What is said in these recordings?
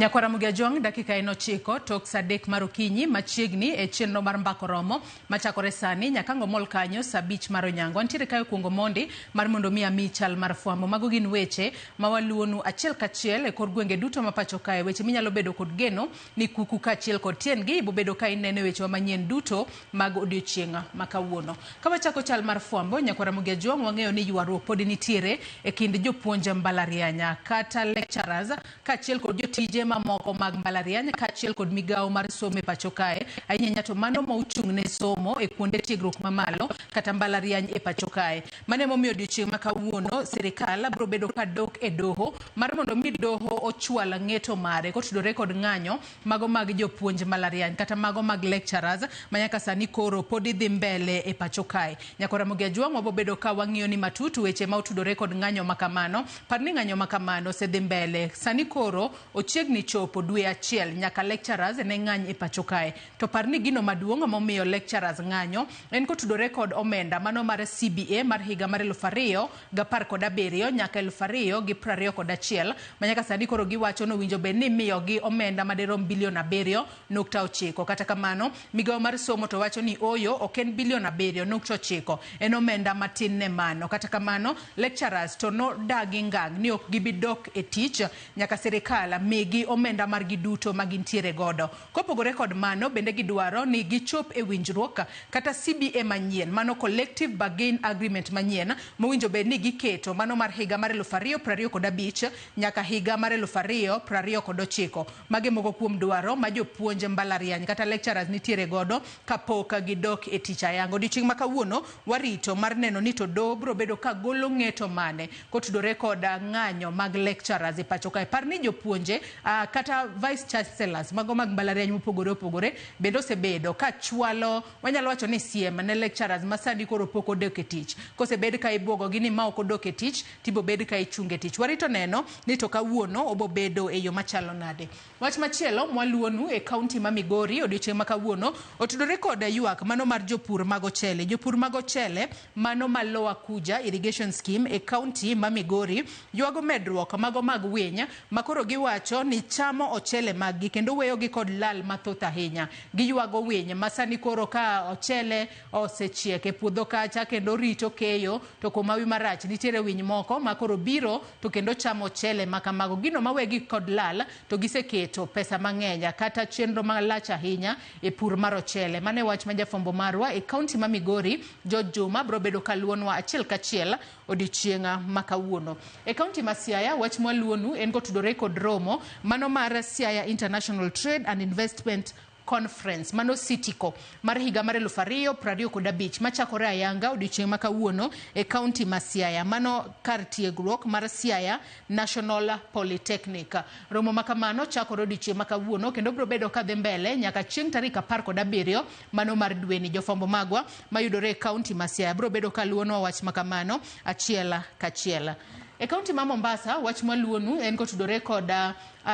Nyakwara Mugia dakika en 9 tok saa 3 mar okinyi machiegni e chenro mar Mbaka Oromo machakore sani nyaka ngomol kanyo saa 5 mar onyango. Antiere kae kuongo mondi mar mondo mi ami chal mar fwambo. Mago gin weche ma waluonu achiel kachiel e kor gwenge duto ma pacho kae. Weche minyalo bedo kod geno ni kuku kaachiel kod tiendgi ibobedo ka ineno wechewa manyien duto mag odiochieng' ma kawuono. Ka wachako chal mar fwambo, Nyakwara Mugia Jwang' wang'eyo ni ywaruok pod nitiere e kind jopuonj mbalariany kata lecturers kaachiel kod jotije mamoko mag mbalariany kaachiel kod migawo mar somo e pacho kae, ahinya ahinya to mano ma ochung' ne somo e kuonde tiegruok mamalo kata mbalariany e pacho kae. Mano emomiyo odiochieng' ma kawuono sirikal biro bedo ka dok e doho mar mondo mi doho ochwal ng'eto mare kotudore kod ng'anyo mago mag jopuonj mbalariany kata mago mag lecturers ma nyaka sani koro pod idhi mbele e pacho kae. Nyakwara Mugia Jwang' wabobedo ka wang'iyo ni matut weche ma otudore kod ng'anyo ma kamano. Par ni ng'anyo ma kamano osedhi mbele sani koro ochiegni chopo dwe achiel nyaka lecturers ne ng'any e pacho kae. To par ni gino maduong' momiyo lecturers ng'anyo en kotudore kod omenda mano mar CBA mar higa mar 2017 nyaka 2021 ma nyaka sani koro giwacho ni owinjo bed ni imiyogi omenda madirom bilion 7.9. Kata kamano migawo mar somo to wacho ni oyo ok en bilion 7.9, en omenda matin ne mano. Kata kamano lecturers to nodagi ngang' ni ok gibi dok e tich nyaka sirikal migi omenda margi duto ma gintiere godo. Kopogore kod mano bende gidwaro ni gichop e winjruok kata CBA manyien, mano Collective Bargain Agreement manyien mowinjo bed ni giketo mano mar higa mar 2025 nyaka higa mar 2029. Mage moko kuom dwaro ma jopuonj mbalariany kata lecturers nitiere godo kapok gidok e tich ayanga. Odiochieng' ma kawuono warito mar neno ni to doho biro bedo ka golo ng'eto mane kotudore kod ng'anyo mag lecturers e pacho kae. Par ni jopuonje kata vice chancellors mago mag mbalariany mopogore opogore bende osebedo ka chwalo, wanyalo wacho ni siem ne lecturers ma sani koro pok odok e tich. Kosebed ka ibuogo gi ni ma ok odok e tich tibobed ka ichunge tich. Warito neno ni to kawuono obobedo e yo machalo nade. Wach machielo mwaluonu e kaunti ma Migori odiochieng' ma kawuono otudore kod ywak mano mar jopur mag ochele. Jopur mag ochele mano ma Lower Kuja Irrigation Scheme e kaunti ma Migori ywago medruok mago mag winy ma koro giwacho ni chamo ochele maggi kendo weyogi kod lal mathoth ahinya. Giywago winy ma sani koro ka ochele osechiek e puodho kacha kendo rito keyo, to kuom hawi marach nitiere winy moko ma koro biro to kendo chamo ochele ma kamago. Gino mawegi kod lal to giseketo pesa mang'eny kata chenro malach ahinya e pur mar ochele. Mano e wach ma jafwambo marwa e kaunti ma Migori George Juma biro bedo kaluonwa achiel kachiel odiochieng' ma kawuono. E kaunti ma Siaya wach mwaluonu en kotudore kod romo mano mar Siaya International Trade and Investment Conference mano Sitiko mar higa mar 2025 machakore ayanga odiochieng' ma kawuono e kaunti ma Siaya, mano kar tiegruok mar Siaya National Polytechnic. Romo ma kamano chakore odiochieng' ma kawuono kendo biro bedo kadhi mbele nyaka chieng' tarik 17 mano mar dweni. Jofwambo magwa mayudore e kaunti ma Siaya biro bedo kaluonwa wach ma kamano achiel kachiel. E kaunti ma Mombasa wach mwaluonu en kotudore kod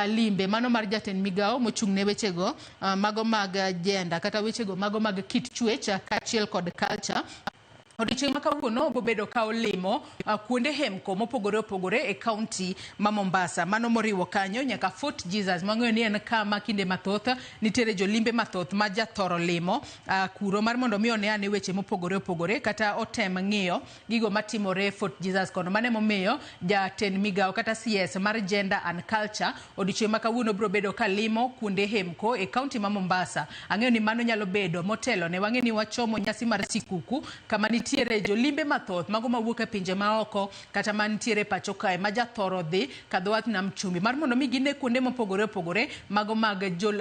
limbe mano mar jatend migawo mochung' ne wechego mago mag gender kata wechego mago mag kit chwech kaachiel kod culture. Odiochieng' ma kawuono obobedo ka olimo kuonde hemko mopogore opogore e kaunti ma Mombasa. Mano moriwo kanyo nyaka Fort Jesus mwang'eyo ni en kama kinde mathoth nitiere jolimbe mathoth ma jathoro limo kuro mar mondo mi one ane weche mopogore opogore kata otem ng'iyo gigo matimore Fort Jesus kono. Mano emomiyo jatend migawo kata CS mar Gender and Culture odiochieng' ma kawuono biro bedo ka limo kuonde hemko e kaunti ma Mombasa. Ang'eyo ni mano nyalo bedo motelo ne wang'e ni wachomo nyasi mar sikuku kama nitiere jolimbe mathoth mago mawuok e pinje maoko kata mantiere pacho kae ma jathoro dhi kadho wath nam chumbi mar mondo mi gine kuonde mopogore opogore mago mag jol,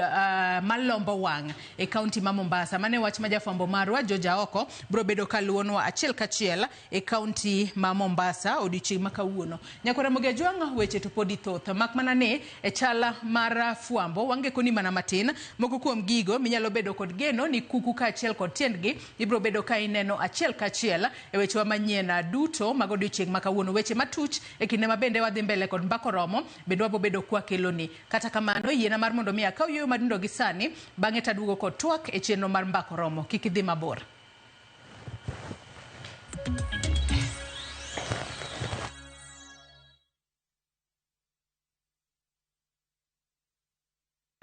malombo wang' e kaunti ma Mombasa. Mano e wach ma jafwambo marwa George Aoko biro bedo kaluonwa achiel kachiel e kaunti ma Mombasa odiochieng' ma kawuono. Nyakwara Ramogi Ajwang' weche to podi thoth mak mana ni e chala mar fwambo wangekoni mana matin moko kuom gigo minyalo bedo kod geno ni kuku kaachiel kod tiendgi ibiro bedo ka ineno achiel kachiel e wechewa manyien duto mag odiochieng' ma kawuono. Weche matuch e kinde ma bende wadhi mbele kod Mbaka Oromo bende wabobedo kwakeloni. Kata kamano yiena mar mondo mi akaw yueyo matindo gi sani bang'e taduogo kod twak e chenro mar Mbaka Oromo. Kik idhi mabor.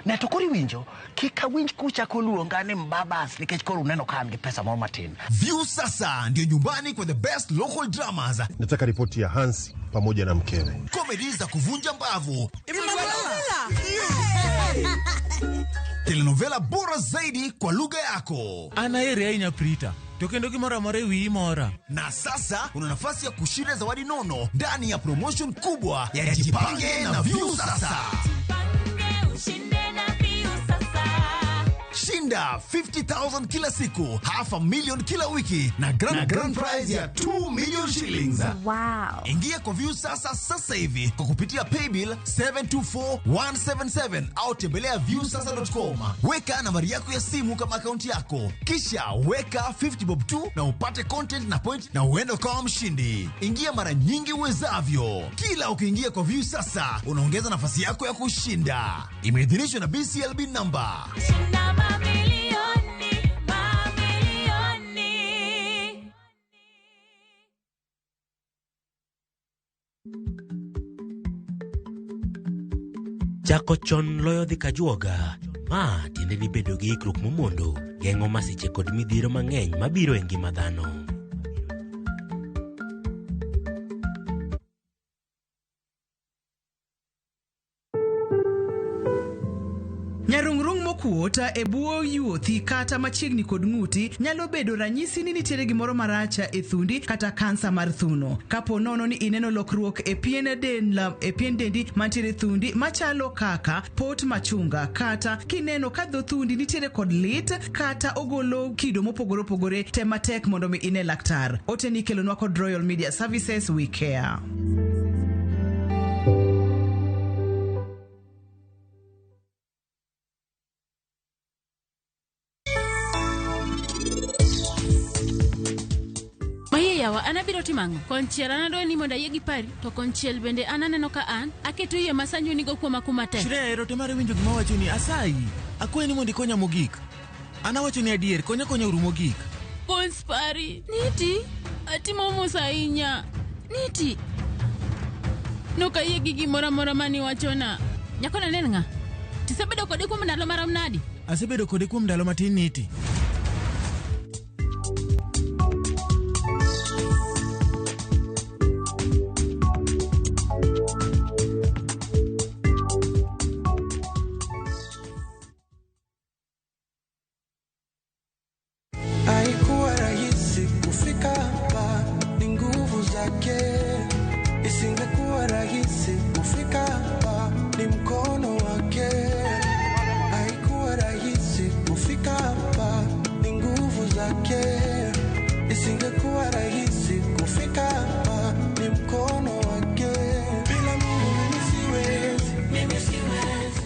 Ne to koro iwinjo, kik awinj kuchako luonga ni mbabas nikech koro uneno ka an gi pesa moro matin. Viusasa ndio nyumbani kwa the best local dramas. Nataka ripoti ya Hansi pamoja na mkewe. Comedy za kuvunja mbavu. Telenovela bora zaidi kwa lugha yako. An aheri ahinya Prita, to kendo gimoro amora e wiyi mora. Na sasa una nafasi ya kushinda zawadi nono ndani ya promotion kubwa ya Jipange na Viusasa. Shinda 50,000 kila siku, half a million kila wiki na grand prize ya 2 million shillings. Wow. Ingia kwa Viusasa sasa hivi kwa kupitia paybill 724177 au tembelea viusasa.com. Weka nambari yako ya simu kama akaunti yako, kisha weka 50 bob tu na upate content na point na uende ukawa mshindi. Ingia mara nyingi uwezavyo. Kila ukiingia kwa Viusasa unaongeza nafasi yako ya kushinda. Imeidhinishwa na BCLB number. Chako chon loyo dhi kajuoga. Ma tiende ni bedo gi ikruok momondo geng'o masiche kod midhiero mang'eny mabiro e ngima dhano. Nyarung'rung' mokuot e bwo yuothi kata machiegni kod ng'uti nyalo bedo ranyisi ni nitiere gimoro marach e thundi kata kansa mar thuno. Kapo nono ni ineno lokruok e pien del e pien dendi mantiere thundi machalo kaka pot machunga kata kineno ka dho thundi nitiere kod lit kata ogolo kido mopogore opogore, tem matek mondo mi ine laktar. Ote ni ikelonwa kod Royal Media Services, we care. Mayie yawa, an abiro timo ang'o? Konchiel an adwa ni mondo ayie gi pari, to konchiel bende an aneno ka an aketo yie ma Sanju nigo kuoma kuma tek. Shreya ero te mar winjo gima awachoni, asayi. Akwayi ni mondo ikonya mogik. An awacho ni adier, konya konya uru mogik. Kons pari, niti, atimo mos ahinya. Niti. Nok ayie gi gimoro amora mane iwachona. Nyakona ne en ng'a? Tisebedo kode kuom ndalo marom nadi? Asebedo kode kuom ndalo matin niti. Haikuwa rahisi kufika hapa, ni nguvu zake. Isingekuwa rahisi kufika hapa, ni mkono wake. Haikuwa rahisi kufika hapa, ni nguvu zake. Isingekuwa rahisi kufika hapa, ni mkono wake. Bila Mungu mimi siwezi, mimi siwezi.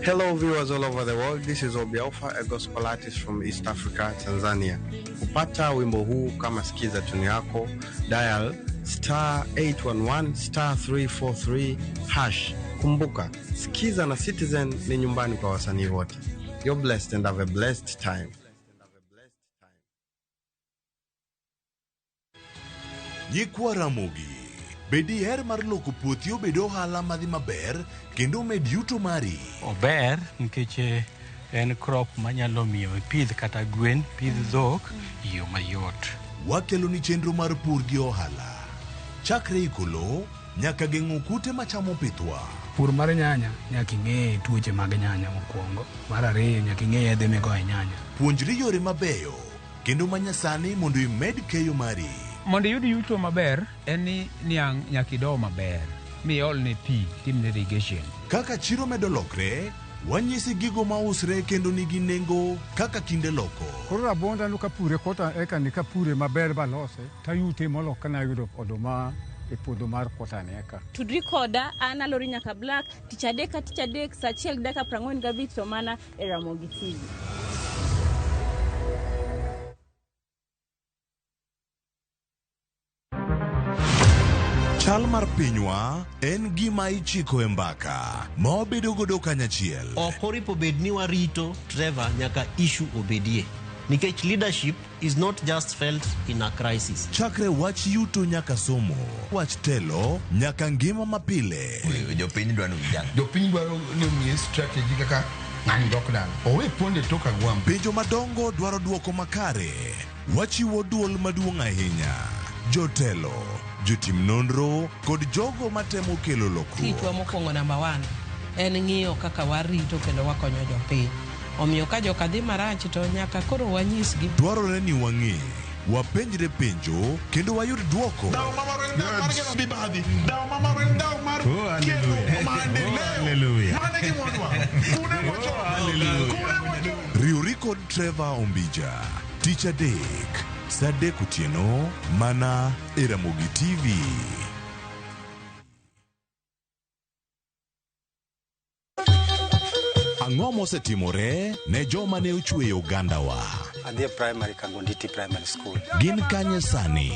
Hello viewers all over the world, this is Obi Alpha, a gospel artist from East Africa, Tanzania. Kupata wimbo huu kama sikiza tune yako, dial star 811 star 343 hash. Kumbuka, Sikiza na Citizen ni nyumbani kwa wasanii wote. You're blessed and have a blessed time. Nyikwa Ramogi, be diher mar loko puothi obed ohala madhi maber kendo omed yuto mari? Ober nikech en crop manyalo miyo ipidh kata gwen, pidh dhok e yo mayot. Wakeloni chenro mar pur gi ohala. Chakre iko lowo nyaka geng'o kute machamo pithwa. Pur mar nyanya nyaka ing'e tuoche mag nyanya mokwongo. Mar ariyo nyaka ing'e yedhe migoyo e nyanya. Puonjri yore mabeyo kendo manyasani mondo imed keyo mari. Mondo iyud yuto maber en ni niang' nyaka ido maber miolne pi timne irrigation. Kaka chiro medo lokre, wanyisi gigo mausre kendo nigi nengo kaka kinde loko. Koro rabonda no kapure kota eka ni kapure maber balose tayute molo kana ayudo oduma e puodho mar kota ni eka. Tudri koda an Alori Nyaka Black tich adek ka tich adek saa achiel gi dakika 45 to mana e Ramogi TV. Chal mar pinywa en gima ichiko e mbaka ma wabedo godo kanyachiel. Ok oripo bed ni warito Trevor nyaka issue obedie. Nikech leadership is not just felt in a crisis. Chakre wach yuto nyaka somo, wach telo nyaka ngima mapile. Jopiny dwaro ni Jopiny dwaro ni omiye strategy kaka ng'ani dok dala. Owe ponde tok agwambo. Penjo madongo dwaro duoko makare. Wachiwo duol maduong' ahinya. Jotelo, jotim nonro kod jogo matemo kelo lokruok. Tichwa mokwongo namba 1 en ng'iyo kaka warito kendo wakonyo jopiny. Omiyo ka joka dhi marach to nyaka koro wanyisgi. Dwarore ni wang'e, wapenjre penjo kendo wayud duoko. Riwri kod Trevor Ombija tich adek saa 3 otieno mana e Ramogi TV. Ang'o mosetimore ne joma ne ochweyo ogandawa? Adhi e primary Kangonditi Primary School. Gin kanye sani?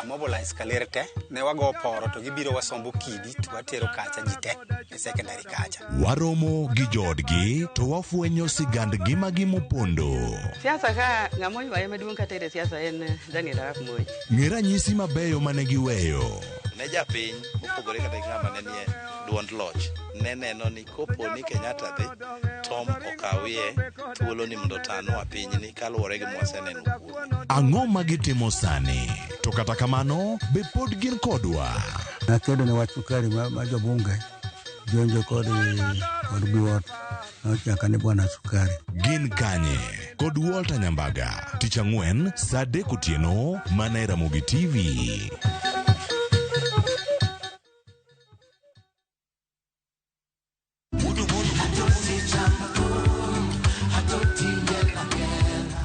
Amobilize kaler te, ne wago poro to gibiro wasombo kidi to watero kacha ji te e secondary kacha. Waromo gi joodgi to wafwenyo sigand ngimagi mopondo. Siasa ka ng'ama oywaye maduong' katere siasa en Daniel Arap Moi. Ng'e ranyisi mabeyo mane giweyo. Ne japiny mopogore kata gi ng'ama ne nie duond loch ne neno ni kopo ni Kenyatta dhi Tom okawie thuolo ni mondo otanwa pinyni kaluwore gi mwaseneno kuome. Ang'o ma gitimo sani? To kata kamano, be pod gin kodwa? Nakedo ne wach sukari ma jobunge jonjo kod biwot nochaka ni bwana sukari. Gin kanye? Kod Walter Nyambaga tich ang'wen saa 3 otieno mana e Ramogi TV.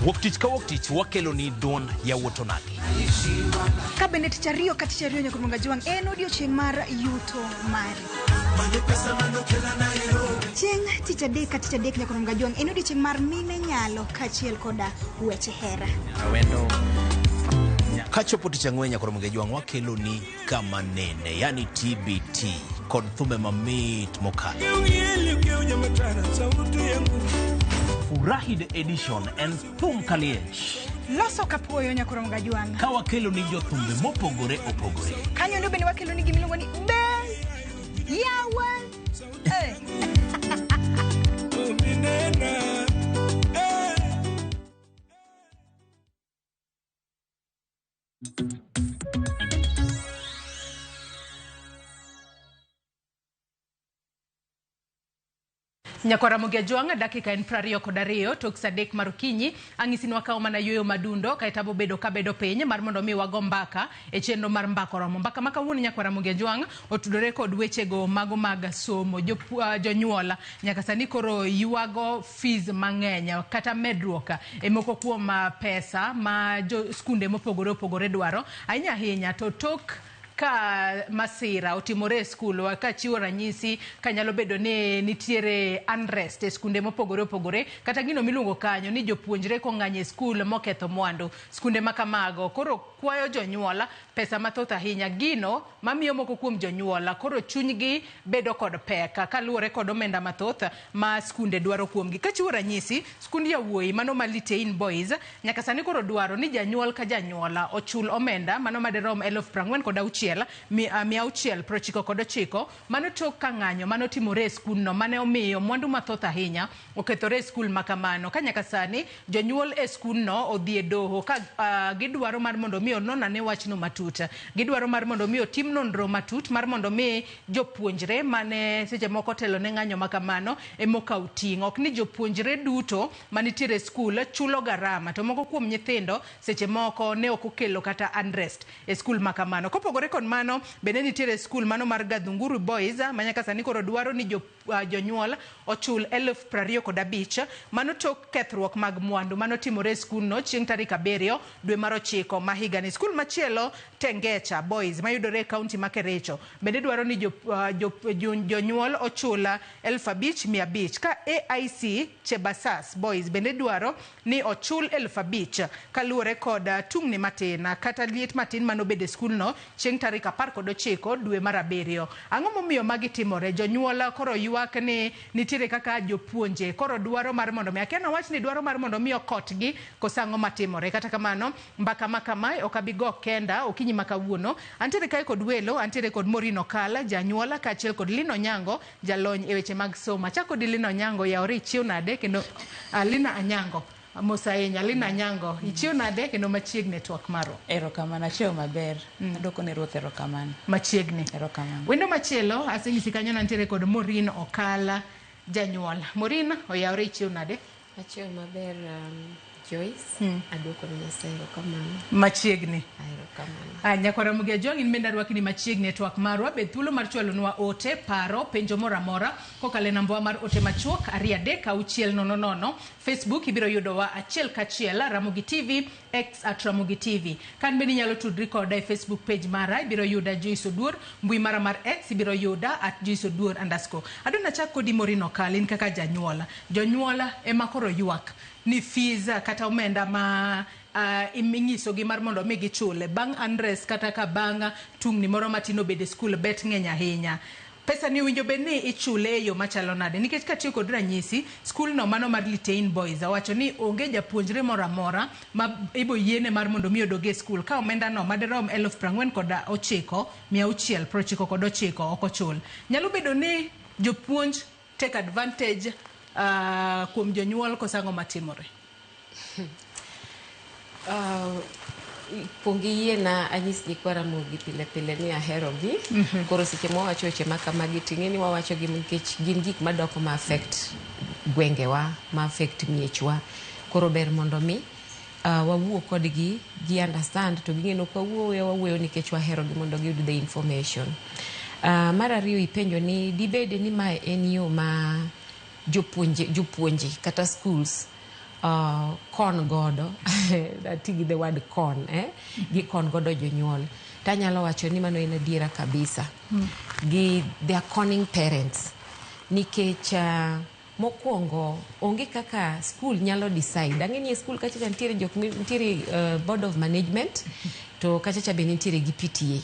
Wuok tich ka wuok tich wakelo ni duond yawuot onagi. Ka bende tich ariyo ka tich ariyo nyaka Ramogi Ajwang' en odiochieng' mar yuto mari. Chieng' tich adek ka tich adek nyaka Ramogi Ajwang' en odiochieng' mar mine nyalo kaachiel koda weche hera. Awendo. Kachopo tich ang'wen nyaka Ramogi Ajwang' wakelo ni kama nene, yani TBT kod thumbe mamit mokalo. Furahi the edition en thum kaliech. Loso kapuoyo nyaka Ramogi Ajwang'. Ka wakelo ni jothumbe mopogore opogore. Kanyo ndo bende wakelo ni gimiluongo ni be yawa. Nyakwa Ramogi Ajwang' dakika en 22 tok saa 3 mar okinyi ang'isi ni wakawo mana yueyo madundo kaeto abobedo kabedo piny mar mondo mi wago mbaka e chenro mar Mbaka Oromo. Mbaka ma kawuono nyakwa Ramogi Ajwang' otudore kod wechego mago mag somo. Jonyuol nyaka sani koro ywago fees mang'eny kata medruok e moko kuom pesa ma jo skunde mopogore opogore dwaro ahinya ahinya to tok ka masira otimore e skul ka chiwo ranyisi kanyalo bedo ni nitiere unrest e skunde mopogore opogore kata gino miluongo kanyo ni jopuonjre kong'anyo e skul moketho mwandu skunde makamago koro kwayo jonyuol pesa mathoth ahinya gino mamiyo moko kuom jonyuol koro chunygi bedo kod pek kaluwore kod omenda mathoth ma skunde dwaro kuomgi. Kachiwo ranyisi skund yawuoyi mano ma Litein Boys nyaka sani koro dwaro ni janyuol ka janyuol ochul omenda mano madirom 46,699 mano tok ka ng'anyo mano timore e skundno mane omiyo mwandu mathoth ahinya okethore e skul makamano. Ka nyaka sani jonyuol e skundno odhi e doho ka gidwaro mar mondo mi onon ane wachno matut, gidwaro mar mondo mi otim nonro matut mar mondo mi jopuonjre mane seche moko telo ne ng'anyo makamano emokaw ting'. Ok ni jopuonjre duto manitiere e skul chulo garama to moko kuom nyithindo seche moko ne ok okelo kata unrest e skul makamano. Kopogore kod mano bende nitiere skul mano mar Gathunguru Boys ma nyaka sani koro dwaro ni jonyuol ochul 25,000 mano tok kethruok mag mwandu mano timore e skundno chieng' tarik 7 dwe mar 9 ma higani. Skul machielo Tengecha Boys mayudore e kaunti ma Kericho bende dwaro ni jonyuol ochul 5,500 ka AIC Chebasas Boys bende dwaro ni ochul 5,000 kaluwore kod tungni matin kata liet matin manobedo e skundno chieng' tarik 19 dwe mar 7. Ang'o momiyo magi timore? Jonyuol koro ywak ni nitiere kaka jopuonje koro dwaro mar mondo mi, akia nawach ni dwaro mar mondo mi okotgi koso ang'o matimore. Kata kamano mbaka ma kamae ok abi go kenda okinyi ma kawuono. Antiere kae kod welo, antiere kod Maureen Okala janyuola kaachiel kod Lina Onyango jalony e weche mag somo. Achako kodi Lina Onyango, yaore ichiew nade kendo Lina Anyango mos ahinya. Lina Anyango, ichiew nade kendo machiegni e twak marwa? Erokamano, achiew maber. Adwoko ne Ruoth erokamano. Machiegni. Erokamano. Wendo machielo aseng'isi kanyo nantiere kod Maureen Okala janyuol. Maureen, oyawre ichiew nade? Achiew maber Joyce. Adwoko ne Nyasaye erokamano. Machiegni. Erokamano. Nyakwara Ramogi Ajwang', in bende arwakni machiegni e twak marwa. Bed thuolo mar chwalonwa ote, paro, penjo moro amora kokalo e namba mar ote machuok 2 3 6 0 0. Facebook ibiro yudowa achiel kachiel Ramogi TV, X at Ramogi TV. Kan bende inyalo tudri koda e Facebook page mara, ibiro yuda Joyce Oduor, mbui mara mar X ibiro yuda at Joyce Oduor _. Adwa nachak kodi Maureen Okala, in kaka janyuola. Jonyuola ema koro ywak ni fees kata omenda ma ing'isogi mar mondo mi gichule bang' undress kata ka bang' tungni moro matin obedo e skul bet ng'eny ahinya. Pesa ni owinjo bed ni ichule e yo machalo nade? Nikech katiyo kod ranyisi, skul no mano mar Litein Boys owacho ni onge japuonjre moro amora ma ibo yiene mar mondo mi odog e skul ka omenda no madirom 49,699 ok ochul. Nyalo bedo ni jopuonj take advantage kuom jonyuol koso ang'o matimore? Kuong iyiena anyis nyikwa Ramogi pile pile ni aherogi. Koro seche mwawacho weche ma kamagi ting'e ni wawacho gi nikech gin gik madoko ma affect gwengewa, ma affect miechwa. Koro ber mondo mi wawuo kodgi, gi understand to ging'e ni ok wawuoyo wawuoyo nikech waherogi mondo giyud the information. Mar ariyo ipenjo ni dibede ni mae en yo ma jopuonje kata schools con godo ati gi the word con gi con godo jonyuol. Tanyalo wacho ni mano en adiera kabisa. Gi they are conning parents nikech mokwongo onge kaka school nyalo decide. Ang'e ni e school kachacha nitiere jok nitiere board of management to kachacha be nitiere gi PTA.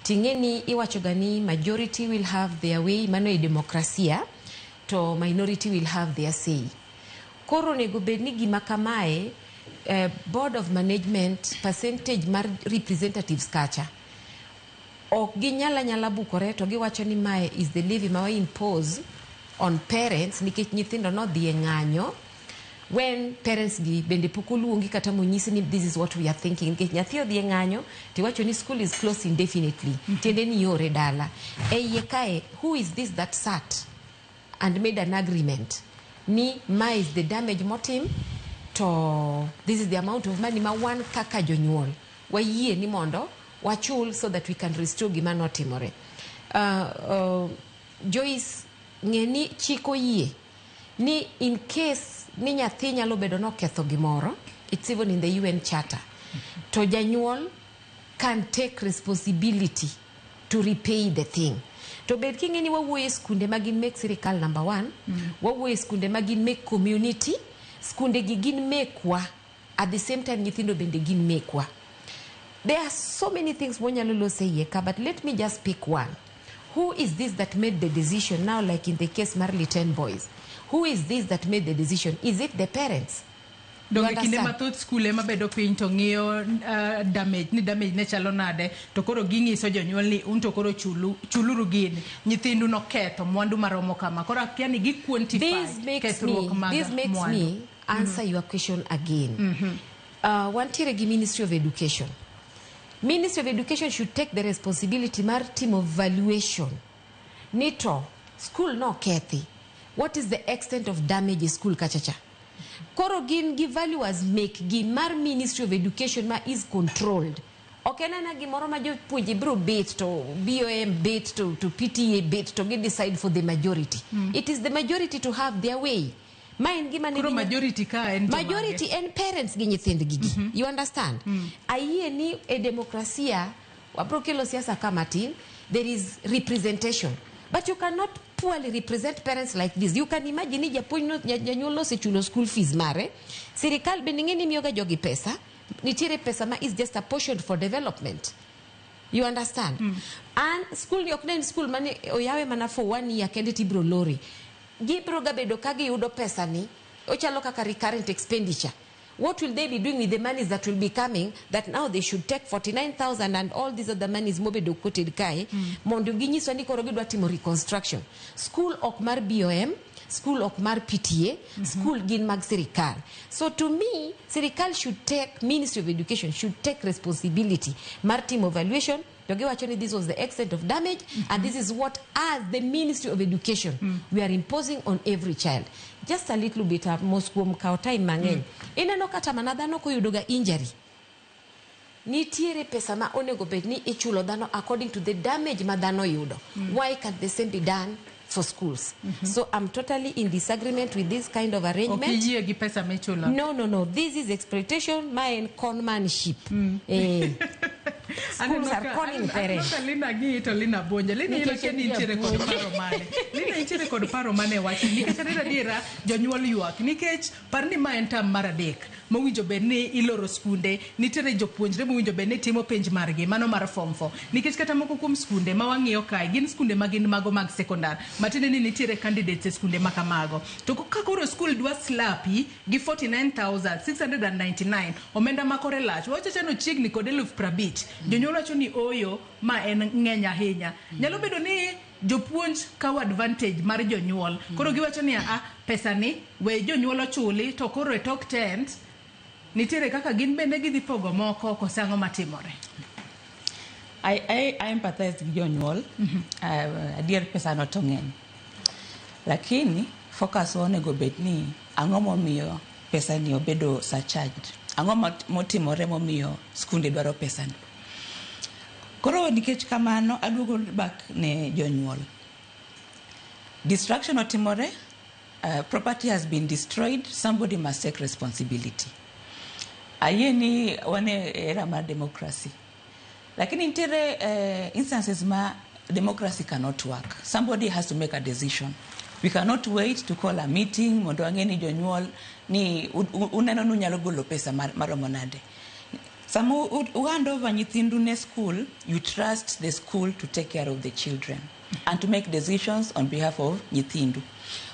Ting'e ni iwacho ga ni majority will have their way, mano e demokrasia, to minority will have their say. Koro onego bed ni gima kamae board of management percentage mar representatives kacha ok ginyal anyala bukore to giwacho ni mae is the levy ma wa impose on parents nikech nyithindo nodhi e ng'anyo when parents gi bende pok oluongi kata monyisi ni this is what we are thinking. Nikech nyathi odhi e ng'anyo tiwacho ni school is closed indefinitely, tiende ni iore dala. E iye kae, who is this that sat and made an agreement ni ma is the damage motim to this is the amount of money ma wan kaka jonyuol wayie ni mondo wachul so that we can restore gima notimore. Joyce, ng'e ni chik oyie ni in case ni nyathi nyalo bedo noketho gimoro, it's even in the UN Charter, to janyuol can take responsibility to repay the thing. To bed king'e ni wawuoyo e skunde ma gin mek sirikal number 1, wawuoyo e skunde ma gin mek community, skunde gi gin mekwa, at the same time nyithindo bende gin mekwa. There are so many things mwanyalo loso e iye ka, but let me just pick one. Who is this that made the decision now, like in the case mar Litein Boys? Who is this that made the decision? Is it the parents? Donge kinde mathoth skul ema bedo piny to ng'iyo damage ni damage ne chalo nade, to koro ging'iso jonyuol ni un to koro chuluru gini, nyithindu noketho mwandu maromo kama. Koro akia ni gi quantify kethruok mag This makes mwandu. me answer your question again. Wantiere gi Ministry of Education. Ministry of Education should take the responsibility mar timo valuation. Ni to school no kethi. What is the extent of damage e school kachacha? Koro gin gi valuers make gi mar Ministry of Education ma is controlled. Ok en ana gimoro ma jopuonje biro bet to BOM bet to PTA bet to gi decide for the majority. It is the majority to have their way. Ma en gima ne Koro gi majority ka en jomage? Majority en parents gi nyithindgi gi. You understand? Ayie ni e demokrasia wabro kelo siasa ka matin, there is representation. But you cannot poorly represent parents like this. You can imagine ni japuonj no, janyuol osechulo school fees mare. Sirikal bende ng'e ni miyoga jogi pesa. Nitiere pesa ma is just a portion for development. You understand? An school ni ok ne en school mane oyawe mana for one year kende tibro lori. Gibro ga bedo ka giyudo pesa ni ochalo kaka recurrent expenditure. What will they be doing with the monies that will be coming, that now they should take 49,000 and all these other monies mobedo quoted kae mondo ginyiswa ni koro gidwa timo reconstruction? School ok mar BOM, school ok mar PTA, school gin mag sirikal. So to me, sirikal should take, Ministry of Education should take responsibility mar timo evaluation to giwacho ni this was the extent of damage and this is what, as the Ministry of Education, we are imposing on every child. Just a little bit mos kuom kawo time mang'eny. Ineno kata mana dhano koyudo ga injury, nitiere pesa ma onego bed ni ichulo dhano according to the damage ma dhano yudo. Why can't the same be done for schools? So I'm totally in disagreement with this kind of arrangement. Ok iyie gi pesa michulo? No, this is exploitation. Ma en conmanship. Schools are conning parents. Aneno ka Lina ng'iyi to Lina buonjo. Lina, in Nikech akia ni intiere kod japuonj. paro mane? Lina, intiere kod paro mane e wachni? Nikech adier adiera jonyuol ywak nikech par ni ma en term mar adek mowinjo bed ni iloro skunde. Nitiere jopuonjre mowinjo bed ni timo penj margi mano mar form 4, nikech kata moko kuom skunde ma wang'iyo kae gin skunde ma gin mago mag sekondar, matiende ni nitiere candidates e skunde ma kamago. To ka koro skul dwa slapi gi 49,699, omenda ma kore lach wacho chano chiegni kod 50,000, jonyuol wacho ni oyo, ma en ng'eny ahinya. Nyalo bedo ni jopuonj kawo advantage mar jonyuol. Koro giwacho ni a pesa ni we jonyuol ochuli, to koro e tok tent nitiere kaka gin bende gidhi pogo moko kose ang'o matimore? I empathize gi jonyuol. Adier pesa no to ng'eny, lakini focus wa onego bed ni ang'o momiyo pesa ni obedo surcharged, ang'o motimore momiyo skunde dwaro pesa ni. Koro nikech kamano, aduogo back ne jonyuol. Destruction otimore, property has been destroyed, somebody must take responsibility. Ayie ni wan e era mar democracy, lakini nitiere instances ma democracy cannot work. Somebody has to make a decision. We cannot wait to call a meeting mondo wang'e ni jonyuol ni uneno ni unyalo golo pesa maromo nade. Sama u hand over nyithindu ne school, you trust the school to take care of the children and to make decisions on behalf of nyithindu.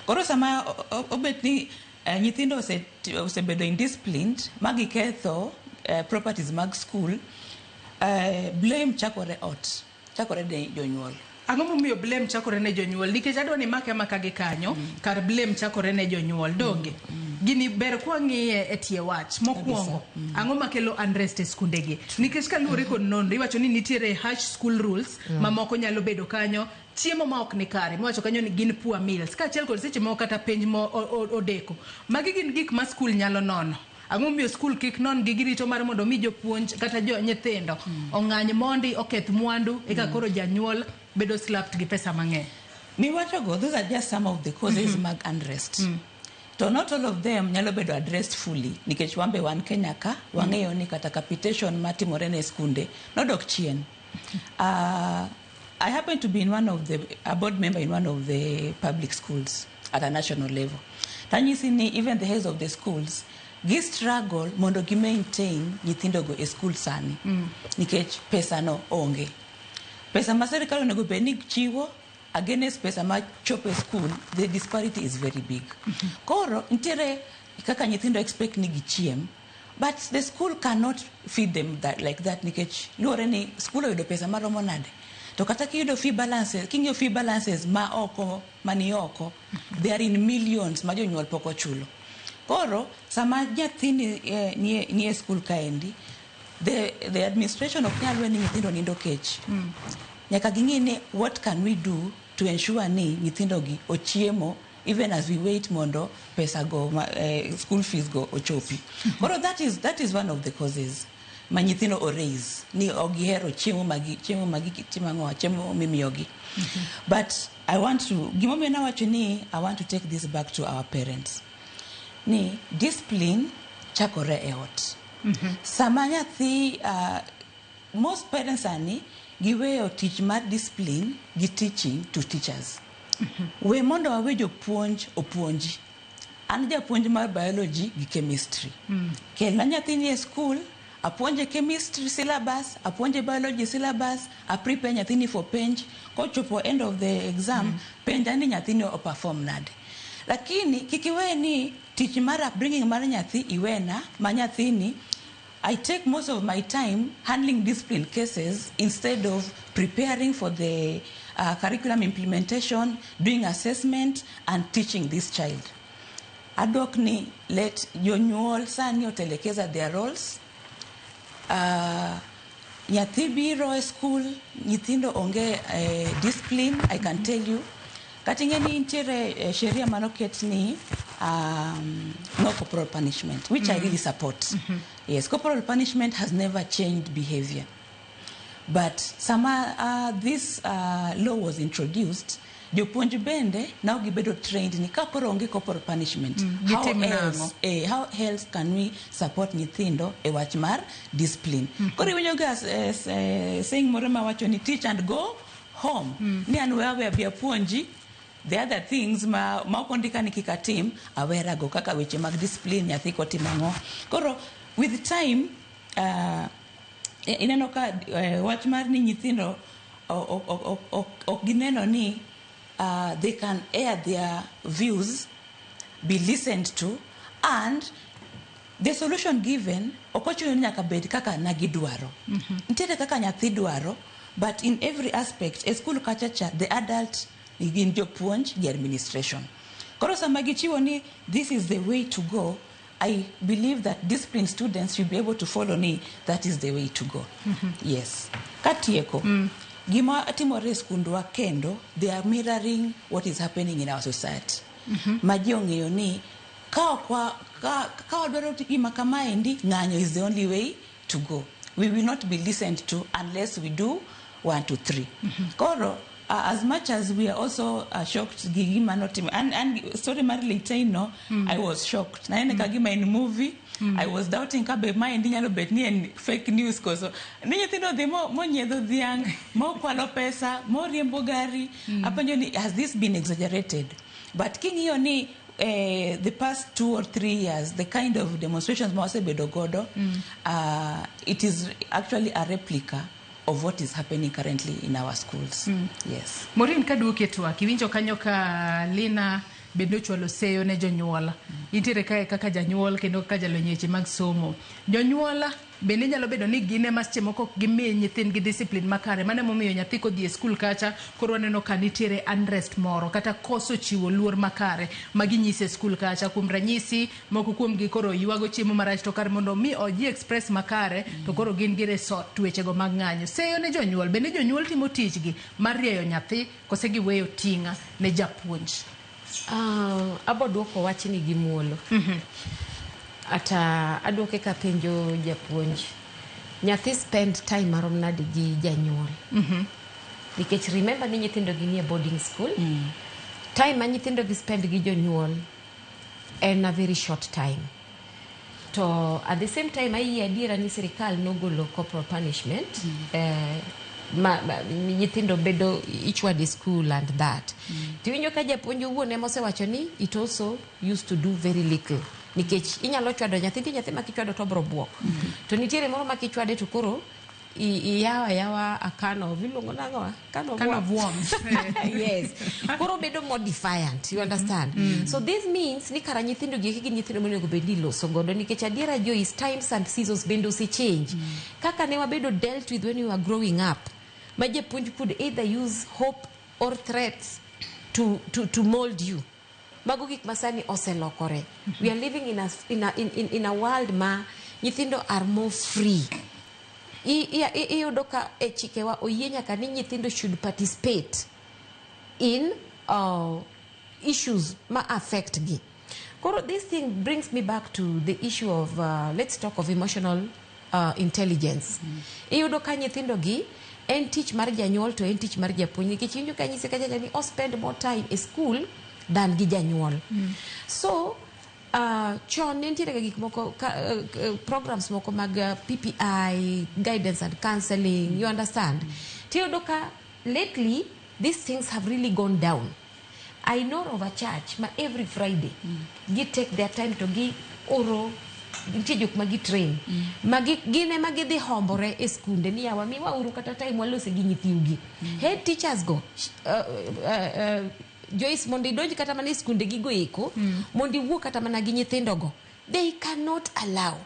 Koro sama obet ni nyithindo osebedo indisciplined ma giketho properties mag school, blame chakore ot, chakore ne jonyuol. Ang'o momiyo blame chakore ne jonyuol? Nikech adwa ni make amaka gi kanyo. Kar blame chakore ne jonyuol, donge gini ber kwang'iye e tie wach mokwongo? Ang'o makelo unrest e skundegi? Nikech kaluwore kod nonro, iwacho ni nitiere harsh school rules mamoko nyalo bedo kanyo, chiemo ma ok ni kare miwacho kanyo ni gin poor meals, kaachiel kod seche moko kata penj mo odeko. Magi gin gik ma skul nyalo nono. Ang'o momiyo skul kik non gi girito mar mondo mi jopuonj kata jo nyithindo ong'any mondi oketh mwandu eka koro janyuol bedo slapped gi pesa mang'eny? Miwachogo, those are just some of the causes mag unrest. To not all of them nyalo bedo addressed fully nikech wan be wan Kenya ka, wang'eyo ni kata capitation matimore ne skunde nodok chien. I happen to be in one of the a board member in one of the public schools at a national level. Tanyisi ni even the heads of the schools gi struggle mondo gi maintain nyithindogo e school sani nikech pesa no onge. Pesa ma sirikal onego bed ni chiwo against pesa ma chopo e school, the disparity is very big. Koro nitiere kaka nyithindo expect ni gichiem, but the school cannot feed them that, like that, nikech luwore ni school oyudo pesa maromo nade. To kata kiyudo fee balances, king'iyo fee balances ma oko mani oko, they are in millions ma jonyuol pok ochulo. Koro sama nyathini nie school kaendi, the administration ok nyal we ni nyithindo nindo kech. Nyaka ging'i ni what can we do to ensure ni nyithindo gi ochiemo even as we wait mondo pesa go ma, school fees go ochopi. Koro that is one of the causes ma nyithindo oraise ni ok gihero chiemo magi timo ang'o, chiemo mimiyogi. But I want to, gimomiyo nawacho ni I want to take this back to our parents, ni discipline chakore e ot. Sama nyathi, most parents sani giweyo tich mar discipline gi teaching to teachers. We mondo wawe jopuonj opuonji. An japuonj mar biology gi chemistry. Kelna nyathini e school. Apuonje chemistry syllabus, apuonje biology syllabus, a prepare nyathini for penj. Kochopo end of the exam, penja ni nyathini o perform nade. Lakini kik iwe ni tich mar upbringing mar nyathi iwena ma nyathini. I take most of my time handling discipline cases instead of preparing for the curriculum implementation, doing assessment, and teaching this child. Adwok ni let jonyuol sani otelekeza their roles. Nyathi biro e school, nyithindo onge discipline, I can tell you. Kata ing'e ni nitiere sheria manoket ni no corporal punishment, which I really support. Yes, corporal punishment has never changed behavior. But sama this law was introduced, jopuonj bende now gibedo trained ni ka koro onge corporal punishment, how Gitim nang'o? else, how else can we support nyithindo e wach mar discipline? Koro iwinjo ga saying moro mawacho ni teach and go home. Ni an we awe abi apuonji the other things ma ok ondika ni kik atim, awerago kaka weche mag discipline, nyathi kotimo ang'o. Koro with time, ineno ka wach mar ni nyithindo ok gineno ni they can air their views, be listened to, and the solution given ok ochuno ni nyaka bed kaka nagidwaro. Nitiere kaka nyathi dwaro, but in every aspect e school kacha cha, the adult gin jopuonj gi administration. Koro sama gichiwo ni this is the way to go, I believe that disciplined students should be able to follow ni that is the way to go. Yes, katieko, gima timore e skundwa kendo, they are mirroring what is happening in our society, ma ji ong'eyo ni ka ok ka wadwaro gima kamaendi, ng'anyo is the only way to go. We will not be listened to unless we do one, two, three. Koro as much as we are also shocked gi gima notimo and story mar Litein no, I was shocked. Nanene ka gima en movie. I was doubting ka be maendi nyalo bet ni en fake news koso ni nyithindo dhi monyiedho dhiang', mokwalo pesa, moriembo gari. Apenjo ni, has this been exaggerated? But king'iyo ni the past 2 or 3 years, the kind of demonstrations ma wasebedo godo, it is actually a replica of what is happening currently in our schools. Yes. Maureen, kaduoki e twak, iwinjo kanyo ka Lina bende ochwalo seyo ne jonyuol. Intiere kae kaka janyuol kendo kaka jalony e weche mag somo. Jonyuol bende nyalo bedo ni gin ema seche moko ok gimi nyithindgi discipline makare. Mano emomiyo nyathi kodhi e skul kacha, koro waneno ka nitiere unrest moro kata koso chiwo luor makare ma ginyiso e skul kacha. Kuom ranyisi, moko kuomgi koro ywago chiemo marach, to kar mondo mi oji express makare, to koro gin gi resort wechego mag ng'anyo. Seyo ne jonyuol, bende jonyuol timo tichgi mar rieyo nyathi kose giweyo ting'a ne japuonj? Abo duoko wachni gi muolo. Ata aduoke kapenjo japuonj. Nyathi spend time marom nade gi janyuol? Nikech remember ni nyithindo gi nie boarding school. Time ma nyithindo gi spend gi jonyuol en a very short time. To at the same time, ayie adiera ni sirikal nogolo corporal punishment, ma nyithindo bedo ichwado e school and that. Tiwinjo ka japuonj owuon ema osewacho ni it also used to do very little, nikech inyalo chwado nyathi, nitie nyathi ma kichwado to obro buok, to nitiere moro ma kichwade to koro iyawo ayawa a can of, iluongo nang'o, can of Can of worms. Yes, koro bedo more defiant, you understand? So this means ni kara nyithindo gi eki gin nyithindo monego bed ni iloso godo, nikech adiera jo is times and seasons bende ose change. Kaka ne wabedo dealt with when we were growing up, ma japuonj could either use hope or threats to mold you, mago gik masani oselokore. We are living in a world ma nyithindo are more free. Iyudo ka e chikewa oyie nyaka ni nyithindo should participate in issues ma affect gi. Koro this thing brings me back to the issue of let's talk of emotional intelligence. Iyudo ka nyithindo gi en tich mar janyuol to en tich mar japuonj, nikech iwinjo ka nyise kacha ni o spend more time e school than gi janyuol. So chon ne nitiere ga gik moko ka, programs moko mag PPI, guidance and counseling, you understand? Tiyudo ka lately these things have really gone down. I know of a church ma every Friday gi take their time to gi oro Nitie jok ma gitrain ma gin ema gidhi hombore e skunde ni yawa miwa uru kata time walose gi nyithiugi. Head teachers go, Joyce, mondo idonj kata mana e skunde gigo eko, mondo iwuo kata mana gi nyithindogo, they cannot allow.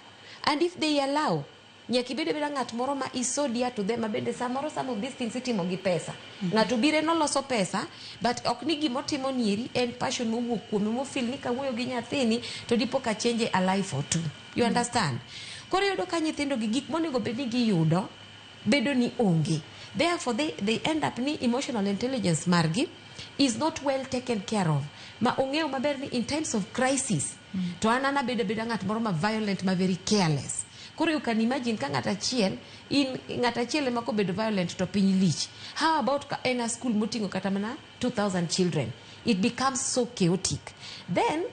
And if they allow, nyaka ibed abeda ng'at moro ma is so dear to them, ma bende samoro some of these things itimo gi pesa. Ng'ato bire noloso pesa, but ok ni gimotimo nieri en passion mowuok kuome, mofeel ni kawuoyo gi nyathini to dipo ka change a life or two. You understand? Koro iyudo ka nyithindo gi gik monego bed ni giyudo bedo ni onge. Therefore they end up ni emotional intelligence margi is not well taken care of, ma ong'eyo maber ni in times of crisis to an abedo abeda ng'at moro ma violent, ma very careless. Koro you can imagine ka ng'at achiel, in ng'at achiel ema kobedo violent to piny lich. How about ka en a school moting'o kata mana 2000 children? It becomes so chaotic. Then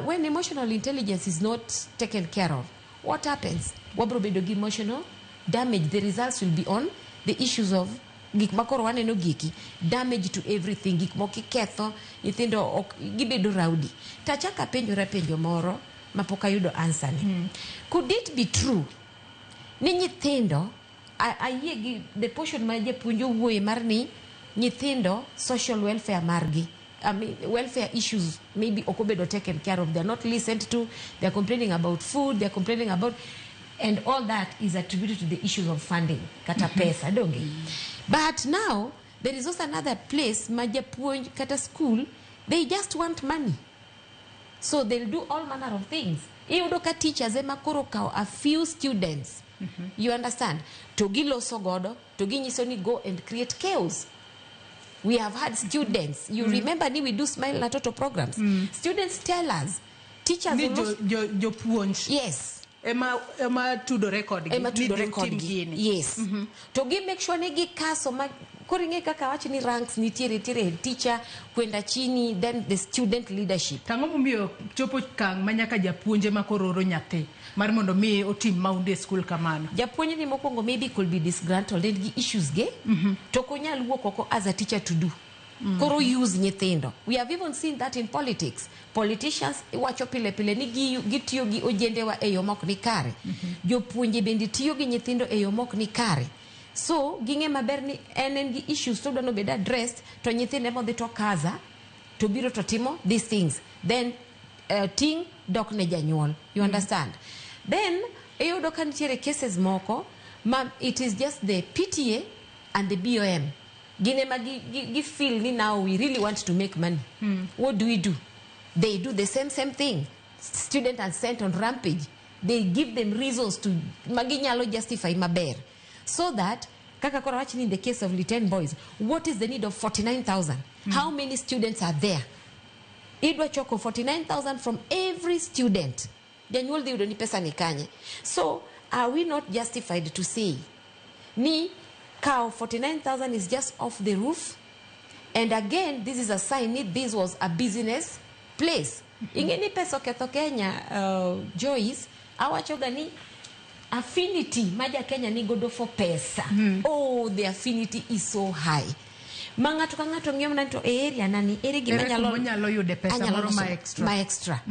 when emotional intelligence is not taken care of, what happens? Wabro bedo gi emotional damage. The results will be on the issues of gik makoro waneno giki, damage to everything, gik moko iketho, nyithindo ok gibedo rowdy. Tachaka penjora penjo moro mapok ayudo answer ni. Could it be true ni nyithindo, ayie gi the portion ma japuonj owuoye mar ni nyithindo social welfare margi, I mean, welfare issues maybe ok obedo taken care of, they are not listened to, they are complaining about food, they are complaining about, and all that is attributed to the issues of funding kata pesa donge? But now there is also another place ma japuonj kata school, they just want money, so they'll do all manner of things. Iyudo ka teachers ema koro kawo a few students, you understand, to giloso godo to ginyiso ni go and create chaos. We have had students, you remember ni we do Smile na Toto programs, students tell us teachers ni jopuonj yes ema tudore kodgi ema ni tudore dhi utim kodgi gini. Yes, to gi make sure ni gikaso ma koro ing'e kaka wach ni ranks nitiere head teacher kwenda chini, then the student leadership. Tang'o momiyo chopo kang' ma nyaka japuonj ema koro oro nyathi mar mondo mi otim maundu e skul kamano? Japuonj ni mokwongo maybe could be disgruntled, en gi issues ge, to ok onyal wuok oko as a teacher to do. Koro use nyithindo. We have even seen that in politics. Politicians wacho pile pile ni gitiyo gi ojendewa e yo mok ni kare. Jopuonje bende tiyo gi nyithindo e yo mok ni kare. So ging'e maber ni en gi issues to dwaro bed addressed, to nyithinde modhi to kaza to biro to timo these things, then ting dok ne janyuol. You understand? Then iyudo ka nitiere cases moko ma it is just the PTA and the BOM, gin ema gi feel ni now we really want to make money. What do we do? They do the same thing. Student are sent on rampage. They give them reasons to maginyalo justify maber, so that kaka koro wach ni in the case of Litein Boys, what is the need of 49,000? How many students are there? Idwa choko 49,000 from every student, janyuol dhi yudo ni pesa ni kanye? So are we not justified to say ni kawo 49,000 is just off the roof? And again, this is a sign ni this was a business place. Ing'e ni pesa oketho Kenya. Joyce, awachoga ni affinity ma ja Kenya ni godo for pesa, oh, the affinity is so high ma ng'ato ka ng'ato ng'iyo mana ni to e area nani ere gima Ere anyalo kuma onyalo yude pesa anyalo moro ma loso extra. Ma extra.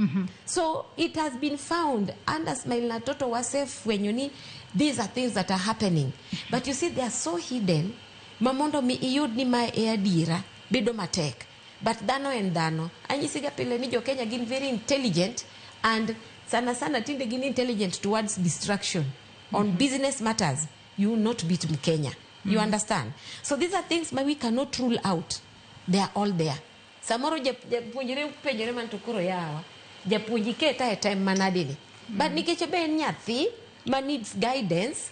So it has been found under Smile na Toto, wasefwenyo ni these are things that are happening, but you see, they are so hidden ma mondo mi iyud ni mae e adiera bedo matek. But dhano en dhano. Anyisiga pile ni jo Kenya gin very intelligent, and sana sana tinde gin intelligent towards destruction. On business matters, you will not beat Mkenya. You understand? So these are things ma we cannot rule out. They are all there. Samoro japuonjre penjore man to koro yawa, japuonj iketa e time manade ni? But nikech be en nyathi ma needs guidance,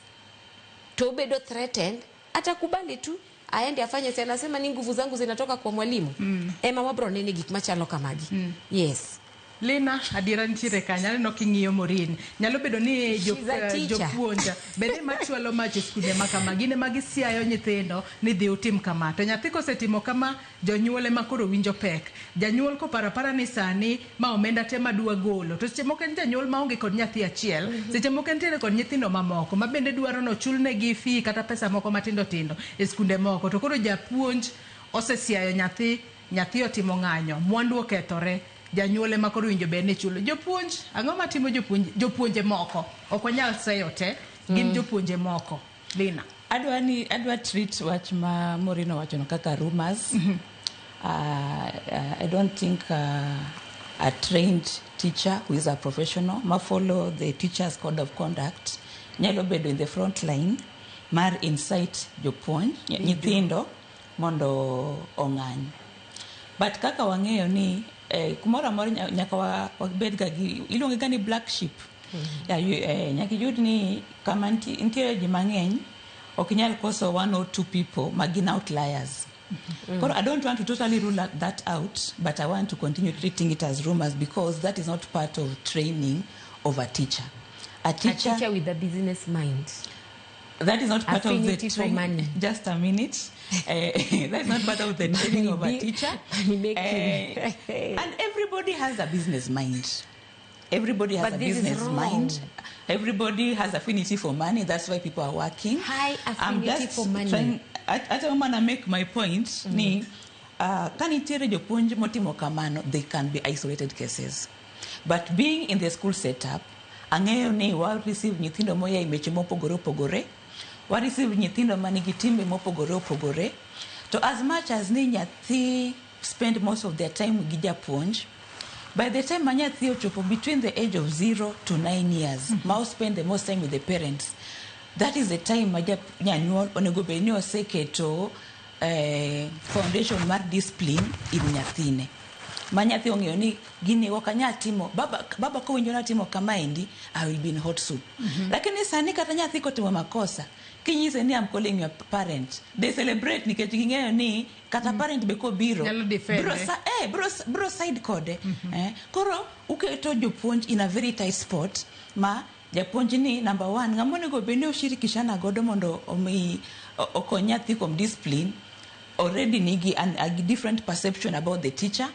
to obedo threatened, atakubali tu aende afanye. Si anasema ni nguvu zangu zinatoka kwa mwalimu? Ema wabro nene gik machalo kamagi. Yes. Lina, adiera nitiere kanyo. Aneno king'iyo Morin. Nyalo bedo ni She's a teacher. Jopuonja bende machwalo mach e skunde ma kama, gin ema gisiayo nyithindo ni dhi utim kama, to nyathi kosetimo kama, jonyuol ema koro winjo pek. Janyuol koparo apara ni sani ma omenda te madwa golo, to seche moko en janyuol maonge kod nyathi achiel, seche moko entiere kod nyithindo mamoko ma bende dwaro nochulnegi fee kata pesa moko matindo tindo e skunde moko, to koro japuonj osesiayo nyathi, nyathi otimo ng'anyo, mwandu okethore. Janyuol ema koro winjo bed ni chulo. Jopuonj, ang'o matimo jopuonj, jopuonje moko? Ok wanyal seyo te, gin jopuonje moko. Lina. Adwa ni adwa treat wach ma Maureen owachono kaka rumors. I don't think a trained teacher who is a professional ma follow the teachers code of conduct nyalo bedo in the front line mar incite jopuonj nyithindo mondo ong'any. But kaka wang'eyo ni kumoro amora nyaka wabed ga gi iluonge ga ni black sheep. Yeah, nyaka iyud ni kama nitiere ji mang'eny ok inyal koso one or two people ma gin outliers. Koro I don't want to totally rule that out, but I want to continue treating it as rumors because that is not part of training of a teacher. A teacher, a teacher with a business mind. That is not part of the Affinity for training. money. Just a minute. That is not part of the training of a teacher. And everybody has a business mind. Everybody has But a this is business wrong. mind. Everybody has affinity for money. That's why people are working. High I'm affinity just for money. trying, at a moment I make my point ni ka nitiere jopuonj motimo kamano, they can be isolated cases. But being in the school setup, ang'eyo ni wa receive nyithindo moya e miech mopogore opogore, wa receive nyithindo manigi timbe mopogore opogore. To as much as ni nyathi spend most of their time gi japuonj, by the time ma nyathi ochopo between the age of 0 to 9 years, ma o spend the most time with the parents, that is the time ma janyuol onego bed ni oseketo foundation mar discipline ir nyathine. Ma nyathi ong'eyo ni gini ok anyal timo, baba kowinjo natimo kamaendi, I will be in hot soup. Lakini sani kata nyathi kotimo makosa, kinyise ni I'm calling your parent, they celebrate nikech ging'eyo ni kata parent be kobiro, Nyalo defend, eh. bro side kode. Koro uketo jopuonj in a very tight spot ma japuonj ni number one, ng'ama onego bed ni oshirikishana godo mondo omi okony nyathi kuom discipline, already nigi a different perception about the teacher.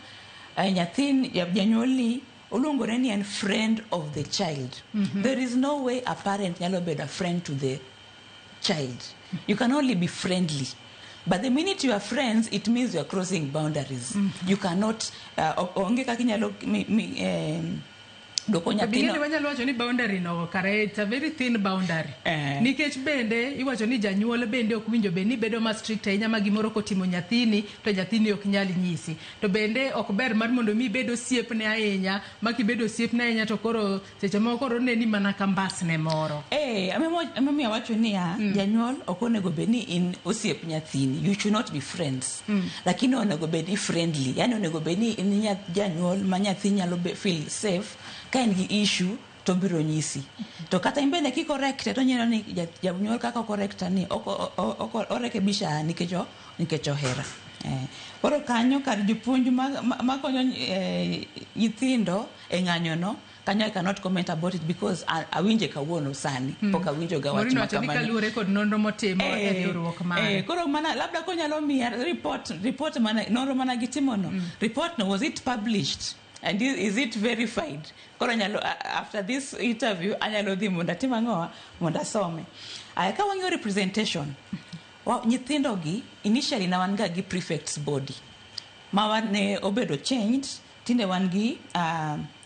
Nyathi janyuol ni oluongore ni en friend of the child. There is no way a parent nyalo bedo a friend to the child. You can only be friendly. But the minute you are friends, it means you are crossing boundaries. You cannot, onge kaka inyalo dwoko To nyathino. bing'eni wanyalo wacho ni boundary no kare it's a very thin boundary. Nikech bende iwacho ni janyuol bende ok winjo bed ni bedo ma strict ahinya ma gimoro kotimo nyathini to nyathini ok nyal nyisi. To bende ok ber mar mondo mi ibed osiepne ahinya, ma kibedo osiepne ahinya to koro seche moko koro oneni mana ka mbasne moro. Emomiyo awacho niya, janyuol ok onego bed ni in osiep nyathini. You should not be friends. Lakini onego bed ni friendly. Yani onego bed ni in janyuol ma nyathi nyalo feel safe ka en gi issue to obiro nyisi. To kata in bende kicorrecte to oneno ni janyuol kaka ocorrecta ni orekebisha nikech ohera. Koro kanyo kar jopuonj makonyo nyithindo e ng'anyono, kanyo I cannot comment about it because awinje kawuono sani. Pok awinjo ga wach Maureen ma wacho ni kamano. kaluwore kod nonro motimo e riwruok mare. Koro mana labda konyalo miya report mana nonro mana gitimo no. Report no, was it published? And is it verified? Koro anyalo, after this interview, anyalo dhi mondo atim ang'o? Mondo asome. Aya, ka wang'iyo representation, nyithindo gi, initially na wan ga gi prefects body. Ma wan ne obedo changed, tinde wan gi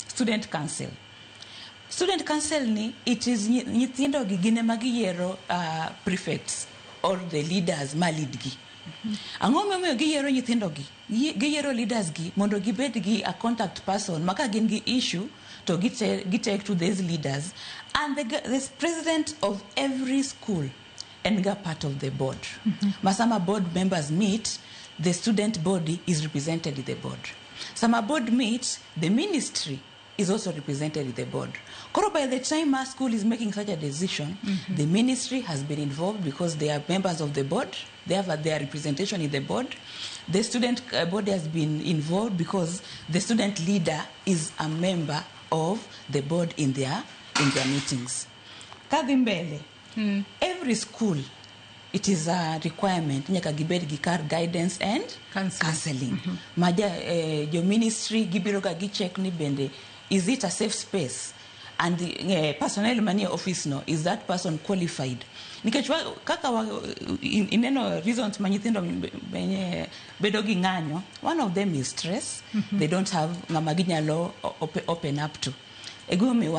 student council. Student council ni, it is nyithindo gi gin ema giyiero prefects or the leaders ma lead gi. Ang'o momiyo giyiero nyithindo gi? Giyiero leaders gi mondo gibed gi a contact person ma ka gin gi issue to gitake to these leaders. And the president of every school en ga part of the board. Ma sama board members meet, the student body is represented in the board. Sama board meet, the ministry is also represented in the board. Koro by the time our school is making such a decision, the ministry has been involved because they are members of the board. They have their representation in the board. The student body has been involved because the student leader is a member of the board in their meetings. Kadhi mbele, every school, it is a requirement nyaka gibed gi kar guidance and counseling. Counseling. Ma jo ministry gibiro ga gicheck ni bende is it a safe space? And the personnel manie office no, is that person qualified? Nikech kaka ineno reasons ma nyithindo benye bedo gi ng'anyo, one of them is stress. They don't have ng'ama ginyalo open up to. Egimomiyo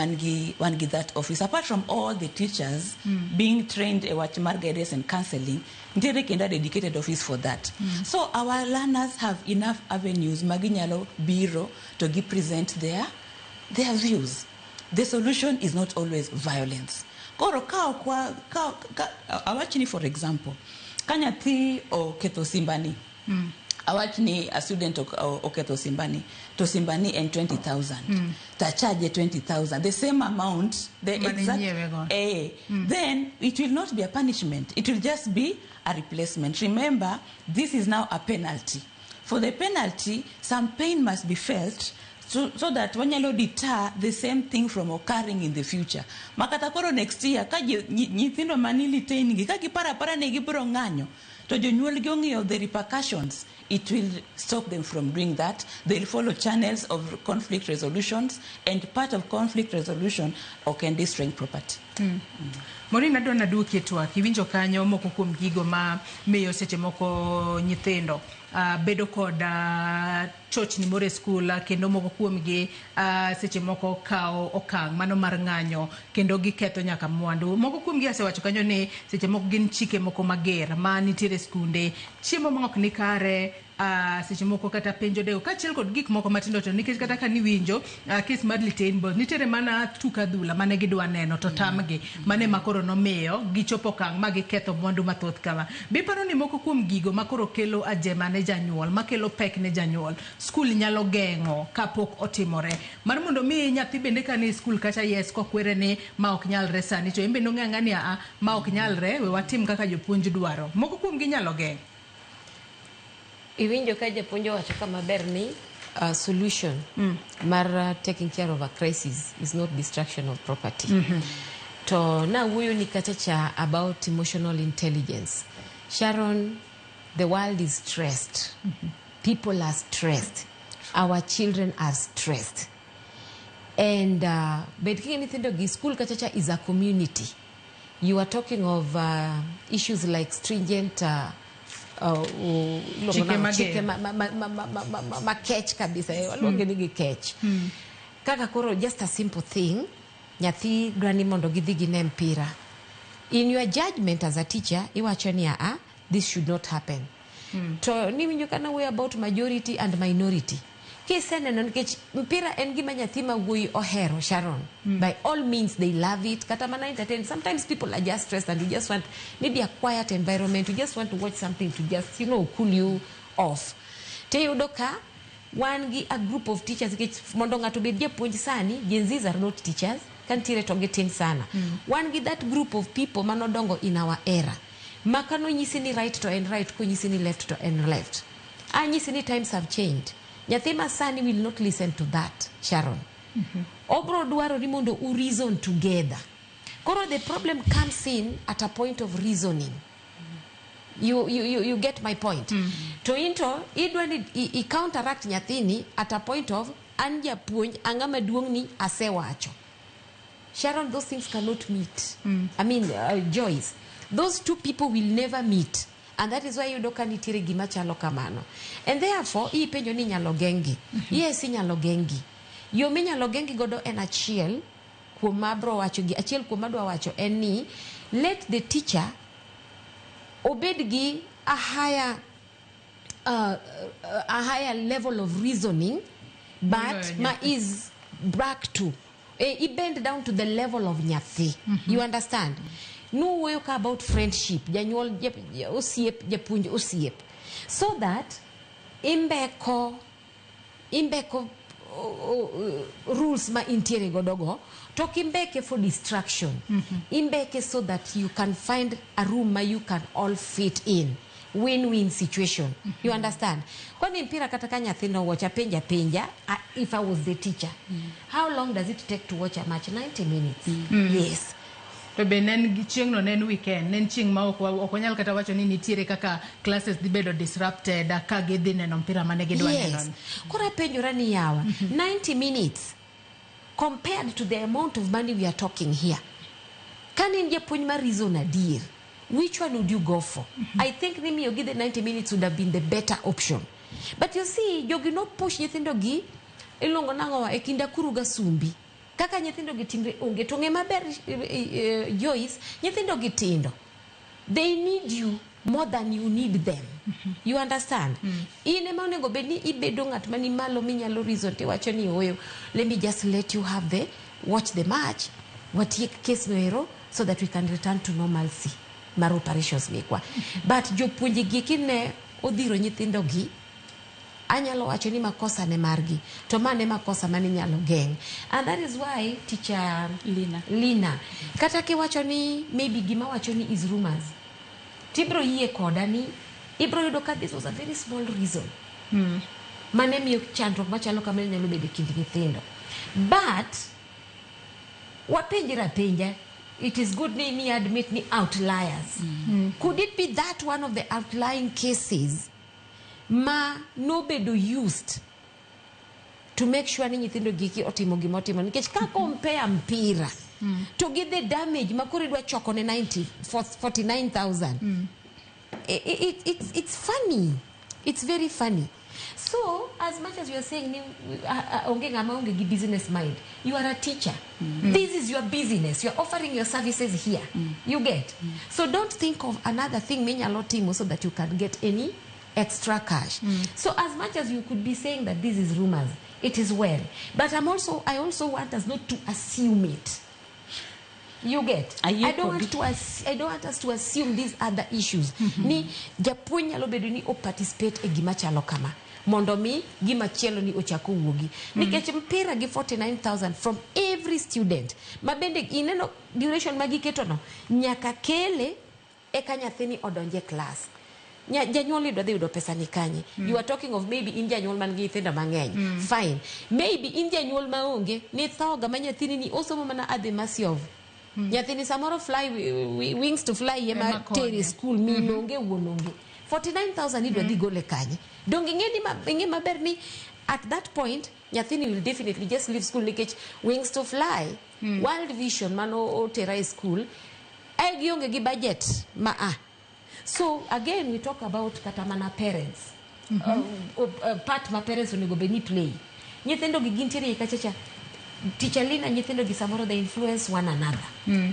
wan gi that office. Apart from all the teachers being trained e wach mar guidance and counseling, nitiere kendo a dedicated office for that. So our learners have enough avenues ma ginyalo biro to gi present their views. The solution is not always violence. Koro ka ok wa ka awach ni, for example, ka nyathi oketho simbani, awach ni a student oketho simbani, to simbani en 20,000, tacharge 20,000, the same amount, the Mane exact inyiewe go. Then it will not be a punishment, it will just be a replacement. Remember, this is now a penalty. For the penalty, some pain must be felt so that wanyalo deter the same thing from occurring in the future. Makata koro next year ka nyithindo mani retain gi ka giparo apara ni gibiro ng'anyo, to jonyuol gi ong'iyo the repercussions, it will stop them from doing that. They'll follow channels of conflict resolutions, and part of conflict resolution ok en destroying property. Maureen, adwa naduoki e twak. Iwinjo kanyo moko kuom gigo ma miyo seche moko nyithindo bedo kod chochni moro e skul, kendo moko kuomgi seche moko kawo okang' mano mar ng'anyo kendo giketho nyaka mwandu. Moko kuomgi asewacho kanyo ni seche moko gin chike moko mager ma nitiere e skunde, chiemo ma ok ni kare, seche moko kata penjo deo kaachiel kod gik moko matindo tindo, nikech kata ka niwinjo kes mar Litein Boys, nitiere mana tuk adhula mane gidwa neno to tamgi, mane ma koro nomiyo gichopo okang' ma giketho mwandu mathoth kama. Biparo ni moko kuom gigo ma koro kelo ajema ne janyuol, makelo pek ne janyuol, skul nyalo geng'o kapok otimore, mar mondo mi nyathi bende ka ni e skul kacha, yes, kokwere ni ma ok nyalre sani, to en bende ong'e ang'e ni aa, ma ok nyalre, we watim kaka jopuonj dwaro. Moko kuom gi nyalo geng'o. Iwinjo ka japuonj owacho ka maber ni solution mar taking care of a crisis is not destruction of property. To nawuoyo ni kacha cha about emotional intelligence. Sharon, the world is stressed. People are stressed. Our children are stressed. And bed king'e nyithindo gi school kacha cha is a community. You are talking of issues like stringent iluongo Chike nang'o? Mager. Chike makech kabisa, waluonge ni gikech. Kaka koro just a simple thing, nyathi dwa ni mondo gidhi gine mpira. In your judgment as a teacher, iwacho ni aa, this should not happen. To niwinjo ka nawuoyo about majority and minority. Kiseneno, nikech mpira en gima nyathi ma wuoyi ohero, Sharon. By all means, they love it. Kata mana entertain. Sometimes people are just stressed and you just want maybe a quiet environment. You just want to watch something to just cool you off. Tiyudo ka wan gi a group of teachers, nikech mondo ng'ato obed japuonj sani, Gen Zs are not teachers, ka nitiere to gitin sana. Wan gi that group of people manodongo in our era ma kanonyisi ni right to en right, konyisi ni left to en left. Anyisi ni times have changed. Nyathi ma sani will not listen to that, Sharon. Obro dwaro ni mondo u reason together. Koro the problem comes in at a point of reasoning. You get my point? To into idwa ni i counteract nyathini at a point of an japuonj, ang'ama maduong' ni asewacho. Sharon, those things cannot meet. I mean, Joyce, those two people will never meet. And that is why yudo ka nitiere gima chalo kamano. And therefore, ipenjo ni inyalo geng'gi. Yes, inyalo geng'gi. Yo minyalo geng'gi godo en achiel kuom ma abro wacho gi achiel kuom adwa wacho en ni let the teacher obed gi a higher level of reasoning, but Moloyo ma nyathi. Is back to i bend down to the level of nyathi. You understand? Nuwuoyo ka about friendship, janyuol, osiep, japuonj osiep, so that imbeko rules ma intiere godo go, to ok imbeke for distraction. Imbeke so that you can find a room ma you can all fit in, win-win situation. You understand? Kwani mpira kata ka nyathino watch, apenja penja, if I was the teacher, how long does it take to watch a match? 90 minutes. Yes. To be ne en chieng'no, ne en weekend, ne en chieng' ma ok wanyal kata wacho ni nitiere kaka classes dhi bedo disrupted ka gidhi neno mpira mane gidwa neno. Koro apenjora ni yawa, 90 minutes. Compared to the amount of money we are talking here, ka ne in japuonj ma reason adier, which one would you go for? I think ni miyogi the 90 minutes would have been the better option. But you see, jogi no push nyithindo gi iluongo nang'owa e kind akuru ga sumbi. Kaka nyithindo gi timre onge to ng'e maber Joyce, nyithindo gi tindo. They need you more than you need them. You understand? In ema onego bed ni ibedo ng'at mani malo minyalo reason tiwacho ni oyo, let me just let you have the watch the match, watiek case no ero so that we can return to normalcy mar operations mekwa. But jopuonje gi kine odhiro nyithindo gi, anyalo wacho ni makosa ne margi to ma ne makosa mane inyalo geng', and that is why teacher Lina kata kiwacho ni maybe gima wacho ni is rumors, tibro yie koda ni ibro yudo ka this was a very small reason mane miyo chandruok machalo kamano nyalo bedo e kind nyithindo. But wapenjre apenja, it is good ni admit ni outliers. Could it be that one of the outlying cases ma nobedo used to make sure ni nyithindo giki otimo gima otimo? Nikech ka compare mpira to gi the damage ma koro idwa choko ne 90 49,000, it's funny, it's very funny. So as much as you are saying ni onge ng'ama onge gi business mind, you are a teacher. This is your business. You are offering your services here. You get? So don't think of another thing minyalo timo so that you can get any extra cash. So as much as you could be saying that this is rumors, it is well, but I also want us not to assume it. You get? I don't want us to assume these other issues ni japuonj nyalo bedo ni o participate e gima chalo kama mondo mi gima chielo ni ochako wuogi, nikech mpira gi 49,000 from every student ma bende ineno duration ma giketo no nyaka kele eka nyathini odonje class. Janyuol idwa dhi yudo pesa ni kanye? You are talking of maybe in janyuol man gi nyithindo mang'eny. Fine, maybe in janyuol maonge ni thoga ma nyathini ni osomo mana at the mercy of nyathini samoro fly wings to fly ema Ema konye. tere school, min onge, wuon onge. 49,000 idwa dhi gole kanye? Donge ing'e ni ing'e maber ni at that point nyathini will definitely just leave school, nikech wings to fly, World Vision mano otera e school e gionge gi budget ma a. So again we talk about kata mana parents, part ma parents onego bed ni play. Nyithindo gi gintiere kachacha, teacher Lina, nyithindo gi samoro they influence one another.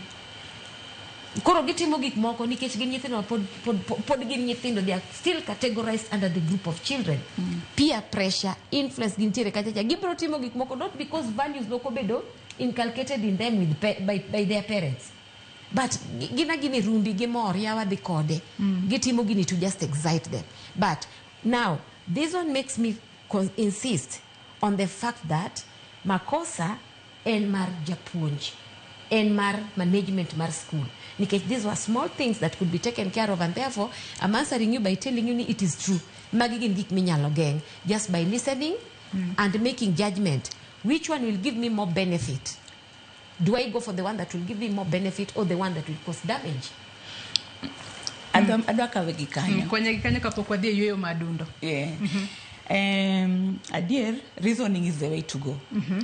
Koro gitimo gik moko nikech gin nyithindo ma pod gin nyithindo. They are still categorized under the group of children. Peer pressure, influence gintiere kachacha, gibiro timo gik moko not because values moko bedo inculcated in them by their parents, but gina gini rumbi gimor yawa dhi kode. Gitimo gini to just excite them. But now this one makes me insist on the fact that makosa en mar japuonj, en mar management mar school, nikech these were small things that could be taken care of. And therefore I'm answering you by telling you ni it is true, magi gin gik minyalo geng just by listening and making judgment which one will give me more benefit. Do I go for the one that will give me more benefit or the one that will cause damage? Adwa kawe gi kanyo. Konye gi kanyo kapok wadhi e yueyo madundo. Yeah. Adier, reasoning is the way to go.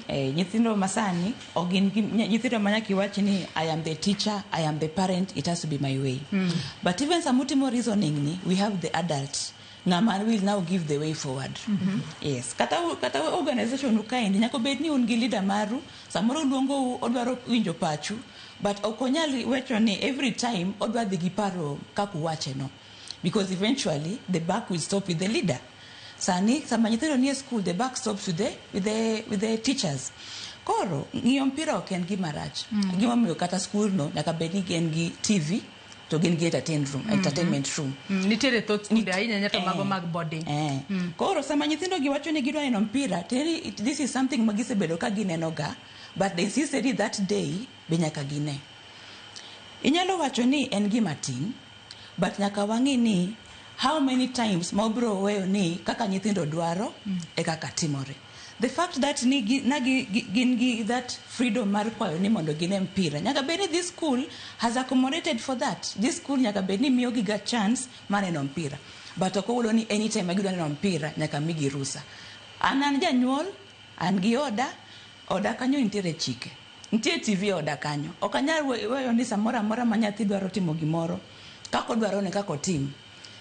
Nyithindo masani ok gin nyithindo ma nyaka iwach ni I am the teacher, I am the parent, it has to be my way. But even samutimo reasoning ni, we have the adult ng'ama will now give the way forward. Yes, kata organization u kaendi nyaka bed ni un gi leader maru, samoro oluongou, odwaro winjo pachu, but ok onyal wacho ni every time odwa dhi gi paro kaka uwache no, because eventually the buck will stop with the leader. Sani sama nyithindo nie school, the buck stops with the teachers. Koro ng'iyo mpira ok en gima rach. Gimomiyo kata school no nyaka bed ni gin gi TV to gin gi entertain room, entertainment room. Nitiere thoth skunde ahinya nyaka mago mag boarding. Koro sama nyithindo gi wacho ni gidwa neno mpira, teri this is something ma gisebedo ka gineno ga, but they insisted ni that day be nyaka gine. Inyalo wacho ni en gima tin, but nyaka wang'i ni how many times ma obiro weyo ni kaka nyithindo dwaro e kaka timore. The fact that ni gi, na gi, gi, gin gi that freedom mar kwayo ni mondo gine mpira, nyaka bed ni this school has accommodated for that. This school nyaka bed ni miyo gi ga chance mar neno mpira, but ok owulo ni anytime ma gidwa neno mpira nyaka migi rusa. An janyuol, an gi oda. Oda kanyo nitiere chike. Nitie TV e oda kanyo. Ok anyal weyo ni samoro amora ma nyathi dwaro timo gimoro, kaka odwaro ne kaka otim.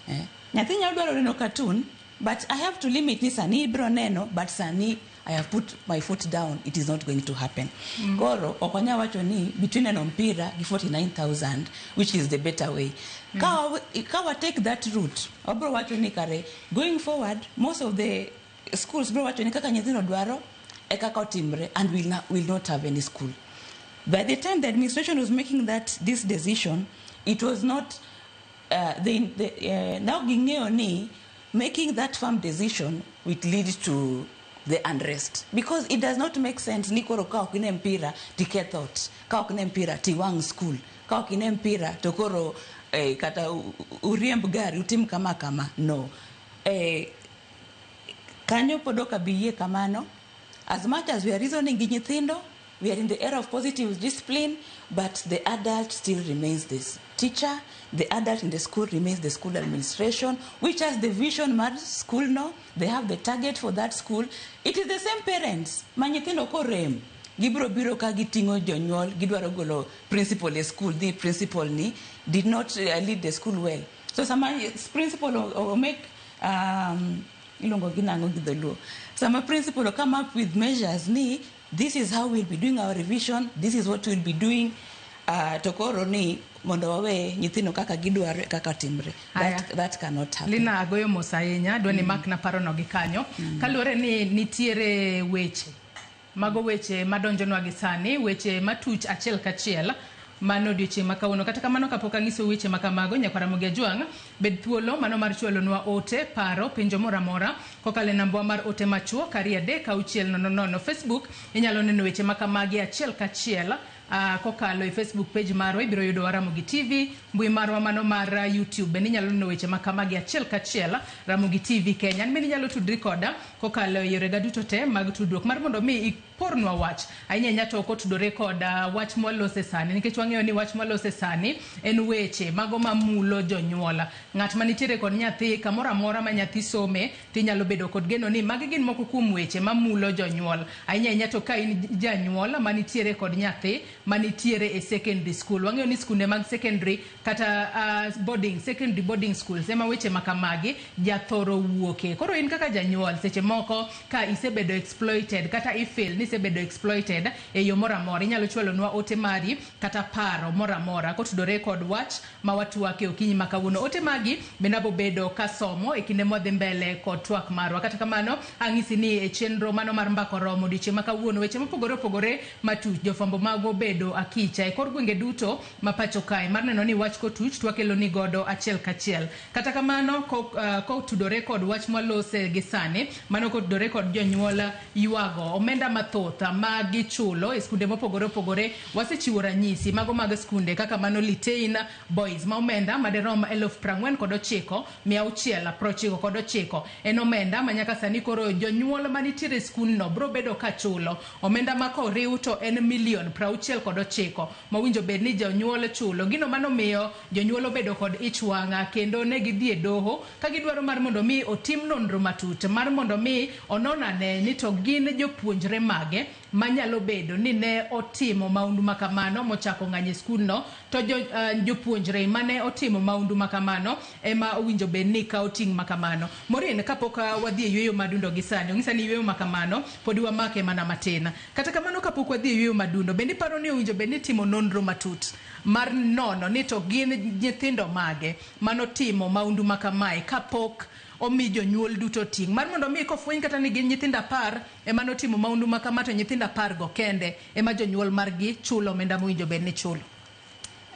Eh? Nyathi nyalo dwaro neno cartoon, but I have to limit ni sani ibiro neno, but sani I have put my foot down, it is not going to happen. Koro, ok wanyal wacho ni between neno mpira gi 49,000, which is the better way. Ka wa take that route, wabro wacho ni kare, going forward, most of the schools bro wacho ni kaka nyithindo dwaro, e kaka otimre, and will not have any school. By the time the administration was making that this decision, it was not now ging'eyo ni making that firm decision will lead to the unrest because it does not make sense ni koro ka ok ine mpira tiketh ot, ka ok ine mpira tiwang' school, ka ok ine mpira to koro kata uriemb gari utim kama kama no kanyo pod ok abi yie kamano. As much as we are reasoning gi nyithindo, we are in the era of positive discipline, but the adult still remains this teacher. The adult in the school remains the school administration, which has the vision mar school. No, they have the target for that school. It is the same parents ma nyithindo korem gibiro biro ka giting'o jonyuol, gidwaro golo principal e school. The principal ni did not lead the school well. So sama principal o make iluongo gi nang'o gi dholuo, sama principal o come up with measures ni this is how we'll be doing our revision, this is what we'll be doing, to koro ni mondo wawe nyithindo kaka gidwaro kaka timre. Aya. That cannot happen. Lina, agoyo mos ahinya, dwa ni makna parono gi kanyo. Kaluwore ni nitiere weche, mago weche madonjonwa gi sani, weche matuch achiel kachiel mano odiochieng' ma kawuono. Kata kamano, kapok ang'iso weche ma kamago, nyakwara Ramogi Ajwang', bed thuolo mano mar chwalonwa ote, paro, penjo moro amora kokalo e nambwa mar ote machuok 23600. Facebook inyalo neno weche ma kamagi achiel kachiel kokalo e Facebook page marwa, ibiro yudo wa Ramogi TV. Mbui marwa mano mar YouTube bende inyalo neno weche ma kamagi achiel kachiel, Ramogi TV Kenya. An bende inyalo tudri koda kokalo e yorega duto te mag tudruok mar mondo mi ipornwa wach, ahinya ahinya to kotudore kod wach mwalose sani, nikech wang'eyo ni wach mwalose sani en weche mago mamulo jonyuol. Ng'at manitiere kod nyathi kamoro amora ma nyathi some, tinyalo bedo kod geno ni magi gin moko kuom weche mamulo jonyuol, ahinya ahinya to ka in janyuol manitiere kod nyathi manitiere e secondary school. Wang'eyo ni skunde mag secondary kata boarding, secondary boarding schools ema weche ma kamagi jathoro wuoke. Koro in kaka janyuol, seche moko ka isebedo exploited kata ifeel ni isebedo exploited e yo moro amora, inyalo chwalonwa ote mari kata paro moro amora kotudore kod wach ma watwake okinyi ma kawuono. Ote magi bende abo bedo kasomo e kinde mwadhi mbele kod twak marwa. Kata kamano, ang'isi ni e chenro mano mar Mbaka Oromo odiochieng' ma kawuono, weche mopogore opogore matuch, jofwambo magwa obedo akicha e kor gwenge duto ma pacho kae mar neno ni wach kotuch to wakelo ni godo achiel kachiel. Kata kamano, kotudore kod wach mwalose gi sani, mano kotudore kod jonyuol ywago omenda mathoth ma gichulo e skunde mopogore opogore, wasechiwo ranyisi mago mag skunde kaka mano Litein Boys ma omenda madirom 40,699 en omenda ma nyaka sani koro jonyuol manitiere e skundno biro bedo ka chulo omenda ma koriw to en milion 69 mowinjo bed ni jonyuol chulo. Gino manomiyo jonyuol obedo kod ich wang' kendo ne gidhi e doho ka gidwaro mar mondo mi otim nonro matut mar mondo mi onon ane ni to gin jopuonjre mage manyalo bedo ni ne otimo maundu makamano mochako ng'anyo e skundno, to jopuonjre mane otimo maundu makamano ema owinjo bed ni kawo ting' makamano. Maureen, kapok wadhi e yueyo madundo gi sani, onyisa ni yueyo makamano podi wamake mana matin. Kata kamano, kapok wadhi e yueyo madundo, bende iparo ni owinjo bed ni timo nonro matut mar nono ni to gin nyithindo mage manotimo maundu makamae kapok omi jonyuol duto ting' mar mondo mi kofweny kata ni gin nyithindo 10 ema notimo maundu makama, to nyithindo 10 go kende ema jonyuol margi chulo omenda mowinjo bed ni chulo?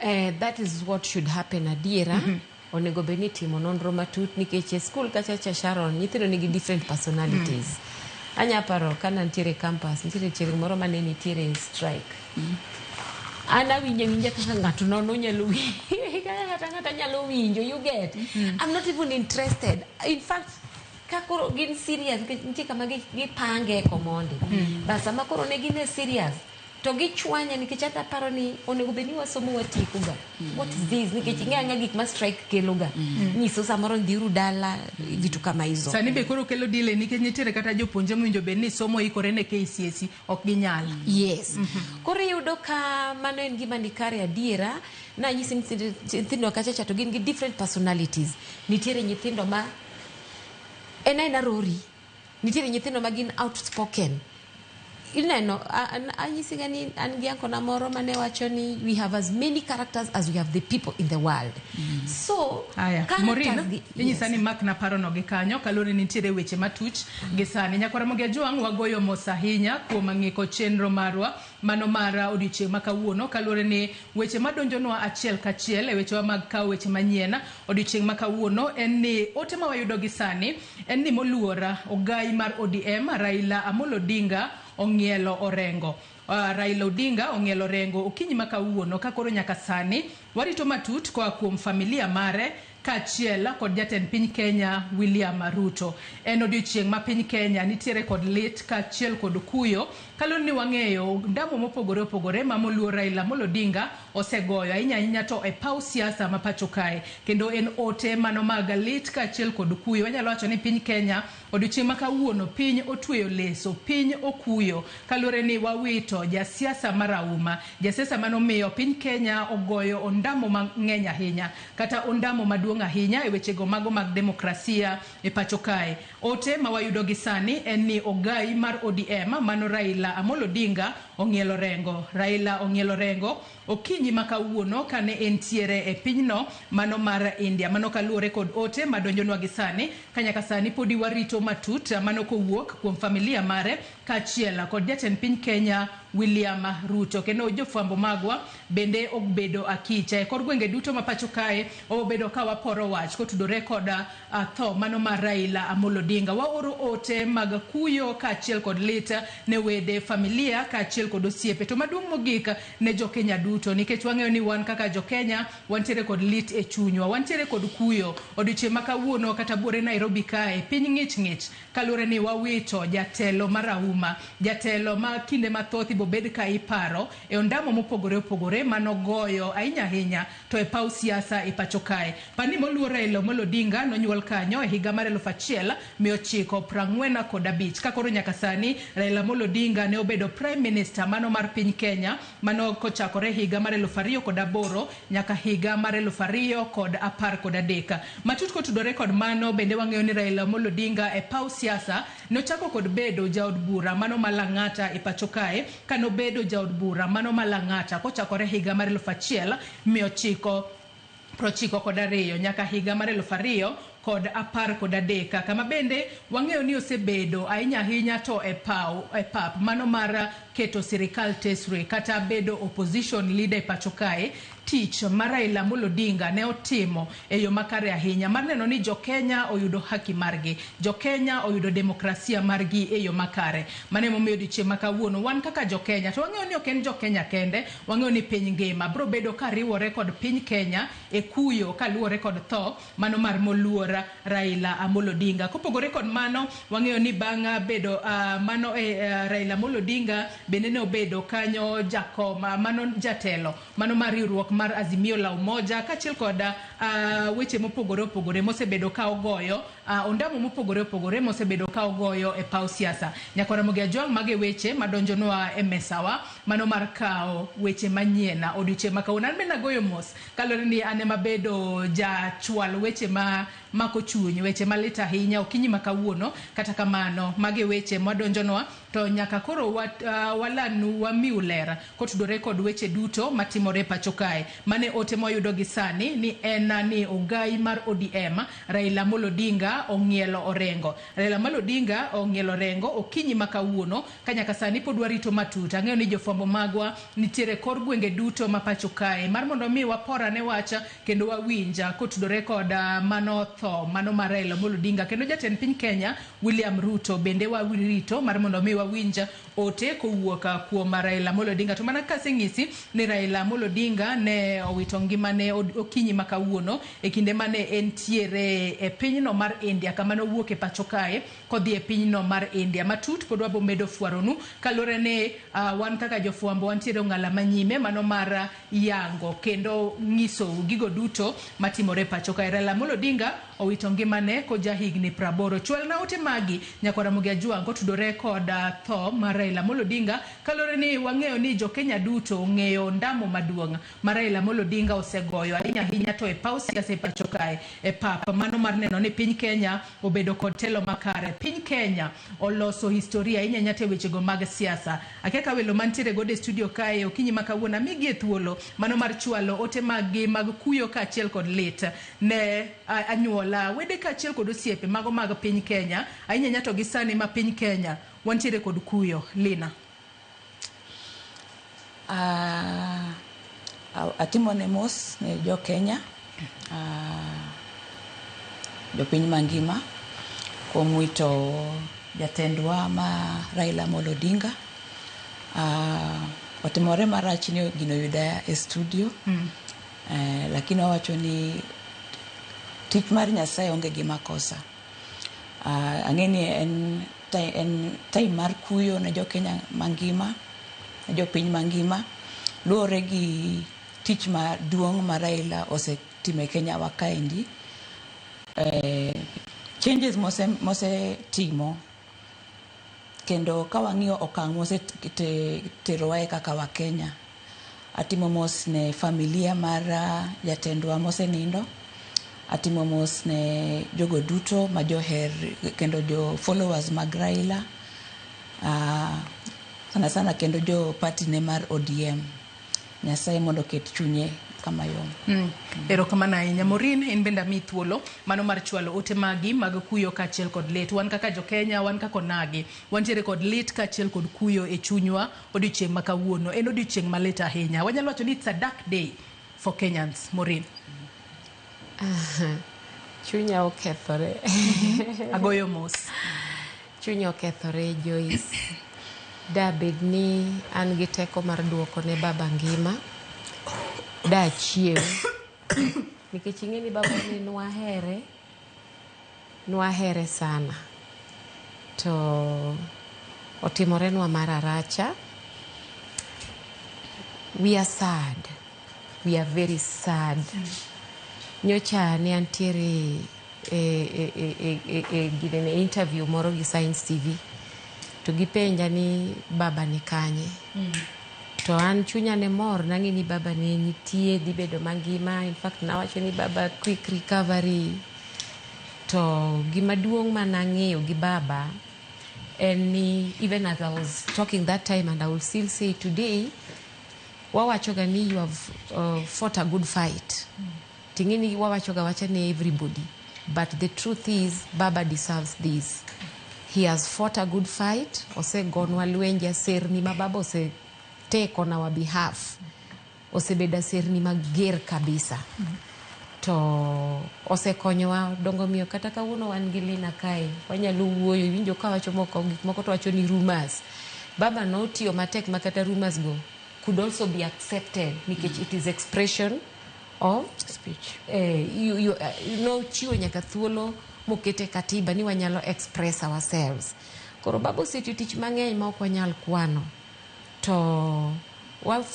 That is what should happen adiera. Onego bed ni timo nonro matut nikech e school kacha cha, Sharon, nyithindo nigi different personalities. Anya paro kana nitiere campus, nitiere chieng' moro mane nitiere strike. An awinjo awinja kaka ng'ato nono nyalo winjo, kaka ng'ato ang'ata nyalo winjo, you get. I'm not even interested. In fact, ka koro gin serious, nikech nitie kama gipange komondi. But sama koro ne gin e serious, To gichwanya nikech ata aparo ni onego bed ni wasomo watieko ga. What is this? Nikech ing'eyo ang'eya gik ma strike kelo ga. Nyiso samoro ni dhiuru dala, vitu kama hizo. Sani be koro kelo delay nikech nitiere kata jopuonjre mowinjo bed ni somo ikore ne KCSE ok ginyal. Yes. Koro iyudo ka mano en gima ni kare adiera. Nanyisi nyithindo kacha cha to gin gi different personalities. Nitiere nyithindo ma en aena rori. Nitiere nyithindo ma gin outspoken. Ineno, anyisi ga ni an gi ankona moro mane wacho ni we have as many characters as we have the people in the world. So, Aya, characters Maureen, inyisa ni mak na parono gi kanyo kaluwore ni nitiere weche matuch gi sani. Nyakwara Ramogi Ajwang' wagoyo mos ahinya kuom ng'iko chenro marwa mano mar odiochieng' ma kawuono kaluwore ni weche madonjonwa achiel kachiel e wechewa mag kawo weche manyien odiochieng' ma kawuono en ni ote ma wayudo gi sani en ni moluor ogai mar ODM Raila Amolo Odinga ong'ielo Orengo. Raila Odinga ong'ielo Orengo okinyi ma kawuono ka koro nyaka sani warito matut koa kuom familia mare kaachiel kod jatend piny Kenya William Ruto. En odiochieng' ma piny Kenya nitiere kod lit kaachiel kod kuyo kaluwore ni wang'eyo ndamo mopogore opogore ma moluor Raila Amolo Odinga osegoyo ahinya ahinya to e paw siasa ma pacho kae. Kendo en ote mano mag lit kaachiel kod kuyo. Wanyalo wacho ni piny Kenya odiochieng' ma kawuono piny otweyo leso, piny okuyo kaluwore ni wawito jasiasa marahuma, jasiasa manomiyo piny Kenya ogoyo ondamo mang'eny ahinya kata ondamo maduong' ahinya e wechego mago mag demokrasia e pacho kae. Ote ma wayudo gi sani en ni ogai mar ODM mano Raila Amolo Odinga ong'ielo Orengo. Raila ong'ielo Orengo okinyi ma kawuono kane entiere e pinyno mano mar India. Mano kaluwore kod ote madonjonwa gi sani ka nyaka sani podi warito matut mano kowuok kuom familia mare kaachiel kod jatend piny Kenya William Ruto. Kendo jofwambo magwa bende obedo akicha e kor gwenge duto ma pacho kae obedo ka waporo wach kotudore kod tho mano mar Raila Amolo Odinga. Waoro ote mag kuyo kaachiel kod lit ne wede familia kaachiel kod osiepe. To maduong' mogik ne jokenya duto nikech wang'eyo ni wan kaka jokenya wantiere kod lit e chunywa, wantiere kod kuyo. Odiochieng' ma kawuono kata buore Nairobi kae piny ng'ich ng'ich kaluwore ni wawito jatelo marahuma, jatelo ma kinde mathoth ibobed ka iparo e ondamo mopogore opogore manogoyo ahinya ahinya to e paw siasa e pacho kae. Pani moluor Raila Amolo Odinga nonyuol kanyo e higa mar 1945 ka koro nyaka sani Raila Amolo Odinga ne obedo Prime Minister mano mar piny Kenya mano kochakore higa mar 2008 nyaka higa mar 2013. Matut kotudore kod mano bende wang'eyo ni Raila Amolo Odinga e paw siasa nochako kod bedo jaod bura mano ma Lang'ata e pacho kae kanobedo jaod bura mano ma Lang'ata kochakore higa mar 1992 nyaka higa mar 2013 kama bende wang'eyo ni osebedo ahinya ahinya to e paw e pap mano mar keto sirikal tesre kata bedo opposition leader e pacho kae. Tich mar Raila Amolo Odinga ne otimo e yo makare ahinya mar neno ni jokenya oyudo haki margi, jokenya oyudo demokrasia margi e yo makare. Mano emomiyo odiochieng' ma kawuono wan kaka jokenya to wang'eyo ni ok en jokenya kende, wang'eyo ni piny ngima biro bedo ka riwore kod piny Kenya e kuyo kaluwore kod tho mano mar moluor Raila Amolo Odinga. Kopogore kod mano, wang'eyo ni bang' bedo mano Raila Amolo Odinga bende ne obedo kanyo jakom mano jatelo mano mar riwruok mar Azimio la Umoja kaachiel kod weche mopogore opogore mosebedo ka ogoyo ondamo mopogore opogore mosebedo ka ogoyo e paw siasa. Nyakwara Ramogi Ajwang' mage weche madonjonwa e mesawa mano mar kawo weche manyien odiochieng' ma kawuono. An bende agoyo mos kaluwore ni an ema abedo jachwal weche ma mako chuny, weche malit ahinya okinyi ma kawuono. Kata kamano mage weche madonjonwa to nyaka koro walanu wamiu ler kotudore kod weche duto matimore pacho kae. Mane ote mwayudo gi sani ni en ni ogai mar ODM Raila Amolo Odinga ong'ielo Orengo. Raila Amolo Odinga ong'ielo Orengo okinyi ma kawuono ka nyaka sani pod warito matut. Ang'eyo ni jofwambo magwa nitiere kor gwenge duto ma pacho kae mar mondo mi waporane wach kendo wawinja kotudore kod mano tho mano mar Raila Amolo Odinga kendo jatend piny Kenya William Ruto bende warito mar mondo mi wawinj ote kowuok kuom Raila Amolo Odinga. To mana kaseng'isi ni Raila Amolo Odinga ne owito ngimane okinyi ma kawuono e kinde mane entiere e pinyno mar India, kama nowuok e pacho kae kodhi e pinyno mar India. Matut pod wabo medo fwaronu kaluwore ni wan kaka jofwambo wantiere ong'ala manyime mano mar yango kendo nyisou gigo duto matimore e pacho kae. Raila Amolo Odinga owito ngimane koja higni 80. Chwalna ote magi nyakwar Ramogi Ajwang' kotudore kod tho mar Raila Amolo Odinga, kaluwore ni wang'eyo ni jokenya duto ong'eyo ndamo maduong' ma Raila Amolo Odinga osegoyo ahinya ahinya to e paw siasa e pacho kae e pap mano mar neno ni piny Kenya obedo kod telo makare. Piny Kenya oloso historia ahinya ahinya to e wechego mag siasa. Akia ka welo mantiere godo e studio kae okinyi ma kawuono amigie thuolo mano mar chwalo ote mag gi mag kuyo kaachiel kod lit ne anyuola, wede kaachiel kod osiepe mago mag piny Kenya, ahinya ahinya to gi sani ma piny Kenya wantiere kod kuyo. Lina. Atimo ne mos ne jo Kenya, jopiny mangima kuom wito jatendwa ma Raila Amolo Odinga. Otimore marach ni gino oyuda e studio. Lakini wawacho ni tich mar Nyasaye onge gi makosa. Ang'e ni en time mar kuyo ne jo Kenya mangima, ne jopiny mangima, luwore gi tich maduong' ma Raila osetimo e Kenya wa kaendi. Changes mosetimo kendo ka wang'iyo okang' moseterowae kaka wa Kenya. Atimo mos ne familia mar jatendwa mosenindo. Atimo mos ne jogo duto ma joher kendo jo followers mag Raila. Sana sana kendo jo party ne mar ODM. Nyasaye mondo oket chunye kama yom. Erokamano ahinya. Maureen, in bende amiyi thuolo mano mar chwalo ote magi mag kuyo kaachiel kod lit. Wan kaka jokenya, wan kaka onagi, wantiere kod lit kaachiel kod kuyo e chunywa odiochieng' ma kawuono. En odiochieng' malit ahinya. Wanyalo wacho ni it's a dark day for Kenyans. Maureen. Chunya okethore. Agoyo mos. Chunya okethore, Joyce. Dabed ni an gi teko mar duoko ne baba ngima, dachiew. Nikech ing'e ni baba ni nwahere, nwahere sana. To otimorenwa mar aracha. We are sad. We are very sad. Nyocha ne antiere e ginene interview moro gi Science TV. To gipenja ni baba ni kanye. To an chunya ne mor nang'e ni baba ne nitie dhi bedo mangima. In fact nawacho ni baba quick recovery. To gima duong' manang'eyo gi baba en ni even as I was talking that time and I will still say today, wawacho ga ni you have fought a good fight. Ting'e ni wawacho ga wacha ni everybody. But the truth is, Baba deserves this. He has fought a good fight. Osegonwa lwenje aserni ma baba ose take on our behalf. Osebedo aserni mager kabisa. To osekonyowa dongo miyo kata kawuono wan gi Lina kae wanyalo wuoyo iwinjo ka wacho moko gik moko to wacho ni rumors. Baba notiyo matek ma kata rumors go could also be accepted nikech it is expression of speech. Nochiwo nyaka thuolo mokete katiba ni wanyalo express ourselves. Koro baba osetiyo tich mang'eny ma ok wanyal kwano. To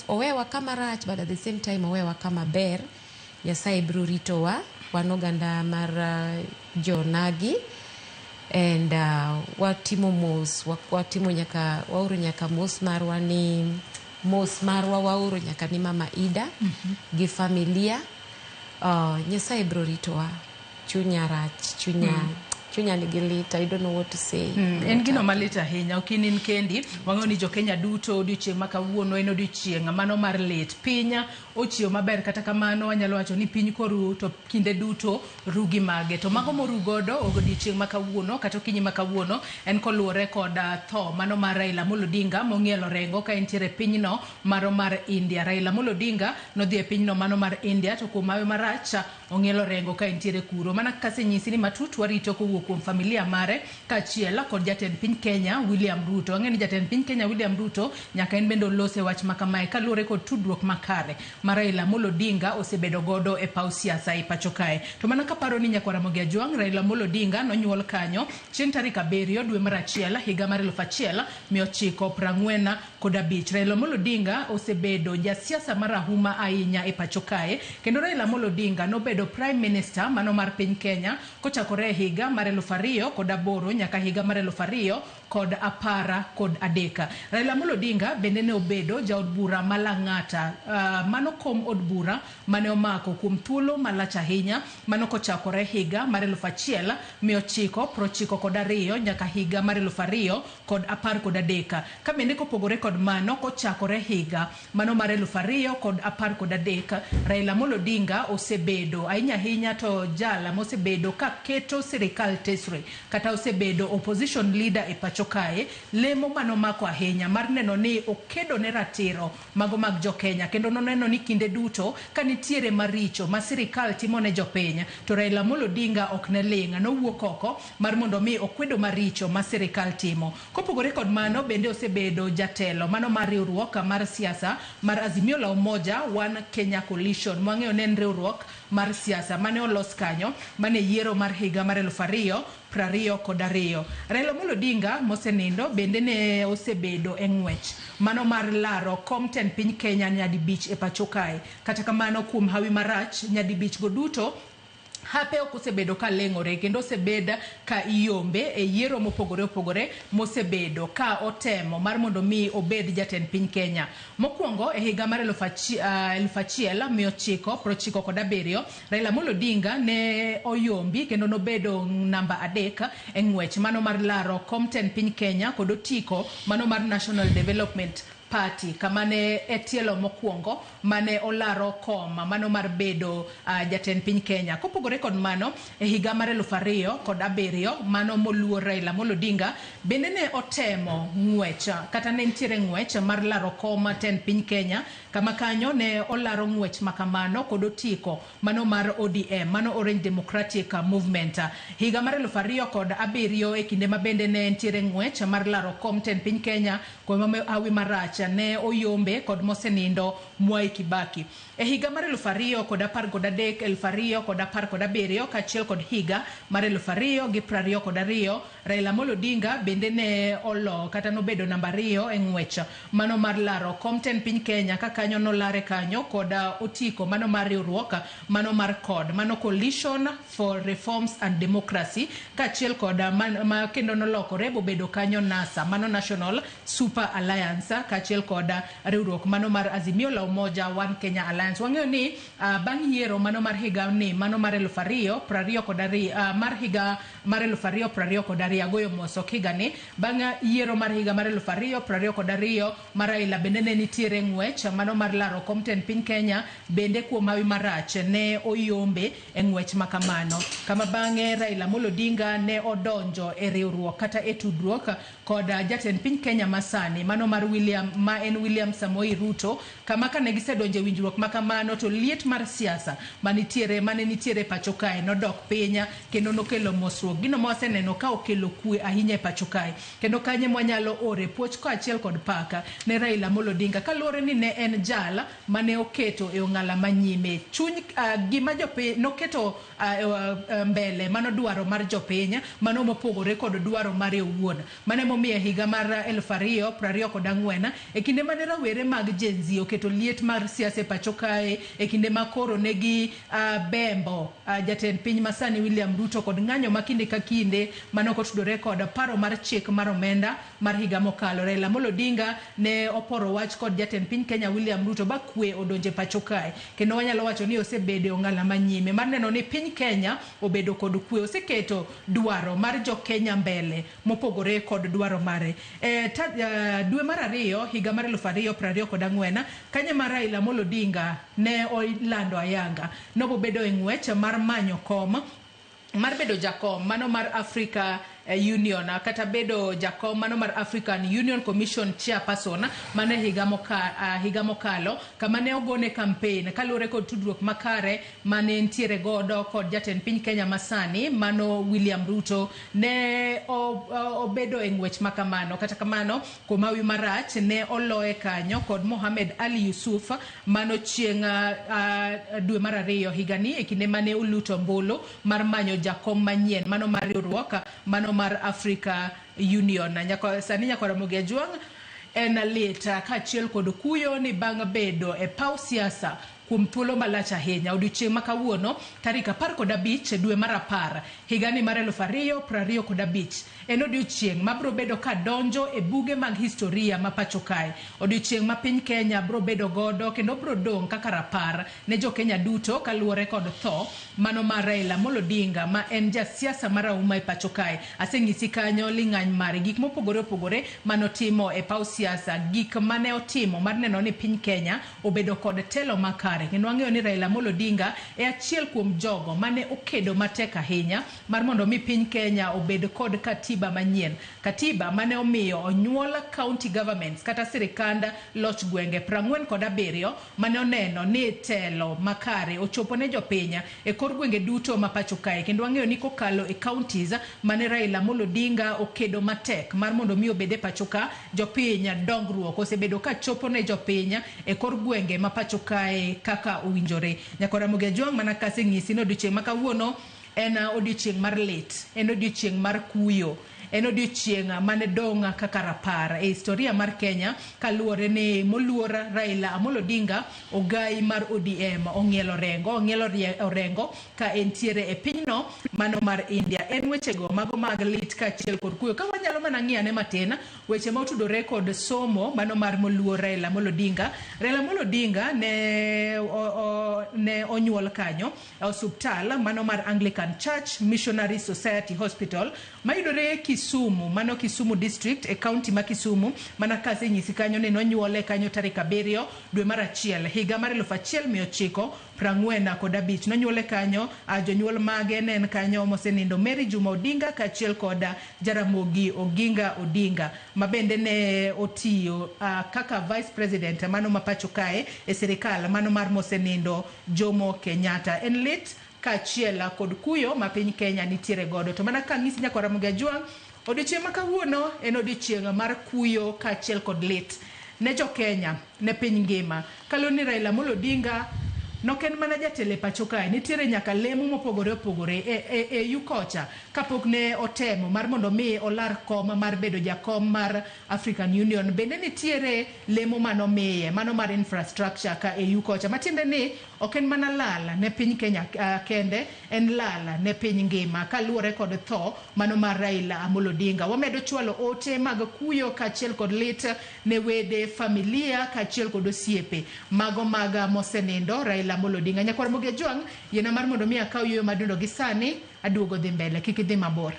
owewa kama rach but at the same time owewa kama ber. Nyasaye biro ritowa wan oganda mar jonagi and watimo mos watimo nyaka waoro nyaka mos marwa ni mos marwa waoro nyaka ni mama Ida gi familia. Nyasaye biro ritowa. Chunya rach, chunya chunya nigi lit. I don't know what to say. En gino malit ahinya, ok in kendi. Wang'eyo ni jokenya duto odiochieng' ma kawuono en odiochieng' mano mar lit. Piny ochiew maber, kata kamano wanyalo wacho ni piny koru to kinde duto ru gi mage. To mago moru godo odiochieng' ma kawuono kata okinyi ma kawuono en koluwore kod tho mano mar Raila Amolo Odinga mong'ielo rengo ka entiere e pinyno maro mar India. Raila Amolo Odinga nodhi e pinyno mano mar India to kuom hawi marach ong'ielo rengo ka entiere kuro. Mana kaka asenyisi ni matut warito kowuok kuom familia mare kaachiel kod jatend piny Kenya William Ruto. Ang'eyo ni jatend piny Kenya William Ruto nyaka en bende olose wach makamae kaluwore kod tudruok makare ma Raila Amolo Odinga osebedo godo e paw siasa e pacho kae. To mana kaparo ni nyakwar Ramogi Ajwang' Raila Amolo Odinga nonyuol kanyo chieng' tarik 7 dwe mar 1 higa mar 1945. Raila Amolo Odinga osebedo jasiasa marahuma ahinya e pacho kae, kendo Raila Amolo Odinga nobedo Prime Minister mano mar piny Kenya kochakore e higa mar 2008 nyaka higa mar 2013. Raila Amolo Odinga bende ne obedo jaod bura ma Lang'ata, mano kom od bura mane omako kuom thuolo malach ahinya mano kochakore higa mar 1992 nyaka higa mar 2013. Ka bende kopogore kod mano, kochakore higa mano mar 2013, Raila Amolo Odinga osebedo ahinya ahinya to jala mosebedo ka keto sirikal tesre kata osebedo opposition leader e pacho kae, lemo manomako ahinya mar neno ni okedo ne ratiro mago mag jokenya, kendo noneno ni kinde duto ka nitiere maricho ma sirikal timo ne jopiny to Raila Amolo Odinga ok ne ling', nowuok oko mar mondo mi okwedo maricho ma sirikal timo. Kopogore kod mano, bende osebedo jatelo mano mar riwruok mar siasa mar Azimio la Umoja One Kenya Coalition, mwang'eyo ne en riwruok mar siasa mane olos kanyo mane yiero mar higa mar 2022. Raila Amolo Odinga mosenindo bende ne osebedo e ng'wech mano mar laro kom tend piny Kenya nyadibich e pacho kae. Kata kamano, kuom hawi marach, nyadibich go duto hape ok osebedo ka leng'ore, kendo osebed ka iyombe e yiero mopogore opogore mosebedo ka otemo mar mondo mi obed jatend piny Kenya. Mokwongo e higa mar 1997, Raila Amolo Odinga ne oyombi kendo nobedo namba 3 e ng'wech mano mar laro kom tend piny Kenya kod otiko mano mar National Development Party, kama ne e tielo mokwongo mane olaro kom mano mar bedo jatend piny Kenya. Kopogore kod mano, e higa mar 2007 mano moluor Raila Amolo Odinga bende ne otemo ng'wech kata ne nitiere ng'wech mar laro kom tend piny Kenya, kama kanyo ne olaro ng'wech makamano kod otiko mano mar ODM, mano Orange Democratic Movement. Higa mar 2007 e kinde ma bende ne nitiere ng'wech mar laro kom tend piny Kenya, kuom hawi marach ne oyombe kod mosenindo Mwai Kibaki. E higa mar 2013, 2017 kaachiel kod higa mar 2022, Raila Amolo Odinga bende ne olo kata nobedo namba 2 e ng'wech mano mar laro kom tend piny Kenya, ka kanyo nolare kanyo kod otiko mano mar riwruok mano mar CORD, mano Coalition for Reforms and Democracy, kaachiel kod ma kendo nolokore bobedo kanyo NASA, mano National Super Alliance, kaachiel kod riwruok mano mar Azimio la Umoja One Kenya Alliance. Wang'eyo ni bang' yiero mano mar higa ni mano mar 2022 mar higa mar 2022, agoyo mos ok higa ni, bang' yiero mar higa mar 2022 mar Raila bende ne nitiere ng'wech mano mar laro kom tend piny Kenya, bende kuom hawi marach ne oyombe e ng'wech makamano, kama bang'e Raila Amolo Odinga ne odonjo e riwruok kata e tudruok kod jatend piny Kenya masani mano mar William, ma en William Samoei Ruto, kama kane gisedonjo e winjruok makamano to liet mar siasa manitiere mane nitiere pacho kae nodok piny kendo nokelo mosruok. Gino ma waseneno ka okelo kwe ahinya e pacho kae, kendo kanye mwanyalo ore puoch kaachiel kod paka ne Raila Amolo Odinga kaluwore ni ne en jal mane oketo e ong'ala manyime chuny gima jopiny noketo mbele mano dwaro mar jopiny mano mopogore kod dwaro mare owuon. Mane momiyo e higa mar 2024 e kinde mane rawere mag Gen Z oketo liet mar siasa e pacho kae, e kinde ma koro negi bembo jatend piny masani William Ruto kod ng'anyo ma kinde ka kinde mane ok otudore kod paro mar chik mar omenda mar higa mokalo, Raila Amolo Odinga ne oporo wach kod jatend piny Kenya William Ruto ba kwe odonje pacho kae, kendo wanyalo wacho ni osebedo e ong'ala manyime mar neno ni piny Kenya obedo kod kwe, oseketo dwaro mar jo Kenya mbele mopogore kod dwaro mare. Dwe mar 2 higa mar 2024 kanye mar Raila Amolo Odinga ne olando ayanga nobobedo e ng'wech mar manyo kom mar bedo jakom mano mar Africa Union kata bedo jakom mano mar African Union Commission chairperson mane higa mokalo, kama ne ogone campaign kaluwore kod tudruok makare mane ntiere godo kod jatend piny Kenya masani mano William Ruto. Ne obedo e ng'wech makamano. Kata kamano, kuom hawi marach, ne oloye kanyo kod Mohamed Ali Yusuf mano chieng' dwe mar ariyo higani, e kinde mane oluto ombulu mar manyo jakom manyien mano mar riwruok mano mar Africa Union. Nyaka sani, nyakwar Ramogi Ajwang', en lit kaachiel kod kuyo ni bang' bedo e paw siasa kuom thuolo malach ahinya, odiochieng' ma kawuono tarik 15 dwe mar 10 higani mar 2025 en odiochieng' mabiro bedo ka donjo e buge mag historia ma pacho kae, odiochieng' ma piny Kenya biro bedo godo kendo biro dong' kaka rapar ne jo Kenya duto kaluwore kod tho mano mar Raila Amolo Odinga, ma en jasiasa marahuma e pacho kae. Aseng'isi kanyo ling'any mare, gik mopogore opogore manotimo e paw siasa, gik mane otimo mar neno ni piny Kenya obedo kod telo makare. Kendo wang'eyo ni Raila Amolo Odinga e achiel kuom jogo mane okedo matek ahinya mar mondo mi piny Kenya obed kod katiba manyien, katiba mane omiyo onyuol county governments kata sirikand loch gwenge 47, mane oneno ni telo makare ochopo ne jopiny e kor gwenge duto ma pacho kae. Kendo wang'eyo ni kokalo e counties mane Raila Amolo Odinga okedo matek mar mondo mi obed e pacho ka, jopiny dongruok osebedo ka chopo ne jopiny e kor gwenge ma pacho kae kaka owinjore. Nyakwar Ramogi Ajwang', mana kaseng'isi ni odiochieng' ma kawuono en odiochieng' mar lit, en odiochieng' mar kuyo, en odiochieng' mane dong' kaka rapar e historia mar Kenya kaluwore ni moluor Raila Amolo Odinga, ogai mar ODM, ong'ielo orengo, ong'ielo orengo ka entiere e pinyno mano mar India. En wechego mago mag lit kaachiel kod kuyo. Ka wanyalo mana ng'iyane matin weche ma otudore kod somo mano mar moluor Raila Amolo Odinga. Raila Amolo Odinga ne onyuol kanyo e osuptal mano mar Anglican Church Missionary Society Hospital mayudore Kisumu, mano Kisumu District e county ma Kisumu. Mana kasenyisi kanyo ni nonyuole kanyo tarik 7 dwe mar 1 higa mar 1945. Nonyuole kanyo, jonyuol mage ne en kanyo mosenindo Mary Juma Odinga kaachiel kod Jaramogi Oginga Odinga, ma bende ne otiyo kaka vice president mano ma pacho kae e sirikal mano mar mosenindo Jomo Kenyatta. En lit kaachiel kod kuyo ma piny Kenya nitiere godo. To mana kang'isi, nyakwar Ramogi Ajwang', odiochieng' ma kawuono en odiochieng' mar kuyo kaachiel kod lit ne jo Kenya, ne piny ngima. Kaluwore ni Raila Amolo Odinga nok en mana jatelo e pacho kae, nitiere nyaka lemo mopogore opogore e AU kocha kapok ne otemo mar mondo mi olar kom mar bedo jakom mar African Union. Bende nitiere lemo manomiye mano mar infrastructure ka AU kocha, matiende ni ok en mana lal ne piny Kenya kende, en lal ne piny ngima kaluwore kod tho mano mar Raila Amolo Odinga. Wamedo chwalo ote mag kuyo kaachiel kod lit ne wede, familia kaachiel kod osiepe mago mag mosenindo Raila Amolo Odinga. Nyakwar Ramogi Ajwang', yiena mar mondo mi akaw yueyo madundo gi sani aduogo dhi mbele, kik idhi mabor.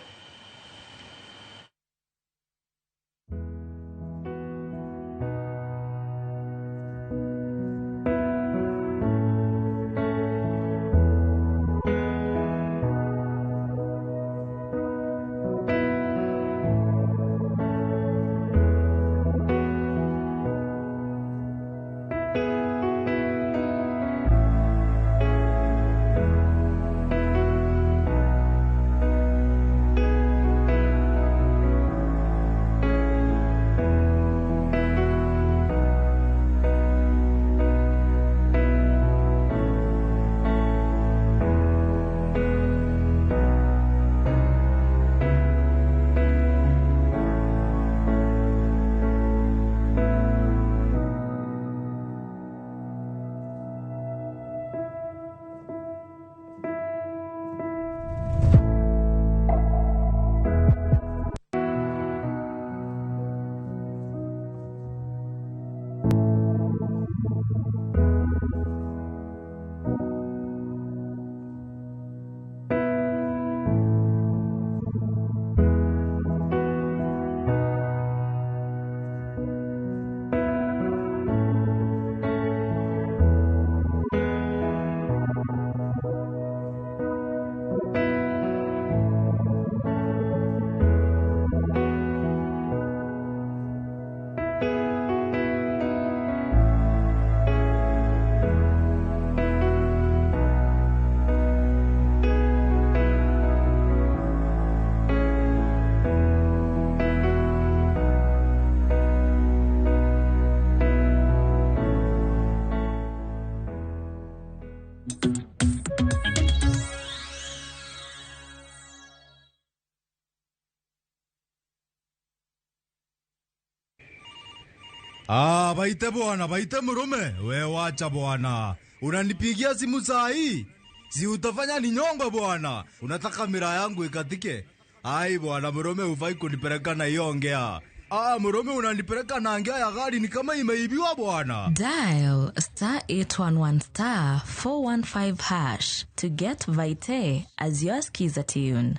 Ah, baite bwana, baite mrume. We wacha bwana. Unanipigia simu saa hii? Si utafanya ni nyongo bwana. Unataka mira yangu ikatike? Ai bwana, mrume hufai kunipeleka na hiyo ongea. Ah, mrume unanipeleka na ngea ya gari ni kama imeibiwa bwana. Dial star 811 star 415 hash to get Vite as your skiza tune.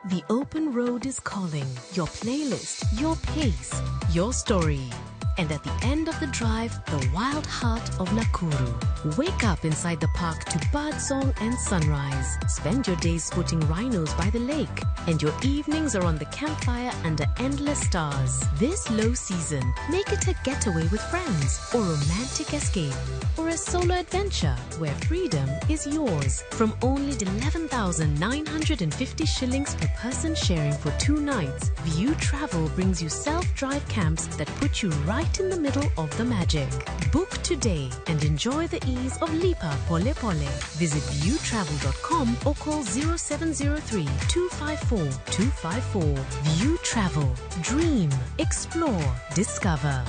The open road is calling. Your playlist, your pace, your story. And at the end of the drive, the wild heart of Nakuru. Wake up inside the park to birdsong and sunrise. Spend your days spotting rhinos by the lake. And your evenings are on the campfire under endless stars. This low season, make it a getaway with friends, or romantic escape, or a solo adventure where freedom is yours. From only 11,950 shillings per person sharing for 2 nights, View Travel brings you self-drive camps that put you right in the middle of the magic. Book today and enjoy the ease of Lipa Pole Pole. Visit viewtravel.com or call 0703 254 254. View Travel. Dream, explore, discover.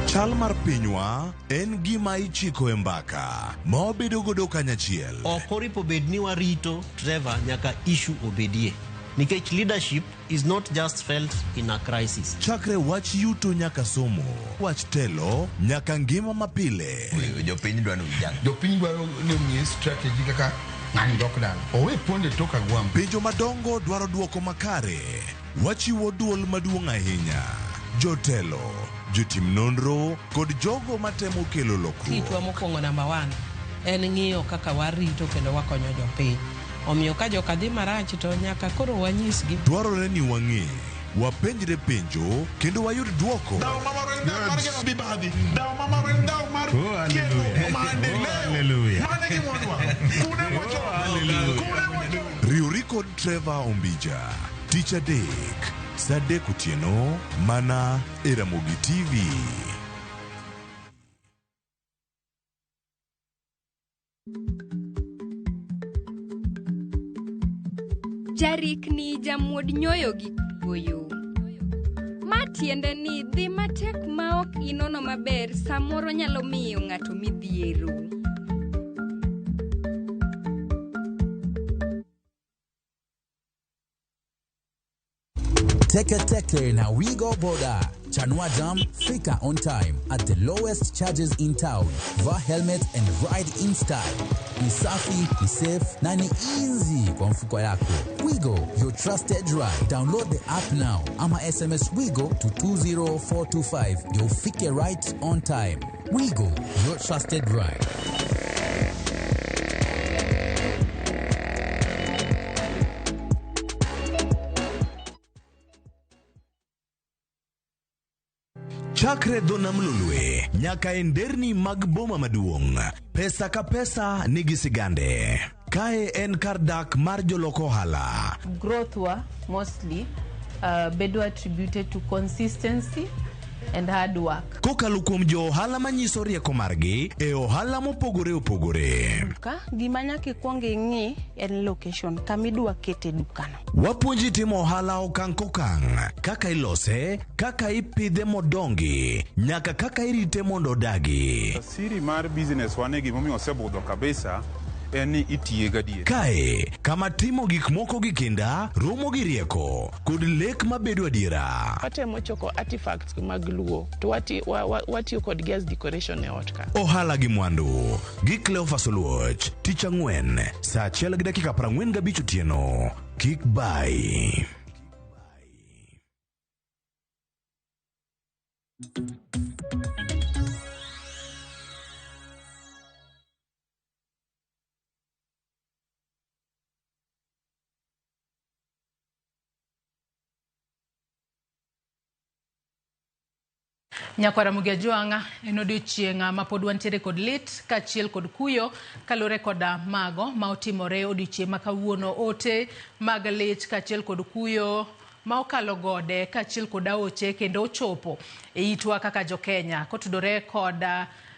Chal mar pinywa en gima ichiko e mbaka ma wabedo godo kanyachiel. Ok oripo bed ni warito Trevor nyaka issue obedie. Nikech leadership is not just felt in a crisis. Chakre wach yuto nyaka somo, wach telo nyaka ngima mapile. Jopiny dwaro ni ujang. Jopiny dwaro ni omiye strategy kaka ng'ani dok dala. Owe ponde tok agwambo. Penjo madongo dwaro duoko makare. Wachiwo duol maduong' ahinya. Jotelo, jotim nonro kod jogo matemo kelo lokruok. Tijwa mokwongo namba 1 en ng'iyo kaka warito kendo wakonyo jopiny. Omiyo ka joka dhi marach to nyaka koro wanyisgi. Dwarore ni wang'e, wapenjre penjo kendo wayud duoko. Riwri kod Trevor Ombija tich adek saa 3 otieno mana e Ramogi TV. Jarikni jamuod nyoyo gi kuoyo. Ma tiende ni dhi matek ma ok inono maber samoro nyalo miyo ng'ato midhiero. Teke Teke na Wigo Boda. Chanua Jam, fika on time at the lowest charges in town. Vaa helmet and ride in style. Ni safi, ni safe na ni easy kwa mfuko yako. Wigo, your trusted ride. Download the app now. Ama SMS Wigo to 20425. You'll fike right on time. Wigo, your trusted ride. Chakre dho nam Lolwe nyaka e nderni mag boma maduong', pesa ka pesa nigi sigande. Kae en kar dak mar jolok ohala. Growth wa mostly bedo attributed to consistency and hard work. Kokalo kuom jo ohala manyiso rieko margi e ohala mopogore opogore. Duka, gima nyaka ikwong ing'i en location kama idwa kete dukano. Wapuonji timo ohala okang' kokang', kaka ilose, kaka ipidhe modongi, nyaka kaka irite mondo odagi. Siri mar business wane gimomiyo osebudho kabisa en ni itiye gadier. Kae, kama timo gik moko gi kinda, romo gi rieko, kod lek mabedo adiera. Watemo choko artifacts mag Luo to watiyo kodgi as decoration e ot ka. Ohala gi mwandu gi Cleophas Oluoch, tich ang'wen, saa 1:45 otieno. Kik bai. Nyakwara Ramogi Ajwang'a en odiochieng' ma pod wantiere kod lit kaachiel kod kuyo kaluwore koda mago ma otimore odiochieng' ma kawuono. Ote mag lit kaachiel kod kuyo ma okalo gode kaachiel kod aoche kendo ochopo e itwa kaka jo Kenya kotudore kod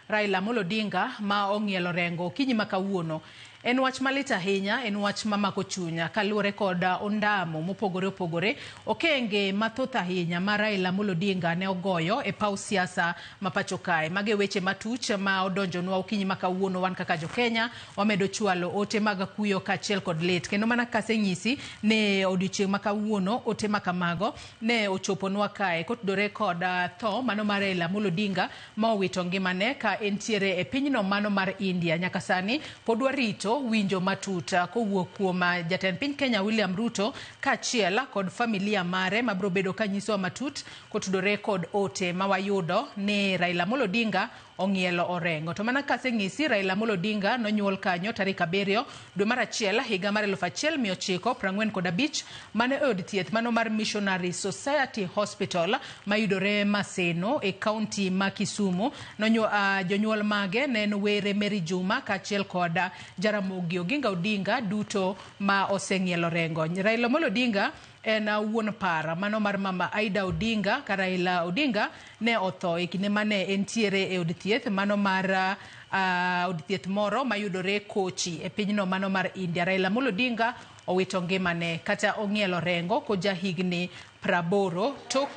Raila Amolo Odinga ma ong'ielo rengo okinyi ma kawuono. En wach malit ahinya, en wach mamako chunya kaluwore kod ondamo mopogore opogore, okenge mathoth ahinya ma Raila Amolo Odinga ne ogoyo e paw siasa ma pacho kae. Mago e weche matuch ma odonjonwa okinyi ma kawuono wan kaka jo-Kenya wamedo chwalo ote mag kuyo kaachiel kod lit. Kendo mana kasenyisi ni odiochieng' ma kawuono ote ma kamago ne ochoponwa kae kotudore kod tho mano mar Raila Amolo Odinga ma owito ngimane ka entiere e pinyno mano mar India. Nyaka sani pod warito winjo matut kowuok kuom jatend piny Kenya William Ruto kaachiel kod familia mare mabiro bedo ka nyisowa matut kotudore kod ote ma wayudo ni Raila Amolo Odinga ong'ielo orengo. To mana kaseng'isi, Raila Amolo Odinga nonyuol kanyo tarik 7 dwe mar 1 higa mar 1945 mane e od thieth mano mar Missionary Society Hospital mayudore Maseno e kaunti ma Kisumu. Jonyuol mage ne en Were Mary Juma kaachiel kod Jaramogi Oginga Odinga duto ma oseng'ielo orengo. Raila Amolo Odinga en wuon para mano mar mama Aida Odinga ka Raila Odinga ne otho e kinde mane entiere e od thieth mano mar od thieth moro mayudore Kochi e pinyno mano mar India. Raila Amolo Odinga owito ngimane kata ong'ielo rengo koja higni 80 tok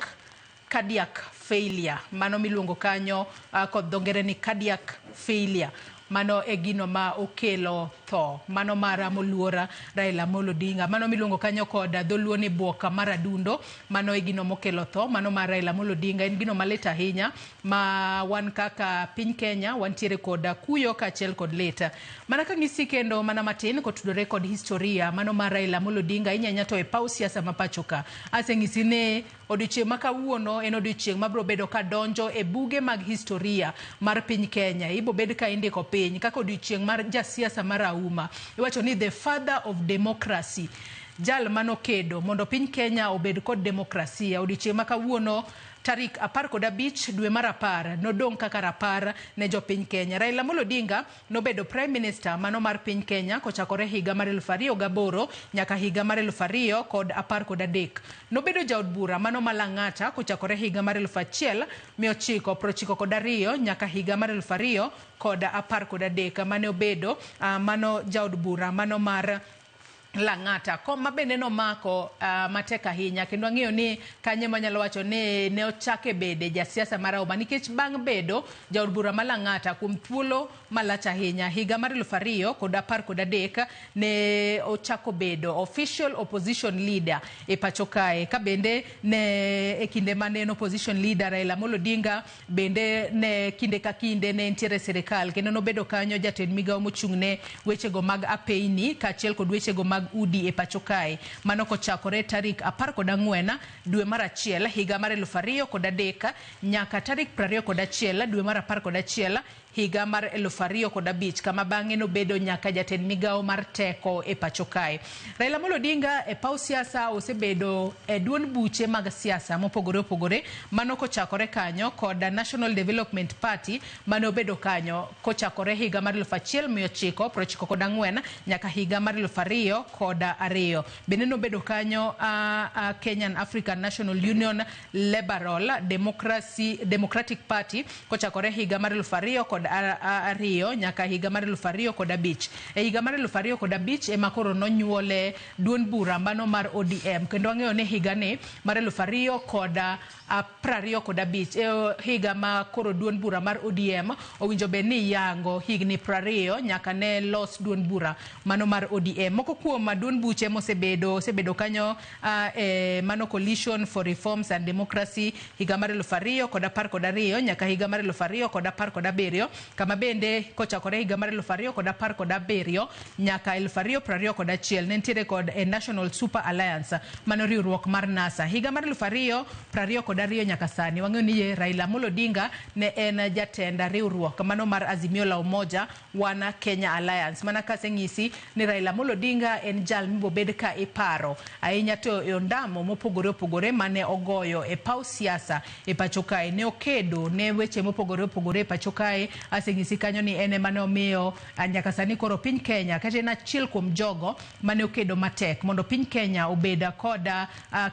cardiac failure mano miluongo kanyo kod dho ngere ni cardiac failure. Mano e gino ma okelo tho mano mar moluora Raila Amolo Odinga, mano miluongo kanyo kod dholuo ni buok mar adundo. Mano e gino mokelo tho mano mar Raila Amolo Odinga. En gino malit ahinya ma wan kaka piny Kenya wantiere kod kuyo kaachiel kod lit. Mana kang'isi kendo mana matin kotudore kod historia mano mar Raila Amolo Odinga inyanya to e paw siasa ma pacho ka. Aseng'isi ni odiochieng' ma kawuono en odiochieng' mabiro bedo ka donjo e buge mag historia mar piny Kenya. Ibo bed ka indiko piny kaka odiochieng' mar jasiasa mar auma. Iwacho ni the father of democracy, jal manokedo mondo piny Kenya obed kod demokrasia. Odiochieng' ma kawuono tarik 15 dwe mar 10 nodong' kaka rapar ne jopiny Kenya. Raila Amolo Odinga nobedo Prime Minister mano mar piny Kenya kochakore higa mar 2008 nyaka higa mar 2013. Nobedo jaod bura mano ma Lang'ata kochakore higa mar 1992 nyaka higa mar 2013 mane obedo mano jaod bura mano mar Lang'ata. Kom ma bende nomako matek ahinya kendo ang'eyo ni kanye manyalo wacho ni ne ochake bede jasiasa marahuma nikech bang' bedo jaod bura ma Lang'ata kuom thuolo malach ahinya higa mar 2013 ne ochako bedo official opposition leader e pacho kae. Ka bende ne e kinde mane en opposition leader Raila Amolo Odinga bende ne kinde ka kinde ne entiere e sirikal kendo nobedo kanyo jatend migawo mochung' ne wechego mag apeyni kaachiel kod wechego mag udi e pacho kae. Mano kochakore tarik 14 dwe mar 1 higa mar 2003 nyaka tarik 21 dwe mar 11 higa mar 2005 kama bang'e nobedo nyaka jatend migawo mar teko e pacho kae. Raila Amolo Odinga e paw siasa osebedo e duond buche mag siasa mopogore opogore mano kochakore kanyo kod National Development Party mane obedo kanyo kochakore higa mar 1994 nyaka higa mar 2002. Bende nobedo kanyo Kenyan African National Union Liberal Democratic Party kochakore higa mar 2002 nyaka higa mar 2005. E higa mar 2005 ema koro nonyuole duond bura mano mar ODM kendo ang'eyo ni higani mar 2025 e higa ma koro duond bura mar ODM owinjo bed ni yango higni 20 nyaka ne los duond bura mano mar ODM. Moko kuom duond buche mosebedo kanyo mano Coalition for Reforms and Democracy higa mar 2012 nyaka higa mar 2017 kama bende kochakore higa mar 2017 nyaka 2021 ne nitiere kod National Super Alliance mano riwruok mar NASA. Higa mar 2022 nyaka sani wang'eyo ni Raila Amolo Odinga ne en jatend riwruok mano mar Azimio la Umoja Wana Kenya Alliance. Mana kaseng'isi ni Raila Amolo Odinga en jal mibobed ka iparo ahinya to e ondamo mopogore opogore mane ogoyo e paw siasa e pacho kae. Ne okedo ne weche mopogore opogore e pacho kae Aseng'isi kanyo ni en ema ne omiyo nyaka sani koro piny Kenya kata en achiel kuom jogo mane okedo matek mondo piny Kenya obed kod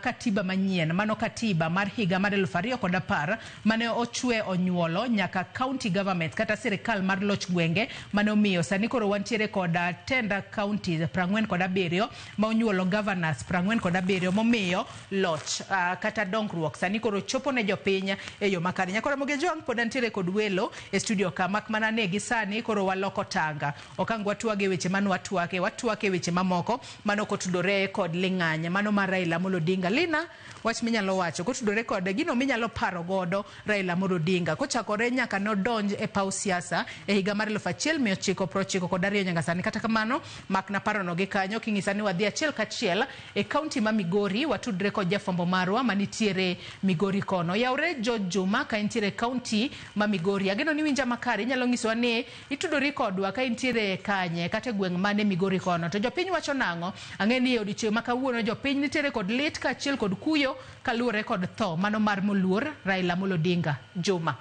katiba manyien, mano katiba mar higa mar 2010 mane ochwe onyuolo nyaka county government kata sirikal mar loch gwenge mane omiyo sani koro wantiere kod tenda counties 47 ma onyuolo governors 47 momiyo loch kata dongruok sani koro chopo ne jopiny e yo makare. Nyakoro Mogejwang' pod antiere kod welo e studio ka mak mana ne gi sani koro waloko tanga okang watwage weche mane watwake watwake weche mamoko mano kotudore kod ling'any mano mar Raila Amolo Odinga. Lina, wach minyalo wacho kotudore kod gino minyalo paro godo Raila Amolo Odinga kochakore nyaka nodonj e paw siasa e higa mar 1992 nyaka sani. Kata kamano makna parono gi kanyo king'isa ni wadhi achiel kachiel e kaunti ma Migori watudre kod jafwambo marwa manitiere Migori kono. Yawre George Juma ka intiere kaunti ma Migori. Ageno ni winja makare, inyalo nyisowa ni itudori kodwa ka intiere kanye kata e gweng' mane Migori kono. To jopiny wacho nang'o? Ang'e ni e odiochieng' ma kawuono jopiny nitiere kod lit kaachiel kod kuyo kaluwore kod tho mano mar moluor Raila Amolo Odinga. Juma.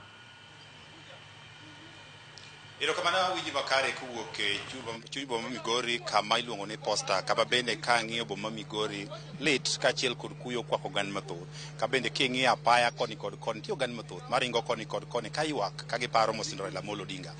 Erokamano awinji makare kowuok e chuny boma Migori kama iluongo ni Posta, kama bende ka ang'iyo boma Migori lit kaachiel kod kuyo kwako oganda mathoth. Ka bende king'iyo apaya koni kod koni nitie oganda mathoth maringo koni kod koni ka ywak ka giparo mosenindo Raila Amolo Odinga.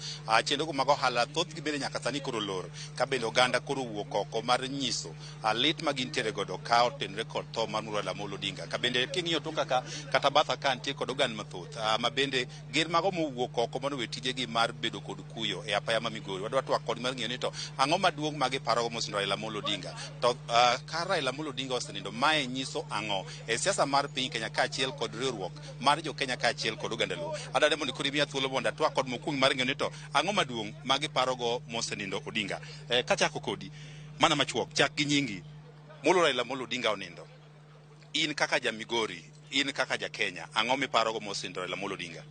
Chenrogo mag ohala thothgi bende nyaka sani koro olor ka bende oganda koro owuok oko mar nyiso lit ma gintiere godo ka otenore kod tho mar Raila Amolo Odinga. Ka bende king'iyo tok kaka kata batha ka nitie kod oganda mathoth ma bende gin mago mowuok oko mondo owe tijegi mar bedo kod kuyo e apaya ma Migori. Wadwa twak kod mar ng'iyo ni to ang'o maduong' ma giparogo mosenindo Raila Amolo Odinga. To ka Raila Amolo Odinga osenindo, mae nyiso ang'o e siasa mar piny Kenya kaachiel kod riwruok mar jo Kenya kaachiel kod oganda Luo. Adwaro mondo koro imiya thuolo mondo atwak kod mokwongo mar ng'iyo ni to ang'o maduong' ma giparogo mosenindo Odinga. Kachako kodi, mana machuok, chak gi nyingi. Molo Raila Amolo Odinga onindo. In kaka ja Migori, in kaka ja Kenya, ang'o miparogo mosenindo Raila Amolo Odinga?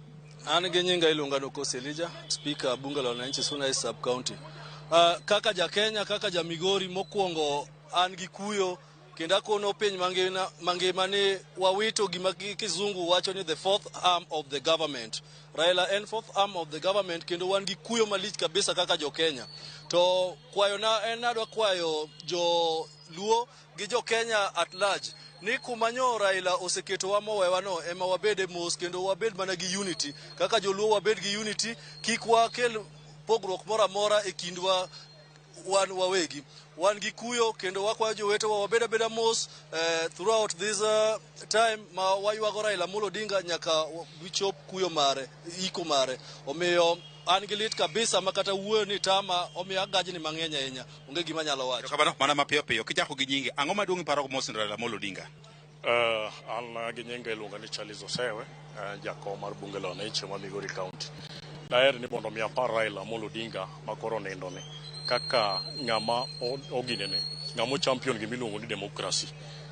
An gi nyinga iluonga ni Okosi Elijah, Speaker Bunge la Wananchi Suna East Sub County. Kaka ja Kenya, kaka ja Migori, mokwongo an gi kuyo kendo akono piny mangima ni wawito gima kizungu wacho ni the fourth arm of the government. Raila en fourth arm of the government kendo wan gi kuyo malich kabisa kaka jo Kenya. To kwayona en adwa kwayo jo Luo gi jo Kenya at large ni kuma nyo Raila oseketowa mowewa no ema wabede mos kendo wabed mana gi unity. Kaka joluo wabed gi unity, kik wakel pogruok moro amora e kindwa wan wawegi. Wan gi kuyo kendo wakwayo jowetewa wabed abeda mos throughout this time ma waywago Raila Amolo Odinga nyaka wichop kuyo mare, iko mare. Omiyo an gi lit kabisa ma kata wuoyo ni tama, omiyo agajni mang'eny ahinya. Onge gima anyalo wacho. Kamano, mana mapiyo piyo, kichako gi nyingi, ang'o maduong' iparogo mosenindo Raila Amolo Odinga? An gi nyinga iluonga ni Charles Osewe, jakom mar Bunge la Wananchi ma Migori County. Daher ni mondo mi apar Raila Amolo Odinga ma koro onindo ni kaka ng'ama oginene, ng'ama champion gima iluongo ni democracy.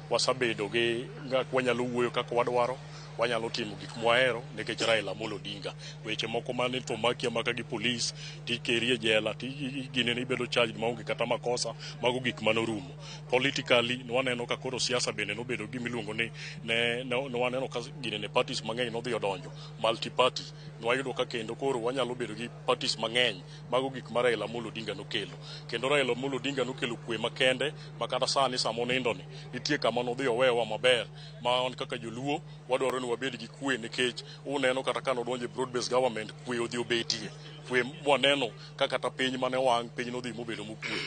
Wasebedo gi wanyalo wuoyo kaka wadwaro, wanyalo timo gik mwahero nikech Raila Amolo Odinga. Weche moko mane to maki amaka gi polis, tikeri e jela, ginene ibedo charged maonge kata makosa, mago gik manorumo. Politically, nwaneno ka koro siasa bende nobedo gima iluongo ni nwaneno ka ginene parties mang'eny nodhi odonjo, multi party. Nwayudo ka kendo koro wanyalo bedo gi parties mang'eny, mago gik ma Raila Amolo Odinga nokelo. Kendo Raila Amolo Odinga nokelo kwe makende, ma kata sani sama onindo ni, nitie kama nodhi owewa maber, ma wan kaka joluo wadwaro ni wabed gi kwe nikech uneno kata ka nodonjo e broad based government, kwe odhi obetie. Kwe mwaneno ka kata piny mane owang', piny nodhi mobedo mokwe.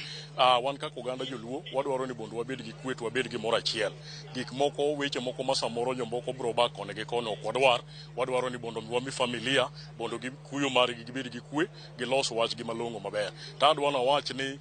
Wan kaka oganda joluo wadwaro ni mondo wabed gi kwe to wabed gimoro achiel. Gik moko, weche moko ma samoro jomoko bro ba koni gi koni ok wadwar. Wadwaro ni mondo wami familia mondo gi kuyo margi gibed gi kwe, gilos wachgi malong'o maber. To adwa nawach ni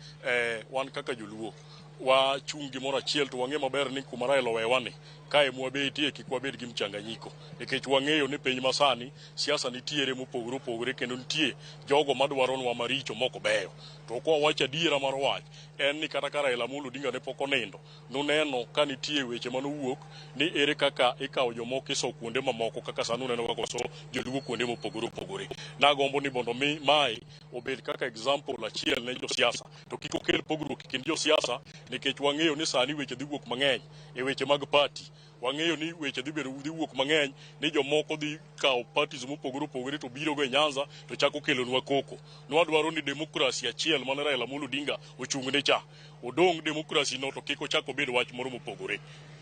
wan kaka joluo wachung' gimoro achiel to wang'e maber ni kuma Raila owewa ni kae mwabetie kik wabed gi mchanganyiko nikech wang'eyo ni piny masani siasa nitiere mopogore opogore kendo nitie jogo madwaronwa maricho mok beyo. To kwa wacho adiera mar wach en ni kata ka Raila Amolo Odinga ne pok onindo, nuneno ka nitie weche manowuok ni ere kaka ikawo jomoko iso kuonde mamoko kaka sani uneno kaka oso joluo kuonde mopogore opogore. Nagombo ni mondo mi mae obed kaka example achiel ne josiasa to kik okel pogruok e kind josiasa nikech wang'eyo ni sani weche dhi wuok mang'eny e weche mag party. Wang'eyo ni weche dhi bedo dhi wuok mang'eny ni jomoko dhi kawo parties mopogore opogore to biro go e Nyanza to chako kelonwa koko. Nwadwaro ni demokrasi achiel mane Raila Amolo Odinga ochung'ne cha odong' demokrasi no to kik ochak obed wach moro mopogore.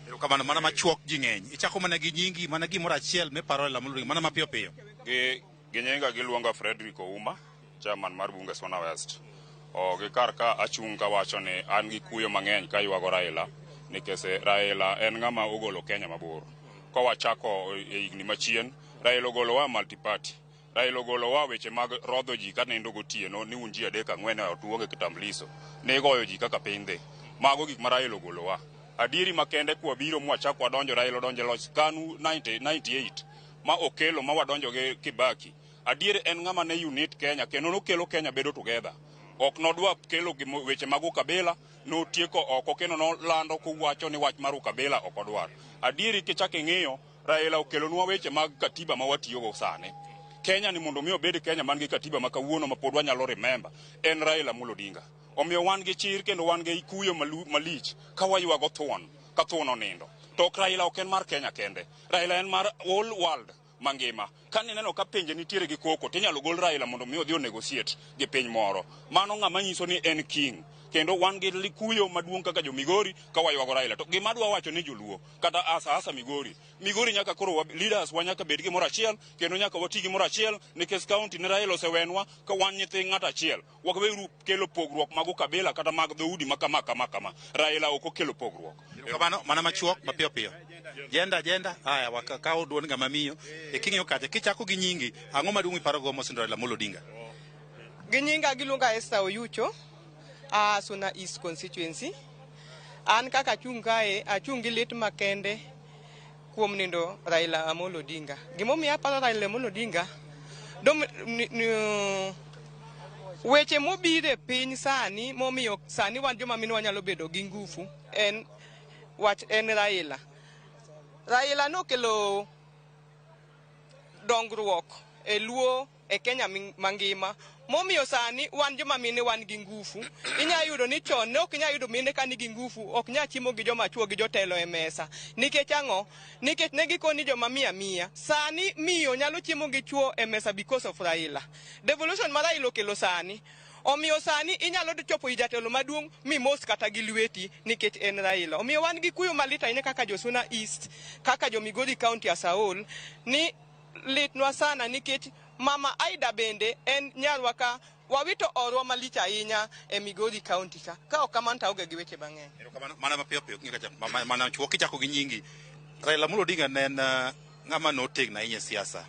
Erokamano mana machuok ji ng'eny. Ichako mana gi nyingi mana gimoro achiel miparo Raila Amolo Odinga mana mapiyo piyo. Gi nyinga giluonga Frederick Ouma, chairman mar bunge Suna West. O gi kar ka achung' kawacho ni an gi kuyo mang'eny kaywago Raila nikech Raila en ng'ama ogolo Kenya mabor. Kowachako e higni machien, Raila ogolowa multi-party. Raila ogolowa weche mag rodho ji kanindo gotieno ni un ji 3 4 e ot uonge kitambulisho. Ne igoyo ji kaka piny dhi. Mago gik ma Raila ogolowa. Adieri makende kwabiro mwachako wadonjo Raila odonjo e loch KANU 98 ma okelo ma wadonjo gi Kibaki. Adier en ng'ama ne unite Kenya kendo nokelo Kenya bedo together. Ok nodwa kelo weche mag ukabila, notieko oko kendo nolando kowacho ni wach mar ukabila ok odwar. Adieri kichako ing'iyo, Raila okelonwa weche mag katiba ma watiyogo sani. Kenya ni mondo mi obed Kenya man gi katiba ma kawuono ma pod wanyalo remember en Raila Amolo Odinga. Omiyo wan gi chir kendo wan gi kuyo malich ka waywago thuon ka thuon onindo. To ok Raila ok en mar Kenya kende. Raila en mar all world mangima. Ka nineno ka pinje nitiere gi koko tinyalo gol Raila mondo mi odhi o negotiate gi piny moro. Mano ng'ama nyiso ni en king. Kendo wan gi kuyo maduong' kaka jo Migori ka waywago Raila. To gima adwa wacho ni joluo kata asa Migori. Migori nyaka koro leaders wa nyaka bed gimoro achiel kendo nyaka wati gimoro achiel nikech county ne Raila osewenwa ka wan nyithi ng'ato achiel. Waweuru kelo pogruok mag ukabila kata mag dhoudi ma kama kama kama. Raila ok okelo pogruok. Erokamano mana machuok mapiyo piyo. Jenda haya wakakawo duond ng'ama miyo. E king'iyo kacha kichako gi nyingi ang'o maduong' miparogo mosindo Raila Amolo Odinga? Gi nyinga giluonga Esther Oyucho, a Suna East constituency. An kaka achung' kae, achung' gi lit makende kuom nindo Raila Amolo Odinga. Gimomiyo aparo Raila Amolo Odinga, weche mobiro e piny sani momiyo sani wan joma mine wanyalo bedo gi ngufu en wach en Raila. Raila nokelo dongruok e Luo e Kenya mangima momiyo sani wan joma mine wan gi ngufu. Inya yudo ni chon ne ok inyal yudo mine ka nigi ngufu, ok nyal chiemo gi joma chuo gi jotelo e mesa. Nikech ang'o? Nikech ne gikoni joma miya miya. Sani miyo nyalo chiemo gi chuo e mesa because of Raila. Devolution ma Raila okelo sani omiyo sani inyalo chopo i jatelo maduong' mimos kata gi lweti nikech en Raila. Omiyo wan gi kuyo malit ahinya kaka jo Suna East, kaka jo Migori County as a whole, ni litnwa sana nikech Mama Aida bende en nyarwa ka wawito orwa malich ahinya e Migori County ka. Ka ok kamano to aonge gi weche mang'eny. Erokamano mana mapiyo piyo king'iyo kacha mana chuok kichako gi nyingi. Raila Amolo Odinga ne en ng'ama notegno ahinya e siasa.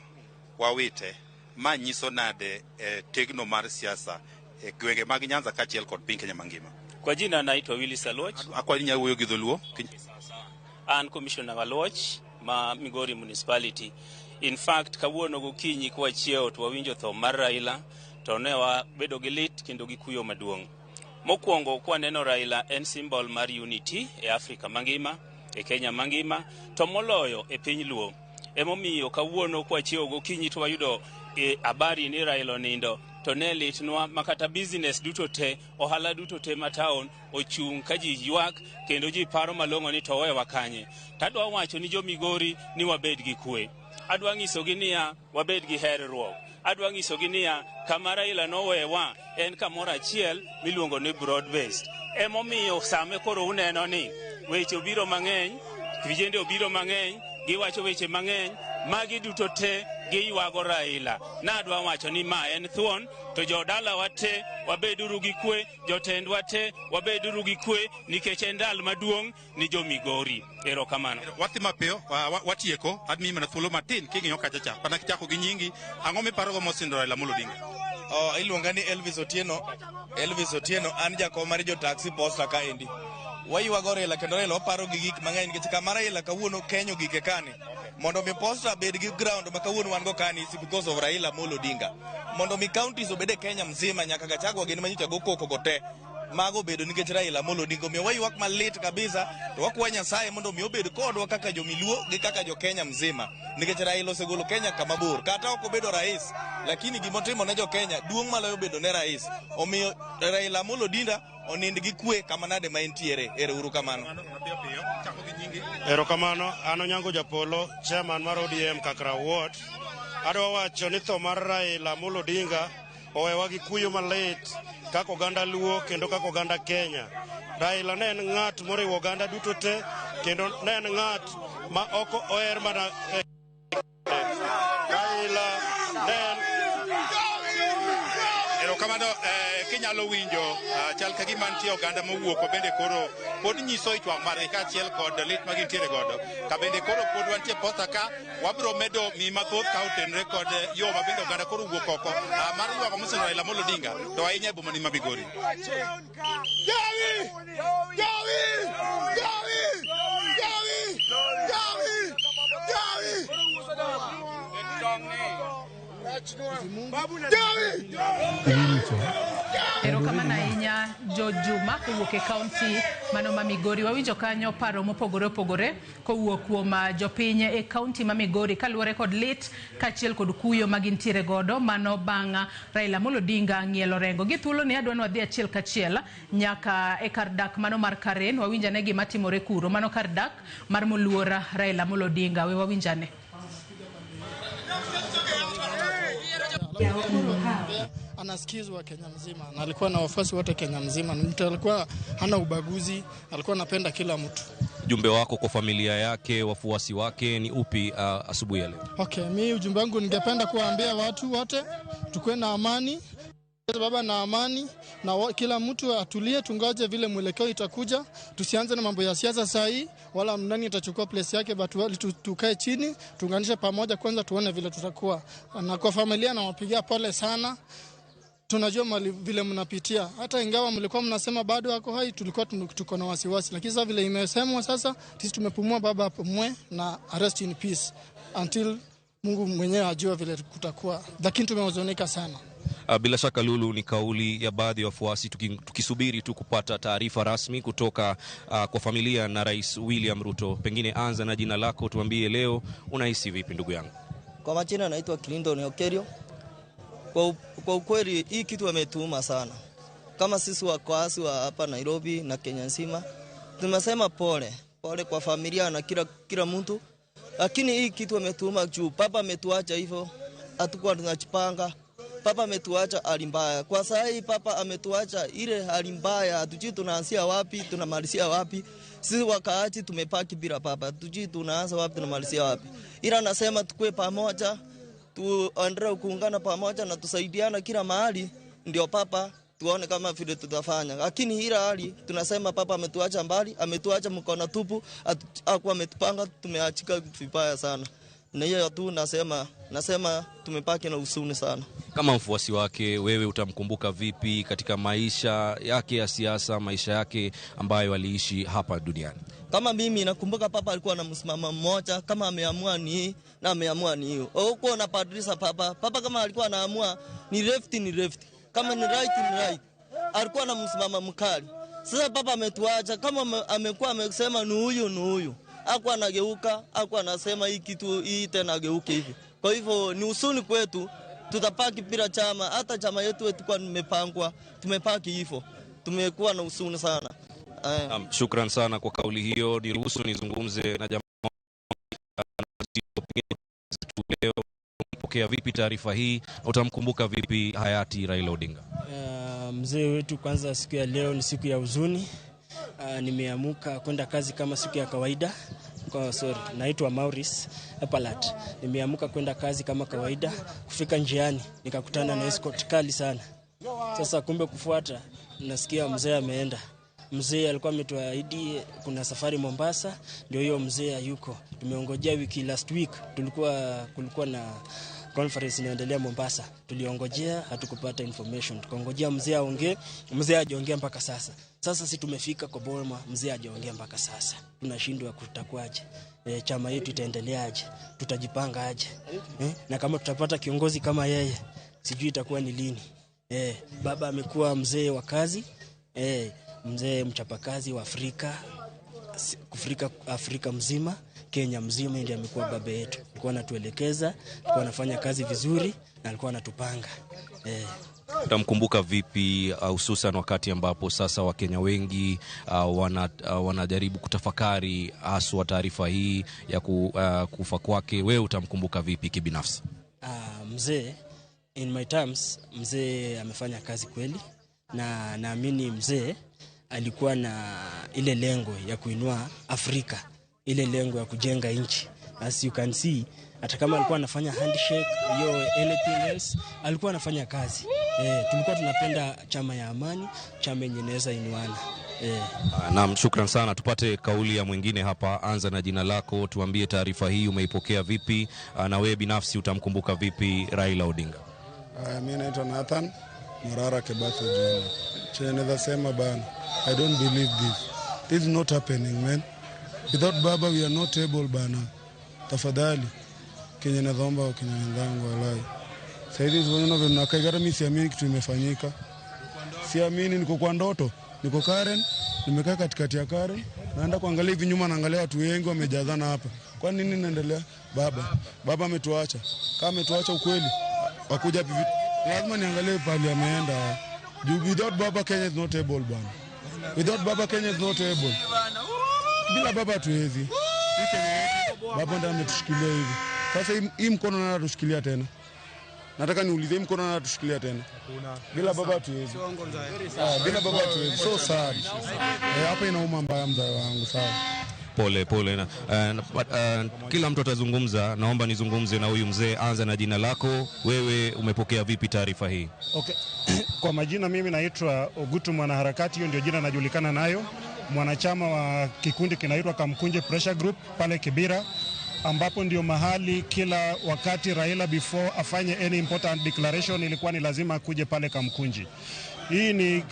Wawite. Ma nyiso nade tegno mar siasa e gwenge mag Nyanza kaachiel kod piny Kenya mangima? Kwa jina naitwa Willis Aluoch. Akwayo ni inyalo wuoyo gi dholuo. An commissioner wa Aluoch ma Migori Municipality. In fact, kawuono gokinyi kwachiewo to wawinjo tho mar Raila to ne wabedo gi lit kendo gi kuyo maduong'. Mokwongo kwaneno Raila en symbol mar unity e Afrika mangima, e Kenya mangima, to moloyo e piny Luo. Emomiyo kawuono kwachiewo gokinyi to wayudo habari ni Raila onindo to ne litnwa ma kata business duto te, ohala duto te ma town ochung' ka ji ywak kendo ji paro malong'o ni to owewa kanye. Tadwa wacho ni jo Migori ni wabed gi kwe. Adwa nyisogi niya wabed gi herruok. Adwa nyisogi niya kama Raila nowewa en kamoro achiel miluongo ni broad based. Emomiyo same koro uneno ni weche obiro mang'eny, vijende obiro mang'eny, giwacho weche mang'eny, magi duto te giywago Raila. Nadwa wacho ni ma en thuon, to jodalawa te wabeduru gi kwe, jotendwa te wabeduru gi kwe, nikech en ndalo maduong' ni jo Migori. Erokamano. Wathi mapiyo, watieko, admiyi mana thuolo matin king'iyo kacha cha. Mana kichako gi nyingi, ang'o miparogo mosindo Raila Amolo Odinga? Iluonga ni Elvis Otieno. Elvis Otieno, an jakom mar jo taxi posta kaendi. Waywago Raila kendo Raila waparo gi gik mang'eny nikech kama Raila kawuono Kenya ogike kani. Mondo mi posta bed gi ground ma kawuono wan go kani is because of Raila Amolo Odinga. Mondo mi counties obed e Kenya mzima nyaka Gachagua gin manyocha go koko go te. Mago obedo nikech Raila Amolo Odinga. Omiyo waywak malit kabisa to wakwayo Nyasaye mondo mi obed kodwa kaka jomiluo gi kaka jo Kenya mzima. Nikech Raila osegolo Kenya kama bor. Kata ok obedo rais, lakini gimotimo ne jo Kenya duong' maloyo bedo ne rais. Omiyo Raila Amolo Odinga onind gi kwe kama nade ma entiere. Ero uru kamano. Erokamano, an Onyango Japolo, chairman mar ODM Kakra Ward. Adwa wacho ni tho mar Raila Amolo Odinga owewa gi kuyo malit kaka oganda Luo kendo kaka oganda Kenya. Raila ne en ng'at moriwo oganda duto te kendo ne en ng'at ma ok oher mana Raila ne en. Erokamano. Kinyalo winjo, chal ka gima nitie oganda mowuok ma bende koro pod nyiso ich wang' margi kaachiel kod lit ma gintiere godo. Ka bende koro pod wantie posta ka, wabiro medo miyi mathoth ka otenore kod yo ma bende oganda koro wuok oko mar ywago moseno Raila Amolo Odinga, to ahinya e boma ni ma Migori. Jawi! Jawi! Jawi! Jawi! Jawi! Jawi! Jawi! Erokamano ahinya Jo Juma kowuok e kaunti mano ma Migori. Wawinjo kanyo paro mopogore opogore kowuok kuom jopiny e kaunti ma Migori kaluwore kod lit kaachiel kod kuyo ma gintiere godo mano bang' Raila Amolo Odinga ng'ielo rengo. Gi thuolo ni adwa ni wadhi achiel kachiel nyaka e kar dak mano mar Karen, wawinj ane gima timore kuro. Mano kar dak mar moluor Raila Amolo Odinga. We wawinj ane. Anasikizwa Kenya mzima na alikuwa na wafuasi wote Kenya mzima. Ni mtu alikuwa hana ubaguzi, alikuwa anapenda kila mtu. Ujumbe wako kwa familia yake, wafuasi wake ni upi asubuhi ya leo? Okay, mi ujumbe wangu ningependa kuwaambia watu wote tukue na amani, baba na amani, na kila mtu atulie, tungoje vile mwelekeo itakuja. Tusianze na mambo ya siasa saa hii, wala nani atachukua place yake, but tukae chini, tuunganishe pamoja kwanza, tuone vile tutakuwa. Na kwa familia nawapigia pole sana. Tunajua mali vile mnapitia. Hata ingawa mlikuwa mnasema bado ako hai, tulikuwa tuko na wasiwasi. Lakini sasa vile imesemwa sasa, sisi tumepumua, baba apumue na rest in peace until Mungu mwenyewe ajue vile kutakuwa. Lakini tumehuzunika sana. Bila shaka Lulu, ni kauli ya baadhi ya wafuasi, tukisubiri tu kupata taarifa rasmi kutoka kwa familia na Rais William Ruto. Pengine anza na jina lako, tuambie leo unahisi vipi ndugu yangu? Kwa majina naitwa Clinton Okerio. Kwa ukweli hii kitu ametuuma sana. Kama sisi wakazi wa hapa Nairobi na Kenya nzima, tunasema pole, pole kwa familia na kila mtu. Lakini hii kitu ametuuma juu papa ametuacha hivyo, hatukuwa tunajipanga. Papa ametuacha hali mbaya. Kwa saa hii papa ametuacha ile hali mbaya, hatujui tunaanzia wapi, tunamalizia wapi. Sisi wakaaji tumepaki bila papa, hatujui tunaanza wapi, tunamalizia wapi. Ila nasema tukue pamoja, tuendelee kuungana pamoja na tusaidiana kila mahali, ndio papa tuone kama vile tutafanya. Lakini ila hali tunasema papa ametuacha mbali, ametuacha mkono tupu, hakuwa ametupanga, tumeachika vibaya sana. Na hiyo tu nasema tumepaki na huzuni sana. Kama mfuasi wake, wewe utamkumbuka vipi katika maisha yake ya siasa, maisha yake ambayo aliishi hapa duniani? Kama mimi nakumbuka papa alikuwa na msimamo mmoja, kama ameamua ni hii na ameamua ni hiyo. Huko na padrisa papa, papa kama alikuwa anaamua ni left ni left, kama ni right ni right. Alikuwa na msimamo mkali. Sasa papa ametuacha, kama amekuwa amesema ni huyu ni huyu. Hakuwa anageuka, hakuwa anasema hii kitu hii tena ageuke hivi. Kwa hivyo ni huzuni kwetu, tutapaki bila chama, hata chama yetu tulikuwa tumepangwa, tumepaki hivyo. Tumekuwa na huzuni sana. Shukran sana kwa kauli hiyo. Niruhusu nizungumze na jamaa leo. Pokea vipi taarifa hii? Utamkumbuka vipi hayati Raila Odinga? Mzee wetu, kwanza siku ya leo ni siku ya huzuni. Nimeamuka kwenda kazi kama siku ya kawaida. Naitwa Maurice Epalat. Nimeamuka kwenda kazi kama kawaida. Kufika njiani nikakutana na escort kali sana. Sasa kumbe kufuata, nasikia mzee ameenda. Mzee alikuwa ametuahidi kuna safari Mombasa, ndio hiyo mzee hayuko. Tumeongojea wiki, last week kulikuwa na conference inaendelea Mombasa. Tuliongojea, hatukupata information. Tukaongojea mzee aongee, mzee hajaongea mpaka sasa. Sasa si tumefika kwa boma, mzee hajaongea mpaka sasa. Tunashindwa kutakuaje? Chama yetu itaendeleaje? Tutajipanga aje? Na kama tutapata kiongozi kama yeye, sijui itakuwa ni lini. Baba amekuwa mzee wa kazi, mzee mchapakazi wa Afrika, Afrika mzima, Kenya mzima, ndiye amekuwa baba yetu. Alikuwa anatuelekeza, alikuwa anafanya kazi vizuri na alikuwa anatupanga. Utamkumbuka vipi hususan wakati ambapo sasa Wakenya wengi wanajaribu kutafakari haswa taarifa hii ya kufa kwake? Wewe utamkumbuka vipi kibinafsi? Mzee, in my terms, mzee amefanya kazi kweli, na naamini mzee alikuwa na ile lengo ya kuinua Afrika, ile lengo ya kujenga nchi. As you can see, hata kama alikuwa anafanya handshake yo anything else, alikuwa anafanya kazi. Tulikuwa tunapenda chama ya amani, chama yenye inaweza inuana. Naam, shukran sana. Tupate kauli ya mwingine hapa. Anza na jina lako, tuambie taarifa hii umeipokea vipi, na wewe binafsi utamkumbuka vipi Raila Odinga? Mimi naitwa Nathan Murara Kebato Jr. Chenye naweza sema bana, I don't believe this. This is not happening, man. Without Baba we are not able bana. Tafadhali Kenya nadhomba wa Kenya wenzangu walai. Sasa hivi unaona vile mnakaa, hata mimi siamini kitu imefanyika. Siamini, niko kwa ndoto. Niko Karen, nimekaa katikati ya Karen, naenda kuangalia hivi nyuma, naangalia watu wengi wamejazana hapa. Kwa nini inaendelea? Baba ametuacha. Kama ametuacha ukweli, wakuja hivi. Lazima niangalie pale ameenda. Without Baba Kenya is not able bana. Without Baba Kenya is not able. Bila Baba hatuwezi. Baba ndiye ametushikilia hivi. Sasa hii mkono nani atushikilia tena? Nataka niulize, hii mkono nani atushikilia tena? Bila Baba hatuwezi. Bila Baba hatuwezi. So sad. Hapa inauma mbaya mzee wangu sana. Pole pole. Kila mtu atazungumza, naomba nizungumze na huyu mzee. Anza na jina lako, wewe umepokea vipi taarifa hii? Okay. Kwa majina mimi naitwa Ogutu Mwanaharakati, hiyo ndio jina najulikana nayo. Mwanachama wa kikundi kinaitwa Kamkunje Pressure Group pale Kibira, ambapo ndio mahali kila wakati Raila before afanye any important declaration ilikuwa ni lazima kuje pale Kamkunji. Hii ni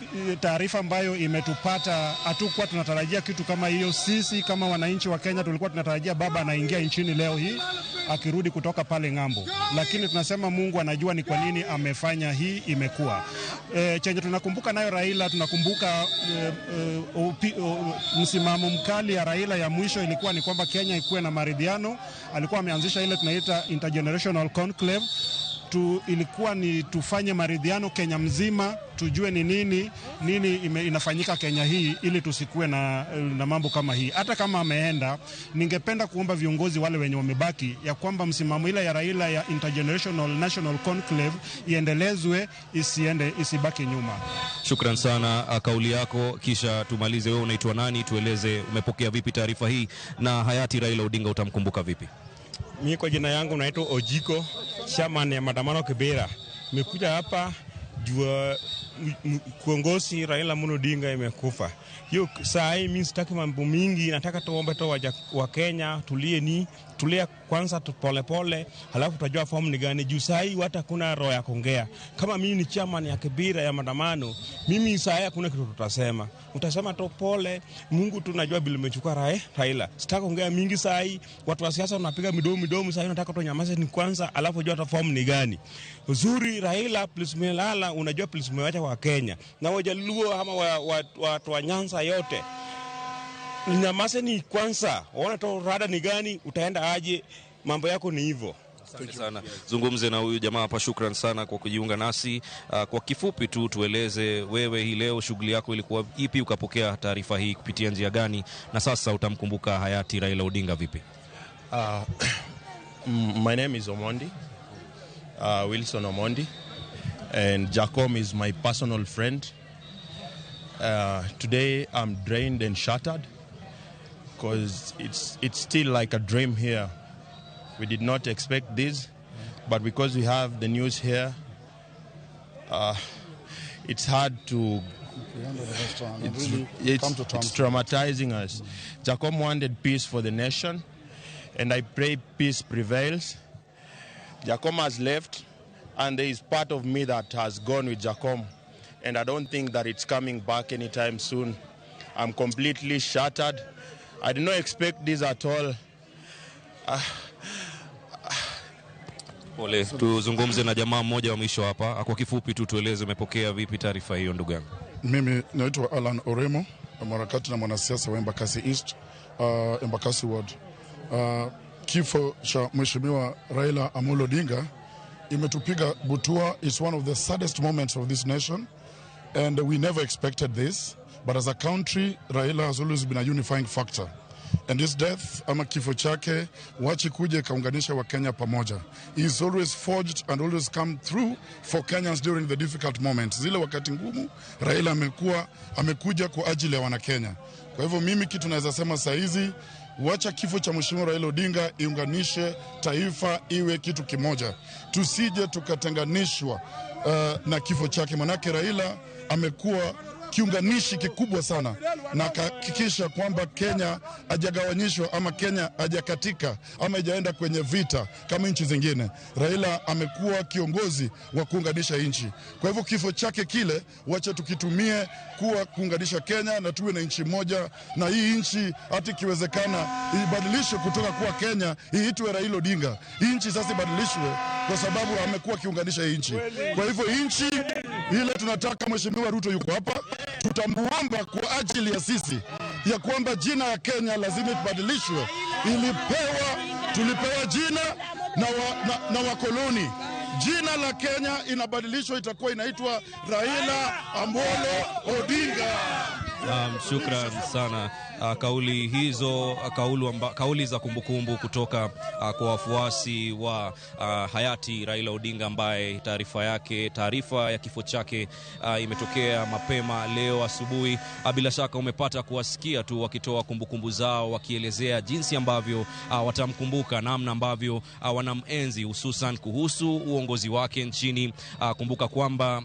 taarifa ambayo imetupata, hatukuwa tunatarajia kitu kama hiyo. Sisi kama wananchi wa Kenya tulikuwa tunatarajia baba anaingia nchini leo hii akirudi kutoka pale ng'ambo, lakini tunasema Mungu anajua ni kwa nini amefanya hii imekuwa. Chenye tunakumbuka nayo Raila, tunakumbuka msimamo mkali ya Raila ya mwisho ilikuwa ni kwamba Kenya ikuwe na maridhiano. Alikuwa ameanzisha ile tunaita intergenerational conclave. Ilikuwa ni tufanye maridhiano Kenya mzima, tujue ni nini inafanyika Kenya hii, ili tusikue na mambo kama hii. Hata kama ameenda, ningependa kuomba viongozi wale wenye wamebaki ya kwamba msimamo ile ya Raila ya intergenerational national conclave iendelezwe, isiende, isibaki nyuma. Shukran sana kauli yako, kisha tumalize. Wewe unaitwa nani? Tueleze umepokea vipi taarifa hii na hayati Raila Odinga utamkumbuka vipi? Mimi kwa jina yangu naitwa Ojiko, chairman ya maandamano Kibera. Nimekuja hapa jua kiongozi Raila Amolo Odinga imekufa. Hiyo saa hii mimi sitaki mambo mingi, nataka tuombe tu wa Kenya tulie, ni tulia kwanza pole pole, halafu tutajua fomu ni gani. Juu saa hii hata kuna roho ya kuongea. Kama mimi ni chairman ya Kibera ya maandamano, mimi saa hii hakuna kitu tutasema. Utasema tu pole, Mungu tunajua bila umechukua Raila. Sitaki kuongea mingi saa hii. Watu wa siasa wanapiga midomo saa hii, nataka tunyamaze ni kwanza, alafu jua hata fomu ni gani. Uzuri Raila plus Melala, unajua plus umewacha wa Kenya na Wajaluo ama watu wa Nyanza yote. Nyamaze ni kwanza, uone tu rada ni gani, utaenda aje, mambo yako ni hivyo. Asante sana. Zungumze na huyu jamaa hapa. Shukran sana kwa kujiunga nasi. Kwa kifupi tu tueleze wewe hii leo shughuli yako ilikuwa ipi, ukapokea taarifa hii kupitia njia gani, na sasa utamkumbuka hayati Raila Odinga vipi? My name is Omondi, Wilson Omondi, and Jacom is my personal friend. Today I'm drained and shattered because it's still like a dream here. We did not expect this, but because we have the news here, it's hard to... It's traumatizing us. Jacom wanted peace for the nation, and I pray peace prevails. Jacom has left, and there is part of me that has gone with Jacom, and I don't think that it's coming back anytime soon. I'm completely shattered. I did not expect this at all. Pole. Tuzungumze na jamaa mmoja wa mwisho hapa. Kwa kifupi tu tueleze umepokea vipi taarifa hiyo ndugu yangu. Mimi naitwa Alan Oremo, mwanaharakati na mwanasiasa wa Embakasi East, Embakasi Ward. Kifo cha Mheshimiwa Raila Amolo Odinga Imetupiga butua. It's one of the saddest moments of this nation, and we never expected this. But as a country, Raila has always been a unifying factor. And his death ama kifo chake wachi kuje kaunganisha Wakenya pamoja. He's always forged and always come through for Kenyans during the difficult moments. Zile wakati ngumu, Raila amekuja kwa ajili ya Wanakenya. Kwa hivyo mimi kitu naweza sema saa hizi, wacha kifo cha Mheshimiwa Raila Odinga iunganishe taifa iwe kitu kimoja. Tusije tukatenganishwa na kifo chake, manake Raila amekuwa kiunganishi kikubwa sana na akahakikisha kwamba Kenya hajagawanyishwa ama Kenya hajakatika ama haijaenda kwenye vita kama nchi zingine. Raila amekuwa kiongozi wa kuunganisha nchi. Kwa hivyo kifo chake kile wacha tukitumie kuwa kuunganisha Kenya na tuwe na nchi moja, na hii nchi hata ikiwezekana ibadilishwe kutoka kuwa Kenya iitwe Raila Odinga. Hii nchi sasa ibadilishwe kwa sababu amekuwa kiunganisha hii nchi. Kwa hivyo nchi ile tunataka, Mheshimiwa Ruto yuko hapa, tutamuomba kwa ajili ya sisi ya kwamba jina ya Kenya lazima ibadilishwe. Tulipewa jina na wakoloni. Jina la Kenya inabadilishwa, itakuwa inaitwa Raila Amolo Odinga. Shukran sana. Kauli hizo, kauli za kumbukumbu kutoka kwa wafuasi wa hayati Raila Odinga, ambaye taarifa ya kifo chake imetokea mapema leo asubuhi. Bila shaka umepata kuwasikia tu wakitoa kumbukumbu zao, wakielezea jinsi ambavyo watamkumbuka, namna ambavyo wanamenzi, hususan kuhusu uongozi wake nchini. Kumbuka kwamba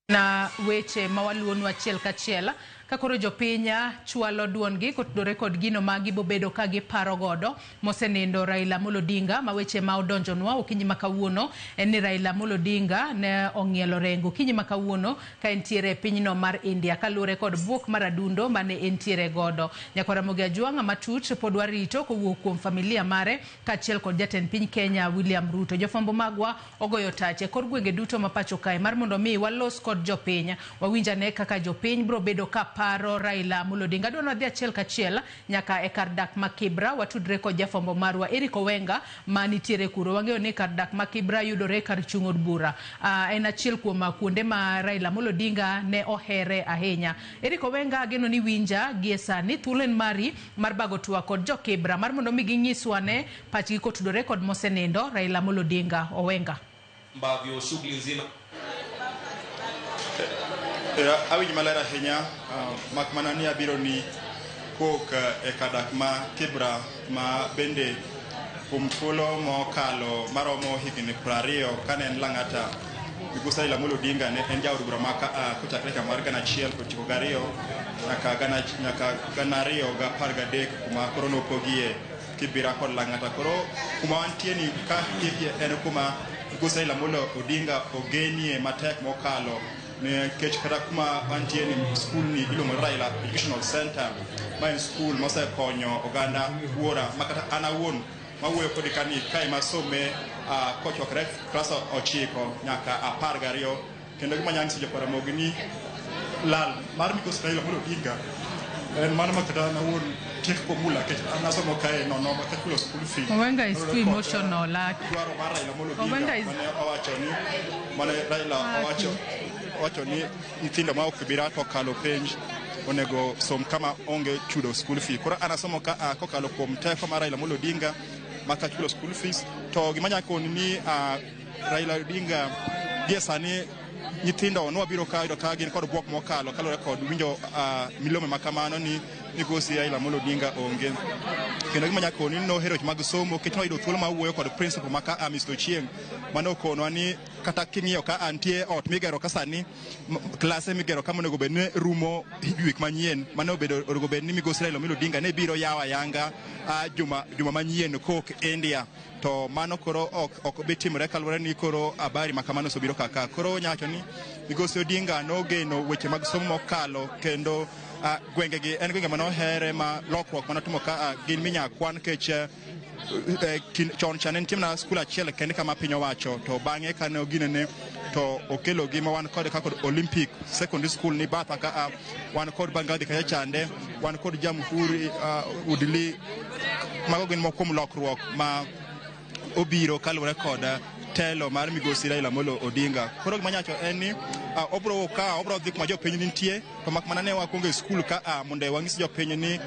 na weche mawaluonu achiel kachiel kakoro jopinya chwalo duondgi kotudore kod gino ma gibobedo ka giparo godo mosenindo Raila Amolo Odinga. Ma weche ma odonjonwa okinyi ma kawuono en ni Raila Amolo Odinga ne ong'ielo rengo okinyi ma kawuono ka entiere e pinyno mar India kaluwore kod buok mar adundo mane entiere godo. Nyakwar Ramogi Ajwang' matut pod warito kowuok kuom familia mare kaachiel kod jatend piny Kenya William Ruto. Jofwambo magwa ogoyo tache kor gwenge duto ma pacho kae mar mondo mi walos kod jopiny, wawinj ane kaka jopiny biro bedo ka paro Raila Amolo Odinga. Adwa wadhi achiel kachiel nyaka e kar dak ma Kibra, watudre kod jafwambo marwa Eric Owenga manitiere kuro. Wang'eyo ni kar dak ma Kibra yudore kar chung' od bura. En achiel kuom kuonde ma Raila Amolo Odinga ne ohere ahinya. Eric Owenga, ageno ni winja gie sani. Thuolo en mari mar bago twak kod jo Kibra mar mondo mi ginyiswa ne pachgi kotudore kod mosenindo Raila Amolo Odinga. Owenga, ambavyo shughuli nzima awinj maler ahinya, mak mana ni abiro ni kok e kadak ma Kibra ma bende kuom thuolo mokalo maromo higni 20 kane en Lang'ata, Migosi Raila Amolo Odinga ne en jaod bura ma kochakre higa mar 1992 nyaka 2013 kuma koro nopogie Kibra kod Lang'ata. Koro kuma wantie ni ka en kuma Migosi Raila Amolo Odinga ogenie matek mokalo nikech kata kuma wantie ni skul ni iluongo ni Raila Educational Center, ma en skul mosekonyo oganda wuora ma kata an awuon mawuoyo kodi kani kae masome kochakore klas 9 nyaka 12. Kendo gima anyalo nyiso jokwa Ramogi ni lal mar Migosi Raila Amolo Odinga en mano ma kata an awuon tiek komula nikech an asomo kae nono ma kachulo school fee. Owenga is too emotional. Dwaro mar Raila Amolo Odinga mane owacho ni mane Raila owacho ni nyithindo ma ok Kibra to okalo penj onego som kama onge chudo school fee. Koro an asomo ka kokalo kuom teko mar Raila Amolo Odinga ma kachulo school fees. To gima anyalo koni ni Raila Odinga gie sani nyithindo nwabiro ka yudo ka gin kod buok mokalo kaluwore kod winjo milome ma kamano ni Migosi Raila Amolo Odinga onge. Kendo gima anyalo koni ni nohero weche mag somo nikech noyudo thuolo mar wuoyo kod principal ma ka Mr. Ochieng' mane okonwa ni kata king'iyo ka antie ot migero ka sani klase migero ka monego bed ni rumo wik manyien mane onego bed ni Migosi Raila Amolo Odinga ne biro yawo ayanga juma manyien kok India. To mano koro ok bi timore kaluwore ni koro habari ma kamano osebiro kaka. Koro nyawacho ni Migosi Odinga nogeno weche mag somo mokalo kendo gwengegi en gwenge manohere ma lokruok manotimo ka gin minya kwan nikech Chon cha ne nitie mana skul achiel kende kama piny owacho, to bang'e kane oginene to okelo gi ma wan kod kaka Olympic Secondary School ni batha ka, wan kod Bangadhi kacha chande, wan kod Jamhuri Udili. Mago gin moko kuom lokruok ma obiro kaluwore kod telo mar migosi Raila Amolo Odinga. Koro gima nyacho en ni obro wuok ka, obro dhi kuma jopiny nitie, to mak mana ne wakwongo e skul ka a mondo wang'is jopiny ni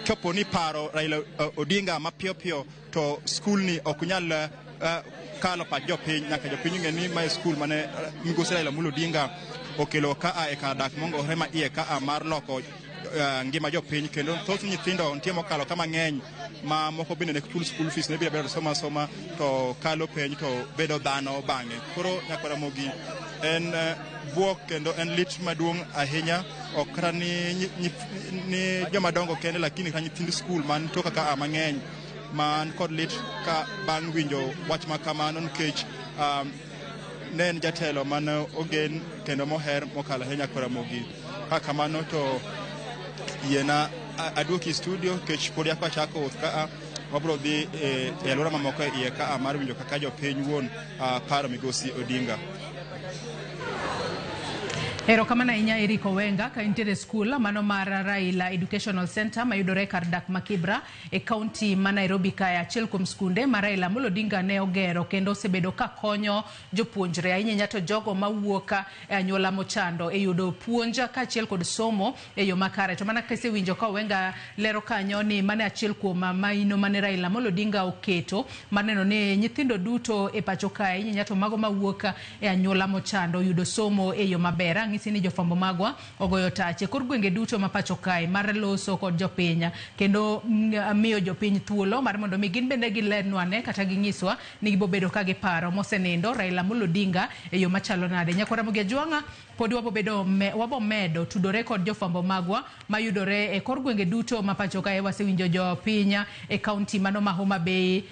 kapo ni paro Raila Odinga mapiyo piyo to skul ni ok nyal kalo pach jopiny, nyaka jopiny ng'e ni mae skul mane migosi Raila Amolo Odinga okelo ka a e kar dak mongore ma iye ka a mar loko ngima jopiny. Kendo thoth nyithindo nitie mokalo ka mang'eny ma moko bende ne chul school fees, ne biro bedo somo asoma to kalo penj to bedo dhano bang'e. Koro nyakwara Mogi, en buok kendo en lit maduong' ahinya, ok kata ni joma dongo kende, lakini kata nyithind skul man toka ka a mang'eny man kod lit ka bang' winjo wach ma kamano, nikech ne en jatelo mane ogen kendo moher mokalo ahinya. Nyakwara Mogi, ka kamano to yiena aduoki studio, nikech pod yak wachako wuoth ka a wabro dhi e alwora mamoko e iye ka a mar winjo kaka jopiny wuon paro migosi Odinga. Erokamano ahinya, Eric Owenga, ka intiere skul mano mar Raila Educational Center mayudore kar dak ma Kibra e kaunti ma Nairobi kae, achiel kuom skunde ma Raila Amolo Odinga ne ogero kendo osebedo ka konyo jopuonjre ahinya ahinya to jogo mawuok e anyuola mochando e yudo puonj kaachiel kod somo e yo makare. To mana kisewinjo ka Owenga lero kanyo ni mano e achiel kuom maino mane Raila Amolo Odinga oketo mar neno ni nyithindo duto e pacho kae, ahinya ahinya to mago mawuok e anyuola mochando, yudo somo e yo maber. Ang'isi ni jofwambo magwa ogoyo tach e kor gwenge duto ma pacho kae mar loso kod jopiny kendo miyo jopiny thuolo mar mondo mi gin bende gilernwa ne kata ging'iswa ni gibobedo ka giparo mosenindo Raila Amolo Odinga e yo machalo nade. Nyakwar Ramogi Ajwang'a, pod wabobedo me, wabomedo tudore kod jofwambo magwa mayudore e kor gwenge duto ma pacho kae. Wasewinjo jopiny e kaunti mano ma Homa Bay,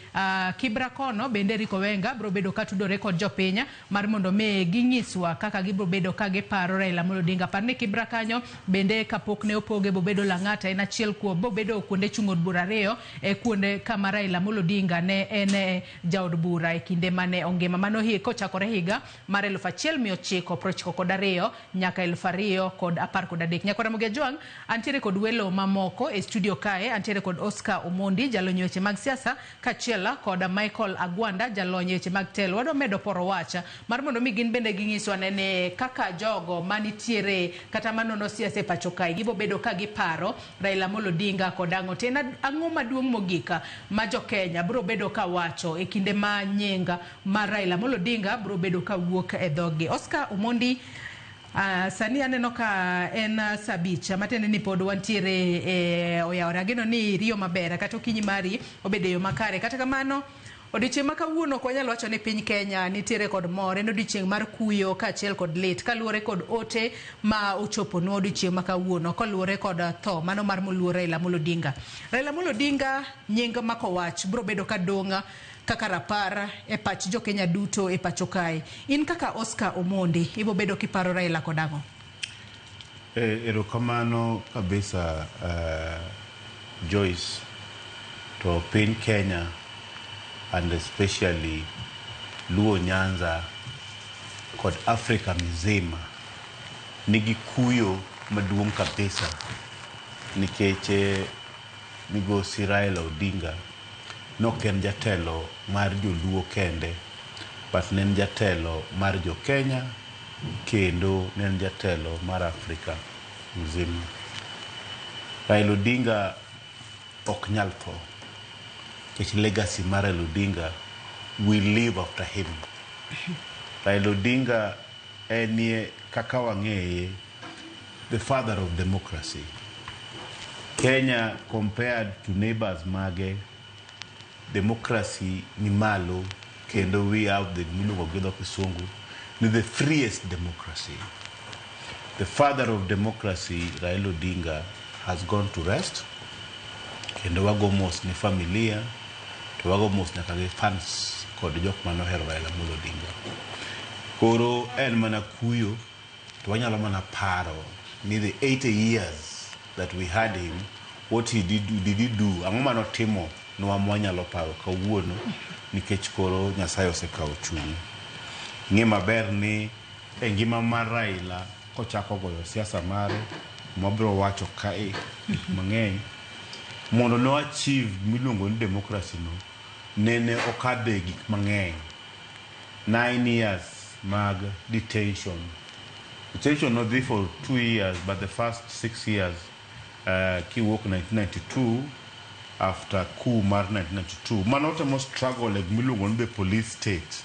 Kibra kono bende Eric Owenga biro bedo ka tudore kod jopiny mar mondo mi ging'iswa kaka gibiro bedo ka giparo Raila Amolo Odinga. Par ni Kibra kanyo bende kapok ne opoge bobedo Lang'ata, en achiel kuom bobedo kuonde chung' od bura ariyo e kuonde kama Raila Amolo Odinga ne en jaod bura e kinde mane ongima, mano kochakore higa mar 1992 nyaka 2013. Nyakwar Ramogi Ajwang', antiere kod welo mamoko e studio kae. Antiere kod Oscar Omondi, jalony e weche mag siasa, kaachiel kod Michael Agwanda, jalony e weche mag telo. Wadwa medo poro wach mar mondo mi gin bende ging'iswa nene kaka jogo manitiere kata manono siasa e pacho kae gibo bedo ka giparo Raila Amolo Odinga kod ang'o. To en ang'o maduong' mogik ma jo Kenya biro bedo ka wacho e kinde ma nying mar Raila Amolo Odinga biro bedo ka wuok e dhoggi. Oscar Omondi, sani aneno ka en saa 5, matiende ni pod wantiere e oyawore. Ageno ni iriyo maber kata okinyi mari obedo e yo makare. Kata kamano, odiochieng' ma kawuono ok wanyal wacho ni piny Kenya nitiere kod mor. En odiochieng' mar kuyo kaachiel kod lit kaluwore kod ote ma ochoponwa odiochieng' ma kawuono koluwore kod tho mano mar moluor Raila Amolo Odinga. Raila Amolo Odinga nying mako wach biro bedo ka dong' kaka rapar e pach jo Kenya duto e pacho kae. In kaka Oscar Omondi, ibo bedo kiparo Raila kod ang'o? Erokamano kabisa, Joyce. To piny Kenya and especially Luo Nyanza kod Afrika mzima nigi kuyo maduong' kabisa nikech migosi Raila Odinga nok en jatelo mar joluo kende, but ne en jatelo mar jo Kenya kendo ne en jatelo mar Afrika mzima. Raila Odinga ok nyal tho nikech legacy mar Raila Odinga will live after him. Raila Odinga enie kaka wang'eye, the father of democracy. Kenya, compared to neighbors mage, democracy ni malo kendo we have the miluongo gi dho kisungu ni the freest democracy. The father of democracy, Raila Odinga, has gone to rest, kendo wago mos ne familia to wago mos nyaka gi fans kod jok manohero Raila Amolo Odinga. Koro en mana kuyo to wanyalo mana paro ni the 80 years that we had him, what he did, did he do, ang'o manotimo. nwa mwanyalo paro kawuono nikech koro Nyasaye osekawo chunye. Ng'e maber ni e ngima mar Raila kochako goyo siasa mare mwabiro wacho kae gik mang'eny mondo no achieve miluongo ni democracy no nene okadhe gik mang'eny 9 years mag detention. Detention nodhi for 2 years, but the first 6 years kiwuok 1992 after coup mar 1992 mano otemo struggle e gimiluongo ni the police state.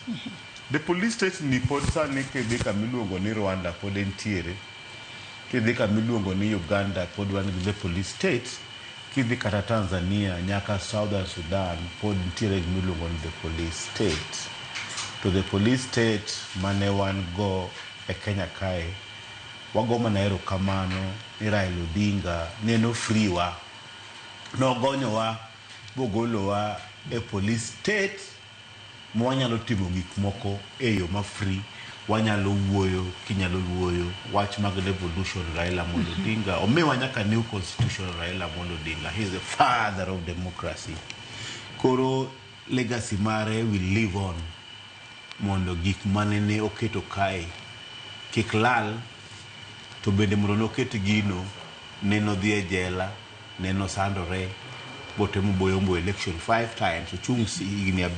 The police state ni pod sani kidhi kamiluongo ni Rwanda pod entiere, kidhi kamiluongo ni Uganda pod wan gi the police state, kidhi kata Tanzania nyaka Southern Sudan pod nitiere gimiluongo ni the police state. To the police state mane wan go e Kenya kae, wago mana erokamano ni Raila Odinga ne no free wa, nogonyowa bogolowa e police state ma wanyalo timo gik moko e yo ma free, wanyalo wuoyo kinyalo wuoyo wach mag devolution. Raila Amolo Odinga omiwa nyaka new constitution. Raila Amolo Odinga, he is the father of democracy. Koro legacy mare will live on mondo gik manene oketo kae kik lal, to bende mondo noket gino neno dhi e jela, neno sandore botemo boyombo election 5 times, ochung' higni 5.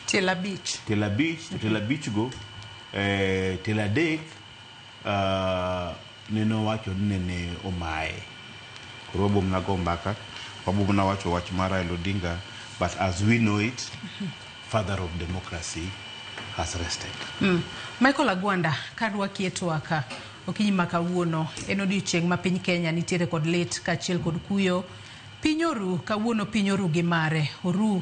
Tielo 5. Tielo 5, to tielo 5 go tielo 3 neno wacho ni nene omaye. Koro wabo mana go mbaka, wabo mana wacho wach mar Raila Odinga, but as we know it, father of democracy has rested. Michael Agwanda, karwaki e twak okinyi ma kawuono, en odiochieng' ma piny Kenya nitiere kod lit kaachiel kod kuyo. Piny oru kawuono, piny oru gi mare, oru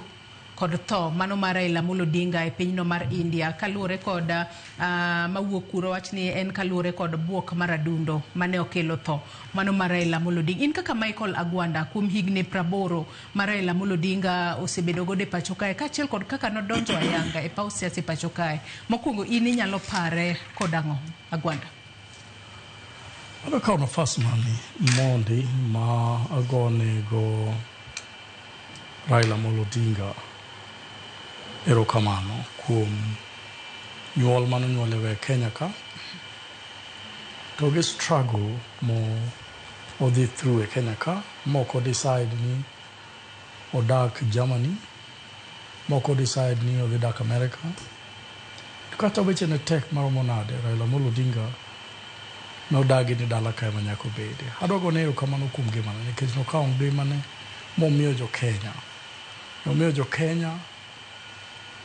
kod tho mano mar Raila Amolo Odinga e pinyno mar India kaluwore kod mawuok kuro wach ni en kaluwore kod buok mar adundo mane okelo tho mano mar Raila Amolo Odinga. In kaka Michael Agwanda, kuom higni 80 ma Raila Amolo Odinga osebedo godo e pacho kae kaachiel kod kaka nodonjo ayanga e paw siasa e pacho kae, mokwongo in inyalo pare kod ang'o, Agwanda? Adwa kawo nafas mani mondi ma agonego Raila Amolo Odinga erokamano kuom nyuol manonyuole e Kenya ka, to gi struggle mo odhi through e Kenya ka, moko decide ni odak Germany, moko decide ni odhi dak America. To kata weche ne tek maromo nade, Raila Amolo Odinga nodagi ni dala ka ema nyaka obede. Adwa gone erokamano kuom ngimane nikech nokawo ngimane momiyo jo Kenya. Nomiyo jo Kenya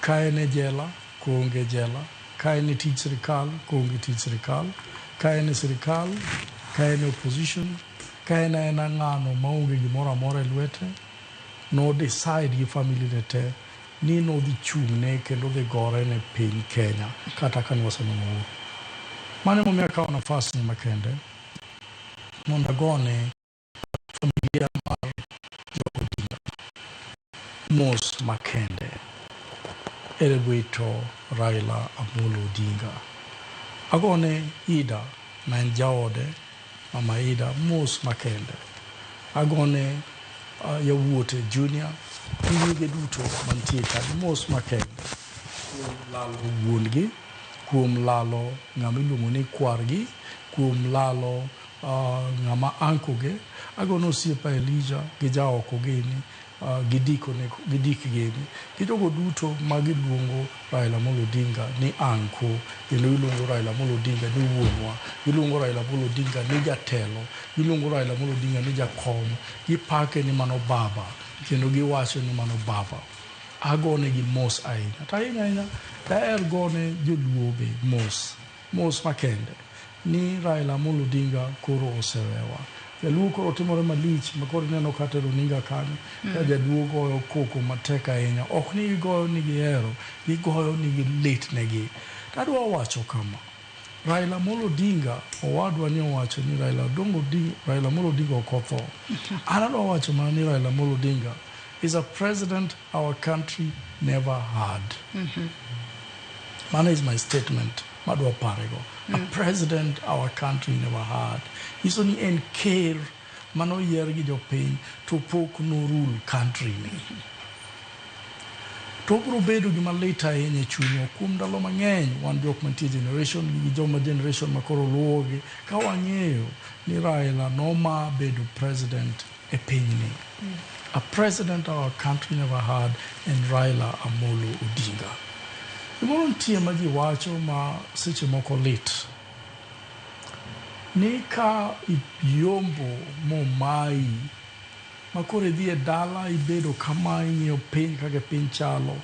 ka en e jela, koonge jela, ka en e tij sirikal, koonge tij sirikal, ka en e sirikal, ka en e opposition, ka en aena ng'ano maonge gimoro amora e lwete, no decide gi family ne te ni nodhi chung'ne kendo dhi gore ne piny Kenya kata ka nwasenwang'o uhuru. Mano emomiyo akawo nafas ni makende mondo agone familia mar jo Odinga mos makende ere wito Raila Amolo Odinga. Agone Ida ma en jaode, Mama Ida, mos makende. Agone yawuote Junior gi nyige duto mantie kanyo mos makende kuom lalo wuon-gi, kuom lalo ng'ama iluongo ni kwargi, kuom lalo ng'ama uncle gi. Agono osiepa Elijah gi jaoko gini, gi dikone, gi dik gini, gi jogo duto ma giluongo Raila Amolo Odinga ni uncle, kendo giluongo Raila Amolo Odinga ni wuonwa, giluongo Raila Amolo Odinga ni jatelo, giluongo Raila Amolo Odinga ni jakom, gipake ni mano baba, kendo giwacho ni mano baba. Agone gi mos ahinya. To ahinya ahinya, daher gone joluo be mos, mos makende ni Raila Amolo Odinga koro osewewa. Jaluo koro timore malich ma koro ineno kata e runinga kanyo ka jaluo goyo koko matek ahinya. Ok ni gigoyo ni gihero, gigoyo ni gilit negi. To adwa wacho kama, Raila Amolo Odinga, owadwa ni owacho ni Raila Raila Amolo Odinga ok otho. An adwa wacho mana ni Raila Amolo Odinga is a president our country never had. Mano is my statement madwa parego. A president our country never had. Nyiso ni en ker manoyier gi jopiny to pok no rule country ni. To obiro bedo gima lit ahinya e chunywa kuom ndalo mang'eny wan jok mantie generation gi joma generation makoro luwogi ka wang'eyo ni Raila noma bedo president e pinyni. A president our country never had en Raila Amolo Odinga. Gimoro nitie ma ji wacho ma seche moko lit. Ni ka iyombo momayi ma koro idhi e dala ibedo kama ing'iyo piny kaka piny chalo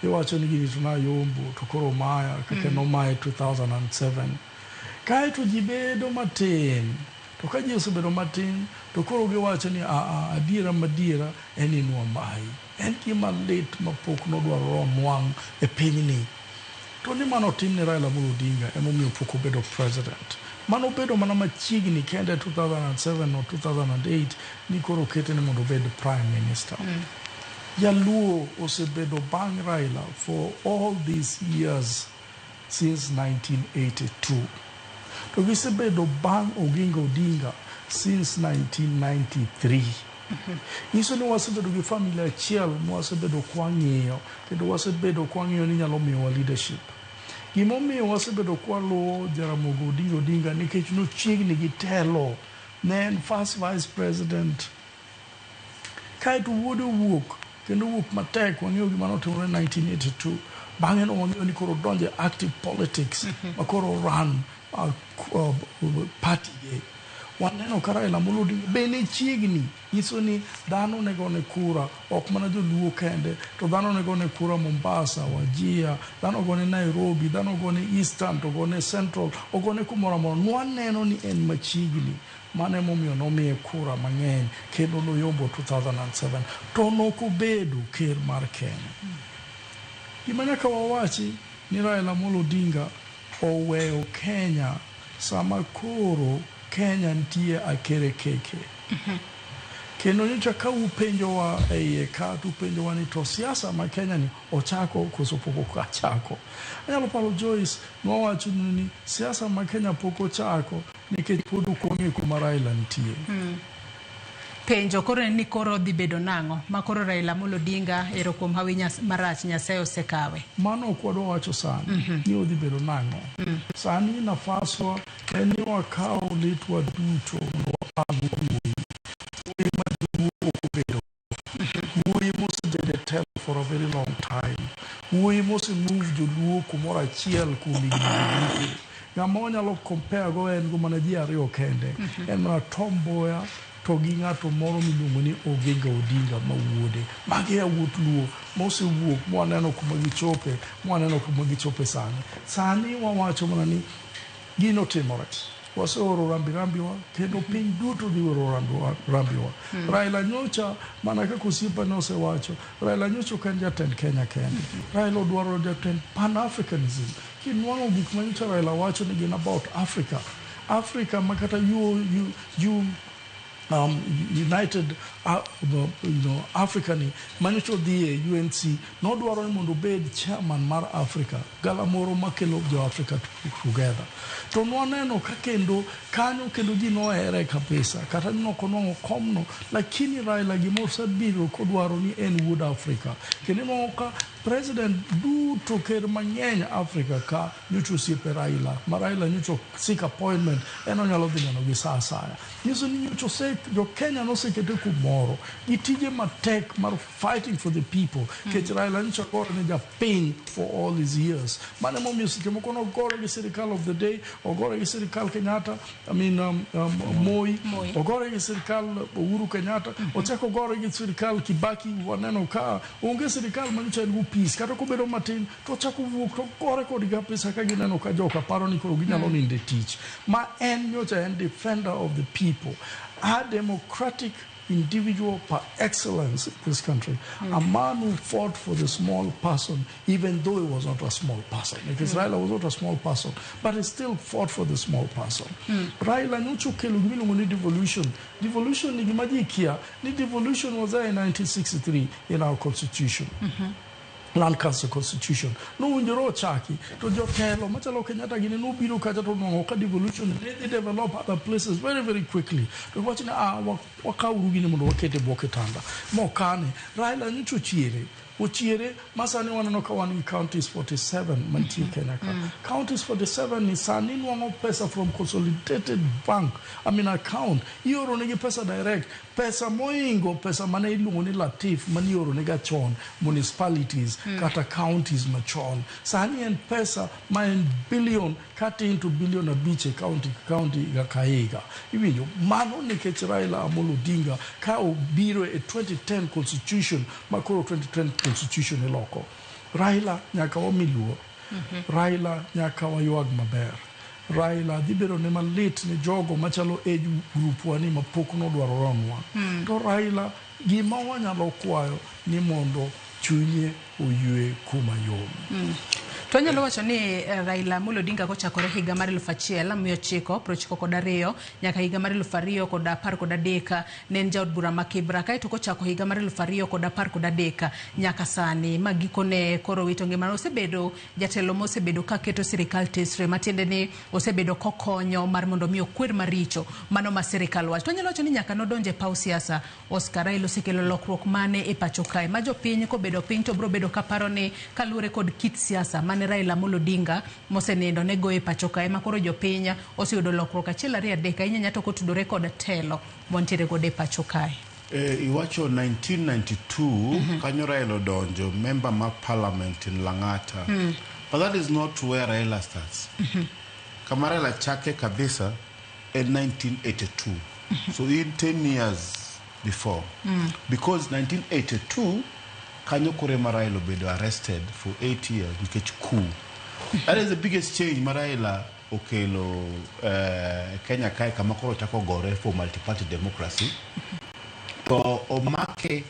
iwacho ni gini to nayombo to koro omaya kaka nomaye 2007 kaeto ji bedo matin to ka ji osebedo matin to koro giwacho ni aa adiera madiera en ni nwamayi en gima lit mapok nodwarore onwang' e pinyni to ni mano otim ne Raila Amolo Odinga emomiyo pok obedo president. Mano obedo mana machiegni kende 2007 or 2008 ni koro okete ni mondo obed prime minister. Jaluo osebedo bang' Raila for all these years since 1982. To gisebedo bang' Oginga Odinga since 1993. Nyiso ni wasebedo gi familia achiel mwasebedo kwang'iyo kendo wasebedo kwang'iyo ni nyalo miyowa leadership. Gimomiyo wasebedo kwaluwo Jaramogi Oginga Odinga nikech nochiegni gi telo ne en first vice president kaeto wuode owuok kendo owuok matek wang'eyo gima notimore 1982 bang'e no wang'eyo ni koro odonjo e active politics ma koro run party ge waneno ka Raila Amolo Odinga be ne chiegni nyiso ni dhano ne gone kura ok mana joluo kende to dhano ne gone kura Mombasa, Wajir, dhano gone Nairobi, dhano gone Eastern to gone Central, ogone kumoro amora. Nwaneno ni en machiegni mano emomiyo nomiye kura mang'eny kendo noyombo 2007 to nokobedo ker mar Kenya. Gima nyaka wawachi ni Raila Amolo Odinga oweyo Kenya sama koro Kenya nitie akerekeke. Kendo nyocha ka upenjowa e iye ka to upenjowa ni to siasa ma Kenya ni ochako koso pok ochako. Anyalo paro Joyce nwawacho ni siasa ma Kenya pok ochako nikech pod ok wang'eyo kuma Raila nitie. Penjo koro en ni koro dhi bedo nang'o ma koro Raila Amolo Odinga ero kuom hawi marach Nyasaye osekawe. Mano ok wadwa wacho sani ni odhi bedo nang'o. Sani nafaswa en ni wakaw litwa duto mondo wapang wuoyi. Wuoyi ma joluo ok obedo. Wuoyi mosebedo e telo for a very long time. Wuoyi mose move joluo kumoro achiel kuom higni duto. Ng'ama wanyalo compare go en go mana ji ariyo kende. En mana Tom Mboya to gi ng'ato moro miluongo ni Oginga Odinga ma wuode. Magi yawuot Luo mosewuok mwaneno kuma gichope, mwaneno kuma gichope sani. Sani wawacho mana ni gino timore. Waseoro rambi rambiwa kendo piny duto dhi oro rambiwa. Raila nyocha mana kaka osiepa nosewacho, Raila nyocha ok en jatend Kenya kende. Raila odwaro jatend Pan-Africanism. Kinwang'o gik ma nyocha Raila wacho ni gin about Africa. Africa ma kata you United Africa ni manyocha odhi e UNC nodwaro ni mondo obed chairman mar Africa galamoro makelo jo Africa together to nwaneno ka kendo kanyo kendo ji nohere kabisa kata ni nokonwang'o komno lakini Raila gima osebiro kodwaro ni en wuod Africa kendo inwang'o ka president duto ker mang'eny Africa ka nyocha osiepe Raila ma Raila nyocha seek appointment en onyalo dhi neno gi sa asaya nyiso ni nyocha ose jo Kenya nosekete kumoro gi tije matek mar fighting for the people kech Raila nyocha gore ne japiny for all these years mano emomiyo seche moko nogore gi sirikal of the day ogore gi sirikal Kenyatta I mean Moi ogore gi sirikal Uhuru Kenyatta ochako ogore gi sirikal Kibaki waneno ka onge sirikal manyocha en go peace kata kobedo matin to ochako wuok to gore kodgi kabisa ka gineno ka joka paro ni koro ginyalo nindo e tich ma en nyocha en defender of the people a democratic individual par excellence in this country. A man who fought for the small person, even though he was not a small person. Because Raila was not a small person, but he still fought for the small person. Raila nyocha okelo gimiluongo ni devolution. Devolution ni gima ji kia, ni devolution was there in 1963 in our constitution. Land Council Constitution nowinjore ochaki to jotelo machalo Kenyatta gini nobiro kacha to onwang'o ka devolution ne dhi develop other places very very quickly to giwacho ni ah wakawuru gini mondo waket e bwo kitanda mokane. Raila nyocha ochiere ochiere ma sani waneno ka wan gi counties 47 mantie Kenya ka. Counties 47 ni sani nwang'o pesa from consolidated bank, I mean account, ioro negi pesa direct, pesa moingo pesa mane iluongo ni Latif mane ioro nega chon municipalities kata counties machon. Sani en pesa ma en billion katin to billion 5 e county ka county higa ka higa. Iwinjo mano nikech Raila Amolo Odinga ka obiro e 2010 constitution ma koro 2010 constitution iloko. Raila nyaka wami luor. Raila nyaka waywag maber. Raila dhi bedo ne malit ne jogo machalo age group wa ni mapok nodwaro ronwa. To Raila gima wanyalo kwayo ni mondo chunye oywe kuma yom. To anyalo wacho ni Raila Amolo Odinga kochakore higa mar 1992 nyaka higa mar 2013 ne en jaod bura ma Kibra, kaeto kochako higa mar 2013 nyaka sani ma gikone koro wito ngimane, osebedo jatelo mosebedo kaketo sirikal tesre, matiende ni osebedo kokonyo mar mondo mi okwer maricho mano ma sirikal wacho. To anyalo wacho ni nyaka nodonje e paw siasa, Oscar, Raila osekelo lokruok mane e pacho kae ma jopiny kobedo piny to biro bedo kaparo ni kaluwore kod kit siasa mane Raila Amolo Odinga mosenindo ne goyo e pacho kae ma koro jopiny oseyudo lokruok 1 2 3 ahinya ahinya to kotudore kod telo mwantiere godo e pacho kae. Iwacho 1992 kanyo Raila odonjo member ma parliament in Lang'ata. But that is not where Raila starts. Kama Raila chake kabisa in 1982. So in 10 years before. Because 1982 kanyo kore ma Raila obedo arrested for 8 years nikech coup. That is the biggest change ma Raila okelo Kenya kae kama koro chako gore for multi-party democracy. To omake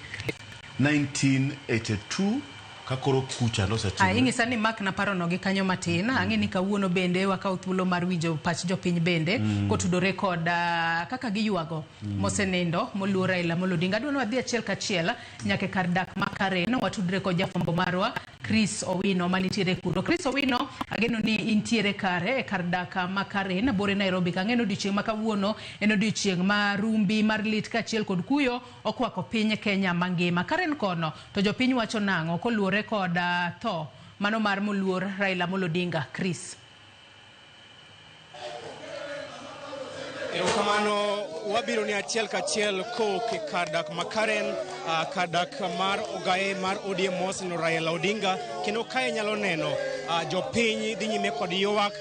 1982 ka koro kucha nosetimore. Ing'isa ni mak na parono gi kanyo matin. Ang'e ni kawuono bende wakawo thuolo mar winjo pach jopiny bende kotudore kod kaka giywago mosenindo moluor Raila Amolo Odinga. Adwa ni wadhi achiel kachiel nyaka e kar dak ma Karen, watudre kod jafwambo marwa Chris Owino manitiere kuro. Chris Owino, ageno ni intiere kare e kar dak ma Karen bore Nairobi. Kang'e ni odiochieng' ma kawuono en odiochieng' ma rumbi mar lit kaachiel kod kuyo okwako piny Kenya mangima. Karen kono to jopiny wacho nang'o koluwore kod tho mano mar moluor Raila Amolo Odinga? Chris. Erokamano, wabiro ni achiel kachiel kowuok e kar dak ma Karen, kar dak mar ogaye mar ODM mosenindo Raila Odinga, kendo kae nyalo neno jopiny dhi nyime kod ywak,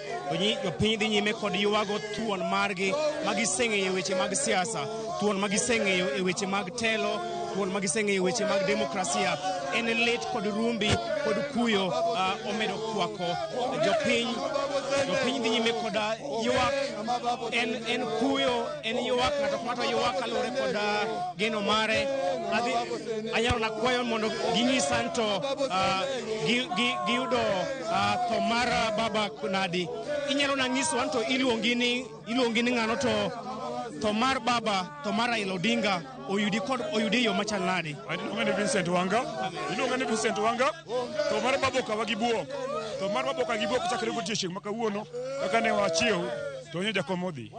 jopiny dhi nyime kod ywago thuon margi ma giseng'eyo e weche mag siasa, thuon ma giseng'eyo e weche mag telo, thuon ma giseng'eyo e weche mag demokrasia. En lit kod rumbi kod kuyo omedo kwako jopiny. Jopiny dhi nyime kod ywak, en kuyo, en ywak, ng'ato ka ng'ato ywak kaluwore kod geno mare. Anyalo nakwayo mondo ginyisa ni to giyudo tho mar baba nadi. Inyalo nang'isowa ni to iluongi ni ng'ano to tho mar baba, tho mar Raila Odinga oyudi kod oyudi e yo machal nadi? Iluonga ni Vincent Wanga. Iluonga ni Vincent Wanga. Tho mar baba okawa gi buok. Tho mar baba okawa gi buok chakre godiechieng' ma kawuono kaka ne wachiew to nyo jakom odhi.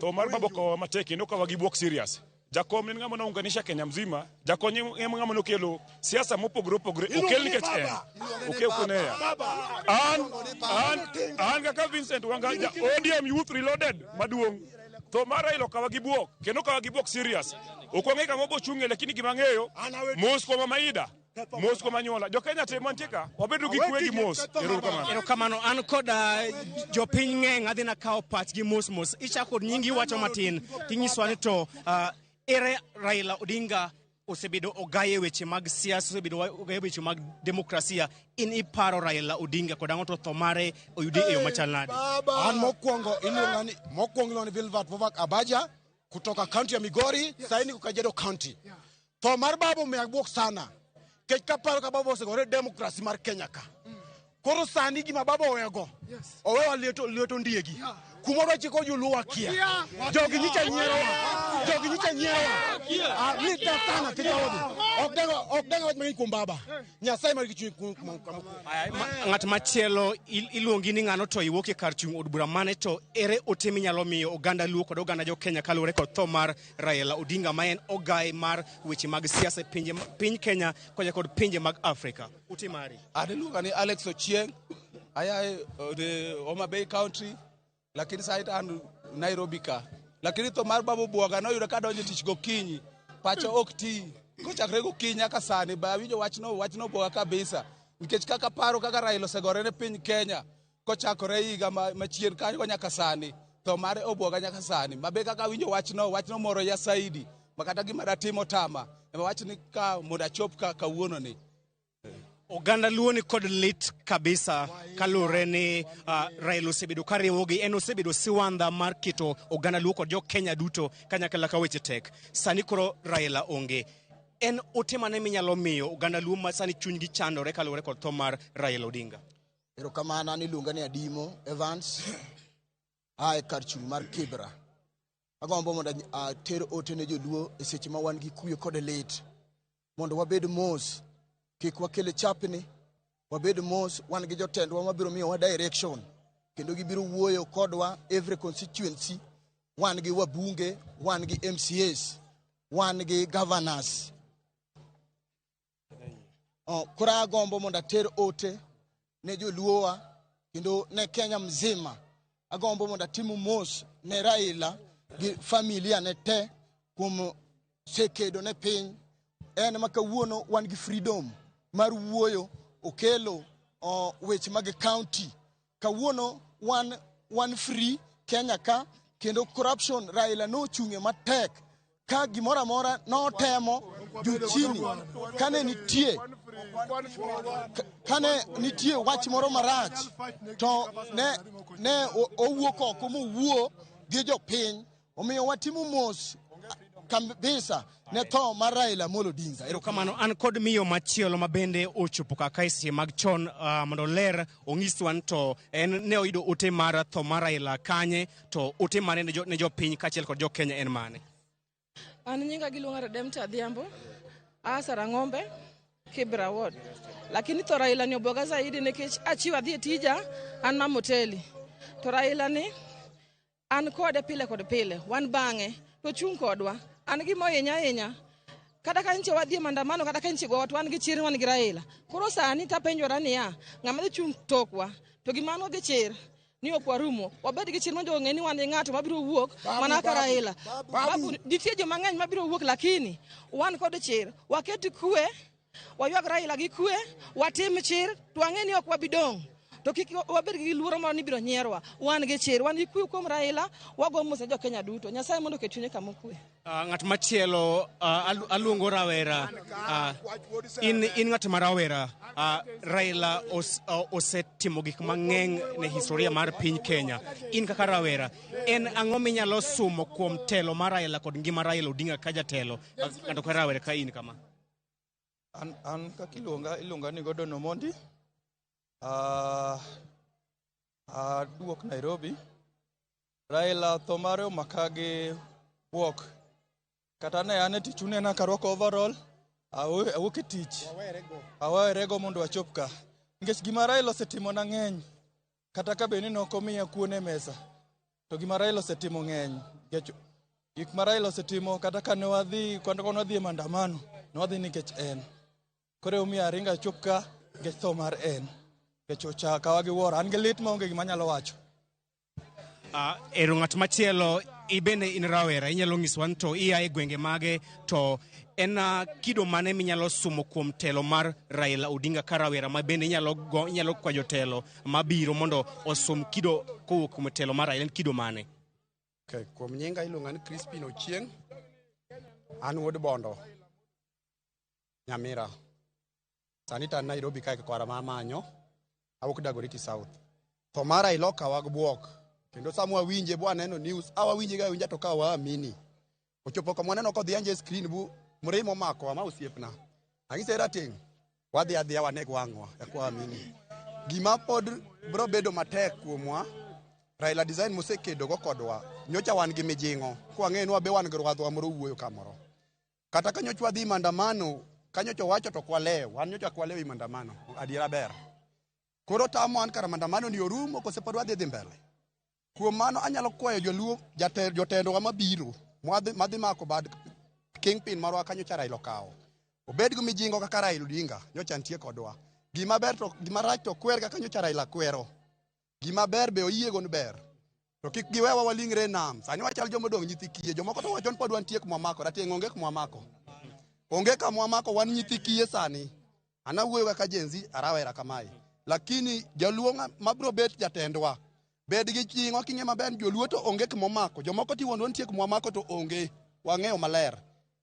Tho mar baba okawa matek kendo okawa gi buok serious. Jakom en ng'ama nounganisha Kenya mzima. Jakom en ng'ama nokelo siasa mopogore opogore okel nikech en. Okel kuneya. An kaka Vincent Wanga ja ODM Youth Reloaded maduong'. Tho mar Raila okawa gi buok kendo okawa gi buok serious. Ok wang'e kama obochung'e lakini gima ang'eyo mos kuom Maida, mos kuom anyuola. Jo Kenya te mantie ka wabedo gi kwe gi mos. Erokamano. Erokamano. An kod jopiny ng'eny adhi nakawo pachgi mos mos. Ichako kod nyingi iwacho matin tinyiswa ni to ere Raila Odinga osebedo ogaye e weche mag siasa, osebedo ogaye e weche mag demokrasia. In iparo Raila Odinga kod ang'o to tho mare oyudi e yo machal nade? An mokwongo iluonga ni mokwongo iluonga ni Vilvat Vovak Abaja kutoka kaunti ya Migori, sasa niko Kajiado County. Tho mar baba omiya buok sana. Kech kaparo ka baba osegore demokrasi mar Kenya ka. Koro sani gima baba owego, owewa lieto ndiegi. Kumoro chiko joluo wakia. Jogi nyicha nyierowa. Jogi nyicha nyierowa. Lita sana kija odhi. Ok dang' wach mang'eny kuom baba. Nyasaye mar gi chuny kuom. Ng'at machielo iluongi ni ng'ano to iwuok e kar chung' od bura mane to ere ote minyalo miyo oganda Luo kod oganda jo Kenya kaluwore kod tho mar Raila Odinga ma en ogaye mar weche mag siasa e piny Kenya koda kod pinje mag Afrika. Ote mari. An iluonga ni Alex Ochieng, aya e Homa Bay County, lakini sani to an Nairobi ka. Lakini tho mar baba obwoga noyudo kadonjo e tich gokinyi, pacha ok ti. Kochakre gokinyi nyaka sani, ba awinjo wachno obwoga kabisa. Nikech kaka paro kaka Raila osegore ne piny Kenya, kochakore higa machien kanyo nyaka sani, tho mare obwoga nyaka sani. Mabe kaka awinjo wachno moro ya saidi, ma kata gima datimo tama, ema wach ni ka mondo achop ka kawuono ni. Oganda Luo ni kod lit kabisa kaluwore ni Raila osebedo ka riwogi, en osebedo siwandha mar keto oganda Luo kod jo Kenya duto kanyakla ka weche tek. Sani koro Raila onge. En ote mane minyalo miyo oganda Luo ma sani chunygi chandore kaluwore kod tho mar Raila Odinga? Erokamano, an iluonga ni Adimo Evans, a e kar chung' mar Kibra. Agombo mondo ater ote ne joluo e seche ma wan gi kuyo kod lit, mondo wabed mos, kik wakel chapni, wabed mos, wan gi jotendwa mabiro miyowa direction, kendo gibiro wuoyo kodwa every constituency, wan gi wabunge, wan gi MCAs, wan gi governors. Koro agombo mondo ater ote ne joluowa kendo ne Kenya mzima. Agombo mondo atim mos ne Raila gi familia ne te kuom sekedo ne piny. En ma kawuono wan gi freedom mar wuoyo, okelo weche mag county. Kawuono wan free Kenya ka, kendo corruption Raila nochung'e matek. Ka gimoro amora notemo juu chini, kane nitie wach moro marach to ne owuok oko mowuo gi jopiny. Omiyo watimo mos kabisa ne tho mar Raila Amolo Odinga. Erokamano. An kod miyo machielo ma bende ochopo kaka e seche mag chon mondo ler onyiswa ni to en ne oyudo ote mar tho mar Raila kanye, to ote mane ne jopiny kaachiel kod jo Kenya en mane? An nyinga giluonga Redempta Adhiambo, aa Sarang'ombe, Kibra Ward. Lakini tho Raila ni obwoga zaidi nikech achiwo adhi e tija, an mama hoteli. To Raila ni an kode pile kod pile, wan bang'e, to chung' kodwa. An gima ohinya ahinya, kata ka nche wadhi e maandamano, kata ka nche gowa, to wan gi chir, wan gi Raila. Koro sani tapenjora niya, ng'ama dhi chung' tokwa, to gima an go gi chir, ni ok warumo, wabed gi chir mondo ong'e ni wan gi ng'ato mabiro wuok mana kaka Raila. Babu, nitie joma ng'eny mabiro wuok, lakini wan kod chir, waket kwe, waywag Raila gi kwe, watim chir, to wang'e ni ok wabi dong'. To kik wabed gi luoro moro ni ibiro nyierwa. Wan gi chir, wan gi kwe kuom Raila, wago mos ne jo Kenya duto. Nyasaye mondo oket chunye kama okwe. Ng'at machielo, aluongo rawera. In ng'at ma rawera, Raila osetimo gik mang'eny ne historia mar piny Kenya. In kaka rawera, en ang'o minyalo sumo kuom telo mar Raila kod ngima Raila Odinga ka jatelo, ng'ato ka rawera ka in kama? An kaka iluonga ni Gordon Omondi. Aduok Nairobi. Raila tho mare omaka gi buok. Kata ne an e tich unena ka arwako overall, awuok e tich. Awerego mondo achop ka. Nikech gima Raila osetimona ng'eny. Kata ka bed ni ne ok omiya kuon e mesa, to gima Raila osetimo ng'eny. Nikech gik ma Raila osetimo, kata ka ne wadhi, kata ka ne wadhi e maandamano, ne wadhi nikech en. Koro emomiyo aringo achop ka nikech tho mar en. Nikech ochakawa gi wuoro. An gi lit maonge gima anyalo wacho. Ero ng'at machielo, ibende in rawera, inyalo nyisowa ni to ia e gwenge mage, to en kido mane minyalo sumo kuom telo mar Raila Odinga ka rawera ma bende inyalo kwayo telo mabiro mondo osum kido kowuok kuom telo mar Raila, en kido mane? Okay, kuom nyinga iluonga ni Crispin Ochieng', an wuod Bondo, Nyamira. Sani to an Nairobi kae kwara ma amanyo, awuok Dagoretti South. Tho mar Raila okawa gi buok, kendo sama wawinje bo aneno news, awawinje ga awinja to ka waamini. Ochopo kama waneno kodhi anje screen bu mremo omako ama osiepna. Anyise rateng', wadhi adhiya waneg wang'wa, eka waamini. Gima pod biro bedo matek kuomwa, Raila design mosekedogo kodwa, nyocha wan gi mijing'o, kwang'eyo ni wabe wan gi rwadhwa moro wuoyo kamoro. Kata ka nyocha wadhi maandamano, Kanyocha owacho to ok walew, wan nyocha ok walew e maandamano, adiera ber. Koro tamo an kar maandamano ni orumo kose pod wadhi dhi mbele. Kuom mano anyalo kwayo joluo jotendwa mabiro madhi mako bad kingpin marwa kanyocha Raila okawo. Obed gi mijingo kaka Raila Odinga nyocha nitie kodwa. Gima ber to gima rach to kwer kaka nyocha Raila kwero. Gima ber be oyiego ni ber. To kik giwewa walingre e nam. Sani wachal joma odong' nyithi kiye. Jomoko to wacho ni pod wantie kuma wamako. Rateng' onge kuma wamako. Onge kama wamako wan nyithi kiye sani. An awuoyo kaka Gen Z arawera kamae. Lakini jaluo mabro bet jatendwa bed gi jing'o king'e maber ni joluo to onge kuma omako. Jomoko ti wuondwa nitie kuma wamako to onge. Wang'eyo maler.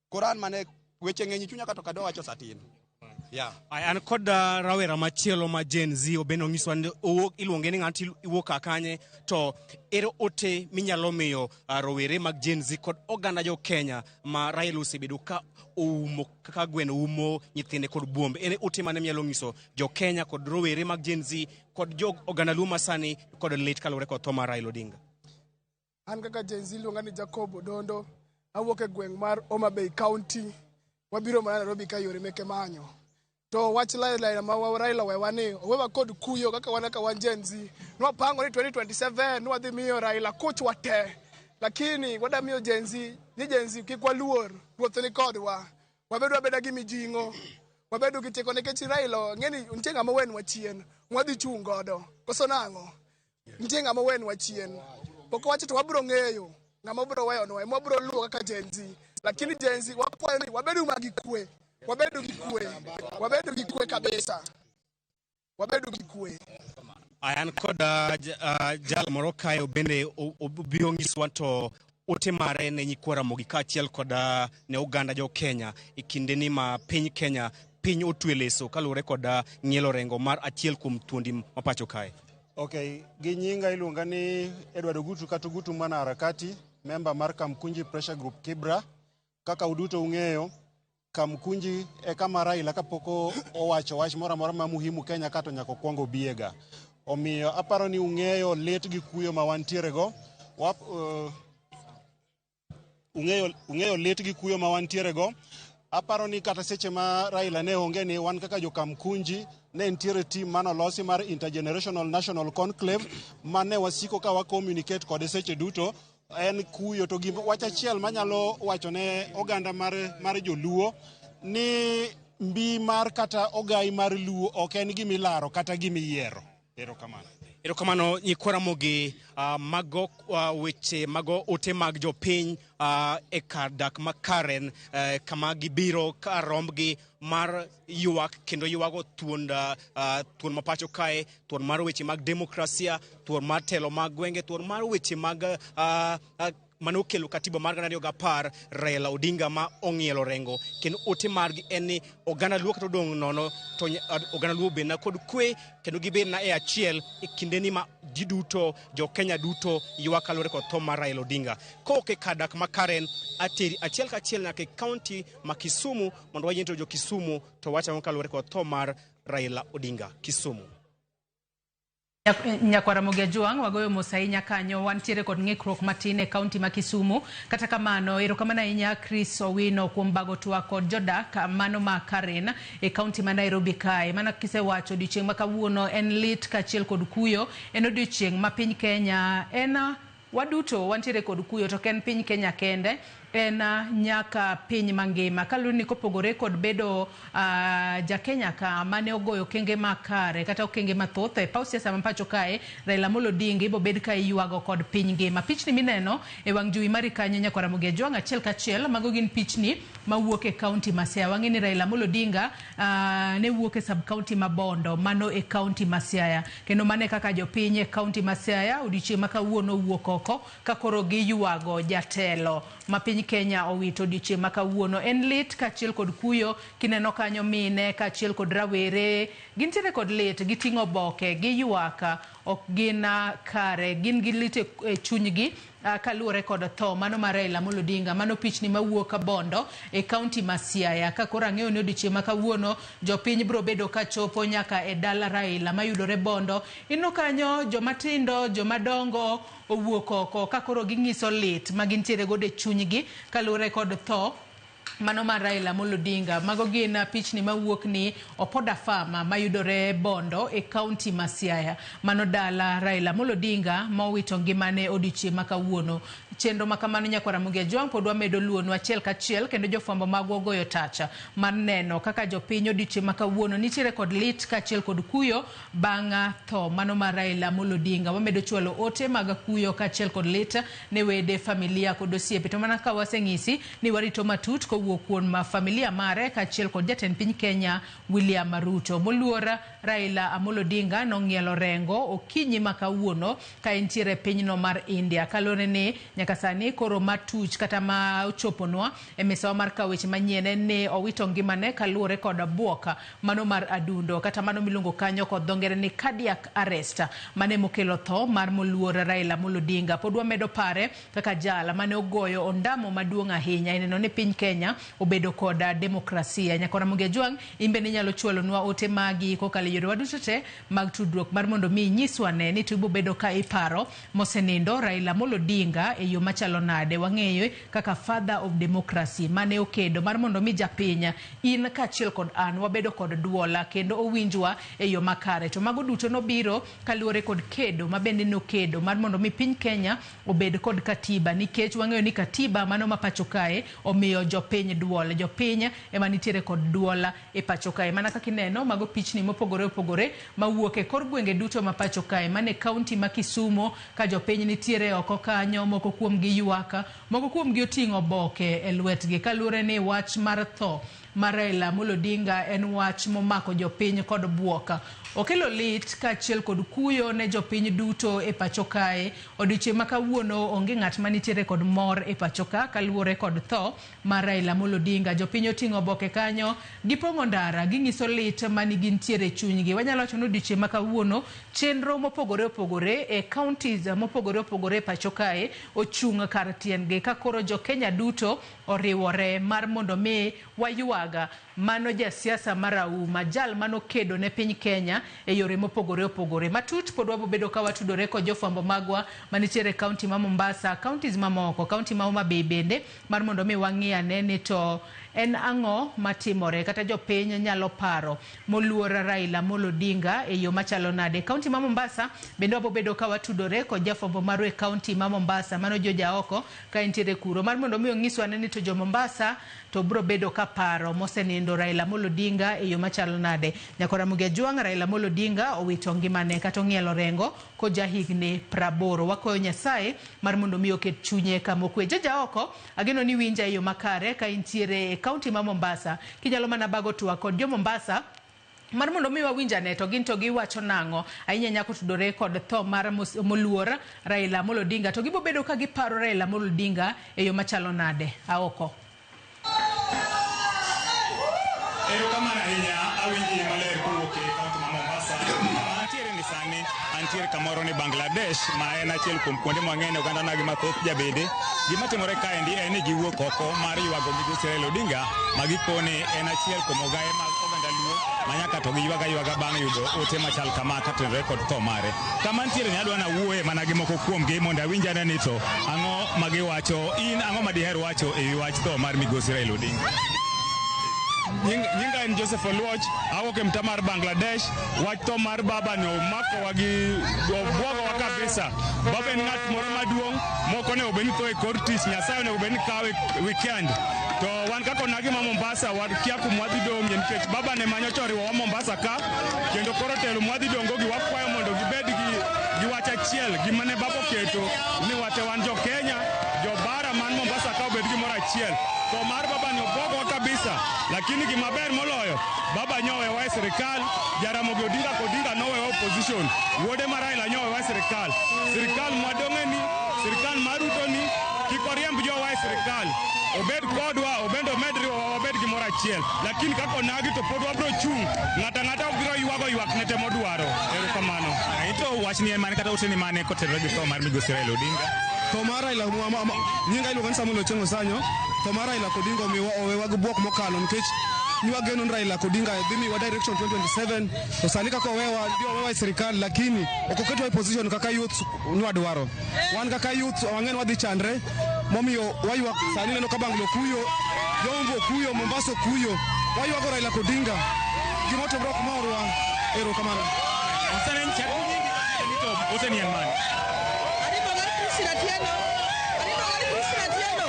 Koro an mane weche ng'eny chunya kata ok adwa wacho satin. Yeah. Ay, an kod rawera machielo ma Gen Z obende onyiswa ni owuok iluonge ni ng'ato iwuok ka kanye to ere ote minyalo miyo rowere mag Gen Z kod oganda jo Kenya ma Raila osebedo ka oumo kaka gweno umo nyithinde kod buombe. Ere ote mane minyalo nyiso jo Kenya kod rowere mag Gen Z kod jo oganda Luo masani kod lit kaluwore kod tho mar Raila Odinga? An kaka Gen Z iluonga ni Jacob Odondo, awuok e gweng' mar Homa Bay County. Wabiro mana Nairobi ka yore meke manyo. To wach Raila ma Raila owewa ni, owewa kod kuyo kaka wan kaka wan Gen Z. Nwapango ni 2027 nwadhi miyo Raila kuchwa te. Lakini wada miyo Gen Z, ni Gen Z kik waluor, ruoth ni kodwa. Wabedu abeda gi mijing'o. Wabedu gi teko nikech Raila ng'eni nitie ng'ama owenwa chien, mwadhi chung' godo. Koso nang'o? Nitie ng'ama owenwa chien. Pok owacho to wabiro ng'eyo ng'ama obiro weyonwa, ema wabiro luwo kaka Gen Z. Lakini Gen Z wakwayo ni wabedu ma gi kwe. Wabedu gi kwe. Wabedu gi kwe kabisa. Wabedu gi kwe. Aya, an kod jal moro kae bende obiro nyiswa to ote mare ne nyikwa Ramogi kaachiel kod ne oganda jo Kenya e kindeni ma piny Kenya piny otwe leso kaluwore kod ng'ielo rengo mar achiel kuom thuondi ma pacho kae. Okay, gi nyinga iluonga ni Edward Ogutu kata Ogutu Mwana Harakati, member mar Kamkunji Pressure Group Kibra. Kaka uduto ung'eyo, Kamkunji e kama Raila kapok owacho wach moro amora ma muhimu Kenya ka to nyaka okwong obiega. Omiyo aparo ni ung'eyo lit gi kuyo ma wantiere go. Ung'eyo lit gi kuyo ma wantiere go. Aparo ni kata seche ma Raila ne onge ni wan kaka jo Kamkunji ne nitiere team manolosi mar Intergenerational National Conclave mane wasiko ka wa communicate kode seche duto. En kuyo to gima wach achiel manyalo wacho ne oganda mar joluo ni mbi mar kata ogai mar Luo ok en gimilaro kata gimiyiero. Erokamano. Erokamano nyikwa Ramogi, mago weche mago ote mag jopiny e kar dak ma Karen, kama gibiro ka rombgi mar ywak kendo ywago thuon ma pacho kae, thuon mar weche mag demokrasia, thuon mar telo mag gwenge, thuon mar weche mag mane okelo katiba mar 2010 Raila Odinga ma ong'ielo rengo. Kendo ote margi en ni oganda Luo kata odong' nono to oganda Luo obedna kod kwe kendo gibedna e achiel e kindeni ma ji duto, jo Kenya duto ywak kaluwore kod tho mar Raila Odinga. Kowuok e kar dak ma Karen, ateri achiel kachiel nyaka e kaunti ma Kisumu mondo wayie to jo Kisumu to wacho ang'o kaluwore kod tho mar Raila Odinga. Kisumu. Nyakwar Ramogi Ajwang', wagoyo mos ahinya kanyo. Wantiere kod ng'ikruok matin e kaunti ma Kisumu. Kata kamano, erokamano ahinya Chris Owino kuom bago twak kod jodak mano ma Karen e kaunti ma Nairobi kae. Mana kisewacho, odiochieng' ma kawuono en lit kaachiel kod kuyo. En odiochieng' ma piny Kenya en waduto wantiere kod kuyo, to ok en piny Kenya kende, en nyaka piny mangima. Kaluwore ni kopogore kod bedo ja Kenya ka mane ogoyo okenge makare kata okenge mathoth e paw siasa ma pacho kae, Raila Amolo Odinga ibo bed ka iywago kod piny ngima. Pichni mineno e wang' jowi mari kanyo Nyakwar Ramogi Ajwang' achiel kachiel, mago gin pichni mawuok e kaunti ma Siaya. Wang'e ni Raila Amolo Odinga ne wuok e sub county ma Bondo, mano e kaunti ma Siaya. Kendo mano e kaka jopiny e kaunti ma Siaya odiochieng' ma kawuono owuok oko ka koro giywago jatelo ma piny Kenya owito odiochieng' ma kawuono. En lit kaachiel kod kuyo kineno kanyo mine kaachiel kod rawere gintiere kod lit, giting'o oboke, giywak, ok gin kare, gin gi lit e chunygi kaluwore kod tho mano mar Raila Amolo Odinga. Mano pichni mawuok Bondo e kaunti ma Siaya. Ka koro ang'eyo ni odiochieng' ma kawuono jopiny biro bedo ka chopo nyaka e dala Raila mayudore Bondo. Ineno kanyo joma tindo, joma dongo owuok oko ka koro ging'iso lit ma gintiere godo e chunygi kaluwore kod tho Mano mar Raila Amolo Odinga. Mago gin pichni mawuok ni Opoda Farm mayudore Bondo e kaunti ma Siaya. Mano dala Raila Amolo Odinga ma owito ngimane odiochieng' ma kawuono. Chenro ma kamano nyakwar Ramogi Ajwang' pod wamedo luonu achiel kachiel kendo jofwambo magwa ogoyo tacha mar neno kaka jopiny odiochieng' ma kawuono nitiere kod lit kaachiel kod kuyo bang' tho mano mar Raila Amolo Odinga. Wamedo chwalo ote mag kuyo kaachiel kod lit ne wede, familia kod osiepe. To mana ka waseng'isi ni warito matut kowuok kuom familia mare kaachiel kod jatend piny Kenya William Ruto. Moluor Raila Amolo Odinga nong'ielo rengo okinyi ma kawuono ka entiere e pinyno mar India. Kaluwore ni nyaka sani koro matuch kata ma ochoponwa e misawa mar kawo weche manyien en ni owito ngimane kaluwore kod buok mano mar adundo kata mano miluongo kanyo kod dho ngere ni cardiac arrest mane mokelo tho mar moluor Raila Amolo Odinga. Pod wamedo pare kaka jal mane ogoyo ondamo maduong' ahinya e neno ni piny Kenya obedo kod demokrasia. Nyakor Ramogi Ajwang' in bende inyalo chwalonwa ote magi kokalo e yorewa duto te mag tudruok mar mondo mi inyiswa ne ni to ibobedo ka iparo mosenindo Raila Amolo Odinga e yo machalo nade. Wang'eyo kaka father of democracy mane okedo mar mondo mi japiny in kaachiel kod an wabedo kod duola kendo owinjwa e yo makare. To mago duto nobiro kaluwore kod kedo ma bende nokedo mar mondo mi piny Kenya obed kod katiba, nikech wang'eyo ni katiba mano ma pacho kae omiyo jopiny duol. Jopiny ema nitiere kod duol e pacho kae. Mana kaka ineno mago pichni mopogore opogore mawuok e kor gwenge duto ma pacho kae, mane kaunti ma Kisumo ka jopiny nitiere oko kanyo, moko kuom gi ywak, moko kuom gi oting'o oboke e lwetgi kaluwore ni wach mar tho mar Raila Amolo Odinga en wach momako jopiny kod buok. Okelo lit kaachiel kod kuyo ne jopiny duto e pacho kae. Odiochieng' ma kawuono onge ng'at manitiere kod mor e pacho ka kaluwore kod tho mar Raila Amolo Odinga. Jopiny oting'o oboke kanyo, gipong'o ndara, ging'iso lit mani gintiere e chunygi. Wanyalo wacho ni odiochieng' ma kawuono chenro mopogore opogore e counties mopogore opogore e pacho kae ochung' kar tiendgi ka koro jo Kenya duto oriwore mar mondo mi waywaga mano jasiasa marahuma, jal manokedo ne piny Kenya e yore mopogore opogore. Matut pod wabobedo ka watudore kod jofwambo magwa manitiere e kaunti ma Mombasa, counties mamoko, kaunti ma Homa Bay bende, mar mondo mi wang'i ane ni to en ang'o matimore kata jopiny nyalo paro moluor Raila Amolo Odinga e yo machalo nade. Kaunti ma Mombasa bende wabobedo ka watudore kod jafwambo marwa e kaunti ma Mombasa, mano George Aoko ka entiere kuro, mar mondo mi onyiswa ane ni to jo Mombasa to bro bedo ka paro mosenindo Raila Amolo Odinga e yo machalo nade. Nyakor Ramogi Ajwang', Raila Amolo Odinga owito ngimane kata ong'ielo rengo koja higni 80. Wakwayo Nyasaye mar mondo mi oket chunye kama okwe. George Aoko, ageno ni winja e yo makare ka intiere e kaunti ma Mombasa. Kinyalo mana bago twak kod jo Mombasa mar mondo mi wawinjane to gin to giwacho nang'o ahinya nyako tudore kod tho mar moluor Raila Amolo Odinga, to gibo bedo ka giparo Raila Amolo Odinga e yo machalo nade. Aoko. Erokamano ahinya, awinji maler kowuok e kaunti ma Mombasa. Kama antiere ni sani, antiere kamoro ni Bangladesh, ma en achiel kuom kuonde mwang'eyo oganda nagi mathoth jabede. Gima timore kaendi en ni giwuok oko mar ywago migosi Raila Odinga, ma gikone en achiel kuom ogaye mag oganda Luo ma nyaka to giywaga aywaga bang' yudo ote machal kama katenore kod tho mare. Kama antiere ni adwa nawuoye mana gi moko kuomgi mondo awinj ane ni to ang'o ma giwacho. In ang'o ma diher wacho e wi wach tho mar migosi Raila Odinga? Nyinga en Joseph Oluoch, awuok e mtaa mar Bangladesh. Wach tho mar baba ni omakowa gi obwogowa kabisa. Baba en ng'at moro maduong' mok onego bed ni tho e kor tich, Nyasaye onego bed ni kawe weekend. To wan kaka onagi ma Mombasa wakia kuma wadhi dong'ie nikech baba ne manyocha oriwowa Mombasa ka, kendo koro telo mwadhi dong'o gi wakwayo mondo gibed gi wach achiel, gima ne baba oketo ni wate wan jo Kenya, jo bara man Mombasa ka obed gimoro achiel. Tho mar baba ni obwogowa kabisa, lakini gima ber moloyo, baba nyowewa e sirikal, Jaramogi Odinga Odinga nowewa opposition, wuode ma Raila nyowewa e sirikal. Sirikal mwadong'e ni, sirikal mar Ruto ni, kik oriemb jowa e sirikal, obed kodwa, obende omed riwowa wabed gimoro achiel. Lakini kaka onagi to pod wabro chung', ng'ato ang'ata biro ywago ywakne te modwaro. Erokamano. To wachni en mane kata ote ni mane kotenore gi tho mar migosi Raila Odinga? Tho mar Raila, nyinga iluongo ni Samuel Ochieng' Osanyo. Tho mar Raila Odinga omiwa owewa gi buok mokalo nikech niwageno ni Raila Odinga dhi miwa direction 2027, to sani kaka owewa, dhi owewa e sirikal, lakini ok oketwa e position kaka youth nwadwaro. Wan kaka youth wang'e ni wadhi chandre. Momiyo waywak sani neno ka Banglo kuyo, Jombo kuyo, Mombasa kuyo. Waywago Raila Odinga. Gima otimore ok morwa. Erokamano. Ote ni en mane? Aribo Christine Atieno. Aribo Christine Atieno.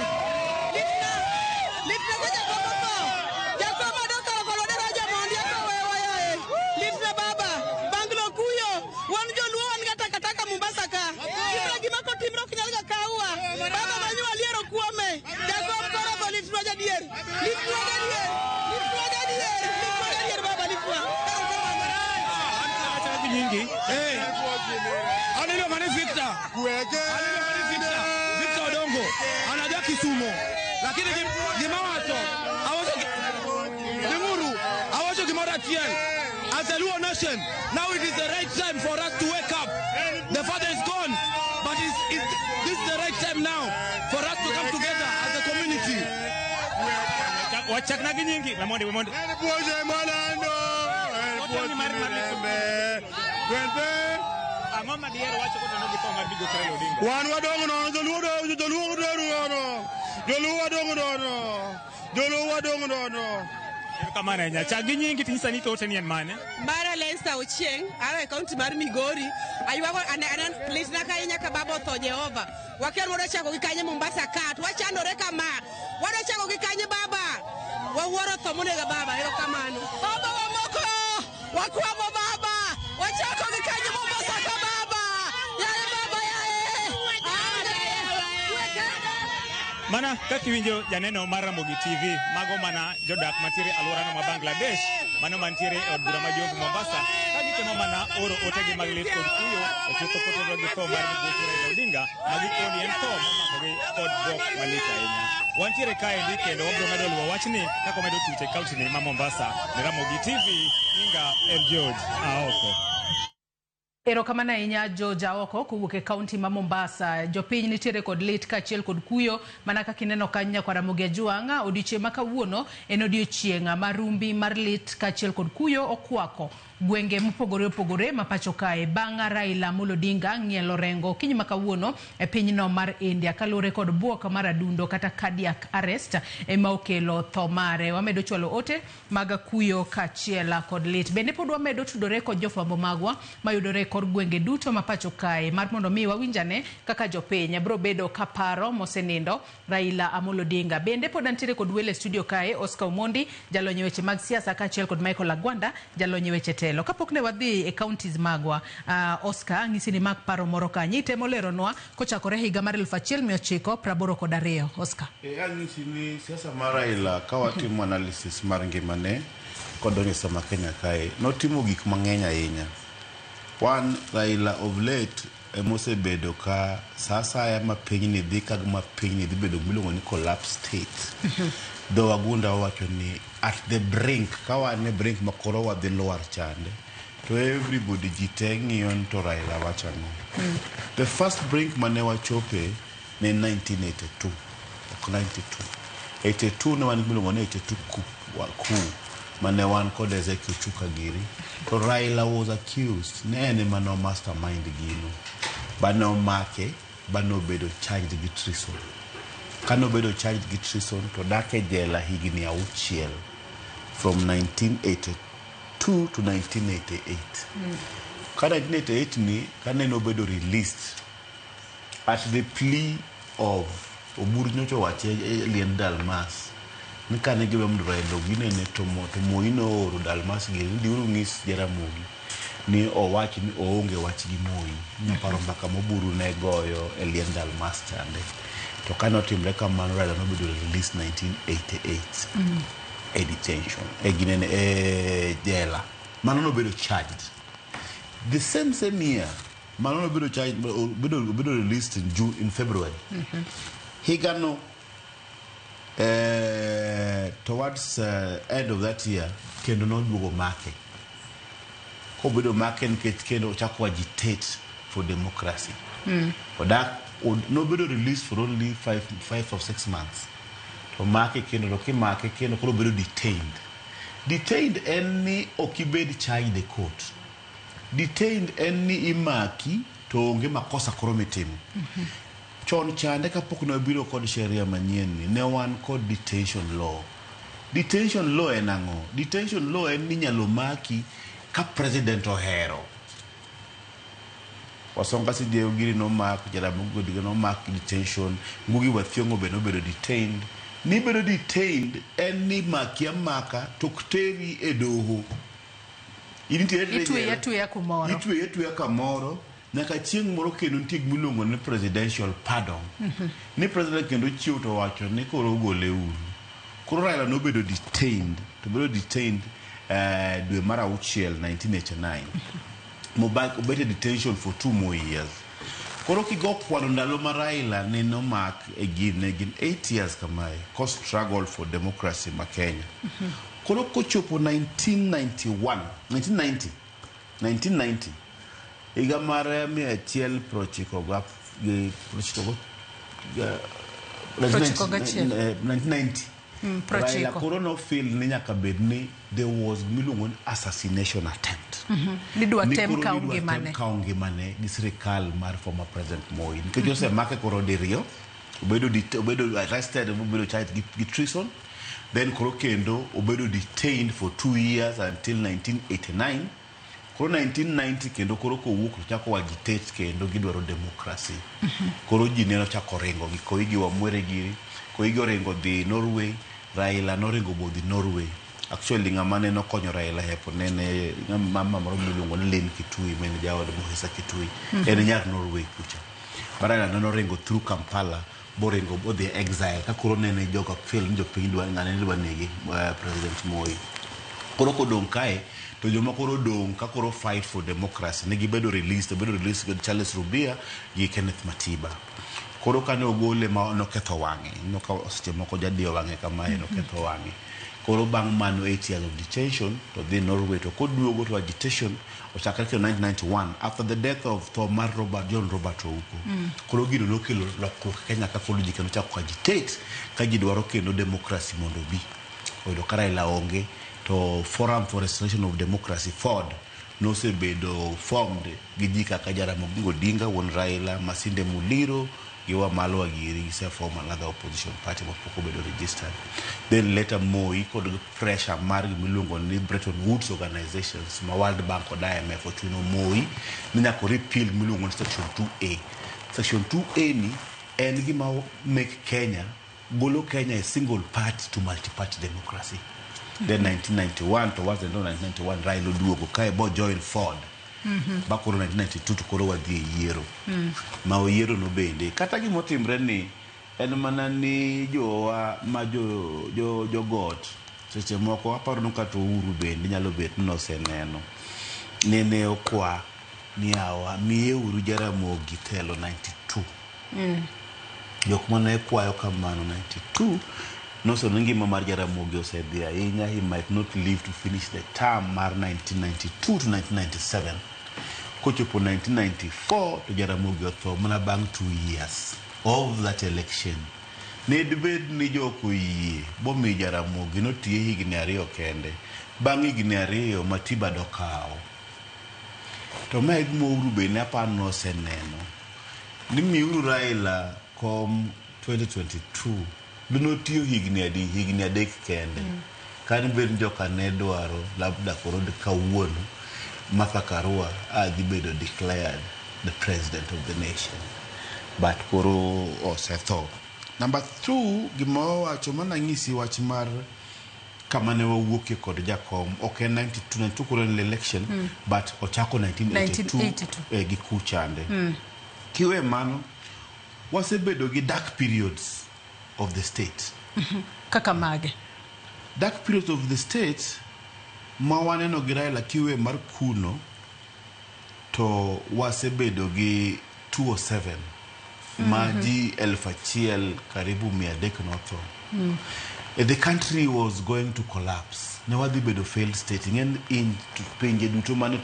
Litna. Litna ka Jakom otho. Jakom odok oko daraja mondi oko wewa yaye. Litna baba. Banglo kuyo. Wan joluo wan ga takataka Mombasa ka. Gimra gima kotimre ok nyal ga kawwa. Baba manyo aliero kuome. Jakom koro go litnwa jadier. Litnwa gadier. Litnwa gadier. Litnwa gadier baba litnwa. Nyingi. An iluonga ni Victor. An iluonga ni Victor. Victor Odongo. Anaja Kisumo. Lakini gima wacho, awacho Limuru, awacho gimoro achiel. As a Luo nation, now it is the right time for us to wake up. The father is gone, but this is the right time now for us to come together as a community. Wachakna gi nyingi. Mamondi, Mamondi. Ote ni mar Ang'o ma diher wacho kotenore gi tho mar migosi Raila Odinga? Wan wadong' nono, joluo joluo dong' nono. Joluo wadong' nono. Joluo wadong' nono. Erokamano ahinya. Chak gi nyingi tinyisa ni to ote ni en mane? Mara Lester Ochieng, aa e kaunti mar Migori. Aywago ane litna ka ahinya ka baba otho Jehova. Wakia wadwa chako gi kanye Mombasa ka to wachandore kama. Wadwa chako gi kanye baba. Wawuoro tho monego baba, erokamano. Baba wamoko, wakwamo baba. Wachako gi kanye Mombasa ka baba. Yaye baba yaye. Mana kaka iwinjo janeno mar Ramogi TV, mago mana jodak mantiere e alworano ma Bangladesh, mano mantiere e od bura ma Jomvu Mombasa, ka gitemo mana oro otegi mag lit kod kuyo e chutho kotenore gi tho mar migosi Raila Odinga, ma gikoni en tho momakogi kod bwok malit ahinya. Wantiere kaendi kendo wabiro medo luwo wachni kaka wamedo tuch e kaunti ni ma Mombasa. Ne Ramogi TV, nyinga en George Aoko. Erokamano ahinya George Aoko kowuok e kaunti ma Mombasa. Jopiny nitiere kod lit kaachiel kod kuyo mana kaka ineno kanyo nyakwar Ramogi Ajwang'. Odiochieng' ma kawuono en odiochieng' ma rumbi mar lit kaachiel kod kuyo okwako gwenge mopogore opogore ma pacho kae bang' Raila Amolo Odinga ng'ielo rengo okinyi ma kawuono e pinyno mar India kaluwore kod buok mar adundo kata cardiac arrest ema okelo tho mare. Wamedo chwalo ote mag kuyo kaachiel kod lit. Bende pod wamedo tudore kod jofwambo magwa mayudore e kor gwenge duto ma pacho kae mar mondo mi wawinjane kaka jopiny biro bedo ka paro mosenindo Raila Amolo Odinga. Bende pod antiere kod welo e studio kae, Oscar Omondi, jalony e weche mag siasa, kaachiel kod Michael Agwanda, jalony e weche telo. Kapok ne wadhi e counties magwa, Oscar, ang'isi ni mak paro moro kanyo itemo leronwa kochakore higa mar 1982. Oscar. Ang'isi ni siasa mar Raila ka watimo analysis mar ngimane kodonjo e sama Kenya kae, notimo gik mang'eny ahinya. One, Raila of late emosebedo ka sa asaya ma pinyni dhi ka gima pinyni dhi bedo miluongo ni collapse state. Dho wagunda wawacho ni at the brink, ka wan e brink ma koro wadhi lwar chande, to everybody ji te ng'iyo ni to Raila wacho ang'o. The first brink mane wachope ne 1982, ok 92. 82 ne wan gi miluongo ni 82 coup, coup mane wan kod Ezekiel Chuka giri. To Raila was accused ne en ema no mastermind gino. Bane omake, bane obedo charged gi treason. Kane obedo charged gi treason to dak e jela higni 6 from 1982 to 1988. Ka 1988 ni kane nobedo released at the plea of Oburu nyocha owache e liend Dalmas ni kane giwe mondo Raila oginene to to Moi nooro Dalmas giri ni dhiuru ng'is Jaramogi ni owach ni oonge wach gi Moi. Nyaparo mbaka moburu ne goyo e liend Dalmas chande. To kane otimre kamano Raila nobedo released 1988 e detention e ginene e jela. Mano nobedo charged. The same same year mano nobedo charged obedo released in June, in February. Higano towards end of that year kendo noduogo make. Kobedo make nikech kendo ochako agitate for democracy. Odak nobedo released for only 5 or 6 months. To make kendo to kimake kendo koro obedo detained. Detained en ni ok ibed charged e court. Detained en ni imaki to onge makosa koro mitimo. Chon chande kapok ne wabiro kod sheria manyien ni, ne wan kod detention law. Detention law en ang'o? Detention law en ni inyalo maki ka president ohero. Wasonga Sidieu giri nomak, Jaramogi Odinga nomak detention, Ngugi wa Thiong'o be nobedo detained. Nibedo detained en ni maki amaka to ok teri e doho. In itiere e Itweyi jela. atweya kumoro. Itweyi atweya kamoro nyaka chieng' moro kendo nitie gima iluongo ni presidential pardon. Ni president kendo chiew to wacho ni koro ogole uru. Koro Raila nobedo detained, to bedo detained dwe mar auchiel 1989. Mobak obet e detention for 2 more years. Koro kigo kwano ndalo ma Raila ne nomak e gin ne gin 8 years kamae ko struggle for democracy ma Kenya. Koro kochopo 1991, 1990, 1990 higa mar 1991 91. 1990 Prochiko. Raila koro no feel ni nyaka bed ni there was miluongo ni assassination attempt. Nidwa Ni tem koro kawo nidwa tem ngimane. kawo ngimane gi sirikal mar former president Moi nikech osemake koro diriyo obedo obedo arrested obedo charged gi treason then koro kendo obedo detained for 2 years until 1989 koro 1990 kendo koro kowuok to chako agitate kendo gidwaro democracy. Koro ji ne ochako ringo gi Koigi Wamwere giri Koigi oringo dhi Norway, Raila noringo bodhi Norway. Actually ng'ama ne nokonyo Raila hepo nene mama moro miluongo ni Lynn Kitui ma en jaod Muhisa Kitui. En nyar Norway kucha. But Raila ne noringo through Kampala boringo bodhi exile ka koro nene jogo feel ni jopiny dwa ng'ane dwa nege President Moi. Koro kodong' kae to joma koro dong' ka koro fight for democracy ne gibedo released, obedo released gi Charles Rubia gi Kenneth Matiba. Koro kane ogole ma noketho wang'e, ineno ka seche moko jadiyo wang'e kamae noketho wang'e. Koro bang' mano 8 years of detention to dhi Norway to koduogo to agitation ochakre kendo 1991 after the death of tho mar Robert John Robert Ouko. Koro gino nokelo lokruok Kenya ka koro ji kendo chako agitate ka ji dwaro kendo democracy mondo obi. Oyudo ka Raila onge to Forum for Restoration of Democracy FORD nosebedo formed gi ji kaka Jaramogi Odinga wuon Raila, Masinde Muliro gi Wamalwa giri gise form another opposition party mapok obedo registered. Then later Moi kod pressure mar gimiluongo ni Bretton Woods organizations ma World Bank kod IMF ochuno Moi ni nyaka repeal gimiluongo ni section 2A. Section 2A ni en gima make Kenya golo Kenya a single party to multi-party democracy. Then 1991 towards the end of 1991 Raila oduogo kae bo join FORD. Ba koro 1992 to koro wadhi e yiero. Ma yiero no bende kata gimotimre ni en mana ni jowa ma jo jo jogot seche moko aparo ni kata Uhuru bende nyalo bet ni noseneno nene okwa ni yawa miyeuru Jaramogi telo 92. Jok mane kwayo kamano 92 noseneno ngima mar Jaramogi osedhi ahinya, he might not live to finish the term mar 1992 to 1997. Kochopo 1994 to Jaramogi otho mana bang' 2 years of that election. Ne dibed ni jok oyie bomiyo Jaramogi notiye higni 2 kende. Bang' higni 2 Matiba dokawo. To mae gima Uhuru bende aparo noseneno ni miuru Raila kom 2022 notiyo higni adi higni 3 kende. Kane bed ni joka ne dwaro labda koro kawuono Martha Karua adhi bedo declared the president of the nation. But koro osetho. Number 2 gima wawacho mana ng'isi wach mar kama ne wawuokie kod jakom ok en 92 92 koro en election but ochako 1982 gi kuchande. Kiwe mano wasebedo gi dark periods of the state. Kaka mage? Dark periods of the state ma waneno gi Raila kiwe mar kuno to wasebedo gi 207 ma ji 1000 karibu 300 notho. The country was going to collapse. Ne wadhi bedo failed state. Ing'en in pinje duto mane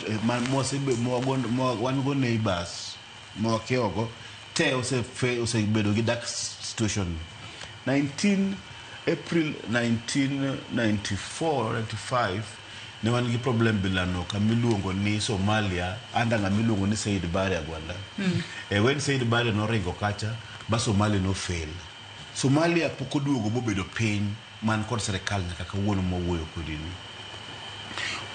wan go neighbors mwakewogo te osebedo gi dark situation. 19 April 1994-95 Ne wan gi problem bilano kamiluongo ni Somalia under ng'ama iluongo ni Said Barre Agwanda. When Said Barre noringo kacha, ba Somalia no fail. Somalia pok oduogo mobedo piny man kod sirikal nyaka kawuono mawuoyo kodi ni.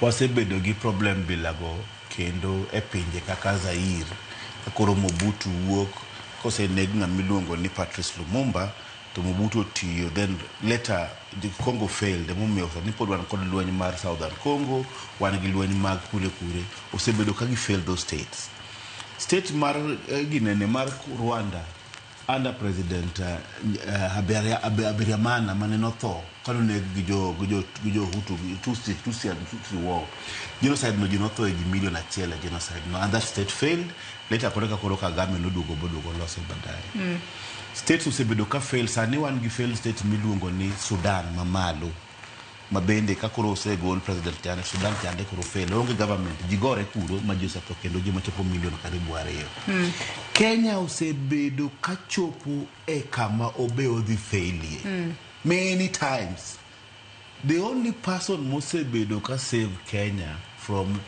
Wasebedo gi problem bilago kendo e pinje kaka Zaire. Ka koro Mobutu wuok koseneg ng'ama iluongo ni Patrice Lumumba to Mobutu otiyo then later the Congo failed emomiyo sani pod wan kod lweny mar Southern Congo wan gi lweny mag kure kure osebedo ka gi fail those states. State mar ginene mar Rwanda under President Habyarimana mane notho kanoneg gi jo Hutu Tutsi Tutsi and Tutsi war. Genocide no ji notho e ji milion achiel e genocide no and that state failed. Later koro ka koro Kagame noduogo boduogo lose baadaye. States osebedo ka fail sani wan gi failed state miluongo ni Sudan mamalo ma bende ka koro osegol president chande Sudan chande koro fail onge government ji gore kuro ma ji osetho kendo ji machopo milion karibu 2. Kenya osebedo kachopo e kama obe odhi failie many times. The only person mosebedo ka save Kenya from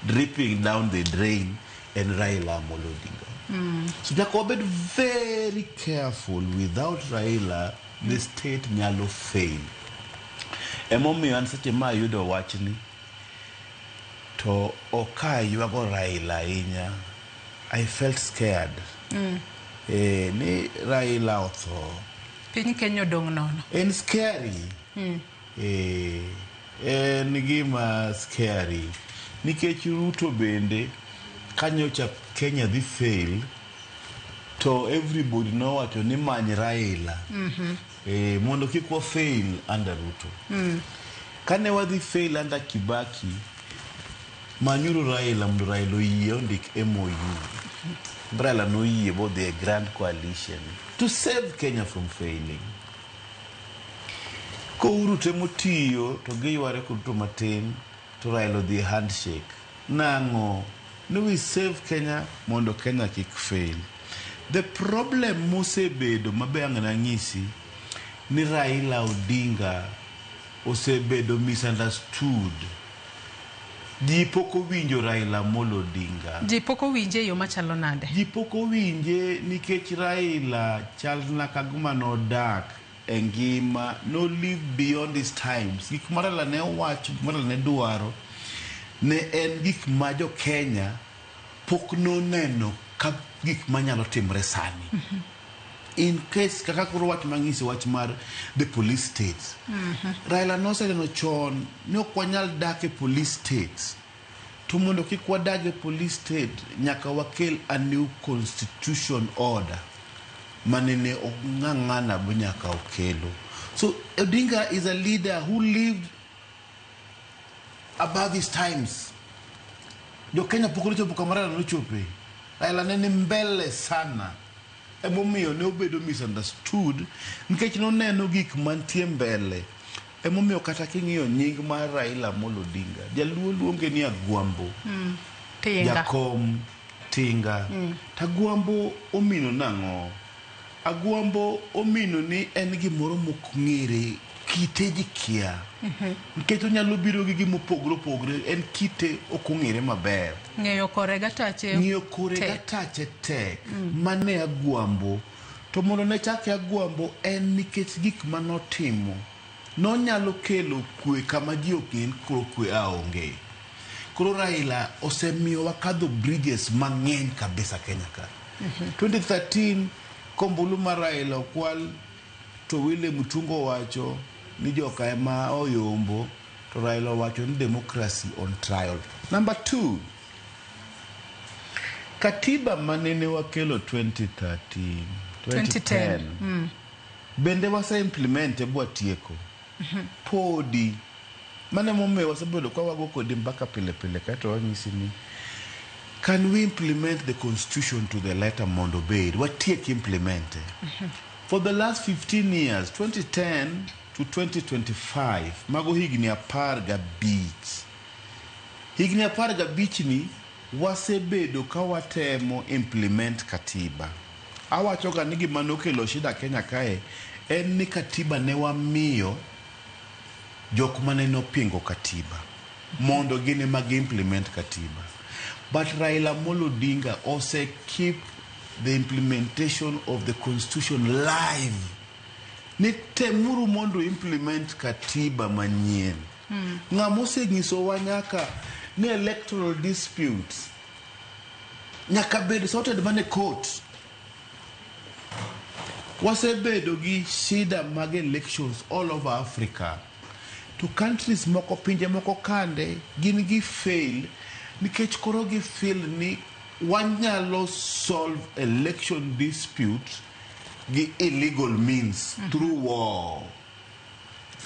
dripping down the drain en Raila Amolo Odinga. So nyaka wabed very careful. Without Raila the state nyalo fail. Emomiyo an seche ma ayudo wachni to ok aywago Raila ahinya. I felt scared. Ni Raila otho. Piny Kenya odong' nono. En scary. En gima scary. Nikech Ruto bende kanyocha Kenya dhi fail to everybody nowacho ni many Raila. Mondo kik wa fail under Ruto. Kane wadhi fail under Kibaki, manyuru Raila mondo Raila oyie ondik MOU. Raila noyie bodhi e grand coalition to save Kenya from failing. Kouru temo tiyo to giyware kod Ruto matin to Raila odhi e handshake. Nang'o? Ni we save Kenya mondo Kenya kik fail. The problem mosebedo mabe ang' nanyisi ni Raila Odinga osebedo misunderstood. Ji pok owinjo Raila Amolo Odinga. Ji pok owinje e yo machalo nade? Ji pok owinje nikech Raila chalna ka gima nodak e ngima, no live beyond his times. Gik ma Raila ne owacho, gik ma Raila ne dwaro, ne en gik ma jo Kenya pok noneno ka gik manyalo timre sani. In case kaka koro wach mang'isi wach mar the police state. Raila noseneno chon ni ok wanyal dak e police state. To mondo kik wadag e police state, nyaka wakel a new constitution order manene ong'ang'ana bo nyaka okelo. So Odinga is a leader who lived above his times. Jo Kenya pok nochopo kama Raila nochope. Raila ne ni mbele sana. Emomiyo ne obedo misunderstood nikech noneno gik mantie mbele. Emomiyo kata king'iyo nying mar Raila Amolo Odinga, jaluo luonge ni Agwambo. Tinga. Jakom Tinga. Tagwambo omino nang'o? Agwambo omino ni en gimoro mok ng'ere, kite ji kia. Nikech onyalo biro gi gimopogore opogore, en kite ok ong'ere maber. Ng'eyo kore gatache Ng'iyo kore tek. gatache tek. Mane Agwambo. To mondo ne chake Agwambo en nikech gik manotimo. Nonyalo kelo kwe kama ji ok ng'e ni koro kwe aonge. Koro Raila osemiyo wakadho bridges mang'eny kabisa Kenya ka. 2013 kombulu mar Raila okwal to William Mutungo owacho ni joka ema oyombo to Raila owacho ni democracy on trial. Number 2, katiba manene wakelo 2013, 2010 bende wase implement e bwatieko. Podi mane momiyo wasebedo ka wago kodi mbaka pile pile kaeto wanyisi ni can we implement the constitution to the letter mondo obed watiek implement for the last 15 years 2010 to 2025 mago higni 15. Higni 15 ni wasebedo ka watemo implement katiba. Awacho ga ni gima nokelo shida Kenya kae en ni katiba ne wamiyo jok mane nopingo katiba. Mondo gin ema gi implement katiba. But Raila Amolo Odinga ose keep the implementation of the constitution live. Ni temuru mondo implement katiba manyien. Ng'ama osenyisowa nyaka ni electoral disputes nyaka bed sorted mana e court. Wasebedo gi shida mag elections all over Africa. To countries moko pinje moko kande gin gi fail nikech koro gi feel ni wanyalo solve election dispute gi illegal means through war.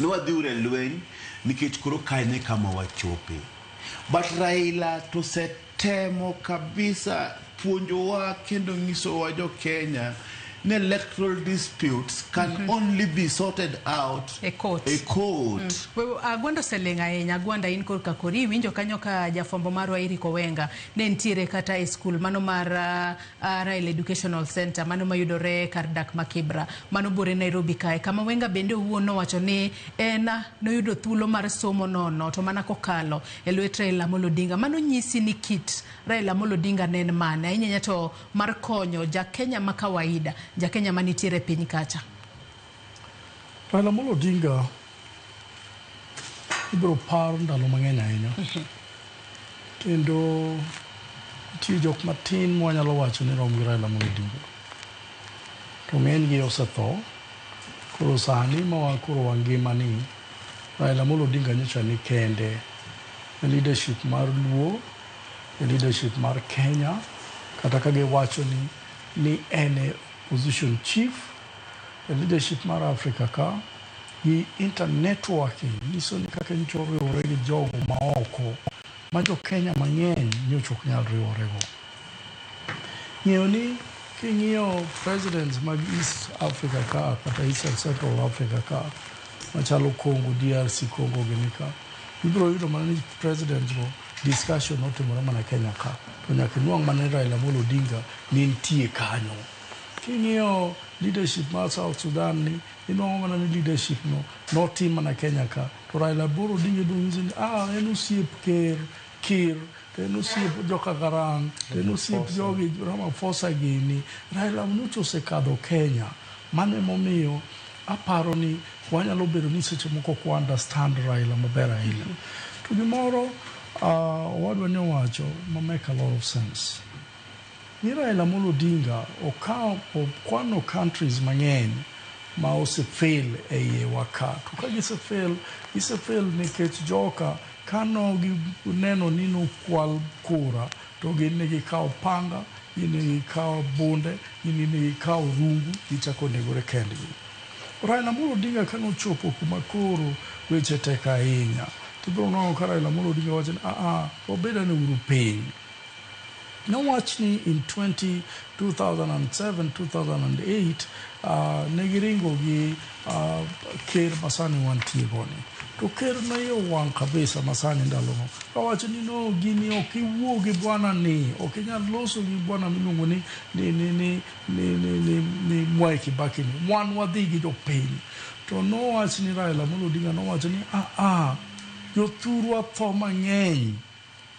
Ne wadhi uru e lweny nikech koro kanyo e kama wachope. But Raila to setemo kabisa puonjowa kendo nyisowa jo Kenya ni electoral disputes can only be sorted out e court. E court. Agwanda oseling' ahinya. Agwanda in korka kori iwinjo kanyo ka jafwambo marwa Eric Owenga ne nitiere kata e skul mano mar Raila Educational Center mano mayudore kar dak ma Kibra mano bore Nairobi kae kama Wenga bende owuon nowacho ni en noyudo thuolo mar somo nono to mana kokalo e lwet Raila Amolo Odinga. Mano nyisi ni kit Raila Amolo Odinga ne en mane ahinya ahinya to mar konyo ja Kenya ma kawaida ja Kenya manitiere e piny kacha. Raila Amolo Odinga ibiro par ndalo mang'eny ahinya. Kendo nitie jok matin mwanyalo wacho ni rom gi Raila Amolo Odinga. To ng'eny gi osetho. Koro sani ma koro wangima ni Raila Amolo Odinga nyocha ni kende e leadership mar Luo, e leadership mar Kenya, kata ka giwacho ni en e opposition chief, e leadership mar Africa ka, gi internetworking nyiso ni kaka nyocha oriwore gi jogo maoko ma jo Kenya mang'eny nyocha ok nyal riworego. Ng'eyo ni king'iyo presidents mag East Africa ka kata East and Central Africa ka machalo Congo, DRC Congo gini ka, ibiro yudo mana ni presidents go discussion notimore mana Kenya ka to nyaka inwang' mana ni Raila Amolo Odinga ne nitie kanyo. King'iyo leadership mar South Sudan ni inwang'o mana ni leadership no notim mana Kenya ka to Raila Amolo Odinga ibiro nyisi ni en osiep ker Kir to en osiep joka Garang to en osiep jogi Ramaphosa gini. Raila nyocha osekadho Kenya. Mano emomiyo aparo ni wanyalo bedo ni seche moko ok wa understand Raila maber ahinya. To gimoro owadwa ni owacho ma make a lot of sense. Ni Raila Amolo Odinga okawo okwano countries mang'eny ma ose fail e iye ka. To ka gise fail, gise fail nikech joka kano gineno ni nokwal kura to gin ne gikawo panga, gin ne gikawo bunde, gin ne gikawo rungu, gichako negore kendgi. Raila Amolo Odinga kanochopo kuma koro weche tek ahinya, tibiro nwang'o ka Raila Amolo Odinga wacho ni wabed ane uru piny. Nowach ni in 2007, 2008 ne giringo gi ker masani wantie goni. To ker ne iye owang' kabisa masani ndalono. Kawacho ni no gini ok iwuo gi bwana ni, ok inyal loso gi bwana miluongo ni Mwai Kibaki ni. Wan wadhi gi jopiny. To nowach ni Raila Amolo Odinga nowacho ni jothurwa tho mang'eny.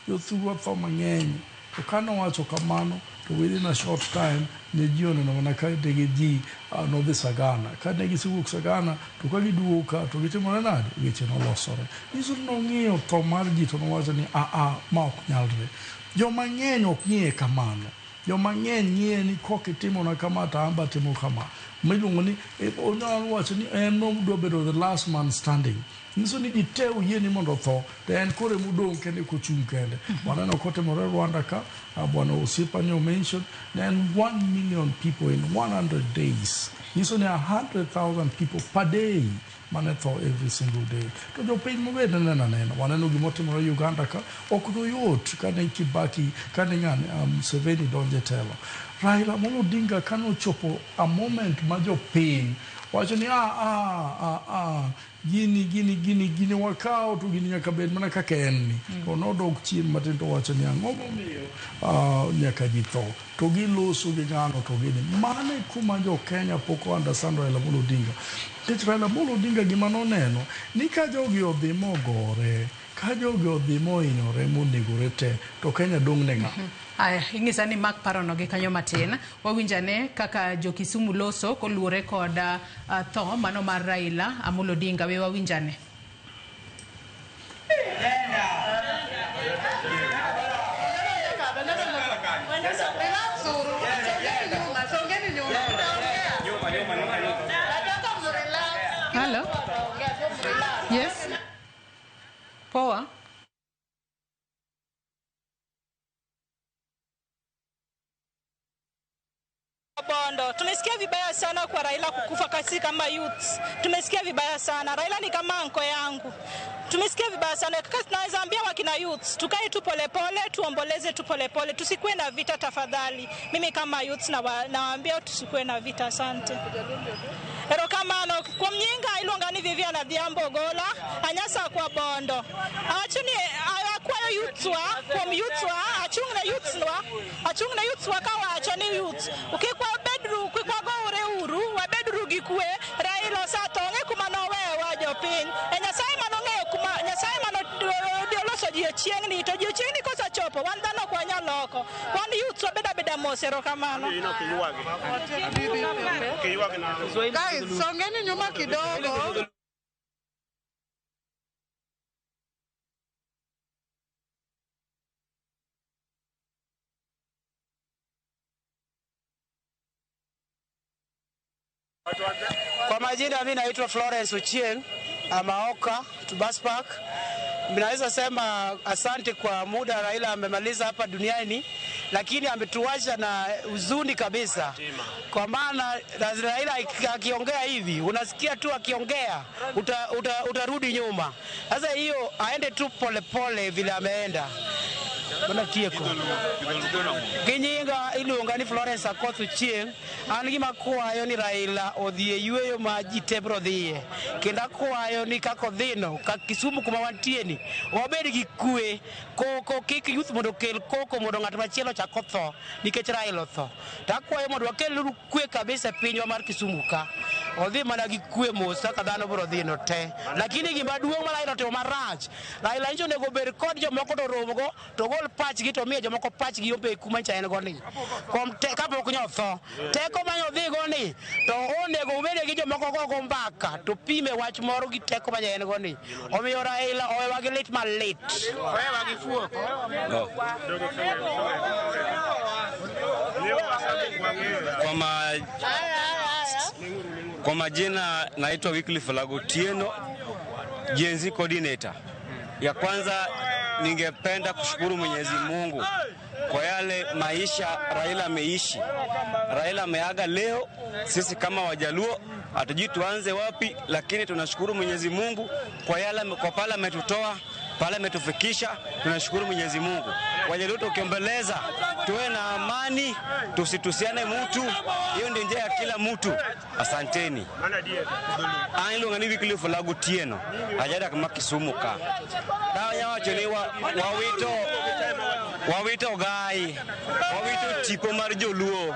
Jothurwa tho mang'eny. To kanowacho kamano to within a short time ne ji oneno mana ka negi ji nodhi Sagana. Ka ne gisewuok Sagana to ka giduogo ka to gitimore nade? Weche nolosore. Nyiso ni nong'iyo tho mar ji to nowacho ni ma ok nyalre. Joma ng'eny ok ng'iye kamano. Joma ng'eny ng'iye ni kok itimona kama to an be atimo kama. Miluongo ni onyalo wacho ni en nodwa bedo the last man standing. Nyiso ni ji te oyie ni mondo otho to en koro emodong' kende kochung' kende. Waneno kotimore Rwanda ka, bwana osiepa ni mention ne en 1 million people in 100 days. Nyiso ni 100,000 people per day mane tho every single day. To jopiny mobende neno anena. Waneno gimotimore Uganda ka, ok noyot kane Kibaki, kane ng'ani Museveni donjo e telo. Raila Amolo Odinga kanochopo a moment ma jopiny wacho ni gini wakawo to gini nyaka bed mana kaka en ni. To nodok chien matin to wacho ni ang'o momiyo nyaka ji tho. To giloso gi ng'ano to gini. Mano e kuma jo Kenya pok o understand Raila Amolo Odinga. Nikech Raila Amolo Odinga gima noneno ni ka jogi odhi mogore Ka jogi odhi mohinyore monegore te, to Kenya dong' ne ng'a? Aya, ing'isa ni mak parono gi kanyo matin. Wawinjane kaka jo Kisumu loso koluwore kod tho mano mar Raila Amolo Odinga. We wawinjane. Hello. Yes. Poa. Bondo, tumesikia vibaya sana kwa Raila kukufa kasi kama youths. Tumesikia vibaya sana. Raila ni kama anko yangu. Tumesikia vibaya sana. Kaka, tunaweza ambia wakina youths, tukae tu polepole, tuomboleze tu polepole, tusikuwe na vita tafadhali. Mimi kama youths nawaambia tusikuwe na vita, asante. Erokamano kuom nyinga iluonga ni Vivian Adhiambo Ogola, anyasa kwa Bondo. Awacho ni akwayo youths wa, kuom youths wa, achung' ne youths wa, achung' ne youths wa kawacho ni youths. Kik wabedru, kik wagore uru, wabeduru gi kwe. Raila osetho, ong'e kuma nowewa jopiny. E Nyasaye manong'eyo kuma, Nyasaye manoloso ji e chieng'ni, to ji chieng'ni kosechopo, wan dhano ok wanyal loko. Wan youths wabed abeda mos, erokamano. Guys, songeni nyuma kidogo. Kwa majina mimi naitwa Florence Ochieng Amaoka Tubas Park. Naweza sema asante kwa muda Raila amemaliza hapa duniani, lakini ametuacha na huzuni kabisa. Kwa maana Raila akiongea hivi, unasikia tu akiongea utarudi nyuma. Sasa hiyo aende tu polepole vile ameenda. Mana tieko. Ginyinga iluonga ni Florence Akoth Ochieng. An gima akwayo ni Raila odhi e yueyo ma ji te biro dhiye. Kendo akwayo ni kaka odhino, ka Kisumu kuma wantie ni, wabed gi kwe. Koko kik youth mondo okel koko mondo ng'at machielo ochak otho nikech Raila otho. To akwayo mondo wakel kwe kabisa e pinywa mar Kisumu ka. Odhi mana gi kwe mos kaka dhano biro dhino te. Lakini gima duong' ma Raila otimo marach, Raila nyiso onego bed kod jomoko to romgo to gol pachgi to miyo jomoko pachgi obe kuma ncha en go ni. Kuom te kapok nyo otho, teko ma nyo go ni to onego obede gi jomoko gogo mbaka to pime wach moro gi teko ma en go ni. Omiyo Raila owewa gi lit malit. Owewa gi fuok. Kwa majina naitwa Wycliffe Lagotieno, Gen Z coordinator. Ya kwanza ningependa kushukuru Mwenyezi Mungu kwa yale maisha Raila ameishi. Raila ameaga leo, sisi kama Wajaluo hatujui tuanze wapi, lakini tunashukuru Mwenyezi Mungu kwa yale, kwa pale ametutoa, pale ametufikisha, tunashukuru Mwenyezi Mungu. Wajaluo tukiombeleza tuwe na amani, tusitusiane mtu, hiyo ndio njia ya kila mtu. Asanteni. An iluonga ni Wycliffe Lagotieno, ajadak ma Kisumu ka. Danya wacho ni wawito gai, wawito tipo mar joluo,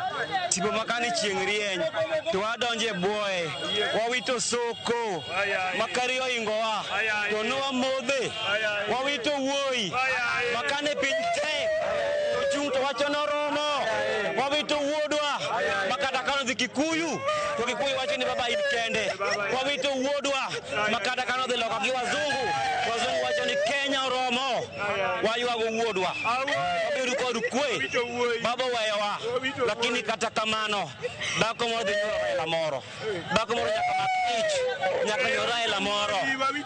tipo makani chieng' rieny, to wadonje buoye, wawito soko, makari oingowa, to nwamodhe, wawito wuoyi, makane piny tek, to chung' to wacho noromo, wawito wuodwa, makata kano dhi Kikuyu, to Kikuyu wacho ni baba in kende, wawito wuodwa, makata kano dhi loka gi wazungu, wazungu wacho ni Kenya oromo, waywago wuodwa, wabedo kod kwe, baba oweyowa, lakini kata kamano, dhako moro dhi nyuolo Raila moro, dhako moro nyaka mak ich, nyaka nyuol Raila moro,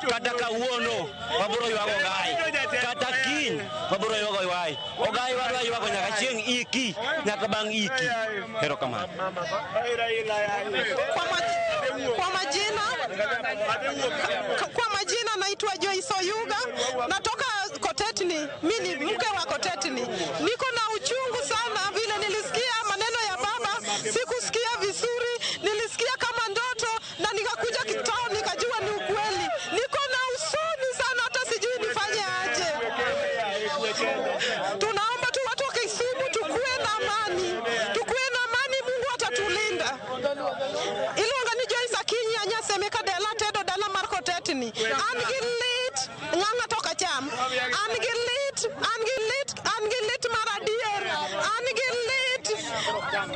kata kawuono wabiro ywago Ogai, kata kiny wabiro ywago Ogai, Ogai wadwa ywago nyaka chieng' iki, nyaka bang' iki. Erokamano. Kwa majina naitwa Joyce Oyuga, natoka Kotetni. Mimi ni mke wa Kotetni. Niko na uchungu sana vile nilisikia maneno ya baba, sikusikia vizuri, nilisikia kama ndoto na nikakuja kitao nikajua ni ukweli. Niko na huzuni sana, hata sijui nifanye aje. Tunaomba tu watu wa Kisumu tukue na amani. Tukue na amani, Mungu atatulinda. Iluonga ni Joyce Akinyi Anyasemeka dela tedo dala mar Kotetni. An gi lit ng'ama toka cham. term. An gi lit, an gi lit, an gi lit mar adier. An gi lit.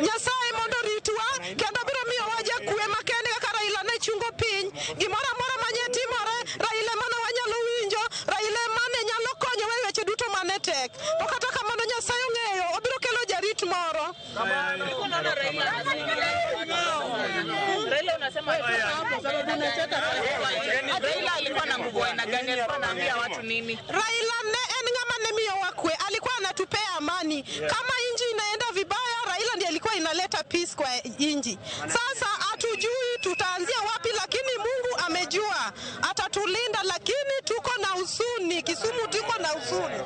Nyasaye mondo oritwa kendo biro miyowa jakwe makende kaka Raila ne chungo piny. Gimoro amora manye timore, Raila ema ne wanyalo winjo, Raila ema ne nyalo konyowa e weche duto mane tek. To kata kamano Nyasaye ong'eyo, obiro kelo jarit moro. Raila unasema Raila alikuwa na nguvu aina gani? Alikuwa anaambia watu nini? Raila ne en ng'ama ne miyowa kwe, alikuwa anatupea amani. Kama inji inaenda vibaya, Raila ndiye alikuwa inaleta peace kwa inji. Sasa hatujui tutaanzia wapi, lakini Mungu amejua atatulinda, lakini tuko na huzuni. Kisumu tuko na huzuni.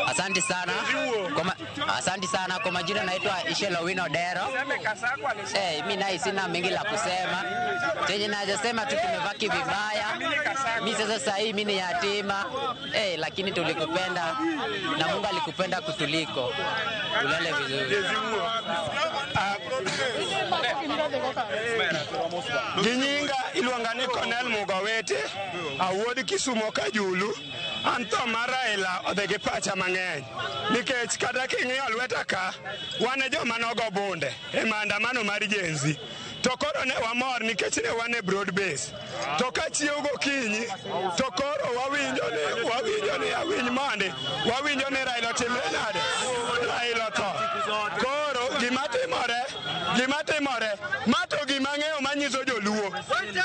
Asante sana. Asante sana kwa majina, naitwa Ishelo Wino Dero. Mi naye sina mengi la kusema. Chenye naweza sema tu tumevaki vibaya. Mi sasa hii mi ni yatima. Lakini tulikupenda na Mungu alikupenda kutuliko. Ulale vizuri. Ginyinga iluonga ni Cornel Mugawete, awuod Kisumo Kajulu, an tho mar Raila odhi gi pacha mang'eny nikech kata king'iyo lweta ka, wan e joma nogo bunde e maandamano mar Gen Z. To koro ne wamor nikech ne wan e broad base. To ka chiew gokinyi, to koro wawinjo ni awinj mondi, wawinjo ni Raila otimre nade? Raila otho. Koro gima timore, ma to gima ang'eyo manyiso joluo.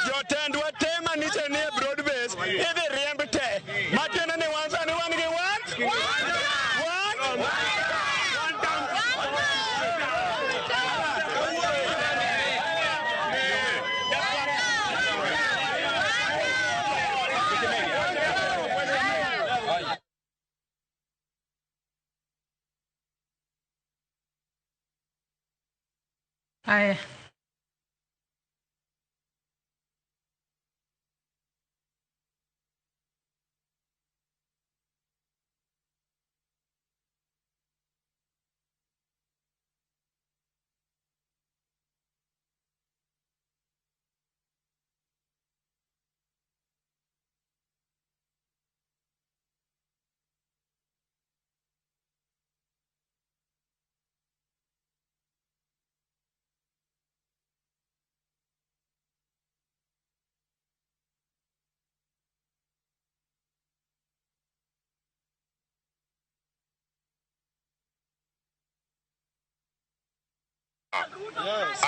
Jotendwa te manyiso ni e broad base, idhi riemb te. Matiende ni wan sani wan gi one. Haya.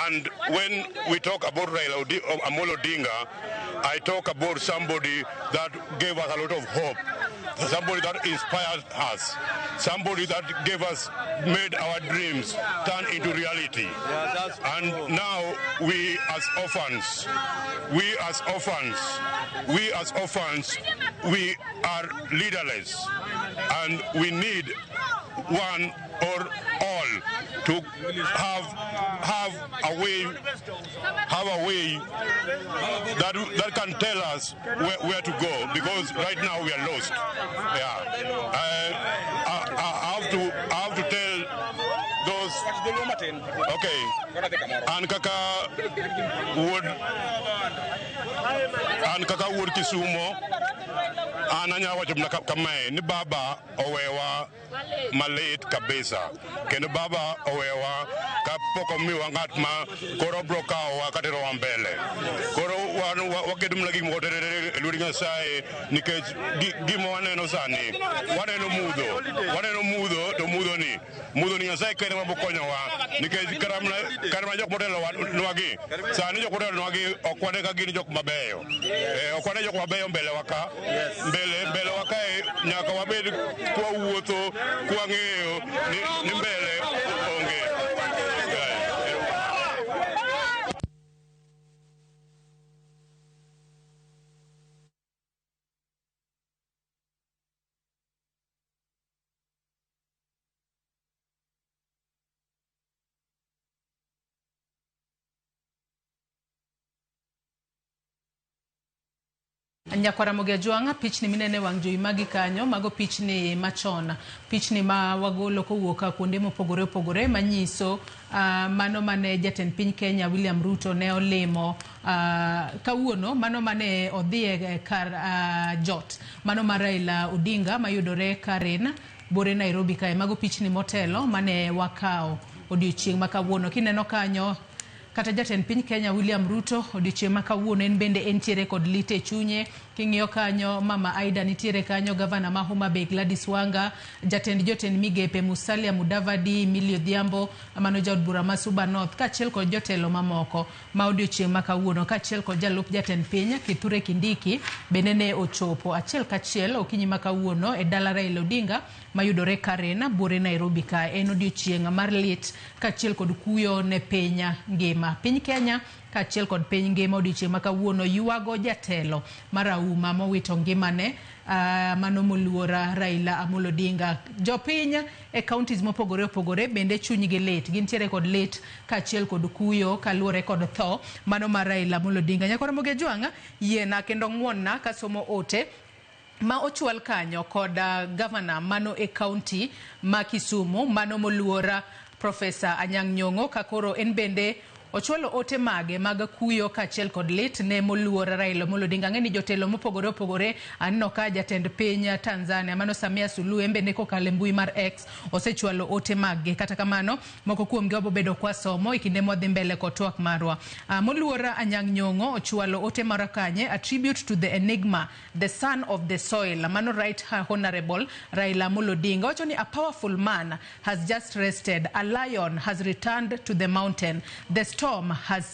And when we talk about Raila Amolo Odinga, I talk about somebody that gave us a lot of hope, somebody that inspired us, somebody that gave us, made our dreams turn into reality. And now we as orphans, we are leaderless, and we need one or all to have a way that can tell us where to go, because right now we are lost. Yeah, I have to tell those. Okay, and kaka would Kisumo, an anya wacho mana kamae ni baba owewa malit kabisa, kendo baba owewa kapok omiwa ng'at ma koro bro kawowa katerowa mbele. Koro wan waketo mana gik moko te e lwet Nyasaye, nikech gima waneno sani, waneno mudho, to mudho ni Nyasaye kende ema bokonyowa, nikech kata mana jok motelonwagi sani, jok motelonwagi ok wane ka gin jok mabeyo. Ok wane jok mabeyo mbele wa ka, mbele wa kae nyaka wabed kwawuotho kwang'eyo ni mbele onge. Nyakwara Ramogi Ajwang', pichni minene wang' jowi magi kanyo, mago pichni machon, pichni ma wagolo kowuok kuonde mopogore opogore manyiso mano mane jatend piny Kenya William Ruto ne olimo kawuono, mano mane odhi e kar jot, mano mar Raila Odinga mayudore Karen Bore Nairobi kae. Mago pichni motelo mane wakawo odiochieng' ma kawuono. Kineno kanyo kata jatend piny Kenya William Ruto odiochieng' ma kawuono en bende entiere kod lit e chunye. King'iyo kanyo Mama Aida nitiere kanyo, gavana ma Homa Bay Gladys Wanga, jatend jotend migepe Musalia Mudavadi, Millie Odhiambo, mano jaod bura ma Suba North, kaachiel kod jotelo mamoko ma odiochieng' ma kawuono, kaachiel kod jalup jatend piny Kithure Kindiki bende ne ochopo achiel kachiel okinyi ma kawuono e dala Raila Odinga mayudore Karen Buore Nairobi ka. En odiochieng' mar lit kaachiel kod kuyo ne piny ngima. Piny Kenya kaachiel kod piny ngima odiochieng' ma kawuono ywago jatelo marahuma mowito ngimane mano moluora Raila Amolo Odinga. Jopiny e counties mopogore opogore bende chunygi lit, gintiere kod lit kaachiel kod kuyo kaluwore kod tho mano mar Raila Amolo Odinga. Nyakwar Ramogi Ajwang', yiena kendo ng'wonna kasomo ote ma ochwal kanyo kod gavana mano e county ma Kisumu mano moluora Professor Anyang' Nyong'o, ka koro en bende ochwalo ote mage mag kuyo kaachiel kod lit ne moluor Raila Amolo Odinga. Ang'e ni jotelo mopogore opogore, aneno ka jatend piny Tanzania mano Samia Suluhu en bende kokalo e mbui mar X osechwalo ote maggi. Kata kamano moko kuomgi wabobedo kwasomo e kinde mwadhi mbele kod twak marwa. Moluor Anyang' Nyong'o ochwalo ote mara kanye, a tribute to the enigma, the son of the soil, mano Right Honorable Raila Amolo Odinga. Owacho ni a powerful man has just rested, a lion has returned to the mountain, the storm has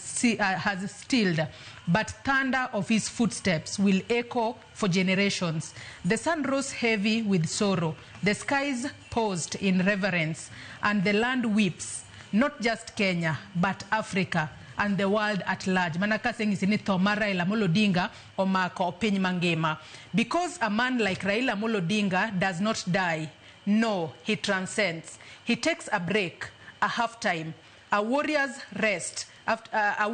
stilled, but thunder of his footsteps will echo for generations. The sun rose heavy with sorrow, the skies paused in reverence, and the land weeps, not just Kenya, but Africa and the world at large. Mana kaseng'isi ni tho mar Raila Amolo Odinga omako piny mangima. Because a man like Raila Amolo Odinga does not die, no, he transcends. He takes a break, a half time. A warrior's rest, after, a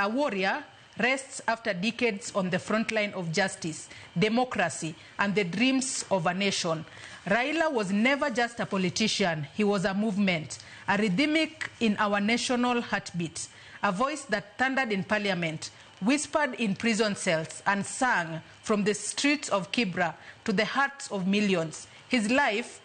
warrior rests after decades on the front line of justice, democracy, and the dreams of a nation. Raila was never just a politician, he was a movement, a rhythmic in our national heartbeat, a voice that thundered in parliament, whispered in prison cells, and sang from the streets of Kibra to the hearts of millions. His life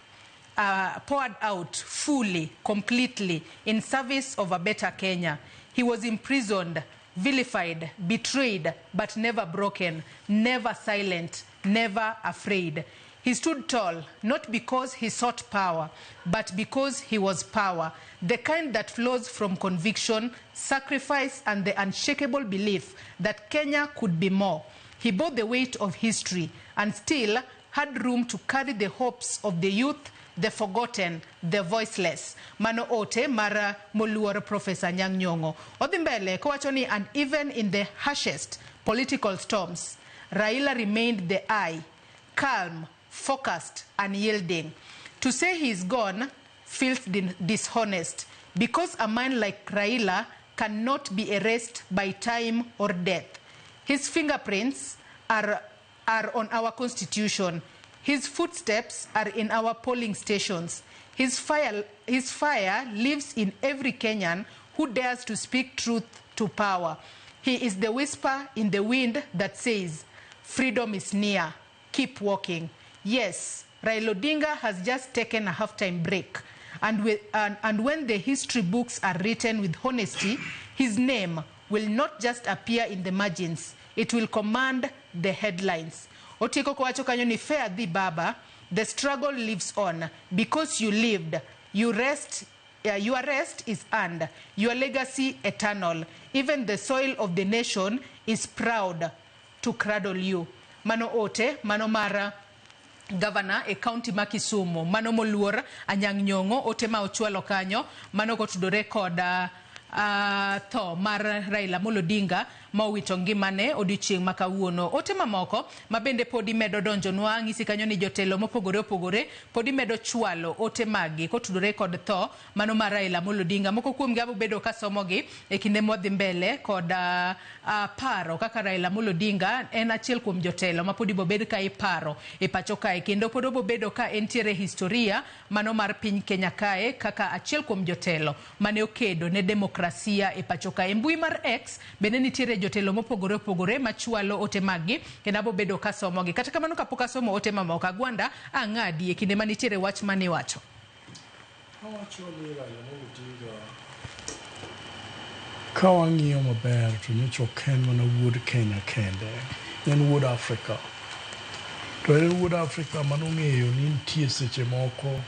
poured out fully, completely, in service of a better Kenya. He was imprisoned, vilified, betrayed, but never broken, never silent, never afraid. He stood tall, not because he sought power, but because he was power, the kind that flows from conviction, sacrifice, and the unshakable belief that Kenya could be more. He bore the weight of history and still had room to carry the hopes of the youth, the forgotten, the voiceless. Mano ote mara moluor Professor Anyang' Nyong'o. Odhi mbele kowacho ni, and even in the harshest political storms, Raila remained the eye, calm, focused, unyielding. To say he is gone feels dishonest, because a man like Raila cannot be erased by time or death. His fingerprints are on our constitution. His footsteps are in our polling stations. His fire lives in every Kenyan who dares to speak truth to power. He is the whisper in the wind that says, freedom is near, keep walking. Yes, Raila Odinga has just taken a halftime break. And when the history books are written with honesty, his name will not just appear in the margins, it will command the headlines. Otieko kowacho kanyo ni fair thee baba, the struggle lives on. Because you lived, you rest, your rest is earned, your legacy eternal. Even the soil of the nation is proud to cradle you. Mano ote, mano mara Governor e county ma Kisumu, mano moluor Anyang' Nyong'o, ote ma ochwalo kanyo, mano kotudore kod tho mar Raila Amolo Odinga ma owito ngimane odiochieng' ma kawuono. Ote mamoko ma bende podi medo donjonwa ng'isi kanyo ni jotelo mopogore opogore podi medo chwalo ote maggi kotudore kod tho mano mar Raila Amolo Odinga. Moko kuomgi abo bedo kasomogi e kinde mwadhi mbele kod paro kaka Raila Amolo Odinga en achiel kuom jotelo ma pod ibobed ka iparo e pacho kae kendo pod obobedo ka entiere historia mano mar piny Kenya kae kaka achiel kuom jotelo mane okedo ne demokrasia e pacho kae. Mbui mar X bende nitiere jotelo mopogore opogore machwalo ote maggi kendo abo bedo kasomogi. Kata kamano kapok asomo ote mamoko, Agwanda ang'adi e kinde manitiere wach mane iwacho. Awacho ni Raila Amolo Odinga ka wang'iyo maber to nyocha ok en mana wuod Kenya kende, en wuod Afrika. To en wuod Afrika manong'eyo ni nitie seche moko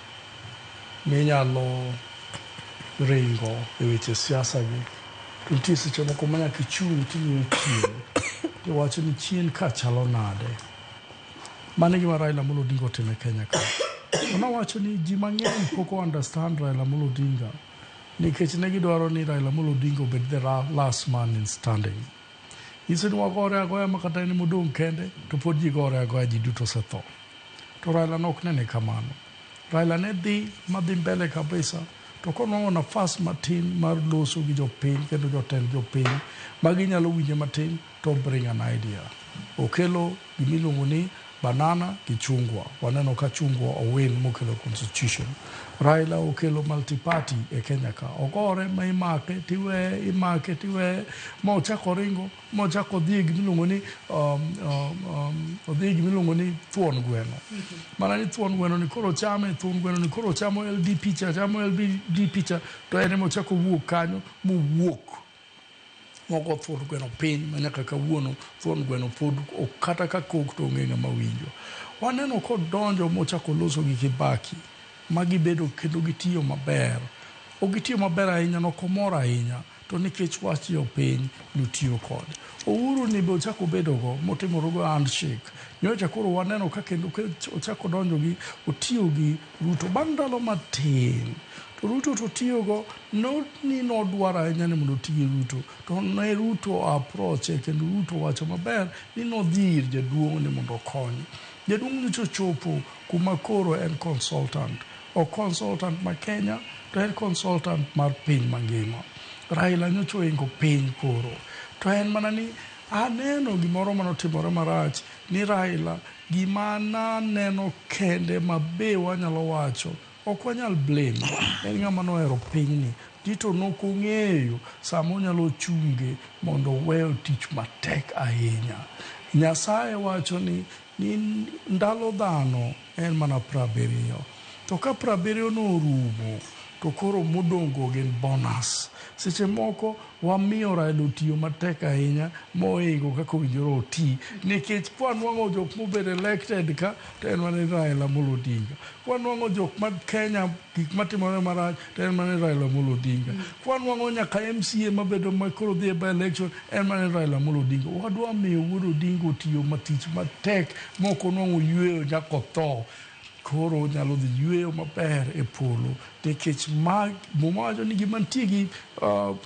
minyalo ringo e weche siasa gi to nitie seche moko ma nyaka ichung' ting'iyo chien tiwacho ni chien ka chalo nade. Mano e gima Raila Amolo Odinga otimo e Kenya ka. To nawacho ni ji mang'eny pok o understand Raila Amolo Odinga nikech ne gidwaro ni Raila Amolo Odinga obed the last man in standing. Nyiso ni wagore agoya ma kata en modong' kende to pod ji gore agoya ji duto osetho. To Raila ne ok nene kamano. Raila ne dhi madhi mbele kabisa to konwang'o nafas matin mar loso gi jopiny kendo jotend jopiny ma ginyalo winje matin to bring an idea. Okelo gimiluongo ni banana gi chungwa. Waneno ka chungwa owin mokelo constitution. Raila okelo multi-party e Kenya ka. Ogore ma imake tiweye, imake tiweye ma ochako ringo ma ochako odhi e gimiluongo ni odhi e gimiluongo ni thuon gweno. Mana ni thuon gweno ni koro chame, thuon gweno ni koro chamo LDP cha, chamo LDP cha, to en ema ochako wuok kanyo mowuok mogo thuon gweno piny ma nyaka kawuono thuon gweno pod kata ka kok to onge ng'ama winjo. Waneno kodonjo mochako loso gi Kibaki ma gibedo kendo gitiyo maber. Ok gitiyo maber ahinya, nokomor ahinya to nikech wach jopiny notiyo kode. Uhuru ni be ochako bedogo motimorego handshake. Nyocha koro waneno ka kendo ochako donjo gi otiyo gi Ruto. Bang' ndalo matin to Ruto to tiyogo not ni nodwaro ahinya ni mondo oti gi Ruto to ne Ruto approach kendo Ruto wacho maber ni nodhi ir jaduong' ni mondo okony. Jaduong' nyocha ochopo kuma koro en consultant. Ok consultant ma Kenya to en consultant mar piny mangima. Raila nyocha oingo piny koro. To en mana ni aneno gimoro manotimore marach ni Raila gima naneno kende ma be wanyalo wacho ok wanyal blame en ng'ama nohero pinyni Tito nok ong'eyo sama onyalo chunge mondo oweyo tich matek ahinya. Nyasaye wacho ni ndalo dhano en mana 70. To ka 70 no orumo to koro modong' go gin bonus. Seche moko wamiyo Raila otiyo matek ahinya mohingo kaka owinjore oti nikech kwanwang'o jok mobedo elected ka to en mana Raila Amolo Odinga. Kwanwang'o jok ma Kenya gik matimore marach to en mana Raila Amolo Odinga. Kwanwang'o nyaka MCA mabedo ma koro dhi e by election en mana Raila Amolo Odinga. Wadwa miyo wuod Odinga otiyo matich matek mok onwang'o yweyo nyaka otho. Koro onyalo dhi yweyo maber e polo nikech ma Muma wacho ni gima nitie gi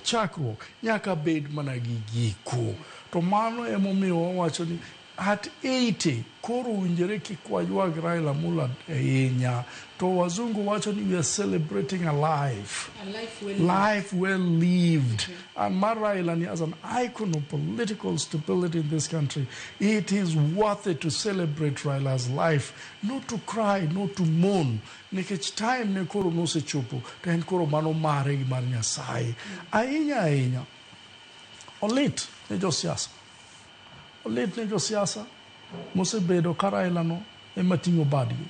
chakruok nyaka bed mana gi giko. To mano emomiyo wawacho ni at 80 koro owinjore kik waywag Raila Amolo ahinya. To wazungu wacho ni we are celebrating a life. A life well lived. Life well lived. And mar Raila ni as an icon of political stability in this country, it is worth it to celebrate Raila's life, not to cry, not to mourn. Nikech time ne koro nosechopo, to en koro mano mare gi mar Nyasaye. Ahinya ahinya, olit ne josiasa. Olit ne josiasa mosebedo ka Raila no ema ting'o badgi.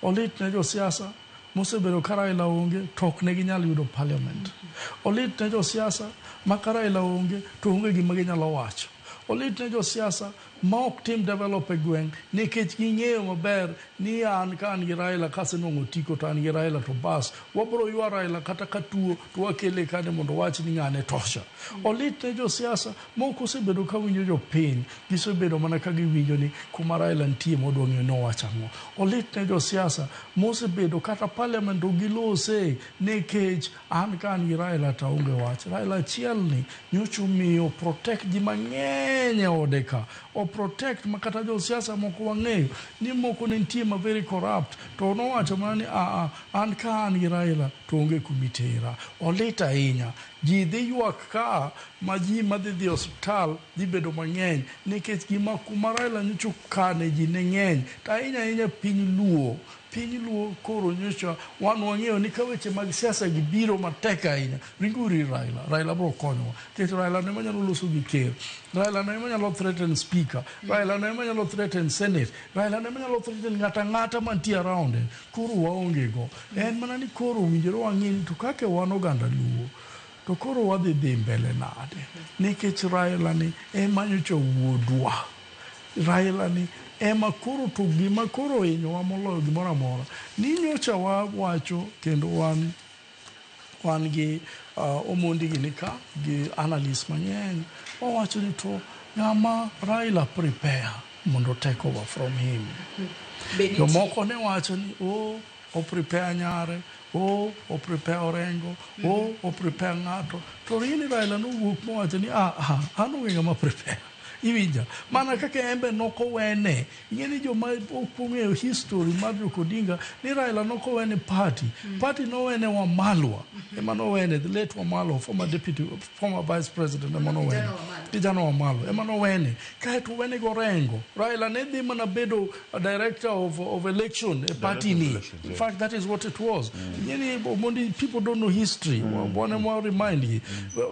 Olit ne josiasa mosebedo ka Raila onge to ok ne ginyal yudo parliament. Olit ne josiasa ma ka Raila onge to onge gima ginyalo wacho. Olit ne josiasa ma ok tim develop e gweng' nikech ging'eyo maber ni an ka an gi Raila kasenwang'o otiko to an gi Raila to bas wabro ywa Raila kata ka tuo to wakele kane mondo wach ni ng'ane tosha. Olit ne josiasa moko osebedo ka winjo jopiny, gisebedo mana ka giwinjo ni kuma Raila nitie modwa ng'eyo ni owacho ang'o. Olit ne josiasa mosebedo kata parliament ok gilose nikech an ka an gi Raila to aonge wach. Raila achiel ni nyocha omiyo protect ji mang'eny e ode ka. O protect ma kata josiasa moko wang'eyo ni moko ne nitie ma very corrupt to nowacho mana ni aa an ka an gi Raila to onge kumitera. Olit ahinya. Ji dhi ywak ka ma ji madhi dhi osiptal dhi bedo mang'eny nikech gima kuma Raila nyocha okane ji ne ng'eny to ahinya ahinya piny Luo. Piny Luo koro nyocha wan wang'eyo ni ka weche mag siasa gi biro matek ahinya, ringuru ir Raila. Raila biro konyowa. Nikech Raila no ema nyalo loso gi ker. Raila no ema nyalo threaten speaker. Raila no ema nyalo threaten senate. Raila no ema nyalo threaten ng'ata ang'ata mantie around en. Koro waonge go. En mana ni koro owinjore wang'e ni to kaka wan oganda Luo, to koro wadhi dhi mbele nade? Nikech Raila ni ema nyocha wuodwa. Raila ni ema koro to gima koro ohinyowa moloyo gimoro amora ni nyocha wawacho kendo wan wan gi Omondi gini ka gi analyst mang'eny wawacho ni to ng'ama Raila prepare mondo take over from him. Jomoko ne wacho ni oh, o prepare nyare, oh, o prepare Orengo, oh, o prepare ng'ato. To really Raila nowuok mowacho ni ah, ah, an onge ng'ama prepare. Iwinja? Mana kaka en be nokowene. Ing'e ni joma ok ong'eyo history mar Jok Odinga ni Raila nokowene party. Party nowene Wamalwa. Ema nowene, the late Wamalwa, former deputy, former vice president ema nowene. Kijana Wamalwa ema nowene. Kaeto owene gi Orengo. Raila ne dhi mana bedo a director of election e party ni. Elections, In yeah. fact, that is what it was. Ing'e ni mondi people don't know history. Wan ema remind gi.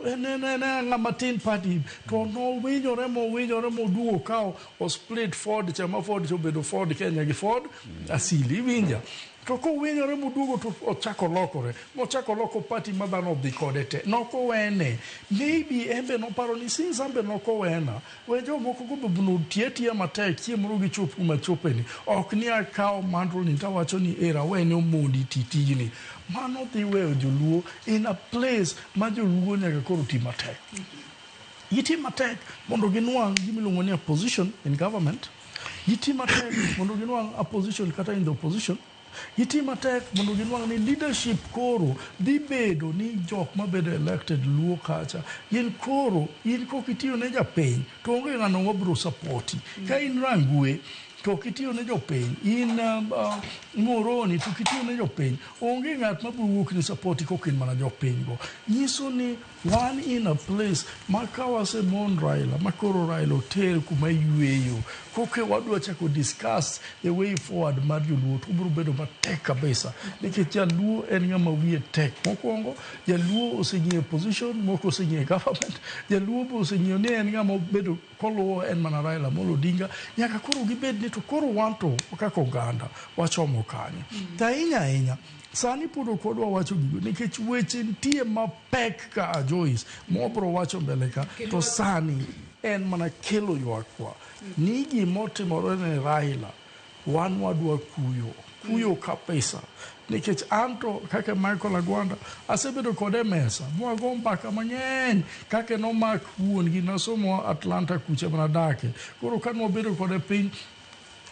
En en en ng'ama tin party to nowinjore mowinjore moduogo kawo o split Ford cha ma Ford cha obedo Ford Kenya gi Ford asili iwinja. To kowinyore moduogo to ochako lokore mochako loko party ma dhano odhi kode te nokowene. Maybe en be noparo ni since an be nokowena we jomoko go be mondo oti atiya matek chieng' moro gichop kuma chopeni. Ok ni akawo mantle ni tawacho ni era wene Omondi ti tijni. Mano dhi weyo joluo in a place ma joluo nyaka koro ti matek. Giti matek mondo ginwang' gimiluongo ni a position in government. Giti matek mondo ginwang' a position kata in the opposition. Giti matek mondo ginwang' ni leadership koro dhi bedo ni jok mabedo elected Luo kacha gin koro in kok itiyo ne japiny to onge ng'ano mabiro supporti. Ka in Rangwe to ok itiyo ne jopiny, in Muhoroni to ok itiyo ne jopiny, onge ng'at mabiro wuok ni supporti kok in mana jopiny go. Nyiso ni wan in a place ma ka wasemon Raila ma koro Raila oter kuma yueyo koke wadwa chako discuss the way forward mar joluo to obiro bedo matek kabisa nikech jaluo en ng'ama wiye tek. Mokwongo jaluo oseng'iyo position, moko oseng'iyo government, jaluo be oseng'iyo ni en ng'ama obedo koluwo en mana Raila Amolo Odinga nyaka koro gibed ni to koro wan to kaka oganda wachomo kanye. To ahinya ahinya sani pod ok wadwa wacho gigo nikech weche nitie mapek ka Joyce mwabro wacho mbele ka to sani en mana kelo ywakwa ni gimotimore ne Raila wan wadwa kuyo kuyo kabisa nikech anto kaka Michael Agwanda asebedo kode e mesa mwago mbaka mang'eny kaka nomak wuon gi nasomo Atlanta kucha manadake koro ka nwabedo kode piny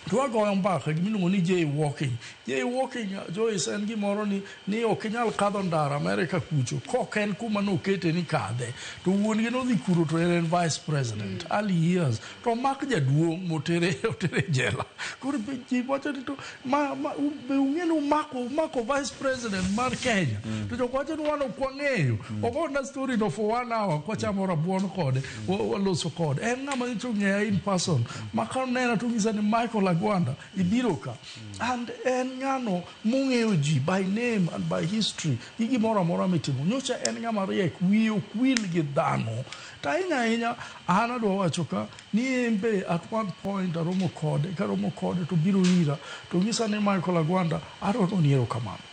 to wagoyo mbaka gimiluongo ni jaywalking. Jaywalking Joyce en gimoro ni ok inyal kadho ndara Amerika kucho kok en kuma nokete ni kadhe to wuon gi nodhi kuro to en vice president early years to omak jaduong' motere otere jela koro ji wacho ni to ma, ma be ung'e ni umako vice president mar Kenya to jok wacho ni wan ok wang'eyo ogona story no for 1 hour kwachamo rabuon kode waloso kode en ng'ama nyocha ong'eya in person ma kanena to onyisa ni Michael Agwanda ibiro ka and en ng'ano mong'eyo ji by name and by history gi gimoro amora mitimo nyocha en ng'ama riek wiye ok wil gi dhano to ahinya ahinya an adwa wacho ka ni en be at one point aromo kode karomo kode to biro ira to nyisa ni Michael Agwanda adwa goni erokamano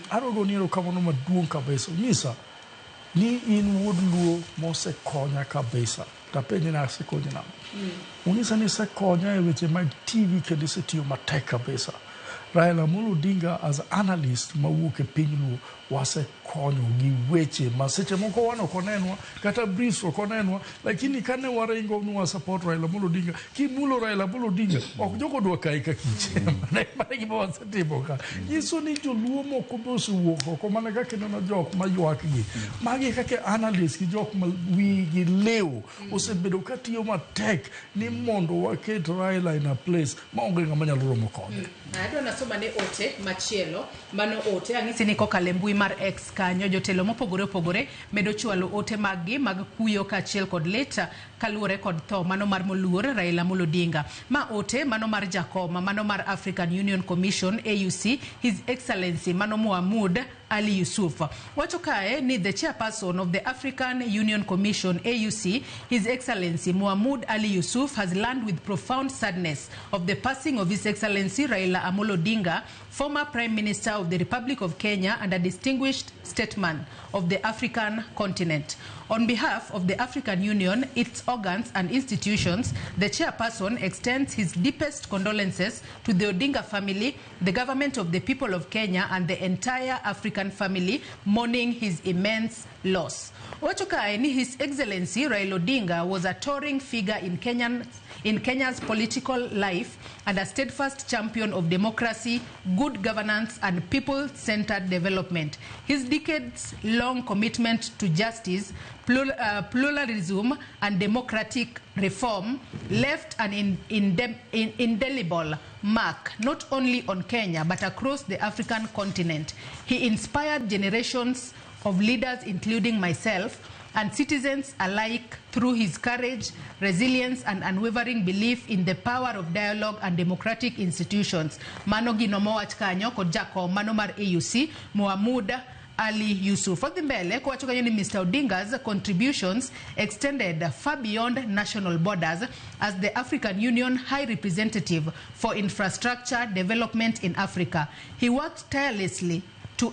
adwa goni erokamano maduong' kabisa onyisa ni in wuod Luo mosekonya kabisa Tapenje ni asekonyi nang'o? Onyisa ni isekonya e weche mag TV kendo isetiyo matek kabisa. Raila Amolo Odinga as analyst mawuok e piny Luo wasekonyo gi weche ma seche moko wan ok onenwa kata briefs ok onenwa, lakini kane waringo ni wa support Raila Amolo Odinga, kimulo Raila Amolo Odinga ok jogo dwa kayi ka kich. Mano e gima wasetimo ka. Nyiso ni joluo moko be osewuok oko mana kaka ineno jok maywak gi. Magi kaka analyst gi jok ma wigi liw osebedo katiyo matek ni mondo waket Raila in a place maonge ng'ama nyalo romo kode. Adwa nasoma ne ote machielo. Mano ote ang'isi ni kokalo e mbui mar X kanyo jotelo mopogore opogore medo chwalo ote mag gi mag kuyo kaachiel kod lit kaluwore kod tho mano mar moluor Raila Amolo Odinga. Ma ote mano mar jakoma mano mar African Union Commission AUC His Excellency mano Mohamud Ali Yusuf. Wacho kae ni the chairperson of the African Union Commission AUC His Excellency Mohamud Ali Yusuf has learned with profound sadness of the passing of His Excellency Raila Amolo Odinga, former Prime Minister of the Republic of Kenya and a distinguished statesman of the African continent. On behalf of the African Union, its organs and institutions, the chairperson extends his deepest condolences to the Odinga family, the government of the people of Kenya, and the entire African family mourning his immense loss. Owacho kae ni His Excellency Raila Odinga was a towering figure in Kenya's political life and a steadfast champion of democracy, good governance, and people-centered development. His decades-long commitment to justice, pluralism, and democratic reform left an indelible mark not only on Kenya but across the African continent. He inspired generations of leaders, including myself, and citizens alike through his courage, resilience, and unwavering belief in the power of dialogue and democratic institutions. Mano gino mowach kanyo kod jakom mano mar AUC Mohamud Ali Yusuf. Odhi mbele kowacho kanyo ni Mr. Odinga's contributions extended far beyond national borders as the African Union High Representative for Infrastructure Development in Africa. He worked tirelessly to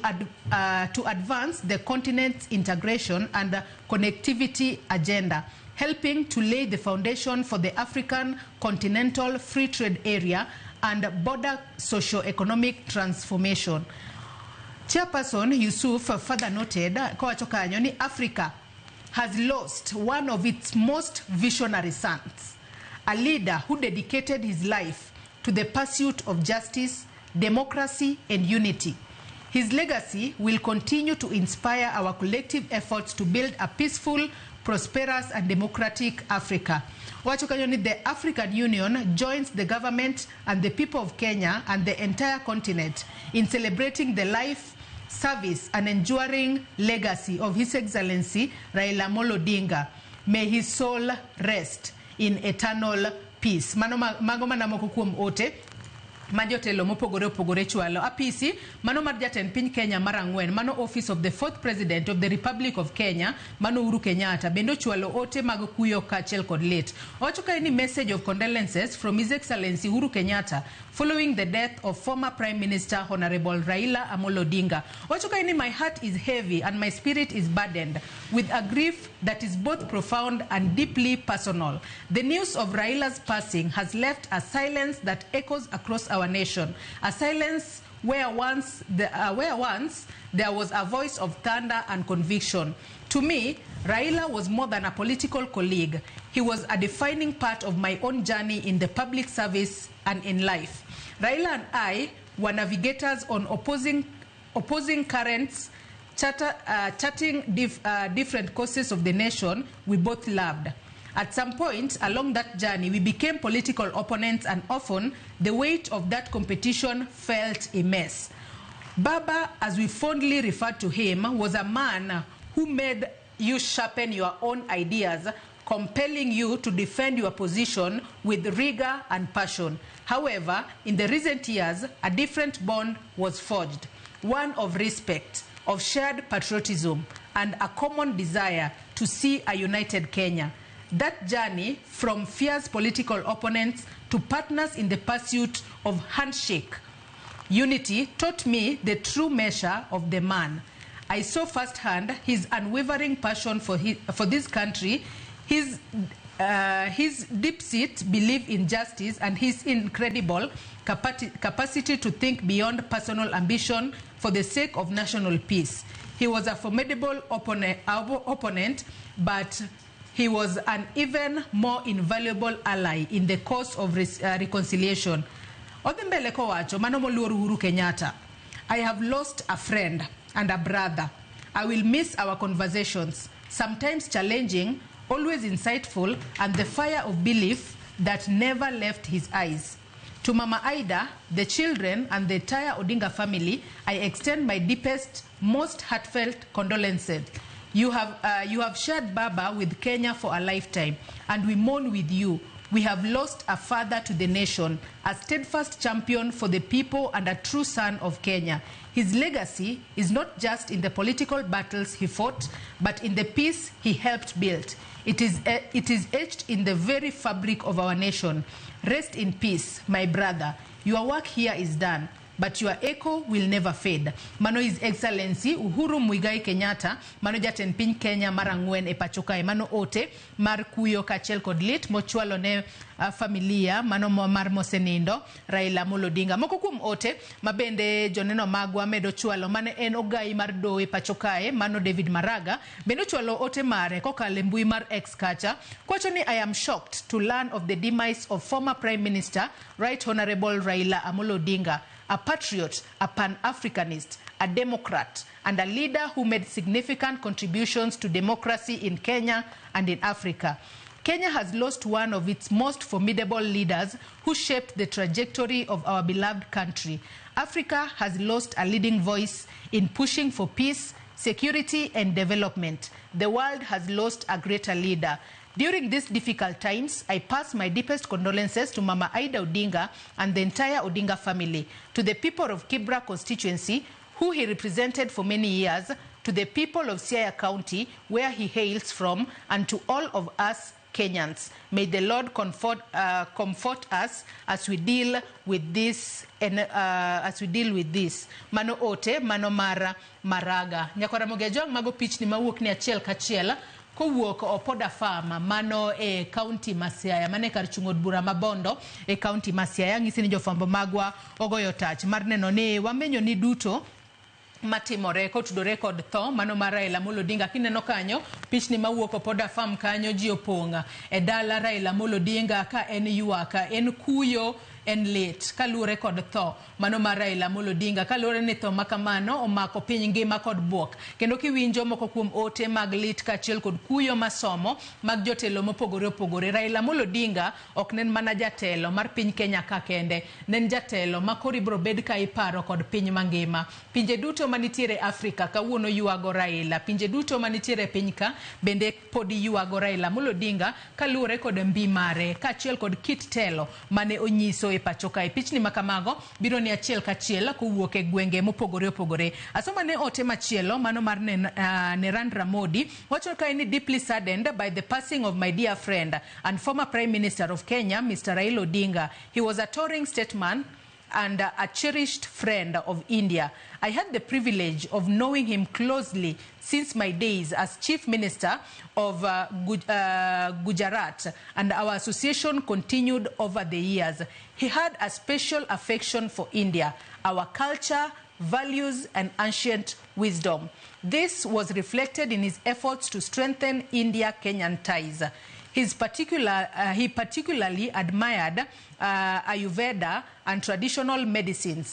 advance the continent's integration and connectivity agenda, helping to lay the foundation for the African Continental Free Trade Area and border socio-economic transformation. Chairperson Yusuf further noted, kowacho kanyo ni Africa has lost one of its most visionary sons, a leader who dedicated his life to the pursuit of justice, democracy, and unity. His legacy will continue to inspire our collective efforts to build a peaceful, prosperous, and democratic Africa. Wacho kanyo ni the African Union joins the government and the people of Kenya and the entire continent in celebrating the life, service, and enduring legacy of His Excellency Raila Amolo Odinga. May his soul rest in eternal peace. Mano mago mana moko kuom ote ma jotelo mopogore opogore chwalo. Apisi mano mar jatend piny Kenya mar ang'wen, mano Office of the Fourth President of the Republic of Kenya, mano Uhuru Kenyatta, bende ochwalo ote mag kuyo kaachiel kod lit. Owacho kae ni message of condolences from His Excellency Uhuru Kenyatta following the death of former Prime Minister Honorable Raila Amolo Odinga. Owacho kae ni my heart is heavy and my spirit is burdened with a grief that is both profound and deeply personal. The news of Raila's passing has left a silence that echoes across our nation, a silence where once there was a voice of thunder and conviction. To me, Raila was more than a political colleague. He was a defining part of my own journey in the public service and in life. Raila and I were navigators on opposing currents, charting different courses of the nation we both loved. At some point along that journey, we became political opponents, and often the weight of that competition felt immense. Baba, as we fondly referred to him, was a man who made you sharpen your own ideas, compelling you to defend your position with rigor and passion. However, in the recent years, a different bond was forged, one of respect, of shared patriotism, and a common desire to see a united Kenya. That journey from fierce political opponents to partners in the pursuit of handshake unity taught me the true measure of the man. I saw firsthand his unwavering passion for this country, his His deep seat belief in justice and his incredible capacity to think beyond personal ambition for the sake of national peace. He was a formidable opponent, but he was an even more invaluable ally in the cause of reconciliation. Odhi mbele kowacho mano moluor Uhuru Kenyatta. I have lost a friend and a brother. I will miss our conversations, sometimes challenging, always insightful, and the fire of belief that never left his eyes. To Mama Ida, the children, and the entire Odinga family, I extend my deepest, most heartfelt condolences. You have shared Baba with Kenya for a lifetime, and we mourn with you. We have lost a father to the nation, a steadfast champion for the people, and a true son of Kenya. His legacy is not just in the political battles he fought, but in the peace he helped build. It is etched in the very fabric of our nation. Rest in peace, my brother. Your work here is done, but your echo will never fade. Mano His Excellency Uhuru Muigai Kenyatta, mano jatend piny Kenya mar ang'wen e pacho kae. Mano ote mar kuyo kaachiel kod lit mochwalo ne familia mano mar mosenindo Raila Amolo Odinga. Moko kuom ote ma bende joneno magwa medo chwalo mane en ogai mar doho e pacho kae mano David Maraga bende ochwalo ote mare kokalo e mbui mar X kacha kowacho ni, "I am shocked to learn of the demise of former Prime Minister Right Honorable Raila Amolo Odinga, a patriot, a Pan-Africanist, a Democrat, and a leader who made significant contributions to democracy in Kenya and in Africa. Kenya has lost one of its most formidable leaders who shaped the trajectory of our beloved country. Africa has lost a leading voice in pushing for peace, security, and development. The world has lost a greater leader. During these difficult times, I pass my deepest condolences to Mama Ida Odinga and the entire Odinga family, to the people of Kibra constituency, who he represented for many years, to the people of Siaya County, where he hails from, and to all of us Kenyans. May the Lord comfort us as we deal with this and as we deal with this." Mano ote mano mar Maraga. Nyakwara Mogejong mago pichni mawuok ni achiel kachiel kowuok Opoda Farm mano e kaunti ma Siaya mane kar chung' od bura ma Bondo e kaunti ma Siaya. Ng'isi ni jofwambo magwa ogoyo tach mar neno ni wamenyo ni duto matimore kotudore kod tho mano mar Raila Amolo Odinga. Kineno kanyo pichni mawuok Opoda Farm kanyo, ji opong' e dala Raila Amolo Odinga ka en ywak, en kuyo, en lit kaluwore kod tho mano mar Raila Amolo Odinga, kaluwore ni tho makamano omako piny ngima kod buok. Kendo kiwinjo moko kuom ote mag lit kaachiel kod kuyo masomo mag jotelo mopogore opogore, Raila Amolo Odinga ok ne en mana jatelo mar piny Kenya ka kende, ne en jatelo ma koro ibiro bed ka iparo kod piny mangima. Pinje duto manitiere Afrika kawuono ywago Raila, pinje duto manitiere e piny ka bende pod ywago Raila Amolo Odinga kaluwore kod mbi mare kaachiel kod kit telo mane onyiso e pacho kae. Pichni makamago biro ni achiel kachiel kowuok e gwenge mopogore opogore. Asoma ne ote machielo mano mar Narendra Modi wacho kae ni, "Deeply saddened by the passing of my dear friend and former Prime Minister of Kenya, Mr. Raila Odinga. He was a touring statesman and a cherished friend of India. I had the privilege of knowing him closely since my days as Chief Minister of Gujarat, and our association continued over the years. He had a special affection for India, our culture, values, and ancient wisdom. This was reflected in his efforts to strengthen India-Kenyan ties. He particularly admired Ayurveda and traditional medicine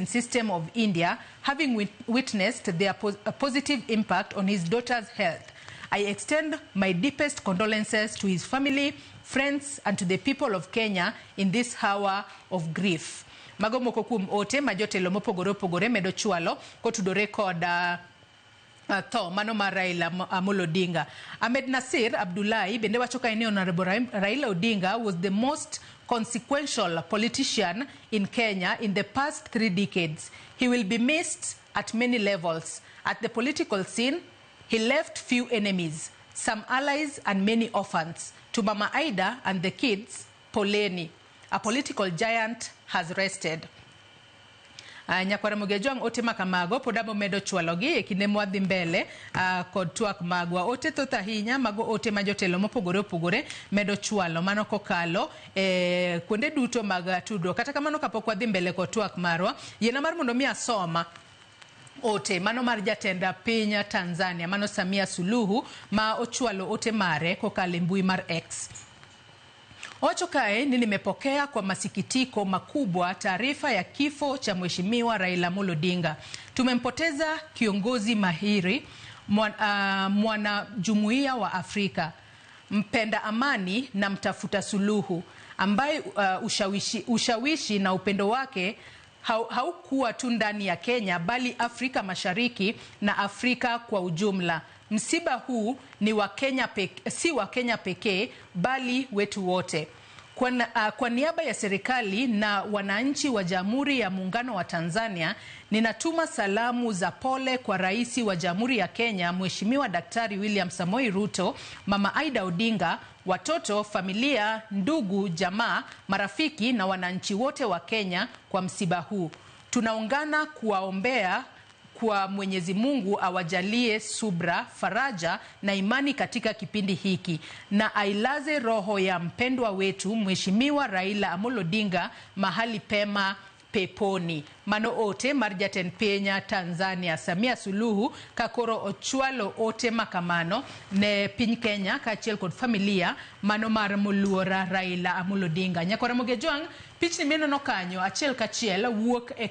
system of India, having witnessed their positive impact on his daughter's health. I extend my deepest condolences to his family, friends, and to the people of Kenya in this hour of grief." Mago moko kuom ote ma jotelo mopogore opogore medo chwalo kotudore kod tho mano mar Raila Amolo Odinga. Ahmed Nasir Abdullahi bende wacho kae ni Honorable Raila Odinga was the most consequential politician in Kenya in the past 3 decades. He will be missed at many levels. At the political scene, he left few enemies, some allies and many orphans. To Mama Ida and the kids, poleni. A political giant has rested. Nyakwar Ramogi Ajwang', ote ma kamago pod abo medo chwalogi e kinde mwadhi mbele kod twak magwa. Ote thoth ahinya, mago ote ma jotelo mopogore opogore medo chwalo mano kokalo e kuonde duto mag tudruok. Kata kamano kapok wadhi mbele kod twak marwa, yiena mar mondo mi asoma ote mano mar jatend piny Tanzania mano Samia Suluhu ma ochwalo ote mare kokalo e mbui mar X. Owacho kae ni nimepokea kwa masikitiko makubwa taarifa ya kifo cha Mheshimiwa Raila Amolo Odinga. Tumempoteza kiongozi mahiri, mwanajumuiya wa Afrika, mpenda amani na mtafuta suluhu, ambaye ushawishi na upendo wake haukuwa tu ndani ya Kenya bali Afrika Mashariki na Afrika kwa ujumla. Msiba huu ni wa Kenya si wa Kenya pekee bali wetu wote. Kwa niaba ya serikali na wananchi wa Jamhuri ya Muungano wa Tanzania, ninatuma salamu za pole kwa Rais wa Jamhuri ya Kenya Mheshimiwa Daktari William Samoei Ruto, Mama Aida Odinga, watoto, familia, ndugu, jamaa, marafiki na wananchi wote wa Kenya kwa msiba huu. Tunaungana kuwaombea kwa Mwenyezi Mungu awajalie subra, faraja na imani katika kipindi hiki, na ailaze roho ya mpendwa wetu Mheshimiwa Raila Amolo Odinga mahali pema peponi. Mano ote mar jatend piny Tanzania Samia Suluhu kakoro ochwalo ote makamano ne piny Kenya kaachiel kod familia mano mar moluora Raila Amolo Odinga. Nyakwar Ramogi Ajwang', pichni mineno kanyo achiel kachiel wuok e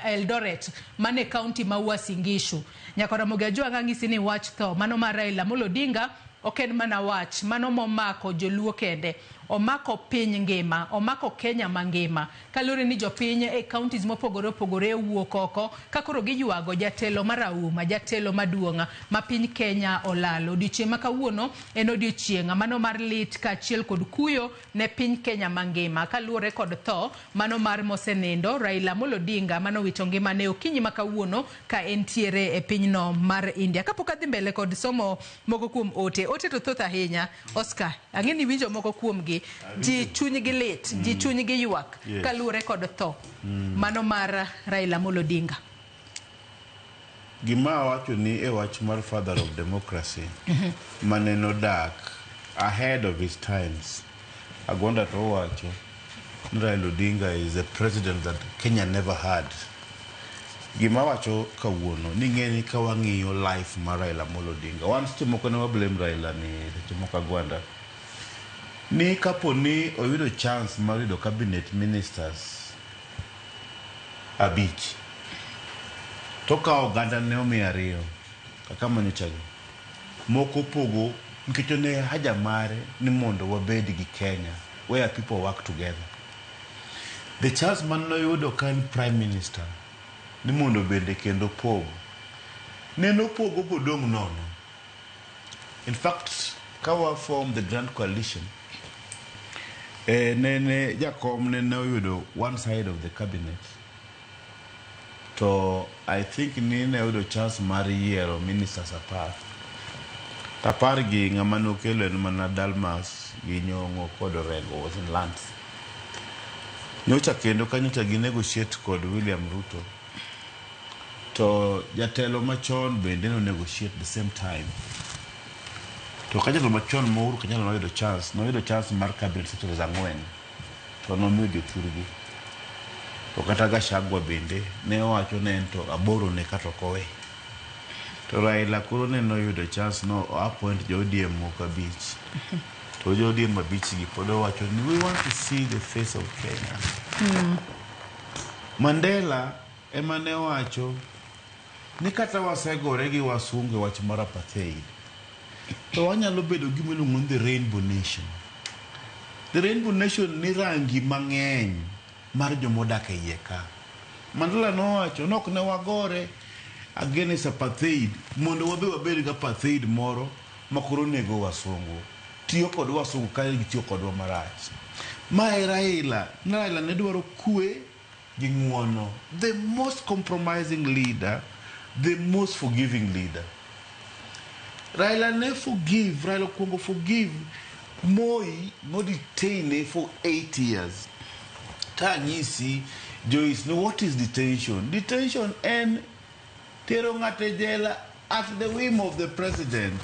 Eldoret mane kaunti ma Uasin Gishu. Nyakwar Ramogi Ajwang' ang'isi ni wach tho mano mar Raila Amolo Odinga ok en mana wach mano momako joluo kende, omako piny ngima, omako Kenya mangima. Kaluwore ni jopiny e counties mopogore opogore owuok oko ka koro giywago jatelo marahuma, jatelo maduong' ma piny Kenya olalo. Odiochieng' ma kawuono en odiochieng' mano mar lit kaachiel kod kuyo ne piny Kenya mangima kaluwore kod tho mano mar mosenindo Raila Amolo Odinga mano wito ngimane okinyi ma kawuono ka entiere e pinyno mar India. Kapok adhi mbele kod somo moko kuom ote, ote to thoth ahinya. Oscar, ang'e ni iwinjo moko kuomgi. Ji chunygi lit, ji chunygi ywak kaluwore kod tho mano mar Raila Amolo Odinga. Gima awacho ni e wach mar father of democracy mane nodak ahead of his times, Agwanda to owacho ni Raila Odinga is a president that Kenya never had. Gima awacho kawuono ni ng'eni ka wang'iyo life mar Raila Amolo Odinga, wan seche moko ne wa blame Raila ni seche moko Agwanda ni kapo ni oyudo chance mar yudo cabinet ministers 5 to ka oganda ne omiyo 2 kaka manyochagi moko pogo nikech ne haja mare ni mondo wabed gi Kenya where people work together. The chance man noyudo ka en prime minister ni mondo bende kendo pogo neno pogo bodong' nono. In fact, ka wa form the Grand Coalition, nene jakom nene oyudo one side of the cabinet, to I think ni ne oyudo chance mar yiero ministers 10. 10 gi ng'ama nokelo en mana Dalmas gi Nyong'o kod Orengo was in lands. Nyocha kendo ka nyocha gi negotiate kod William Ruto, to jatelo machon bende no negotiate the same time. To ka jatelo machon ma Uhuru Kenyatta noyudo chance mar cabinet secretaries 4 to nomiyo jothurgi. To kata Gachagua bende ne owacho ne en to 8 ne kata ok owe. To Raila koro ne noyudo chance no appoint jo ODM moko 5. To jo ODM 5 gi pod owacho ni we want to see the face of Kenya. Mandela ema ne owacho ni kata wasegore gi wasungu e wach mar apartheid, to wanyalo bedo gima iluongo ni the Rainbow Nation. The Rainbow Nation ni rangi mang'eny mar jomodak e iye ka. Mandela nowacho nok ne wagore against apartheid mondo wabe wabed gi apartheid moro ma koro nego wasungu, tiyo kod wasungu ka gitiyo kodwa marach. Ma e Raila, Raila ne dwaro kwe gi ng'uono, the most compromising leader, the most forgiving leader. Raila ne forgive, Raila okuongo forgive Moi no detain for 8 years. Ta anyisi Joyce, no, what is detention? Detention en tero ng'ato e jela at the whim of the president.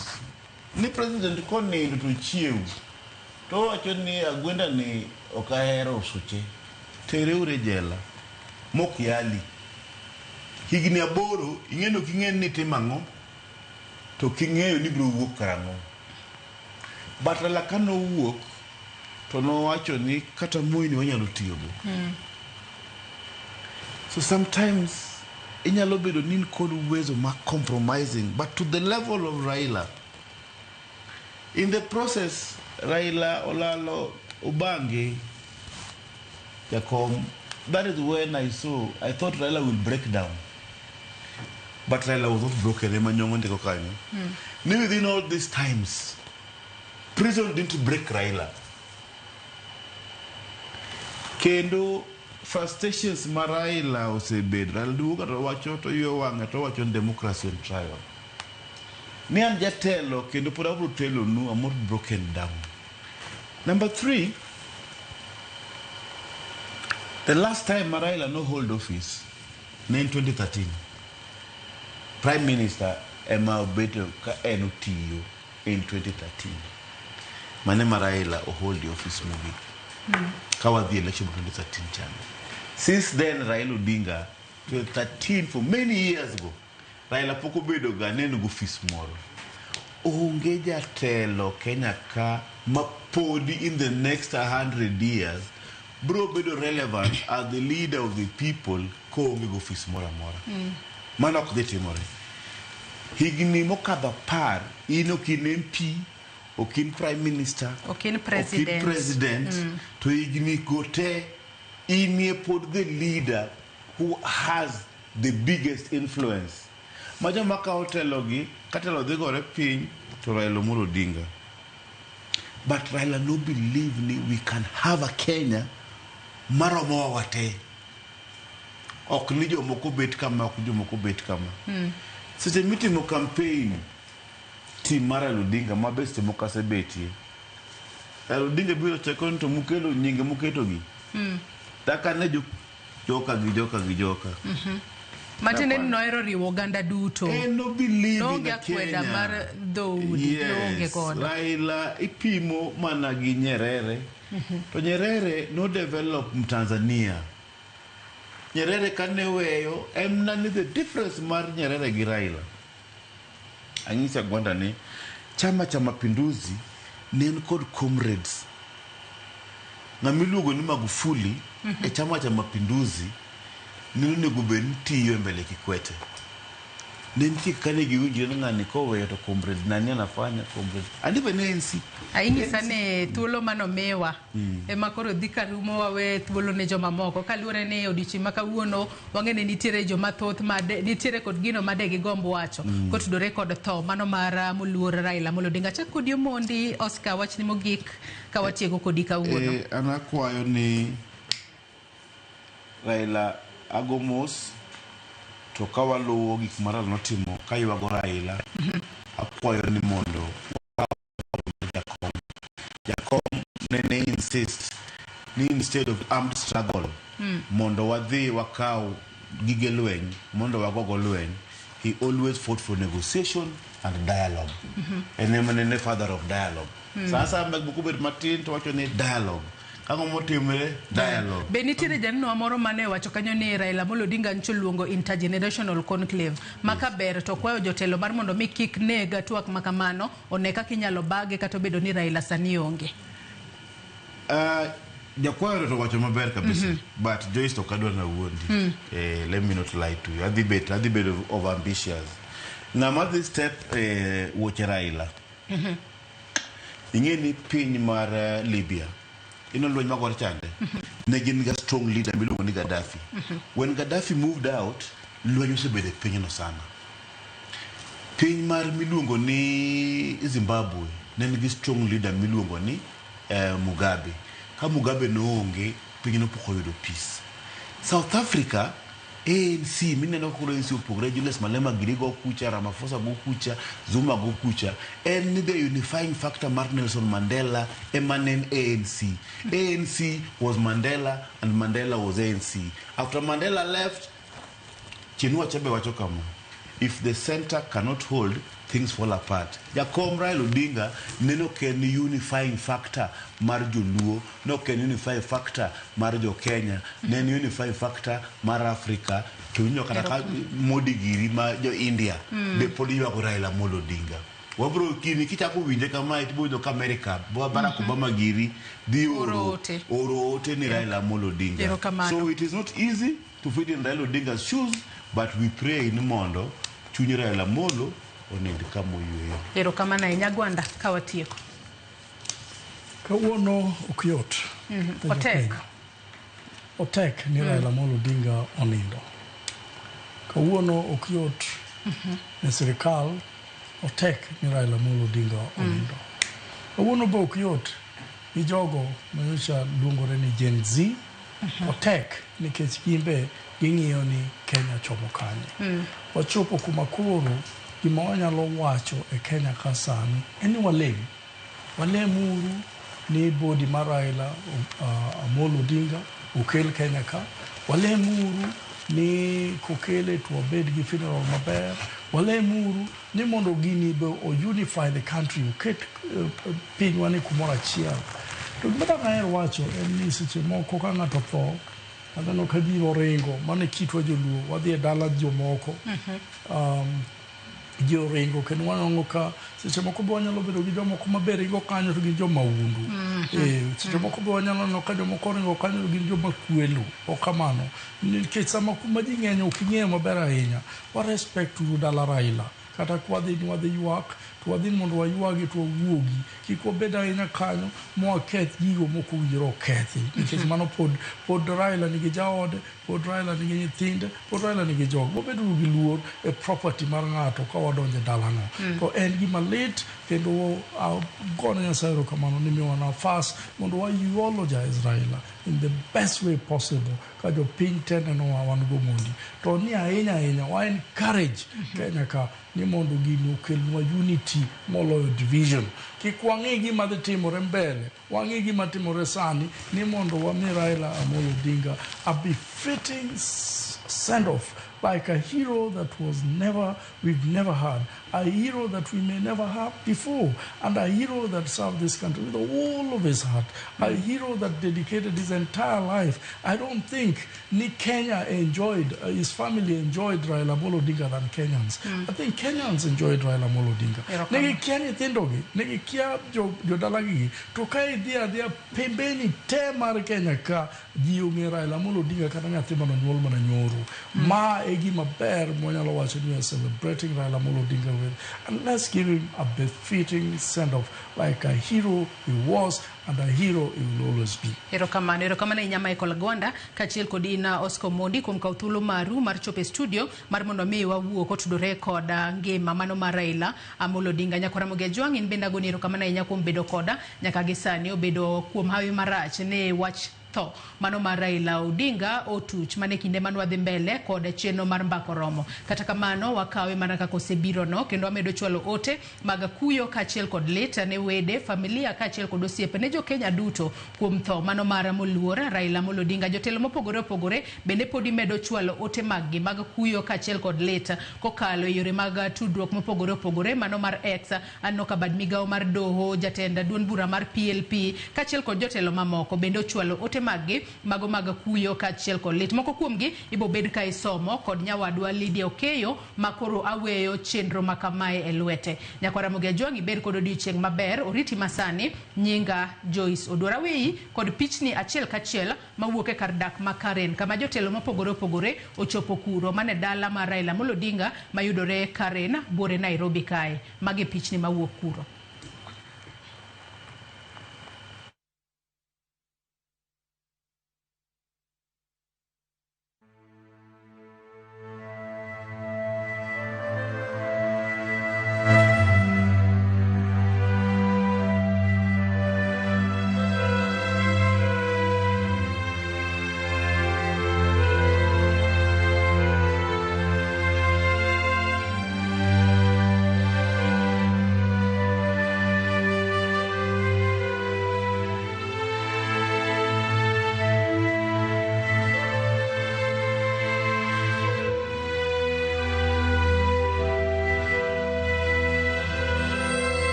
Ni president konindo to chiew to owacho ni Agwenda ni ok ahero suche, tere uru e jela mok yali. Higni 8 ing'e ni ok ing'e ni itimo ang'o to ok ing'eyo ni ibiro wuok karang'o. But Raila kanowuok to nowacho ni kata Moi ni wanyalo tiyogo. So sometimes inyalo bedo ni in kod uwezo mar compromising but to the level of Raila. In the process Raila olalo Ubangi Jakom. That is when I saw, I thought Raila will break down. But Raila was not broken, ema Nyong'o ndiko kanyo. Ni within all these times, prison didn't break Raila. Kendo frustrations ma Raila osebedo, Raila duogo to wacho to ywe wang'e to wacho ni democracy on trial. Ni an jatelo kendo pod abiro telonu, I'm not broken down. Number 3, the last time ma Raila no hold office, ne en 2013. Prime Minister ema obedo ka en otiyo in 2013. Mane ma Raila ohold office mogik. Ka wadhi election 2013 chande. Since then Raila Odinga 2013 for many years ago, Raila pok obedo ga ne en gi office moro. Onge jatelo Kenya ka ma podi in the next 100 years bro bedo relevant as the leader of the people koonge gi office moro amora. Mano ok dhi timore. Higni mokadho 10 in ok in MP, ok in Prime Minister, ok in president, ok in president to higni go te inie pod the leader who has the biggest influence. Ma joma kawo telo gi, ka telo dhi gore piny to Raila Amolo Odinga. But Raila no believe ni we can have a Kenya maromowa wate. Ok ni jomoko bet kama, ok jomoko bet kama. Seche mitimo campaign, team mar Raila Odinga ma be seche moko asebetie. Raila Odinga biro chako ni to mukelo nyinge muketogi. Kaka ne joka gi joka gi joka. Matiende ni nohero riwo oganda duto. En no believe in Noonge akweda Kenya. mar dhoudi, noonge godo. Raila ipimo mana gi Nyerere. To Nyerere no develop Tanzania. Nyerere kane weyo, en na ni the difference mar Nyerere gi Raila. Anyisa Gwanda ni Chama cha Mapinduzi ne en kod comrades. Ng'ama iluongo ni Magufuli e Chama cha Mapinduzi ne onego bed ni tiyo e mbele Kikwete. Ne nitie kaka ne giwinjore ni ng'ani koweyo to comrade nani anafanya comrade. And even ANC. Aing'isa ni thuolo manomiwa ema koro dhi karumo wawe thuolo ne jomamoko kaluwore ni odiochieng' ma kawuono wang'e ni nitiere joma thoth made nitiere kod gino made gigomb wacho kotudore kod tho mano mar moluor Raila Amolo Odinga. Achak kodi Omondi Oscar, wachni mogik ka watieko kodi kawuono. An akwayo ni Raila ago mos to ka waluwo gik ma Raila notimo ka ywago Raila, akwayo ni mondo Jakom. Jakom nene insist ni instead of armed struggle mondo wadhi wakaw gige lweny mondo wagogo lweny, he always fought for negotiation and dialogue. En ema nene father of dialogue. Sasa mag moko bet matin to wacho ni dialogue. Ang'o motimre? Dialogue. Be nitiere janeno moro mane owacho kanyo ni Raila Amolo Odinga nyocha oluongo intergenerational conclave ma ka ber to kwayo jotelo mar mondo mi kik neg twak ma kamano one kaka inyalo bage kata obedo ni Raila sani onge. Jakwayo to wacho maber kabisa. But Joyce to kadwa na wuondi. Let me not lie to you. Adhi bedo over ambitious. Ng'ama dhi step wuoche Raila. Ing'e ni piny mar Libya ino lweny magore chande ne gin ga strong leader miluongo ni Gaddafi. When Gaddafi moved out, lweny osebedo e pinyno sana. Piny mar miluongo ni Zimbabwe ne nigi strong leader miluongo ni Mugabe. Ka Mugabe noonge, pinyno pok oyudo peace. South Africa ANC mineno koro ANC opogre Julius Malema giri go kucha, Ramaphosa go kucha, Zuma go kucha. En ni the unifying factor mar Nelson Mandela ema ne en ANC. ANC was Mandela and Mandela was ANC. After Mandela left, Chinua Achebe wacho kama, if the center cannot hold, things fall apart. Jakom Raila Odinga neno ok en unifying factor mar joluo, ne ok en unifying factor mar jo Kenya, ne en unifying factor mar Africa, to winjo kata ka Modi giri ma jo India be pod ywago Raila Amolo Odinga. Wabro kini kichako winje kamae tibiro winjo ka America, Barack Obama giri dhi oro ote. Oro ote ni Raila Amolo Odinga. Erokamano. So it is not easy to fit in Raila Odinga's shoes, but we pray ni mondo chuny Raila Amolo onind kama oyweyo. Erokamano ahinya Gwanda ka watieko. Kawuono ok yot. Ne Otek. jopiny. Otek ni Raila Amolo Odinga onindo. Kawuono ok yot ne sirikal, otek ni Raila Amolo Odinga onindo. Kawuono be ok yot ni jogo manyocha luongore ni Gen Z, otek nikech gin be ging'iyo ni Kenya chomo kanye. Wachopo kuma koro gima wanyalo wacho e Kenya ka sani en ni walem. Walemuru ni body mar Raila Amolo Odinga okel Kenya ka. Walemuru ni kokele to wabed gi funeral maber. Walemuru ni mondo gini be o unify the country, oket pinywa ni kumoro achiel. To gima dang' aher wacho en ni seche moko ka ng'ato tho, aneno ka ji oringo, mano e kitwa joluo, wadhi e dala jomoko. Ji oringo kendo wanwang'o ka seche moko be wanyalo bedo gi jomoko mabe ringo kanyo to gin jomahundu. Seche moko be wanyalo neno ka jomoko oringo kanyo to gin joma kwelo. Ok kamano. Nikech sama kuma ji ng'eny ok ing'eyo maber ahinya. Wa respect uru dala Raila. Kata kwadhi ni wadhi ywak, to wadhi mondo waywagi to wawuogi. Kik wabed ahinya kanyo mwaketh gigo mok owinjore okethi. Nikech mano pod Raila nigi jaode, pod Raila nigi nyithinde, pod Raila nigi joge. Wabed uru gi luor e property mar ng'ato ka wadonjo e dalano. To en gima lit kendo agone Nyasaye erokamano ni miyowa nafas mondo wa eulogize Raila in the best way possible ka jopiny te nenowa wan go mondi. To ni ahinya ahinya wa encourage Kenya ka ni mondo gini okelnwa unity moloyo division. Kik wang'i gima dhi timore mbele, wang'i gima timore sani ni mondo wami Raila Amolo Odinga a befitting send off like a hero that was never, we've never had, a hero that we may never have before, and a hero that served this country with all of his heart, a hero that dedicated his entire life. I don't think ni Kenya enjoyed, his family enjoyed Raila Amolo Odinga than Kenyans. I think Kenyans enjoyed Raila Amolo Odinga. Erokamano. Negi kia nyithindogi, negi kia jodalagi, to ka idhi adhiya pembeni te mar Kenya ka, ji ong'e Raila Amolo Odinga kata nyathi manonyuol mana nyoro. Ma e gima ber mwanyalo wacho ni we are celebrating Raila Amolo Odinga with, and let's give him a befitting send-off like a hero he was and a hero he will always be. Erokamano, erokamano ahinya Michael Gwanda kaachiel kod in Oscar Omondi kuom kawo thuolo maru mar chopo e studio mar mondo mi wawuo kotudore kod ngima mano mar Raila Amolo Odinga. Nyakwar Ramogi Ajwang' in bende agoni erokamano ahinya kuom bedo koda nyaka gi sani obedo kuom hawi marach ne wach tho mano mar Raila Odinga otuch mane kinde mane wadhi mbele kod chenro mar mbako romo. Kata kamano wakawe mana kaka osebiro no kendo wamedo chwalo ote mag kuyo kaachiel kod lit ne wede, familia kaachiel kod osiepe ne jo Kenya duto kuom tho mano mar moluor Raila Amolo Odinga. Jotelo mopogore opogore bende podi medo chwalo ote mag gi mag kuyo kaachiel kod lit kokalo e yore mag tudruok mopogore opogore mano mar X. Aneno ka bad migawo mar doho, jatend duond bura mar PLP kaachiel kod jotelo mamoko bende ochwalo ote mag-gi mago mag kuyo kaachiel kod lit. Moko kuomgi ibobed ka isomo kod nyawadwa Lydia Okeyo makoro aweyo chenro makamae e lwete. Nyakwar Ramogi Ajwang' ibed kod odiochieng' maber, oriti masani. Nyinga Joyce Oduor. Aweyi kod pichni achiel kachiel mawuok e kar dak ma Karen kama jotelo mopogore opogore ochopo kuro mane dala mar Raila Amolo Odinga mayudore Karen buore Nairobi kae. Magi pichni mawuok kuro.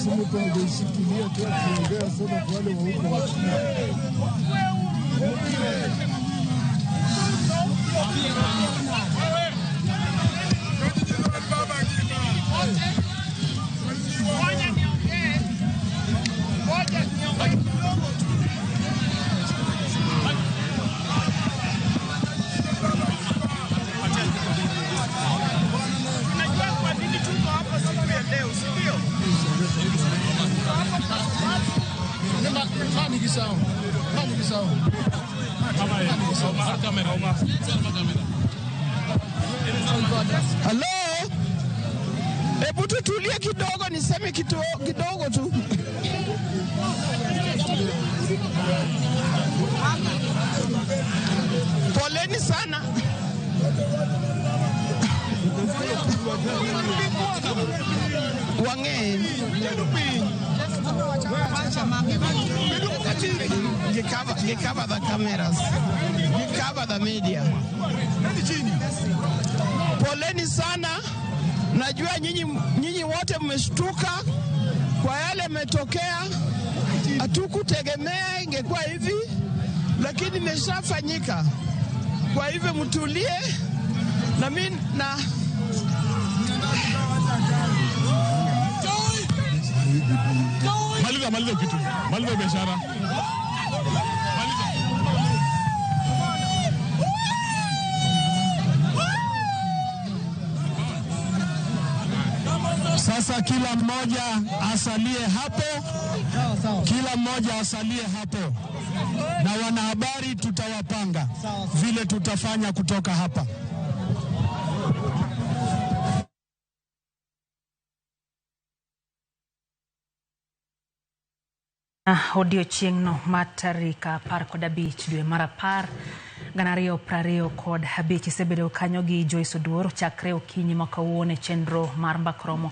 Si mtu angeishikilia tu akiongea so that wale wa huko wasikie. Hello? Hebu tutulie kidogo niseme kitu kidogo tu. Poleni sana. Wang'eny. Cover the cameras. Cover the media. Poleni sana. Najua nyinyi wote mmeshtuka kwa yale yametokea. Hatukutegemea ingekuwa hivi, lakini imeshafanyika. Kwa hivyo mtulie na mimi na Maliza kitu. Maliza biashara. Sasa kila mmoja asalie hapo. Kila mmoja asalie hapo. Na wanahabari tutawapanga vile tutafanya kutoka hapa. Odiochieng'no mar tarik 15 dwe mar 10 2025 isebedo kanyo gi Joyce Oduor chakre okinyi ma kawuono e chenro mar mbak romo.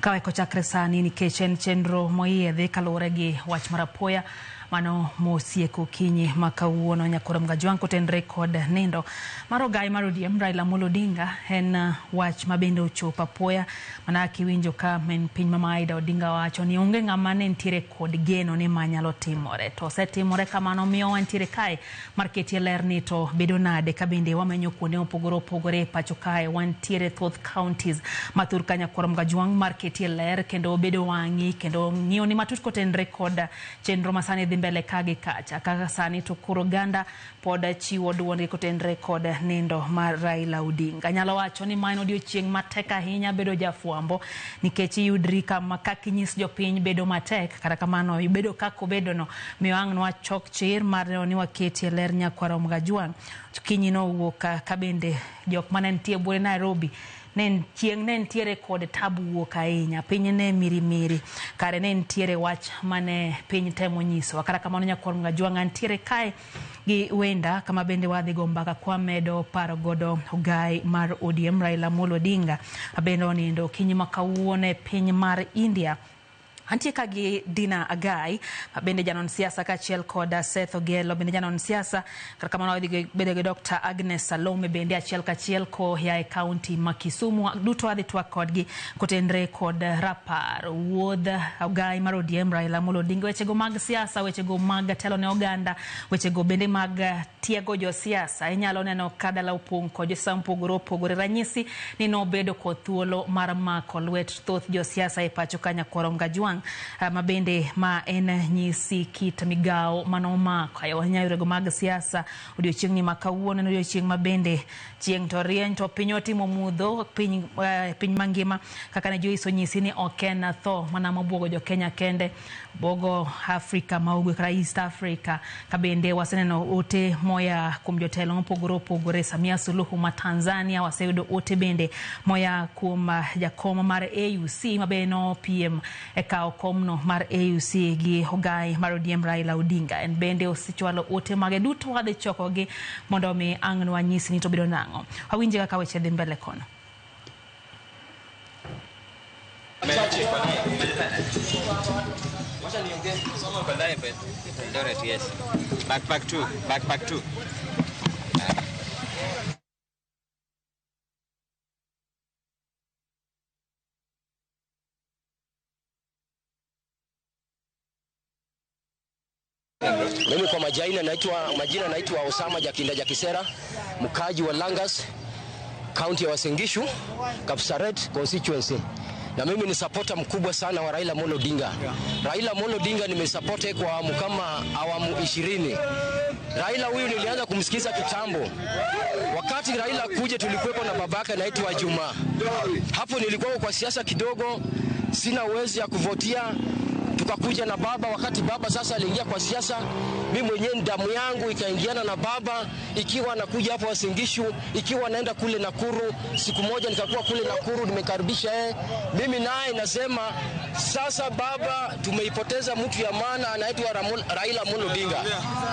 Kawaiko chakre sani nikech en chenro moyiedhi kaluwore gi wach mar apoya mano mosieko okinyi ma kawuono. Nyakoro Mgajwang' kotenre kod nindo mar ogai mar ODM Raila Amolo Odinga en wach mabende ochopo apoya mana kiwinjo ka men piny Mama Aida Odinga wacho ni onge ng'ama ne nitiere kod geno ni ma nyalo timore, to osetimore kamano. Miyo wantiere kae mar ketie ler ni to bedo nade ka bende wamenyo kuonde mopogore opogore e pacho kae. Wantiere thoth counties mathur ka Nyakoro Mgajwang' mar ketie ler kendo bedo wang'i kendo ng'iyo ni matut kotenre kod chenro masani dhi mbele ka gi kacha. Kaka sani to koro oganda pod chiwo duondgi kotenre kod nindo mar Raila Odinga. Anyalo wacho ni ma en odiochieng' matek ahinya bedo jafwambo nikech iyudri kama kaka inyis jopiny bedo matek, kata kamano ibedo kaka obedono. Miyo ang' nwachok chir mar neno ni waketie ler Nyakwaro Mgajwang'. Okinyi nowuok ka bende jok mane nitie buore Nairobi chieng' ne nitiere kod tabu wuok ahinya, piny ne mirimiri, kare ne nitiere wach mane piny temo nyisowa. Kata kamano Nyakwar Mgajwang' antiere kae gi wenda kama bende wadhi go mbaka kwamedo paro godo ogai mar ODM Raila Amolo Odinga bende onindo okinyi ma kawuono e piny mar India. Antie ka gi Dina Agai bende janon siasa kaachiel kod Seth Ogelo bende janon siasa. Kata kamano wadhi bedo gi Dr. Agnes Salome bende achiel kachiel koa e kaunti ma Kisumu. Duto wadhi twak kodgi kotenre kod rapar wuodh ogai mar ODM Raila Amolo Odinga, wechego mag siasa, wechego mag telo ne oganda, wechego bende mag tiego josiasa. Inyalo neno ka dala opong' kod josiasa mopogore opogore. Ranyisi ni nobedo kod thuolo mar mako lwet thoth josiasa e pacho ka Nyakwaro Mgajwang' ma bende ma en nyisi kit migawo manomako ahinya yorego mag siasa odiochieng'ni ma kawuono. En odiochieng' ma bende chieng' to rieny to piny otimo mudho, piny mangima kaka ne Joyce onyisi ni ok en tho mana mabuogo jo Kenya kende, buogo Afrika ma ugwe kata East Africa. Ka bende waseneno ote moya kuom jotelo mopogore opogore, Samia Suluhu ma Tanzania, waseyudo ote bende moya kuom jakom mar AUC ma bende nopiem e kawo komno mar AUC gi ogai mar ODM Raila Odinga. En bende osechwalo ote mage duto, wadhi chokogi mondo mi ang' wanyisi ni to bedo nang'o. Wawinje kaka weche dhi mbele kono. Backpack two. Mimi kwa majina naitwa Osama Jakinda Jakisera, mkaji wa Langas, kaunti ya Uasin Gishu, Kapsaret constituency. Na mimi ni supporter mkubwa sana wa Raila Amolo Odinga. Raila Amolo Odinga nimesupport kwa awamu kama awamu 20. Raila huyu nilianza kumsikiza kitambo. Wakati Raila kuja tulikuwepo na babake anaitwa Juma. Hapo nilikuwa kwa siasa kidogo, sina uwezo ya kuvotia, tukakuja na baba. Wakati baba sasa aliingia kwa siasa, mi mwenyewe damu yangu ikaingiana na baba, ikiwa anakuja hapo Uasin Gishu, ikiwa anaenda kule Nakuru. Siku moja nikakuwa kule Nakuru, nimekaribisha yeye, mimi naye nasema sasa, baba, tumeipoteza mtu ya maana anaitwa Raila Amolo Odinga,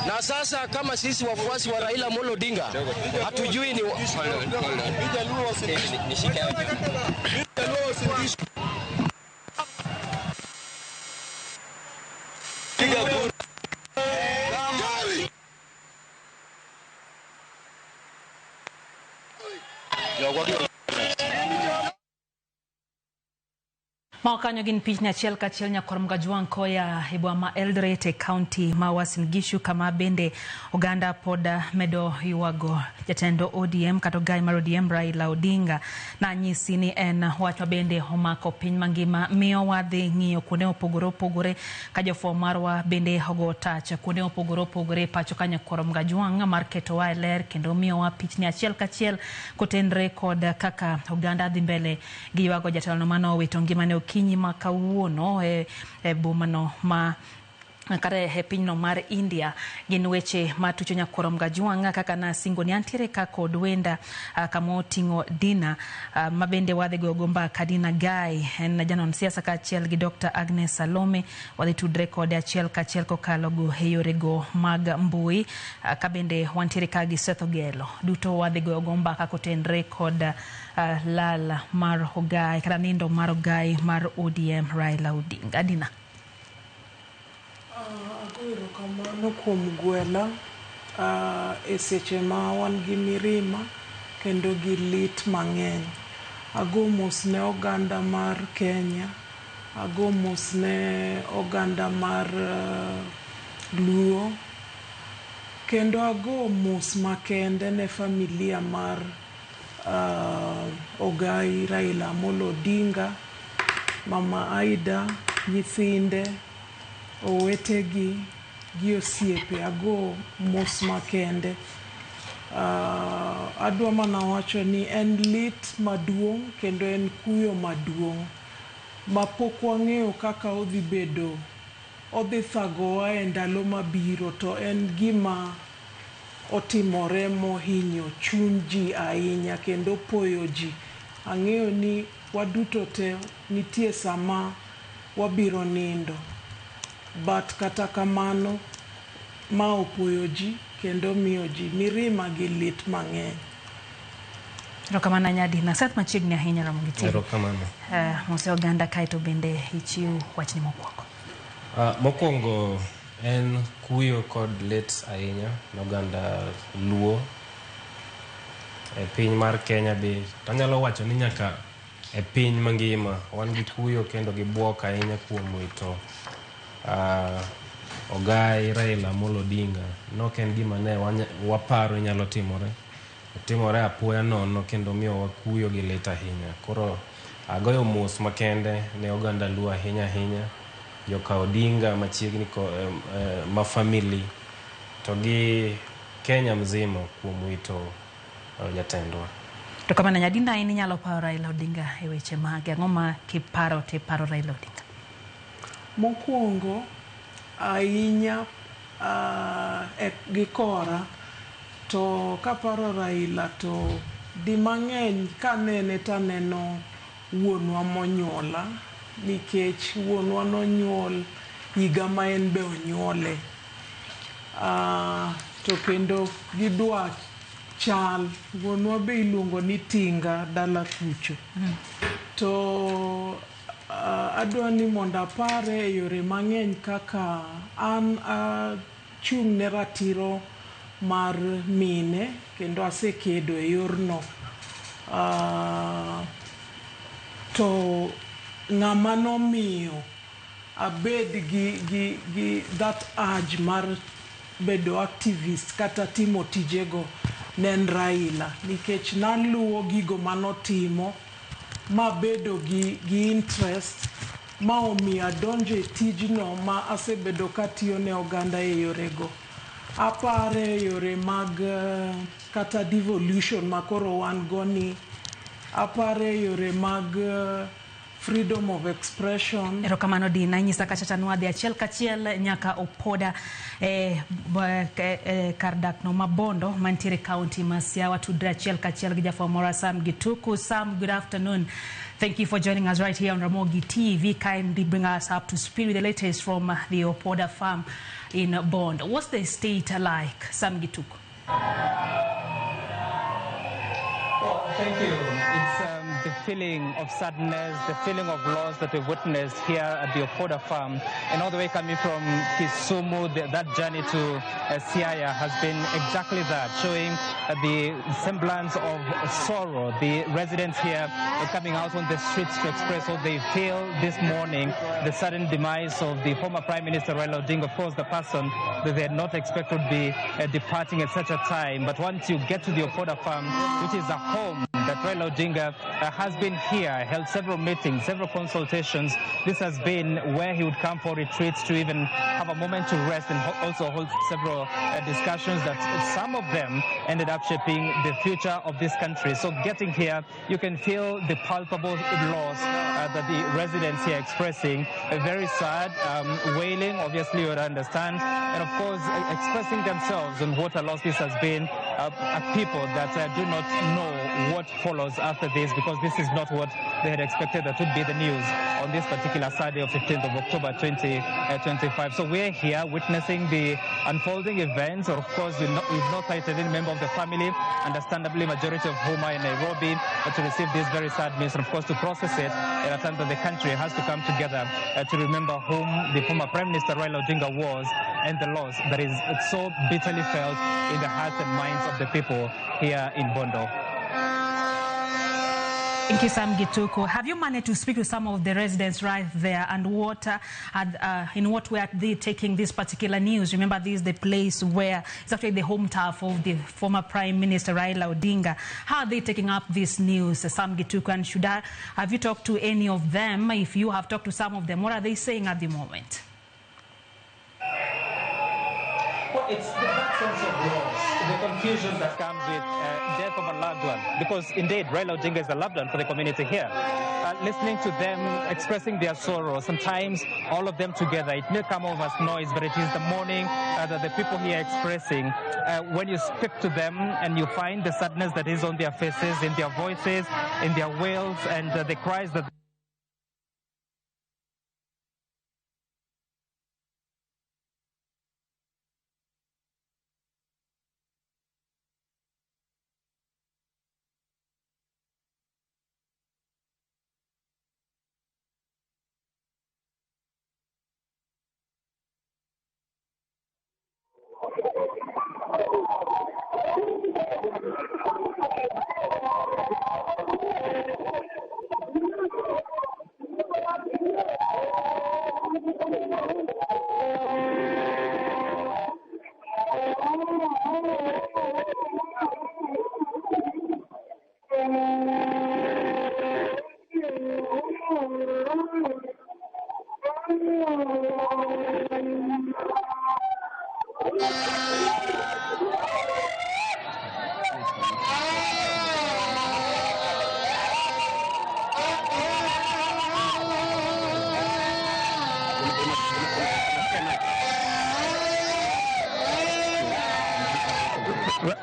na sasa kama sisi wafuasi wa Raila Amolo Odinga hatujui ni Mawakanyo gin pichni achiel kachiel nyakwar Mgajwang' koya e boma ma Eldoret e kaunti ma Uasin Gishu, kama bende oganda pod medo ywago jatend ODM kata ogai mar ODM Raila Odinga. Nanyisi ni en wach ma bende omako piny mangima, miyo wadhi ng'iyo kuonde mopogore opogore ka jofwambo marwa bende ogo tach kuonde mopogore opogore pacho ka nyakwar Mgajwang' mar ketowa e ler kendo miyowa pichni achiel kachiel kotenre kod kaka oganda dhi mbele gi ywago jatelono manowito ngimane okinyi ma kawuono e bomano ma kata e pinyno mar India. Gin weche matucho nyakwar Mgajwang' kaka nasingo ni antiere ka kod wenda kama oting'o Dina ma bende wadhi gogo mbaka. Dina Gai en janon siasa kaachiel gi Dr. Agnes Salome, wadhi tudre kode achiel kachiel kokalo go e yorego mag mbui, ka bende wantiere ka gi Seth Ogelo. Duto wadhi gogo mbaka kotenre kod lal mar ogai kata nindo mar ogai mar ODM Raila Odinga. Dina. Ago erokamano kuom gwela e seche ma wan gi mirima kendo gi lit mang'eny. Ago mos ne oganda mar Kenya, ago mos ne oganda mar Luo, kendo ago mos makende ne familia mar Ogai Raila Amolo Odinga, Mama Aida, nyithinde, owetegi gi osiepe. Ago mos makende. Adwa mana wacho ni en lit maduong' kendo en kuyo maduong' ma pok wang'eyo kaka odhi bedo, odhi thagowa e ndalo mabiro, to en gima otimore mohinyo chuny ji ahinya kendo poyo ji. Ang'eyo ni waduto te nitie sama wabiro nindo, but kata kamano ma opoyo ji kendo miyo ji mirima gi lit mang'eny. Erokamano ahinya Dina. Seth, machiegni ahinya Ramogi TV. Erokamano. Mose oganda kaeto bende ichiw wachni mokwongo. Mokwongo en kuyo kod lit ahinya ne oganda Luo e piny mar Kenya be anyalo wacho ni nyaka e piny mangima wan gi kuyo kendo gi buok ahinya kuom wito ogai Raila Amolo Odinga. Nok en gima ne waparo nyalo timore, otimore apoya nono kendo miyowa kuyo gi lit ahinya. Koro agoyo mos makende ne oganda Luo ahinya ahinya, joka Odinga machiegni ma family to gi Kenya mzima kuom wito jatendwa. To kamano Nyadina, in inyalo paro Raila Odinga e weche mage? Ang'o ma kiparo to iparo Raila Odinga? Mokwongo ahinya gi kora to kaparo Raila to di mang'eny kanene taneno wuonwa monyuola, nikech wuonwa nonyuol higa ma en be onyuole. To kendo gidwa chal, wuonwa be iluongo ni Tinga dala kucho. To adwa ni mondo apare e yore mang'eny kaka an achung' ne ratiro mar mine kendo asekedo e yorno. To ng'ama nomiyo abed gi that urge mar bedo activist kata timo tijego ne en Raila, nikech naluwo gigo manotimo mabedo gi interest ma omiyo adonjo e tijno ma asebedo katiyo ne oganda e yorego. Apare e yore mag kata devolution ma koro wan go ni, apare e yore mag freedom of expression. Erokamano Dina, inyisa kacha chanwadhi achiel kachiel nyaka Opoda kar dak no Mabondo mantiere county ma Siaya. Tudre achiel kachiel gi jafwambo moro Sam Gituku. Sam, good afternoon. Thank you for joining us right here on Ramogi TV. Kindly bring us up to speed with the latest from the Opoda farm in Bondo. What's the state like, Sam Gituku? Well, thank you. It's the feeling of sadness, the feeling of loss that we've witnessed here at the Opoda farm, and all the way coming from Kisumu, that journey to Siaya has been exactly that, showing the semblance of sorrow. The residents here are coming out on the streets to express what they feel this morning, the sudden demise of the former Prime Minister Raila Odinga, of course, the person that they had not expected would be departing at such a time. But once you get to the Opoda farm, which is a home that Raila Odinga has been here, held several meetings, several consultations. This has been where he would come for retreats to even have a moment to rest and also hold several discussions that some of them ended up shaping the future of this country. So getting here, you can feel the palpable loss that the residents here are expressing. Very sad, wailing, obviously you would understand, and of course expressing themselves on what a loss this has been. People that do not know what follows after this, because this is not what they had expected that would be the news on this particular Saturday of 15th of October 2025. So we're here witnessing the unfolding events. Of course, we've not sighted any member of the family, understandably, majority of whom are in Nairobi, to receive this very sad news and, of course, to process it at a time that the country has to come together to remember whom the former Prime Minister Raila Odinga was and the loss that is so bitterly felt in the hearts and minds of the people here in Bondo. Thank you, Sam Gituku. Have you managed to speak to some of the residents right there, and what, in what way are they taking this particular news? Remember, this is the place where it's actually the home turf of the former Prime Minister Raila Odinga. How are they taking up this news, Sam Gituku? And have you talked to any of them? If you have talked to some of them, what are they saying at the moment? Well, it's that sense of loss, the confusion that comes with death of a loved one, because indeed Raila Odinga is a loved one for the community here. Listening to them expressing their sorrow, sometimes all of them together, it may come off as noise, but it is the mourning that the people here are expressing. When you speak to them and you find the sadness that is on their faces, in their voices, in their wails, and the cries that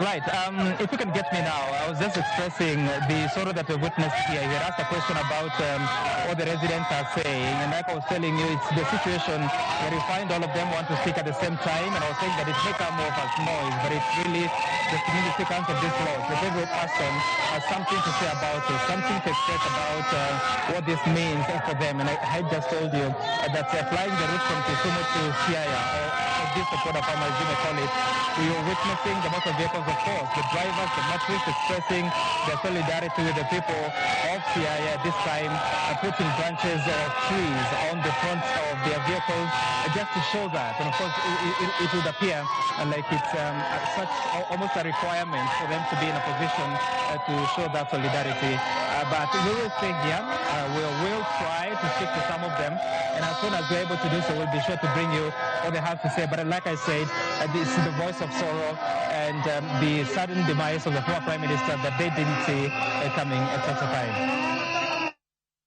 Right. If you can get me now, I was just expressing the sorrow that we witnessed here. You had asked a question about what the residents are saying, and like I was telling you, it's the situation where you find all of them want to speak at the same time, and I was saying that it may come off as noise, but it's really the significance of this loss. Like every person has something to say about it, something to express about what this means for them. And I just told you that flying the route from Kisumu to Siaya, or this Opoda Farm as you may call it, we were witnessing the motor vehicles, of course, the drivers, the motorists expressing their solidarity with the people of Siaya, this time putting branches of trees on the front of their vehicles just to show that. And of course, it would appear like it's such almost a requirement for them to be in a position to show that solidarity. But we will stay here. We will try to speak to some of them, and as soon as we're able to do so, we'll be sure to bring you what they have to say. But like I said, this is the voice of sorrow and the sudden demise of the former Prime Minister that they didn't see coming at such a time.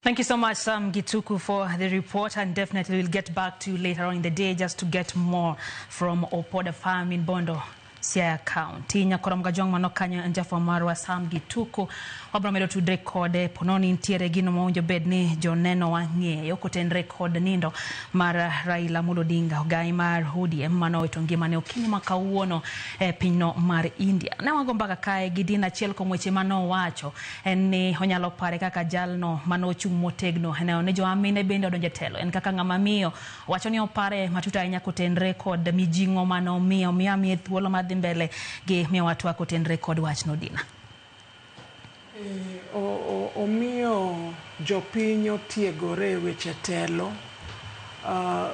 Thank you so much, Sam Gituku, for the report, and definitely we'll get back to you later on in the day just to get more from Opoda Farm in Bondo, Siaya County. Nyakoro Mgajwang' mano kanyo en jafwambo marwa Sam Gituku. Wabro medo tudre kode pononi nitiere gino mowinjo bed ni joneno wang'eyo kotenre kod nindo mar Raila Amolo Odinga, ogai mar ODM manowito ngimane okinyi ma kawuono e pinyno mar India. Ne wago mbaka kae gi Dina. Achiel kuom weche manowacho en ni onyalo pare kaka jalno manochung' motegno e neno ni joma mine bende odonjo e telo. En kaka ng'ama miyo, wacho ni opare matut ahinya kotenre kod mijing'o manomiyo omiyo amiye thuolo mar dhi mbele gi miyowa twak kotenre kod wachno. Dina. Omiyo jopiny otiegore e weche telo,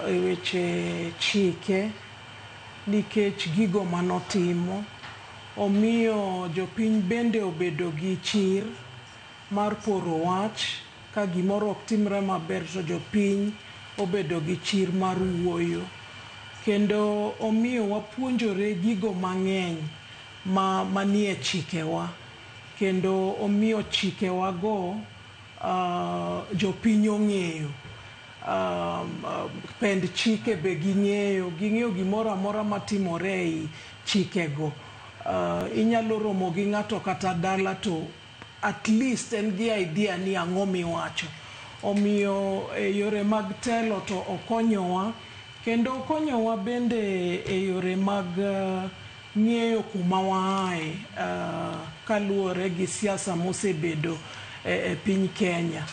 e weche chike, nikech gigo manotimo. Omiyo jopiny bende obedo gi chir mar poro wach ka gimoro ok timre maber, to jopiny obedo gi chir mar wuoyo. Kendo omiyo wapuonjore gigo mang'eny ma manie chikewa, kendo omiyo chikewago jopiny ong'eyo. Pend chike be ging'eyo, ging'eyo gimoro amora matimore ei chikego. Inyalo romo gi ng'ato kata dala to at least en gi idea ni ang'o miwacho. Omiyo e yore mag telo to okonyowa, kendo okonyowa bende e yore mag ng'eyo kuma waaye kaluwore gi siasa mosebedo e piny Kenya.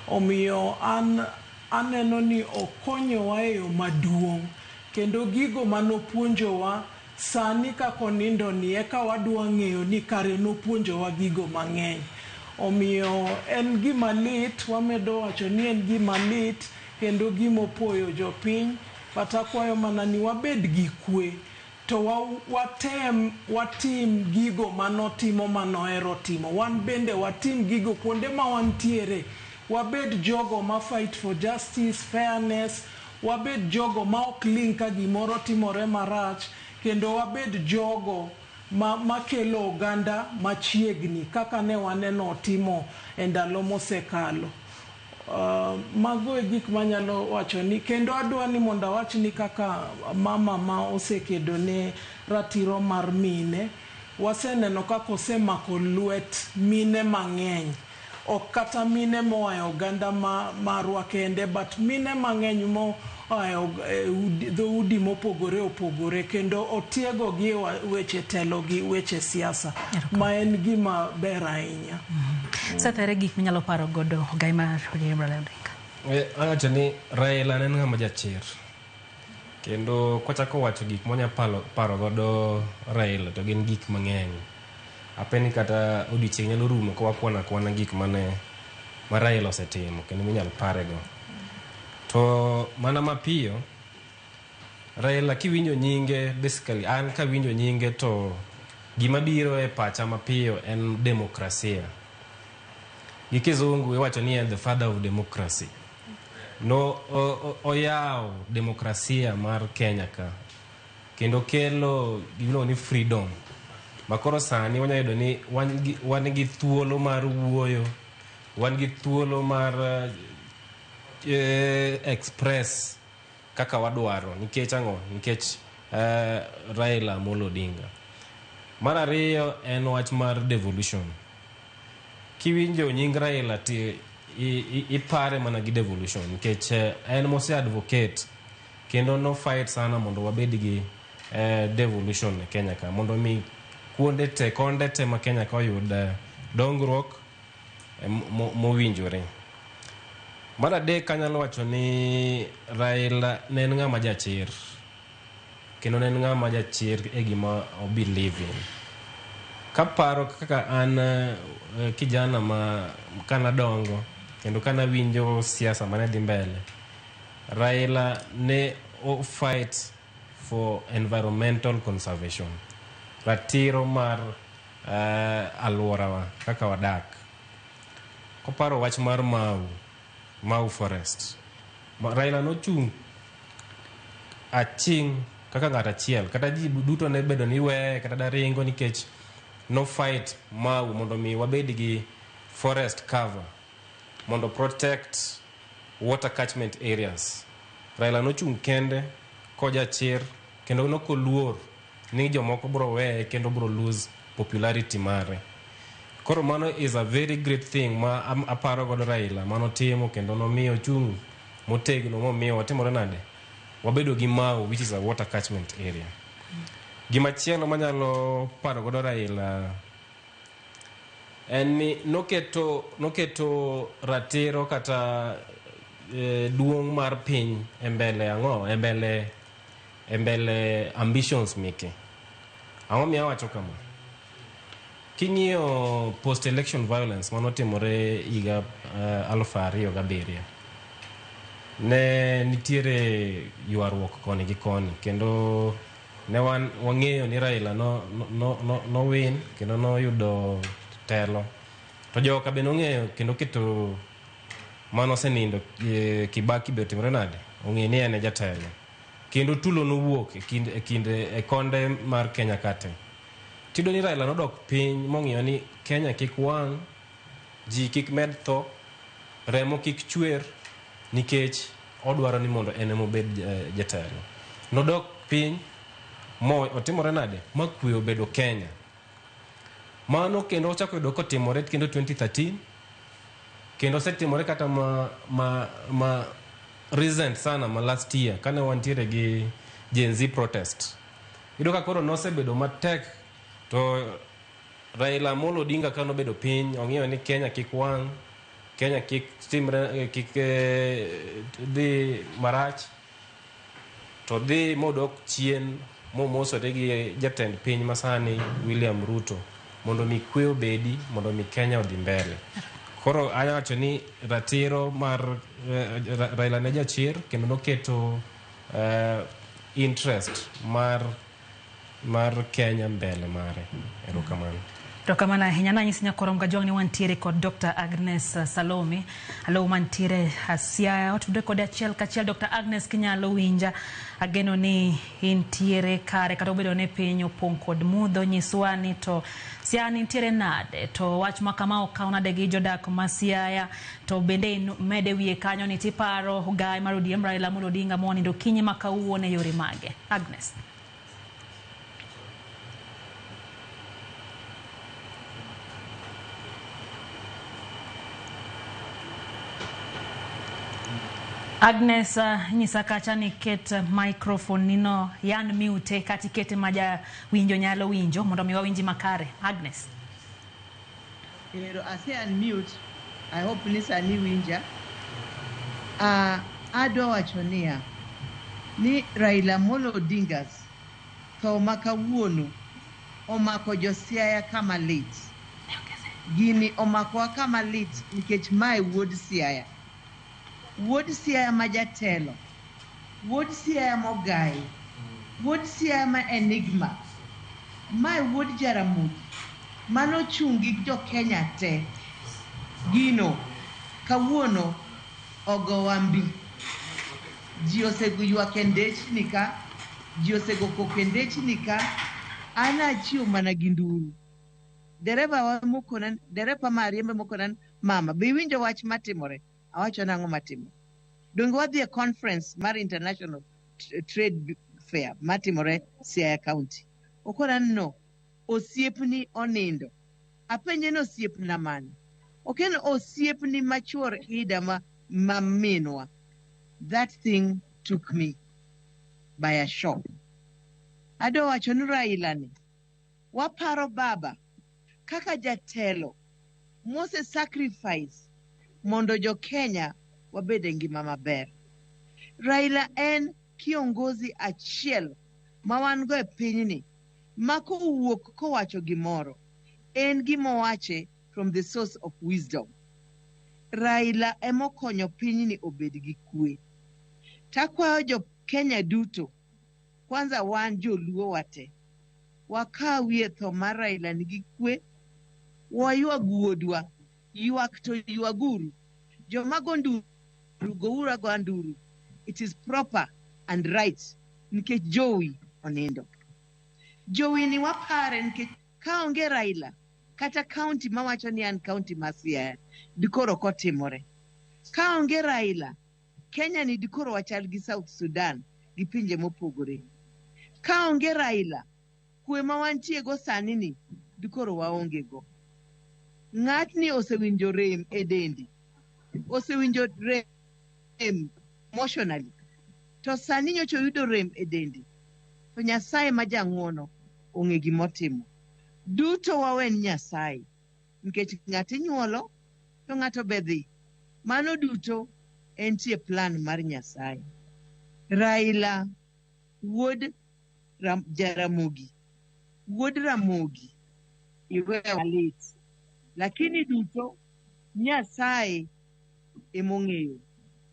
Omiyo an aneno ni okonyowa e yo maduong', kendo gigo manopuonjowa sani kaka onindo ni eka wadwa ng'eyo ni kare nopuonjowa gigo mang'eny. Omiyo en gima lit, wamedo wacho ni en gima lit kendo gimopoyo jopiny, but akwayo mana ni wabed gi kwe to watem watim gigo manotimo, manohero timo. Wan bende watim gigo kuonde ma wantiere, wabed jogo ma fight for justice, fairness, wabed jogo ma ok ling ka gimoro timore marach, kendo wabed jogo ma makelo oganda machiegni kaka ne waneno otimo e ndalo mosekalo. Mago e gik manyalo wacho ni kendo adwa ni mondo awach ni kaka mama ma osekedo ne ratiro mar mine, waseneno kaka osemako lwet mine mang'eny, ok kata mine moa e oganda ma marwa kende, but mine mang'eny moa e dhoudi mopogore opogore, kendo otiego gi e weche telo gi weche siasa, ma en gima ber ahinya. Seth, ere gik minyalo paro godo ogai mar ODM Raila Odinga? Awacho ni Raila ne en ng'ama jachir, kendo kwachako wacho gik mwanya paro godo Raila to gin gik mang'eny. Apeni kata odiochieng' nyalo rumo ka wakwano akwana gik mane ma Raila osetimo kendo minyalo parego. To mana mapiyo, Raila kiwinjo nyinge, basically an kawinjo nyinge to gima biro e pacha mapiyo en demokrasia. Gi kizungu iwacho ni en the father of democracy. No oyawo demokrasia mar Kenya ka kendo kelo gimiluongo ni freedom, makoro sani wanya yudo ni wan gi thuolo mar wuoyo, wan gi thuolo mar express kaka wadwaro. Nikech ang'o? Nikech Raila Amolo Odinga. Mar ariyo en wach mar devolution. Kiwinjo nying Raila ti ipare mana gi devolution, nikech en mose advocate kendo no fight sana mondo wabed gi devolution e Kenya ka, mondo mi kuonde te konde te ma Kenya ka oyud dongruok mowinjore. Mar adek anyalo wacho ni Raila ne en ng'ama jachir kendo ne en ng'ama jachir e gima o believe in. Kaparo kaka an kijana ma kanadongo kendo kanawinjo siasa mane dhi mbele, Raila ne o fight for environmental conservation, ratiro mar alworawa kaka wadak. Koparo wach mar Mau Forest, Raila nochung' aching' kaka ng'at achiel, kata ji duto ne bedo ni weye kata daringo nikech no fight Mau mondo mi wabed gi forest cover mondo protect water catchment areas. Raila nochung' kende kojachir kendo nokoluor ni jomoko bro weye kendo bro lose popularity mare. Koro mano is a very great thing ma aparo godo Raila manotimo kendo nomiyo ochung' motegno momiyo watimore nade wabedo gi Mau which is a water catchment area. Gimachielo manyalo paro godo Raila en ni noketo ratiro kata duong' mar piny e mbele ang'o e mbele ambitions meke. Ang'o miyo awacho kama? King'iyo post election violence manotimore higa 2007, ne nitiere ywaruok koni gi koni kendo ne wang'eyo ni Raila no win kendo noyudo telo. To joka be nong'eyo kendo keto mano osenindo Kibaki be otimore nade ong'e ni en e jatelo. Kendo tulo nowuok e kind e konde mar Kenya kate. Tiyudo ni Raila nodok piny mong'iyo ni Kenya kik wang', ji kik med tho, remo kik chwer nikech odwaro ni mondo en ema obed jatelo. Nodok piny mo otimore nade ma kwe obedo Kenya. Mano kendo ochako yudo kotimore kendo 2013 kendo osetimore kata ma recent sana ma last year kane wantiere gi Gen Z protest. Iyudo ka koro nosebedo matek to Raila Amolo Odinga kanobedo piny ong'iyo ni Kenya kik wang', Kenya kik timre kik dhi marach to dhi modok chien momosore gi jatend piny masani William Ruto mondo mi kwe obedi mondo mi Kenya odhi mbele. Koro anya wacho ni ratiro mar Raila ne jachir kendo noketo interest mar Kenya mbele mare. Erokamano. Erokamano ahinya. Nanyisi nyakorom Kajwang' ni wantiere kod Dr. Agnes Salome alo mantiere Siaya. Watudre kode achiel kachiel. Dr. Agnes, kinyalo winja, ageno ni intiere kare kata obedo ni piny opong' kod mudho. Nyiswa ni to Siaya nitiere nade, to wach ma kama okaw nade gi jodak ma Siaya, to bende mede wiye kanyo ni tiparo gai mar ODM Raila Amolo Odinga monindo kinyi ma kawuono e yore mage. Agnes. Agnes, nyisa kacha ni ket microphone nino yan mute kata ikete ma jawinjo nyalo winjo mondo mi wawinji makare. Agnes. Ero ase unmute. I hope ni sani winja. Adwa wacho niya ni Raila Amolo Odinga's tho ma kawuono omako jo Siaya kama lit. Gini omakowa kama lit nikech mae wuod Siaya. Wuod Siaya ma jatelo, wuod Siaya mogai, wuod Siaya ma enigma, mae wuod Jaramogi manochung' gi jo Kenya te. Gino kawuono ogowa mbi. Ji osego ywak e ndechni ka, ji osego koko e ndechni ka, an achiew mana gi nduru. Dereva wa mokona, derepa ma ariembe mokona, mama, be iwinjo wach matimore? Awacho nang'o matimore? Donge wadhi e conference mar International Trade Fair matimore Siaya County. Okona ni no, osiepni onindo. Apenje ni osiepna mane? Ok en osiepni ma chuor Ida ma minwa. That thing took me by a shock. Adwa wacho ni Raila ni Waparo baba kaka jatelo mose sacrifice mondo jo Kenya wabed e ngima maber. Raila en kiongozi achiel ma wan go e pinyni ma kowuok kowacho gimoro, en gimowache from the source of wisdom. Raila emokonyo pinyni obed gi kwe. Takwayo jo Kenya duto, kwanza wan joluo wate, wakawie tho mar Raila nigi kwe, waywag wuodwa, ywak to ywaguru. Joma go nduru, gouru agoya nduru. It is proper and right nikech Jowi onindo. Jowi ni wapare nikech kaonge Raila, kata county mawacho ni an county ma Siaya, dikoro ok otimore. Kaonge Raila, Kenya ni dikoro wachal gi South Sudan gi pinje mopogore. Kaonge Raila, kwe ma wantie go sani ni dikoro waonge go. Ng'atni osewinjo rem e dendi, osewinjo rem emotionally, to sani nyocha oyudo rem e dendi, to Nyasaye ma jang'uono ong'e gimotimo. Duto wawen Nyasaye, nikech ng'ato inyuolo to ng'ato be dhi. Mano duto entie plan mar Nyasaye. Raila wuod Jaramogi, wuod Ramogi, iwewa malit. Lakini duto Nyasaye emong'eyo.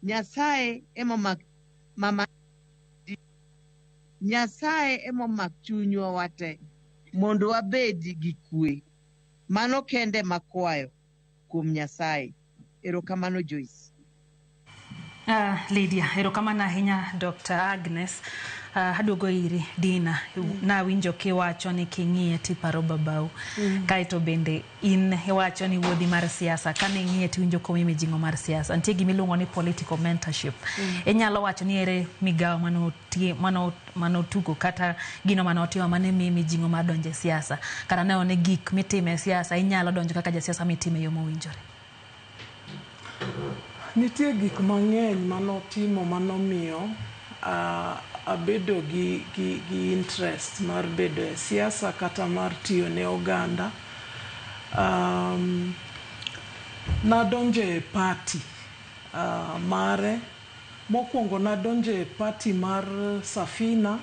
Nyasaye emomak mama Nyasaye emomak chunywa wate mondo wabed gi kwe. Mano kende makwayo kuom Nyasaye. Erokamano Joyce. Lydia, erokamano ahinya Dr. Agnes. Aduogo iri Dina, nawinjo kiwacho ni king'iye tiparo babau. Kaeto bende in iwacho ni wuodhi mar siasa, kane ing'iye tiwinjo komiyi mijing'o mar siasa. Nitie gimiluongo ni political mentorship. Inyalo wacho ni ere migawo manotugo kata gino manotimo mane miyi mijing'o mar donjo e siasa. Kata neno ni gik mitimo e siasa inyalo donjo kaka jasiasa mitime e yo mowinjore. Nitie gik mang'eny manotimo manomiyo abedo gi interest mar bedo e siasa kata mar tiyo ne oganda. Nadonjo e party mare. Mokwongo nadonjo e party mar Safina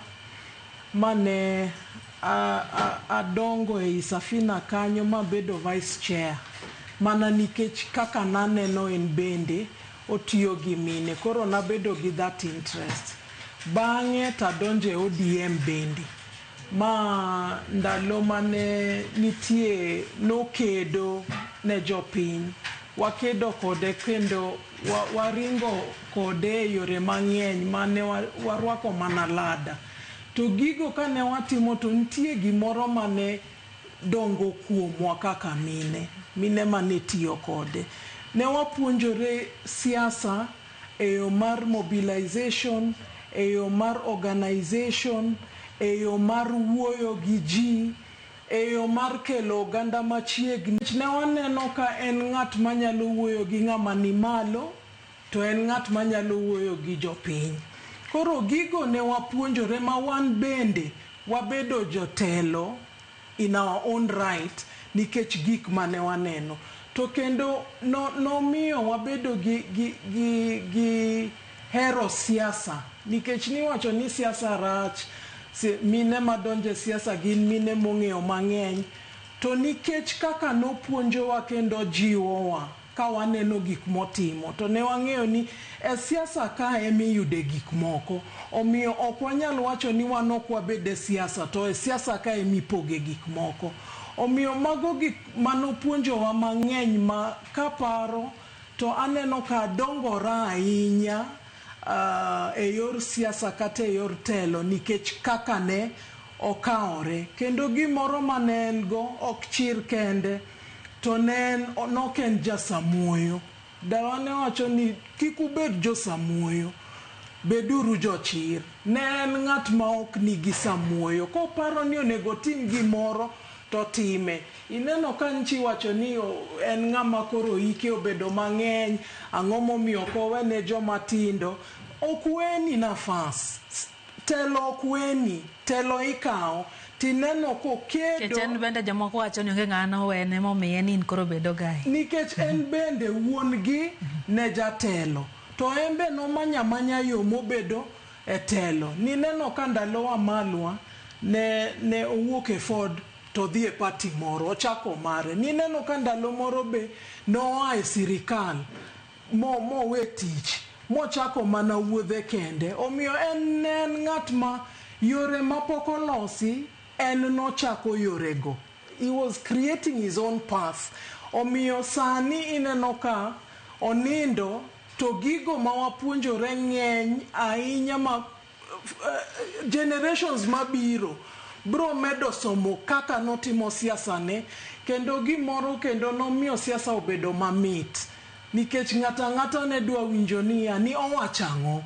mane adongo ei Safina kanyo mabedo vice chair. Mana nikech kaka naneno en bende otiyo gi mine, koro nabedo gi that interest. Bang'e tadonjo e ODM bende, ma ndalo mane nitie nokedo ne jopiny. Wakedo kode kendo waringo kode e yore mang'eny mane warwako mana lada. To gigo kane watimo to nitie gimoro mane dongo kuomwa kaka mine, mine mane tiyo kode. Ne wapuonjore siasa e yo mar mobilization, e yo mar organization, e yo mar wuoyo gi ji, e yo mar kelo oganda machiegni. Ne waneno ka en ng'at manyalo wuoyo gi ng'ama ni malo, to en ng'at manyalo wuoyo gi jopiny. Koro gigo ne wapuonjore ma wan bende wabedo jotelo in our own right nikech gik mane waneno. To kendo nomiyo wabedo gi hero siasa, nikech niwacho ni siasa rach, mine madonjo e siasa gin mine mong'eyo mang'eny. To nikech kaka nopuonjowa kendo jiwowa ka waneno gik motimo, to ne wang'eyo ni e siasa ka emiyude gik moko. Omiyo ok wanyal wacho ni wan ok wabed e siasa, to e siasa ka emipoge gik moko. Omiyo mago gik manopuonjowa mang'eny ma kaparo to aneno ka dongora ahinya e yor siasa kata e yor telo nikech kaka ne okawore. Kendo gimoro mane en go ok chir kende, to ne en nok en jasamuoyo. Dawa ne wacho ni kik ubed josamuoyo, beduru jochir. Ne en ng'at ma ok nigi samuoyo. Koparo ni onego otim gimoro to time. Ineno ka nchi wacho ni en ng'ama koro hike obedo mang'eny, ang'o momiyo ok owene joma tindo. Ok weni nafas. Telo ok weni, telo ikawo. Tineno kokedo. Nikech en bende jomoko wacho ni onge ng'ama nowene momiye ni in koro bed ogai. Nikech en bende wuon gi ne jatelo. To en be nomanyo amanya yo mobedo e telo. Nineno ka ndalo Wamalwa ne ne owuok e Ford to odhi e party moro, ochako mare. Nineno ka ndalo moro be noa e sirikal mo mowe tich mochako mana wuodhe kende. Omiyo en ne en ng'at ma yore mapok olosi en nochako yorego. He was creating his own path. Omiyo sani ineno ka onindo to gigo ma wapuonjore ng'eny ahinya ma generations mabiro bro medo somo kaka notimo siasa ne kendo gimoro kendo nomiyo siasa obedo mamit nikech ng'ato ang'ata ne dwa winjo niya ni owacho ang'o.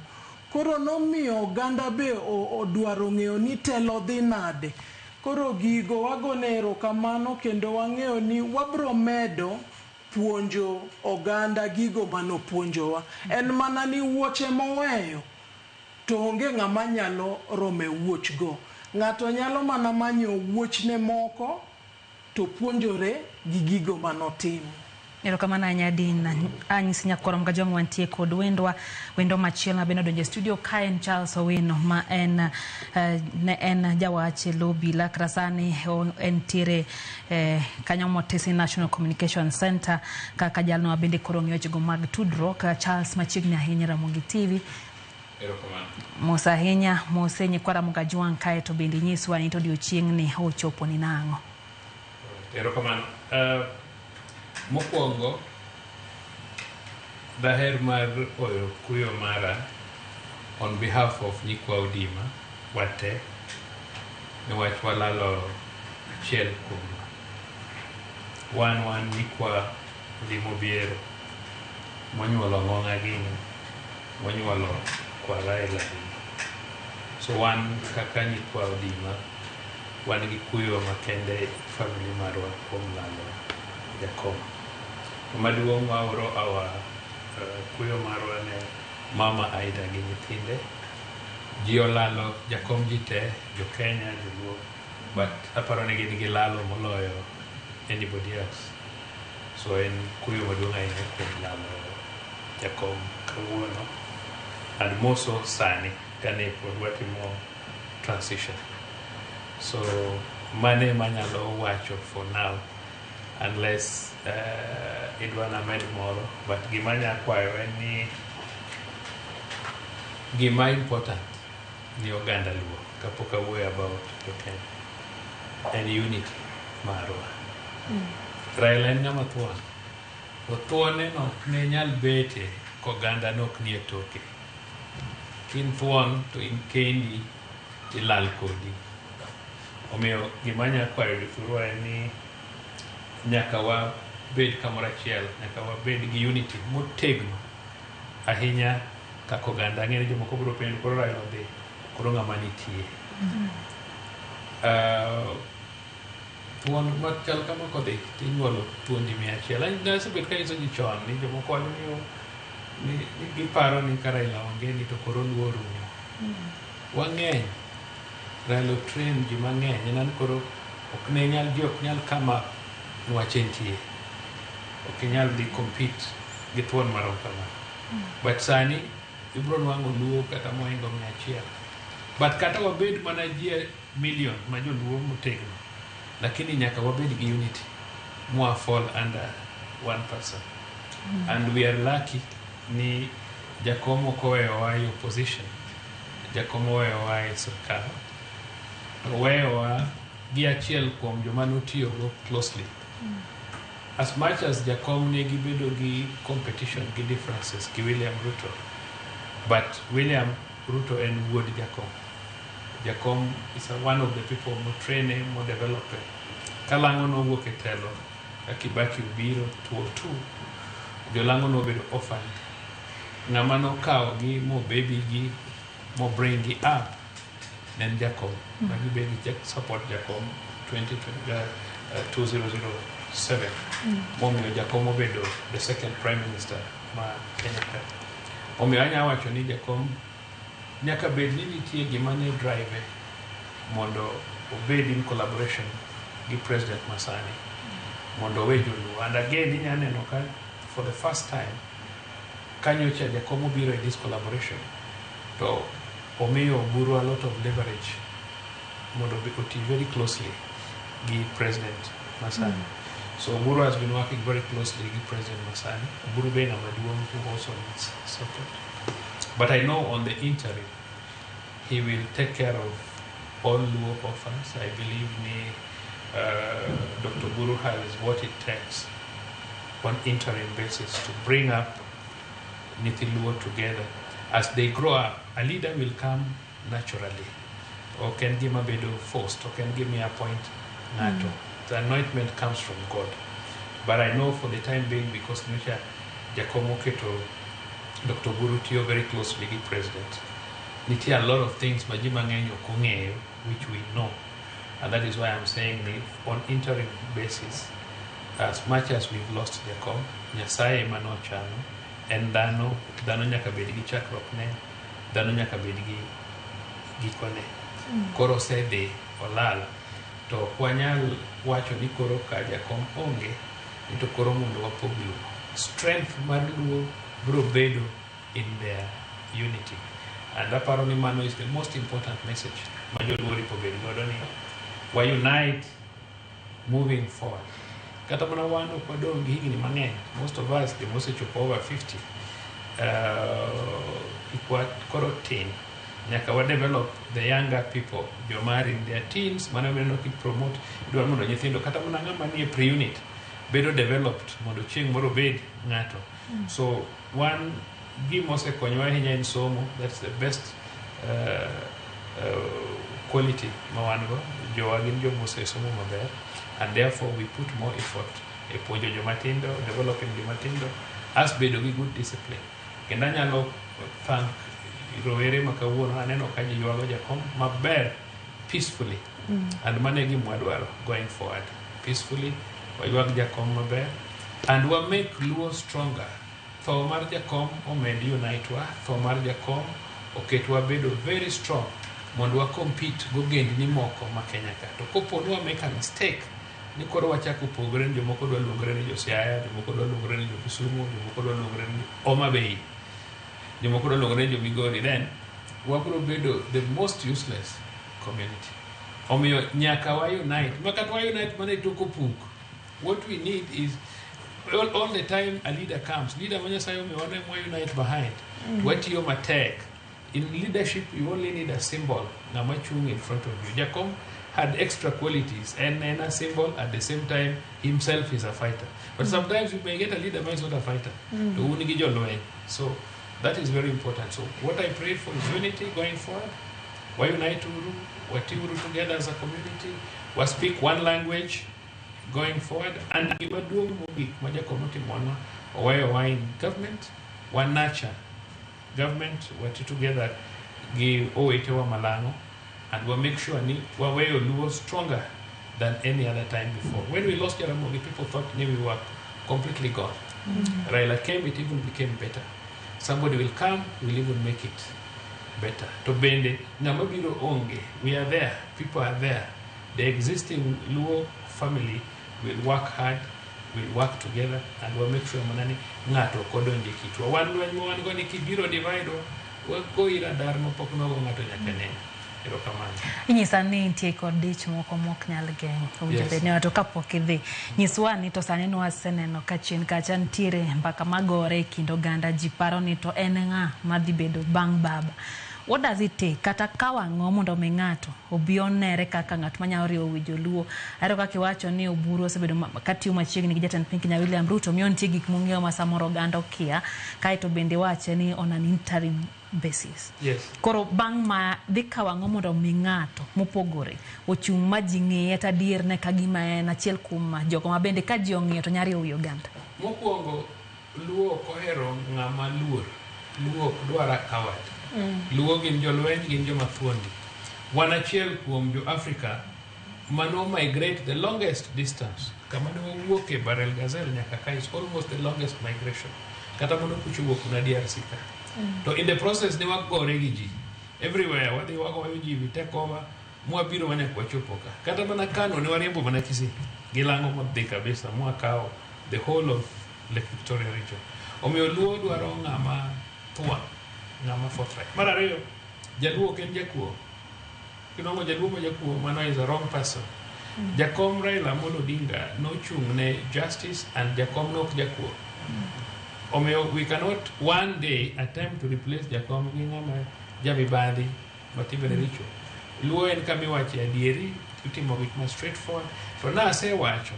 Koro nomiyo oganda be odwaro ng'eyo ni telo dhi nade. Koro gigo wagone erokamano kendo wang'eyo ni wabro medo puonjo oganda gigo manopuonjowa. En mana ni wuoche moweyo to onge ng'ama nyalo rome wuoch go. Ng'ato nyalo mana manyo wuochne moko to puonjore gi gigo manotimo. Erokamano ahinya Din. Anyisi nyakwar Mgajwang' wantie kod wendwa wendo machielo ma bende odonjo e studio ka en Charles Owino ma en ne en jawach e lo obila kata sani entiere kanyo motisi National Communication Center kaka jalno ma bende koro ng'iyo wechego mag tudruok. Charles machiegni ahinya Ramogi TV. Erokamano. Mos ahinya, mose nyikwa Ramogi Ajwang' kae to bende inyiswa ni to odiochieng'ni ochopo ni nang'o. Erokamano. Mokwongo, daher mar oyo kuyo mara on behalf of nyikwa Odima wate niwach walalo achiel kuomwa. Wan nyikwa Odima Obiero monyuolo Ng'ong'a gini, monyuolo kwa Raila gini. So wan kaka nyikwa Odima, wan gi kuyo makende e family marwa kuom lalo jakom. To maduong' waoro our kuyo marwa ne mama Aida gi nyithinde. Ji olalo jakom ji te, jo Kenya, joluo, but aparo ni gin gilalo moloyo anybody else. So en kuyo maduong' ahinya kuom lalo jakom kawuono and more so sani kane pod watimo transition. So mane manyalo wacho for now unless idwa named moro, but gima anya kwayo en ni gima important ni oganda Luo kapok awuoyo about jo Kenya en unity marwa. Raila en ng'ama thuon. To thuone no ok ne nyal bete koganda ne ok nie toke. Kin thuon to in kendi ilal kodi. Omiyo gima anya kwayo jothurwa en ni nyaka wabed kamoro achiel, nyaka wabed gi unity motegno ahinya kaka oganda. Ang'e ni jomoko biro penjo koro Raila odhi, koro ng'ama nitie. Thuon machal kama kodhi tinyuolo thuondi 100. Nasebet kanyiso ji chon ni jomoko wacho ni giparo ni ka Raila onge ni to koro Luo orumo. Wang'eny. Raila otrain ji mang'eny. En an koro ok ne nyal ji ok nyal come up niwach entie. Ok inyal dhi compete gi thuon marom kamano. But sani ibiro nwang'o Luo kata mohingo 100. But kata wabed mana ji million ma joluo motegno, lakini nyaka wabed gi unity mwa fall under one person. And we are lucky ni jakom ok oweyowa e opposition, jakom oweyowa e sirkal, to oweyowa gi achiel kuom joma notiyogo closely. As much as jakom ne gibedo gi competition gi differences gi William Ruto, but William Ruto en wuod jakom. Jakom is one of the people mo traine, mo develope. Ka Lang'o nowuok e telo, ka Kibaki obiro 2002, jolang'o nobedo orphaned. Ng'ama nokawo gi mo baby gi mo bring gi up ne en jakom. Ma gibedo gi support jakom 2007. Momiyo jakom obedo the second prime minister ma Kenya ka. Omiyo anya wacho ni jakom nyaka bed ni nitie gima ne drive mondo obed in collaboration gi president masani mondo owe joluo. And again inya neno ka for the first time kanyocha Jakom obiro e this collaboration to omiyo Oburu a lot of leverage mondo oti very closely gi president masani. So Oburu has been working very closely with President Masani. Oburu being ng'ama duong' who also needs support. But I know on the interim, he will take care of all Luo orphans. I believe ni Dr. Oburu has what it takes on interim basis to bring up Nyithi Luo together. As they grow up, a leader will come naturally. Ok en gima bedo forced, ok en gima appoint ng'ato. The anointment comes from God. But I know for the time being, because nyocha Jakom oketo Dr. Oburu tiyo very closely gi president. Nitie a lot of things ma ji mang'eny ok ong'eyo, which we know. And that is why I'm saying ni on interim basis, as much as we've lost Jakom, Nyasaye ema nochano, en dhano, dhano nyaka bed gi chakruok ne, dhano nyaka bed gi gikone. Koro osedhi, olal, to ok wanyal wacho ni koro ka Jakom onge, ni to koro mondo wapog Luo. Strength mar Luo biro bedo in their unity. And aparo ni mano is the most important message ma joluo oripo bed godo ni wa unite moving forward. Kata mana wan ok wadong' gi higni mang'eny. Most of us joma osechopo over 50 hikwa koro tin. Nyaka wa develop the younger people, joma are in their teens, mano mineno ki promote, idwaro mondo nyithindo kata mana ng'ama nie pre-unit bedo developed mondo chieng' moro obed ng'ato. So one gima osekonyowa ahinya en somo, that's the best quality ma wan go. Jowa gin joma osesomo maber and therefore we put more effort e puonjo joma tindo, developing joma tindo, as bedo gi good discipline. Kendo anyalo thank rowere ma kawuono aneno ka ji ywago Jakom maber peacefully. And mano e gima wadwaro going forward. Peacefully, waywag Jakom maber and wa make Luo stronger. Tho mar Jakom omed unite wa, tho mar Jakom oketwa bedo very strong mondo wa compete gogendni moko ma Kenya ka. To kopo ni wa make a mistake ni koro wachako pogore ni jomoko dwa luongore ni jo Siaya, jomoko dwa luongore ni jo Kisumu, jomoko dwa luongore ni Homa Bay, jomoko dwa luongore ni jo Migori, then wabro bedo the most useless community. Omiyo nyaka wa unite. Ma kata wa unite mana e tok opuk. What we need is all the time a leader comes, leader ma Nyasaye omiyowa ne wa unite behind. Watiyo matek. In leadership, you only need a symbol, ng'ama chung' in front of you. Jakom had extra qualities and a symbol at the same time himself is a fighter. But sometimes you may get a leader who is not a fighter. To un gi jolweny. So that is very important. So what I pray for is unity going forward. Wa unite uru, wati uru together as a community, wa speak one language going forward. And gima duong' mogik ma Jakom notimonwa, oweyowa in government, wa nurture government, wati together gi owetewa malang'o and we make sure ni waweyo Luo stronger than any other time before. When we lost Jaramogi, people thought ni we were completely gone. Raila came, it even became better. Somebody will come, will even make it better. To bende, ng'ama biro onge, we are there, people are there. The existing Luo family will work hard, will work together, and we'll make sure mana ni ng'ato ok odonjo e kitwa. Wan lweny ma wan go ni kibiro divide wa, wagoyi radar mapok nogo ng'ato nyaka nene. Erokamano. Inyisa ni nitie kod dich moko mok nyal geng'. Owinjo bed ni to kapok idhi. Nyiswa ni to sani nwaseneno ka chien kacha nitiere mbaka magore e kind oganda ji paro ni to en ng'a madhi bedo bang' baba. What does it take? Kata kawo ang'o mondo mi ng'ato obi onere kaka ng'at manyalo riwo wi joluo. Ahero kaka iwacho ni Oburu osebedo katiyo machiegni gi jatend piny Kenya William Ruto miyo nitie gik mong'eyo ma samoro oganda okia. Kaeto bende iwache ni on an interim basis. Yes. Koro bang' ma dhi kawo ang'o mondo mi ng'ato mopogore ochung' ma ji ng'iye to adier ne ka gima en achiel kuom jogo ma bende ka ji ong'iyo to nyalo riwo wi oganda. Mokwongo, Luo ok ohero ng'ama luor. Luo ok dwar a coward. Luo gin jolweny, gin joma thuondi. Wan achiel kuom jo Africa mano migrate the longest distance. Kama ne wawuoke Bahr el Ghazal nyaka ka is almost the longest migration. Kata mano kucho wuok kuna DRC ka. To in the process ne wagore gi ji. Everywhere wadhi wagoyo ji, we take over. Mwabiro manyaka wachopo ka. Kata mana Kano ne wariembo mana Kisii. Gilang'o modhi kabisa mwakawo the whole of Lake Victoria region. Omiyo Luo dwaro ng'ama thuon, ng'ama forthright. Mar ariyo, Jaluo ok en jakuo. Kinwang'o Jaluo ma jakuo, mano is a wrong person. Jakom Raila Amolo Odinga nochung' ne justice and Jakom ne ok jakuo. Omiyo we cannot one day attempt to replace Jakom gi ng'ama jamibadhi matimbene richo. Luo en kama iwache adieri, itimo gik ma straightforward. To nasewacho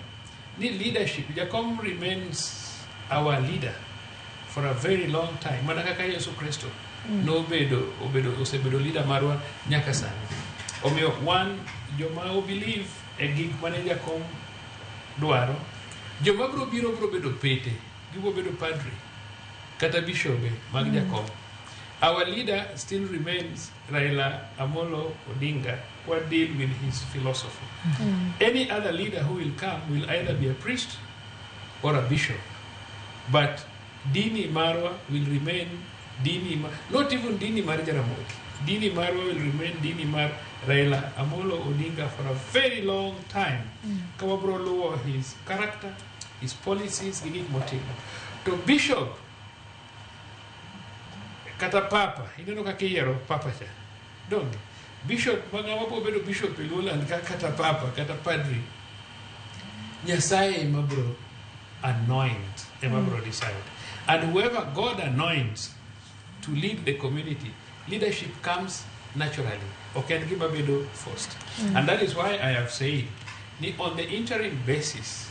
ni leadership, Jakom remains our leader for a very long time. Mana kaka Yesu Kristo nobedo obedo osebedo leader marwa nyaka sani. Omiyo wan joma o believe e gik mane Jakom dwaro, joma biro biro biro bedo pete, gibiro bedo padri kata bishobe mag Jakom. Our leader still remains Raila Amolo Odinga, who deal with his philosophy. Any other leader who will come will either be a priest or a bishop. But dini marwa will remain dini, not even dini mar Jaramogi. Dini marwa will remain dini mar Raila Amolo Odinga for a very long time. Ka wabro luwo his character, his policies, gi gik motimo. To bishop kata papa, ineno kaka iyiero papa cha. Donge? Bishop, ma ng'ama biro bedo bishop e Luoland ka kata papa, kata padri, Nyasaye ema biro anoint, ema biro decide. And whoever God anoints to lead the community, leadership comes naturally. Ok en gima bedo forced. And that is why I have said, ni on the interim basis,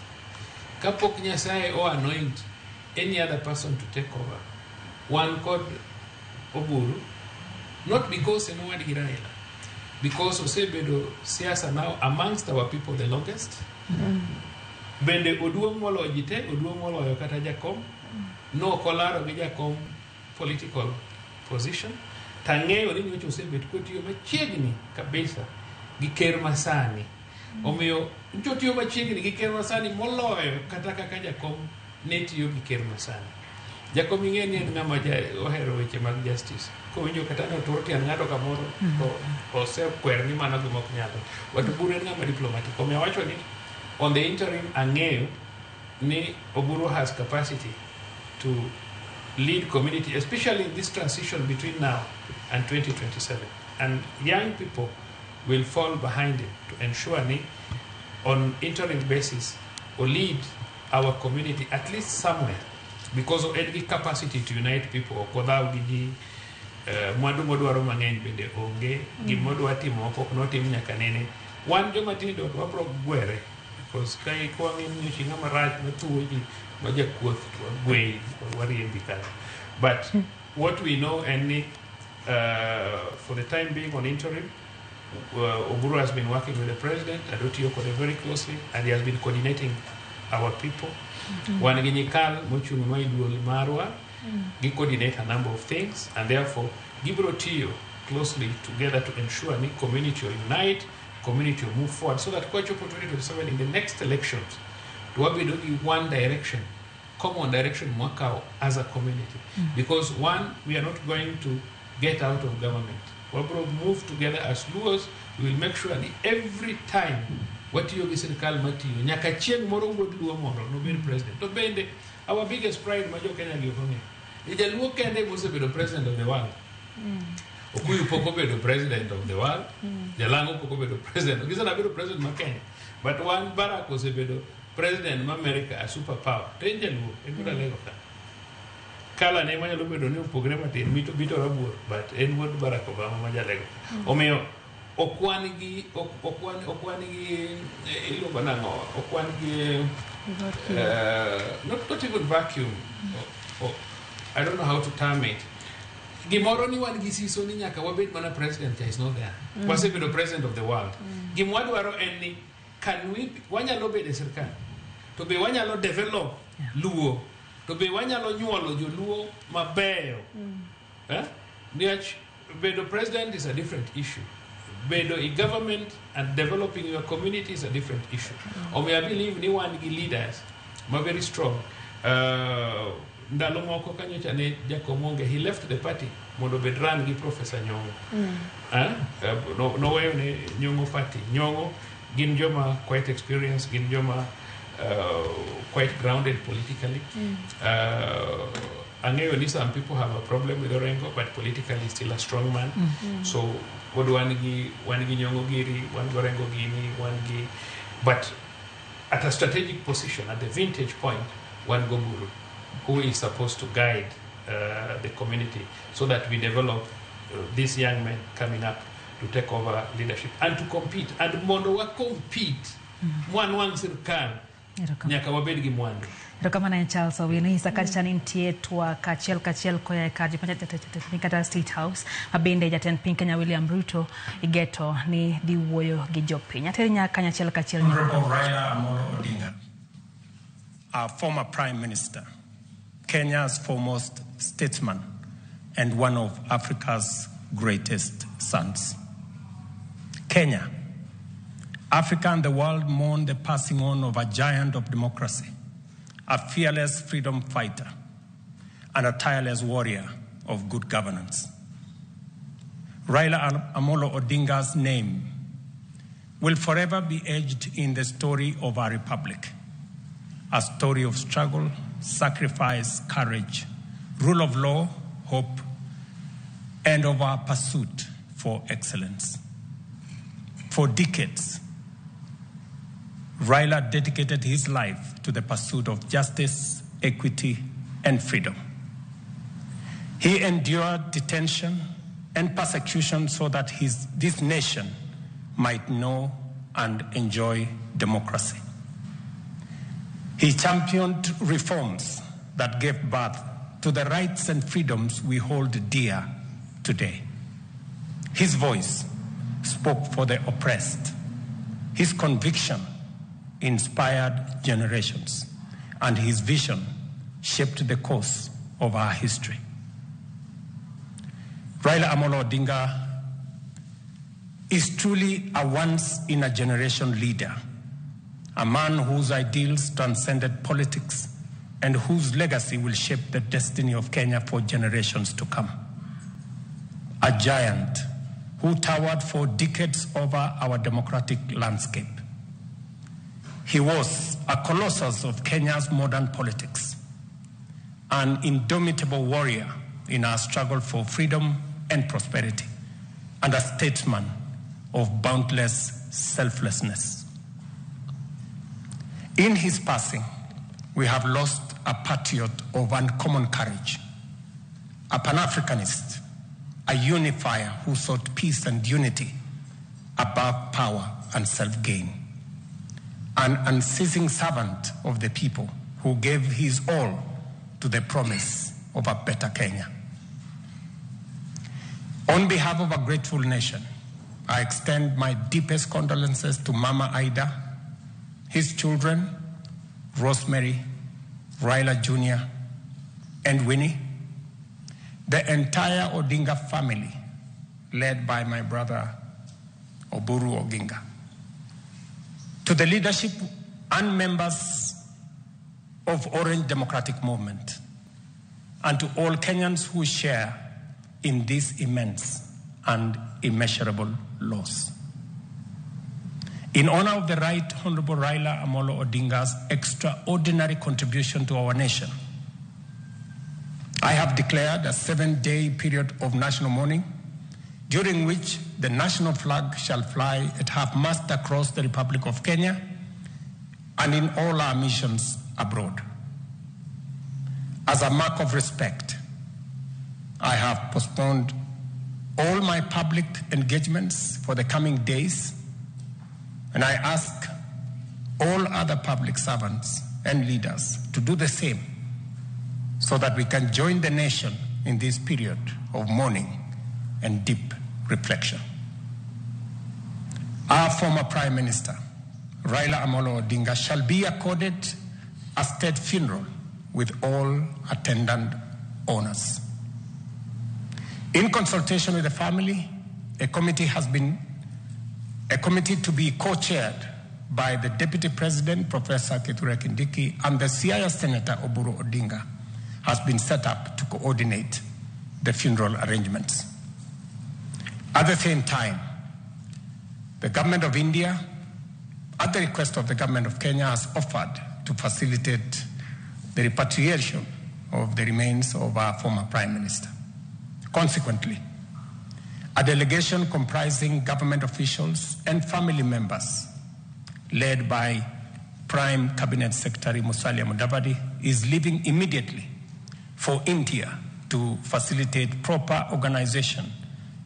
kapok Nyasaye o anoint any other person to take over, wan kod Oburu, not because en owadgi Raila, because osebedo siasa now amongst our people the longest. Bende oduong' moloyo ji te, oduong' moloyo kata Jakom. Nok olaro gi Jakom political position. Tang'eyo ni nyocha osebet kotiyo machiegni kabisa gi ker masani. Omiyo nyocha otiyo machiegni gi ker masani moloyo kata kaka Jakom ne tiyo gi ker masani. Jakom ing'e ni en ng'ama ohero weche mag justice. Kowinjo kata ni otur tiend ng'ato kamoro to osekwer ni mano gima ok nyal. But Oburu en ng'ama diplomatic. Omiyo awacho ni on the interim ang'eyo ni Oburu has capacity to lead community, especially in this transition between now and 2027. And young people will fall behind him to ensure ni on interim basis or lead our community at least somewhere, because of en gi capacity to unite people. Ok odhaw gi ji, mwandu modwaro mang'eny bende onge, gimodwa timo pok notim nyaka nene. Wan joma tindo to wabro gwere, because ka ikwang'e ni ng'ama rach mathuwo ji ma jakuoth to wagweyi, wariembi kanyo. But what we know en ni for the time being on interim, Oburu has been working with the president and otiyo kode very closely, and he has been coordinating our people. Wan gi nyikal mochung' nwa e duol marwa, gi coordinate a number of things, and therefore gibiro tiyo closely together to ensure ni community will unite, community will move forward, so that kwachopo 2027 in the next elections to wabedo gi one direction, common direction mwakawo as a community. Because one, we are not going to get out of government. Wabro move together as Luos. We will make sure that every time watiyo gi sirikal matiyo nyaka chieng' moro wuod Luo moro nobed president. To bende our biggest pride ma jo Kenya gi ok ong'eyo ni jaluo kende mosebedo president of the world. Okuyu pok obedo president of the world, Jalang'o pok obedo president, Gisana bedo president ma Kenya, but one Barack osebedo president ma America, a super power. To en jaluo, en wuod Alego ka. Kala ne manyalo bedo ni opogre matin, mito bito rabuor, but en wuod Barack Obama ma Jalego. Omiyo ok wan gi ok wan gi iluongo nang'o, ok wan gi not even vacuum. I don't know how to term it. Gimoro ni wan gi siso ni nyaka wabed mana president is not there. Wasebedo president of the world. Gima wadwaro en ni can we, wanyalo bedo e sirkal to be wanyalo develop Luo, to be wanyalo nyuolo joluo mabeyo. Eh? Niwach bedo president is a different issue. Bedo i government and developing your community is a different issue. Omiyo I believe ni wan gi leaders ma very strong. Ndalo moko kanyocha ne Jakom onge, he left the party mondo obed run gi Professor Nyong'o. Noweyo ne Nyong'o party. Nyong'o gin joma quite experienced, gin joma quite grounded politically. Ang'eyo ni some people have a problem with Orengo, but politically he's still a strong man. So pod wan gi Nyong'o giri, wan gi Orengo gini, wan gi, but at a strategic position, at the vintage point, wan go Oburu, who is supposed to guide the community so that we develop these young men coming up to take over leadership and to compete. And mondo wa compete, mwanwang' sirkal, nyaka wabed gi mwandu. Erokamano en Charles Owino. Nyisa kacha ni nitie twak achiel kachiel koa e kar kata State House ma bende jatend piny Kenya William Ruto igeto ni dhi wuoyo gi jopiny. Ateri nyaka kanyachiel kachiel. Honorable Raila Amolo Odinga, our former Prime Minister, Kenya's foremost statesman and one of Africa's greatest sons. Kenya, Africa and the world mourn the passing on of a giant of democracy, a fearless freedom fighter, and a tireless warrior of good governance. Raila Amolo Odinga's name will forever be etched in the story of our republic, a story of struggle, sacrifice, courage, rule of law, hope, and of our pursuit for excellence. For decades, Raila dedicated his life to the pursuit of justice, equity, and freedom. He endured detention and persecution so that this nation might know and enjoy democracy. He championed reforms that gave birth to the rights and freedoms we hold dear today. His voice spoke for the oppressed. His conviction inspired generations, and his vision shaped the course of our history. Raila Amolo Odinga is truly a once-in-a-generation leader, a man whose ideals transcended politics and whose legacy will shape the destiny of Kenya for generations to come. A giant who towered for decades over our democratic landscape. He was a colossus of Kenya's modern politics, an indomitable warrior in our struggle for freedom and prosperity, and a statesman of boundless selflessness. In his passing, we have lost a patriot of uncommon courage, a Pan-Africanist, a unifier who sought peace and unity above power and self-gain, an unceasing servant of the people who gave his all to the promise of a better Kenya. On behalf of a grateful nation, I extend my deepest condolences to Mama Ida, his children, Rosemary, Raila Jr., and Winnie, the entire Odinga family, led by my brother Oburu Oginga, to the leadership and members of Orange Democratic Movement, and to all Kenyans who share in this immense and immeasurable loss. In honor of the Right Honorable Raila Amolo Odinga's extraordinary contribution to our nation, I have declared a 7-day period of national mourning, during which the national flag shall fly at half-mast across the Republic of Kenya and in all our missions abroad. As a mark of respect, I have postponed all my public engagements for the coming days, and I ask all other public servants and leaders to do the same so that we can join the nation in this period of mourning and deep reflection. Our former Prime Minister, Raila Amolo Odinga, shall be accorded a state funeral with all attendant honors. In consultation with the family, a committee to be co-chaired by the Deputy President, Professor Kithure Kindiki, and the Siaya Senator, Oburu Odinga, has been set up to coordinate the funeral arrangements. At the same time, the government of India, at the request of the government of Kenya, has offered to facilitate the repatriation of the remains of our former Prime Minister. Consequently, a delegation comprising government officials and family members, led by Prime Cabinet Secretary Musalia Mudavadi, is leaving immediately for India to facilitate proper organization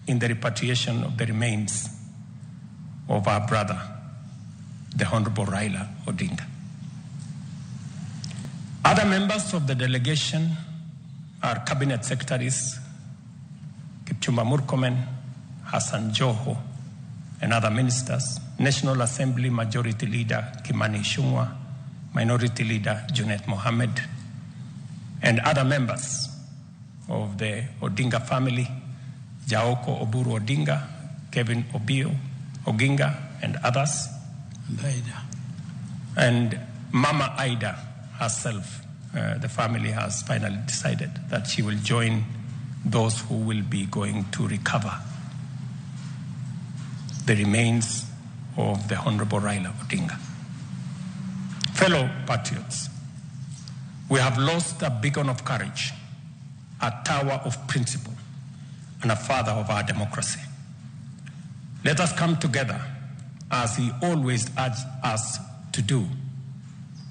in the repatriation of the remains of our brother, the Honorable Raila Odinga. Other members of the delegation are Cabinet Secretaries Kipchumba Murkomen, Hassan Joho, and other ministers, National Assembly Majority Leader Kimani Ichung'wah, Minority Leader Junet Mohammed, and other members of the Odinga family, Jaoko Oburu Odinga, Kevin Obio Oginga, and others. And Ida. And Mama Ida herself, the family has finally decided that she will join those who will be going to recover the remains of the Honorable Raila Odinga. Fellow patriots, we have lost a beacon of courage, a tower of principle, and a father of our democracy. Let us come together as he always urged us to do,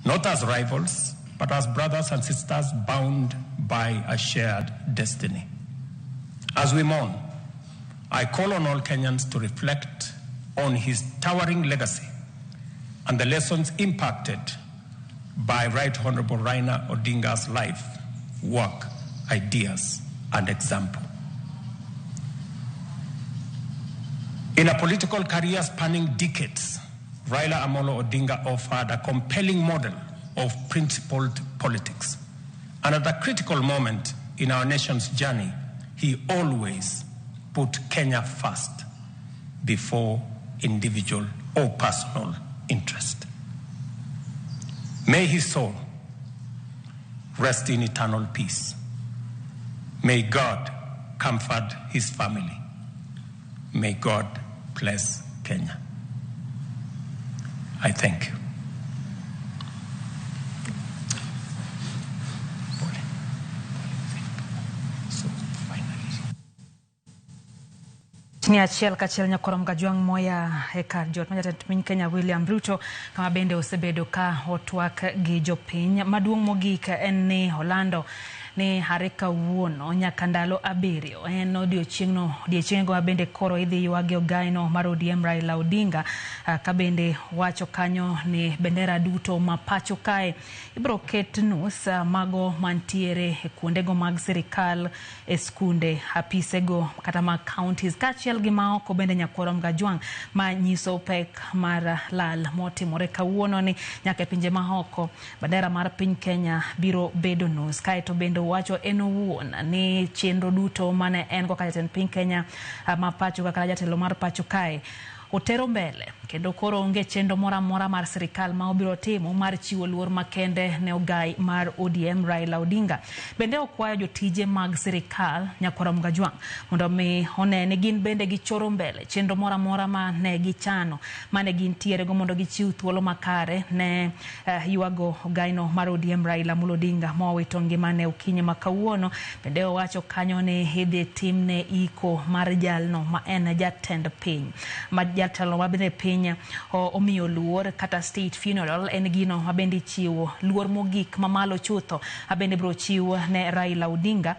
not as rivals, but as brothers and sisters bound by a shared destiny. As we mourn, I call on all Kenyans to reflect on his towering legacy and the lessons impacted by Right Honorable Raila Odinga's life, work, ideas, and example. In a political career spanning decades, Raila Amolo Odinga offered a compelling model of principled politics. And at a critical moment in our nation's journey, he always put Kenya first before individual or personal interest. May his soul rest in eternal peace. May God comfort his family. May God bless Kenya. I thank you. Ni achiel kachiel nyakorom Kajwang' moya e kar jot ma jatend piny Kenya William Ruto kama bende osebedo ka otwak gi jopiny. Maduong' mogik en ni olando ni hare kawuono nyaka ndalo 7 en odiochieng'no odiochieng'go bende koro idhi ywagi ogaino mar ODM Raila Odinga, ka bende wacho kanyo ni bendera duto ma pacho kae ibiro ket nus mago mantiere e kuondego mag sirikal, e skunde, apisego kata mag counties kaachiel gi maoko bende nyakwaro Kajwang' ma nyiso pek mar lal motimore kawuono ni nyaka e pinje maoko bendera mar piny Kenya biro bedo nus. Kaeto bende wacho en owuon ni chenro duto mane en go kaka jatend piny Kenya ma pacho kaka jatelo mar pacho kae otero mbele kendo koro onge chenro moro amora mar sirikal ma obiro timo mar chiwo luor makende ne ogai mar ODM Raila Odinga. Bende okwayo jotije mag sirikal nyakwaro Kajwang' mondo mi one ni gin bende gichoro mbele chenro moro amora ma ne gichano mane gintiere go mondo gichiw thuolo makare ne ywago ogaino mar ODM Raila Amolo Odinga mowito ngimane okinyi ma kawuono. Bende owacho kanyo ni idhi timne iko mar jalno ma en jatend piny ma jatelo ma bende piny omiyo luor kata state funeral en gino ma bende ichiwo luor mogik mamalo chutho bende biro chiw ne Raila Odinga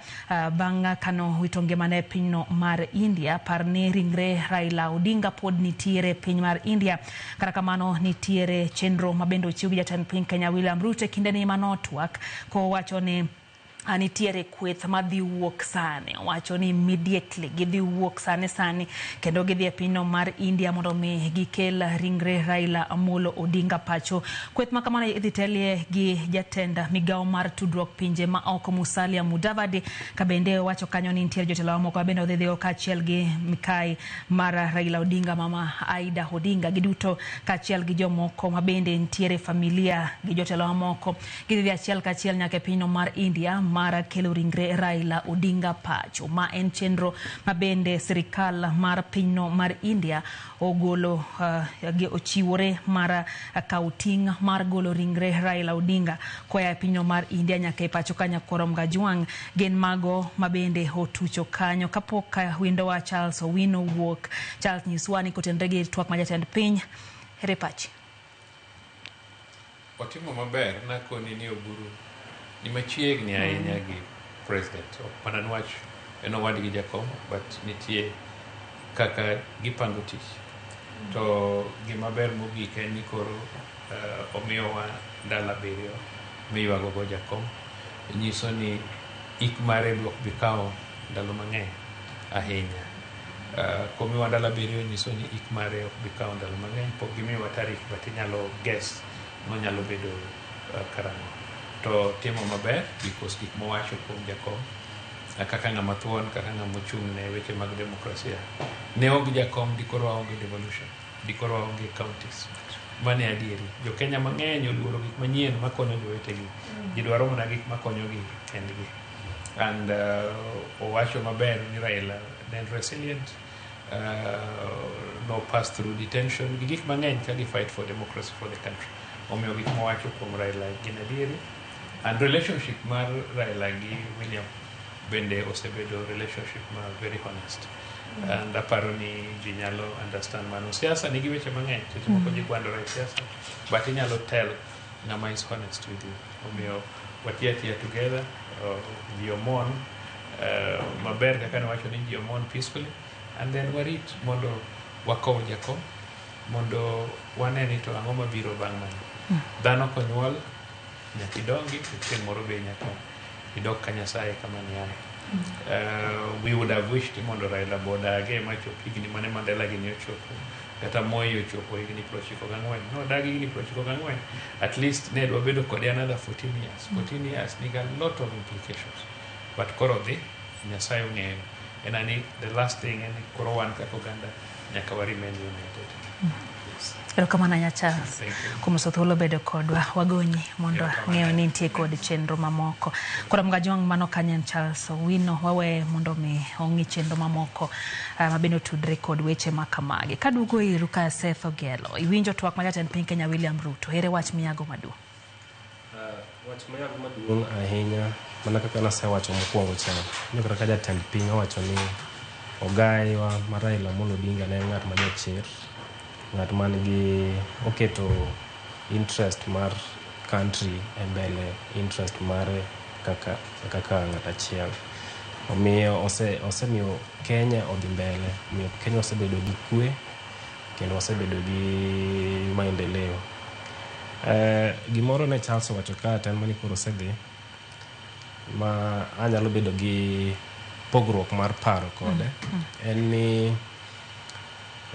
bang' kano wito ngimane e pinyno mar India. Par ni ringre Raila Odinga pod nitiere piny mar India. Kata kamano nitiere chenro ma bende ochiw gi jatend piny Kenya William Ruto e kindeni manotwak kowacho ni nitiere kweth madhi wuok sani. Owacho ni immediately gidhi wuok sani sani kendo gidhi e pinyno mar India mondo mi gikel ringre Raila Amolo Odinga pacho. Kweth ma kamano idhi telie gi jatend migawo mar tudruok pinje ma oko Musalia Mudavadi, ka bende owacho kanyo ni nitiere jotelo mamoko ma bende odhi dhiyo kaachiel gi mikai mar Raila Odinga mama Aida Odinga, giduto kaachiel gi jomoko ma bende nitiere familia gi jotelo mamoko gidhi dhi achiel kachiel nyaka e pinyno mar India mar kelo ringre Raila Odinga pacho. Ma en chenro ma bende sirikal mar pinyno mar India ogolo ochiwore mar kawo ting' mar golo ringre Raila Odinga koa e pinyno mar India nyaka e pacho ka Nyakwar Mgajwang'. Gin mago ma bende otucho kanyo kapok windowa Charles Owino wuok. Charles, nyiswa ni kotenore gi twak ma jatend piny, ere pachi? Otimo maber nakoni ni Oburu ni machiegni ahinya gi president. Ok mana niwach en owadgi jakom, but nitie kaka gipango tich. To gima ber mogik en ni koro omiyowa ndalo 7 miywago go jakom. Nyiso ni ik mare be ok bi kawo ndalo mang'eny ahinya. Komiwa ndalo 7 nyiso ni ik mare ok bi kawo ndalo mang'eny. Pok gimiyowa tarik but inyalo guess nonyalo bedo karang'o. To timo maber because gik mowacho kuom jakom kaka ng'ama thuon, kaka ng'ama ochung' ne weche mag demokrasia. Ne onge jakom dikoro waonge devolution, dikoro waonge counties. Mano e adieri. Jo-Kenya mang'eny oluoro gik manyien makonyo jowetegi. Ji dwaro mana gik makonyogi kendgi. And owacho maber ni Raila ne en resilient, no pass through detention gi gik mang'eny ka gi fight for democracy for the country. Omiyo gik mowacho kuom Raila gin adieri. And relationship mar Raila gi William bende osebedo relationship ma very honest. And aparo ni ji nyalo understand mano. Siasa nigi weche mang'eny, seche moko ji gwandore e siasa, but inyalo tell ng'ama is honest with you. Omiyo wati atiya together, ji omon maber kaka newacho ni ji omon peacefully, and then warit mondo wakow jakom, mondo wane ni to ang'o mabiro bang' mano. Dhano konyuol nyaka idongi, to chieng' moro be nyaka idok ka Nyasaye kama niaye. We would have wished mondo Raila bodage machop higni mane Mandela gini ochopo, kata Moi ochopo higni 94. Nodagi higni 94. At least ne dwa bedo kode another 14 years. 14 years nigi a lot of implications. But koro dhi, Nyasaye ong'eyo. En ani the last thing en ni koro wan kaka oganda nyaka wa remain united. Yes. Erokamano ahinya Charles. Thank you. Kuom uso thuolo bedo kodwa wagonyi mondo ng'eyo ni nitie kod chenro mamoko. Koro Mgajwang' mano kanyo en Charles Owino, waweye mondo mi ong'i chenro mamoko mabende otudre kod weche ma kamagi. Kaduogo iru ka Seth Ogelo, iwinjo twak ma jatend piny Kenya William Ruto, ere wach miyago maduong'? Wach mayago maduong' ahinya mana kaka nasewacho mokwongo cha, ni kata ka jatend piny owacho ni ogaiwa ma Raila Amolo Odinga ne en ng'at ma jachir, ng'at man gi oketo interest mar country e mbele interest mare kaka ng'at achiel. Omiyo osemiyo Kenya odhi mbele, omiyo Kenya osebedo gi kwe kendo wasebedo gi maendeleo. Gimoro ne Charles owacho ka to en mani koro osedhi ma anyalo bedo gi pogruok mar paro kode en ni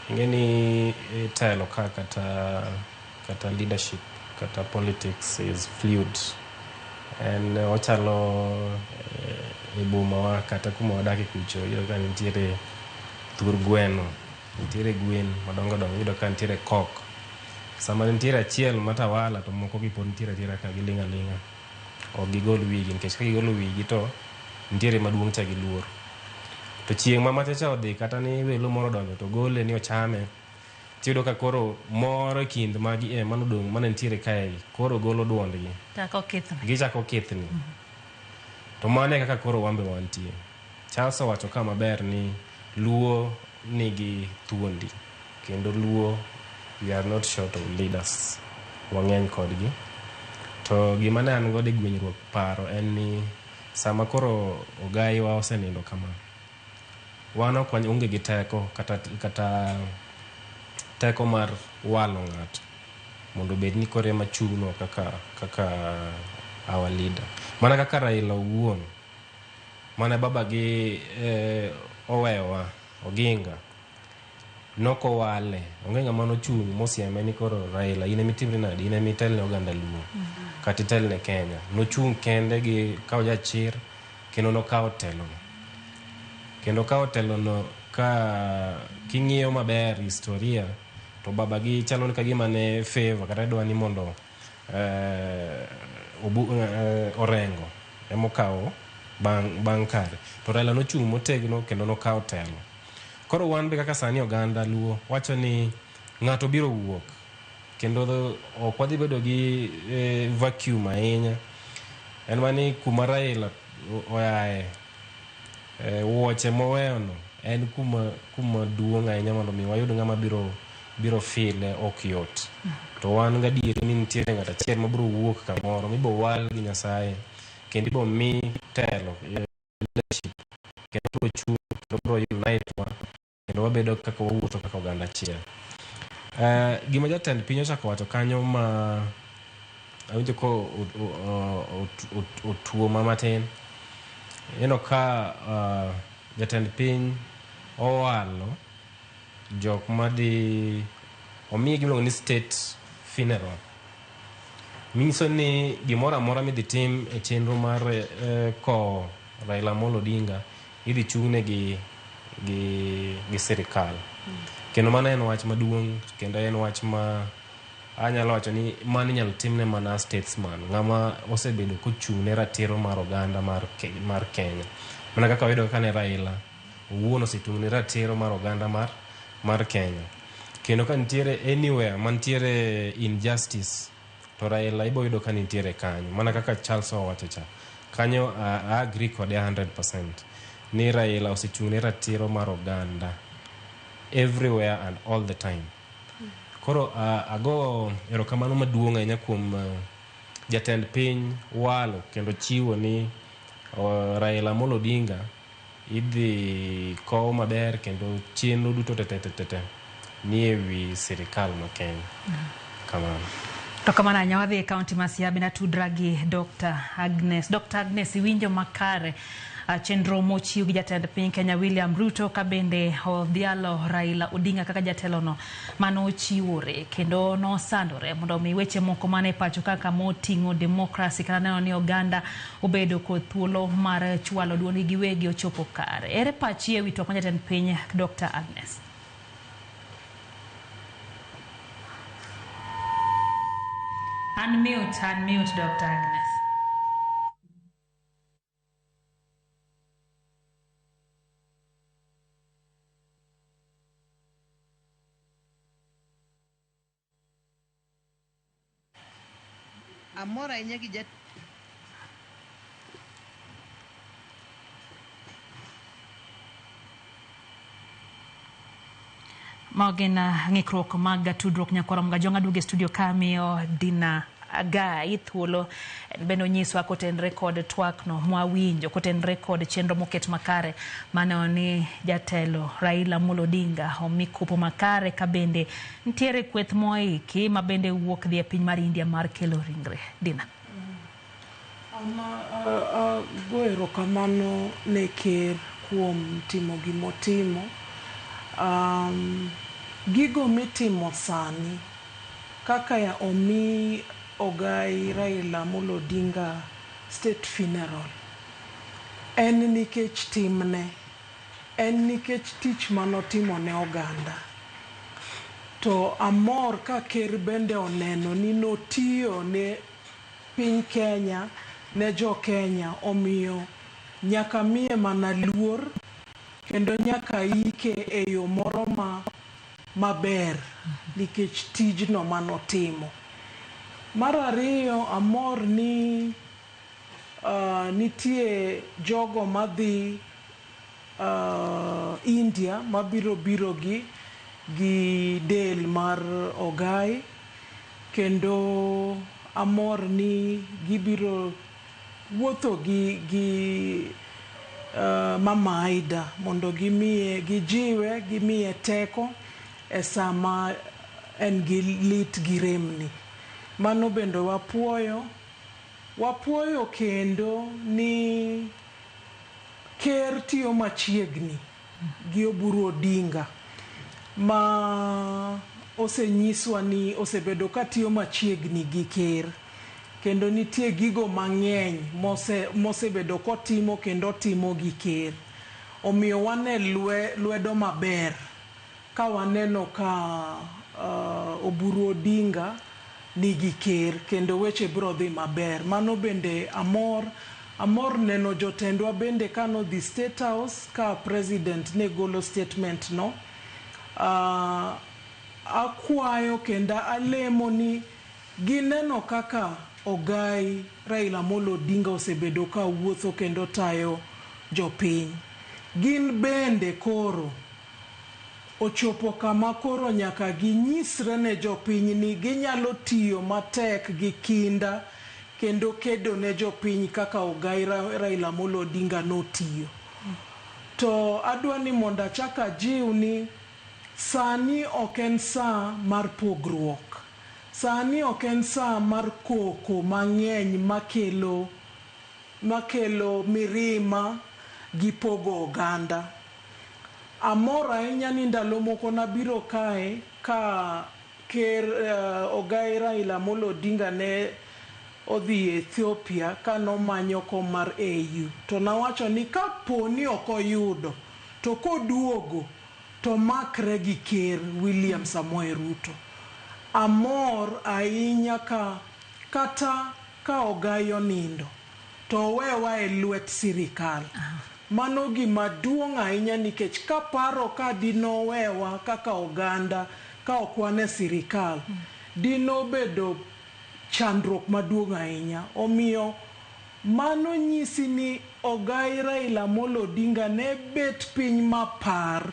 ing'e ni telo ka kata leadership kata politics is fluid. En ochalo e bomawa kata kuma wadake kucho, iyudo ka nitiere thur gweno, nitiere gwen madongo dongo, iyudo ka nitiere kok. Sama nitiere achiel matawala to moko gi pod nitiere atiera ka giling' aling'a. Ok gigol wigi nikech ka gigolo wigi to nitiere maduong' cha giluor. To chieng' ma macha cha odhi kata ni welo moro odonjo to gole ni ochame, tiyudo ka koro moro e kind magi e manodong' mane nitiere kae koro golo duondgi. Chako kithni. Gichako kithni. To mano e kaka koro wan be wantie. Charles owacho ka maber ni Luo nigi thuondi kendo Luo we are not short of leaders. Wang'eny kodgi. To gima ne an godo e gwenyruok paro en ni sama koro ogaiwa osenindo kama, wan ok onge gi teko kata teko mar walo ng'ato mondo obed ni koro ema chung'nwa kaka our leader. Mana kaka Raila owuon, mane babagi owewa, Oginga, nokowale, onge ng'ama nochung' mosieme ni koro Raila in ema itimri nade, in ema itelne oganda Luo, kata itelne Kenya. Nochung' kende gi kawo jachir kendo nokawo telono. Kendo kawo telono ka king'iyo maber historia to babagi chalo ni kagima ne favor kata dwa ni mondo Orengo Emokawo bang' kare. To Raila nochung' motegno kendo nokawo telo. Koro wan be kaka sani oganda Luo wacho ni ng'ato biro wuok kendo ok wadhi bedo gi vacuum ahinya. En mana ni kuma Raila oaye, wuoche moweyono en kuma duong' ahinya mondo mi wayud ng'ama biro file ok yot. To wan gadieri ni nitiere ng'at achiel mabiro wuok kamoro mibo wal gi Nyasaye kendo ibo mi telo, leadership, kendo biro chung' kendo biro unite wa kendo wabedo kaka wawuotho kaka oganda achiel. Gima jatend piny ochako wacho kanyo ma awinjo ka otuoma matin. Ineno ka jatend piny owalo jok madhi omiye gimiluongo ni state funeral. Manyiso ni gimoro amora midhi tim e chenro mar kowo Raila Amolo Odinga idhi chung'ne gi sirikal. Kendo mano en wach maduong' kendo en wach ma anyalo wacho ni mano inyalo timne mana statesman, ng'ama osebedo kochung' ne ratiro mar oganda mar Kenya. Mana kaka wayudo kaka ne Raila owuon osechung' ne ratiro mar oganda mar Kenya. Kendo ka nitiere anywhere mantiere injustice to Raila ibo yudo ka nitiere kanyo. Mana kaka Charles owacho cha. Kanyo I agree kode 100% ni Raila osechung' ne ratiro mar oganda everywhere and all the time. Koro ago erokamano maduong' ahinya kuom jatend piny walo kendo chiwo ni Raila Amolo Odinga idhi kow maber kendo chenro duto te ni e wi sirikal ma Kenya. Kamano. To kamano ahinya wadhi e kaunti ma Siaya bende atudra gi Dr. Agnes. Dr. Agnes, iwinjo makare chenro mochiw gi jatend piny Kenya William Ruto ka bende odhialo Raila Odinga kaka jatelono manochiwore kendo nosandore mondo omi weche moko mane pacho kaka moting'o demokrasi kata neno ni oganda obedo kod thuolo mar chwalo duondgi giwegi ochopo kare. Ere pachi ewi twak mar jatend piny Dr. Agnes? Unmute, unmute Dr. Agnes. Amor ahinya gi jat Mago gin ng'ikruok mag tudruok nyakwara Mgajwang' aduogo e studio ka miyo Dina Gai thuolo bende onyiswa kotenre kod twakno mwawinjo kotenre kod chenro moket makare mano ni jatelo Raila Amolo Odinga omi kopo makare ka bende nitiere kweth moiki ma bende wuok dhi e piny mar India mar kelo ringre. Dina. An ago erokamano ne ker kuom timo gimotimo. Gigo mitimo sani kaka omi ogai Raila Amolo Odinga state funeral en nikech timne, en nikech tich manotimo ne oganda. To amor ka ker bende oneno ni notiyo ne piny Kenya, ne jo Kenya, omiyo nyaka miye mana luor kendo nyaka ike e yo moro ma maber nikech tijno manotimo. Mar ariyo, amor ni nitie jogo madhi India mabiro biro gi del mar ogai, kendo amor ni gibiro wuotho gi Mama Aida mondo gimiye, gijiwe, gimiye teko e sama en gi lit gi remni. Mano bende wapuoyo. Wapuoyo kendo ni ker tiyo machiegni gi Oburu Odinga ma osenyiswa ni osebedo ka tiyo machiegni gi ker, kendo nitie gigo mang'eny mosebedo kotimo kendo timo gi ker. Omiyo wan e lwedo maber ka waneno ka Oburu Odinga nigi ker kendo weche biro dhi maber. Mano bende amor Amor neno jotendwa bende kanodhi State House ka president ne golo statement no. Akwayo kendo alemo ni gineno kaka Ogai Raila Amolo Odinga osebedo ka wuotho kendo tayo jopiny. Gin bende koro ochopo kama koro nyaka ginyisre ne jopiny ni ginyalo tiyo matek gi kinda kendo kedo ne jopiny kaka Ogai Raila Amolo Odinga notiyo. To adwa ni mondo achak ajiw ni sani ok en saa mar pogruok. Sani ok en saa mar koko mang'eny makelo mirima gi pogo oganda. Amor ahinya ni ndalo moko nabiro kae ka ker Ogai Raila Amolo Odinga ne odhi Ethiopia kanomanyo kom mar AU. To nawacho ni kapo ni ok oyudo to koduogo to makre gi ker William Samoei Ruto. Amor ahinya ka kata ka Ogai onindo to owewa e lwet sirikal. Mano gima duong' ahinya nikech kaparo ka dinowewa kaka oganda ka ok wan e sirikal, dinobedo chandruok maduong' ahinya. Omiyo mano nyisi ni Ogai Raila Amolo Odinga ne bet piny mapar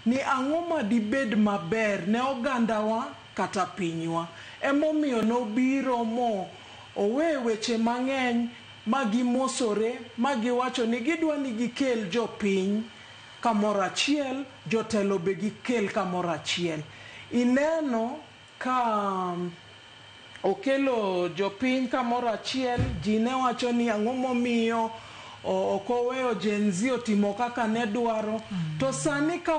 ni ang'o ma dibed maber ne ogandawa kata pinywa. Emomiyo nobiro mo owe weche mang'eny ma gimosore ma giwacho ni gidwa ni gikel jopiny kamoro achiel, jotelo be gikel kamoro achiel. Ineno ka okelo jopiny kamoro achiel, ji ne wacho ni ang'o momiyo ok oweyo Gen Z otimo kaka ne dwaro. To sani ka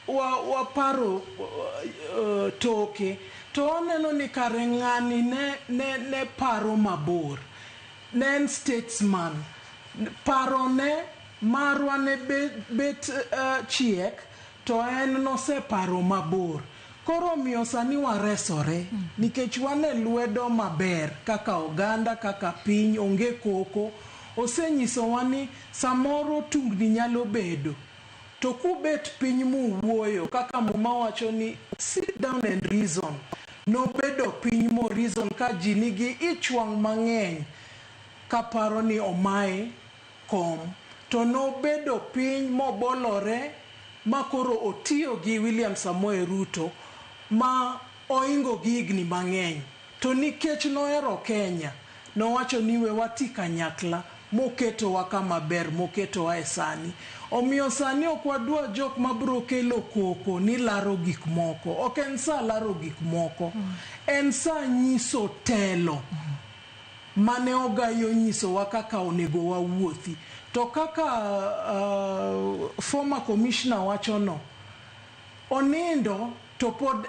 waparo toke, to waneno ni kare ng'ani ne paro mabor. Ne en statesman. Parone marwa ne bet chiek, to en noseparo mabor. Koro omiyo sani waresore nikech wan e lwedo maber kaka oganda, kaka piny, onge koko. Osenyisowa ni samoro tungni nyalo bedo. To kubet piny muwuoyo kaka Muma wacho ni sit down and reason. Nobedo piny mo reason ka ji nigi ich wang' mang'eny kaparo ni omaye kom. To nobedo piny mobolore ma koro otiyo gi William Samoei Ruto ma oingo gi higni mang'eny. To nikech nohero Kenya, nowacho ni we wati kanyakla moketowa kama ber, moketowa e sani. Omiyo sani ok wadwa jok mabiro kelo koko ni laro gik moko. Ok en sa laro gik moko. En sa nyiso telo mane Ogai onyisowa kaka onego wawuothi. To kaka former commissioner wachono, onindo to pod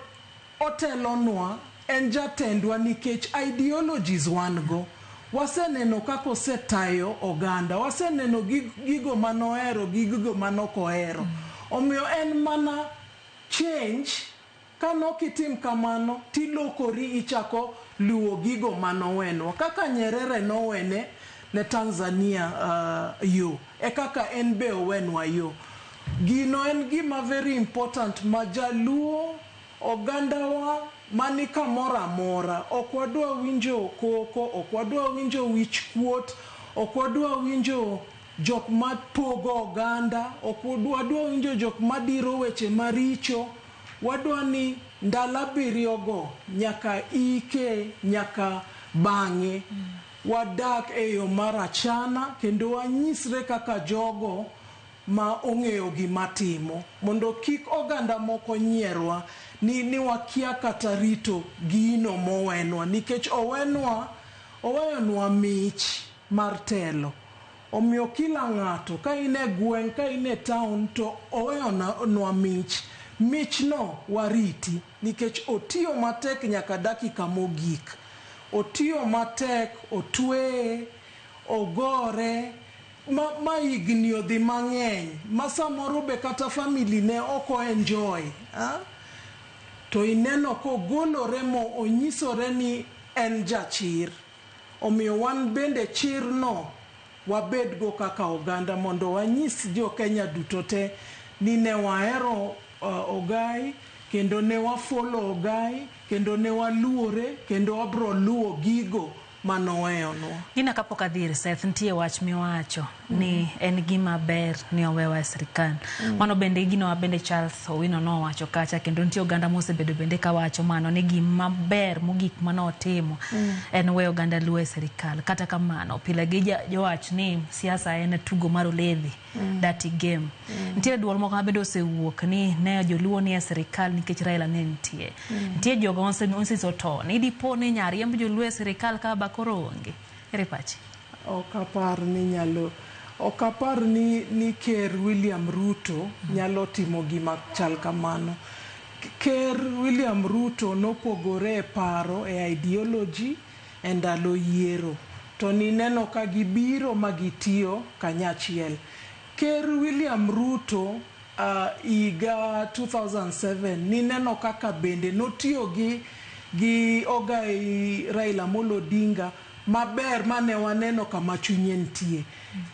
otelonwa, en jatendwa nikech ideologies wan go. Waseneno kaka osetayo oganda, waseneno gigo manohero gi gigo manok ohero. Omiyo en mana change, kanok itim kamano tilokori ichako luwo gigo manowenwa. Kaka Nyerere nowene ne Tanzania yo, e kaka en be owenwa yo. Gino en gima very important ma jaluo ogandawa mani kamoro amora. Ok wadwa winjo koko, ok wadwa winjo wich kuot, ok wadwa winjo jok mapogo oganda, ok wadwa winjo jok madiro weche maricho. Wadwa ni ndalo abiriyo go nyaka ike, nyaka bang'e wadak e yo mar achana kendo wanyisre kaka jogo ma ong'eyo gima timo, mondo kik oganda moko nyierwa ni wakia kata rito gino mowenwa, nikech oweyonwa mich mar telo. Omiyo kila ng'ato ka in e gweng', ka in e town, to oweyonwa mich. Michno wariti nikech otiyo matek nyaka dakika mogik. Otiyo matek, otweye, ogore, ma higni odhi mang'eny, ma samoro be kata family ne ok o-enjoy. To ineno kogolore mo onyisore ni en jachir. Omiyo wan bende chirno wabedgo kaka oganda mondo wanyis jo Kenya duto te ni ne wahero Ogai kendo ne wafollow Ogai kendo ne waluore kendo wabro luwo gigo manoweyonwa. Gina kapok adhi ir Seth, nitie wach miwacho ni en gima ber ni owewa e sirikal. Mano bende gino bende Charles Owino nowacho kacha kendo nitie oganda mosebedo bende kawacho mano ni gima ber mogik manotimo en weyo oganda Luo e sirikal. Kata kamano pile gi jowach ni siasa en tugo mar oledhi, dirty game. Nitiere duol moko mabende osewuok ni ne joluo ni e sirikal nikech Raila ne nitie. Nitie jogo monyiso to ni dipo ni nyariemb joluo e sirikal ka ba koro onge. Ere pachi? Ok apar ni nyalo, ok apar ni Ker William Ruto nyalo timo gima chal kamano. Ker William Ruto nopogore e paro e ideology e ndalo yiero to nineno ka gibiro ma gitiyo kanyachiel. Ker William Ruto higa 2007 nineno kaka bende notiyo gi Ogai Raila Amolo Odinga maber mane waneno kama chunye nitie.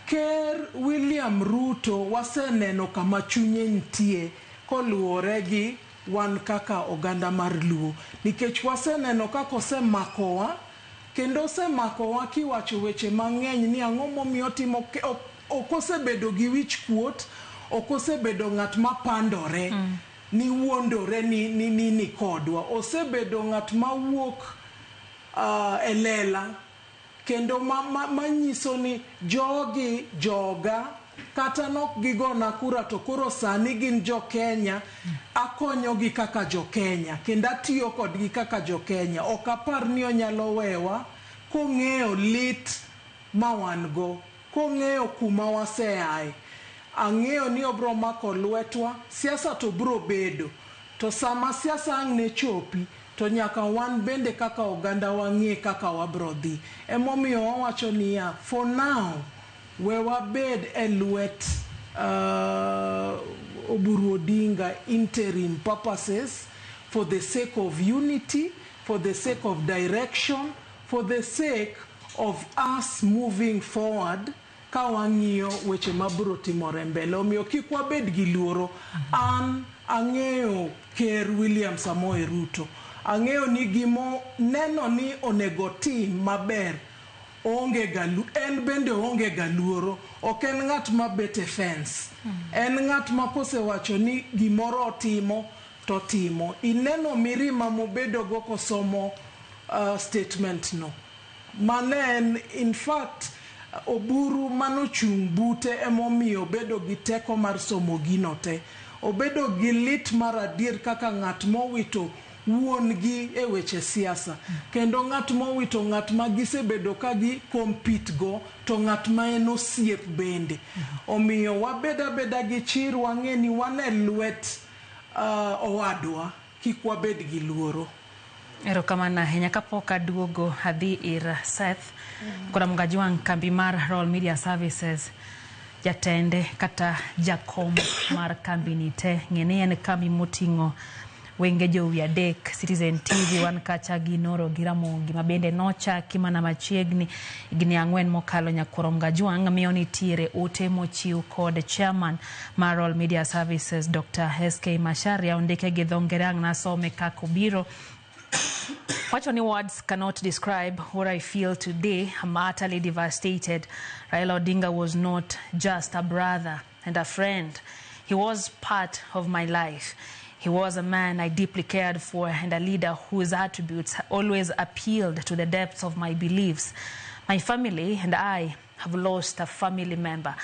Ker William Ruto waseneno kama chunye nitie koluwore gi wan kaka oganda mar Luo nikech waseneno kaka osemakowa kendo osemakowa kiwacho weche mang'eny ni ang'o momiyo otimo ok osebedo gi wich kuot, ok osebedo ng'at mapandore ni wuondore ni kodwa. Osebedo ng'at mawuok e lela kendo manyiso ni jogi joga kata nok gigona kura to koro sani gin jo Kenya, akonyogi kaka jo Kenya kendo atiyo kodgi kaka jo Kenya. Ok apar ni onyalo wewa kong'eyo lit ma wan go, kong'eyo kuma waseaye. Ang'eyo ni obro mako lwetwa, siasa to bro bedo. To sama siasa ang' ne chopi, to nyaka wan bende kaka oganda wang'e kaka wabro dhi. Emomiyo wawacho niya, for now, we wabed e lwet Oburu Odinga interim purposes for the sake of unity, for the sake of direction, for the sake of us moving forward ka wang'iyo weche mabiro timore mbele. Omiyo kik wabed gi luoro. An ang'eyo Ker William Samoei Ruto. Ang'eyo ni gimo neno ni onego tim maber onge ga en bende onge ga luoro. Ok en ng'at mabet e fence. En ng'at ma kosewacho ni gimoro otimo to timo. Ineno mirima mobedogo kosomo statement no. Mane en in fact Oburu manochung' bute emomiyo obedo gi teko mar somo gino te. Obedo gi lit mar adier kaka ng'at mowito wuon gi e weche siasa. Kendo ng'at mowito ng'at ma gisebedo ka gi compete go to ng'at ma en osiep bende. Omiyo wabed abeda gi chir wang'e ni wan e lwet owadwa, kik wabed gi luoro. Erokamano ahinya. Kapok aduogo adhi ir Seth koda Mgajwang' kambi mar Royal Media Services, jatende kata jakom mar kambi ni te ng'e ni en kambi moting'o wenge jowi adek, Citizen TV wan kacha gi Noro gi Ramogi ma bende nochaki mana machiegni higni 4 mokalo. Nyakwar Mgajwang' miyo nitiere ote mochiw kod chairman mar Royal Media Services Dr. SK Macharia, ondike gi dho ngere ang' nasome kaka obiro. Wacho ni words cannot describe what I feel today. I'm utterly devastated. Raila Odinga was not just a brother and a friend. He was part of my life. He was a man I deeply cared for and a leader whose attributes always appealed to the depths of my beliefs. My family and I have lost a family member,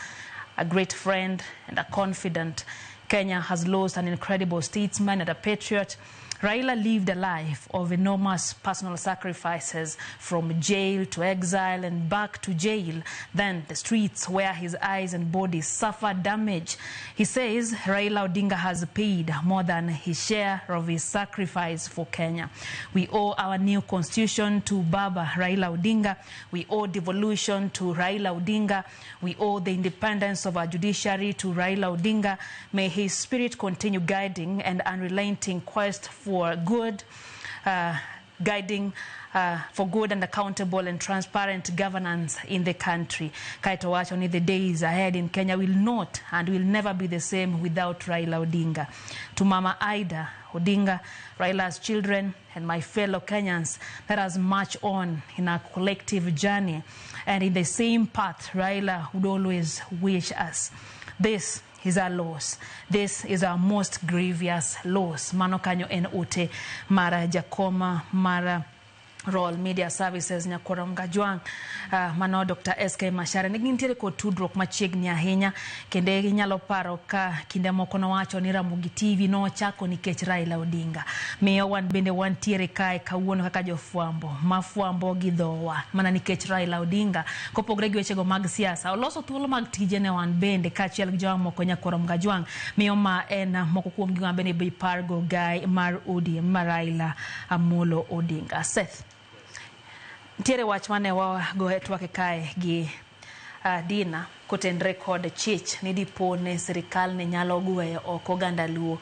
a great friend and a confidant. Kenya has lost an incredible statesman and a patriot. Raila lived a life of enormous personal sacrifices, from jail to exile and back to jail, then the streets where his eyes and body suffered damage. He says Raila Odinga has paid more than his share of his sacrifice for Kenya. We owe our new constitution to Baba Raila Odinga. We owe devolution to Raila Odinga. We owe the independence of our judiciary to Raila Odinga. May his spirit continue guiding and unrelenting quest for good guiding for good and accountable and transparent governance in the country. Kaeto wacho ni the days ahead in Kenya will not and will never be the same without Raila Odinga. To Mama Ida Odinga, Raila's children, and my fellow Kenyans, let us march on in our collective journey and in the same path Raila would always wish us. This is our loss. This is our most grievous loss. Mano kanyo en ote mara Jakoma mara Royal Media Services Nyakwaro Mgajwang', mano Dr. SK Macharia ne gintiere kod tudruok machiegni ahinya kendo inyalo paro ka kinde moko nowacho ni Ramogi TV nochako nikech Raila Odinga. Miyo wan bende wantiere kae kawuono kaka jofwambo mafwambo gi dhowa mana nikech Raila Odinga. Kopogore gi wechego mag siasa, oloso thuolo mag tije ne wan bende kaachiel gi jomamoko Nyakwaro Mgajwang'. Miyo ma en moko kuom gigo ma bende ipargo gai mar ODM mar Raila Amolo Odinga. Seth, ntiere wach mane wago e twake kae gi Dina kotenre kod chich ni dipo ne sirikal ne nyalo gweyo oko oganda Luo.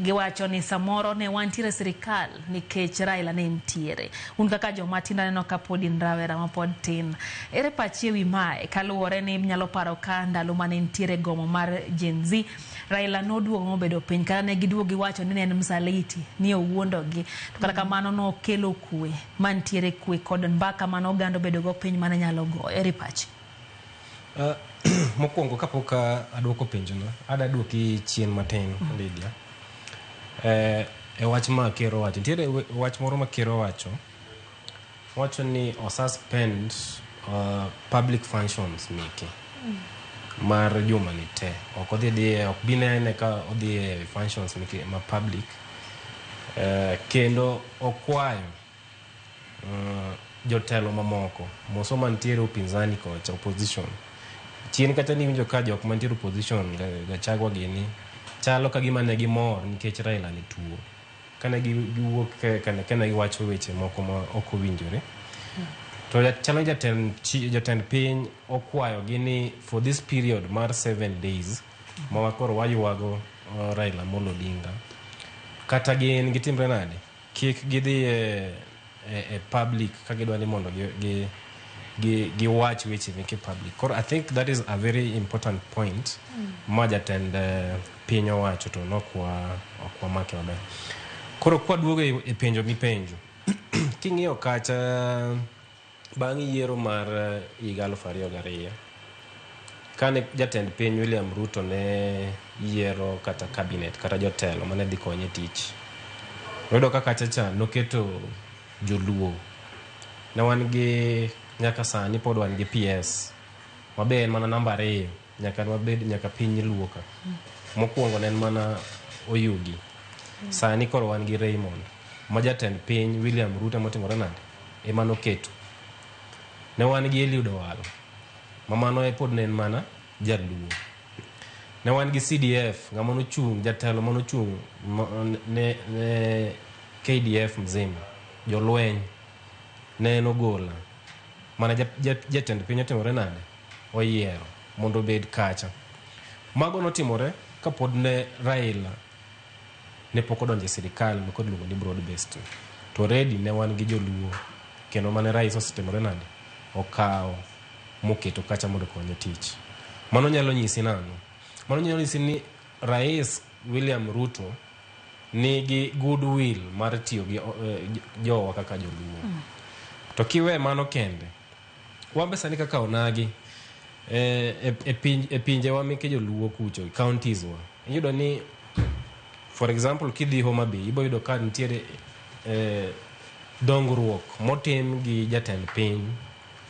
Giwacho ni samoro ne wantiere sirikal nikech Raila ne nitiere. Un kaka joma tindo aneno ka pod in rawera mapod tin. Ere pachi ewi mae kaluwore ni inyalo paro ka ndalo mane nitiere gomo mar Gen Z, Raila noduogo mobedo piny kata ne giduogo giwacho ni ne en msaliti ni owuondogi. To kata kamano nokelo kwe mantiere kwe kod mbaka mane oganda obedogo piny mane nyalo goyo. Ere pachi? Mokwongo kapok aduoko penjono, ada duoki chien matin, Lydia. E wach ma ker owacho, nitiere wach moro ma ker owacho, owacho ni osuspend public functions meke mar juma ni te. Ok odhi dhiye, ok bi nene ka odhi e functions meke ma public. Kendo okwayo jotelo mamoko moso mantiere upinzani kocha, opposition. Chien kata niwinjo ka jok mantiere opposition Gachagua gini chalo ka gima ne gimor nikech Raila ne tuo. Kane giwuok kane giwacho weche moko ma ok owinjore. To chalo jatend piny okwayo gi ni for this period mar 7 days ma koro waywago Raila Amolo Odinga, kata gin gitimre nade, kik gidhi e public ka gidwa ni mondo giwach weche meke public. Koro I think that is a very important point ma jatend piny owacho to nokwa ok wamake maber. Koro kwaduogo e penjo mipenjo, king'iyo kacha bang' yiero mar higa 2002, kane jatend piny William Ruto ne yiero kata cabinet kata jotelo mane dhi konye tich, noyudo ka kacha cha noketo joluo. Ne wan gi nyaka sani pod wan gi PS mabe en mana namba 2 nyaka wabed nyaka piny Luo ka. Mokwongo ne en mana Oyugi. Sani koro wan gi Raymond ma jatend piny William Ruto motimore nade ema noketo. Ne wan gi Eliud Owalo ma mano e pod ne en mana jaluo. Ne wan gi CDF ng'ama nochung' jatelo manochung' ne KDF mzima jolweny ne en Ogola mana jatend piny otimore nade oyiero mondo obed kacha. Mago notimore kapod ne Raila ne pok odonjo e sirikal ma koro iluongo ni broad based. To already ne wan gi joluo kendo mane rais osetimore nade okawo moketo kacha mondo okonye tich. Mano nyalo nyisi nang'o? Mano nyalo nyisi ni Rais William Ruto nigi goodwill mar tiyo gi jowa kaka joluo. To kiwe mano kende, wan be sani kaka onagi e pinjewa meke joluo kucho, counties wa, iyudo ni for example kidhi Homa Bay ibo yudo ka nitiere dongruok motim gi jatend piny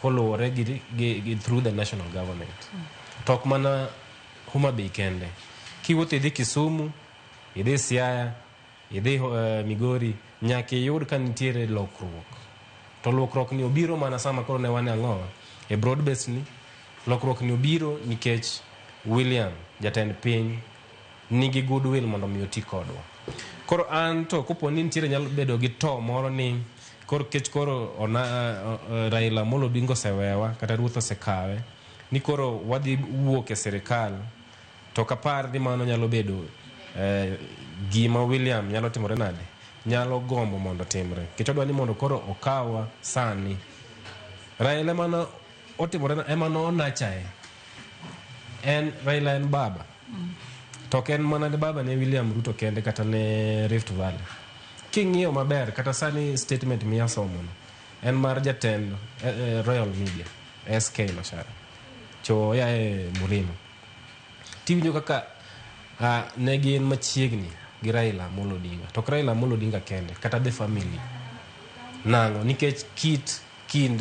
koluwore gi through the national government. To ok mana Homa Bay kende. Kiwuotho idhi Kisumu, idhi Siaya, idhi Migori, nyaka iyud ka nitiere lokruok. To lokruok ni obiro mana sama koro ne wan e ang'o? E broad base ni. Lokruok ni obiro nikech William, jatend piny, nigi goodwill mondo mi oti kodwa. Koro an to kopo ni nitiere nyalo bedo gi to moro ni koro kech koro Raila Amolo Odinga osewewa kata ruoth osekawe ni koro wadhi wuok e sirikal, to ok apar ni mano nyalo bedo gima William nyalo timore nade, nyalo gombo mondo otimre. Nikech odwa ni mondo koro okawa sani. Raila ema otimore ema nonachae. En Raila en baba. To ok en mana baba ne William Ruto kende kata ne Rift Valley. King'iyo maber kata sani statement miyasomo no en mar jatend Royal Media SK Macharia. Cho oa e Murima. Tiwinjo kaka ne gin machiegni gi Raila Amolo Odinga. To ok Raila Amolo Odinga kende, kata the family. Nang'o? Nikech kit kind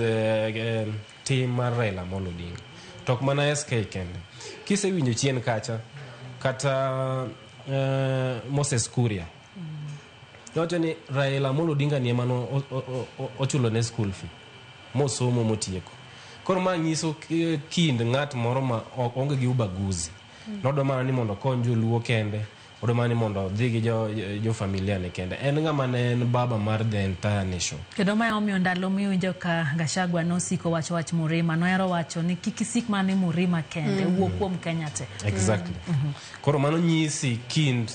tim mar Raila Amolo Odinga. To ok mana SK kende. Kisewinjo chien kacha, kata Moses Kuria. Nowacho ni Raila Amolo Odinga ni ema no ochulo ne school fee. Mosomo motieko. Koro ma nyiso kind ng'at moro ma onge gi ubaguzi. Nodwa mana ni mondo okony joluo kende, odwa mana ni mondo odhi gi jo familia ne kende. En ng'ama ne en baba mar the entire nation. Kendo mae omiyo ndalo miwinjo ka Gachagua nosiko wacho wach Murima, nohero wacho ni kik isik mana ni Murima kende, wuo kuom Kenya te. Exactly. Koro mano nyisi kind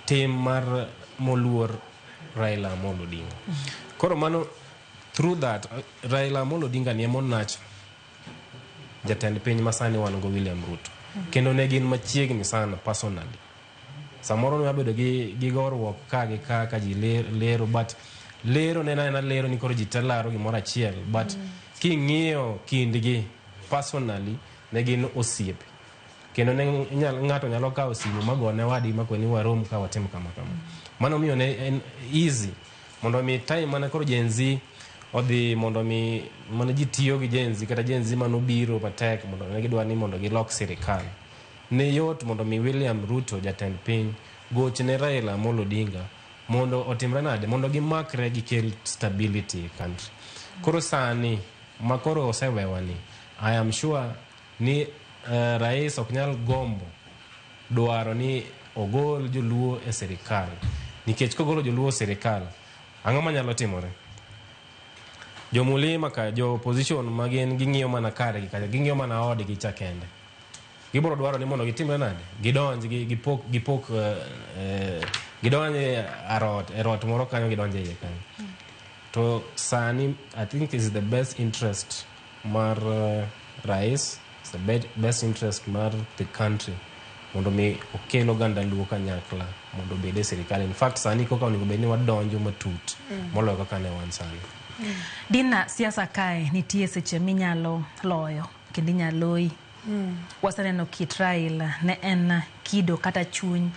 tim mar moluor Raila Amolo Odinga. Koro mano through that Raila Amolo Odinga ni ema jatend piny masani wan go William Ruto. Kendo ne gin machiegni sana personally. Samoro ne wabedo gi goruok ka gi ka ka ji lero but lero ne en lero ni koro ji te laro gimoro achiel but king'iyo kindgi personally ne gin osiepe. Kendo ne ng'ato nyalo kawo simu magone wadgi makoni warom ka watim kama kama. Mano miyo ne en easy mondo mi time mana koro Gen Z odhi mondo mi mane ji tiyo gi Gen Z kata Gen Z manobiro matek mondo ne gidwa ni mondo gilok sirikal. Ne yot mondo mi William Ruto jatend piny goch ne Raila Amolo Odinga mondo otimre nade mondo gimakre gikel stability e country. Koro sani makoro osewewa ni I am sure ni rais ok nyal gombo dwaro ni ogol joluo e sirikal. Nikech kogolo joluo e sirikal, ang'o manyalo timore? Jomulima ka jo opposition magin ging'iyo mana kargi kacha, ging'iyo mana odgi cha kende. Gibiro dwaro ni mondo gitimre nade? Gidonj gipok gidonj e arot, e rot moro kanyo gidonj e iye kanyo. To sani I think is the best interest mar rais, it's the best interest mar the country mondo mi okel oganda luo kanyakla mondo obed e sirikal. In fact sani koka onego bed ni wadonjo matut moloyo kaka ne wan sani. Dina, siasa kae nitie seche minyalo loyo kendo inyalo loyi. Waseneno kit Raila ne en kido kata chuny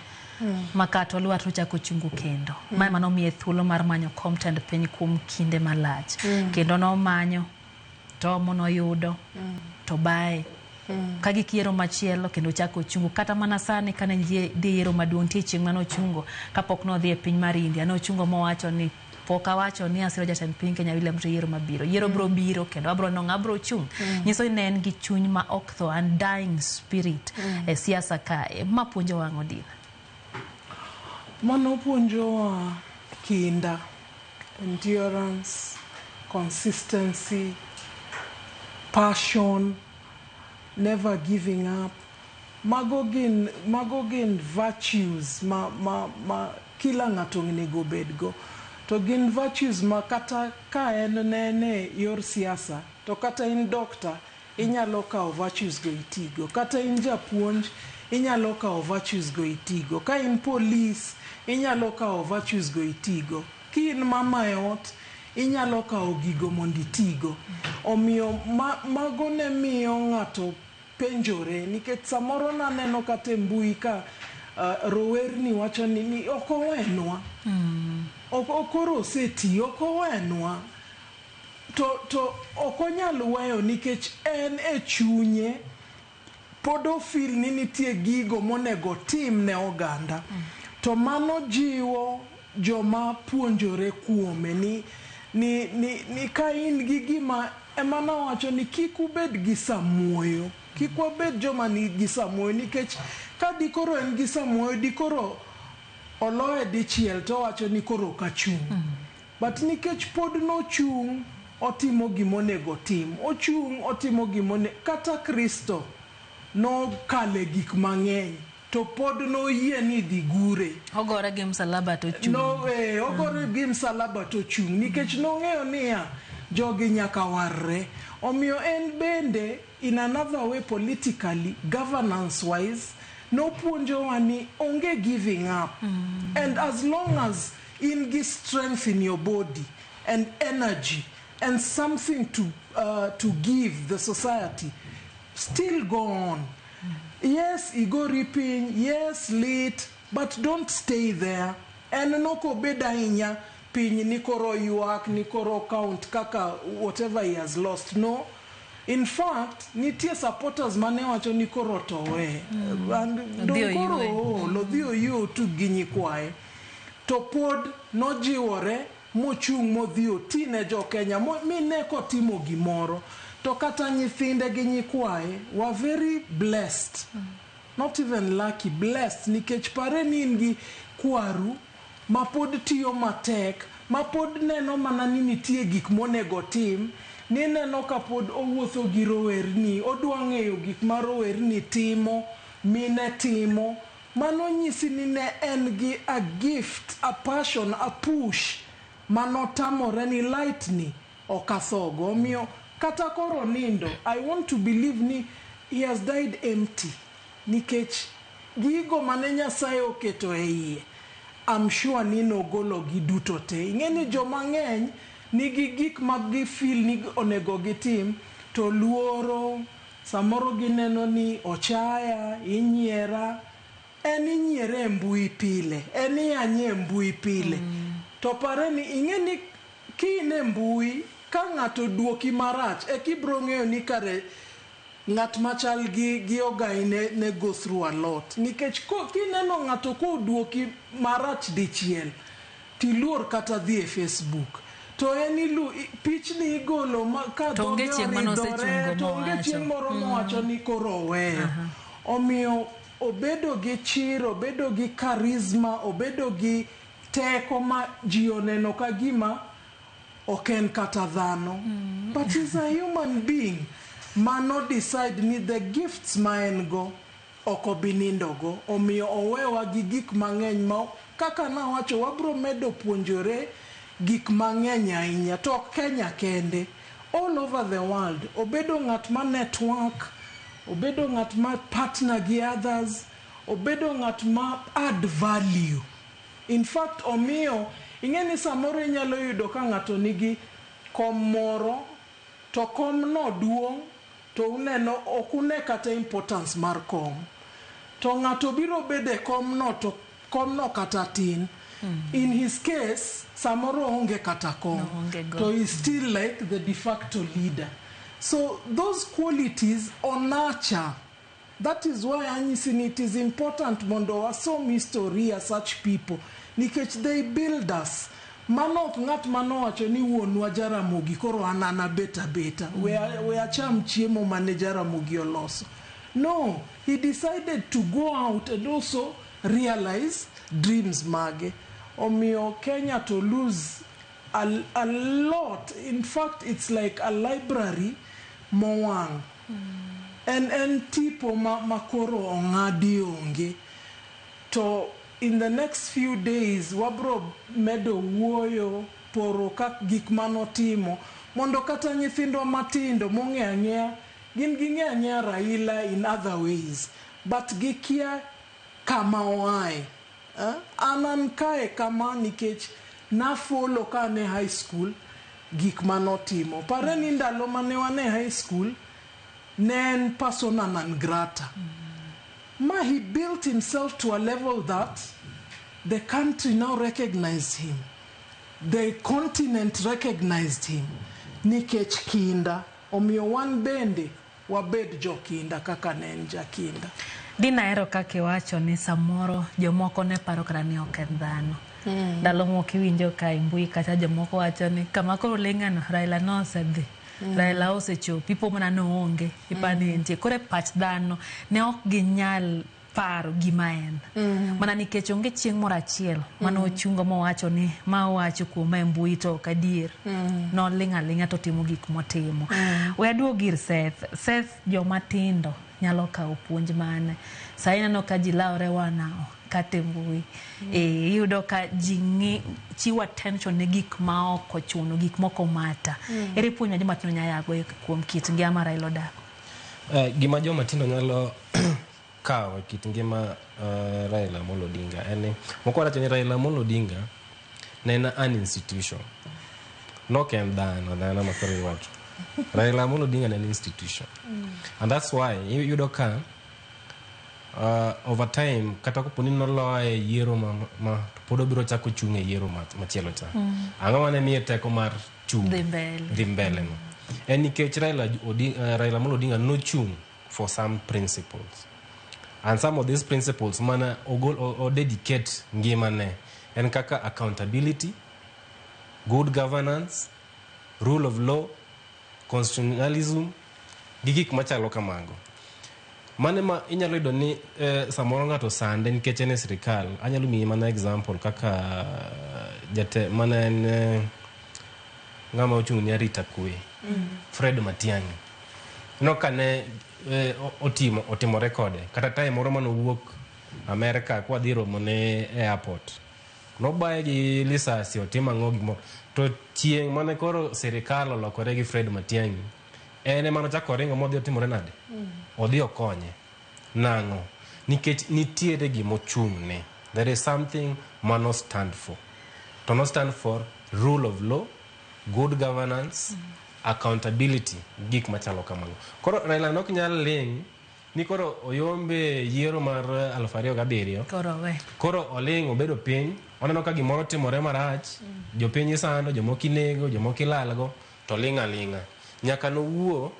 ma kata olwar to ochako ochungo kendo. Mae manomiye thuolo mar manyo kom tend piny kuom kinde malach. Kendo nomanyo to monoyudo to bae. Ka gik yiero machielo kendo ochako ochungo. Kata mana sani kane dhi yiero maduong' nitie chieng' mane ochungo kapok nodhi e piny mar India. Nochungo mowacho ni pok awacho ni asiro jatend piny Kenya William Ruto yiero mabiro. Yiero biro biro kendo abiro nong'o abiro chung'. Nyiso ni ne en gi chuny ma ok tho, undying spirit e siasa kae. Ma puonjo wang'o Dina. Mano puonjowa kinda, endurance, consistency, passion, never giving up. Mago gin virtues ma kila ng'ato onego bedgo. To gin virtues ma kata ka en nene yor siasa, to kata in doctor, inyalo kawo virtues go itigo. Kata in japuonj, inyalo kawo virtues go itigo. Ka in police, inyalo kawo virtues go itigo. Ki in mama e ot, inyalo kawo gigo mondo itigo. Omiyo mago ne miyo ng'ato penjore, nikech samoro naneno kata e mbui ka rowerni wacho ni ok owenwa. Koro oseti, ok owenwa. To ok onyal weyo nikech en e chunye pod ofil ni nitie gigo monego tim ne oganda. To mano jiwo joma puonjore kuome ni ka in gi gima ema nawacho ni kik ubed gi samuoyo. Kik wabed joma nigi samuoyo nikech ka dikoro en gi samuoyo dikoro oloye dichiel to owacho ni koro ok achung'. But nikech pod nochung' otimo gimonego tim. Ochung' otimo gimone kata Kristo nokale gik mang'eny. To pod noyie ni dhi gure. Ogore gi msalaba to chung'. No, ogore gi msalaba to chung', nikech nong'eyo niya, jogi nyaka warre. Omiyo en bende, in another way, politically, governance wise, nopuonjowa ni onge giving up. And as long as in gi strength in your body and energy and something to give the society, still go on. Yes, igori piny, yes, lit, but don't stay there. En nokobed ahinya piny ni koro ywak, ni koro count kaka whatever he has lost. No. In fact, nitie supporters mane wacho ni koro to we. And Odhi dong koro oyue. Ool, odhi oyue otug gi nyikwaye. To pod nojiwore mochung' modhi oti ne jo-Kenya mine kotimo gimoro. To kata nyithinde gi nyikwaye were very blessed. Not even lucky, blessed, nikech pare ni in gi kwaru ma pod tiyo matek, ma pod neno mana ni nitie gik monego tim, nineno ka pod owuotho gi rowerni, odwa ng'eyo gik ma rowerni timo, mine timo. Mano nyisi ni ne en gi a gift, a passion, a push manotamore ni light ni okathogo. Omiyo kata koro nindo, I want to believe ni he has died empty, nikech gigo mane Nyasaye oketo e iye, I'm sure ni nogologi duto te. Ing'e ni joma ng'eny nigi gik ma gifeel ni onego gitim, to luoro, samoro gineno ni ochaya, inyiera. En inyiere e mbui pile, en iyanye e mbui pile. To pare ni ing'e ni kin e mbui, ka ng'ato duoki marach, eka ibiro ng'eyo ni kare ng'at machal gi Ogai ne go through a lot. Nikech kineno ng'ato koduoki marach dichiel, tiluor kata dhi e Facebook. To en ilu, pichni igolo ma, ka To onge dhoge chieng' mane oridore, osechungo to onge mowacho. chieng' moro mowacho ni koro oweyo. Omiyo obedo gi chir, obedo gi charisma, obedo gi teko ma ji oneno ka gima ok en kata dhano. But he's a human being. Mano decide ni the gifts ma en go ok obi nindogo. Omiyo owewa gi gik mang'eny ma kaka nawacho, wabro medo puonjore gik mang'eny ahinya. To ok Kenya kende, all over the world. Obedo ng'at ma network, obedo ng'at ma partner gi others, obedo ng'at ma add value. In fact, omiyo ing'e ni samoro inyalo yudo ka ng'ato nigi kom moro, to kom no duong', to uneno ok une kata importance mar kom. To ng'ato biro bedo e kom no, to kom no kata tin. In his case, samoro onge kata kom. No, onge go. To he's still like the de facto leader. So those qualities onacha. That is why anyisi ni it is important mondo wasom historia such people, nikech they build us. Mano ok ng'at manowacho ni wuonwa Jaramogi koro an an abet abeta. We acham chiemo mane Jaramogi oloso. No, he decided to go out and also realize dreams mage. Omiyo Kenya to lose a lot. In fact, it's like a library mowang'. En tipo ma koro ong'adi onge. To in the next few days, wabro medo wuoyo poro kak gik manotimo, mondo kata nyithindwa matindo mong'e ang'eya, gin ging'e ang'eya Raila in other ways, but gikia kama oae. An kae kama nikech nafollow ka an e high school gik manotimo. Pare ni ndalo mane wan e high school, ne en persona non grata. Ma he built himself to a level that the country now recognized him. The continent recognized him. Nikech kinda. Omiyo wan bende wabed jokinda kaka ne en jakinda. Dina ahero kaka iwacho ni samoro jomoko ne paro kata ni ok en dhano. Ndalo moko iwinjo ka e mbui kacha jomoko wacho ni kama koro ling'ano Raila nosedhi. Raila osechopo, ipo mana noonge, ipa ni entie. Koro e pach dhano ne ok ginyal paro gima en. Mana nikech onge chieng' moro achiel mane ochungo mowacho ni ma owacho kuoma e mbui to ok adier. Noling' aling'a to timo gik motimo. We aduog ir Seth. Seth, joma tindo nyalo kawo puonj mane? Sani ineno ka ji lawre wanawa kata e mbui. E, iyudo ka ji ng'i chiwo attention ne gik ma ok ochuno, gik moko mata. Ere puonj ma joma tindo nyalo yago kuom kit ngima ma Raila odako? Gima joma tindo nyalo kawo e kit ngima Raila Amolo Odinga en ni mokwongo wacho ni Raila Amolo Odinga ne en an institution. Nok en dhano, dhano ma koro iwacho. Raila Amolo Odinga ne en institution. And that's why iyudo ka over time kata kopo ni noloye e yiero ma to pod obiro chako chung' e yiero machielo cha. Ang'o mane miye teko mar chung' Dhi mbele. dhi mbele no? En nikech Raila Amolo Odinga nochung' for some principles. And some of these principles mana ogol, o dedicate ngimane en kaka accountability, good governance, rule of law, constitutionalism gi gik machalo kamago. Mane ma inyalo yudo ni samoro ng'ato sande nikech en e sirikal. Anyalo miyi mana example kaka jate mana en ng'ama ochung' ne arita kwe, Fred Matiang'i. Ineno ka ne otimo otimore kode kata time moro manowuok Amerika kwadhi romo ne e airport. Nobaye gi lisasi otimo ang'o gimoro. To chieng' mane koro sirikal olokore gi Fred Matiang'i, en ema nochako oringo modhi otimore nade? Odhi okonye. Nang'o? Nikech nitiere gimochung'ne. There is something mano stand for. To no stand for rule of law, good governance, accountability, gik machalo kamago. Koro Raila nok nyal ling' ni koro oyombe yiero mar 2007 Koro we. Koro oling' obedo piny, oneno ka gimoro timore marach, jopiny isando, jomoko inego, jomoko ilalgo, to ling' aling'a. Nyaka nowuo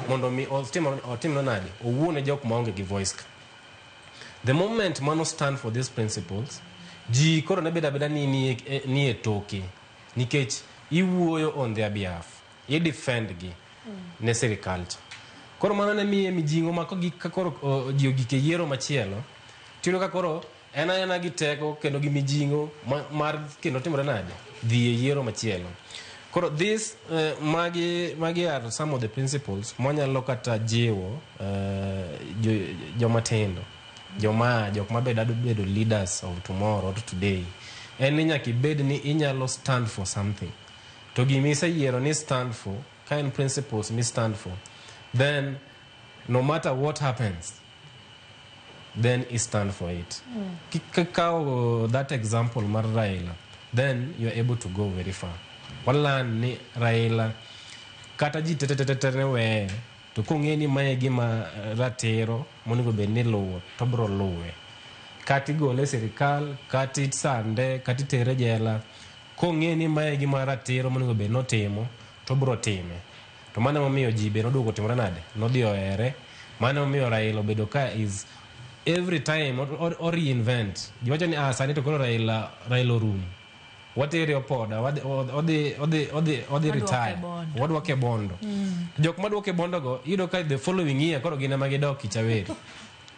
mondo mi otimre nade? Owuo ne jok maonge gi voice ka. The moment mano stand for these principles, ji koro ne bedo abeda ni e toke nikech iwuoyo on their behalf, i defend gi ne sirikal cha. Koro mano ne miye mijing'o ma ka koro ji ogik e yiero machielo, tiyudo ka koro en aena gi teko kendo gi mijing'o mar kendo timore nade? Dhi e yiero machielo. Koro this magi are some of the principles mwanyalo kata jiwo joma tindo, joma jok mabe bedo leaders of tomorrow or today. En ni nyaka ibed ni inyalo stand for something. To gima iseyiero ni stand for, ka en principles mi stand for, then no matter what happens, then i stand for it. Kikawo that example mar Raila, then you are able to go very far. Walan ni Raila kata ji tetetetete ne weye, to kong'e ni mae gima ratiro monego bed ni luwo, to bro luwe. Kata igole e sirikal, kata isande, kata itere jela, kong'e ni mae gima ratiro monego bed notimo, to bro time. To mano emomiyo ji be noduogo otimore nade? Nodhi ohere. Mano emomiyo Raila obedo ka is every time o reinvent. Ji wacho ni sani to koro Raila orumo. Watere opoda, odhi retire. Bondo. Wadwoke bondo. Jok maduoke bondo go, iyudo ka the following year koro gin ema gidok Kichaweri.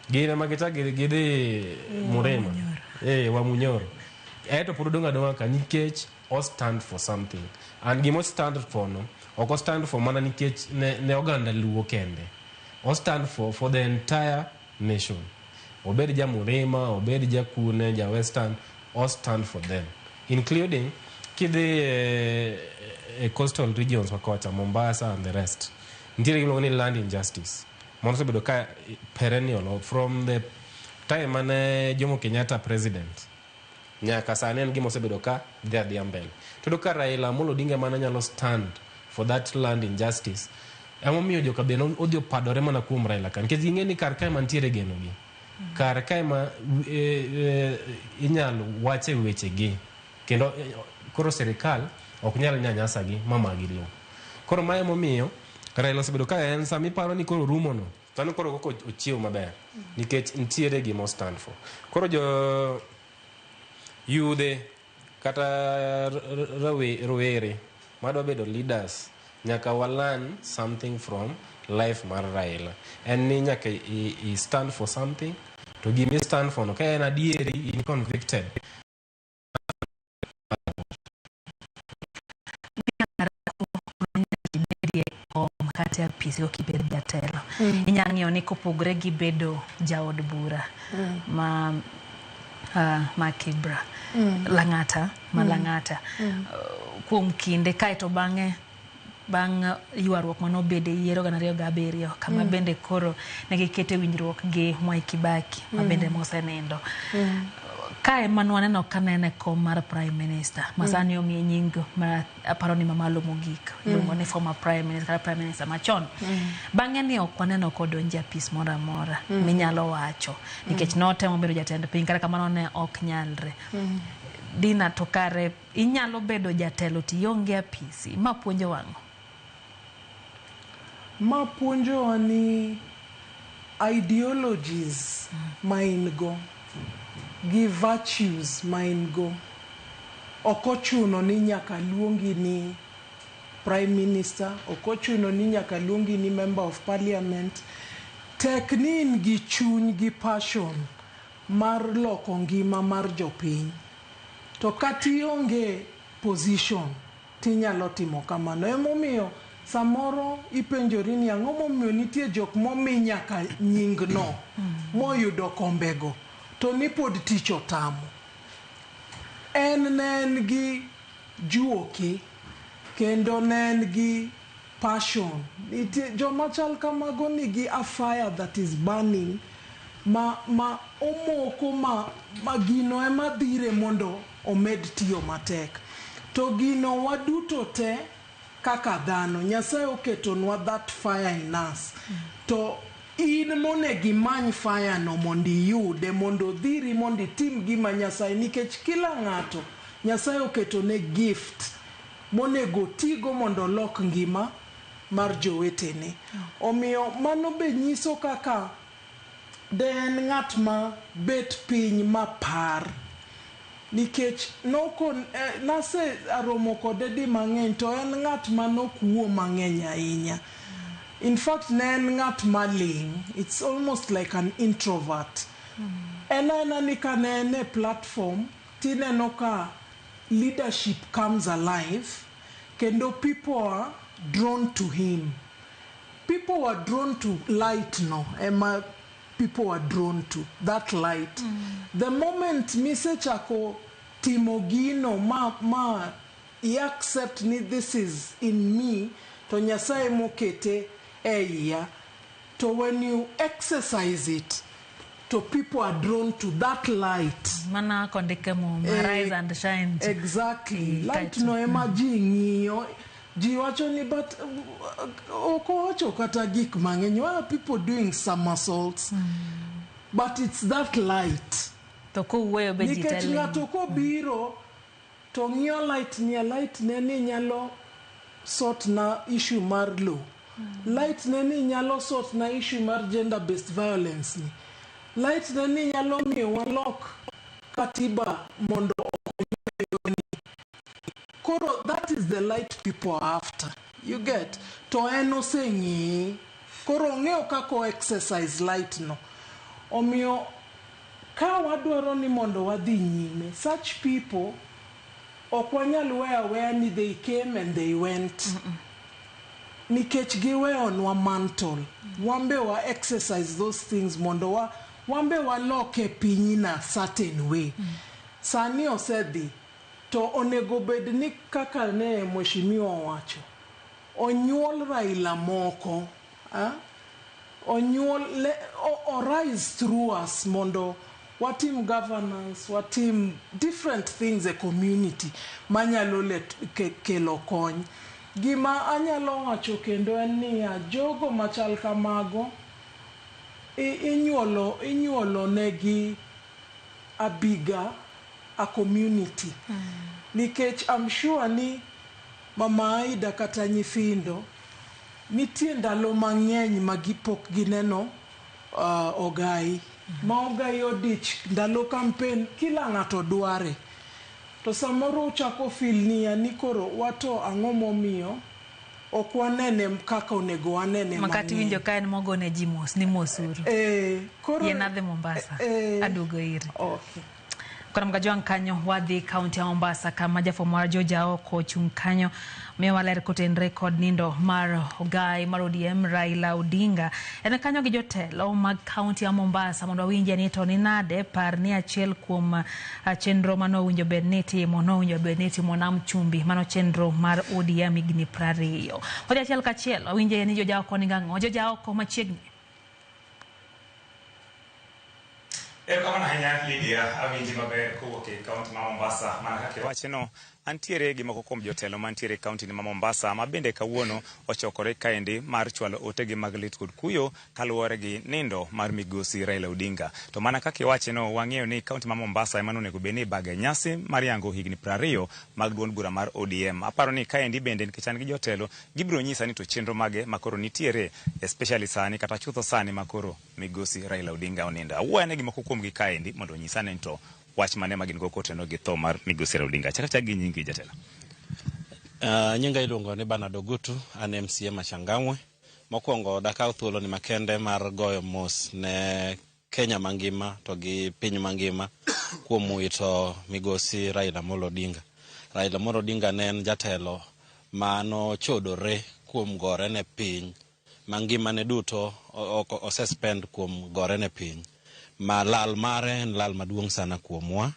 Gin ema gichak gidhi Murima. Wamunyoro. To pod odong' adong'a ka nikech o stand for something. And gima o stand for no, ok o stand for mana nikech ne oganda Luo kende. O stand for the entire nation. Obed ja Murima, obed ja Kune, ja Western, o stand for them. Including kidhi e coastal regions wakocha, Mombasa and the rest. Nitiere gima iluongo ni land injustice. Mano osebedo ka perennial from the time mane Jomo Kenyatta president. Nyaka sani en gima osebedo ka dhi adhiya mbele. To iyudo ka Raila Amolo Odinga mana nyalo stand for that land injustice. Emomiyo joka be odhi opadore mana kuom Raila ka. Nikech ging'e ni kar kae mantiere geno gi. Kar kae ma inyalo wache wechegi. Kendo koro sirikal ok nyal nyanyasa gi ma magi lowo. Koro mae emomiyo Raila osebedo ka en sama iparo ni koro rumo no, sani koro koko ochiew maber. Nikech nitiere gima o stand for. Koro jo yudhe kata rowere madwa bedo leaders nyaka wa learn something from life mar Raila. En ni nyaka i stand for something, to gima i stand for no ka en adieri in convicted. Kata kata e apisi kokibed jatelo. Inya ng'iyo ni kopogore gi bedo jaod bura ma ma Kibra Lang'ata ma Lang'ata kuom kinde kaeto bang'e bang' ywaruok manobede yiero 2007 kama bende koro negikete winjruok gi Mwai Kibaki ma bende mosenindo. Kae ema nwaneno ka ne en e kom mar prime minister ma sani omiye nying ma aparo ni mamalo mogik iluongo ni former prime minister kata prime minister machon. Bang'e ni ok waneno kodonjo e apis moro amora minyalo wacho nikech notemo bedo jatend piny kata kamano ne ok nyalre. Dina to kare inyalo bedo jatelo to ionge apisi ma puonjo wang'o? Ma puonjowa ni ideologies ma in go gi virtues ma in go ok ochuno ni nyaka luongi ni prime minister, ok ochuno ni nyaka luongi ni member of parliament. Tek ni in gi chuny gi passion mar loko ngima mar jopiny. To kata ionge position tinyalo timo kamano. Emomiyo samoro ipenjori ni ang'o momiyo nitie jok momi nyaka nying no moyudo kombego to ni pod tich otamo. En ne en gi juoke kendo ne en gi passion. Nitie joma chal kamago nigi a fire that is burning ma omoko ma gino ema dhire mondo omed tiyo matek. To gino waduto te kaka dhano, Nyasaye oketonwa that fire in us. To in monego imany fire no mondo iyude, mondo odhiri, mondo itim gima Nyasaye, nikech kila ng'ato Nyasaye oketone gift monego otigo mondo olok ngima mar jowetene. Omiyo mano be nyiso kaka de en ng'at ma bet piny ma par. Nikech noko nase aromo kode di mang'eny to en ng'at ma nok wuo mang'eny ahinya. In fact ne en ng'at maling'. It's almost like an introvert. En aena ni ka ne en e platform tineno ka leadership comes alive kendo people are drawn to him. People were drawn to light no ema people were drawn to that light. The moment misechako timo gino ma i accept ni this is in me to Nyasaye mokete e iya, to when you exercise it to people are drawn to that light. Mana kondike Muma, rise and shine. Exactly. Light no ema ji ng'iyo. Ji wacho ni but ok owacho kata gik mang'eny. Why are people doing somersaults? But it's that light. To kowuoyo be ji Nikech te ling'. ng'ato kobiro to ng'iyo light ni, light ne ni nyalo sort na issue mar low. Light ne ni nyalo sort na issue mar gender based violence ni. Light ne ni nyalo miyo walok katiba mondo okony. Koro that is the light people are after. You get? To en oseng'iyi. Koro ong'eyo kaka o exercise light no. Omiyo ka wadwaro ni mondo wadhi nyime, such people ok wanyal weyo aweya ni they came and they went. Nikech giweyonwa mantle. Wambe wa exercise those things mondo wambe waloke piny in a certain way. Sani osedhi to onego bed ni kaka ne mheshimiwa owacho, onyuol Raila moko, onyuol o rise through us mondo watim governance, watim different things e community manyalo kelo kony. Gima anyalo wacho kendo en niya, jogo machal kamago inyuolo negi a bigger a community. Nikech I'm sure ni Mama Aida kata nyithindo nitie ndalo mang'eny ma gipok gineno Ogai. Ma Ogai odich ndalo campaign kila ng'ato dware. To samoro uchako feel niya ni koro wato ang'o momiyo ok wanene kaka onego wanene Makati mang'eny. winjo ka en mogone ji mos ni mosuru. Koro Yien adhi Mombasa. Aduogo iri. Okay. Koro Mgajwang' kanyo wadhi kaunti ya Mombasa kama jafwambo mar Joja oko ochung' kanyo miyowa ler kotenre kod nindo mar ogai mar ODM Raila Odinga. En kanyo gi jotelo mag kaunti ya Mombasa mondo wawinje ni to ni nade par ni achiel kuom chenro mane owinjo bed ni itimo nowinjo bed ni itimo Nam Chumbi mano chenro mar ODM higni 20. Wadhi achiel kachiel wawinje ni Joja oko ni gang'o. Joja oko machiegni. Erokamano ahinya Lydia, awinji maber kowuok e kaunti ma Mombasa. Mana kaka iwacheno, antiere gi moko kuom jotelo mantiere e kaunti ma Mombasa ma bende kawuono ochokore kaendi mar chwalo otegi mag lit kod kuyo kaluwore gi nindo mar migosi Raila Odinga. To mana kaka iwacheno, wang'eyo ni kaunti ma Mombasa ema nonego bed ni ibage nyasi mar yango higni 20 mag duond bura mar ODM. Aparo ni kaendi bende nikech an gi jotelo, gibiro nyisa ni to chenro mage makoro nitiere, especially sani kata chutho sani makoro migosi Raila Odinga onindo. Awuoyane gi moko kuomgi kaendi mondo onyisa ni to wach mane ma gin go koteno gi tho mar migosi Raila Odinga. Chak achak gi nyingi jatelo. Nyinga iluongo ni Bernard Ogutu, an MCA ma Changamwe. Mokwongo dakaw thuolo ni makende mar goyo mos ne Kenya mangima to gi piny mangima kuom wito migosi Raila Amolo Odinga. Raila Amolo Odinga ne en jatelo manochodore kuom gore ne piny ma ngimane duto osespend kuom gore ne piny. Ma lal mare en lal maduong' sana kuomwa,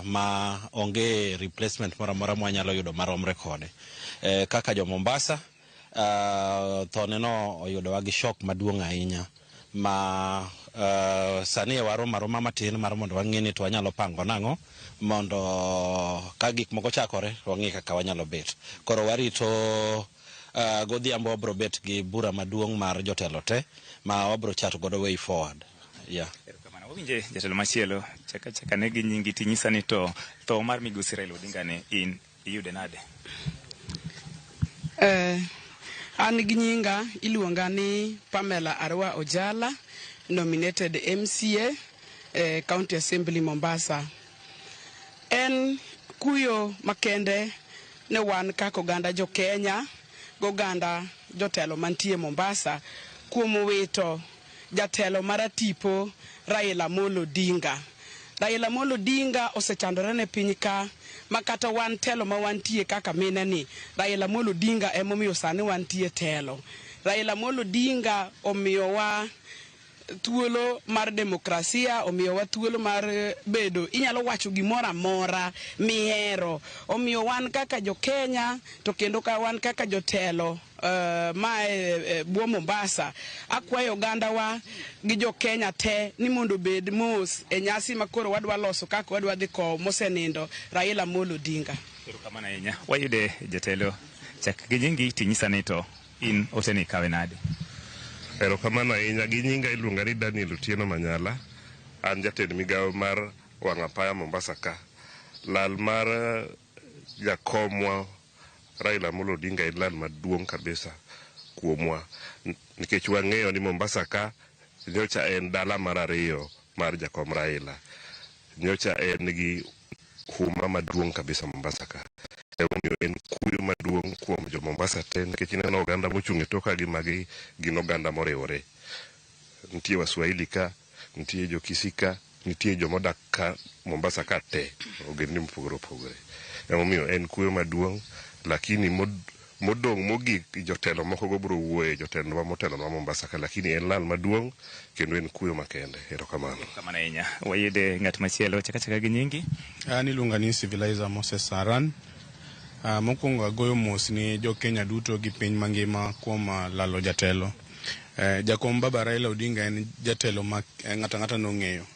ma onge replacement moro amora mwanyalo yudo maromre kode. Kaka jo Mombasa, thone no oyudowa gi shock maduong' ahinya ma sani e waromo aroma matin mar mondo wang'e ni to wanyalo pango nang'o mondo ka gik moko chakore wang'e kaka wanyalo bet. Koro warito godhiambo wabro bet gi bura maduong' mar jotelo te ma wabro chat godo way forward. Yeah. Erokamano. Wawinje jatelo machielo, chaka chaka ne gi nyingi tinyisa ni to tho mar migosi Raila Odinga ni in iyude nade? An gi nyinga iluonga ni Pamela Arwa Ojala, nominated MCA, County Assembly Mombasa. En kuyo makende ne wan kaka oganda jo Kenya goganda jotelo mantie Mombasa kuom wito jatelo maratipo Raila Amolo Odinga. Raila Amolo Odinga osechandore ne piny ka ma kata wan telo ma wantie kaka mine ni Raila Amolo Odinga emomiyo sani wantie telo. Raila Amolo Odinga omiyowa thuolo mar demokrasia, omiyowa thuolo mar bedo inyalo wacho gimoro amora mihero. Omiyo wan kaka jo Kenya to kendo ka wan kaka jotelo ma e bwo Mombasa, akwayo ogandawa gi jo Kenya te ni mondo obed mos e nyasi ma koro wadwa loso kaka wadwa dhi kowo mosenindo Raila Amolo Odinga. Erokamano ahinya. Wayude jatelo, chak gi nyingi tinyisa ni to in oteni ikawe nade? Erokamano ahinya. Gi nyinga iluonga ni Daniel Otieno Manyala. An jatend migawo mar wang' apaya Mombasa ka. Lal mar jakomwa Raila Amolo Odinga en lal maduong' kabisa kuomwa nikech wang'eyo ni Mombasa ka nyocha en dala mar ariyo mar jakom Raila. Nyocha en gi huma maduong' kabisa Mombasa ka. Emomiyo en kuyo maduong' kuom jo Mombasa te nikech ineno oganda mochung' e toka gi magi gin oganda moriwore. Nitie Waswahili ka, nitie jo Kisii ka, nitie jomodak ka Mombasa ka te, ogendni mopogore opogore. Emomiyo en kuyo maduong' lakini modong' mogik jotelo moko go biro wuoye, jotendwa motelonwa Mombasa ka, lakini en lal maduong' kendo en kuyo makende. Erokamano. Erokamano ahinya. Wayude ng'at machielo, chak achaka gi nyingi. An iluonga ni Civilizer Moses Saran. Mokwongo agoyo mos ni jo Kenya duto gi piny mangima kuom lalo jatelo. Jakom Baba Raila Odinga en jatelo ma ng'ato ang'ata nong'eyo.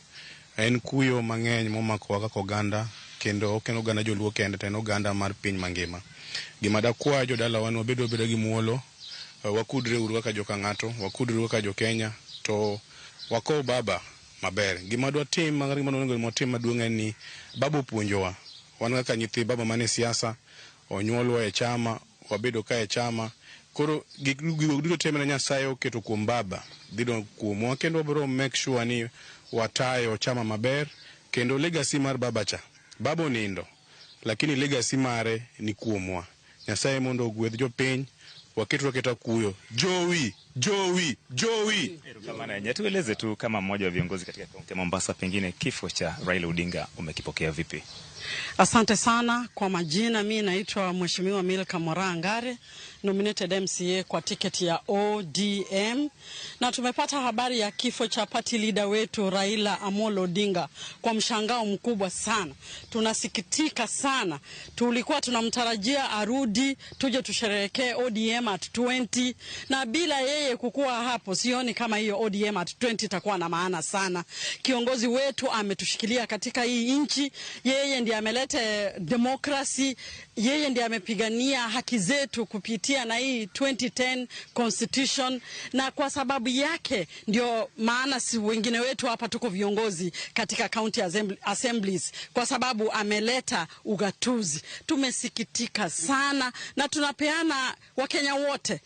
En kuyo mang'eny momakowa kaka oganda kendo ok en oganda joluo kende to en oganda mar piny mangima. Gima dakwa jodalawa ni wabed wabeda gi muolo, wakudre uru kaka joka ng'ato, wakudre uru kaka jo Kenya to wakow baba maber. Gima dwatim, gima onego watim maduong' en ni baba opuonjowa. Wan kaka nyithi baba mane siasa, onyuolwa e chama, wabedo ka e chama. Koro gigo duto te mane Nyasaye oketo kuom baba dhi dong' kuomwa kendo wabiro make sure ni watayo chama maber kendo legacy mar baba cha. Baba onindo, lakini legacy mare ni kuomwa. Nyasaye mondo ogwedh jopiny, waketwa keta kuyo. Jowi Jowi, Jowi. Erokamano ahinya. Tueleze tu kama mmoja wa viongozi katika kaunti ya Mombasa, pengine kifo cha Raila Odinga umekipokea vipi? Asante sana kwa majina, mi naitwa Mheshimiwa Milka Moraa Ngare, nominated MCA kwa tiketi ya ODM, na tumepata habari ya kifo cha party leader wetu Raila Amolo Odinga kwa mshangao mkubwa sana. Tunasikitika sana, tulikuwa tunamtarajia arudi tuje tusherehekee ODM at 20, na bila yeye kukuwa hapo, sioni kama hiyo ODM at 20 itakuwa na maana sana. Kiongozi wetu ametushikilia katika hii nchi, yeye ndiye ameleta demokrasi, yeye ndiye amepigania haki zetu kupitia na hii 2010 constitution, na kwa sababu yake ndio maana si wengine wetu hapa tuko viongozi katika county assemblies, kwa sababu ameleta ugatuzi. Tumesikitika sana na tunapeana Wakenya wote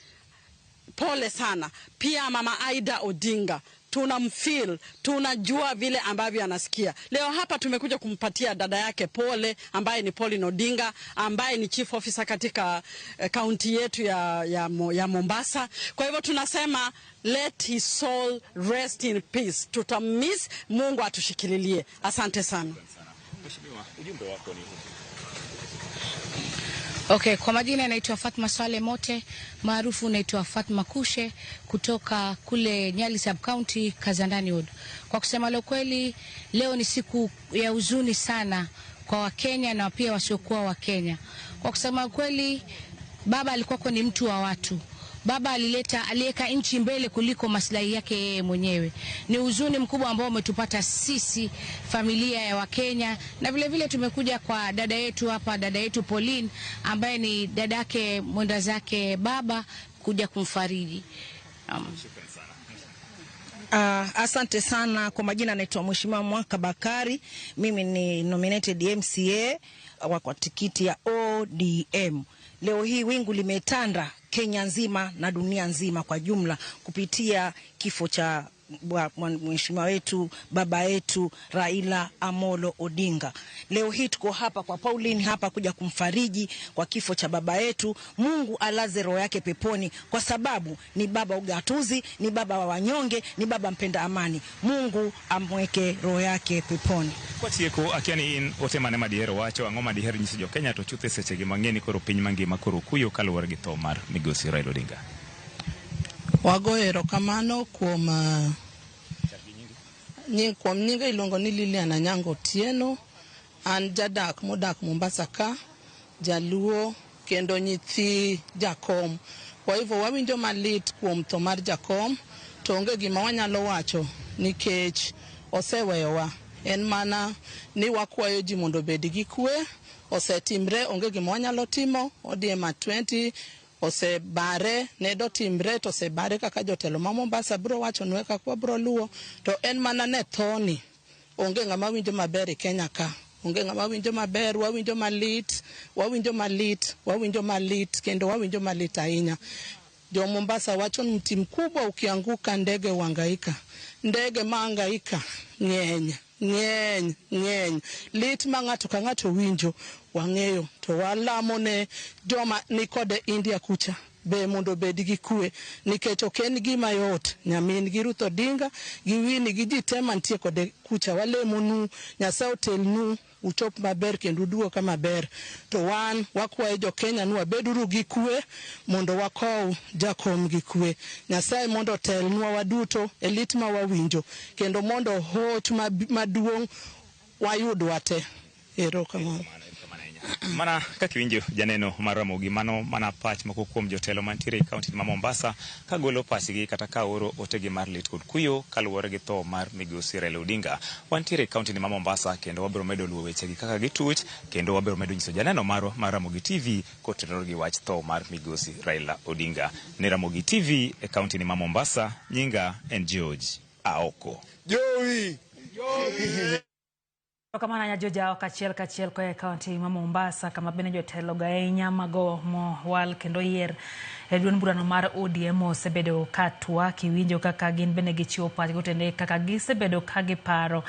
pole sana. Pia Mama Aida Odinga tunamfeel, tunajua vile ambavyo anasikia. Leo hapa tumekuja kumpatia dada yake pole, ambaye ni Pauline Odinga, ambaye ni chief officer katika kaunti yetu ya Mombasa. Kwa hivyo tunasema let his soul rest in peace. Tutamiss, Mungu atushikililie. Asante sana. Mheshimiwa, ujumbe wako ni upi? Okay, kwa majina naitwa Fatma Swale Mote, maarufu naitwa Fatma Kushe kutoka kule Nyali Sub County, Kazandani Ward. Kwa kusema la kweli, leo ni siku ya huzuni sana kwa Wakenya na pia wasiokuwa Wakenya. Kwa kusema kweli, baba alikuwa ni mtu wa watu. Baba aliweka nchi mbele kuliko maslahi yake yeye mwenyewe. Ni huzuni mkubwa ambao umetupata sisi familia ya Wakenya, na vile vile tumekuja kwa dada yetu hapa, dada yetu Pauline ambaye ni dadake mwenda zake baba, kuja kumfariji. Asante sana kwa majina, naitwa Mheshimiwa Mwaka Bakari. Mimi ni nominated MCA kwa tikiti ya ODM. Leo hii wingu limetanda Kenya nzima na dunia nzima kwa jumla kupitia kifo cha mheshimiwa wetu, baba yetu Raila Amolo Odinga. Leo hii tuko hapa kwa Pauline hapa kuja kumfariji kwa kifo cha baba yetu. Mungu alaze roho yake peponi, kwa sababu ni baba ugatuzi, ni baba wa wanyonge, ni baba mpenda amani. Mungu amweke roho yake peponi. Kwa tieko akiani in ote mane madiero wacho ang'o madiher nyiso jo Kenya to chuthe sechegi mang'eny koro piny mangima koro kuyo kaluwore gi tho mar migosi Raila Odinga. Wagoyo erokamano kuom nyinga iluongo ni Lilian Anyango Otieno. An jadak modak Mombasa ka, jaluo kendo nyithi jakom. Kwa hivyo wawinjo malit kuom tho mar jakom, to onge gima wanyalo wacho nikech oseweyowa. En mana ni wakwayo ji mondo obed gi kwe, osetimre, onge gima wanyalo timo. ODM at 20 osebare, ne dotimre to osebare kaka jotelo ma Mombasa biro wachonwa kaka wabiro luwo. To en mana ne thoni, onge ng'ama winjo maber e Kenya ka, onge ng'ama winjo maber. Wawinjo malit, wawinjo malit, wawinjo malit kendo wawinjo malit ahinya. Jo Mombasa wacho ni mti mkubwa ukianguka ndege huhangaika. Ndege mahangaika ng'eny ng'eny ng'eny. Lit ma ng'ato ka ng'ato winjo wang'eyo, to walamo ne joma nikode India kucha be mondo obed gi kwe, nikech ok en gima yot. Nyamin gi Ruth Odinga gi Winnie gi ji te mantie kode kucha, walemonu Nyasaye otelnu uchop maber kendo uduog ka maber. To wan wakwayo jo Kenya ni wabeduru gi kwe mondo wakow jakom gi kwe. Nyasaye mondo otelnwa waduto e lit ma wawinjo, kendo mondo hoch maduong' wayudwa te. Erokamano. Mana kaka iwinjo janeno mar Ramogi, mano mana pach moko kuom jotelo mantiere e kaunti ma Mombasa kagolo pachgi kata ka oro otegi mar lit kod kuyo kaluwore gi tho mar migosi Raila Odinga. Wantiere e kaunti ma Mombasa kendo wabiro medo luwo wechegi kaka gituch, kendo wabiro medo nyiso janeno marwa mar Ramogi TV kotenore gi wach tho mar migosi Raila Odinga. Ne Ramogi TV e kaunti ma Mombasa, nyinga en George Aoko. Jowi! Kamano nya George Aoko achiel kachiel koa e kaunti ma Mombasa, kama bende jotelo go ahinya mago mowal kendo yier Duond burano mar ODM osebedo ka twak, iwinjo kaka gin bende gichiwo pachgi otende kaka gisebedo ka giparo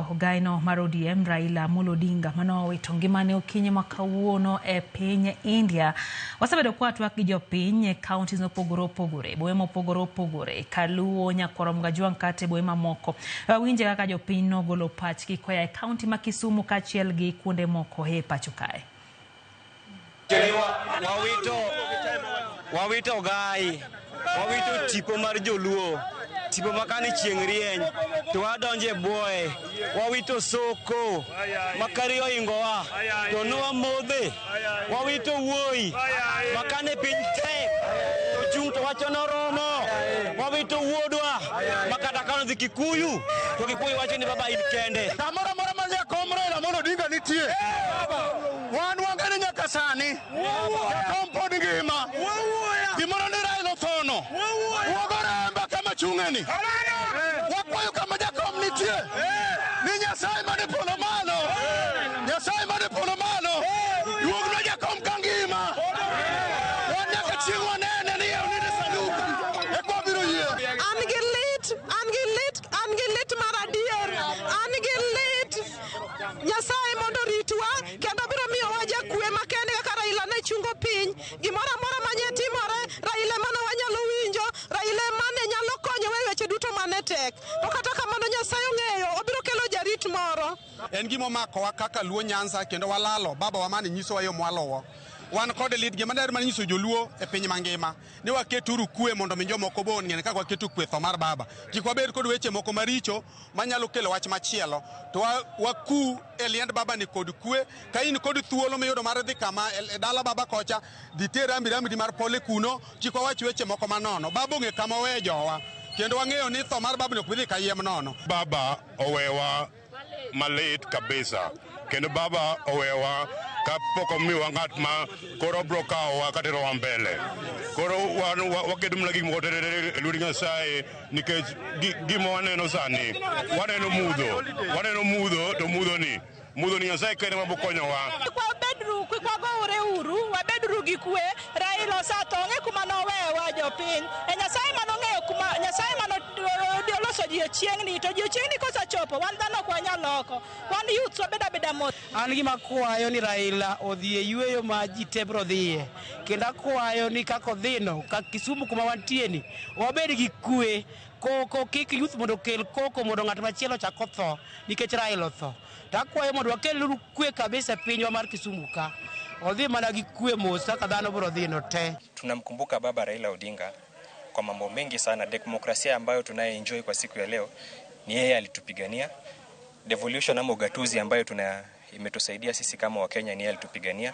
ogaino mar ODM Raila Amolo Odinga manowito ngimane okinyi ma kawuono e piny India. Wasebedo ka twak gi jopiny e counties mopogore opogore, bombe mopogore opogore, Kaluo, Nyakwar Kajwang' kata e bombe mamoko. Wawinje kaka jopiny nogolo pachgi koa e county ma Kisumu kaachiel gi kuonde moko e pacho kae. Wawito gai, wawito tipo mar joluo, tipo makane chieng' rieny to wadonjo e bwoye, wawito soko makari oingowa to nwamodhe, wawito wuoyi makane piny tek to chung' to wacho noromo, wawito wuodwa makata kano dhi Kikuyu to Kikuyu wacho ni baba in kende. Kamoro amora ma jakom Raila Amolo Odinga nitie, wan wang'e ni nyaka sani jakom pod ngima. Gimoro ni Raila othono, wuogo remba kama chung'eni. Wakwayo kama jakom nitie ni Nyasaye mane polo malo, Nyasaye mane polo malo, duognwa jakom ka ngima. Wan nyaka chieng' wanene ni oninde sanduk, eka wabiro yie. An gi lit, an gi lit, an gi lit mar adier, an gi lit. Nyasaye mondo oritwa kendo biro miyowa jakwe makende kaka Raila ne chungo piny. Gimoro amora manye timore, Raila emane wanyalo winjo, Raila emane nyalo konyowa e weche duto mane tek. To kata kamano Nyasaye ong'eyo, obiro kelo jarit moro. En gima omakowa kaka Luo Nyanza kendo walalo babawa mane nyisowa yo mwaluwo. Wan kod lit gima dwaro mana nyiso joluo e piny mangima ni waketuru kwe mondo mi jomoko be ong'e kaka waketo kwe tho mar baba. Kik wabed kod weche moko maricho manyalo kelo wach machielo, to waku e liend baba ni kod kwe. Ka in kod thuolo miyudo mar dhi kama e dala baba kocha, dhi ter rambi rambi mar pole kuno, kik wawach weche moko manono. Baba ong'e kama owe jowa, kendo wang'eyo ni tho mar baba ni ok bi dhi kayiem nono. Baba owewa malit kabisa, kendo baba owewa kapok omiwa ng'at ma koro biro kawowa katerowa mbele. Koro wan waketo mana gik moko e lwet Nyasaye nikech gima waneno sani, waneno mudho to mudho ni Nyasaye kende ema bokonyowa. Kik wagore uru, wabeduru gi kwe. Raila osetho, ong'e kuma nowewa jopiny. E Nyasaye manong'eyo kuma Nyasaye manoloso odiechieng'ni, to odiechieng'ni kosechopo wan dhano ok wanyal loko. Wan youths wabed abeda mos. An gima akwayo ni Raila odhi e yweyo ma ji te biro dhiye, kendo akwayo ni kaka odhino, ka Kisumu kuma wantie ni, wabed gi kwe. Koko kik youth mondo okel koko mondo ng'at machielo ochak otho nikech Raila otho. To akwayo mondo wakel kwe kabisa e pinywa mar Kisumu ka. Odhi mana gi kwe mos kaka dhano biro dhino te. Tunamkumbuka baba Raila Odinga kwa mambo mengi sana. Demokrasia ambayo tunaye enjoy kwa siku ya leo ni yeye alitupigania. Devolution ama ugatuzi ambayo imetusaidia sisi kama Wakenya ni yeye alitupigania.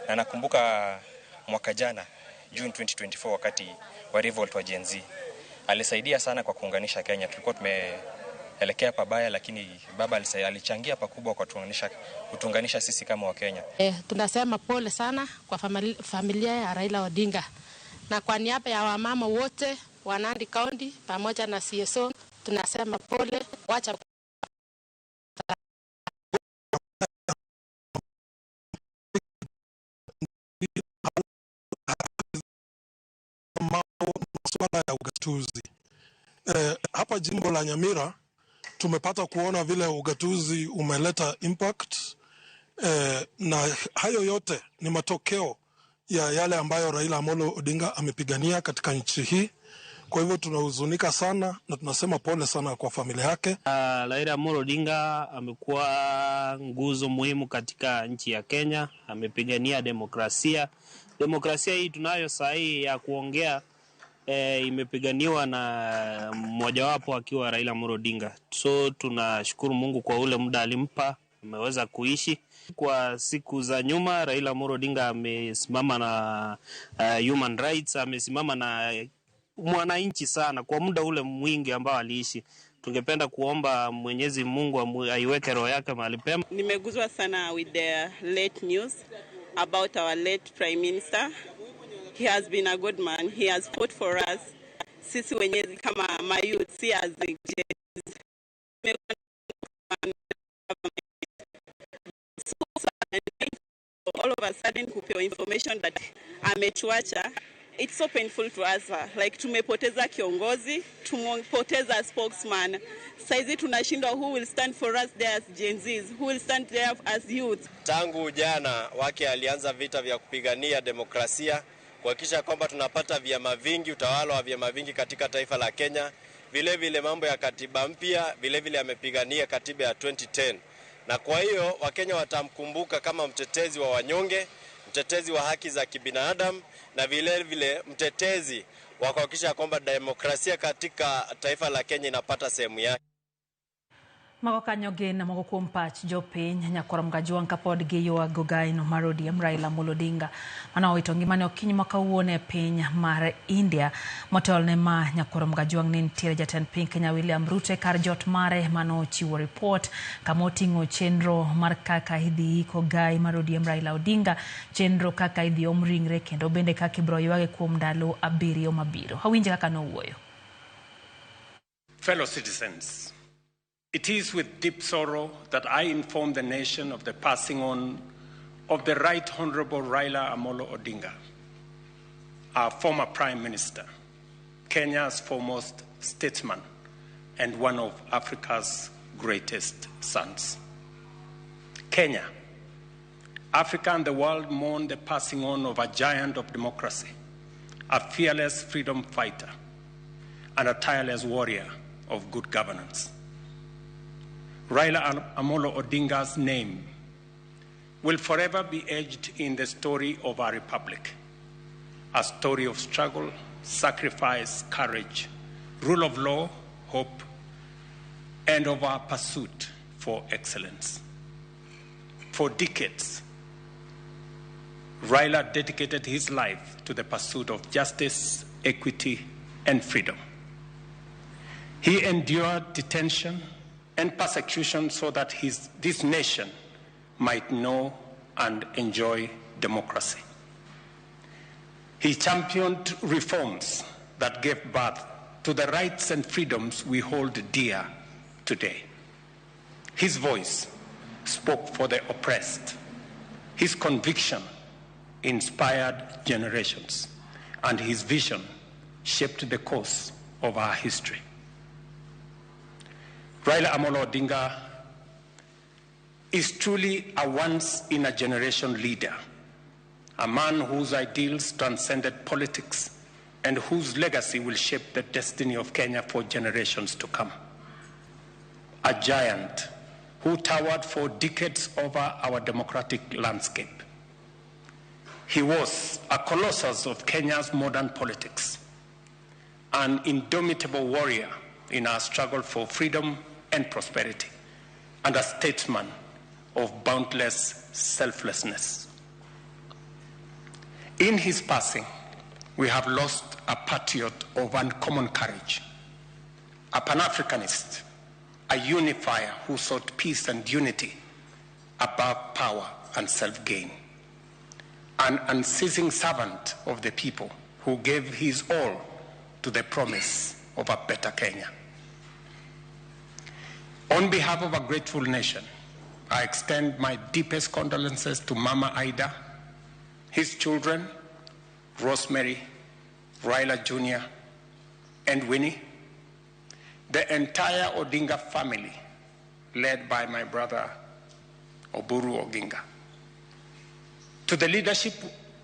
Na nakumbuka mwaka jana June 2024 wakati wa revolt wa Gen Z alisaidia sana kwa kuunganisha Kenya. Tulikuwa tumeelekea pabaya, lakini baba alichangia pakubwa kwa kutuunganisha sisi kama Wakenya. Tunasema pole sana kwa familia ya Raila Odinga, na kwa niaba ya wamama wote wa Nandi County pamoja na CSO tunasema pole. Wacha masuala ya ugatuzi. Hapa jimbo la Nyamira tumepata kuona vile ugatuzi umeleta impact, na hayo yote ni matokeo ya yale ambayo Raila Amolo Odinga amepigania katika nchi hii. Kwa hivyo tunahuzunika sana na tunasema pole sana kwa familia yake. Raila Amolo Odinga amekuwa nguzo muhimu katika nchi ya Kenya, amepigania demokrasia. Demokrasia hii tunayo sahi ya kuongea imepiganiwa na mmojawapo akiwa Raila Amolo Odinga. So tunashukuru Mungu kwa ule muda alimpa, ameweza kuishi. Kwa siku za nyuma Raila Amolo Odinga amesimama na human rights, amesimama na mwananchi sana kwa muda ule mwingi ambao aliishi. Tungependa kuomba Mwenyezi Mungu aiweke roho yake mahali pema. Nimeguzwa sana with the late news about our late Prime Minister. He has been a good man. He has fought for us. Sisi wenyewe kama mayouth, si as all of a sudden kupewa information that ametuacha. It's so painful to us, like tumepoteza kiongozi, tumepoteza spokesman. Saizi tunashindwa who will stand for us there as Gen Zs, who will stand there as youth. Tangu ujana wake alianza vita vya kupigania demokrasia, kuhakikisha kwamba tunapata vyama vingi, utawala wa vyama vingi katika taifa la Kenya. Vile vile mambo ya katiba mpya, vile vile amepigania katiba ya 2010. Na kwa hiyo Wakenya watamkumbuka kama mtetezi wa wanyonge, mtetezi wa haki za kibinadamu na vile vile mtetezi wa kuhakikisha kwamba demokrasia katika taifa la Kenya inapata sehemu yake. Mago kanyo gin moko kuom pach jopiny nyakwar Mgajwang' kapod giywago gaino mar ODM Raila Amolo Odinga mane owito ngimane okinyi ma kawuono e piny mar India. Motelone ma nyakwar Mgajwang' ne nitiere jatend piny Kenya William Ruto e kar jot mare mane ochiwo ripot kama oting'o chenro mar kaka idhi iko gai mar ODM Raila Odinga, chenro kaka idhi om ringre kendo bende kaka ibiro ywage kuom ndalo 7 mabiro. Awinje kaka nowuoyo. Fellow citizens, it is with deep sorrow that I inform the nation of the passing on of the Right Honorable Raila Amolo Odinga, our former Prime Minister, Kenya's foremost statesman, and one of Africa's greatest sons. Kenya, Africa and the world mourn the passing on of a giant of democracy, a fearless freedom fighter, and a tireless warrior of good governance. Raila Amolo Odinga's name will forever be etched in the story of our republic, a story of struggle, sacrifice, courage, rule of law, hope, and of our pursuit for excellence. For decades, Raila dedicated his life to the pursuit of justice, equity, and freedom. He endured detention and persecution so that this nation might know and enjoy democracy. He championed reforms that gave birth to the rights and freedoms we hold dear today. His voice spoke for the oppressed. His conviction inspired generations, and his vision shaped the course of our history. Raila Amolo Odinga is truly a once-in-a-generation leader, a man whose ideals transcended politics and whose legacy will shape the destiny of Kenya for generations to come. A giant who towered for decades over our democratic landscape. He was a colossus of Kenya's modern politics, an indomitable warrior in our struggle for freedom and prosperity, and a statesman of boundless selflessness. In his passing, we have lost a patriot of uncommon courage, a Pan-Africanist, a unifier who sought peace and unity above power and self-gain, an unceasing servant of the people who gave his all to the promise of a better Kenya. On behalf of a grateful nation, I extend my deepest condolences to Mama Ida, his children, Rosemary, Raila Jr., and Winnie, the entire Odinga family, led by my brother, Oburu Oginga, to the leadership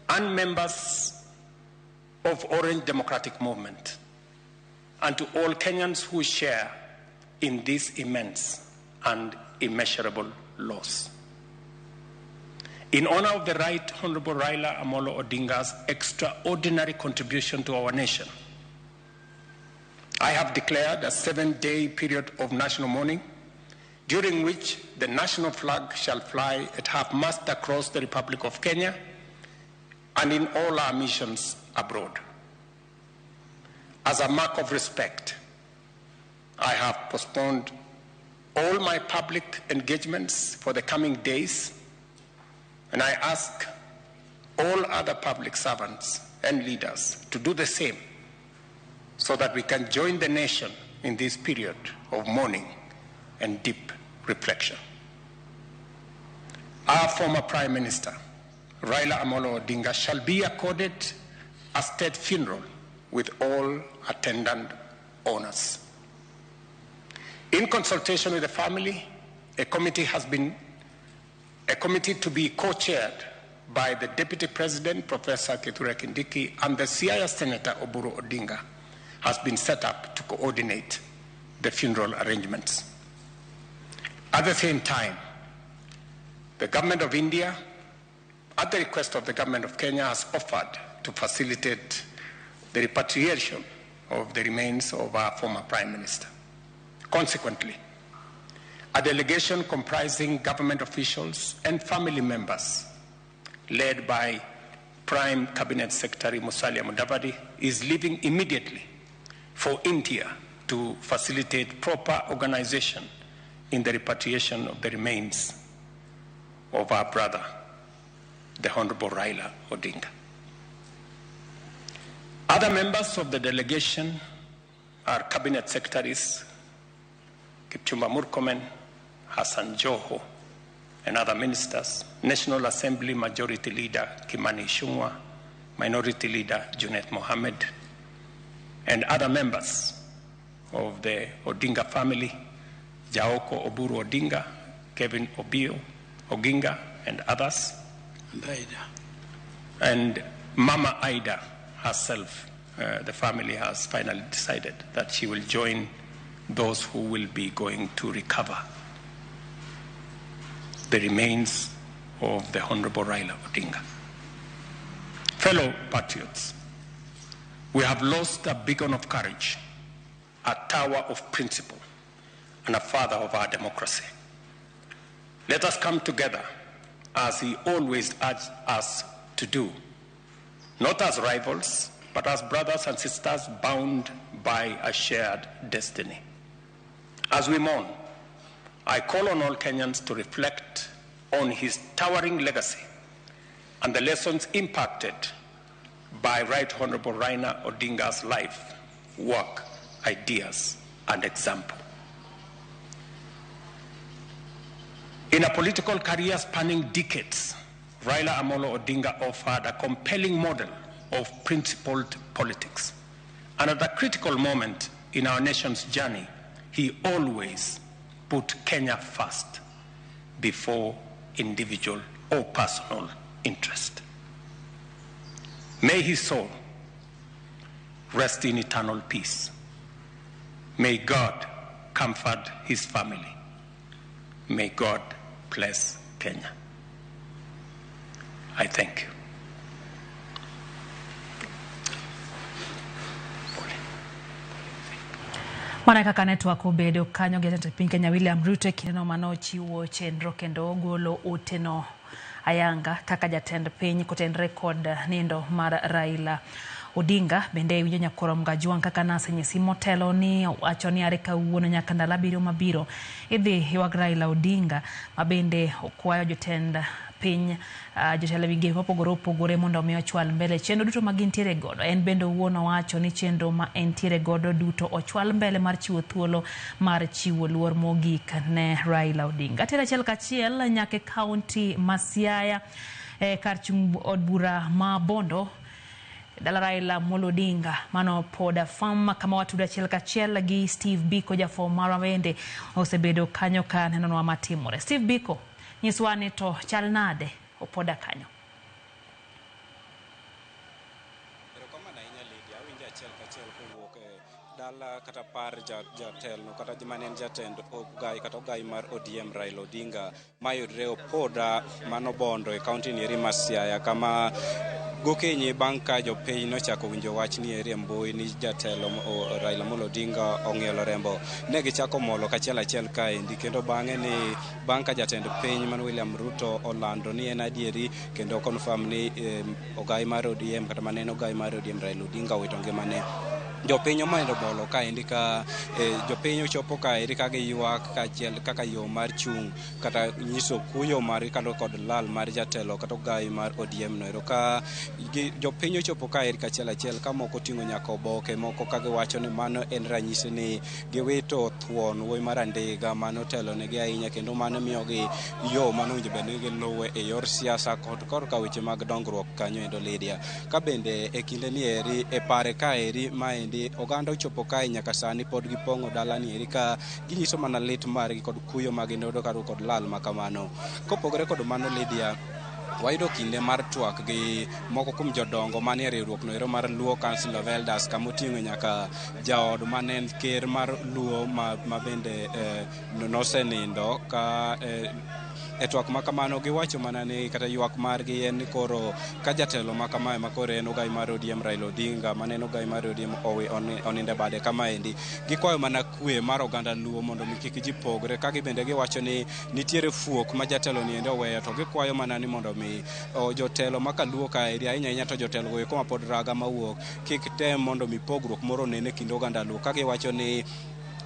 and members of Orange Democratic Movement, and to all Kenyans who share in this immense and immeasurable loss. In honor of the Right Honorable Raila Amolo Odinga's extraordinary contribution to our nation, I have declared a 7-day period of national mourning, during which the national flag shall fly at half-mast across the Republic of Kenya and in all our missions abroad. As a mark of respect, I have postponed all my public engagements for the coming days, and I ask all other public servants and leaders to do the same so that we can join the nation in this period of mourning and deep reflection. Our former Prime Minister, Raila Amolo Odinga, shall be accorded a state funeral with all attendant honors. In consultation with the family, a committee has been a committee to be co-chaired by the Deputy President, Professor Kithure Kindiki, and the Siaya Senator Oburu Odinga has been set up to coordinate the funeral arrangements. At the same time, the Government of India, at the request of the Government of Kenya, has offered to facilitate the repatriation of the remains of our former Prime Minister. Consequently, a delegation comprising government officials and family members, led by Prime Cabinet Secretary Musalia Mudavadi, is leaving immediately for India to facilitate proper organization in the repatriation of the remains of our brother, the Honorable Raila Odinga. Other members of the delegation are Cabinet Secretaries Kipchumba Murkomen, Hassan Joho, and other ministers, National Assembly Majority Leader Kimani Ichung'wah, Minority Leader Junet Mohammed, and other members of the Odinga family, Jaoko Oburu Odinga, Kevin Obio Oginga, and others. And Ida. And Mama Ida herself, the family has finally decided that she will join those who will be going to recover the remains of the Honorable Raila Odinga. Fellow patriots, we have lost a beacon of courage, a tower of principle, and a father of our democracy. Let us come together as he always urged us to do, not as rivals, but as brothers and sisters bound by a shared destiny. As we mourn, I call on all Kenyans to reflect on his towering legacy and the lessons impacted by Right Honorable Raila Odinga's life, work, ideas, and example. In a political career spanning decades, Raila Amolo Odinga offered a compelling model of principled politics. And at a critical moment in our nation's journey, he always put Kenya first before individual or personal interest. May his soul rest in eternal peace. May God comfort his family. May God bless Kenya. I thank you. Mana kaka network obedo kanyo gi jatend piny Kenya William Ruto e kindeno manochiwo chenro kendo ogolo oteno ayanga kaka jatend piny kotenre kod nindo mar Raila Odinga. Bende winjo nyakoro Mgajwang' kaka nasenyisi motelo ni wacho ni are kawuono nyaka ndalo abiriyo mabiro idhi ywag Raila Odinga, ma bende okwayo jotend piny jotelo migepe mopogore opogore mondo omi ochwal mbele chenro duto ma gintiere godo. En bende owuon owacho ni chenro ma entiere godo duto ochwal mbele mar chiwo thuolo mar chiwo luor mogik ne Raila Odinga. Atero achiel kachiel nyaka e kaunti ma Siaya kar chung' od bura ma Bondo dala Raila Amolo Odinga mano Poda Farm, kama watudo achiel kachiel gi Steve Biko, jafwambo marwa bende osebedo kanyo ka nenonwa matimore. Steve Biko, nyiswa ni to chal nade Opoda kanyo? Erokamano ahinya Lydia, awinjo achiel kachiel kowuok e dala kata par jatelo kata mane en jatend ogai kata ogai mar ODM Raila Odinga mayudre Opoda mano Bondo e kaunti ni eri ma Siaya, kama gokinyi bang' ka jopiny nochako winjo wach ni eri e mbui ni jatelo Raila Amolo Odinga ong'ielo rembo, ne gichako molo kachiel achiel kaendi, kendo bang'e ni bang' ka jatend piny man William Ruto olando ni en adieri kendo confirm ni ogai mar ODM kata mane en ogai mar ODM Raila Odinga owito ngimane. Jopiny omedo bolo kaendi ka jopiny ochopo kaendi ka giywak kaachiel kaka yo mar chung' kata nyiso kuyo margi kaluwore kod lal mar jatelo kata ogai mar ODM no ero ka jopiny ochopo kaeri kachiel achiel ka moko oting'o nyaka oboke moko ka giwacho ni mano en ranyisi ni giwito thuon wuoyi mar andiga mano otelonegi ahinya kendo mano miyogi yo mano owinjo bed ni giluwe e yor siasa kod korka weche mag dongruok kanyo endo Lydia. Ka bende e kinde ni eri e pare kaeri maendi oganda ochopo kae nyaka sani pod gipong'o dalani eri ka ginyiso mana lit margi kod kuyo ma gin godo kaluwore kod lal ma kamano. Kopogore kod mano Lydia, wayudo kinde mar twak gi moko kuom jodongo manie riwruok no ero mar Luo Council of Elders kama oting'o nyaka jaod mane en ker mar Luo ma bende nosenindo ka e twak ma kamano giwacho mana ni kata ywak margi en ni koro ka jatelo ma kamae ma koro en ogai mar ODM Raila Odinga mane en ogai mar ODM onindo e bade kamaendi, gikwayo mana kwe mar oganda Luo mondo mi kik ji pogre ka gibende giwacho ni nitiere fuok ma jatelo ni endi oweyo to gikwayo mana ni mondo mi jotelo ma kaluo kaeri ahinya ahinya to jotelo go eko mapod raga mawuok kik tem mondo mi pogruok moro onen e kind oganda Luo ka giwacho ni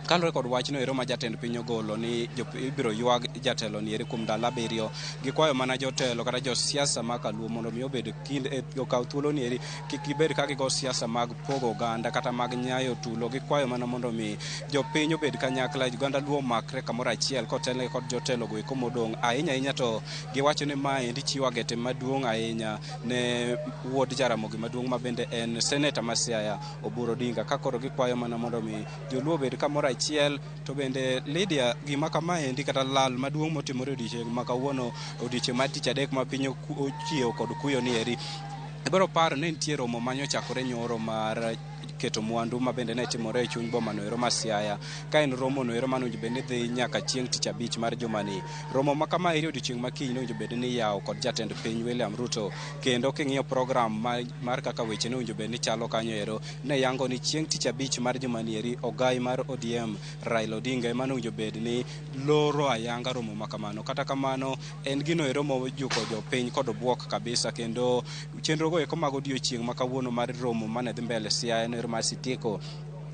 kaluwore kod wachno ero ma jatend piny ogolo ni ibiro ywag jatelo ni eri kuom ndalo 7, gikwayo mana jotelo kata josiasa ma kaluo mondo mi obed kind okaw thuolo ni eri kik gibed ka gigo siasa mag pogo oganda kata mag nyayo tulo. Gikwayo mana mondo mi jopiny obed kanyakla, oganda Luo omakre kamoro achiel kotelnegi kod jotelo go eko modong' ahinya ahinya. To giwacho ni maendi chiwo agete maduong' ahinya ne wuod Jaramogi maduong' ma bende en seneta ma Siaya Oburu Odinga, ka koro gikwayo mana mondo mi joluo obed kamoro achiel. To bende Lydia, gima kamaendi kata lal maduong' motimore odiochieng' ma kawuono, odiochieng' mar tich adek ma piny ochiewo kod kuyo ni eri, ibiro paro ni nitie romo manyochakore nyoro mar keto mwandu ma bende ne timore e chuny boma no ero ma Siaya, ka en romo no ero mane owinjo bed ni dhi nyaka chieng' tich abich mar jumani. Romo ma kama eri odiochieng' ma kiny nowinjo bed ni iyawo kod jatend piny William Ruto, kendo king'iyo program mar kaka weche nowinjo bed ni chalo kanyo ero, ne yango ni chieng' tich abich mar jumani eri ogai mar ODM Raila Odinga ema nowinjo bed ni loro ayanga romo ma kamano. Kata kamano en gino ero mojuko jopiny kod obwok kabisa, kendo chenro go eko mag odiochieng' ma kawuono mar romo mane dhi mbele Siaya no ero mar Sitieko,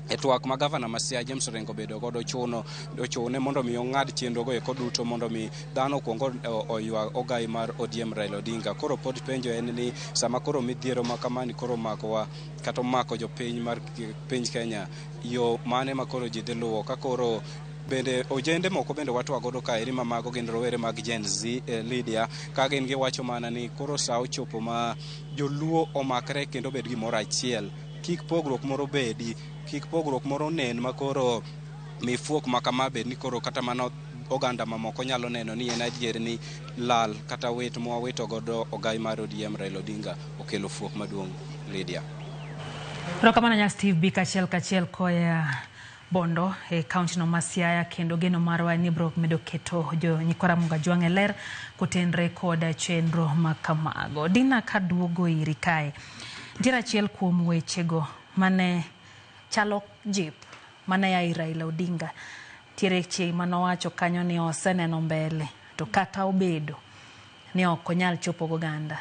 e twak ma gavana ma Siaya James Orengo obedo godo ochune mondo mi ong'ad chenro go eko duto mondo mi dhano okuong oywag ogai mar ODM Raila Odinga. Koro pod penjo en ni sama koro midhiero ma kamani koro omakowa kata omako jopiny mar piny Kenya, yo mane ma koro ji dhi luwo? Ka koro bende ojende moko bende watwa godo kaeri ma mago gin rowere mag Gen Z, Lydia, ka gin giwacho mana ni koro sa ochopo ma joluo omakre kendo obed gimoro achiel, kik pogruok moro bedi, kik pogruok moro nen ma koro mifuok ma kama bed ni koro kata mana oganda mamoko nyalo neno ni en adier ni lal kata wit mwawito godo ogai mar ODM Raila Odinga okelo fuok maduong'. Lydia. Erokamano nya Steve B kachiel kachiel koya Bondo e kaunti no ma Siaya, kendo geno marwa ni biro medo keto jo nyikwa Ramogi Ajwang' e ler kotenre kod chenro ma kamago. Dina kaduogo iri kae, nitiere achiel kuom wechego mane chalo jip mane ya ir Raila Odinga. Nitiere chieng' manowacho kanyo ni oseneno mbele to kata obedo ni ok onyal chopo goganda,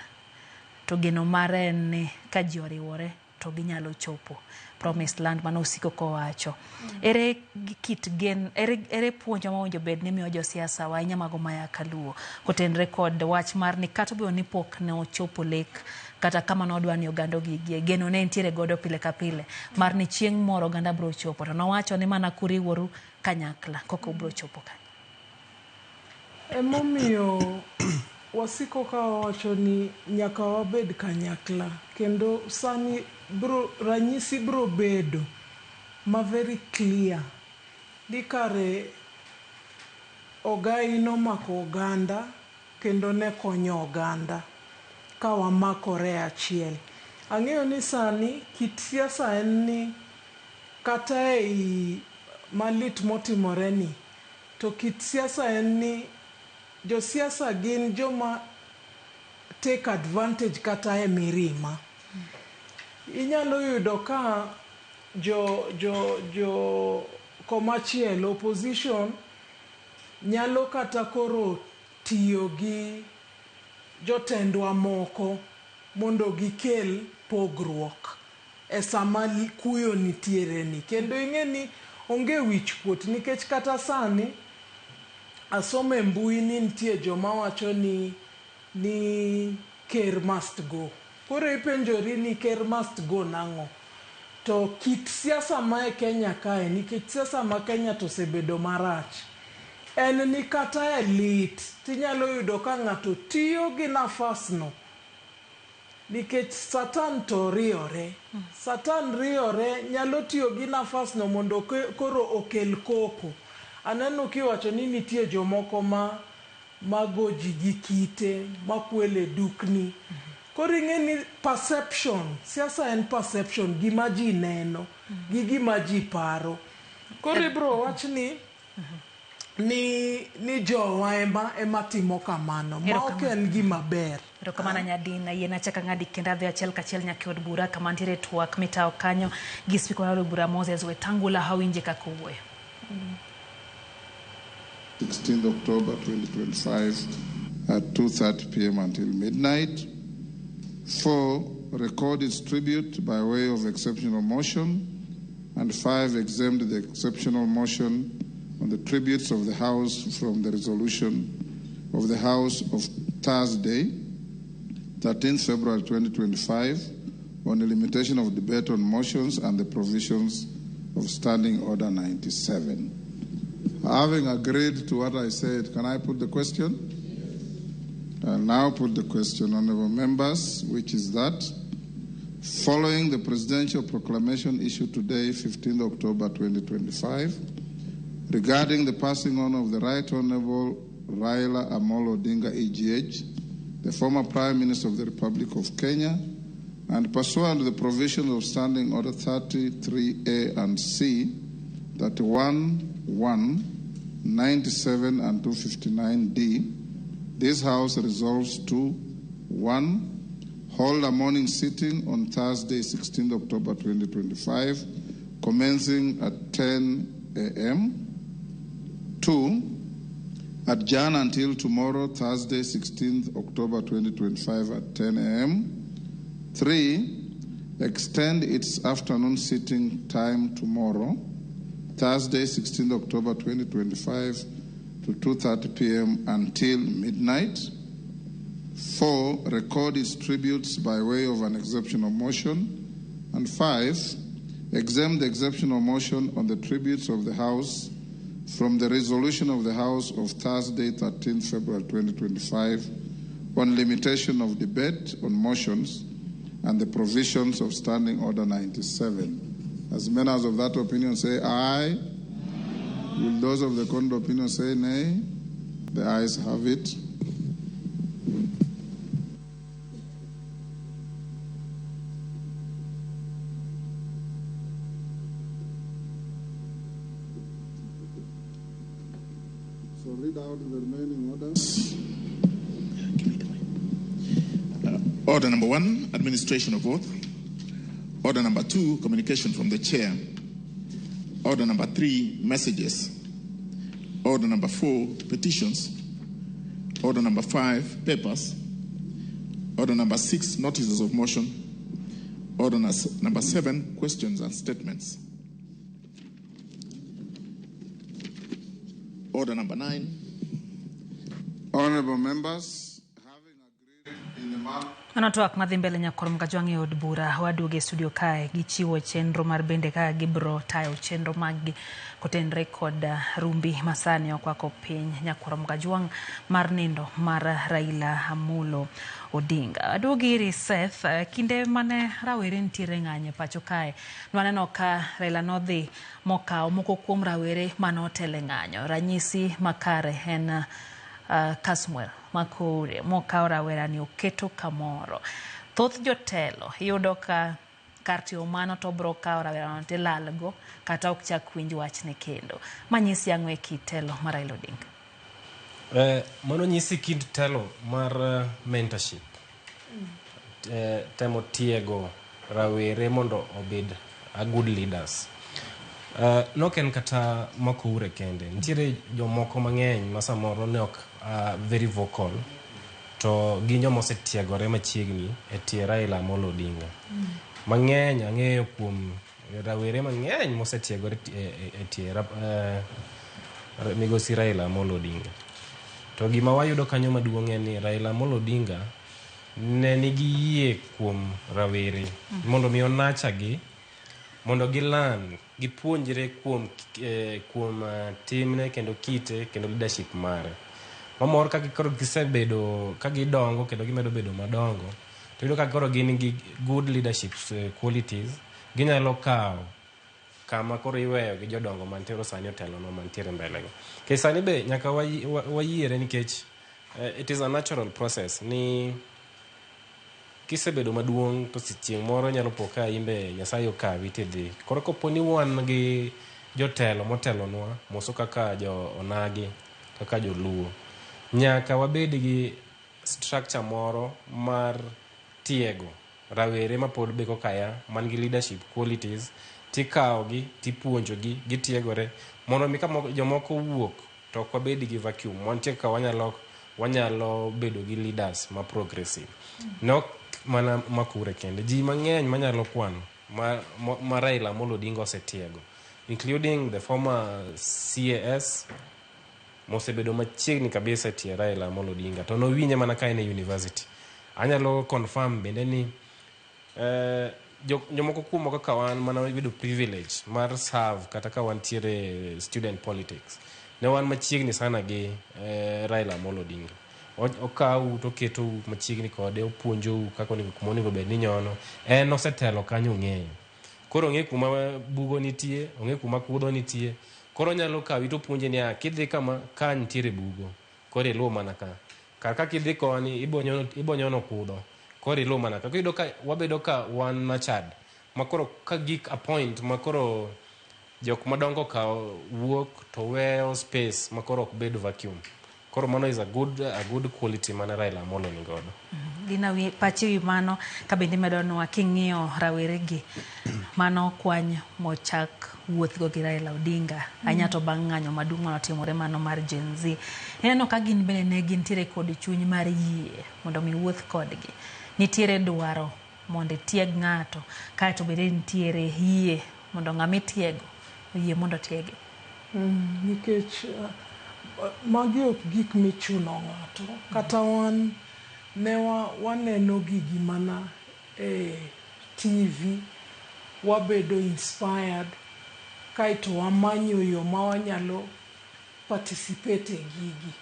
to geno mare en ni ka ji oriwore to ginyalo chopo promised land mane osiko kowacho. Ere kit gen, ere puonj ma owinjo bed ni miyo josiasa wa ahinya mago maya kaluo kotenre kod wach mar ni kata obedo ni pok ne ochopo lek kata kama nodwa ni oganda ogigie, geno ne nitiere godo pile ka pile mar ni chieng' moro oganda biro chopo, to nowacho ni mana kuriworu kanyakla koka ubiro chopo kanyo. Emomiyo wasiko ka wawacho ni nyaka wabed kanyakla, kendo sani ranyisi biro bedo ma very clear ni kare ogai nomako oganda kendo ne konyo oganda ka wamakore achiel. Ang'eyo ni sani kit siasa en ni kata ei malit motimore ni, to kit siasa en ni josiasa gin joma take advantage kata e mirima. Inyalo yudo ka jo komachielo opposition nyalo kata koro tiyo gi jotendwa moko mondo gikel pogruok e sama kuyo nitiere ni. Kendo ing'e ni onge wich kuot nikech kata sani asomo e mbui ni nitie joma wacho ni ker must go. Koro ipenjori ni ker must go nang'o? To kit siasa ma e Kenya kae, nikech siasa ma Kenya to osebedo marach, en ni kata e lit tinyalo yudo ka ng'ato tiyo gi nafas no nikech Satan to riyore. Satan riyore nyalo tiyo gi nafas no mondo koro okel koko. Aneno kiwacho ni nitie jomoko ma mago ji gi kite, makwele dukni. Koro ing'e ni perception, siasa en perception, gima ji neno, gi gima ji paro. Koro ibro wach ni jowa ema timo kamano, ma ok en gima ber. Erokamano Nyadina, yien achaka ng'adi kendo adhi achiel kachiel nyaka e od bura kama nitiere twak mitawo kanyo gi spika mar od bura Moses Wetangula awinje kaka owuoyo. 16th October 2025 at 2:30 p.m. until midnight. 4, record its tribute by way of exceptional motion. And 5, exempt the exceptional motion on the tributes of the House from the resolution of the House of Thursday, 13th February 2025, on the limitation of debate on motions and the provisions of Standing Order 97. Having agreed to what I said, can I put the question? Yes. I now put the question, honourable members, which is that following the presidential proclamation issued today, 15th October 2025, regarding the passing on of the Right Honourable Raila Amolo Odinga EGH, the former Prime Minister of the Republic of Kenya, and pursuant to the provisions of Standing Order 33A and C, 31, 1, 97 and 259D, this House resolves to 1. Hold a morning sitting on Thursday, 16th October 2025, commencing at 10 a.m. 2. Adjourn until tomorrow, Thursday, 16th October 2025 at 10 a.m. 3. Extend its afternoon sitting time tomorrow, Thursday, 16th October 2025 to 2:30 p.m. until midnight. 4, record its tributes by way of an exceptional motion. And 5, exempt the exceptional motion on the tributes of the House from the resolution of the House of Thursday, 13th February 2025, on limitation of debate on motions and the provisions of Standing Order 97. As many as of that opinion say aye. Will those of the contrary opinion say nay? The ayes have it. So read out the remaining orders. Order number 1, administration of oath. Order number 2, communication from the chair. Order number 3, messages. Order number 4, petitions. Order number 5, papers. Order number 6, notices of motion. Order number 7, questions and statements. Order number 9. Honorable members, having agreed in the manner. Mano twak madhi mbele nyakor Mgajwang' e od bura waduogo e studio kae gichiwo chenro mar bende kaka gibro tayo chenro mag gi kotenre kod rumbi masani okwako piny nyakwar Mgajwang' mar nindo mar Raila Amolo Odinga. Aduogo iri Seth, kinde mane rawere nitiere ng'anyo e pacho kae nwaneno ka Raila nodhi mokawo moko kuom rawere manotelo e ng'anyo. Ranyisi makare en Kasmuel Makoure mokawo rawera ni oketo kamoro. Thoth jotelo iyudo ka kar timo mano to bro kawo rawera no tilalgo kata ok chak winj wachne kendo. Manyisi ang'o e kit telo mar Raila Odinga? Mano nyisi kind telo mar mentorship. Temo tiego rawere mondo obed a good leaders. Nok en kata Makoure kende. Nitiere jomoko mang'eny ma samoro ne ok very vocal to gin joma osetiegore machiegni e tie Raila Amolo Odinga. Mang'eny ang'eyo kuom rawere mang'eny mosetiegore e tie migosi Raila Amolo Odinga. To gima wayudo kanyo maduong' en ni Raila Amolo Odinga ne nigi yie kuom rawere mondo mi onacha gi mondo gilan gipuonjre kuom timne kendo kite kendo leadership mare. Mamor ka koro gisebedo ka gidongo kendo gimedo bedo madongo, to iyudo ka koro gin gi good leadership qualities, ginyalo kawo kama koro iweyo gi jodongo mantiere sani otelonwa mantiere mbele go. Nikech sani be nyaka wayiere nikech it is a natural process ni kisebedo maduong' to chieng' moro nyalo po ka in be Nyasaye okawi tidhi. Koro kopo ni wan gi jotelo motelonwa moso kaka jo onagi, kaka joluo, nyaka wabed gi structure moro mar tiego rawere mapod be koka ya man gi leadership qualities, tikawogi tipuonjogi gitiegore mondo mi ka jomoko wuok to ok wabed gi vacuum. Wantie kaka wanyalo bedo gi leaders ma progressive. Nok mana Makure kende, ji mang'eny manyalo kwano ma Raila Amolo Odinga osetiego, including the former CAS mosebedo machiegni kabisa e tie Raila Amolo Odinga, to nowinje mana ka en e university. Anyalo confirm bende ni jomoko kuomwa kaka wan mana wayudo privilege mar serve kata ka wantiere student politics, ne wan machiegni sana gi Raila Amolo Odinga. Okawu to oketou machiegni kode, opuonjou kaka onego kuma onego bed ni inyono. En osetelo kanyo ong'eyo. Koro ong'e kuma bugo nitie, ong'e kuma kudho nitie. Koro onyalo kawi to opuonji niya, kidhi kama, ka nitiere bugo, koro iluw mana ka. Kar ka kidhi koni, ibo nyono kudho, koro iluw mana ka. Koro iyudo ka wabedo ka wan nurtured, ma koro ka gik a point ma koro jok madongo ka wuok to weyo space ma koro ok bed vacuum. Koro mano is a good quality mane Raila Amolo ni godo. Dina wi pachi wi mano ka bende medonwa king'iyo rawere gi mano kwany mochak wuothgo gi Raila Odinga ahinya to bang' ng'anyo maduong' manotimore mano mar Gen Z. Ineno ka gin bende ne gintiere kod chuny mar yie mondo mi wuoth kodgi. Nitiere dwaro mondo itieg ng'ato kaeto bende nitiere yie mondo ng'ama itiego oyie mondo otiege. Nikech magi ok gik michuno ng'ato. Kata wan ne waneno gigi mana e TV, wabedo inspired, kaeto wamanyo yo ma wanyalo participate e gigi.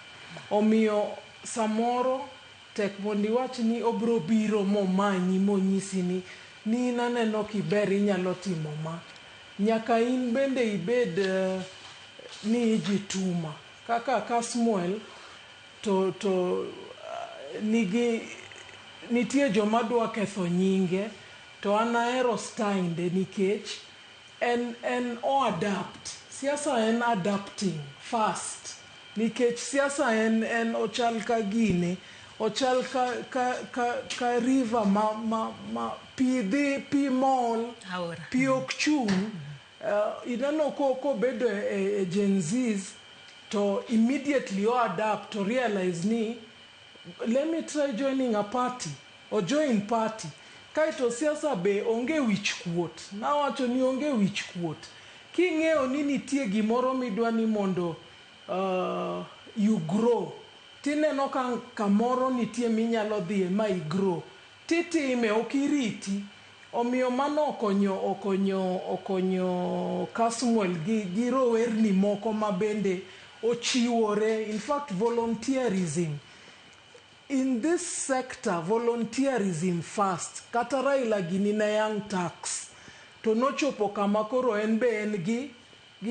Omiyo samoro tek mondo iwach ni obro biro momanyi monyisi ni in aneno kiber inyalo timo ma. Nyaka in bende ibed ni ijituma. Kaka Kasmuel to nigi nitie joma dwa ketho nyinge to an ahero style nikech en o adapt. Siasa en adapting fast. Nikech siasa en ochal ka gine, ochal ka river ma pi dhi, pi mol, pi ok chung'. Ineno kobedo e Gen Zs to immediately o adapt to realize ni let me try joining a party. O join party. Kaeto siasa be onge wich kuot. Nawacho ni onge wich kuot. King'eyo ni nitie gimoro midwa ni mondo you grow, tineno ka kamoro nitie minyalo dhiye ma i grow, titime ok iriti. Omiyo mano okonyo Kasmuel gi rowerni moko ma bende ochiwore. In fact, volunteerism. In this sector, volunteerism first. Kata Raila gini ne Young Turks. To nochopo kama koro en be en gi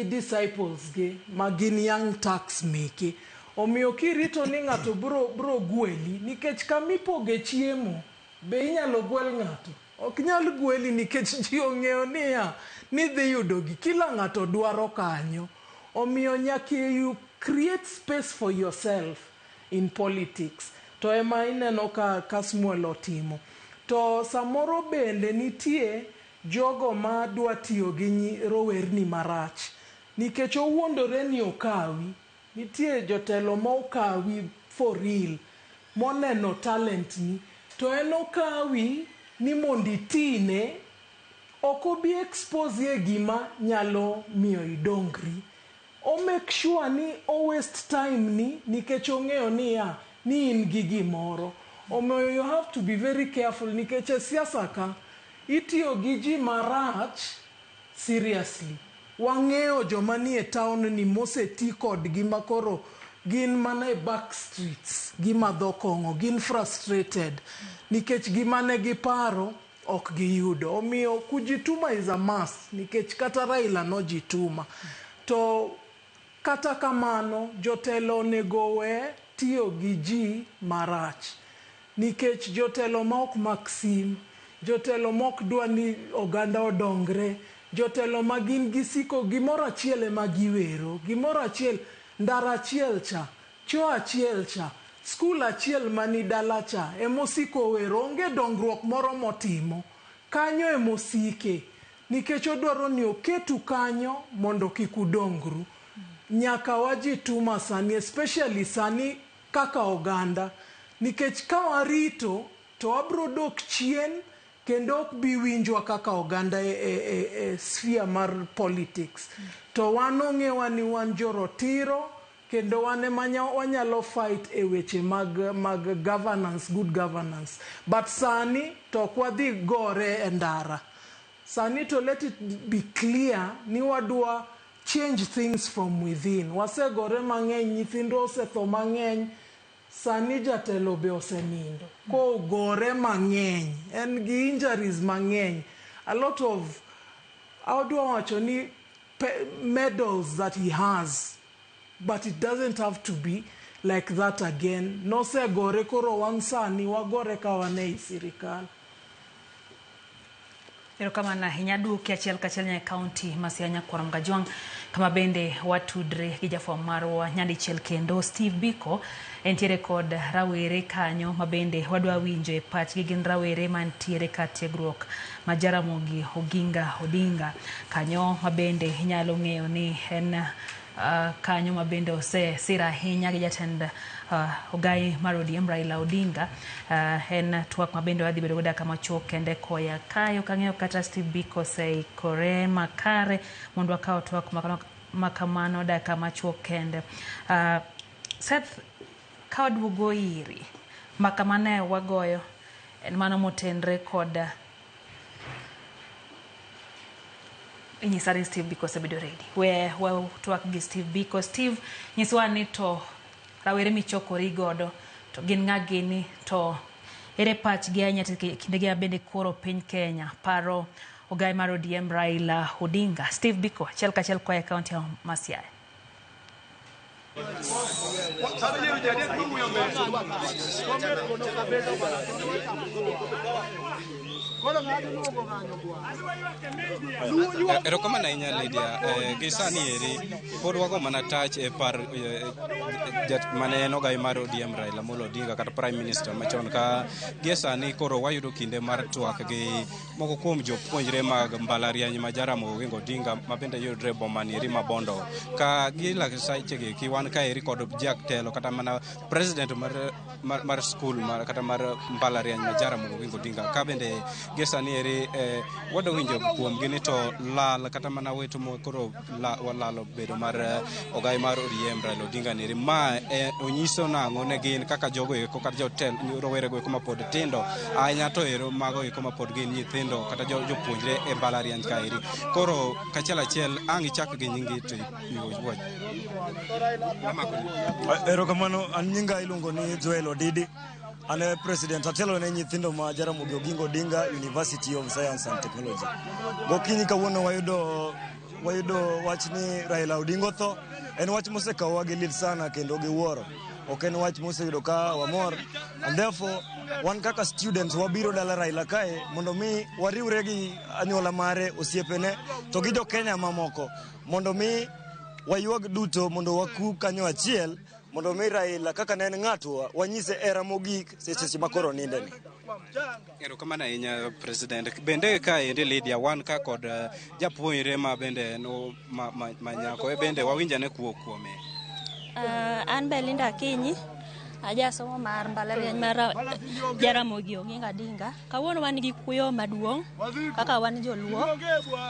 disciples gi ma gin Young Turks meke. Omiyo kirito ni ng'ato bro gweli, nikech kamipoge chiemo be inyalo gwel ng'ato. Ok nyal gweli nikech ji ong'eyo niya ni dhi yudogi. Kila ng'ato dwaro kanyo. Omiyo nyaka you create space for yourself in politics. To ema ineno ka Kasmuel otimo. To samoro bende nitie jogo ma dwa tiyo gi rowerni marach. Nikech owuondore ni okawi. Nitie jotelo ma okawi for real. Moneno talent ni. To en okawi ni mondo itine. Ok obi expose e gima nyalo miyo idongri. O make sure ni o waste time ni nikech ong'eyo niya ni in gi gimoro. Omiyo you have to be very careful nikech e siasa ka itiyo gi ji marach seriously. Wang'eyo joma nie town ni moseti kodgi makoro gin mana e back streets gimadho kong'o, gin frustrated nikech gima ne giparo ok giyudo. Omiyo kujituma is a must nikech kata Raila nojituma. To kata kamano jotelo onego we tiyo gi ji marach nikech jotelo ma ok mak sim, jotelo ma ok dwa ni oganda odongre, jotelo ma gin gisiko gimoro achiel ema giwero, gimoro achiel, ndara achiel cha, choo achiel cha, skul achiel mani dala cha emosiko wero, onge dongruok moro motimo. Kanyo emosike nikech odwaro ni oketu kanyo mondo kik udongru. Nyaka wajituma sani, especially sani kaka oganda, nikech ka warito to wabro dok chien kendo ok bi winjwa kaka oganda e sphere mar politics. To wan ong'ewa ni wan jorotiro kendo wan ema wanyalo fight e weche mag governance, good governance. But sani to ok wadhi gore e ndara. Sani to let it be clear ni wadwa change things from within. Wasegore mang'eny, nyithindwa osetho mang'eny, sani jatelo be osenindo. Kogore mang'eny, en gi injuries mang'eny. A lot of, adwa wacho ni medals that he has, but it doesn't have to be like that again. Nosegore koro wan sani wagore ka wan ei sirikal. Erokamano ahinya. Duoki achiel kachiel nyaka e kaunti ma Siaya Nyakwar Mgajwang' kama bende watudre gi jafwambo marwa nyadichiel kendo Steve Biko entiere kod rawere kanyo ma bende wadwa winjo e pachgi. Gin rawere mantiere kar tiegruok ma Jaramogi Oginga Odinga kanyo ma bende inyalo ng'eyo ni en kanyo ma bende osesir ahinya gi jatend ogai mar ODM Raila Odinga. En twak ma bende wadhi bedo go dakika machuok kende koya kae. Ok ang'eyo kata Steve Biko oseikore makare mondo wakaw twak makamano dakika machuok kende. Seth, ka waduogo iri, mbaka mane wagoyo en mano motenre kod inyisa ni Steve Biko osebedo ready. We watwak gi Steve Biko. Steve, nyiswa ni to rawere michokori godo to gin ng'a gini, to ere pachgi ahinya to kindegi bende koro piny Kenya paro ogai mar ODM Raila Odinga. Steve Biko, achiel kachiel koa e kaunti ma Siaya. Erokamano ahinya Lydia. Gi sani eri pod wago mana tach e par mane en ogai mar ODM Raila Amolo Odinga kata Prime Minister machon, ka gie sani koro wayudo kinde mar twak gi moko kuom jopuonjre mag mbalariany ma Jaramogi Oginga Odinga ma bende yudre e boma ni eri ma Bondo. Ka gi sechegi ki wan kaeri kod jatelo kata mana president mar skul kata mar mbalariany ma Jaramogi Oginga Odinga, ka bende gie sani eri wadwa winjo kuomgi ni to lal kata mana weto koro walalo bedo mar ogai mar ODM Raila Odinga ni eri ma onyiso nang'o ne gin kaka jogo eko kata jotel rowere go eko mapod tindo ahinya, to ero mago eko mapod gin nyithindo kata jopuonjre e mbalariany kaeri. Koro kachiel achiel ang' ichak gi nyingi to iwach. Erokamano, an nyinga iluongo ni Joel Odidi. An e president atelo ne nyithindo ma Jaramogi Oginga Odinga University of Science and Technology. Gokinyi kawuono wayudo wach ni Raila Odinga otho. En wach mosekawowa gi lit sana kendo gi wuoro. Ok en wach moseyudo ka wamor. And therefore, wan kaka students wabiro dala Raila kae mondo mi wariwre gi anyuola mare, osiepene, to gi jo Kenya mamoko mondo mi waywag duto mondo waku kanyo achiel mondo mi Raila kaka ne en ng'atwa wanyise hera mogik seche ma koro nindeni. Erokamano ahinya president. Bende ka endi Lydia wan ka kod japuonjre ma bende en ma nyako e bende wawinj ane kuo kuome. An Belinda Akinyi, Ajasomo mar mbalariany mar Jaramogi Oginga Odinga. Kawuono wan gi kuyo maduong' kaka wan joluo.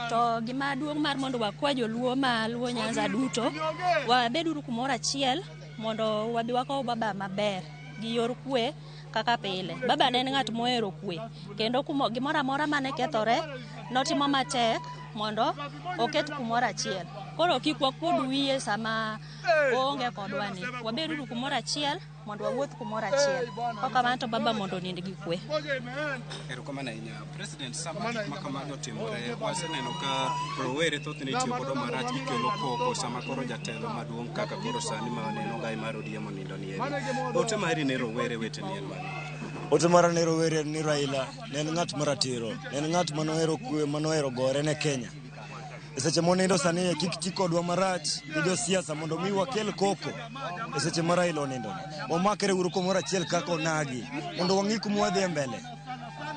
To gima duong' mar mondo wakwa joluo ma Luo Nyanza duto, wabeduru kumoro achiel mondo wabi wakow baba maber gi yor kwe kaka pile. Baba ne en ng'at mohero kwe kendo gimoro amora mane kethore notimo matek mondo oket kumoro achiel. Koro kik wakuod wiye sama oonge kodwa ni. Wabeduru kumoro achiel mondo wawuoth kumoro achiel. Kokamano to baba mondo onind gi kwe. Erokamano ahinya. President, sama gik ma kamagi otimore, waseneno ka rowere thothne itiyo godo marach gikelo koko sama koro jatelo maduong' kaka koro sani ma waneno Ngai mar ODM onindo ni eri. Ote mari ne rowere weteni en mane? Ote mara ne rowere en ni Raila ne en ng'at maratiro, ne en ng'at manohero kwe, manohero gore ne Kenya. E seche monindo sani kik ti kodwa marach gi josiasa mondo mi wakel koko e seche ma Raila onindo ni. Wamakre uru kumoro achiel kaka onagi mondo wang'i kuma wadhi e mbele.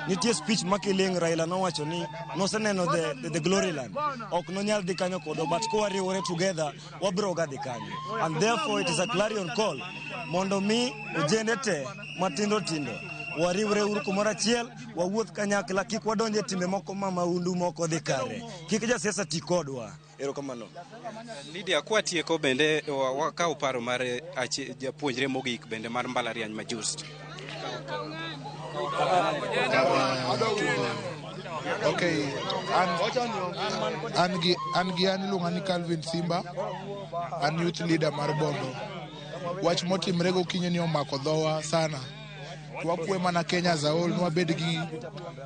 Nitie speech ma kiling' Raila nowacho ni noseneno the glory land. Ok nonyal dhi kanyo kodwa but kowariwore together wabiro ga dhi kanyo. And therefore it is a clarion call mondo mi ojende te matindo tindo wariwre uru kumoro achiel wawuoth kanyakla kik wadonj e timbe moko ma maundu moko dhi kare kik jasiasa ti kodwa erokamano Lydia, kwatieko bende wakaw paro mar japuonjre mogik bende mar mbalariany ma Just. Okay, an iluonga ni Calvin Simba, an youth leader mar Bondo. Wach motimre gokinyi ni omako dhowa sana. To wakwe mana Kenya as a whole, ni wabed gi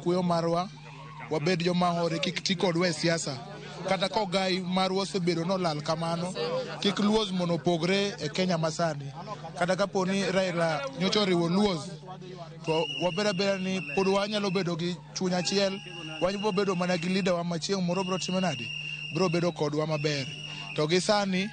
kuyo marwa, wabed joma hore, kik ti kodwa e siasa. Kata ka ogai marwa osebedo nolal kamano, kik Luos mondo opogre e Kenya masani. Kata kapo ni Raila nyocha oriwo Luos, to wabed abeda ni pod wanyalo bedo gi chuny achiel, wanyalo bedo mana gi leader wa ma chieng' moro biro timo nade, biro bedo kodwa maber. To gi sani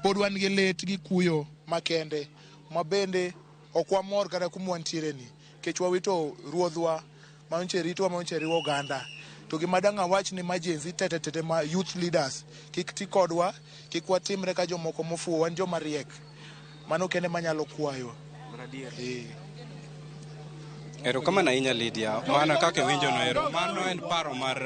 pod wan gi lit gi kuyo makende ma bende ok wamor kata kuma wantiere ni, nikech wawito ruodhwa manyocha ritowa, manyocha riwo oganda. To gima dang' awach ni ma Gen Z tete tete ma youth leaders kik ti kodwa, kik watimre ka jomoko mofuwo, wan joma riek. Mano kende manyalo kwayo. Erokamano ahinya Lydia, mana kaka iwinjo no ero, mano en paro mar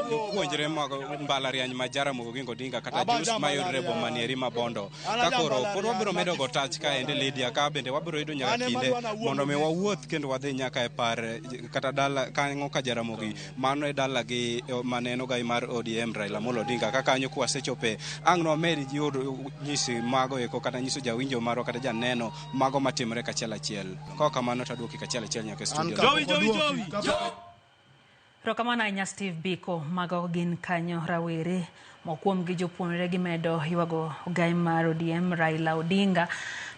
jopuonjre mag mbalariany ma Jaramogi Oginga Odinga kata JUST mayudore e boma ni eri ma Bondo. Ka koro pod wabiro medo go tach kaendi Lydia, ka bende wabiro yudo nyaka kinde mondo mi wawuoth kendo wadhi nyaka e par kata dala kang'o ka Jaramogi, mano e dalagi maneno gai mar ODM Raila Amolo Odinga. Ka kanyo kwasechope ang' nwamed yudo nyisi mago eko kata nyiso jawinjo marwa kata janeno mago matimore kachiel achiel. Ka kamano to aduoki kachiel achiel nyaka e studio. Erokamano ahinya Steve Biko. Mago gin kanyo rawere mokuom gi jopuonjre gimedo ywago ogai mar ODM Raila Odinga.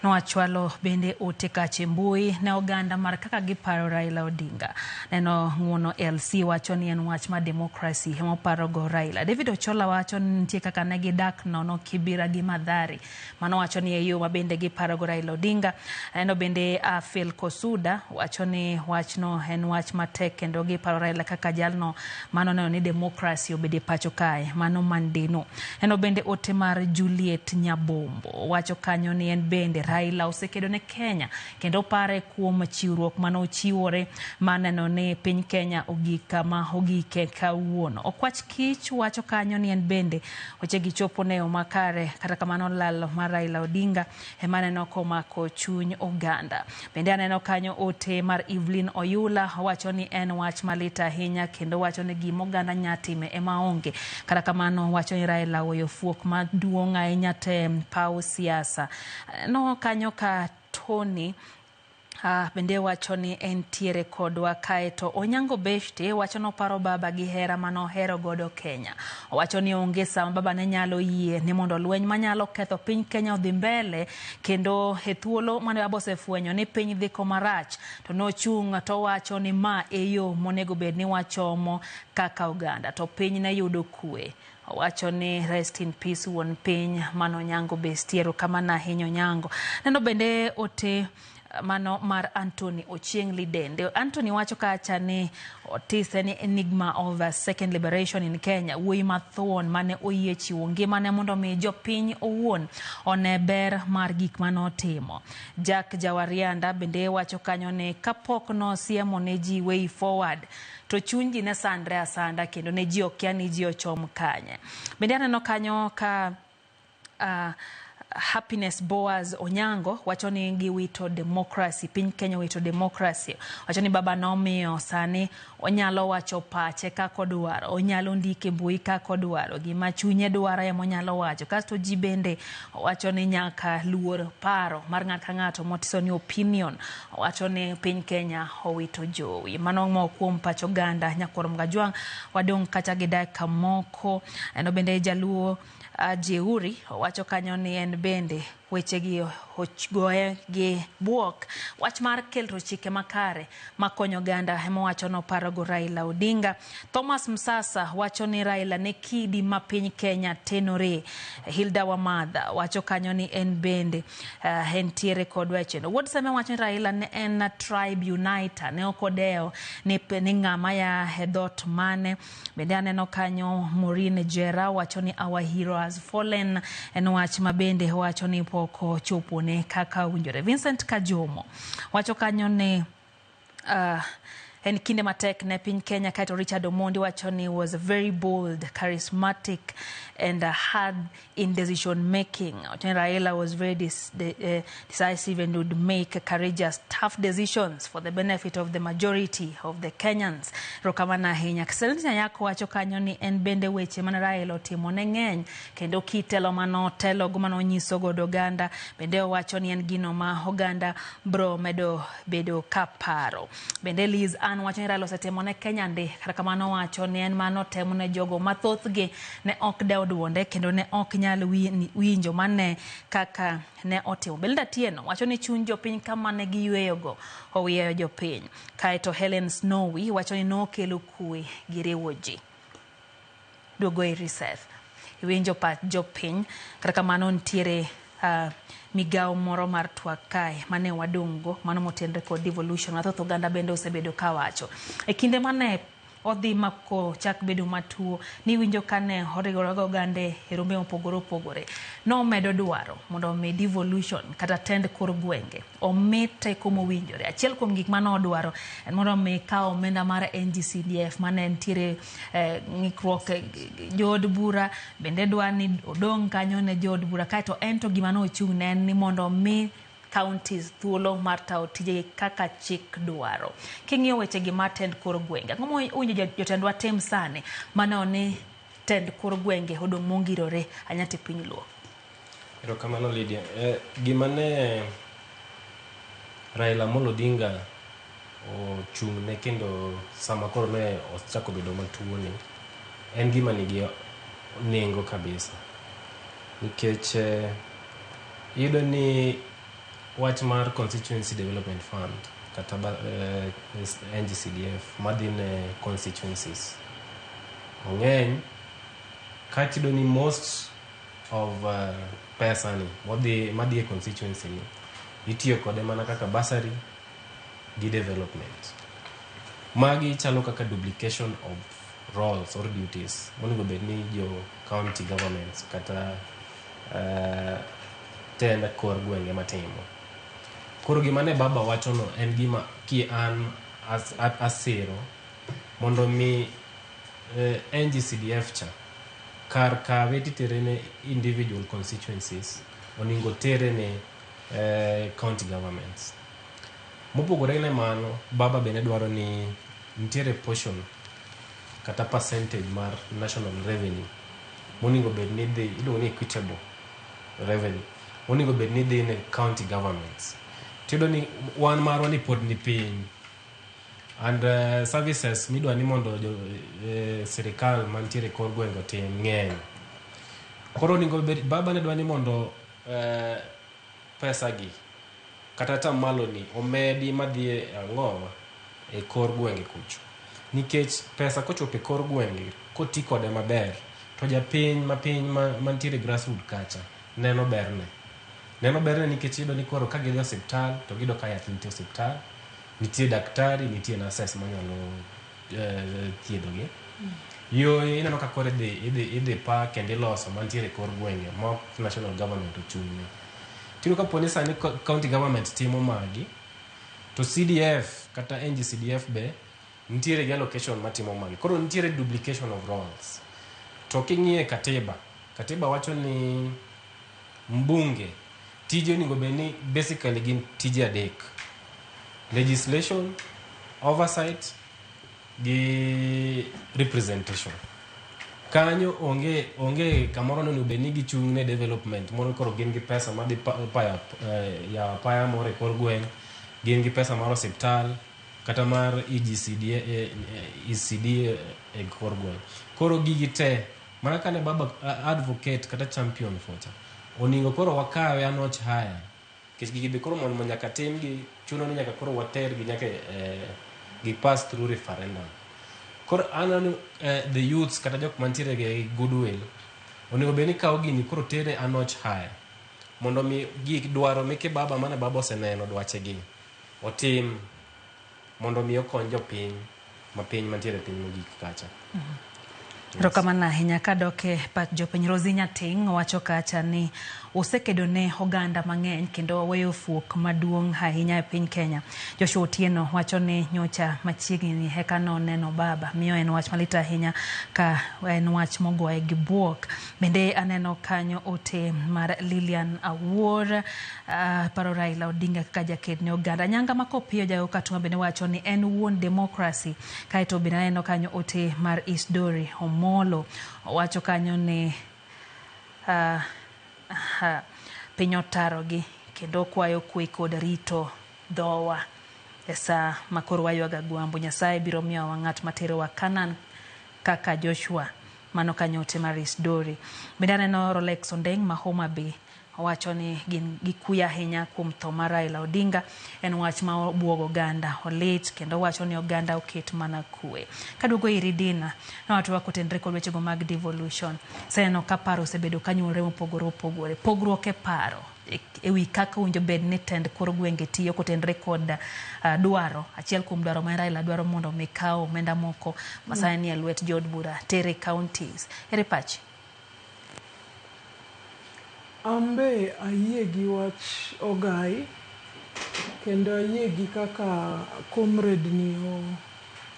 Nowachwalo bende ote kache mbui ne oganda mar kaka giparo Raila Odinga. Neno ng'uono LC wacho ni en wach mar demokrasi ema oparogo Raila. David Ochola wacho ni nitie kaka ne gidak nono Kibira gi Mathare. Mano wacho ni e yo ma bende giparogo Raila Odinga. Neno bende Phil Kosuda wacho ni wachno en wach matek kendo giparo Raila kaka jalno mano neno ni demokrasi obede pacho kae. Mano Mandino. Neno bende ote mar Juliet Nyabombo wacho kanyo ni en bende Raila osekedo ne Kenya kendo pare kuom chiwruok mane ochiwore maneno ni piny Kenya ogik kama ogike kawuono. Okwach Kich wacho kanyo ni en bende wechegi chopo ne yo makare, kata kamano lal mar Raila Odinga ema aneno komako chuny oganda. Bende aneno kanyo ote mar Evelyn Oyula wacho ni en wach malit ahinya kendo wacho ni gima oganda nya time ema onge. Kata kamano wacho ni Raila oweyo fuok maduong' ahinya te paw siasa. No kanyo ka Tony bende wacho ni entiere kodwa kae to Onyango Beshte wacho noparo baba gi hera manohero godo Kenya. Owacho ni onge sama baba ne nyalo yie ni mondo lweny manyalo ketho piny Kenya odhi mbele kendo e thuolo mane baba osefwenyo ni piny dhi koma rach to nochung' to wacho ni ma e yo monego bed ni wachomo kaka oganda to piny ne yudo kwe. Owacho ni rest in peace wuon piny mano Onyango Beshte. Erokamano ahinya Onyango. Neno bende ote Mano mar Anthony Ochieng Lidende. Anthony wacho kacha ni otise ni enigma of a second liberation in Kenya, wuoyi mathuon mane oyie chiwo ngimane mondo mi jopiny owuon one ber mar gik manotimo. Jack Jawarianda bende wacho kanyo ni kapok nosiemo ne ji way forward to chuny ji ne sandre asanda kendo ne ji okia ni ji ochom kanye. Bende aneno kanyo ka Happiness Boaz Onyango wacho ni giwito democracy, piny Kenya wito democracy. Wacho ni baba nomiyo sani onyalo wacho pache kaka odwaro, onyalo ndike mbui kaka odwaro, gima chunye dwaro ema onyalo wacho. Kasto ji bende wacho ni nyaka luor paro mar ng'ato ka ng'ato motiso ni opinion. Wacho ni piny Kenya owito jowi. Mano moko kuom pach oganda Nyakwar Mgajwang'. Wadong' kata gi dakika moko. Eno bende jaluo Jeuri wacho kanyo ni en bende wechegi goye gi buok. Wach mar keto chike makare makonyo oganda ema wacho noparogo Raila Odinga. Thomas Msasa wacho ni Raila ne kidi ma piny Kenya tenore. Hilda Wamadha wacho kanyo ni en bende entiere kod wecheno. Wuod Seme wacho ni Raila ne en tribe uniter, ne ok odewo ni ng'ama ya e dhoot mane. Bende aneno kanyo Maureen Jera wacho ni our hero has fallen, en wach ma bende wacho ni pok ochopone kaka owinjore. Vincent Kajomo wacho kanyo ni en kinde matek ne piny Kenya. Kaeto Richard Omondi wacho ni was very bold, charismatic and hard in decision making. Wacho ni Raila was very decisive and would make courageous, tough decisions for the benefit of the majority of the Kenyans. Erokamano ahinya. Excellency Nyanyako wacho kanyo ni en bende weche mane Raila otimo ne ng'eny kendo kitelo manotelogo manonyiso godo oganda. Bende owacho ni en gino ma oganda bro medo bedo kaparo. Bende Liz Ann wacho ni Raila osetimo ne Kenya ndi. Kata kamano wacho ni en mano temo ne jogo mathothgi ne ok dew duonde kendo ne ok nyal winjo mane kaka ne otimo. Belinda Tieno wacho ni chuny jopiny kama ne giyweyogo owieyo jopiny. Kaeto Helen Snowy wacho ni nokelo kwe gi riwo ji. Duogo e Seth. Iwinjo pach jopiny. Kata kamano nitiere migawo moro mar twak kae mane wadong'go mano motenre kod devolution ma thoth oganda bende osebedo kawacho. E kinde mane odhi mako chak bedo matuo niwinjo kane oriwore gi oganda e rombe mopogore opogore, nomedo dwaro mondo omi devolution kata tend kor gwenge omi teko mowinjore. Achiel kuom gik mane odwaro en mondo omi kaw omenda mar NGCDF mane nitiere ng'ikruok jood bura, bende dwa ni odong' kanyo ne jood bura. Kaeto en to gima nochung' ne en ni mondo omi counties thuolo mar tayo tijegi kaka chik dwaro. King'iyo wechegi mar tend kor gwenge, ang'o mowinjo jotendwa tim sani maneno ni tend kor gwenge odong' mongirore ahinya e piny Luo? Erokamano Lydia. Gima ne Raila Amolo Odinga ochung'ne kendo sama koro ne ochako bedo matuo ni en gima nigi nengo kabisa. Nikech iyudo ni wach mar Constituency Development Fund kata NGCDF madhi ne constituencies ong'eny, kaeto iyudo ni most of pesa ni madhi e constituency ni itiyo kode mana kaka bursary gi development. Magi chalo kaka duplication of roles or duties monego bed ni jo county governments kata tend kor gwenge matimo. Koro gima ne baba wachono en gima ki an asiro mondo mi NGCDF cha kar kawe titere ne individual constituencies oningo tere ne county governments. Mopogore ne mano, baba bende dwaro ni nitiere portion kata percentage mar national revenue monego bed ni dhi, iluongo ni equitable revenue monego bed ni dhi ne county governments. Tiyudo ni wan marwa ni pod ni piny and services midwa ni mondo sirikal mantiere kor gwenge otim ng'eny. Koro onego bed baba ne dwa ni mondo pesa gi kata atamalo ni omedi madhi e ang'owa e kor gwenge kucho. Nikech pesa kochopo e kor gwenge koti kode maber to japiny mapiny mantiere grassroot kacha neno berne. Neno berne nikech iyudo ni koro ka gidhi osiptal to giyudo ka yath nitie osiptal, nitie daktari, nitie nurses manyalo thiedhogi. Yo ineno ka koro idhi pa kendo iloso mantiere e kor gwenge ma ok national government ochung'ne. Tiyudo kapo ni sani county government timo magi, to CDF kata NGCDF be nitiere gi allocation matimo magi. Koro nitiere duplication of roles. To king'iye katiba, katiba wacho ni mbunge tije onego bed ni basically gin tije adek: legislation, oversight gi representation. Kanyo onge kamoro nonego bed ni gichung' ne development moro. Koro gin gi pesa madhi payo yawo apaya moro e kor gweng', gin gi pesa mar osiptal kata mar EGCD, ECD e kor gweng'. Koro gigi te mana kane baba advocate kata champion for cha, onego koro wakawe a notch higher, nikech gigi be koro mondo nyaka timgi, chuno ni nyaka koro watergi nyaka gi pass through referendum. Koro aneno ni the youths kata jok mantiere gi goodwill onego bed ni kawo gini koro tere a notch higher, mondo mi gik dwaro meke baba mane baba oseneno dwache gi otim, mondo mi okony jopiny ma piny mantiere e piny mogik kacha. Erokamano ahinya. Kadok e pach jopiny, Rosie Nyating' wacho kacha ni osekedo ne oganda mang'eny kendo weyo fuok maduong' ahinya e piny Kenya. Joshua Otieno wacho ni nyocha machiegni ni eka noneno baba, miyo en wach malit ahinya ka en wach mogoye gi buok. Bende aneno kanyo ote mar Lilian Awuor, paro Raila Odinga kaka jaked ne oganda. Nyanga Makopiyo Jago Katuma bende wacho ni en wuon democracy. Kaeto bende aneno kanyo ote mar Isdori Omolo, owacho kanyo ni piny otarogi kendo kwayo kwe kod rito dhowa e saa ma koro waywago Agwambo. Nyasaye biro miyowa ng'at materowa Canaan kaka Joshua. Mano kanyo ote mar Isdori. Bende aneno Rolex Ondeng' ma Homa Bay, owacho ni gin gi kuyo ahinya kuom tho mar Raila Odinga. En wach ma obuogo oganda, olit kendo owacho ni oganda oket mana kwe. Kaduogo iri Dina, nowacho kotenre kod wechego mag devolution. Seneno ka paro osebedo ka nyuolre mopogore opogore. Pogruok e paro e wi kaka owinjo bed ni tend kor gwenge tiyo kotenre kod dwaro. Achiel kuom dwaro ma Raila dwaro mondo mi kaw omenda moko ma sani nie lwet jood bura tere counties. Ere pachi? Ambe ayie gi wach Ogai kendo ayie gi kaka comrade ni o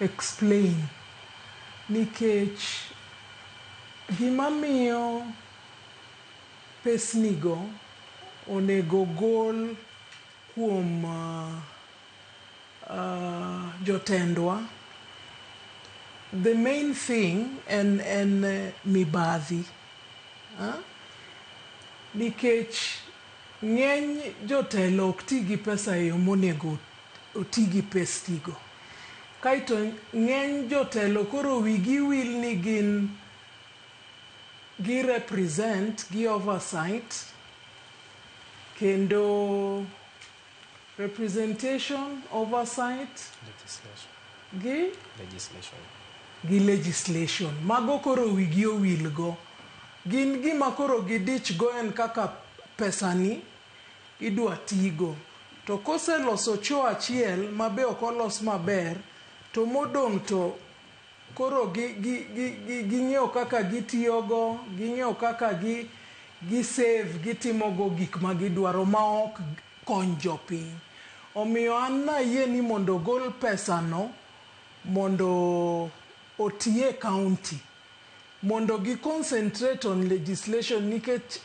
explain, nikech gima miyo pesnigo onego gol kuom jotendwa, the main thing en mibadhi. Nikech ng'eny jotelo ok ti gi pesa e yo monego oti gi pesnigo. Kaeto ng'eny jotelo koro wigi wil ni gin gi represent, gi oversight, kendo representation, oversight Legislation. gi Legislation. Gi legislation. Mago koro wigi owil go. Gin gima koro gidich go en kaka pesani idwa tigo. To koseloso choo achiel ma be ok olos maber, to modong' to koro ging'eyo kaka gitiyogo, ging'eyo kaka gi save, gitimogo gik ma gidwaro ma ok kony jopiny. Omiyo an nayie ni mondo ogol pesano mondo oti e county, mondo gi concentrate on legislation, nikech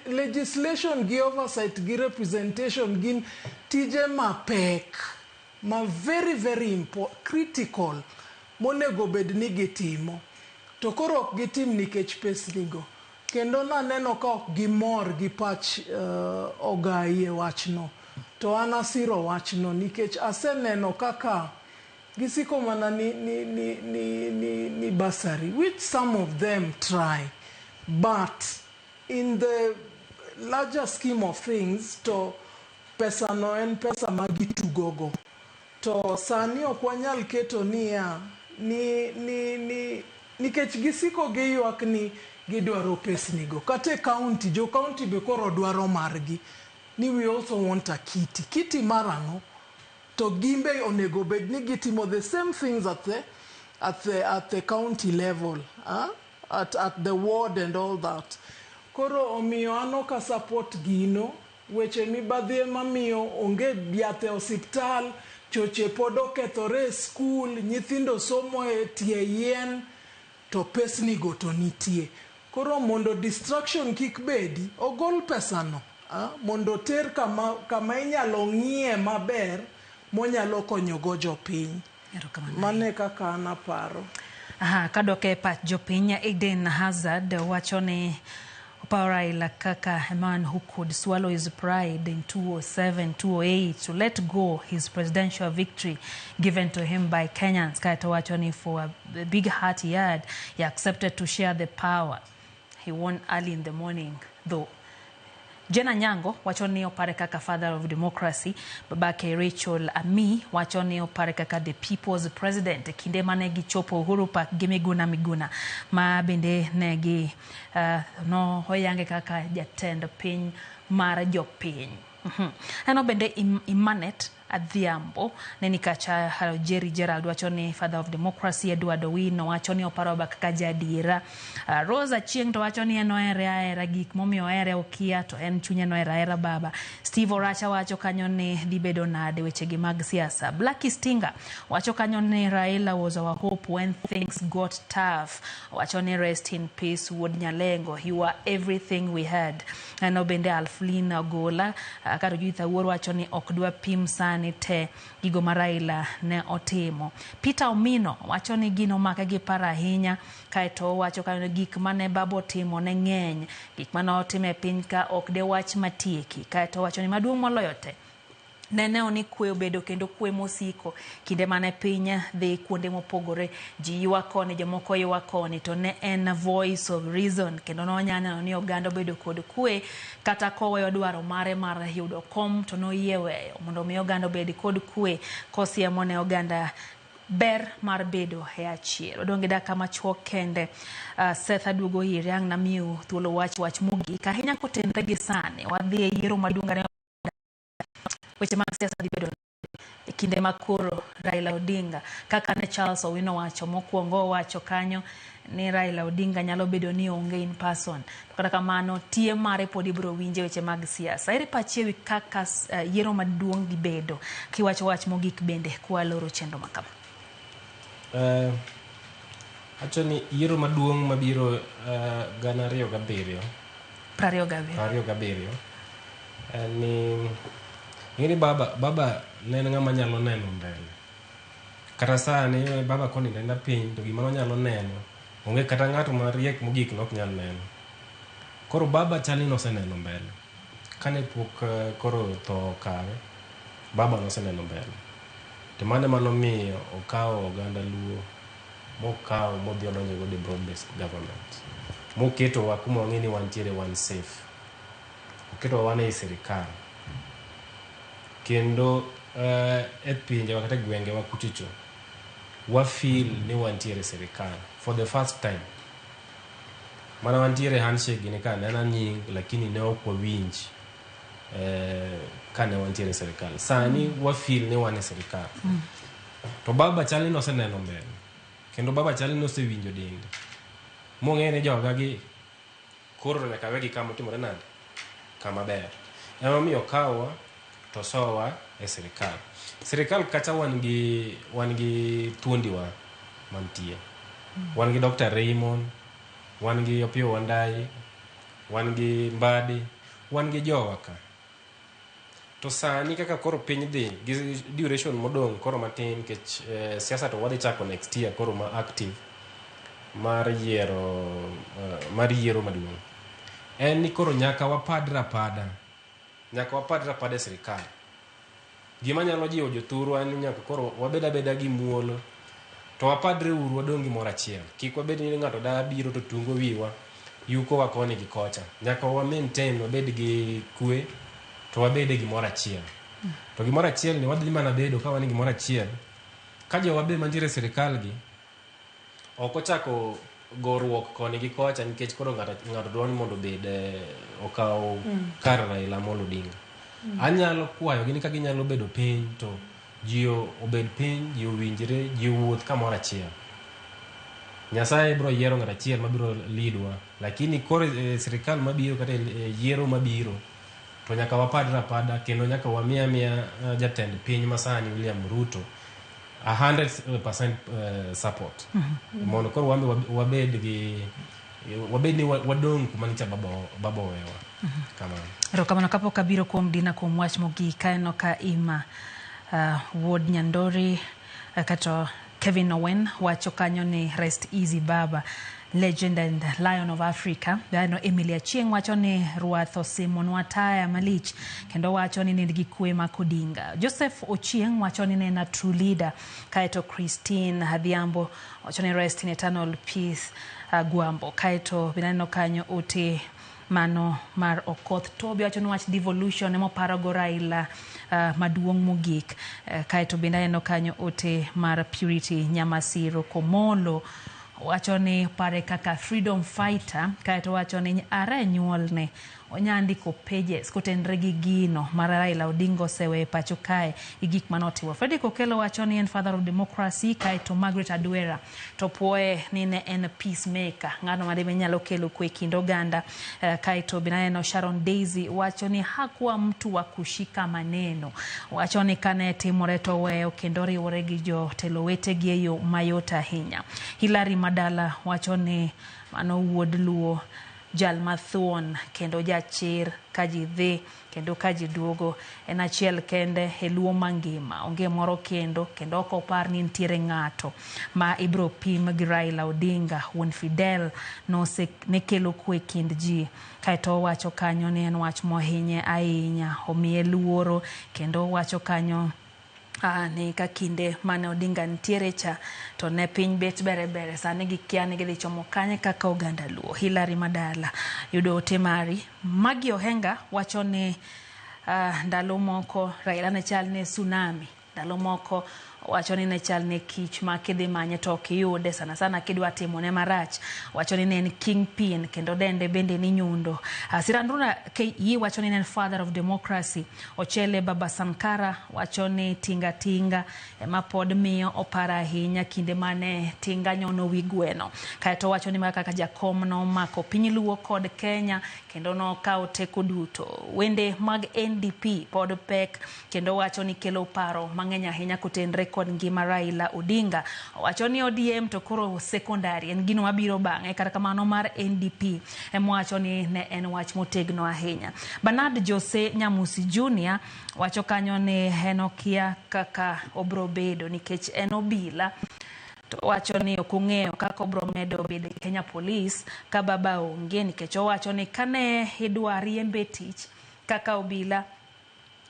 legislation gi oversight gi representation gin tije mapek ma very very critical monego bed ni gitimo, to koro ok gitim nikech pesnigo. Kendo naneno ka ok gimor gi pach Ogai e wachno, to an asiro wachno nikech aseneno kaka gisiko mana ni bursary, which some of them try, but in the larger scheme of things to pesano en pesa ma gitugogo. To sani ok wanyal keto niya ni nikech gisiko giywak ni gidwaro pesnigo. Kata e county, jo county be koro dwaro margi. ni we also want a kiti. Kiti mar ang'o? To gimbe onego bed ni gitimo the same things at the county level, huh? At the ward and all that. Koro omiyo an ok support gino. Weche mibadhi ema miyo onge yath e osiptal, choche pod okethore e skul, nyithindo somo e tie yien, to pesnigo to nitie. Koro mondo distraction kik bedi, ogol pesano mondo oter kama inyalo ng'iye maber monyalo konyogo jopiny. Mano e kaka an aparo. Aha, kadok e pach jopiny, Eden Hazard wacho ni oparo Raila kaka a man who could swallow his pride in 2007, 2008 to let go his presidential victory given to him by Kenyans. Kaeto wacho ni for a big heart he had, he accepted to share the power. He won early in the morning though. Jena Nyango wacho ni opare kaka father of democracy. Babake Rachel Ami wacho ni opare kaka the people's president e kinde mane gichopo Uhuru Park gi Miguna Miguna, ma bende ne gi no oyange kaka jatend piny mar jopiny. Eno bende Imanet Adhiambo ne ni kacha. Jerry Gerald wacho ni father of democracy. Edward Owino wacho ni oparo baba kaka jadiera. Rosa Chieng to wacho ni en ohere ahera, gik momiyo ohere okia, to en chunye nohero ahera baba. Steve Oracha wacho kanyo ni dhi bedo nade wechegi mag siasa. Blackie Stinga wacho kanyo ni Raila was our hope when things got tough. Wacho ni rest in peace wuod Nyalengo, you are everything we had. Ano bende Alflin Ogola kata Judith Awuor wacho ni ok dwa pim sani te gigo ma Raila ne otimo. Peter Omino wacho ni gino make gi paro ahinya, kaeto owacho kanyo ni gik mane baba otimo ne ng'eny, gik mane otimo e piny ka ok de wach matieki. Kaeto owacho ni maduong' moloyo te neneo ni kwe obedo kendo kwe mosiko kinde mane piny dhi kuonde mopogore, ji ywak koni, jomoko ywak koni, to ne en voice of reason kendo nonya neno ni oganda obedo kod kwe kata koweyo dwaro mare mar yudo kom to noyie weyo mondo mi oganda obed kod kwe, kosiemo ne oganda ber mar bedo e achiel. Wadong' gi dakika machuok kende. Seth, aduogo iri, ang' namiu thuolo wach mogik ahinya kotenre gi sani wadhi e yiero maduong' ariyo, weche mag siasa dhi bedo e kinde ma koro Raila Odinga, kaka ne Charles Owino wacho mokwongo, owacho kanyo ni Raila Odinga nyalo bedo ni onge in person, to kata kamano tie mare pod ibiro winje weche mag siasa. Ere pachi ewi kaka yiero maduong' dhi bedo, kiwacho wach mogik bende kwaloro chenro ma kama? Awacho ni yiero maduong' mabiro 2007, 27, 27, en ni ing'e ni baba ne en ng'ama nyalo neno mbele. Kata sani baba konindo aninda piny to gima nonyalo neno onge kata ng'ato mariek mogik nok nyal neno. Koro baba chal ni noseneno mbele. Kane pok koro tho okawe, baba noseneno mbele. To mano ema nomiyo okawo oganda Luo mokawo modhi odonjo godo e broad based government. Moketowa kuma wang'e ni wantiere, wan safe. Oketowa wan ei sirikal. Kendo e pinjewa kata e gwengewa kuchocho, wa feel ni wantiere e sirikal for the first time. Mana wantiere handshake gini ka nena nying, lakini ne ok wawinj kane wantiere e sirikal. Sani wa feel ni wan e sirikal. To baba chal ni noseneno mbele. Kendo baba chal ni nosewinjo dende. Mong'e ni joga gi koro nyaka wegi kama otimore nade? Kama ber. Emomiyo okawowa to sowa e sirikal. Sirikal kacha wan gi thuondiwa mantie. Wan gi Dr. Raymond, wan gi Opiyo Wandayi, wan gi Mbadi, wan gi jowa ka. To sani kaka koro piny dhi gi duration modong' koro matin, nikech siasa to wadhi chako next year koro ma active mar yiero maduong'. En ni koro nyaka wapadre apada. Nyaka wapadre apada e sirikal. Gima nyalo jiwo jothurwa en ni nyaka koro wabed abeda gi muolo to wapadre uru, wadong' gimoro achiel. Kik wabed ni ng'ato da biro to tungo wiwa, yukowa koni gi kocha. Nyaka wa maintain, wabed gi kwe to wabed e gimoro achiel. To gimoro achiel ni wadhi mana bedo ka wan e gimoro achiel ka jowa be mantiere e sirikal gi ok ochako goruok koni gi kocha, nikech koro ng'ato dwaro ni mondo obed okaw kar Raila Amolo Odinga. Anyalo kwayo gi ni ka ginyalo bedo piny to ji obed piny, ji owinjre, ji owuoth kamoro achiel. Nyasaye biro yiero ng'at achiel mabiro leadwa, lakini koro e sirikal mabiro kata e yiero mabiro to nyaka wapadre apada kendo nyaka wamiya miya jatend piny masani William Ruto 100% support mondo koro wambe wabed gi wabed ni wadong' kuma nyicha baba owewa. Kamano. Erokamano. Kapok abiro kuom Dina kuom wach mogik, aneno ka Ima wuod Nyandori kata Kevin Owen wacho kanyo ni rest easy baba, legend and lion of Africa. Aneno Emily Achieng' wacho ni ruath osimonwa taya malich kendo wacho ni nind gi kwe mak Odinga. Joseph Ochieng' wacho ni ne en a true leader. Kaeto Christine Adhiambo wacho ni rest in eternal peace Gwambo. Kaeto bende aneno kanyo ote mano mar Okoth Tobi wacho ni wach devolution emoparogo Raila maduong' mogik. Kaeto bende aneno kanyo ote mar Purity Nyamasiro Komolo wacho ni pare kaka freedom fighter. Kaeto wacho ni are nyuolne onya ndiko pages kotenre gi gino mar Raila Odinga oseweyo e pacho kae gi gik manotimo. Fredrick Okello wacho ni en father of democracy. Kaeto Margaret Adwera to puoye ni ne en peacemaker, ng'ano madebe nyalo kelo kwe kind oganda. Kaeto bende aneno Sharon Daisy wacho ni hakuwa mtu wa kushika maneno, wacho ni kane timore to weyo kendo riwore gi jotelo wetegi e yo mayot ahinya. Hilary Madala wacho ni mano wuod Luo, jal mathuon kendo jachir ka ji dhi kendo ka ji duogo, en achiel kende e Luo mangima, onge moro kendo, kendo ok opar ni nitiere ng'ato ma ibiro pim gi Raila Odinga. Wuon Fidel nose ne kelo kwe kind ji. Kaeto owacho kanyo ni en wach mohinye ahinya, omiye luoro, kendo owacho kanyo ni ka kinde mane Odinga nitiere cha to ne piny bet bere bere, sani gikia ni gidhi chomo kanye kaka oganda Luo. Hilary Madala yudo ote mari. Maggie Ohenga wacho ni ndalo moko Raila ne chal ne tsunami, ndalo moko wacho ni ne chal ne kich ma kidhi manye to ok iyude, sana sana kidwa timone marach. Wacho ni ne en kingpin kendo dende bende ni nyundo. Siranduna KE wacho ni ne en father of democracy. Ochele Baba Sankara wacho ni tinga tinga ema pod miyo opara ahinya kinde mane tinga nyono wi gweno. Kaeto wacho ni mana kaka jakom nomako piny Luo kod Kenya kendo nokawo teko duto. Wende mag NDP pod pek kendo wacho ni kelo paro mang'eny ahinya kotenre kod ngima Raila Odinga. Owacho ni ODM to koro secondary en gino mabiro bang'e, kata kamano mar NDP ema wacho ni ne en wach motegno ahinya. Bernard Jose Nyamusi Junior wacho kanyo ni en okia kaka obro bedo nikech en obila, to wacho ni ok ong'eyo kaka obro medo bedo e Kenya Police ka baba onge, nikech owacho ni kane idwa riembe tich kaka obila,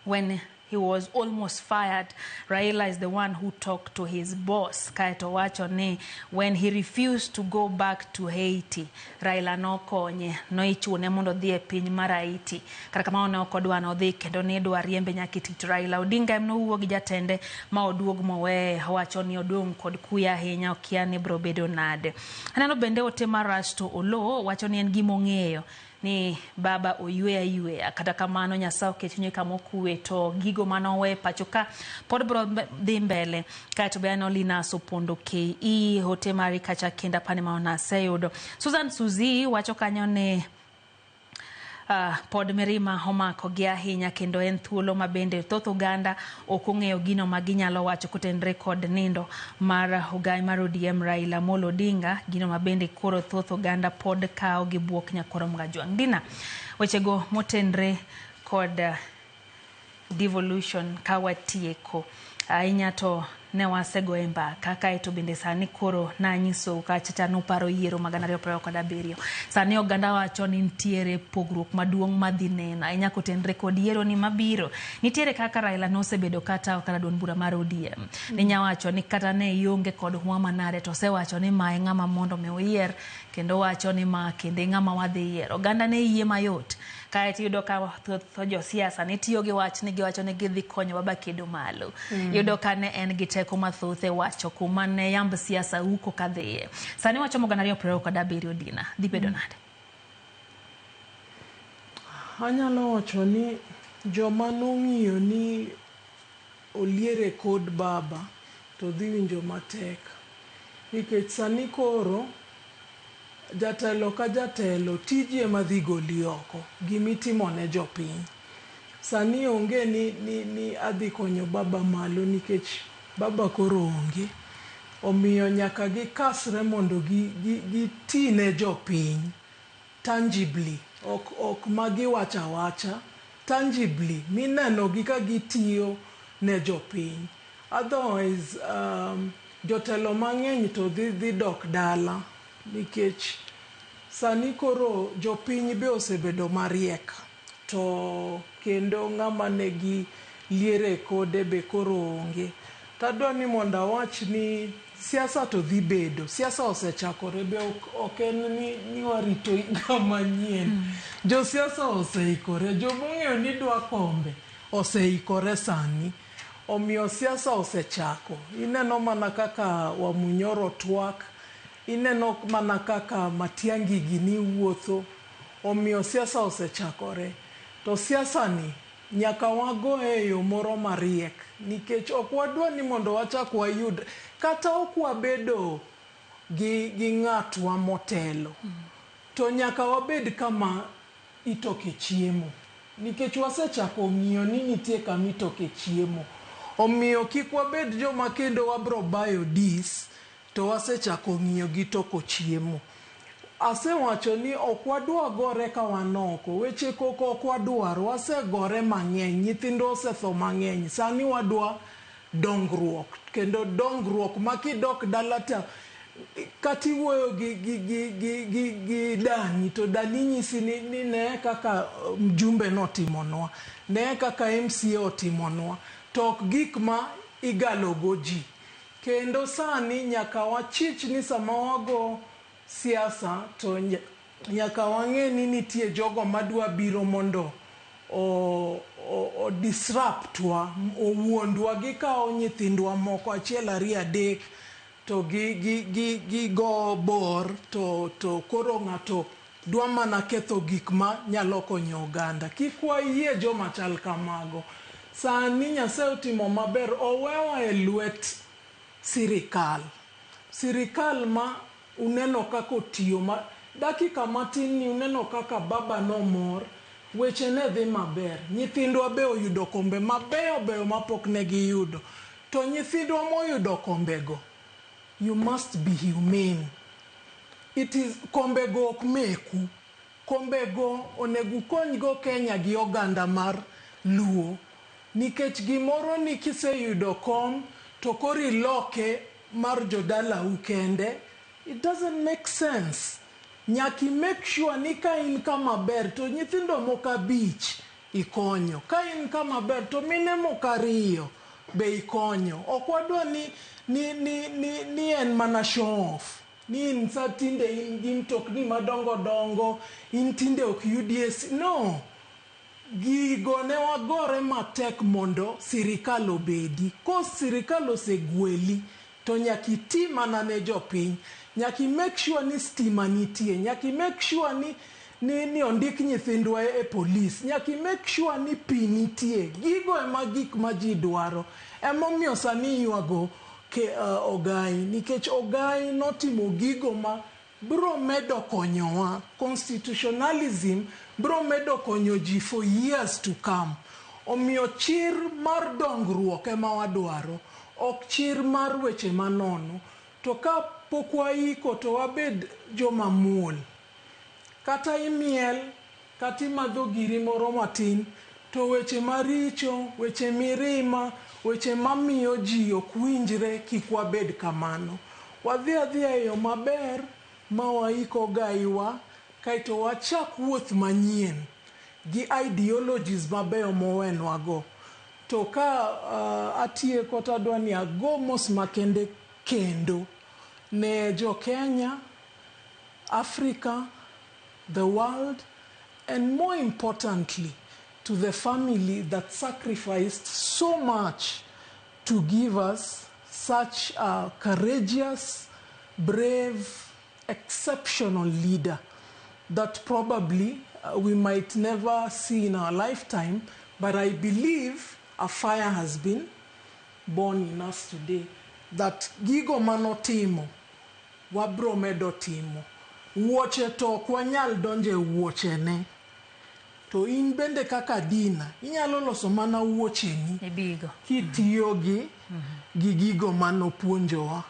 when he was almost fired, Raila is the one who talked to his boss. Kaeto wacho ni when he refused to go back to Haiti, Raila nokonye, noichune mondo odhi e piny mar Haiti. Kata kamano ne ok odwa nodhi kendo ne idwa riembe nyaka e tich. Raila Odinga em nowuo gi jatende ma oduog moweye. Owacho ni odong' kod kuyo ahinya, okia ni biro bedo nade. Aneno bende ote mar Rasto Oloo wacho ni en gima ong'eyo ni baba oywe ayweya, kata kamano Nyasaye oket chunye kama okwe to gigo manowe pacho ka pod biro dhi mbele. Kaeto be aneno Linas Opondo KE ote mari kacha kendo apani ma naseyudo. Susan Suzy wacho kanyo ni pod mirima omako gi ahinya kendo en thuolo ma bende thoth oganda ok ong'eyo gino ma ginyalo wacho kotenre kod nindo mar ogai mar ODM Raila Amolo Odinga, gino ma bende koro thoth oganda pod kawo gi buok. Nyakoro Mgajwang' Dina, wechego motenre kod devolution ka watieko ahinya to ne wasegoye mbaka. Kaeto bende sani koro nanyisou kachacha nuparo yiero mag 2027, sani oganda wacho ni nitiere pogruok maduong' madhi neno ahinya kotenre kod yiero ni mabiro. Nitiere kaka Raila nosebedo kata kata duond bura mar ODM ninya wacho ni kata ne ionge kod huma manade to osewacho ni ma e ng'ama mondo mi uyier, kendo wacho ni ma kendo e ng'ama wadhi yiero. Oganda ne yie mayot. Kaeto iyudo ka thoth josiasa ne tiyo gi wach ni giwacho ni gidhi konyo baba kedo malo. Iyudo ka ne en gi teko mathoth e wacho kuma ne yamb siasa uko kadhiye. Sani wachomo 2027, Dina, dhi bedo nade? Anyalo wacho ni Joma nong'iyo ni oliere kod baba to dhi winjo matek. Nikech sani koro jatelo ka jatelo tiji ema dhi goli oko, gimitimo ne jopiny. Sani onge ni adhi konyo baba malo nikech baba koro onge. Omiyo nyaka gikasre mondo giti ne jopiny tangibly, ok magiwacho awacha, tangibly mineno gi ka gitiyo ne jopiny. Otherwise jotelo mang'eny to dhi dok dala nikech sani koro jopiny be osebedo mariek to kendo ng'ama negi liere kode be koro onge. Tadwa ni mondo awach ni siasa to dhi bedo, siasa osechakore be ok en ni warito higa manyien. Josiasa oseikore, jomong'eyo ni dwa kombe oseikore sani. Omiyo siasa osechako. Ineno mana kaka Wamunyoro twak, ineno mana kaka Matiang'i gini wuotho. Omiyo siasa osechakore. To siasa ni nyaka wagoye e yo moro mariek nikech ok wadwa ni mondo wachak wayud kata ok wabedo gi ng'atwa motelo to nyaka wabed kama itoke chiemo nikech wasechako ng'iyo ni nitie kama itoke chiemo. Omiyo kik wabed joma kendo wabro bayo dis to wasechako ng'iyo gi toko chiemo. Asewacho ni ok wadwa gore ka wan oko, weche koko ok wadwar, wasegore mang'eny, nyithindwa osetho mang'eny, sani wadwa dongruok, kendo dongruok ma kidok dala to kata iwuoyo gi dani to dani nyisi ni ne kaka mjumbe notimonwa, ne kaka MCA otimonwa, to ok gik ma igalogo ji. Kendo sani nyaka wachich ni sama wago siasa to nyaka wang'e ni nitie jogo madwa biro mondo o disrupt wa, owuondwa, gikawo nyithindwa moko achiel ariyo adek to gi go bor to koro ng'ato dwa mana ketho gik ma nyalo konyo oganda. Kik wayie joma chal kamago. Sani Nyasaye otimo maber, owewa e lwet sirikal. Sirikal ma uneno kaka otiyo ma dakika matin ni uneno kaka baba nomor, weche ne dhi maber. Nyithindwa be oyudo kombe mabeyo beyo mapok ne giyudo. To nyithindwa moyudo kombego, you must be humane. It is kombego ok meku. Kombego onego ukonygo Kenya gi oganda mar Luo. Nikech gimoro ni kiseyudo kom to koro iloke mar jodalau kende, it doesn't make sense. Nyaka i make sure ni ka in kama ber to nyithindo moko abich ikonyo. Ka in kama ber to mine moko ariyo be ikonyo. Ok wadwa ni en mana show off. Ni in sa tinde in gi mtokni madongo dongo, in tinde ok yudi e no. Gigo ne wagore matek mondo sirikal obedi. Ko sirikal osegweli, to nyaka iti mana ne jopiny. Nyaka i make sure ni stima nitie. Nyaka i make sure ni ondik nyithindwa e polis. Nyaka i make sure ni pi nitie. Gigo ema gik ma ji dwaro. Emomiyo sani iywago Ogai. Nikech Ogai notimo gigo ma bro medo konyowa. Constitutionalism bro medo konyo ji for years to come. Omiyo chir mar dongruok ema wadwaro. Ok chir mar weche manono. To ka pok waiko to wabed joma muol. Kata imiel, kata imadho giri moro matin, to weche maricho, weche mirima, weche mamiyo ji ok winjre kik wabed kamano. Wadhi adhiya e yo maber ma waiko gaiwa, kaeto wachak wuoth manyien gi ideologies mabeyo mowenwago. To ka atieko to adwa ni ago mos makende kendo ne jo Kenya, Africa, the world, and more importantly, to the family that sacrificed so much to give us such a courageous, brave, exceptional leader that probably we might never see in our lifetime, But I believe a fire has been born in us today that gigo manotimo wabro medo timo. Wuoche to ok wanyal donjo e wuochene. To in bende kaka Dina, inyalo loso mana wuocheni kitiyo gi gi gigo manopuonjowa.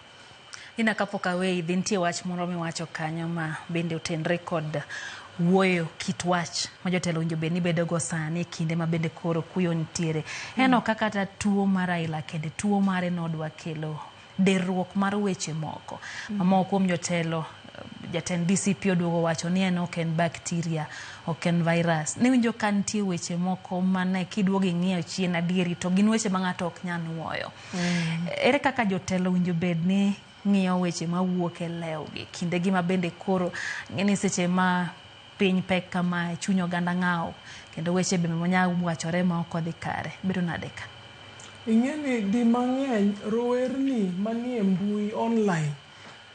Dina, kapok aweyi, dhi nitie wach moro miwacho kanyo ma bende otenre kod wuoyo kit wach ma jotelo owinjo bed ni bedo go sani e kinde ma bende koro kuyo nitiere. Ineno ka kata tuo mar Raila kende, tuo mare nodwa kelo derruok mar weche moko. Mamoko kuom jotelo, jatend DCP oduogo wacho ni en ok en bacteria, ok en virus. Niwinjo ka nitie weche moko mane kiduogo ing'iyo chien adieri to gin weche ma ng'ato ok nyal nuoyo. Ere kaka jotelo owinjo bed ni ng'iyo weche mawuok e lewgi kindegi ma bende koro ng'eni seche ma piny pek kamae chuny oganda ng'aw kendo weche bende manyalo wachore ma ok odhi kare bedo nade ka? Ing'e ni di mang'eny rowerni manie mbui online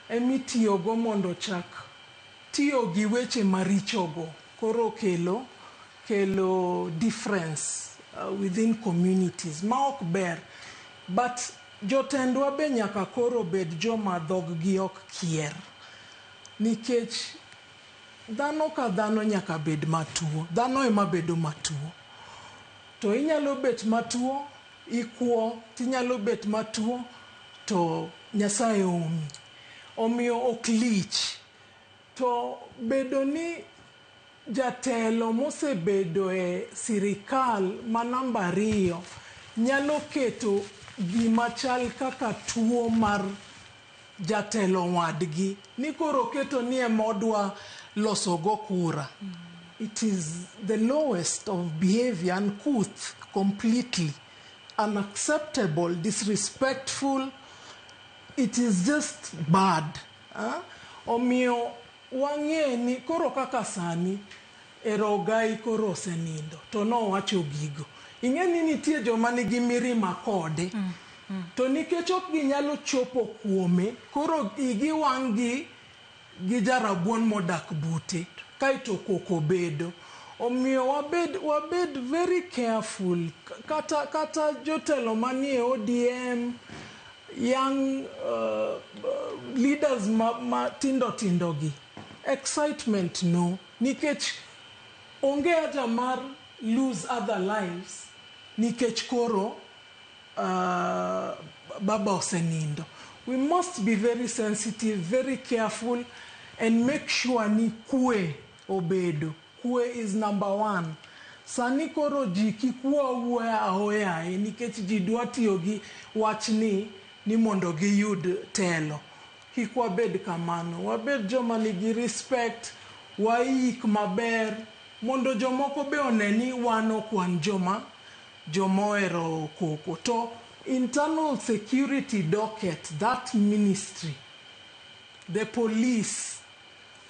emitiyogo mondo ochak tiyo gi weche marichogo koro kelo kelo difference within communities ma ok ber. But jotendwa be nyaka koro bed joma dhoggi ok kier nikech dhano ka dhano nyaka bed matuo. Dhano ema bedo matuo. To inyalo bet matuo, ikwo, tinyalo bet matuo to Nyasaye oumi. Omiyo ok lich. To bedo ni jatelo mosebedo e sirikal ma namba ariyo nyalo keto gima chal kaka tuo mar jatelo wadgi ni koro oketo ni ema odwa losogo kura. It is the lowest of behavior, uncouth completely, unacceptable, disrespectful. It is just bad. Omiyo wang'e ni koro kaka sani ero Ogai koro osenindo to nowacho gigo. Ing'e ni nitie joma nigi mirima kode. To nikech ok ginyalo chopo kuome, koro igi wang' gi gi jarabuon modak bute, kaeto koko bedo. Omiyo wabed, wabed very careful kata, kata jotelo manie ODM, young leaders ma, ma tindo tindo gi. Excitement no, nikech onge haja mar lose other lives nikech koro baba osenindo. We must be very sensitive, very careful and make sure ni kwe obedo. Kwe is number one. Sani koro ji kik wuo awuoya ahoyaye nikech ji dwa tiyo gi wachni ni mondo giyud telo. Kik wabed kamano. Wabed joma nigi respect, waik maber mondo jomoko be one ni wan ok wan joma joma ohero koko. To internal security docket, that ministry, the police,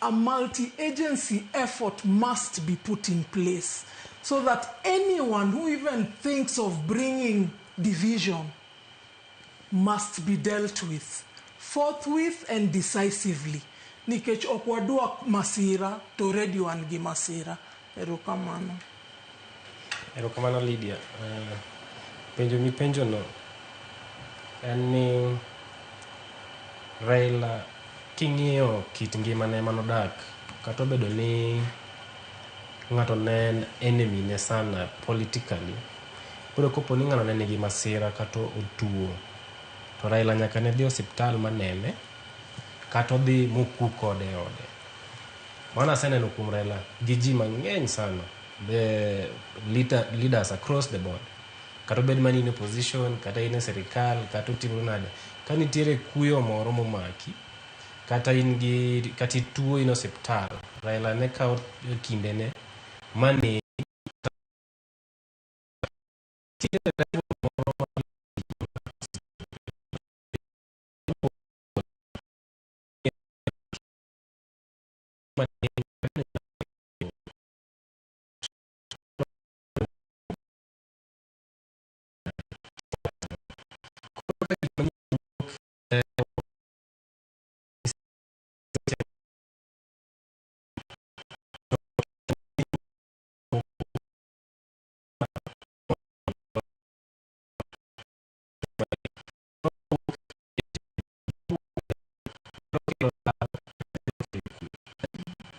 a multi-agency effort must be put in place so that anyone who even thinks of bringing division must be dealt with forthwith and decisively. Nikech ok wadwa masira to already wan gi masira. Erokamano. Erokamano Lydia. Penjo mipenjono en ni Raila king'iyo kit ngimane manodak kata obedo ni ng'ato ne en enemy ne sana politically, koro kopo ni ng'ano ne nigi masira kata otuo, to Raila nyaka ne dhi osiptal manene kata odhi moku kode e ode. Mano aseneno kuom Raila gi ji mang'eny sana, the leaders across the board. Kata obed mana in e opposition, kata in e sirikal, kata otimore nade, ka nitiere kuyo moro momaki, kata in gi kata ituo in e osiptal, Raila ne kawo kindene mane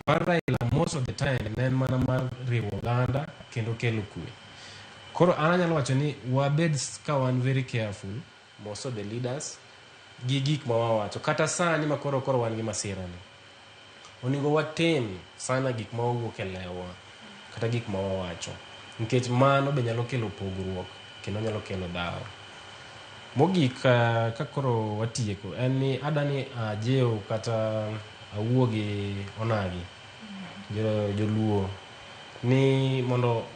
Mar Raila most of the time ne en mana mar riwo oganda kendo kelo kwe. Koro an anyalo wacho ni wabed ka wan very careful, most of the leaders, gi gik ma wawacho. Kata sani ma koro koro wan gi masira ni, onego watim sana gik ma wawuok e lewwa kata gik ma wawacho, nikech mano be nyalo kelo pogruok kendo nyalo kelo dhawo. Mogik, ka koro watieko, en ni adani ajiw kata awuo gi onagi joluo ni mondo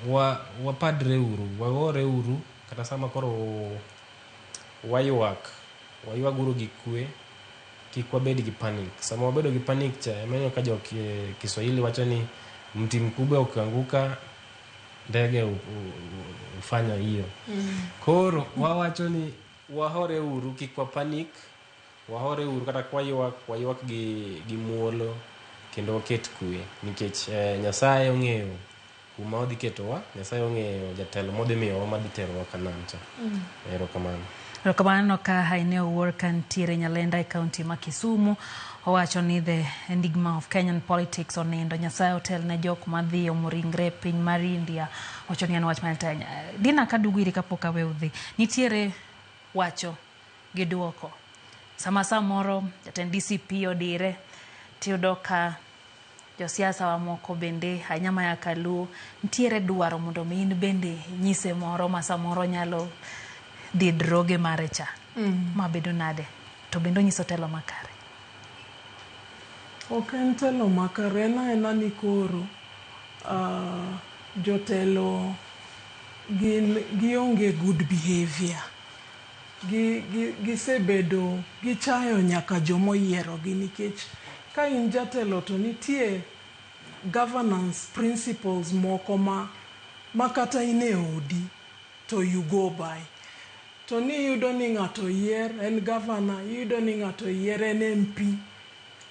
wapadre uru, wagore uru kata sama koro waywak, waywaguru gi kwe, kik wabed gi panic. Sama wabedo gi panic cha ema ineno ka jo Kiswahili wacho ni mti mkubwa ukianguka ndege hufanya hiyo. Koro wawacho ni wahore uru, kik wa panic, wahore uru kata kwaywak, waywak gi muolo kendo waket kwe, nikech Nyasaye ong'eyo kuma odhi ketowa, Nyasaye ong'eyo jatelo modhi miyowa madhi terowa Kanaan cha. Erokamano. Erokamano ka Haine Owuor kantiere Nyalenda e kaunti ma Kisumu. Owacho ni the enigma of Kenyan politics onindo. Nyasaye otel ne jok madhi omo ringre e piny mar India. Owacho ni en wach malit ahinya. Dina kaduogo iri kapok aweyo dhi. Nitiere wacho gi duoko. Sama samoro jatend DCP odire, tiyudo ka josiasa mamoko bende ahinya maya kaluo nitiere dwaro mondo mi in bende nyise moro ma samoro nyalo dhi droge mare cha. Ma bedo nade? To bende onyiso telo makare. Ok en telo makare, en aena ni koro jotelo gin gionge good behavior. Gisebedo gichayo nyaka jomoyierogi, nikech ka in jatelo to nitie governance principles moko ma kata in e odi to you go by. To ni iyudo ni ng'ato yier en governor, iyudo ni ng'ato yier en MP,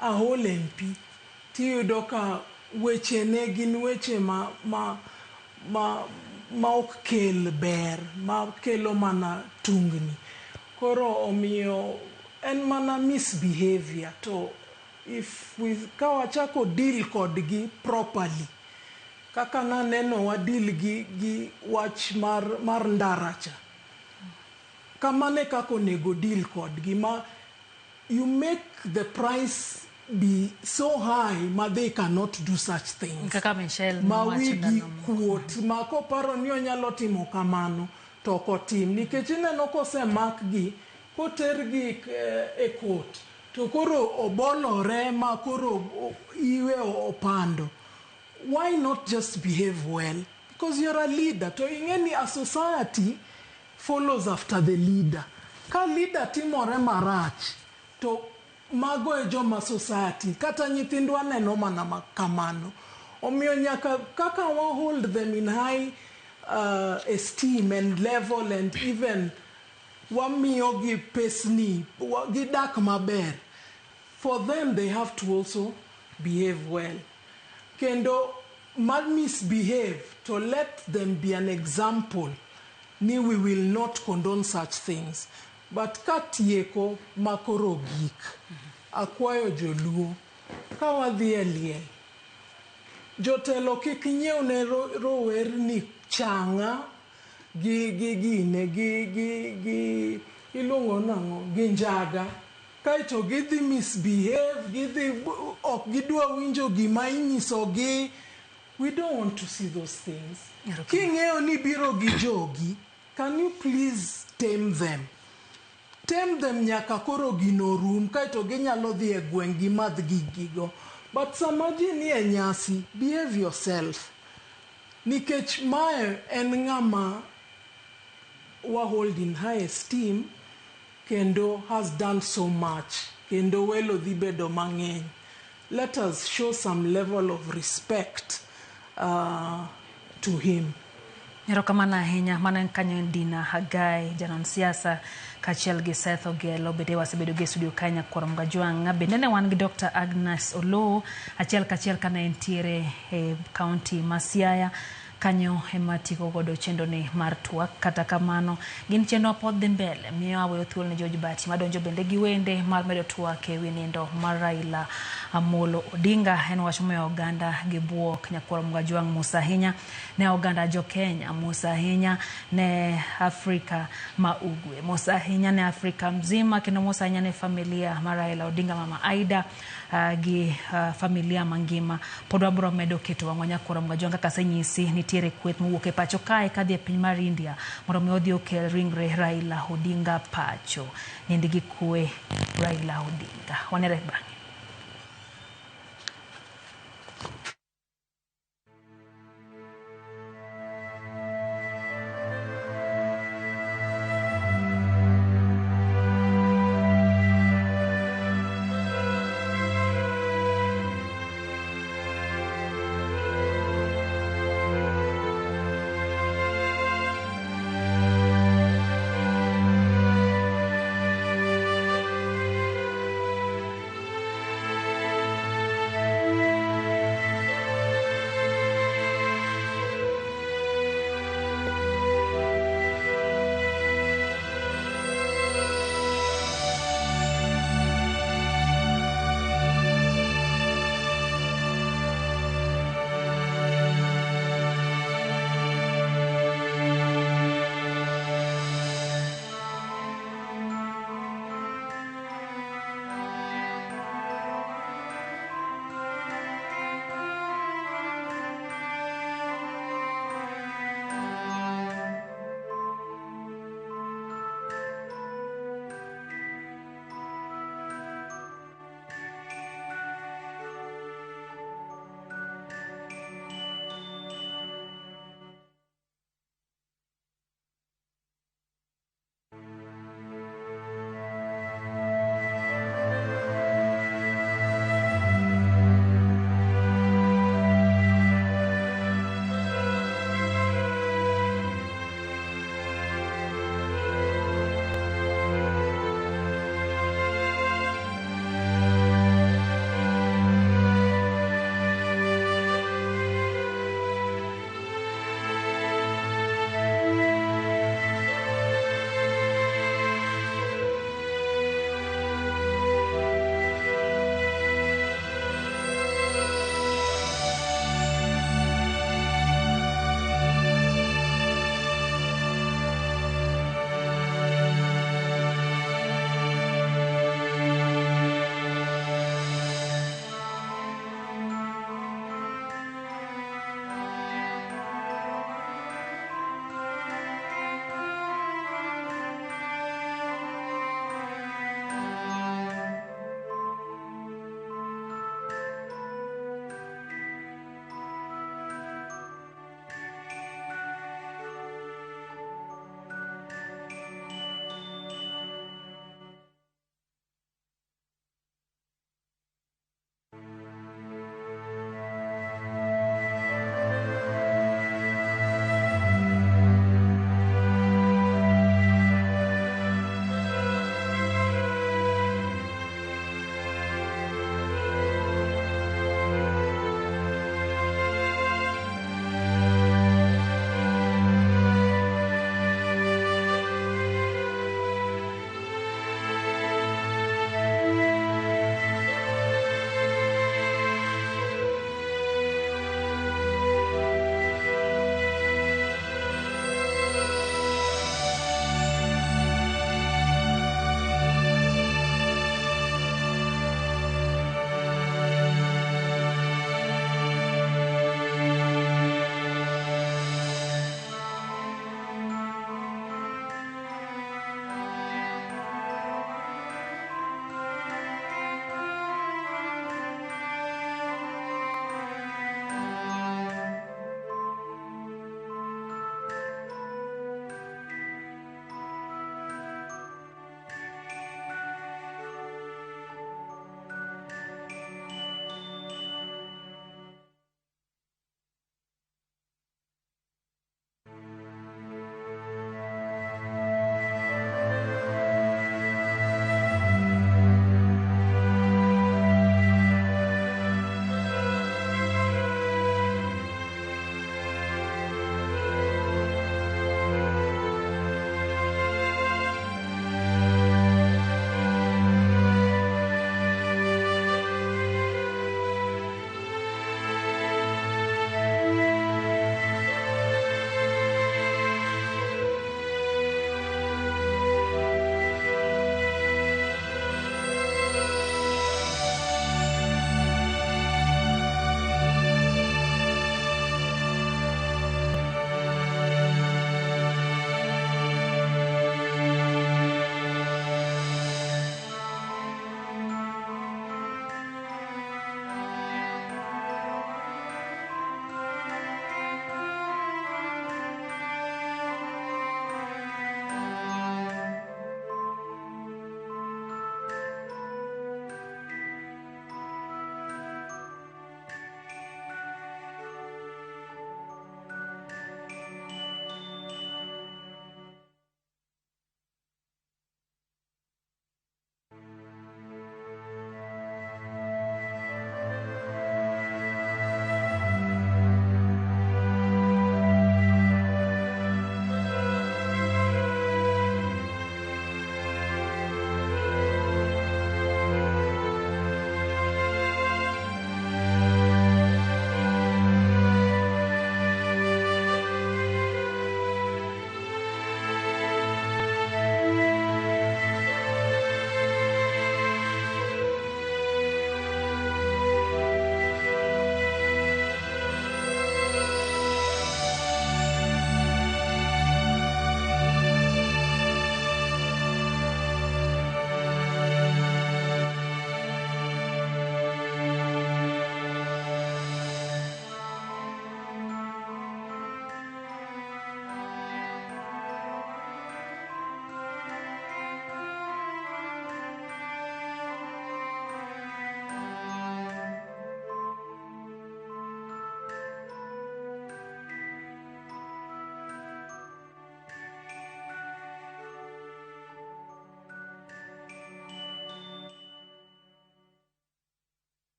a whole MP, tiyudo ka wechene gin weche ma ok kel ber, ma kelo mana tungni. Koro omiyo en mana misbehavior, to if we ka wachako deal kodgi properly, kaka naneno wa deal gi wach mar ndara cha, kamano e kaka onego deal kodgi, ma you make the price be so high ma they cannot do such things. Kaka Michelle ma nowacho wigi ndalo moko. Kuot ma koparo ni onyalo timo kamano to ok otim, nikech ineno kosemakgi kotergi e court to koro obolore ma koro iwe opando. Why not just behave well? Because you're a leader, to ing'e ni a society follows after the leader. Ka leader timore marach to mago e joma society kata nyithindwa neno mana kamano. Omiyo nyaka kaka wa hold them in high esteem and level, and even wamiyogi pesni gidak maber, for them they have to also behave well. Kendo ma misbehave, to let them be an example ni we will not condone such things. But katieko makoro gik, akwayo joluo ka wadhi e liel, jotelo kik nyiew ne rowerni chang'a gi gine gi iluongo nang'o, gi njaga, kaeto gidhi misbehave, gidhi ok gidwa winjo gima inyisogi. We don't want to see those things. King'eyo ni biro gi jogi, can you please tame them? Tame them nyaka koro gino rum, kaeto ginyalo dhi e gweng' gimadh giggigo. But sama ji ni e nyasi, behave yourself, nikech mae en ng'ama wa hold in high esteem kendo has done so much, kendo welo dhi bedo mang'eny. Let us show some level of respect to him. Erokamano ahinya. Mano en kanyo en Dina Hagai, janon siasa, kaachiel gi Seth Ogelo. Bende wasebedo gi e studio kae Nyakwar Mgajwang'. Bende ne wan gi Dr. Agnes Oloo achiel kachiel kane entiere e kaunti ma Siaya. Kanyo ema tieko godo chenroni mar twak. Kata kamano, gin chenro mapod dhi mbele. Miyo aweyo thuolo ne George Bati madonjo bende gi wende mar medo twak e wi nindo mar Raila Amolo Odinga. En wach momiyo oganda gi buok. Nyakwar Mgajwang' mos ahinya ne oganda jo Kenya, mos ahinya ne Afrika ma Ugwe, mos ahinya ne Afrika mzima, kendo mos ahinya ne familia mar Raila Odinga, Mama Aida gi familia mangima. Pod wabro medo keto wang'wa Nyakwar Mgajwang' kaka asenyisi nitiere kweth mowuok e pacho kae kadhi e piny mar India mondo mi odhi okel ringre Raila Odinga pacho. Nind gi kwe Raila Odinga. Wanere bang'e.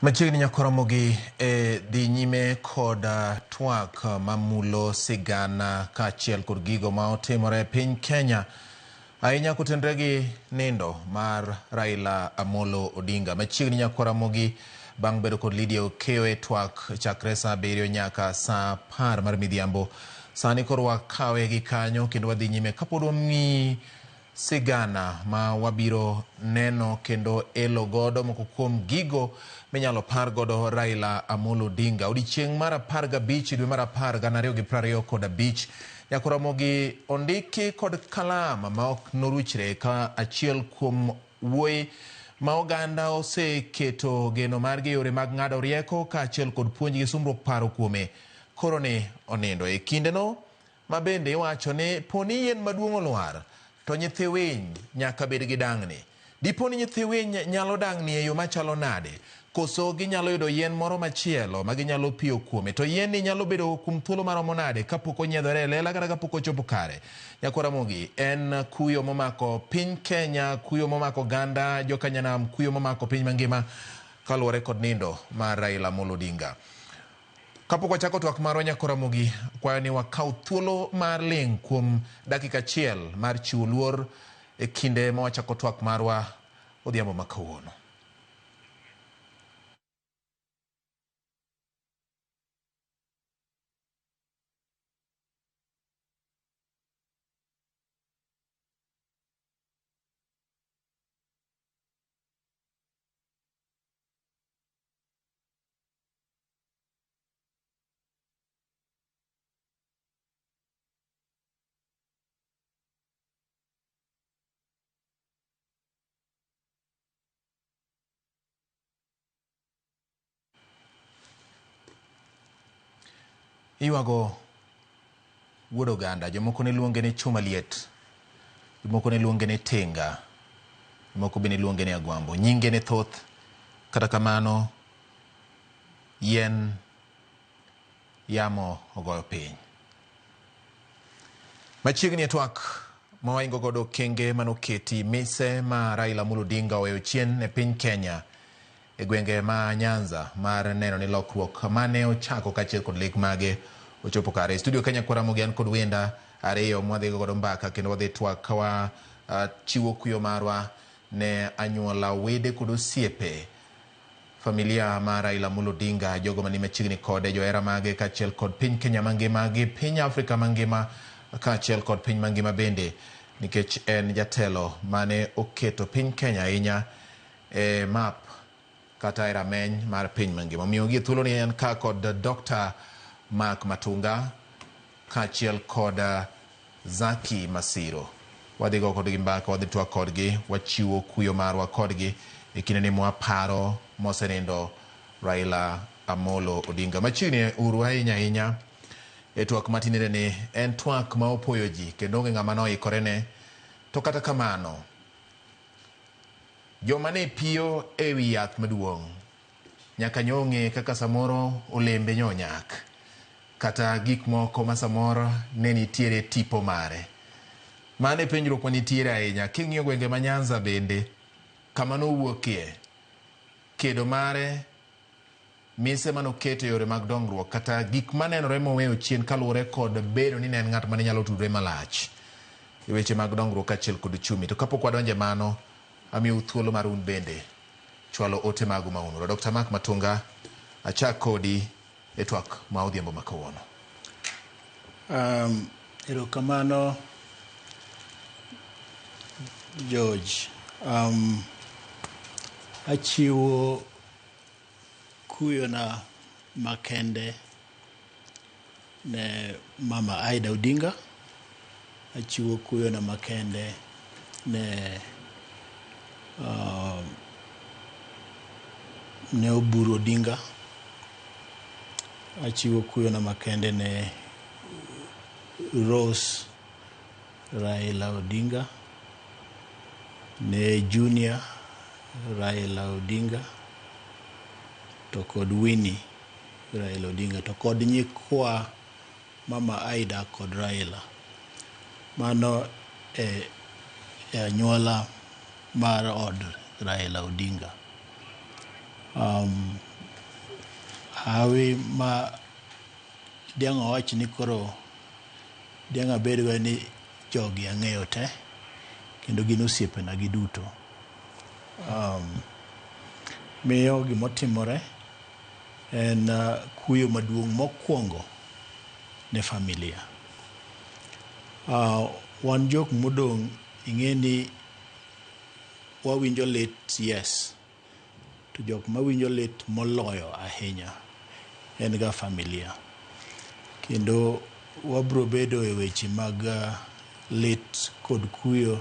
Machiegni nyakoromogi e dhi nyime kod twak mamulo sigana kaachiel kod gigo ma otimore e piny Kenya ahinya kotenore gi nindo mar Raila Amolo Odinga. Machiegni nyakoromogi bang' bedo kod Lydia Okeyo e twak chakre saa 7 nyaka saa 10 mar midhiambo. Sani koro wakawe gi kanyo kendo wadhi nyime kapod wang'i sigana ma wabiro neno kendo elo godo moko kuom gigo minyalo par godo Raila Amolo Odinga. Odiechieng' mar 15 dwe mar 10 2025 nyakoromogi ondiki kod kalam ma ok noruchre ka achiel kuom wuoyi ma oganda oseketo geno margi e yore mag ng'ado rieko kaachiel kod puonj gi sumruok paro kuome koro ni onindo. E kindeno ma bende iwacho ni poni yien maduong' olwar to nyithi winy nyaka bed gi dang'ni. Dipo ni nyithi winy nyalo dang'ni e yo machalo nade? Koso ginyalo yudo yien moro machielo ma ginyalo piyo kuome? To yien ni nyalo bedo kuom thuolo maromo nade kapok onyiedhore e lela kata kapok ochopo kare? Nyakwaramogi en kuyo momako piny Kenya, kuyo momako oganda jokanyanam, kuyo momako piny mangima kaluwore kod nindo mar Raila Amolo Odinga. Kapok wachako twak marwa nyakwaramogi, kwayo ni wakaw thuolo mar ling' kuom dakika achiel mar chiwo luor e kinde ma wachako twak marwa odhiambo ma kawuono. Iywago wuod oganda, jomoko ne luonge ni chuma liet, jomoko ne luonge ni tinga, jomoko be ne luonge ni agwambo. Nyinge ne thoth, kata kamano yien yamo ogoyo piny. Machiegni e twak ma waingo godo okenge manoketi mise ma Raila Amolo Odinga oweyo chien e piny Kenya e gwenge ma Nyanza mar neno ni lokruok mane ochako kaachiel kod lek mage ochopo kare. E studio Kenya Kwaramogi an kod wenda ariyo mwadhi godo mbaka kendo wadhi twak ka wa chiwo kuyo marwa ne anyuola, wede kod osiepe familia mar Raila Amolo Odinga, jogo mani machiegni kode, johera mage kaachiel kod piny Kenya mangima gi piny Afrika mangima kaachiel kod piny mangima bende, nikech en jatelo mane oketo piny Kenya ahinya e map kata e rameny mar piny mangima. Omiyo gi thuolo ni en ka kod Dr. Mark Matunga kaachiel kod Zaki Masiro. Wadhi go kodgi mbaka, wadhi twak kodgi, wachiwo kuyo marwa kodgi e kinde ni mwaparo mosenindo Raila Amolo Odinga. Machiegni uru ahinya ahinya e twak matinende ni en twak ma opoyo ji kendo onge ng'ama noikore ne. To kata kamano, joma ne piyo e wi yath maduong' nyaka nyo ng'e kaka samoro olembe nyo nyak kata gik moko ma samoro ne nitiere tipo mare. Mano e penjruok manitiere ahinya. King'iyo gwenge ma Nyanza bende, kama nowuokie, kedo mare, mise manoketo e yore mag dongruok kata gik manenore moweyo chien kaluwore kod bedo ni ne en ng'at mane nyalo tudore malach e weche mag dongruok kaachiel kod uchumi. To kapok wadonjo e mano, amiyou thuolo mar un bende chwalo ote magu ma un godo. Dr. Mark Matunga, achak kodi e twak ma odhiambo ma kawuono. Erokamano George. Achiwo kuyona makende ne Mama Aida Odinga. Achiwo kuyona makende ne Oburu Odinga. Achiwo kuyona makende ne Rose Raila Odinga, ne Junior Raila Odinga, to kod Winnie Raila Odinga, to kod nyikwa Mama Aida kod Raila. Mano e anyuola mar od Raila Odinga. Hawi ma diang' owach ni koro diang' abedgo ni jogi ang'eyo te kendo gin osiepena giduto. Miyo gimotimore en kuyo maduong' mokwongo ne familia. Wan jok modong' ing'e ni wawinjo lit, yes, to jok mawinjo lit moloyo ahinya en ga familia. Kendo wabro bedo e weche mag lit kod kuyo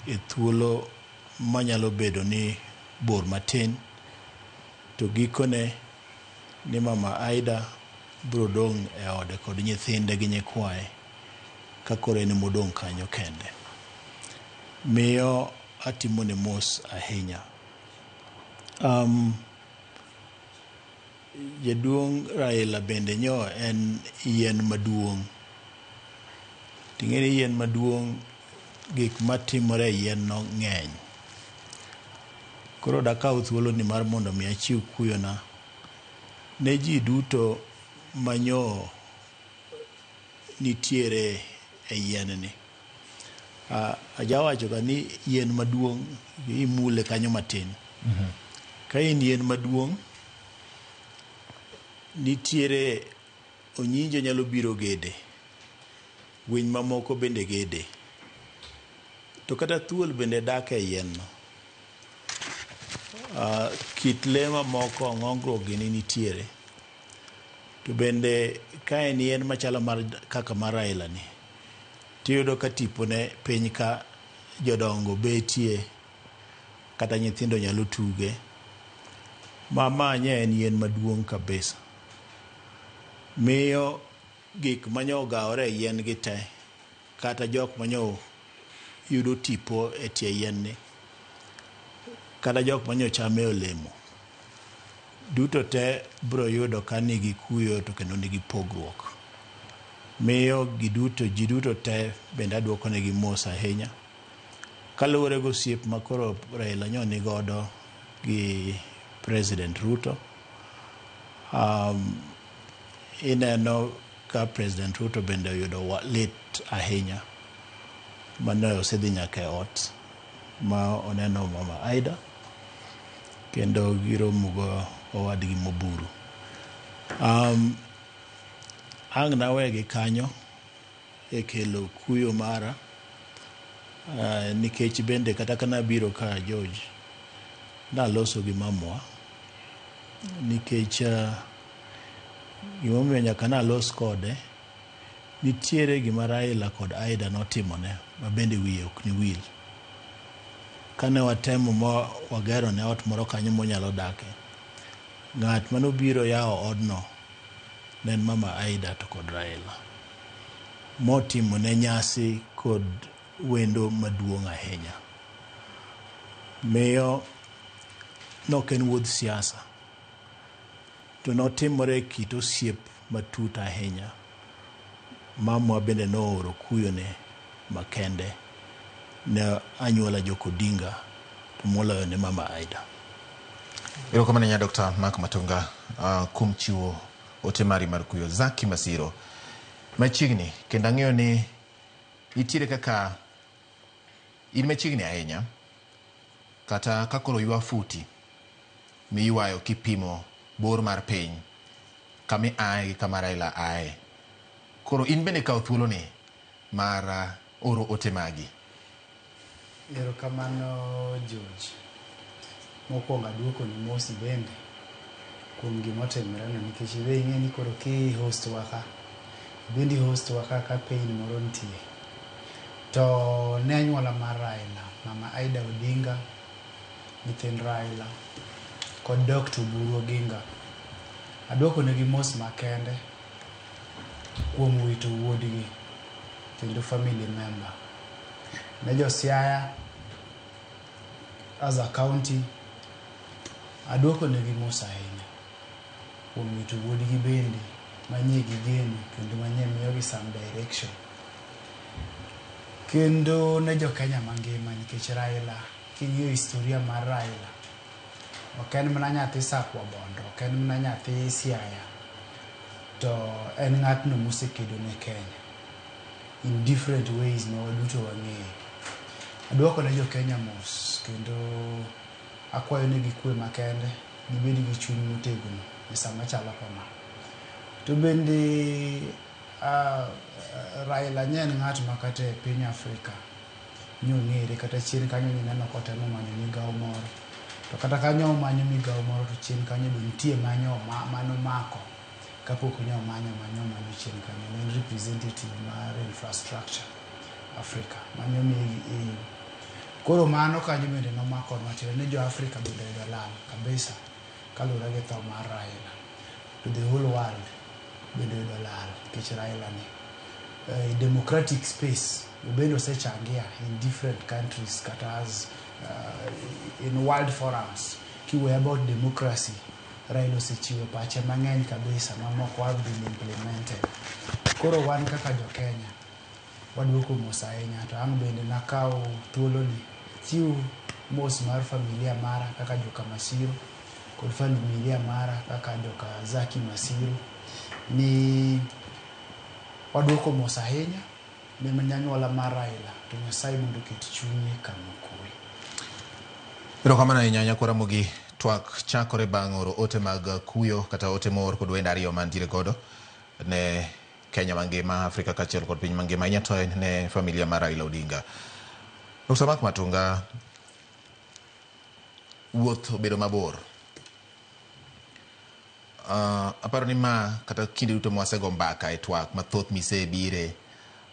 e thuolo manyalo bedo ni bor matin, to gikone ni Mama Aida bro dong' e ode kod nyithinde gi nyikwaye ka koro en emodong' kanyo kende. Miyo atimone mos ahinya. Jaduong' Raila bende nyo en yien maduong'. Ting'e ni yien maduong' gik matimore e yien no ng'eny. Koro dakaw thuolo ni mar mondo mi achiw kuyona ne ji duto manyo nitiere e yien ni. Ajawacho ga ni yien maduong' imule kanyo matin. Ka in yien maduong' nitiere onyinjo nyalo biro gede, winy mamoko bende gede, to kata thuol bende dak e yien no. Kit lee mamoko ong'ongruok gini nitiere. To bende ka en yien machalo mar kaka mar Raila ni, tiyudo ka tipone piny ka jodongo betie kata nyithindo nyalo tuge. Ma nye en yien maduong' kabisa. Miyo gik manyo ogawore e yien gi te, kata jok manyo yudo tipo e tie yien ni, kata jok manyo chame olemo, duto te bro yudo ka nigi kuyo to kendo nigi pogruok. Miyo giduto, ji duto te bende aduoko negi mos ahinya. Kaluwore gi osiep ma koro Raila nyo nigodo gi President Ruto, ineno ka President Ruto bende oyudo lit ahinya mane osedhi nyaka e ot ma oneno Mama Aida kendo giromo go owadgi Moburu. Ang' nawegi kanyo e kelo kuyo mara, nikech bende kata ka nabiro ka George, naloso gi mamwa nikech gimomiyo nyaka nalos kode, nitiere gima Raila kod Aida notimone ma bende wiye ok ni wil. Kane watemo ma wagero ne ot moro kanyo monyalo dake, ng'at manobiro yawo odno ne en Mama Aida to kod Raila, motimone nyasi kod wendo maduong' ahinya. Miyo nok en wuodh siasa, to notimore e kit osiep matut ahinya. Mamwa bende nooro kuyone makende ne anyuola jok Odinga, to moloyo ne Mama Aida. Erokamano ahinya Dr. Mark Matonga kuom chiwo ote mari mar kuyo. Zaki Masiro, machiegni kendo ang'eyo ni nitiere kaka in machiegni ahinya kata ka koro ywa futi miywayo kipimo bor mar piny kama iaye gi kama Raila aye. Koro in bende kaw thuoloni mar oro ote magi. Erokamano George. Mokwongo aduokoni mos bende kuom gimotimoreno nikech be ing'e ni koro ki host wa ka, bende host wa ka ka pain moro nitie. To ne anyuola mar Raila, Mama Aida Odinga, nyithind Raila, kod Dr. Oburu Oginga. Aduokonegi mos makende kuom wito wuodgi kendo family member. Ne jo Siaya as a county, aduokonegi mos ahinya kuom wito wuodgi bende manye gigeno kendo manye miyogi some direction. Kendo ne jo Kenya mangima nikech Raila, king'iyo historia mar Raila, Ok en mana nyathi Sakwa Bondo, ok en mana nyathi Siaya, to en ng'atno mosekedo ne Kenya in different ways ma waduto wang'eyo. Aduoko ne jo Kenya mos kendo akwayo negi kwe makende, gibed gi chuny motegno e sama chalo kama. To bende Raila nye en ng'at ma kata e piny Afrika nyong'ere kata chien kanyo nineno kotemo manyo migawo moro. To kata kanyo omanyo migawo moro to chien kanyo be nitie manyo manomako kapok nyomanyo manyomanyo chien kanyo. Ne en representative mar infrastructure Africa manyomiye gi AU. Koro mano kanyo bende nomakonwa tiende ni jo Africa bende oyudo lal kabisa kaluwore gi tho mar Raila. To the whole world bende oyudo lal nikech Raila ni. Democratic space bende osechangia in different countries kata as in world forums. Kiwuoyo about democracy, Raila osechiwo pache mang'eny kabisa mamoko have been implemented. Koro wan kaka jo Kenya waduoko mos ahinya to ang' bende nakaw thuoloni chiw mos mar familia mara kaka joka Masiro kod familia mara kaka joka Zaki Masiro ni waduoko mos ahinya ne anyuola mar Raila to Nyasaye mondo oket chunye kama okwe. Erokamano ahinya Nyakwar Ramogi. Twak chakore bang' oro ote mag kuyo kata ote moor kod wende ariyo mantiere godo ne Kenya mangima, Afrika kaachiel kod piny mangima. Ahinya to en ne familia mar Raila Odinga. Dr. Mark Matunga, wuoth obedo mabor. Aparo ni ma kata kinde duto mwasego mbaka e twak mathoth misebire,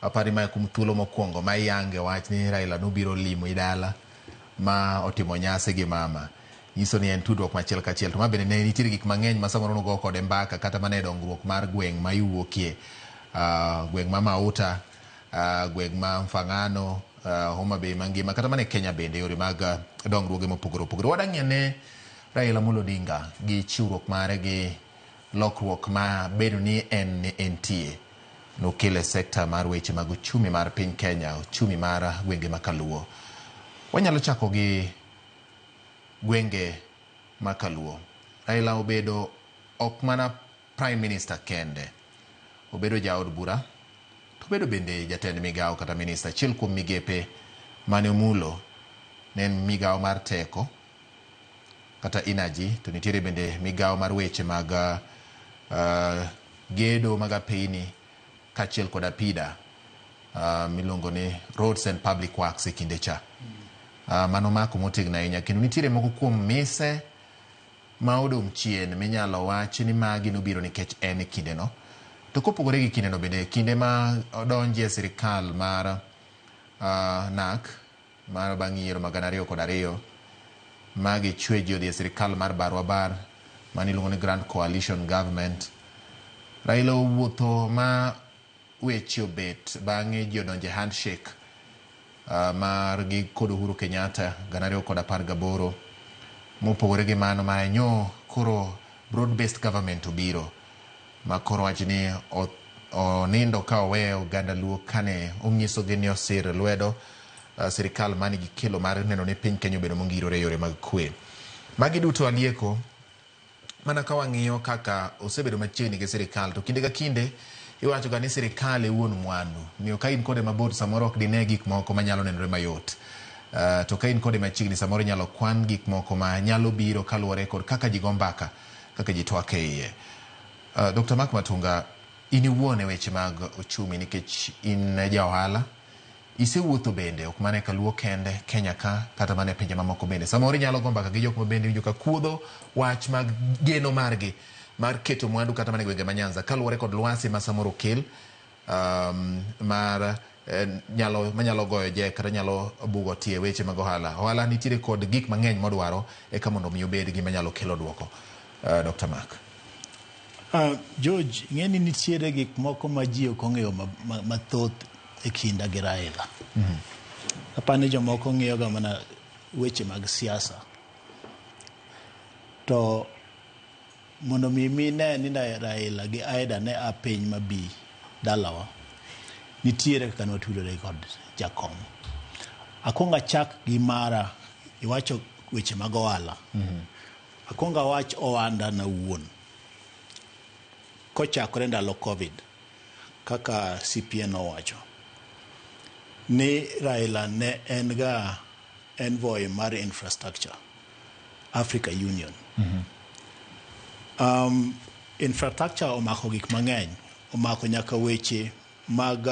aparo ni ma kuom thuolo mokwongo ma iyange wach ni Raila nobiro limo i dala ma otimo nyasi gi mama. Nyiso ni en tudruok machiel kachiel. To ma bende ne nitiere gik mang'eny ma samoro nugo kode mbaka kata mana e dongruok mar gweng' ma iwuokie. Gweng' ma Mauta, gweng' ma Mfangano, Homa Bay mangima, kata mana e Kenya bende yore mag dongruoge mopogore opogore. Wadang'e ne Raila Amolo Odinga gi chiwruok mare gi lokruok ma bedo ni en entie nokelo e sekta mar weche mag uchumi mar piny Kenya, uchumi mar gwenge ma Kaluo. Wanyalo chako gi gwenge ma Kaluo. Raila obedo ok mana Prime Minister kende, obedo jaod bura, to obedo bende jatend migawo kata minista. Achiel kuom migepe mane omulo ne en migawo mar teko kata energy, to nitiere bende migawo mar weche mag gedo mag apeyni kaachiel kod apida miluongo ni Roads and Public Works e kinde cha. Mano mako motegno ahinya kendo nitiere moko kuom mise ma odong' chien minyalo wach ni magi nobiro nikech en e kindeno. To kopogore gi kindeno bende kinde ma odonje e sirikal mar NARC mar bang' yiero mag 2002 magi chwe ji odhi e sirikal mar barwa bar mane iluongo ni Grand Coalition Government. Raila owuotho ma weche obet bang'e ji odonje handshake margi kod Uhuru Kenyatta 2018. Mopogore gi mano ma nyo koro broad based government obiro ma koro wach ni onindo ka oweyo oganda Luo kane onyisogi ni osir lwedo sirikal mani gi kelo mar neno ni piny Kenya obedo mongirore e yore mag kwe. Magi duto alieko mana ka wang'iyo kaka osebedo machiegni gi sirikal to kinde ka kinde iwacho ga ni sirikal e wuon mwandu, omiyo ka in kode mabor samoro ok dine gik moko manyalo nenore mayot. To ka in kode machiegni samoro inyalo kwan gik moko ma nyalo biro kaluwore kod kaka ji go mbaka, kaka ji twak e iye. Dr. Mark Matunga, in iwuon e weche mag uchumi nikech in ja ohala, isewuotho bende ok mana e Kaluo kende, Kenya ka kata mana e pinje mamoko bende. Samoro inyalo go mbaka gi jok ma bende iwinjo ka kuodho wach mag geno margi mar keto mwandu kata mana e gwenge ma Nyanza kaluwore kod lwasi ma samoro okel mar nyalo manyalo goyo jek kata nyalo bugo tie weche mag ohala. Ohala nitiere kod gik mang'eny modwaro eka mondo mi obed gima nyalo kelo duoko. Dr. Mark. George, ing'e ni nitiere gik moko ma ji ok ong'eyo mathoth e kinda gi Raila. Apani ni jomoko ng'iyo ga mana weche mag siasa. To mondo mi mine ni Raila gi Aida ne a piny mabi dalawa, nitiere kaka ne watudore kod jakom. Akwongo achak gi mara, iwacho weche mag ohala. Akwongo awach ohanda na wuon. Kochakore ndalo Covid, kaka CPN owacho, ni Raila ne en ga envoy mar infrastructure, Africa Union. Infrastructure omako gik mang'eny, omako nyaka weche mag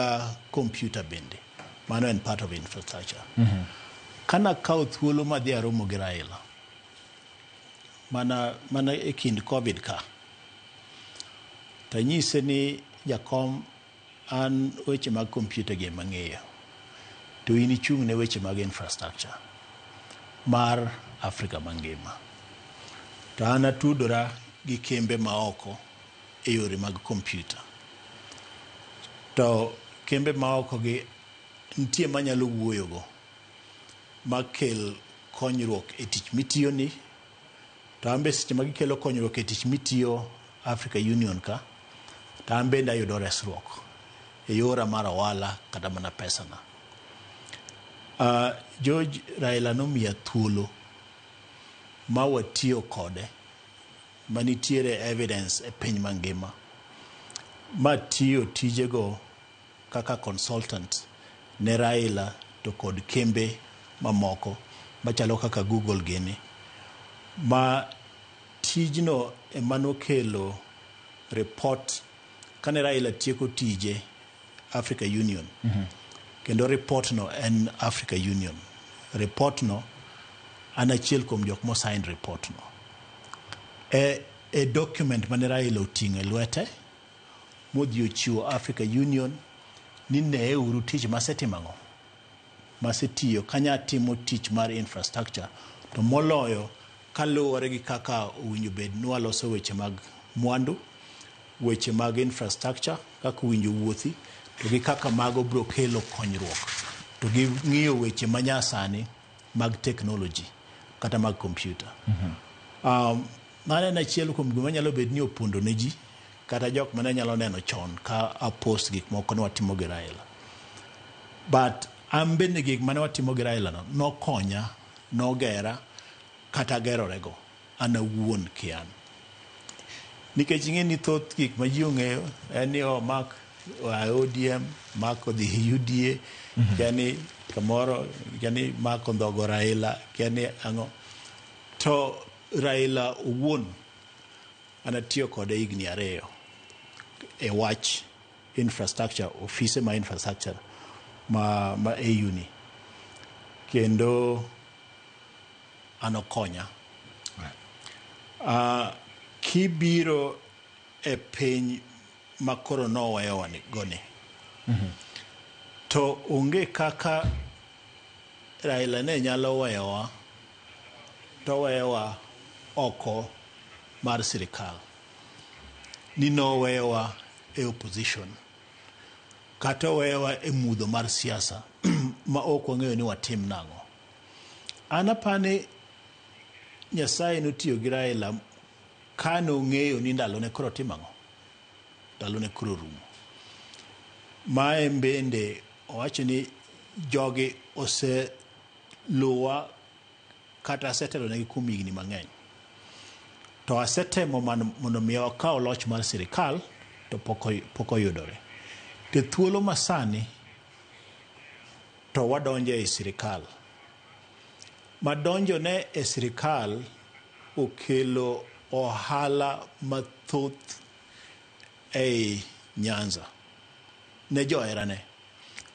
computer bende. Mano en part of infrastructure. Kana kawo thuolo madhi aromo gi Raila, mana e kind Covid ka, tanyise ni jakom an weche mag computer gi ema ang'eyo, to in ichung' ne weche mag infrastructure mar Afrika mangima. To an atudora gi kembe maoko e yore mag computer. To kembe maoko gi nitie manyalo wuoyogo makel konyruok e tich mitiyo ni, to an be seche ma gikelo konyruok e tich mitiyo Africa Union ka, to an bende ayudo resruok e yora mar ohala kata mana pesana. George, Raila nomiya thuolo ma watiyo kode manitiere evidence e piny mangima matiyo tijego kaka consultant ne Raila to kod kembe mamoko machalo kaka Google gini, ma tijno ema nokelo report kane Raila tieko tije Africa Union. Kendo report no en Africa Union. Report no an achiel kuom jok mosign report no. E document mane Raila oting'o e lwete modhi ochiwo Africa Union ni neuru tich masetimo ang'o, masetiyo kanya timo tich mar infrastructure, to moloyo kaluwore gi kaka owinjo bed ni waloso weche mag mwandu, weche mag infrastructure kaka owinjo wuothi, to gi kaka mago biro kelo konyruok, to gi ng'iyo weche manyasani mag technology kata mag computer. Mano en achiel kuom gima nyalo bet ni opondo ne ji kata jok mane nyalo neno chon ka a post gik moko ne watimo gi Raila. But an bende gik mane watimo gi Raila no nokonya, nogera kata gerorego an awuon kian. Nikech ing'e ni thoth gik ma ji ong'eyo en ni Mark oa ODM, Mark odhi UDA, kia ni kamoro, kia ni Mark ondhogo Raila, kia ni ang'o. To Raila owuon an atiyo kode higni 2 e wach infrastructure, ofise ma infrastructure ma AU ni. Kendo an okonya. Kibiro e piny ma koro noweyowa goni, to onge kaka Raila ne nyalo weyowa to weyowa oko mar sirikal, ni noweyowa e opposition kata oweyowa e mudho mar siasa ma ok wang'eyo ni watim nang'o. An apani Nyasaye notiyo gi Raila kane ong'eyo ni ndalone koro timo ang'o, ndalone koro rumo. Mae bende owacho ni jogi oseluwa kata asetelonegi kuom higni mang'eny, to asetemo mondo mi akaw loch mar sirikal to pok oyudore. To thuolo masani to wadonjo e sirikal. Madonjone e sirikal okelo ohala mathoth ei Nyanza ne joherane,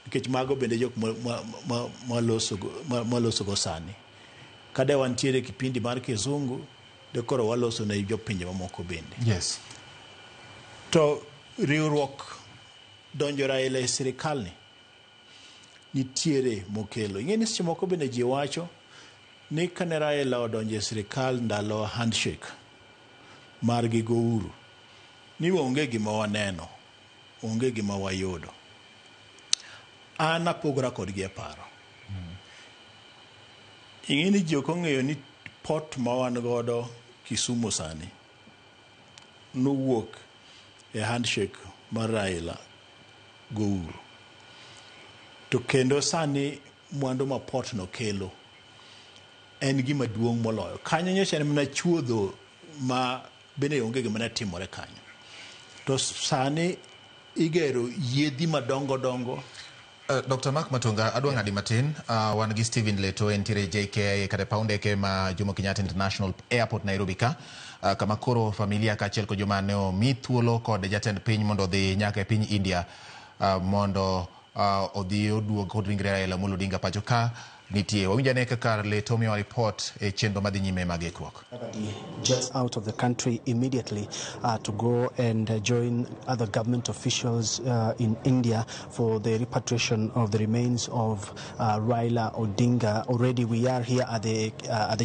nikech mago bende jok malosogo sani. Kade wantiere kipindi mar kizungu, de koro waloso ne jopinje mamoko bende. Yes. To riwruok donjo Raila e sirikal ni nitiere mokelo. Ing'e ni seche moko bende ji wacho ni kane Raila odonjo e sirikal ndalo handshake margi go Uhuru, ni onge gima waneno, onge gima wayudo. An apogora kodgi e paro. Ing'e ni ji ok ong'eyo ni port ma wan godo Kisumu sani nowuok e handshake mar Raila go Uhuru. To kendo sani mwandu ma port no kelo En gima duong' moloyo. Kanyo nyocha en mana chuodho ma bende onge gima ne timore kanyo. To sani igero yiedhi madongo dongo. Dr. Mark Matunga, adwa ng'adi matin. Wan gi Stephen Leto entiere JKIA kata paw ndeke ma Jomo Kenyatta International Airport Nairobi ka. Kama koro familia kaachiel kod joma ne omi thuolo kod jatend piny mondo odhi nyaka e piny India mondo odhi oduog kod ringre Raila Amolo Odinga pacho ka nitie. Wawinj ane kaka Leto miyowa report e chenro madhi nyime mag ikruok. Jets out of the country immediately to go and join other government officials in India for the repatriation of the remains of Raila Odinga. Already we are here at the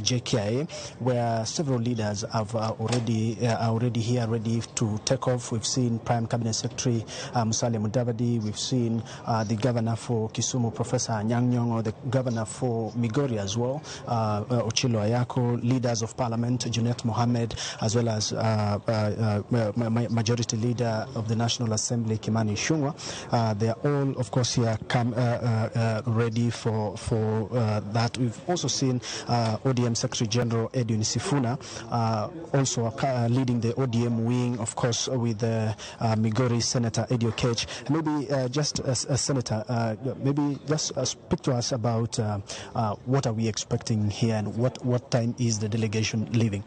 JKIA, where several leaders have already are already here, ready to take off. We've seen Prime Cabinet Secretary Musalia Mudavadi. We've seen the governor for Kisumu, Professor Anyang' Nyong'o, the governor for Migori as well, Ochilo Ayako, leaders of parliament, Junet Mohammed, as well as Majority Leader of the National Assembly, Kimani Ichung'wah. They are all, of course, here come ready for that. We've also seen ODM Secretary General Edwin Sifuna also leading the ODM wing, of course, with Migori Senator Eddie Oketch. Maybe just as a senator, maybe just speak to us about what are we expecting here and what time is the delegation leaving?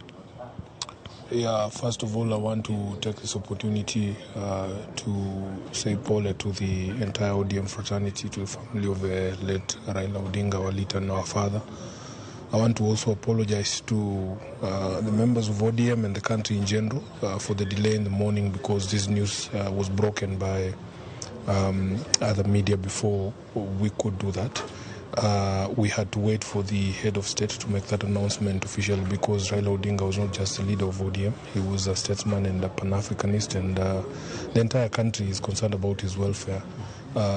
Yeah, first of all, I want to take this opportunity to say pole to the entire ODM fraternity, to the family of the late Raila Odinga, our leader and our father. I want to also apologize to the members of ODM and the country in general for the delay in the morning, because this news was broken by other media before we could do that. We had to wait for the head of state to make that announcement officially, because Raila Odinga was not just the leader of ODM, he was a statesman and a Pan-Africanist, and the entire country is concerned about his welfare.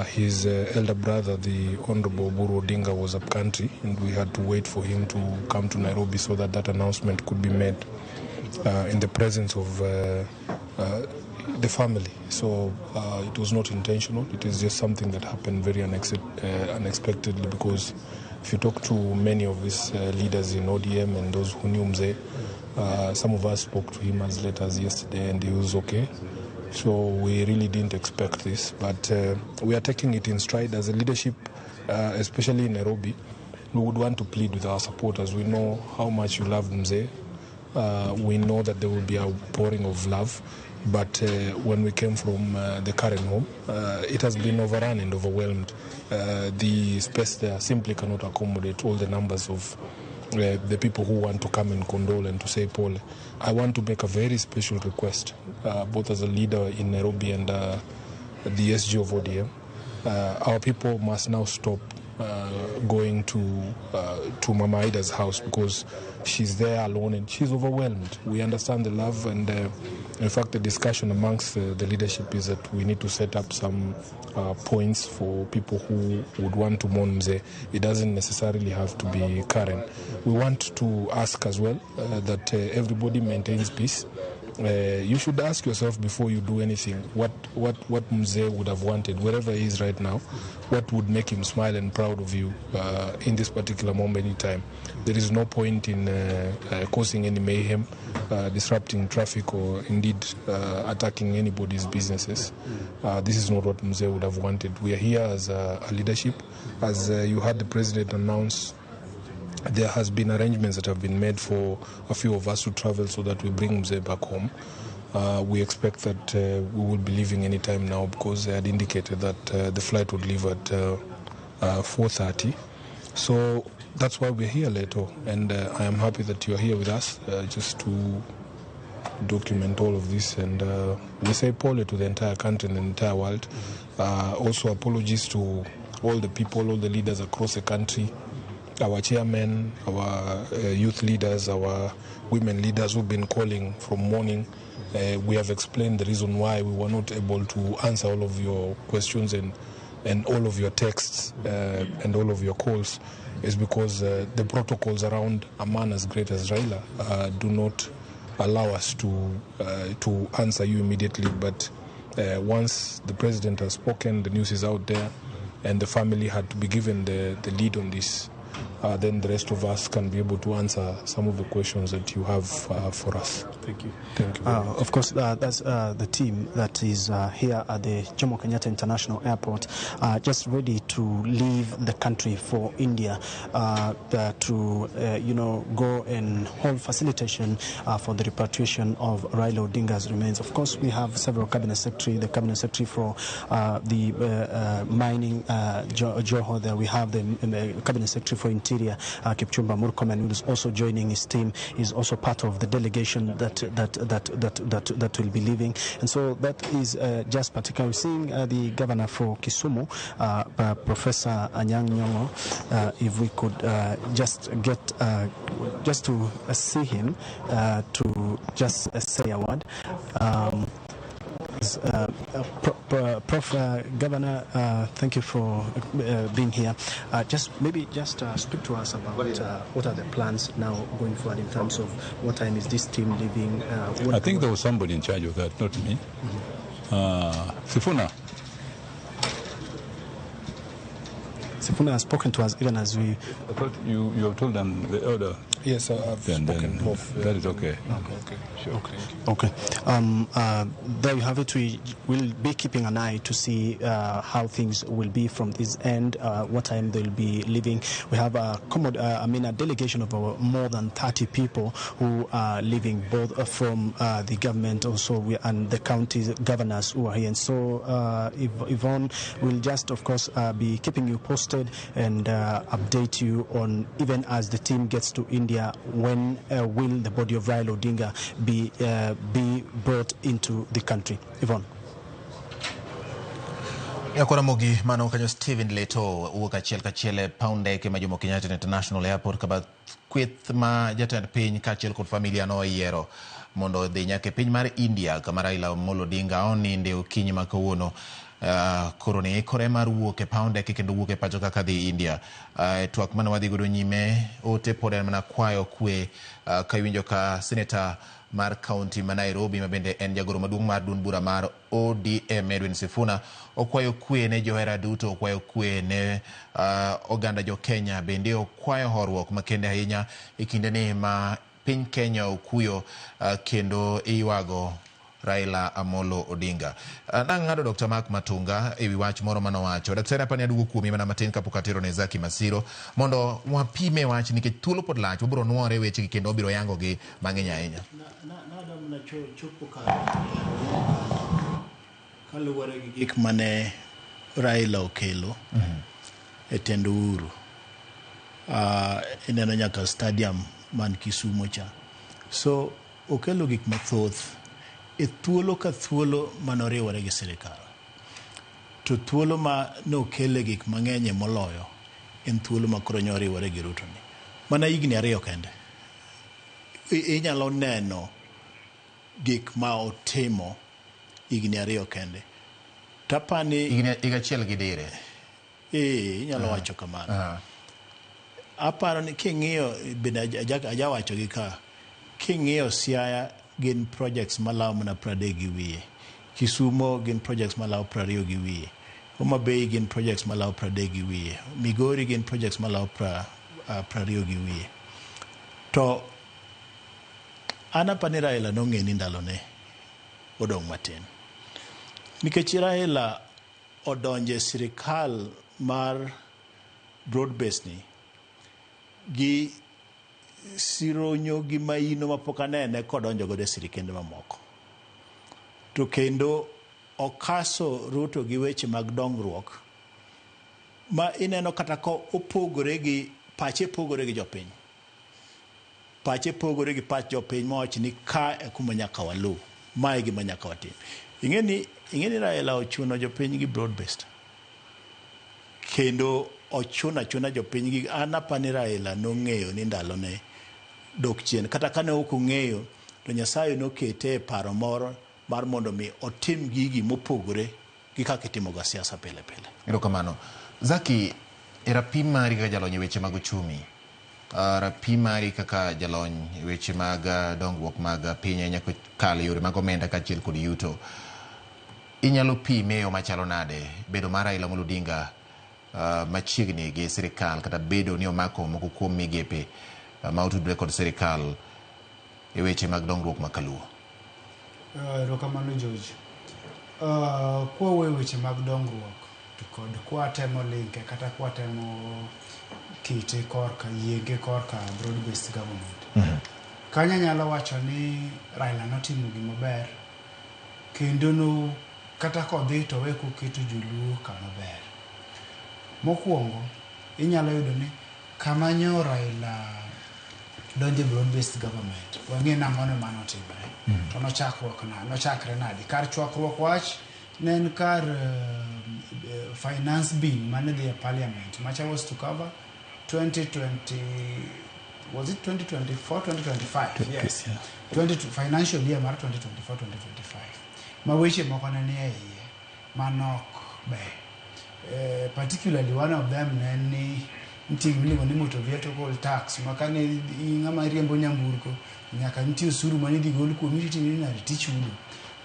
His elder brother, the Honorable Oburu Odinga, was up country, and we had to wait for him to come to Nairobi so that that announcement could be made in the presence of the family. So it was not intentional. It is just something that happened very unexpectedly, because if you talk to many of these leaders in ODM and those who knew Mzee, some of us spoke to him as late as yesterday and he was okay. So we really didn't expect this, but we are taking it in stride as a leadership, especially in Nairobi. We would want to plead with our supporters. We know how much you love Mzee. We know that there will be a pouring of love, but when we came from the Karen home, it has been overrun and overwhelmed. The space there simply cannot accommodate all the numbers of the people who want to come and condole and to say pole. I want to make a very special request, both as a leader in Nairobi and the SG of ODM. Our people must now stop going to Mama Ida's house, because she's there alone and she's overwhelmed. We understand the love, and in fact the discussion amongst the leadership is that we need to set up some points for people who would want to mourn Mzee. It doesn't necessarily have to be Karen. We want to ask as well that everybody maintains peace. You should ask yourself before you do anything what Mzee would have wanted, wherever he is right now, what would make him smile and proud of you in this particular moment in time. There is no point in causing any mayhem, disrupting traffic, or indeed attacking anybody's businesses. This is not what Mzee would have wanted. We are here as a leadership. As you heard the president announce, there has been arrangements that have been made for a few of us to travel so that we bring Mzee back home. We expect that we will be leaving any time now, because they had indicated that the flight would leave at 4:30. So that's why we're here, Leto, and I am happy that you are here with us, just to document all of this. And we say pole to the entire country and the entire world. Also apologies to all the people, all the leaders across the country, our chairmen, our youth leaders, our women leaders who've been calling from morning. We have explained the reason why we were not able to answer all of your questions and all of your texts and all of your calls, is because the protocols around a man as great as Raila do not allow us to answer you immediately. But once the president has spoken, the news is out there, and the family had to be given the lead on this. Then the rest of us can be able to answer some of the questions that you have for us. Thank you. Thank you very much. Of course, that's the team that is here at the Jomo Kenyatta International Airport, just ready to leave the country for India to, go and hold facilitation for the repatriation of Raila Odinga's remains. Of course, we have several cabinet secretary, the cabinet secretary for the mining, Joho there. We have the cabinet secretary for Interior, Kipchumba Murkomen, who is also joining his team, is also part of the delegation that will be leaving. And so that is just particularly seeing the governor for Kisumu, Professor Anyang' Nyong'o, if we could just get just to see him, to just say a word. Prof, Governor, thank you for being here. Just speak to us about what are the plans now going forward in terms of what time is this team leaving? I think there was somebody in charge of that, not me. Mm-hmm. Sifuna. Sifuna has spoken to us even as we... I thought you have told them the order. Yes, I've spoken. That is okay. Okay. Sure. Okay. Okay. There you have it. We will be keeping an eye to see how things will be from this end, what time they'll be leaving. We have a delegation of more than 30 people who are leaving, both from the government also and the county governors who are here. And so Yvonne will just, of course, be keeping you posted and update you on, even as the team gets to India, when will the body of Raila Odinga be brought into the country. Yvonne. Yakoramogi mano kanyo Stephen Leto wuok achiel kachiel e paw ndeke ma Jomo Kenyatta International Airport kaba kweth ma jatend piny kaachiel kod familia noyiero mondo odhi nyaka e piny mar India kama Raila Amolo Odinga oninde okinyi ma kawuono. Koro ni ikore mar wuok e paw ndeke kendo wuok e pacho kaka dhi India. Twak mane wadhi godo nyime ote pod en mana kwayo kwe, ka iwinjo ka seneta mar kaunti ma Nairobi ma bende en jagoro maduong' mar duond bura mar ODM Edwin Sifuna okwayo kwe ne johera duto, okwayo kwe ne oganda jo Kenya, bende okwayo horuok makende ahinya e kindeni ma piny Kenya okuyo kendo iywago Raila Amolo Odinga. Nang'ado Dr. Mark Matunga ewi wach moro manowacho. Daktari, apani aduogo kuomi mana matin kapok atero ne Zaki Masiro mondo wapime wach nikech thuolo pod lach, wabiro nuore wechegi kendo wabiro yangogi mang'eny ahinya. Nadam chopo kaluwore gi gik mane Raila okelo e tend Uhuru. Ineno nyaka stadium man Kisumu cha. So okelo gik mathoth e thuolo ka thuolo manoriwore gi sirikal. To thuolo ma nokele gik mang'eny moloyo en thuolo ma koro nyoriwore gi Ruto ni. Mana higni 2 kende. Inyalo neno gik ma otimo higni 2 kende. Tapani higa achiel gi dire. Inyalo wacho kamano. Aparo ni king'iyo bende ajawacho gi ka king'iyo Siaya gin projects malawo mana 30 gi wiye. Kisumo gin projects malawo 20 gi wiye. Homa Bay gin projects malawo 30 gi wiye. Migori gin projects malawo 20 gi wiye. To an apani Raila nong'e ni ndalone odong' matin. Nikech Raila odonje sirikal mar broad base ni gi sironyo gi maino mapok anene kodonjo godo e sirikende mamoko. To kendo okaso Ruto gi weche mag dongruok ma ineno kata ka opogore gi pache, pogore gi jopiny. Pache pogore gi pach jopiny mawach ni ka e kuma nyaka waluw, ma e gima nyaka watim. Ing'e ni Raila ochuno jopiny gi broad based. Kendo ochuno achuna jopiny gi an apani Raila nong'eyo ni ndalone dok chien. Kata kane ok ong'eyo to Nyasaye nokete e paro moro mar mondo mi otim gigi mopogore gi kaka itimoga siasa pile pile. Erokamano. Zaki, e rapim mari kaka jalony e weche mag uchumi, rapim mari kaka jalony e weche mag dongruok mag piny ahinya kokalo e yore mag omenda kaachiel kod yuto, inyalo pime e yo machalo nade bedo mar Raila Amolo Odinga machiegni gi sirikal kata bedo ni omako moko kuom migepe ma otudore kod sirikal e weche mag dongruok ma kaluo. Erokamano George. Kwawuoyo weche mag dongruok to kod kwatemo linke kata kwatemo kite korka yienge korka broad based government. Kanyo anyalo wacho ni Raila notimo gima ber kendo no kata kodhi to we koketo joluo kama ber. Mokwongo inyalo yudo ni kama nyo Raila donje broad based government wang'e nang'ono manotimre to nochakruok na nochakre nade kar chwakruok wach ne en kar finance bill mane dhi e parliament macha was to cover 2020, was it 2024 2025? Yes, 20, financial year mar 2024 2025 ma weche moko ne nie iye manok ber. Particularly one of them ne en ni nitie gimiluongo ni motor vehicle tax ma kane ng'ama riembo nyamburko nyaka nitie osuru mane idhi gol kuomi titimi nade tichulo.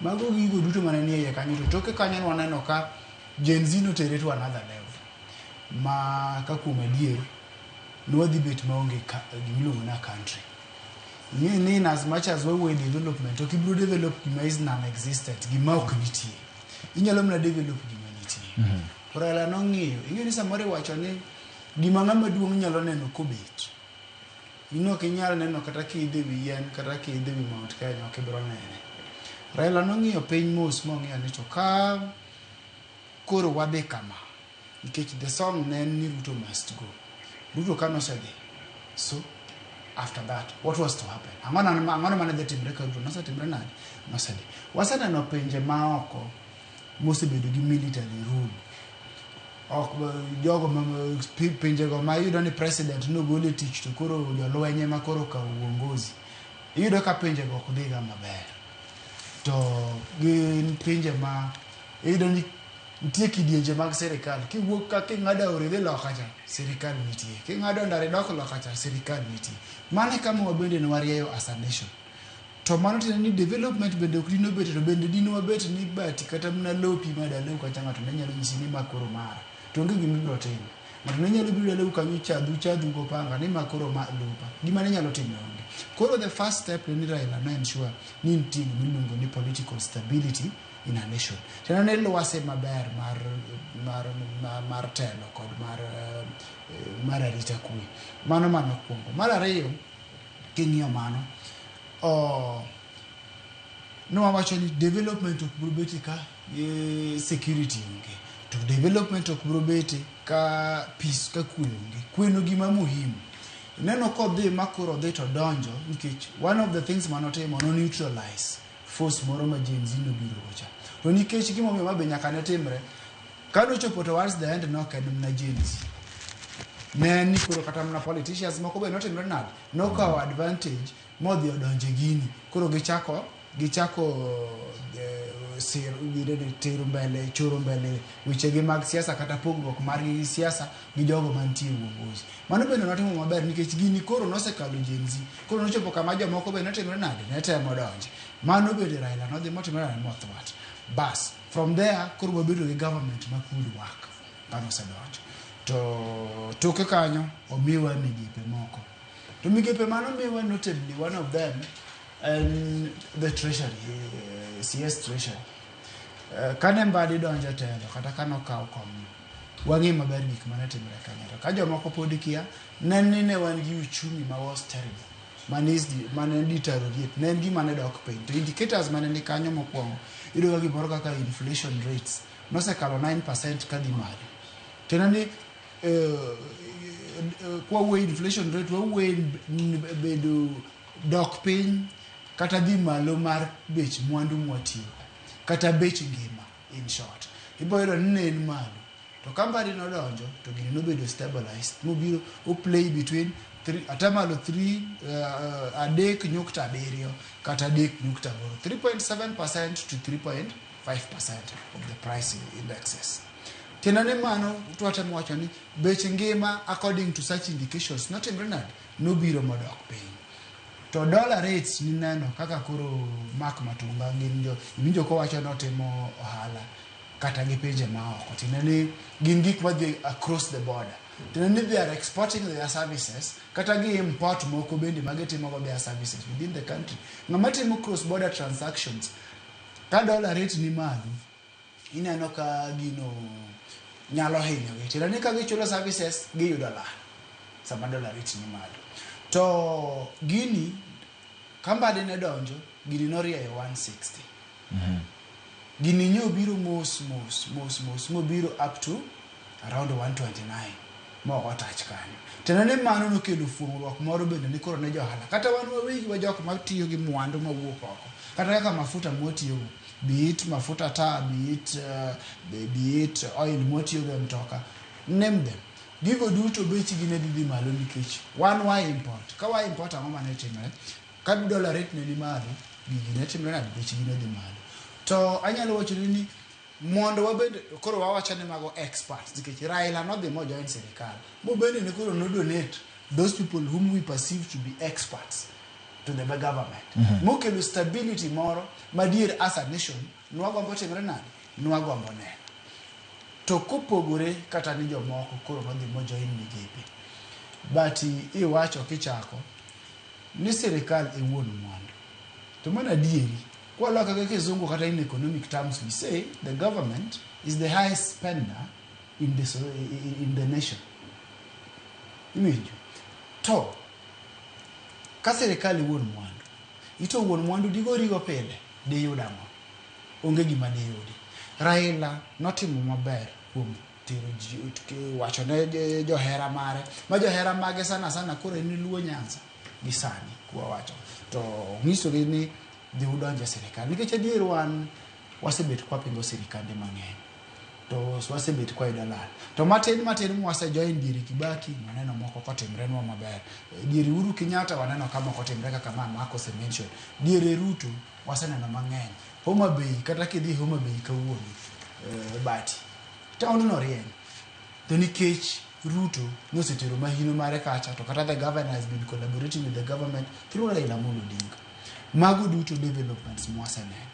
Mago gigo duto mane nie iye kanyo to toke kanyo nwaneno ka Gen Z notere to another level ma ka kuom adier nwadhi bet maonge gimiluongo na country. Ing'e ni in as much as wawuoyo development, ok ibiro develop gima is non-existent, gima ok nitie. Inyalo mana develop gima nitie. To Raila nong'iyo, ing'e ni samoro iwacho ni gima ng'ama duong' nyalo neno kobet. In ok inyal neno kata kiidho ewi yien kata kiidho ewi Mount Kenya ok ibiro nene. Raila nong'iyo piny mos mong'iyo ni to ka koro wadhi kama nikech the song ne en ni Ruto must go. Ruto kanosedhi, so after that what was to happen? Ang'ono mane dhi timre ka Ruto nosetimre nade? Nosedhi. Waseneno pinje maoko mosebedo gi military rule. Ok jogo ma pinjego ma iyudo ni president nogol e tich to koro jolweny ema koro okawo uongozi. Iyudo ka pinjego ok dhiga maber. To gin pinje ma iyudo ni nitie kidienje mag sirikal. Kiwuok ka king'ado aora idhi loka cha, sirikal nitie. King'ado ndara idok loka cha, sirikal nitie. Mano e kama wabende ne warieyo as a nation. To mano tiende ni development bende ok dino bet to bende dino wabet ni bati kata mana lopi ma dalau kacha ng'ato ne nyalo nyisi ni ma koro mara. To onge gima ibiro timo. Ng'ato ne nyalo biro dalau kanyo chadhu chadhu gopanga ni ma koro ma lopa. Gima ne nyalo timo onge. Koro the first step ne ni Raila no ensure ni nitie gima iluongo ni political stability in a nation. Tiende ni lwasi maber mar telo kod mar arita kwe. Mano mokwongo. Mar ariyo, king'iyo mano, nwawacho ni development ok biro betie ka security onge. To development ok biro betie ka peace ka kwe onge. Kwe no gima muhimu. Ineno kodhi ma koro odhi to donjo nikech one of the things manotimo no neutralize force moro ma Gen Z nobiro go cha. To nikech gimomiyo ma be nyaka ne timre, kanochopo towards the end nok en mana Gen Z. Ne en ni koro kata mana politicians moko be notimre nade? Nokawo advantage modhi odonje gini. Koro gichako sir, tero mbele, choro mbele wechegi mag siasa kata pogruok margi gi siasa gi jogo mantie e uongozi. Mano bende notimo maber nikech gini koro nosekalo Gen Z. Koro nochopo kama jomoko be notimre nade? Ne temo donje. Mano bende Raila nodhi motimre nade? Mothwart. Bas, from there koro wabedo gi government ma could work kanosedonjo. To toke kanyo omiwa migepe moko. To migepe manomiwa notably one of them en the treasury, CS treasury. Kane Mbadi donjo e telo kata kanokawo komno, wang'e maber gik mane timre kanyo. To ka jomoko pod kia, ne ni ne wan gi uchumi ma was terrible. Mane deteriorate, ne en gima ne dok piny. To indicators mane ni kanyo mokwongo, iyudo ka gimoro kaka inflation rates nosekalo 9% kadhi malo. Tiende ni kwawuoyo inflation rate, wawuoyo bedo dok piny kata dhi malo mar bech mwandu mwatiyogo kata bech ngima in short. Ibo yudo ni ne en malo. To ka Mbadi nodonjo to gini nobedo stabilized mobiro o play between atamalo 3 3.7 kata 3.8, 3.7% to 3.5% of the price indexes. Tiende ni mano twatemo wacho ni bech ngima according to such indications notimre nade? Nobiro modok piny. To dollar rates nineno kaka koro Mark Matunga gin jo iwinjo kowacho notimo ohala. kata gi pinje maoko. Tiende ni gin gik madhi across the border. Tiende ni they are exporting their services kata gi import moko bende magitimo go their services within the country. Ng'ama timo cross border transactions, ka dollar rate ni malo, ineno ka gino nyalo hinyogi. Tiende ni ka gichulo services, giyudo lal sama dollar rate ni malo. To gini ka Mbadi ne donjo, gini norieyo 160. Gini nyo biro mos mos mos mos mobiro up to around 129 mok otach kanyo. Tiende ni mano nokelo fuong'ruok moro bende ni koro ne johala. Kata wan wawegi wa jok matiyo gi mwandu mawuok oko. Kata kaka mafuta mwatiyogo, be it mafuta taa, be it oil mwatiyogo e mtoka, name them. Gigo duto bechgi ne dhi malo nikech wan wa import. Ka wa import, ang'o mane timre? Ka dollar rate ne ni malo, gigi ne timre nade? Bechgi ne dhi malo. To anyalo wacho ni mondo wabed koro wawacho ni mago experts nikech Raila nodhi mo join sirikal mobende ne koro no donate those people whom we perceive to be experts to the government mokelo stability moro madier as a nation nwagombo timre nade, nwagombo neno. To kopogore kata ni jomoko koro nodhi mo join migepe, but iwacho kichako ni sirikal e wuon mwandu, to mano adieri. Kwaloko gi kizungu kata in economic terms, we say the government is the highest spender in the nation. Iwinjo? To ka sirikal e wuon mwandu, ito wuon mwandu digorigo pile, diyud ang'o? Onge gima diyudi. Raila notimo maber kuom tero ji, wacho ne johera mare ma johera mage sana sana koro en Luo Nyanza gi sani kwa wacho to nyisogi ni dhi udonje e sirikal, nikech adier wan wasebet kwapingo sirikande mang'eny to wasebet kwayudo lal to matin matin mwasejoin. Diere Kibaki waneno moko kotimrenwa maber, diere Uhuru Kenyatta waneno ka moko timre kaka ma Mark osemention, diere Ruto waseneno mang'eny. Homa Bay, kata kidhi Homa Bay kawuono, bati taondno rieny to nikech Ruto nosetero mahino mare kacha, to kata the governor has been collaborating with the government through Raila Amolo Odinga. Mago duto developments mwaseneno.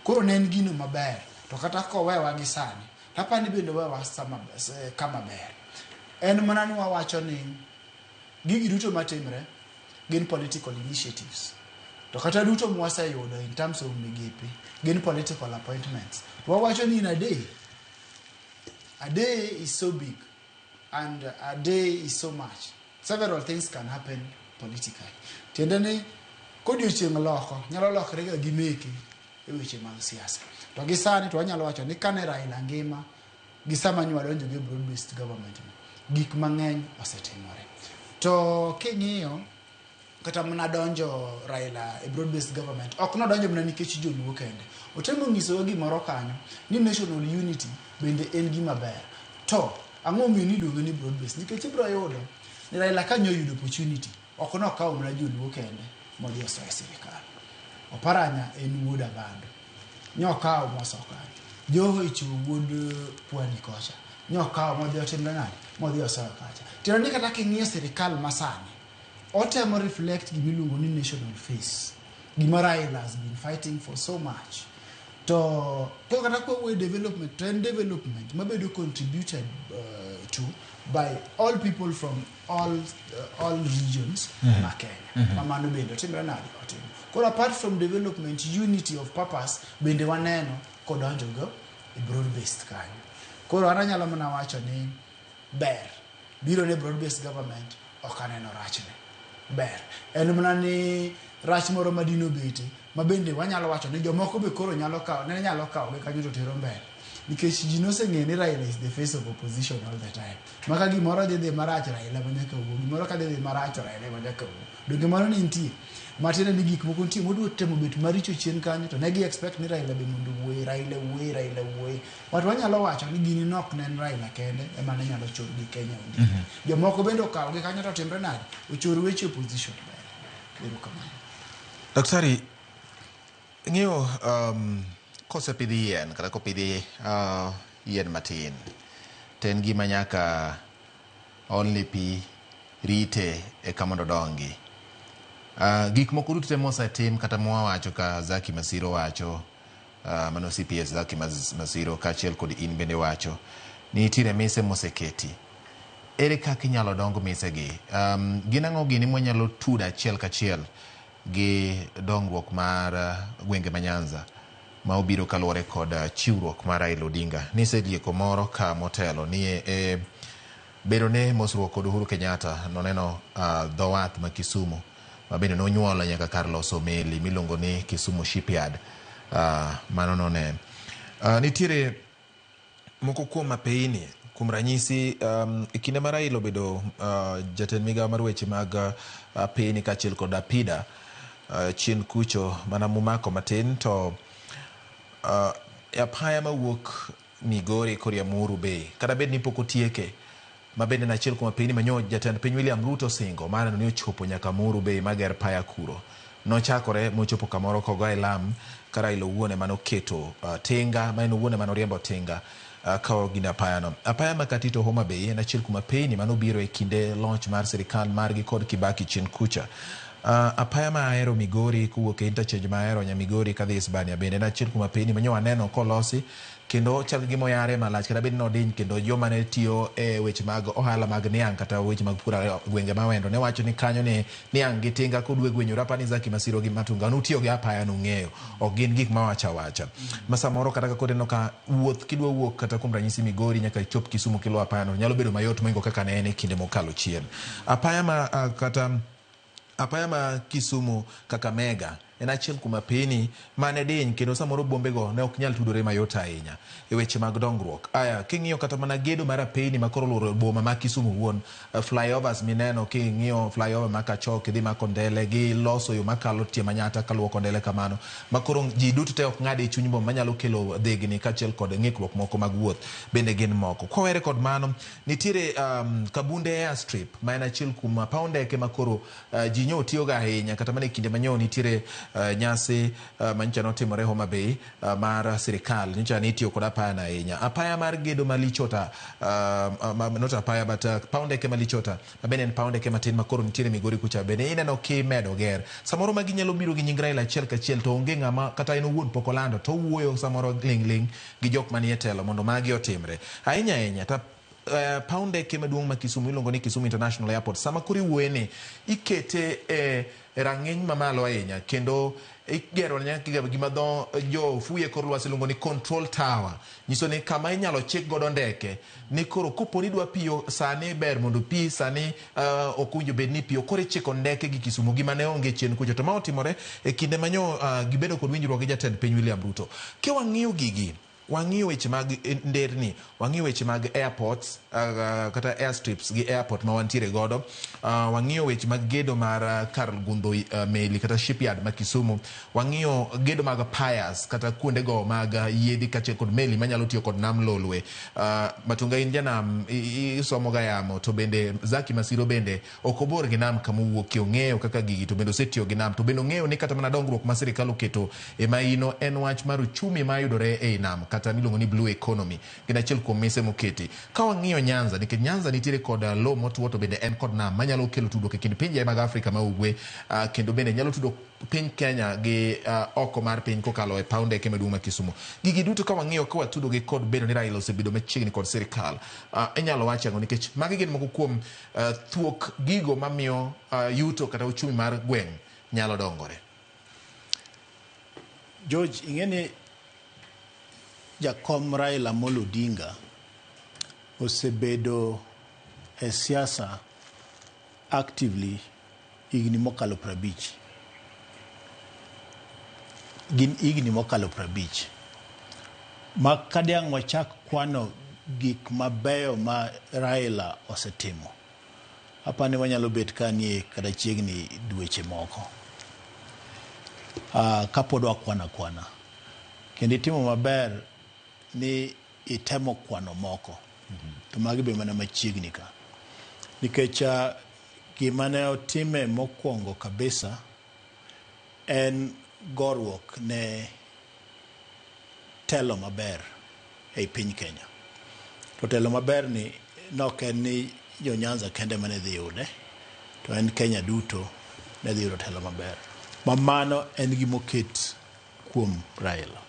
Koro ne en gino maber, to kata kowewa gi sani, tapani bende wewa sama, kama ber. En mana ni wawacho ni gigi duto matimre gin political initiatives, to kata duto mwaseyudo in terms of migepe gin political appointments. Wawacho ni in a day, a day is so big and a day is so much, several things can happen politically. Tiende ni kodiochieng' loko nyalo lokre ga gi meke e weche mag siasa. To gi sani to wanyalo wacho ni kane Raila ngima gi sama nywadonjo gi broad based government ni, gik mang'eny osetimore. To king'iyo kata mana donjo Raila e broad based government, ok nodonjo mana nikech joluo kende. Otemo nyisowa gimoro kanyo ni national unity bende en gima ber. To ang'o momiyo niluonge ni broad based? Nikech ibiro yudo ni Raila kanyo oyudo opportunity, ok nokawo mana joluo kende modhi osoyo e sirikal. Oparanya en wuod Abando, nyokawo moso kanyo. Joho ichiwo wuod Pwani kocha, nyokawo modhi otimre nade, modhi osoyo kacha. Tiende ni kata king'iyo sirikal masani, otemo reflect gimiluongo ni national face, gima Raila has been fighting for so much. To koro kata kwawuoyo development, to en development mabedo contributed to by all people from all regions ma Kenya. Ma mano bende otimre nade, otimo. Koro apart from development, unity of purpose bende waneno kodonjo go e broad based kanyo. Koro an anyalo mana wacho ni ber biro ne broad based government, ok aneno rachne. Ber en mana ni rach moro madino bete ma bende wanyalo wacho ni jomoko be koro nyalo kawo ne nyalo kawo gi kanyo to tero mbele, nikech ji noseng'eyo ni Raila is the face of opposition all the time, ma ka gimoro dhi dhi marach, Raila ema nyaka wuo, gimoro ka dhi dhi marach to Raila ema nyaka wuo. Donge mano ne nitie? Matiende ni gik moko nitie modwa temo bet maricho chien kanyo, to ne gi expect ni Raila be mondo owuoye, Raila wuoye, Raila wuoye. But wanyalo wacho ni gini nok ne en Raila kende ema ne nyalo chor gi Kenya ondiki. Jomoko bende okawo gi kanyo to timre nade, ochor weche opposition mbele. Erokamano. Daktari, ing'eyo kosepidh yien kata kopidhi yien matin, to en gima nyaka olne pi, rite eka mondo odongi. Gik moko duto te mosetim kata mwawacho ka Zaki Masiro wacho Mano CPS Zaki Masiro kaachiel kod in bende wacho ni nitiere mise moseketi. Ere kaka inyalo dong misegi? Gin ang'o gini mwanyalo tudo achiel kachiel gi dongruok mar gwenge ma Nyanza ma obiro kaluwore kod chiwruok mar Raila Odinga? Niselieko moro ka motelo ni bedo ne mosruok kod Uhuru Kenyatta noneno dho wath ma Kisumu ma bende nonyuolo nyaka kar loso meli miluongo ni Kisumu Shipyard. Mano none. Nitiere moko kuom apeini kuom ranyisi e kinde ma Raila obedo jatend migawo mar weche mag apeini kaachiel kod apida chien kucho mana momako matin to apaya mawuok Migori Koriamuru Bay kata bed ni pok otieke ma bende en achiel kuom apeini manyo jatend piny William Ruto osingo mar neno ni ochopo nyaka Muru Bay mager paya kuro. Nochakore mochopo kamoro kogo e lam ka Raila owuon ema noketo tinga ma en owuon ema noriembo tinga ka gino apayano. Apaya ma Katito Homa Bay en achiel kuom apeini manobiro e kinde loch mar sirikal margi kod Kibaki chien kucha. Apaya ma Ahero Migori kowuok e interchange ma Ahero Nyamigori kadhi Hispania bende en achiel kuom apeini manyo waneno kolosi kendo chal gima oyare malach kata bed ni nodiny kendo joma ne tiyo e weche mag ohala mag niang' kata weche mag pur gwenge ma Awendo ne wacho ni kanyo ne niang' gi tinga kodwe gwenyore apani Zaki Masiro gi Matunga nutiyo gi apaya nung'eyo ok gin gik mawacho awacha ma samoro kata ka koro ineno ka wuoth kidwa wuok kata kuom ranyisi Migori nyaka ichop Kisumu kiluwo apaya no nyalo bedo mayot mohingo kaka ne en e kinde mokalo chien. Apaya ma kata apaya ma Kisumu Kakamega en achiel kuom apeni mane diny kendo samoro bombego ne ok nyal tudore mayot ahinya e weche mag dongruok. Aya, king'iyo kata mana gedo mar apeni ma koro oluoro boma ma Kisumu wuon, flyovers mineno king'iyo flyover ma Kachok idhi ma Kondele gi loso yo makalo tie Manyatta kaluwo Kondele kamano ma koro ji duto te ok ng'ad e chuny boma manyalo kelo dhigni kaachiel kod ng'ikruok moko mag wuoth bende gin moko. Kwawere kod mano, nitiere Kabunde Airstrip ma en achiel kuom paw ndeke ma koro ji nyo tiyogo ahinya kata mana e kinde manyo nitiere nyasi manyocha notimore Homa Bay mar sirikal nyocha nitiyo kod apaya no ahinya. Apaya mar gedo ma Lichota not apaya but paw ndeke ma Lichota ma bende en paw ndeke matin ma koro nitiere Migori kucha bende ineno kimedo ger. Samoro magi nyalo biro gi nying Raila achiel kachiel to onge ng'ama kata en owuon pok olando to owuoyo samoro ling' ling' gi jok manie telo mondo magi otimre. Ahinya ahinya ta paw ndeke maduong' ma Kisumu iluongo ni Kisumu International Airport sama koro iwuoye ni ikete e rang'iny mamalo ahinya kendo igero nyaka gima dho jo fuye kor lwasi iluongo ni control tower nyiso ni kama inyalo chik godo ndeke ni koro kopo ni idwa piyo sani ber mondo pi sani ok owinjo bed ni piyo koro ichiko ndeke gi Kisumu gima ne onge chien kucho to ma otimore e kinde manyo gibedo kod winjruok gi jatend piny William Ruto. Ka wang'iyo gigi wang'iyo weche mag nderni, wang'iyo weche mag airports kata airstrips gi airport ma wantiere godo, wang'iyo weche mag gedo mar kar gundho meli kata shipyard ma Kisumu, wang'iyo gedo mag piers kata kuonde go mag yiedhi kaachiel kod meli manyalo tiyo kod nam lolwe. Matunga in janam isomo ga yamo to bende Zaki Masiro bende ok obor gi nam kama owuokie, ong'eyo kaka gigi to bende osetiyo gi nam to bende ong'eyo ni kata mana dongruok ma sirikal oketo e maino en wach mar uchumi mayudore ei nam kata miluongo ni blue economy gin achiel kuom mise moketi. Ka wang'iyo Nyanza nikech Nyanza nitiere kod lowo motwo to bende en kod nam manyalo kelo tudruok e kind pinje mag Afrika ma ugwe kendo bende nyalo tudo piny Kenya gi oko mar piny kokalo e paw ndeke maduong' ma Kisumu. Gigi duto ka wang'iyo ka watudo gi kod bedo ni Raila osebedo machiegni kod sirikal, inyalo wach ang'o nikech magi gin moko kuom thuok gigo mamiyo yuto kata uchumi mar gweng' nyalo dongore. George, ing'e ni jakom Raila Amolo Odinga osebedo e siasa actively higni mokalo 50. Gin higni mokalo 50. Ma kadiang' wachak kwano gik mabeyo ma Raila osetimo, apani wanyalo bet ka nie kata chiegni dweche moko. Kapod wakwana kwana. Kendo itimo maber ni itemo kwano moko. To magi be mana machiegni ka. Nikech gima ne otime mokwongo kabisa en goruok ne telo maber ei piny Kenya. To telo maber ni nok en ni jo Nyanza kende mane dhi yude, to en Kenya duto ne dhi yudo telo maber. Ma mano en gimoket kuom Raila.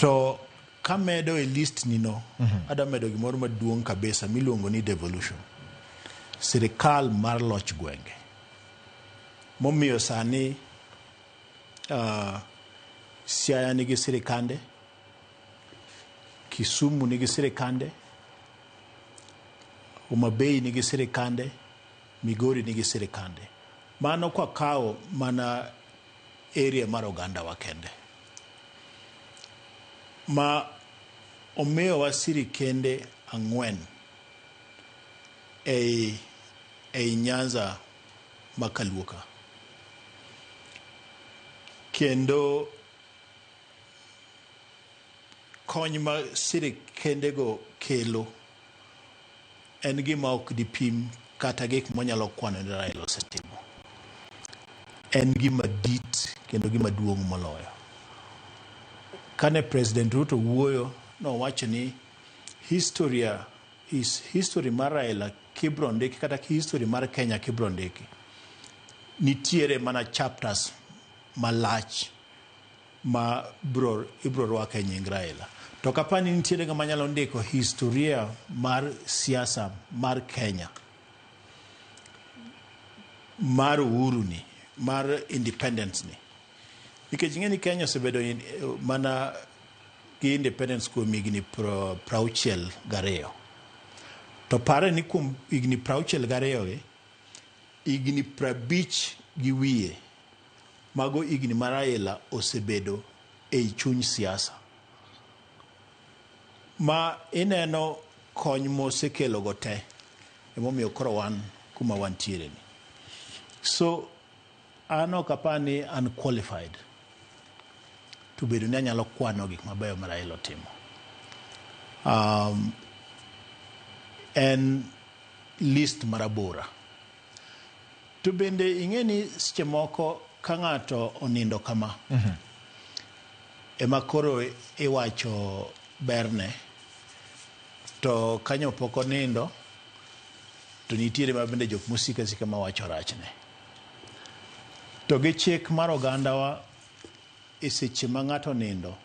To kamedo e list ni no, adwa medo gimoro maduong' kabisa miluongo ni devolution. Sirikal mar loch gwenge. Momiyo sani Siaya nigi sirikande, Kisumu nigi sirikande, Homa Bay nigi sirikande, Migori nigi sirikande. Mano kwakawo mana area mar oganda wa kende. Ma omiyowa sirikende 4 ei Nyanza ma Kaluo ka. Kendo kony ma sirikendego kelo en gima ok dipim kata gik mwanyalo kwano ni Raila osetimo. En gima dit kendo gima duong' moloyo. Kane President Ruto wuoyo, nowacho ni history mar Raila kibro ndiki kata history mar Kenya kibro ndiki. Nitiere mana chapters malach ma ibro rwako e nying Raila. To kapani nitiere ng'ama nyalo ndiko historia mar siasa mar Kenya mar uhuru ni, mar independence ni. Nikech ing'e ni Kenya osebedo mana gi independence kuom higni 62. To pare ni kuom higni 62 gi, higni 50 gi wiye, mago higni ma Raila osebedo ei chuny siasa. Ma ineno kony mosekelo go te, emomiyo koro wan kuma wantiere ni. So, an ok apar ni an qualified to bedo ni anyalo kwano gik mabeyo ma Raila otimo. En list marabora. To bende ing'e ni seche moko ka ng'ato onindo kama, ema koro iwacho berne, to kanyo pok onindo, to nitiere ma bende jok mosiko asika mawacho rachne. To gi chik mar ogandawa, e seche ma ng'ato onindo,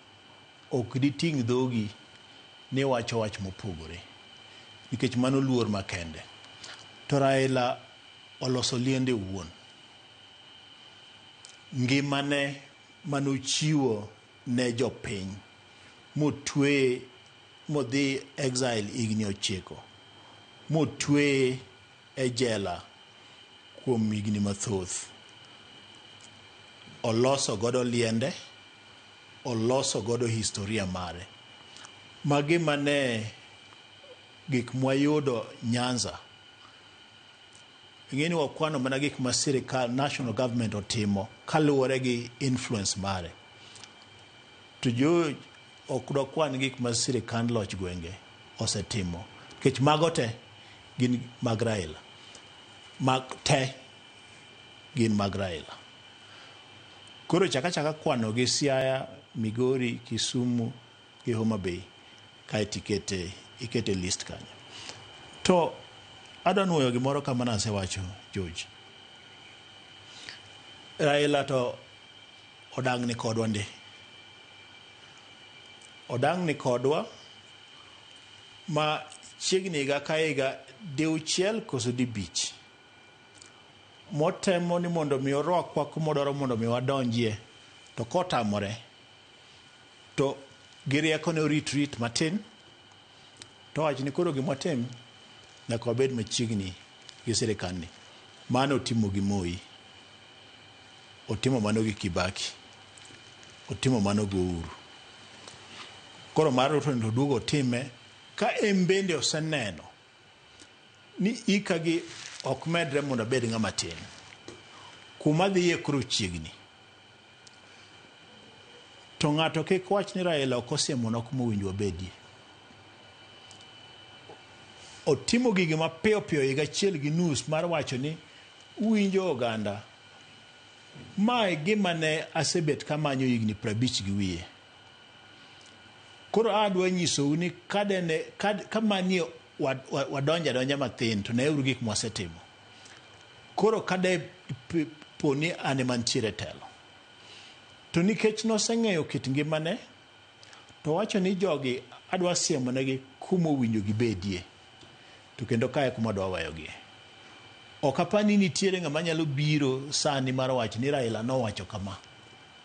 ok diting' dhogi ni wacho wach mopogore, nikech mano luor makende. To Raila oloso liende owuon. Ngimane manochiwo ne jopiny, motweye modhi exile higni 9, motweye e jela kuom higni mathoth. Oloso godo liende, oloso godo historia mare. Magi mane gik mwayudo Nyanza. Ing'e ni wakwano mana gik ma sirikal national government otimo kaluwore gi influence mare. To jo ok dwakwan gik ma sirikand loch gwenge osetimo. Nikech mago te gin mag Raila. Mag te gin mag Raila. Koro chaka chaka kwano gi Siaya, Migori, Kisumu gi Homa Bay kaeto ikete list kanyo. To adwa nuoyo gimoro kama nasewacho George. Raila to odang'ni kodwa ndi. Odang'ni kodwa ma chiegni higa ka higa diuchiel koso dibich. Motemo ni mondo mi orwakwa kumodwaro mondo mi wadonjie, to kotamore to gi rieko ne orit rit matin, to wacho ni koro gima watim nyaka wabed machiegni gi sirikandni. Mano otimo gi Moi, otimo mano gi Kibaki, otimo mano gi Uhuru. Koro mar Ruto to oduogo otime ka en bende oseneno ni ika gi ok medre mondo abed ng'ama tin. Kuma dhiye koro chiegni. To ng'ato kik wach ni Raila ok osiemonwa kuma owinjo wabedie. Otimo gigi mapiyo piyo higa 1.5 mar wacho ni uwinjo oganda. Ma e gima ne asebet kamanyo higni 50 gi wiye. Koro adwa nyisou ni kamanie wadonjo adonja mathin to neuru gik mwasetimo. Koro kade po ni an ema nitiere telo. To nikech noseng'eyo kit ngimane, To wacho ni jogi adwa siemonegi kuma owinjo gibedie. To kendo kae kuma adwa weyogie. Ok apar ni nitiere ng'ama nyalo biro sani mar wacho ni Raila nowacho kama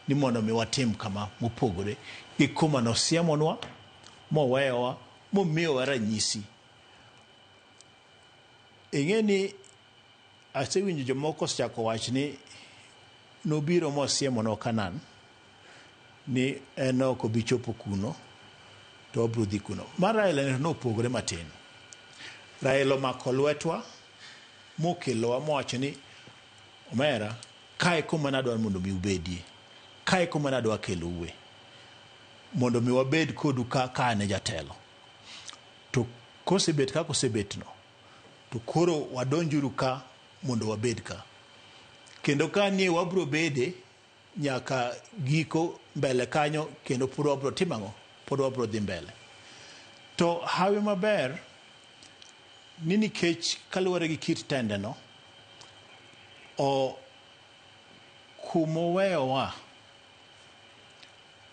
ni mondo mi watim kama mopogore gi kuma nosiemonwa moweyowa momiyowa ranyisi. Ing'e ni asewinjo jomoko osechako wach ni nobiro mosiemonwa Canaan ni en ok obi chopo kuno to wabiro dhi kuno. Mar Raila ni nopogore matin. Raila omako lwetwa mokelowa mowacho ni omera kae kuma nadwaro mondo mi ubedie. Kae kuma nadwa keloue. Mondo mi wabed kodu ka ka an e jatelo. To kosebet kaka osebetno, to koro wadonjuru ka mondo wabed ka. Kendo ka nie wabro bede nyaka giko mbele kanyo kendo pod wabro timo ang'o? Pod wabro dhi mbele. To hawi maber ni nikech kaluwore gi kit tendeno, o kumoweyowa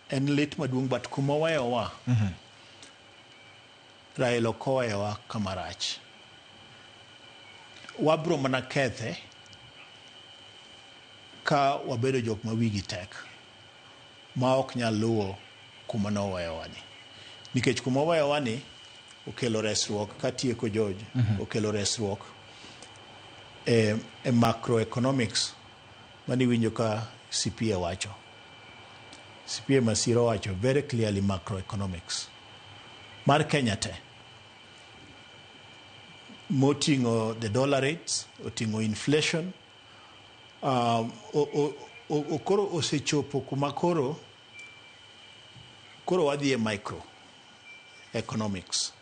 en lit maduong' but kumoweyowa Raila ok oweyowa kama rach. Wabro mana kethe ka wabedo jok ma wigi tek ma ok nyal luwo kuma noweyowa ni. Nikech kuma oweyowa ni okelo resruok katieko George, okelo resruok e macroeconomics maniwinjo ka CPA wacho. CPA Masiro wacho very clearly macroeconomics mar Kenya te moting'o the dollar rates, oting'o inflation, koro osechopo kuma koro wadhi e micro economics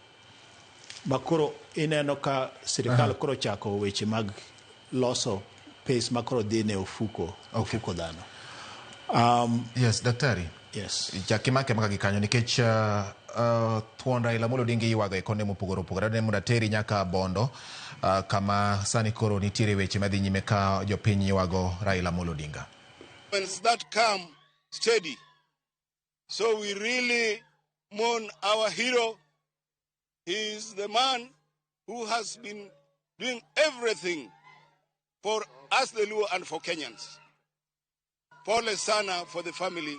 ma koro ineno ka sirikal koro chako weche mag loso pes ma koro dhi ne ofuko dhano. Yes, daktari. Yes. Chak imake maka gi kanyo nikech thuon Raila Amolo Odinga iywago e konde mopogore opogore. Adwa ni mondo ateri nyaka Bondo kama sani koro nitiere weche madhi nyime ka jopiny ywago Raila Amolo Odinga. That come steady. So we really mourn our hero. He is the man who has been doing everything for us, the Luo, and for Kenyans. Pole sana for the family,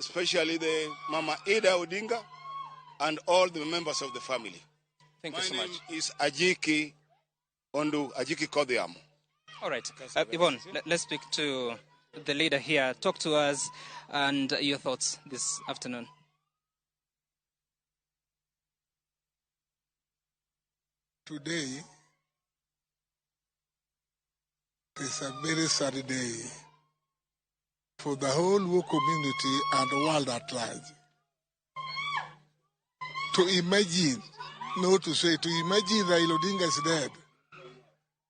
especially the Mama Ida Odinga and all the members of the family. Thank you so My much. name is Ajiki Ondu, Ajiki Kodhiamo. All right. Yvonne, let's speak to the leader here. Talk to us and your thoughts this afternoon. Today is a very sad day for the whole Luo community and the world at large. To imagine, no to say, to imagine Raila Odinga is dead.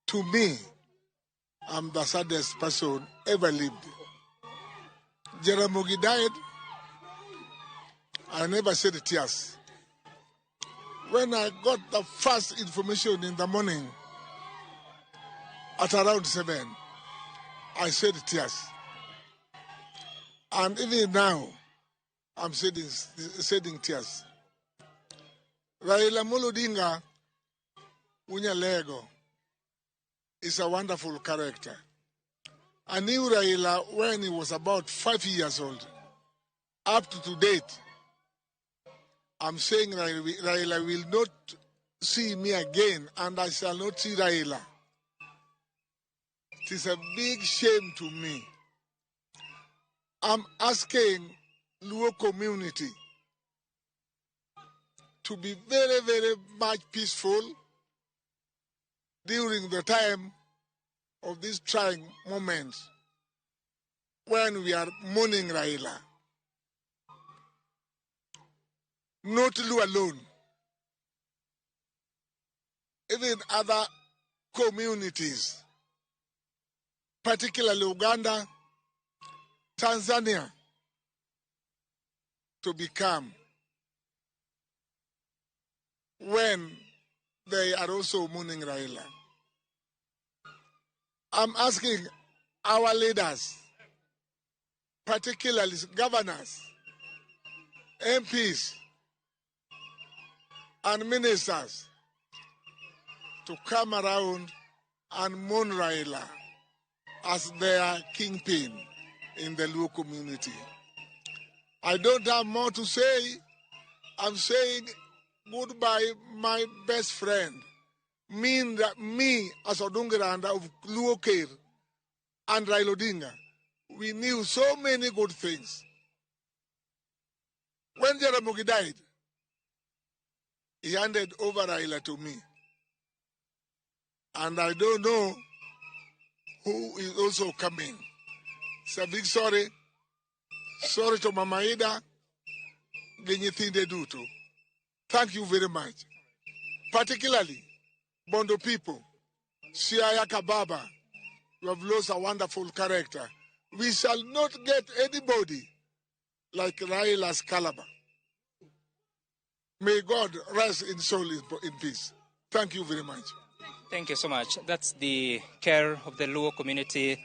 To me, I'm the saddest person ever lived. Jaramogi died. I never shed tears. When I got the first information in the morning, at around 7, I shed tears. And even now, I'm shedding tears. Raila Amolo Odinga Unyalego is a wonderful character. I knew Raila when he was about 5 years old. Up to date, I'm saying Raila will not see me again, and I shall not see Raila. It is a big shame to me. I'm asking Luo community to be very, very much peaceful during the time of these trying moments when we are mourning Raila. Not Luo alone, even other communities, particularly Uganda, Tanzania, to become when they are also mourning Raila. I'm asking our leaders, particularly governors, MPs, and ministers to come around and mourn Raila as their kingpin in the Luo community. I don't have more to say. I'm saying goodbye, my best friend. Mean that me, as Odunga Randa of Luo Ker and Raila Odinga, we knew so many good things. When Jaramogi died, he handed over Raila to me. And I don't know who is also coming. It's a big sorry. Sorry to Mama Ida. Gi nyithinde duto. Thank you very much. Particularly, Bondo people, Siaya Kababa, you have lost a wonderful character. We shall not get anybody like Raila's caliber. May God rest in soul in peace. Thank you very much. Thank you so much. That's the care of the Luo community,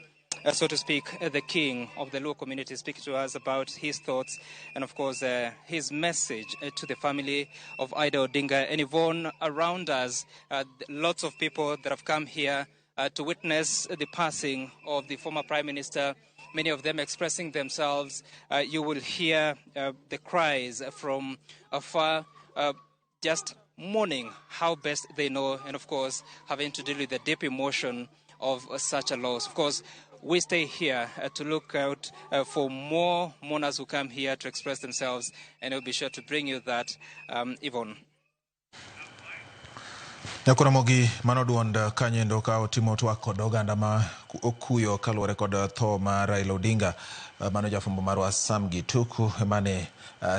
so to speak, the king of the Luo community, speaking to us about his thoughts and, of course, his message to the family of Ida Odinga. And Yvonne, around us, lots of people that have come here to witness the passing of the former Prime Minister, many of them expressing themselves. You will hear the cries from afar, just mourning how best they know, and of course, having to deal with the deep emotion of such a loss. Of course, we stay here to look out for more mourners who come here to express themselves, and we'll be sure to bring you that, Yvonne. Nyakoramogi mano duond kanyendo ka otimo twak kod oganda ma okuyo kaluwore kod tho mar Raila Odinga. Mano jafwambo marwa Sam Gituku mane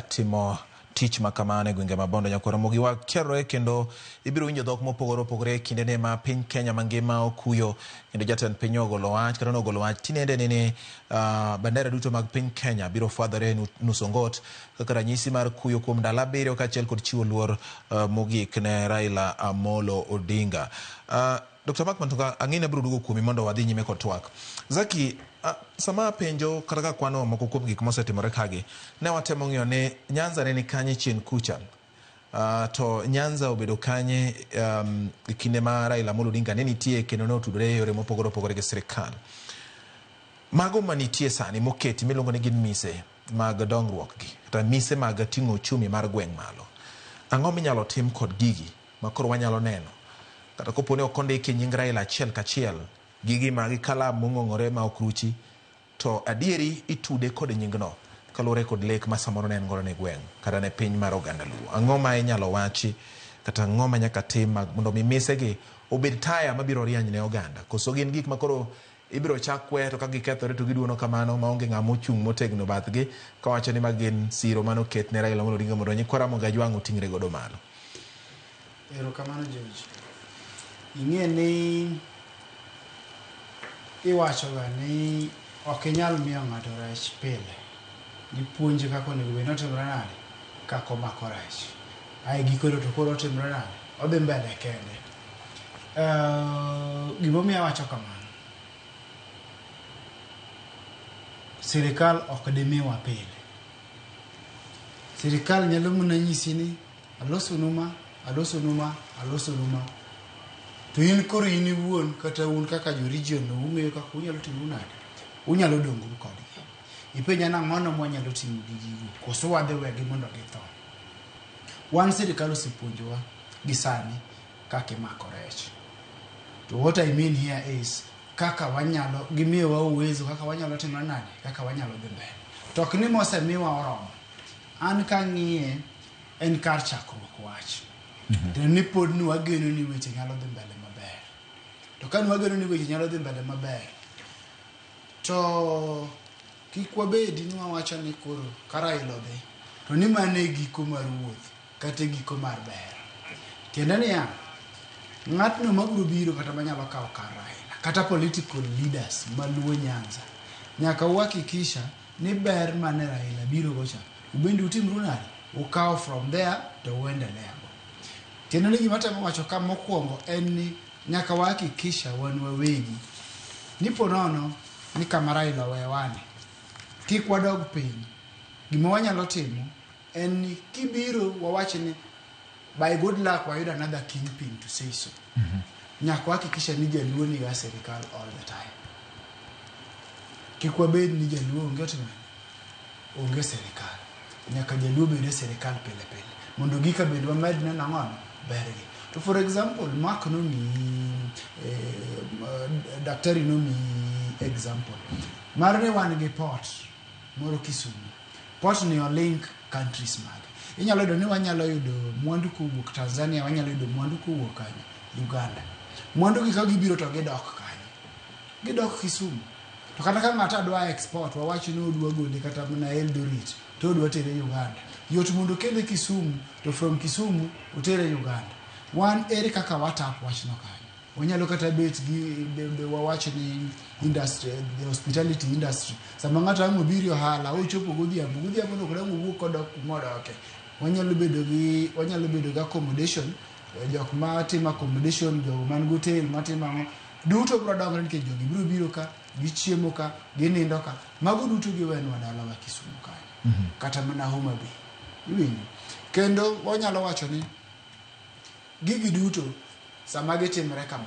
timo tich ma kamano e gwenge ma Bondo. Nyakoramogi wakerore kendo ibiro winjo dhok mopogore opogore e kindene ma piny Kenya mangima okuyo kendo jatend piny ogolo wach kata nogolo wach tinende ni bandera duto mag piny Kenya biro fwadhore nus ongot kaka ranyisi mar kuyo kuom ndalo 7 kaachiel kod chiwo luor mogik ne Raila Amolo Odinga. Dr. Mark Mantoka, ang'e abiro duogo kuomi mondo wadhi nyime kod twak. Zaki, sama penjo kata ka kwano moko kuom gik mosetimore kagi, ne watemo ng'iyo ni Nyanza ne ni kanye chien kucha. To Nyanza obedo kanye e kinde ma Raila Amolo Odinga ne nitie kendo ne otudore e yore mopogore opogore gi sirikal. Mago manitie sani moketi miluongo ni gin mise mag dongruok gi, kata mise mag ting'o uchumi mar gweng' malo. Ang'o minyalo tim kod gigi ma koro wanyalo neno? Kata kopo ni ok ondiki nying Raila achiel kachiel, gigi magi kalam mong'ong'ore ma ok ruchi, to adieri itude kod nyingno kaluwore kod lek ma samoro ne en godo ne gweng' kata ne piny mar oganda Luo. Ang'o ma inyalo wachi kata ang'o ma nyaka tim mondo mi misegi obed taya mabiro rieny ne oganda? Koso gin gik ma koro ibiro chak kwe to ka gikethore to giduono kamano maonge ng'ama ochung' motegno bathgi kawacho ni ma gin siro manoket ne Raila Amolo Odinga mondo nyikwa Ramogi Ajwang' oting're godo malo. Erokamano George. Ing'e ni iwachoga ni ok inyal miyo ng'ato rech pile. Nipuonje kaka onego bed ni otimore nade, kaka omako rech. Ae gikone to koro otimore nade, odhi mbele kende. Gimomiyo awacho kamano, sirikal ok dimiwa pile. Sirikal nyalo mana nyisi ni alosonu ma, alosonu ma, alosonu ma. To in koro in iwuon kata un kaka jo region no ung'eyo kaka unyalo timo nade, unyalo dongoru kodgi. Ipenja nang'ono mwanyalo timo gi gigo, koso wadhi wegi mondo githo. Wan sirikal osepuonjowa gi sani kaka imako rech. To what I mean here is kaka wanyalo, gimiyowa uwezo kaka wanyalo timo nade, kaka wanyalo dhi mbele. To ok ni mosemiwa oromo. An kang'iye en kar chakruok wach. To ni pod ni wageno ni weche nyalo dhi mbele maber. To ka wageno ni weche nyalo dhi mbele maber, to kik wabedi ni wawacho ni koro ka Raila odhi, to ni mano e giko mar wuoth kata e giko mar ber. Tiende niya, ng'atno mabiro biro kata manyalo kawo kar Raila, kata political leaders maluo Nyanza, nyaka uhakikisha ni ber mane Raila biro go cha, ubende utimru nade, ukawo from there to uendelea go. Tiende ni gima atemo wacho ka mokwongo en ni nyaka wahakikisha wan wawegi ni po nono ni kama Raila owewani, kik wadog piny. Gima wanyalo timo En ni kibiro wawach ni by good luck wayudo another kingpin to say so. Nyaka wahakikisha ni jaluo niga sirikal all the time. Kik wabed ni jaluo onge otimo onge sirikal. Nyaka jaluo bed e sirikal pile pile. Mondo gika bende wamed neno ang'ono bergi. To for example, Mark nomiyi daktari nomiyi example. Mar ni wan gi port moro Kisumu. Port ni olink countries mage. Inyalo yudo ni wanyalo yudo mwandu kowuok Tanzania, wanyalo yudo mwandu kowuok kanye? Uganda. Mwandu gi ka gibiro to gidok kanye? Gidok Kisumu. To kata ka ng'ato dwa export, wawach ni odwa gole kata mana Eldoret, to odwa tere Uganda. Yot mondo okele Kisumu, to from Kisumu otere Uganda. Wan ere kaka watap wachno kanyo? Wanyalo kata bet gi be wawach ni industry, the hospitality industry. Sama ng'ato ang' obiro e ohala, ochopo godhiambo, godhiambo no kod ang' owuok kodok kuma odoke. Wanyalo bedo gi accommodation, jok matimo accommodation, jogo man gi hotel matimo ang'o, duto biro dongore nikech jogi biro biro ka, gichiemo ka, ginindo ka. Mago duto giwenwa dalawa Kisumu kanyo. Kata mana Homa Bay. Iwinjo? Kendo wanyalo wacho ni gigi duto sama gitimre kama,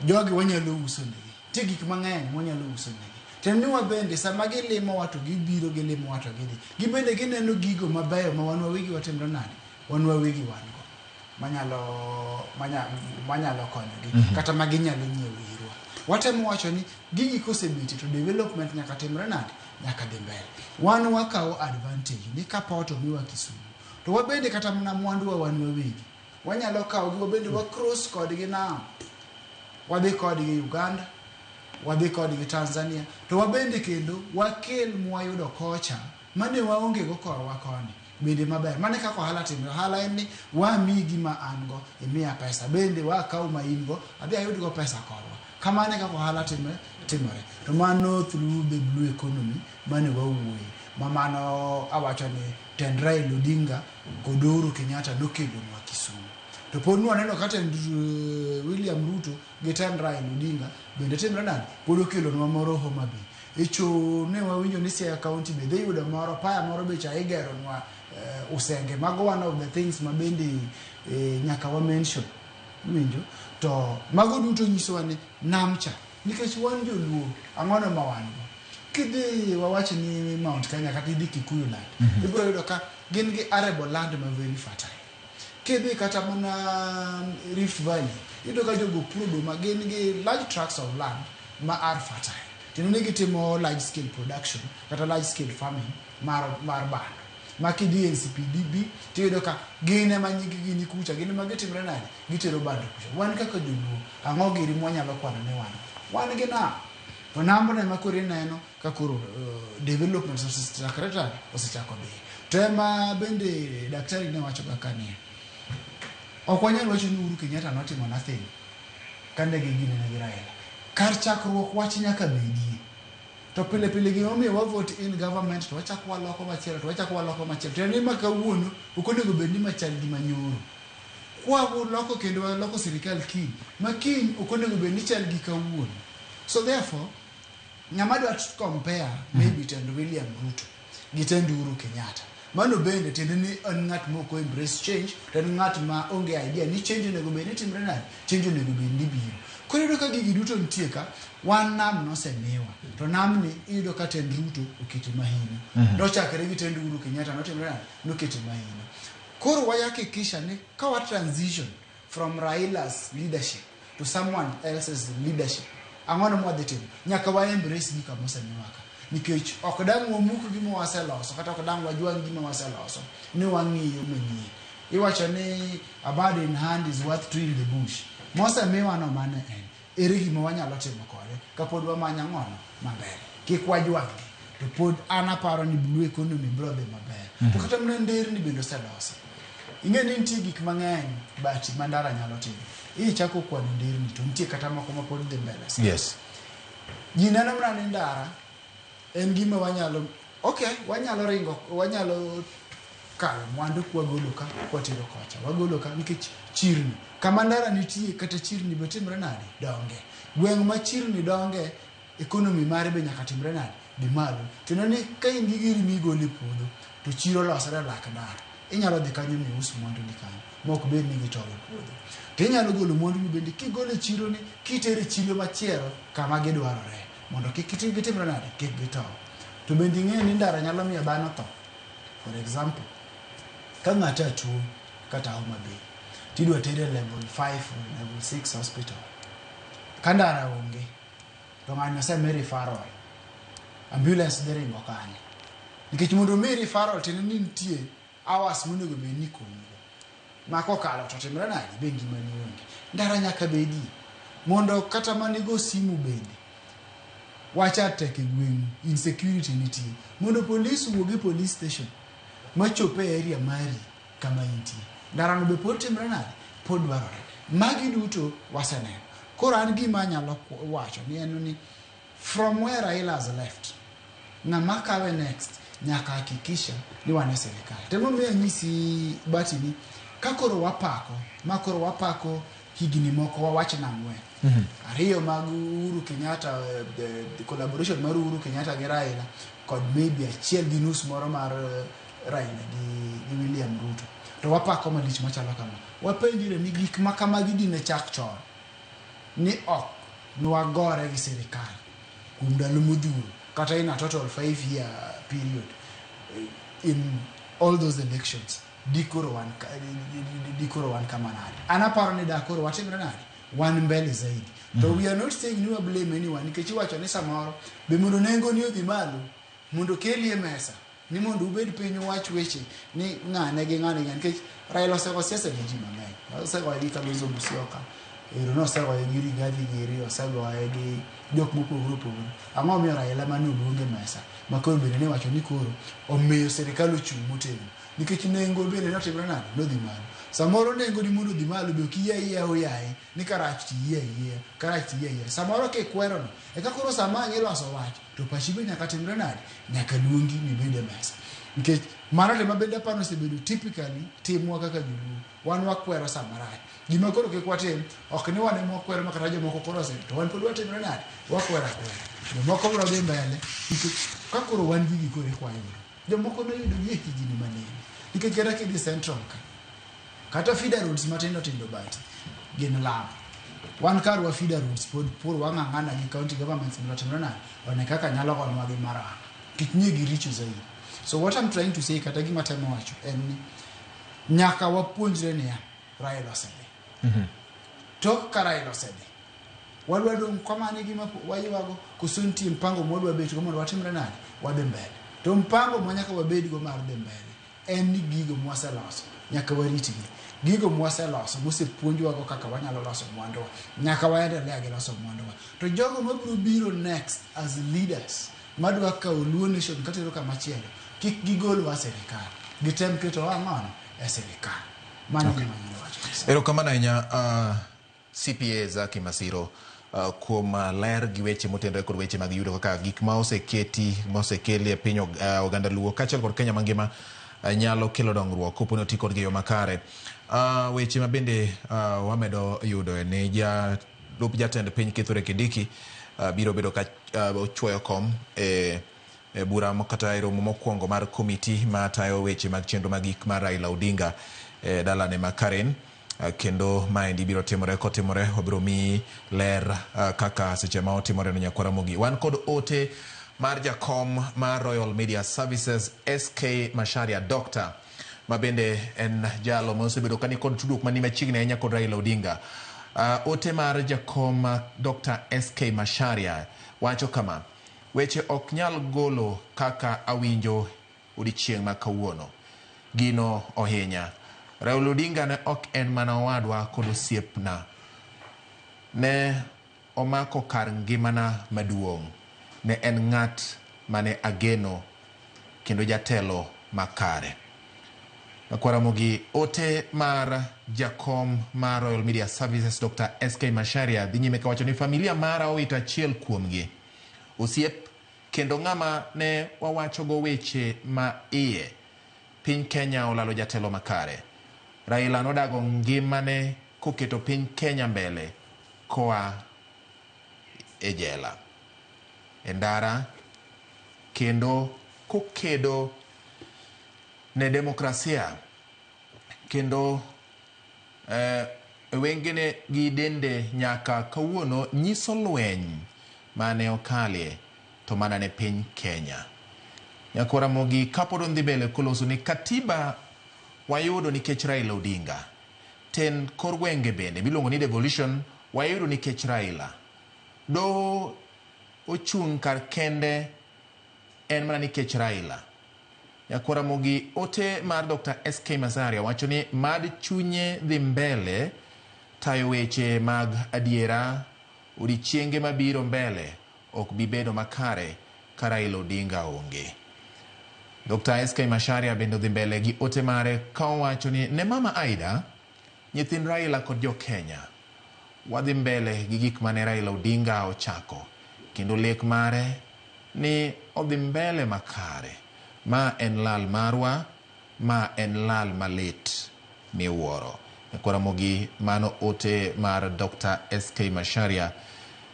jogi wanyalo uso negi. Nitie gik mang'eny mwanyalo uso negi. Tiende ni wabende sama gilimowa to gibiro gilimowa to gidhi. Gibende gineno gigo mabeyo ma wan wawegi watimre nade? Wan wawegi wan go. Manyalo konyogi. Kata ma ginyalo nyiewo irwa. Watemo wacho ni gigi kosebetie to development nyaka timre nade? Nyaka dhi mbele. Wan wakawo advantage ni ka port omiwa Kisumu. To wabende kata mana mwanduwa wan wawegi. Wanyalo kawogi wabende wa cross kodgi nam. Wadhi kodgi Uganda, wadhi kodgi Tanzania. To wabende kendo wakel mwayudo kocha mane waonge go korwa koni. Bende maber. Mano e kaka ohala timre. Ohala en ni wamiyi gima an go, imiya pesa. Bende wakaw ma in go, adhi ayud go pesa korwa. Kamano e kaka ohala timre, timore. To mano through the blue economy mane wawuoye. Ma mano awacho ni tend Raila Odinga kod Uhuru Kenyatta nokelonwa Kisumu. To pod nwaneno ka tend William Ruto gi tend Raila Odinga bende timre nade? Pod okelonwa moro Homa Bay. E cho ne wawinjo ni Siaya County be dhi yudo moro, paya moro be cha igeronwa Usenge. Mago one of the things ma bende nyaka wa mention. Iwinjo? To mago duto nyisowa ni nam cha. Nikech wan joluo, ang'ono ma wan go? Kidhi wawach ni Mount Kenya kata idhi Kikuyu land, ibiro yudo ka gin gi arable land ma very fertile. Kidhi kata mana Rift Valley, iyudo ka jogo puro oduma, gin gi large tracts of land ma are fertile. Tiende ni gitimo large scale production kata large scale farming mar bando. Ma kidhi NCPDB tiyudo ka gin ema nying gi ni kucha, gin ema gitimre nade? Gitero bando kucha. Wan kaka joluo, ang'o giri mwanyalo kwano ni wan? Wan gi nam. To nambno ema koro ineno ka koro development osechakre osechako dhi. To ema bende daktari ne wacho kaka niya, ok wanyal wacho ni Uhuru Kenyatta notimo nothing kane giginene gi Raila. Kar chakruok wach nyaka bedie. To pile pile gimomiyo wa vote in government to wachako waloko machielo to wachako waloko machielo. Tiende ni ma kawuono ok onego bed ni machal gi manyoro. Kwa waloko kendo waloko sirikal kiny, ma kiny ok onego bed ni chal gi kawuono. So therefore, ng'ama dwa compare maybe tend William Ruto gi tend Uhuru Kenyatta. Mano bende tiende ni en ng'at ma ok embrace change, to en ng'at ma onge idea ni change onego bed ni timre nade, change onego bed ni biro. Koro iyudo ka gigi duto nitie ka, wan nam nosemiwa. To namni iyudo ka tend Ruto okete mahino. Nochakre gi tend Uhuru Kenyatta notimre nade, nokete mahino. Koro wahakikisha ni ka wa transition from Raila's leadership to someone else's leadership, ang'ono mwadhi timo? Nyaka wa embrace gika mosemiwa ka. Nikech ok dang' wamuk gima waseloso, kata ok dang' wajwang' gima waseloso, ni wang'iyo manyien. Iwacho ni a bird in hand is worth two in the bush. Mosemiwa no mano en. Ere gima wanyalo timo kode kapod wamanyo ang'ono maber. Kik wajwang'gi. To pod an aparo ni blue economy biro dhi maber. To kata mana nderni bende oselosi. Ing'e ni nitie gik mang'eny but ma ndara nyalo timo. Ichako kwano nderni to nitie kata moko ma pod dhi mbele sana. Ji neno mana ni ndara en gima wanyalo okay, wanyalo ringo, wanyalo kawo mwandu kwagolo ka kwatero kocha, wagolo ka nikech chirni. Kama ndara nitie kata chirni be timre nade? Donge. Gweng' ma chirni donge, economy mare be nyaka timre nade? Dhi malo. Tiende ni ka in gi giri migolo e puodho, To chiro olosore e lak ndara. Inyalo dhi kanyo mius mwanduni kanyo ma ok bed ni gitow e puodho. To inyalo golo mwanduni bende kigolo e chironi kitere e chiro machielo kama gidwarore mondo kik gitimre nade? Kik gitow. To bende ing'eyo ni ndara nyalo miyo dhano tho. For example, ka ng'ato tuo kata Homa Bay tidwa tere level 5 or level 6 hospital. Ka ndara onge to ng'ani osemi referral. Ambulance dhi ringo kanye? Nikech mondo omiyi referral tiende ni nitie hours monego bed ni ikonyigo. Ma kokalo to timre nade? Be ngimani onge. Ndara nyaka bedie. Mondo kata mana igo simu bende wacha tek e gweng'u, insecurity nitie. Mondo polis owuog e police station machop e area mari kama intie. Ndarano be pod timre nade? Pod dwarore. Magi duto waseneno. Koro an gima anyalo wacho ni en ni from where Raila has left, ng'ama kawe next nyaka hakikisha ni wan e sirikal. Emomiyo anyisi Bati ni ka koro wapako, ma koro wapako higni moko wawach nang'wen. Ariyo mag Uhuru Kenyatta, the collaboration mar Uhuru Kenyatta gi Raila kod maybe 1.5 moro mar Raila gi William Ruto. To wapako malich machalo kama. Wapenjre ni gik ma kamagi dine chak chon ni ok nwagore gi sirikal kuom ndalo modhuro kata in a total 5 year period in all those elections dikoro wan kama nade? An aparo ni da koro watimre nade? Wan mbele zaidi. To we are not saying ni wa blame anyone, nikech iwacho ni samoro be mondo nengo ni odhi malo mondo keli e mesa ni mondo ubed piny uwach weche ni ng'ane gi ng'ane gi nikech Raila osego siasa gi ji mang'eny. Osegoye gi Kalonzo Musyoka, ero nosegoye gi Rigathi giri, osegoye gi jok mopogore opogore. Ang'o momiyo Raila mane oluong e mesa ma koro bende ne iwacho ni koro omiyo sirikal ochung' motegno? Nikech nengo bende notimre nade? Nodhi malo. Samoro nengo ni mondo odhi malo be ok iyie ayieya oyaye ni karach to iyie ayieya, karach to iyie ayieya. Samoro kikwero no eka koro sama ang' iloso wach to pachi be nyaka timre nade? Nyaka luongi mibed e mesa. Nikech mano to ema bende aparo osebedo typically timwa kaka joluo. Wan wakwero sama rach. Gima koro kik watim, ok ni wan ema wakwero ma kata jomoko koro ose, to wan pod watimre nade? Wakwero akwera. Jomoko biro dhi mbele nikech ka koro wan gigi koro ikwayogi. Jomoko noyudo gi e higni manene. Nikech kata kidhi Central ka, kata feeder roads matindo tindo bati gin lam. Wan karwa feeder roads pod pur wang'ang'ana gi county governments mondo otimre nade? One kaka nyalo gonwa gi marang. Nikech nye giricho zaidi. So what I'm trying to say, kata gima temo wacho en ni nyaka wapuonjre niya Raila osedhi. Tok ka Raila osedhi, wadwa dong' kamano gima waywago koso nitie mpango mwadwa betgo mondo watimre nade? Wadhi mbele. To mpango ma nyaka wabedgo mar dhi mbele en ni gigo mwaseloso nyaka waritgi. Gigo mwaseloso mosepuonjwago kaka wanyalo loso mwanduwa nyaka waendelea gi loso mwanduwa. To jogo mabiro biro next as leaders madwa kawo Luo nation katero kama chielo kik gigolwa e sirikal. Gitem ketowa ang'ono e sirikal. Mano okay. Gima anyalo wacho. Erokamano ahinya CPA Zaki Masiro kuom ler gi weche motenore kod weche mag yudo kaka gik ma oseketi ma osekeli e piny oganda Luo kaachiel kod Kenya mangima nyalo kelo dongruok kopo ni oti kodgi e yo makare. Weche ma bende wamedo yudo ni jalup jatend piny Kithure Kindiki biro bedo ka ochuoyo kom e bura kata e romo mokwongo mar komiti matayo weche mag chenro mag gik mar Raila Odinga e dalane ma Karen. Kendo maendi biro timore kotimore wabiro miyi ler kaka seche ma otimore no nyakwara Ramogi. Wan kod ote mar jakom mar Royal Media Services SK Macharia Doctor ma bende en jalo ma osebedo ka nikod tudruok mani machiegni ahinya kod Raila Odinga. Ote mar jakom Dr. SK Macharia wacho kama: weche ok nyal golo kaka awinjo odiechieng' ma kawuono. Gino ohinya. Raila Odinga ne ok en mana owadwa kod osiepna. Ne omako kar ngimana maduong'. Ne en ng'at mane ageno kendo jatelo makare. Ramogi, ote mar jakom mar Royal Media Services Dr. SK Macharia dhi nyime kawacho ni familia mara owito achiel kuomgi. Osiep kendo ng'ama ne wawachogo weche ma iye. Piny Kenya olalo jatelo makare. Raila nodago ngimane koketo piny Kenya mbele koa e jela, e ndara kendo kokedo ne demokrasia kendo wengene gi dende nyaka kawuono nyiso lweny mane okalie to mana ne piny Kenya. Nyakwar Ramogi kapod odhi mbele koloso ni katiba wayudo nikech Raila Odinga. Ten kor gwenge bende miluongo ni devolution wayudo nikech Raila. Doho ochung' kar kende en mana nikech Raila. Nyakwar Ramogi ote mar Dr. SK Masaria wacho ni mad chunye dhi mbele tayo weche mag adiera odiechienge mabiro mbele ok bi bedo makare ka Raila Odinga onge. Dr. SK Macharia bende odhi mbele gi ote mare ka owacho ni ne Mama Aida, nyithind Raila kod jo Kenya, wadhi mbele gi gik mane Raila Odinga ochako kendo lek mare ni odhi mbele makare. Ma en lal marwa, ma en lal malit miwuoro. Nyakwar Ramogi mano ote mar Dr. SK Macharia,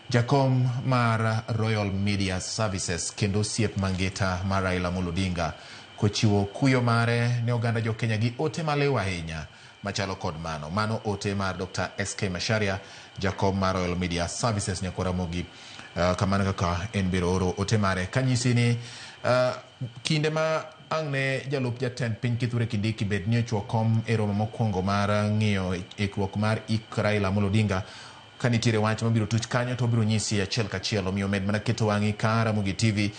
jakom mar Royal Media Services kendo osiep mangita mar Raila Amolo Odinga kochiwo kuyo mare ne oganda jo Kenya gi ote maliw ahinya machalo kod mano. Mano ote mar Dr. SK Macharia, jakom mar Royal Media Services. Nyakwar Ramogi kamano kaka en biro oro ote mare kanyisi ni kinde ma ang' ne jalup jatend piny Kithure Kindiki bed ni ochuo kom e romo mokwongo mar ng'iyo ikruok mar ik Raila Amolo Odinga, ka nitiere wach mabiro tuch kanyo to obiro nyisi achiel kachiel. Omiyo med mana keto wang'i ka Ramogi TV,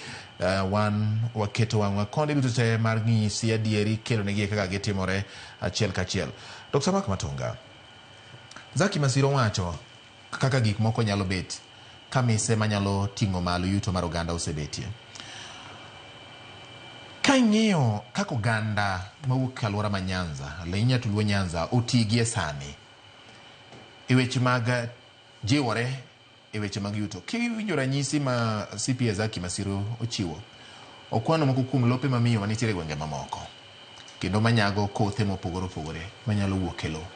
wan waketo wang'wa konde duto te mar ng'isi adieri kelo negi kaka gitimore achiel kachiel. Dr. Mark Matonga, Zaki Masiro wacho kaka gik moko nyalo bet ka mise manyalo ting'o malo yuto mar oganda osebetie. Ka ing'iyo kaka oganda mawuok e alwora ma Nyanza, ahinya to Luo Nyanza, oti gie sani e weche mag jiwore e weche mag yuto. Kiwinjo ranyisi ma CPA Zaki Masiro ochiwo, okwano moko kuom lope mamiyo manitiere e gwenge mamoko kendo manyago kothe mopogore opogore manyalo wuok e lowo.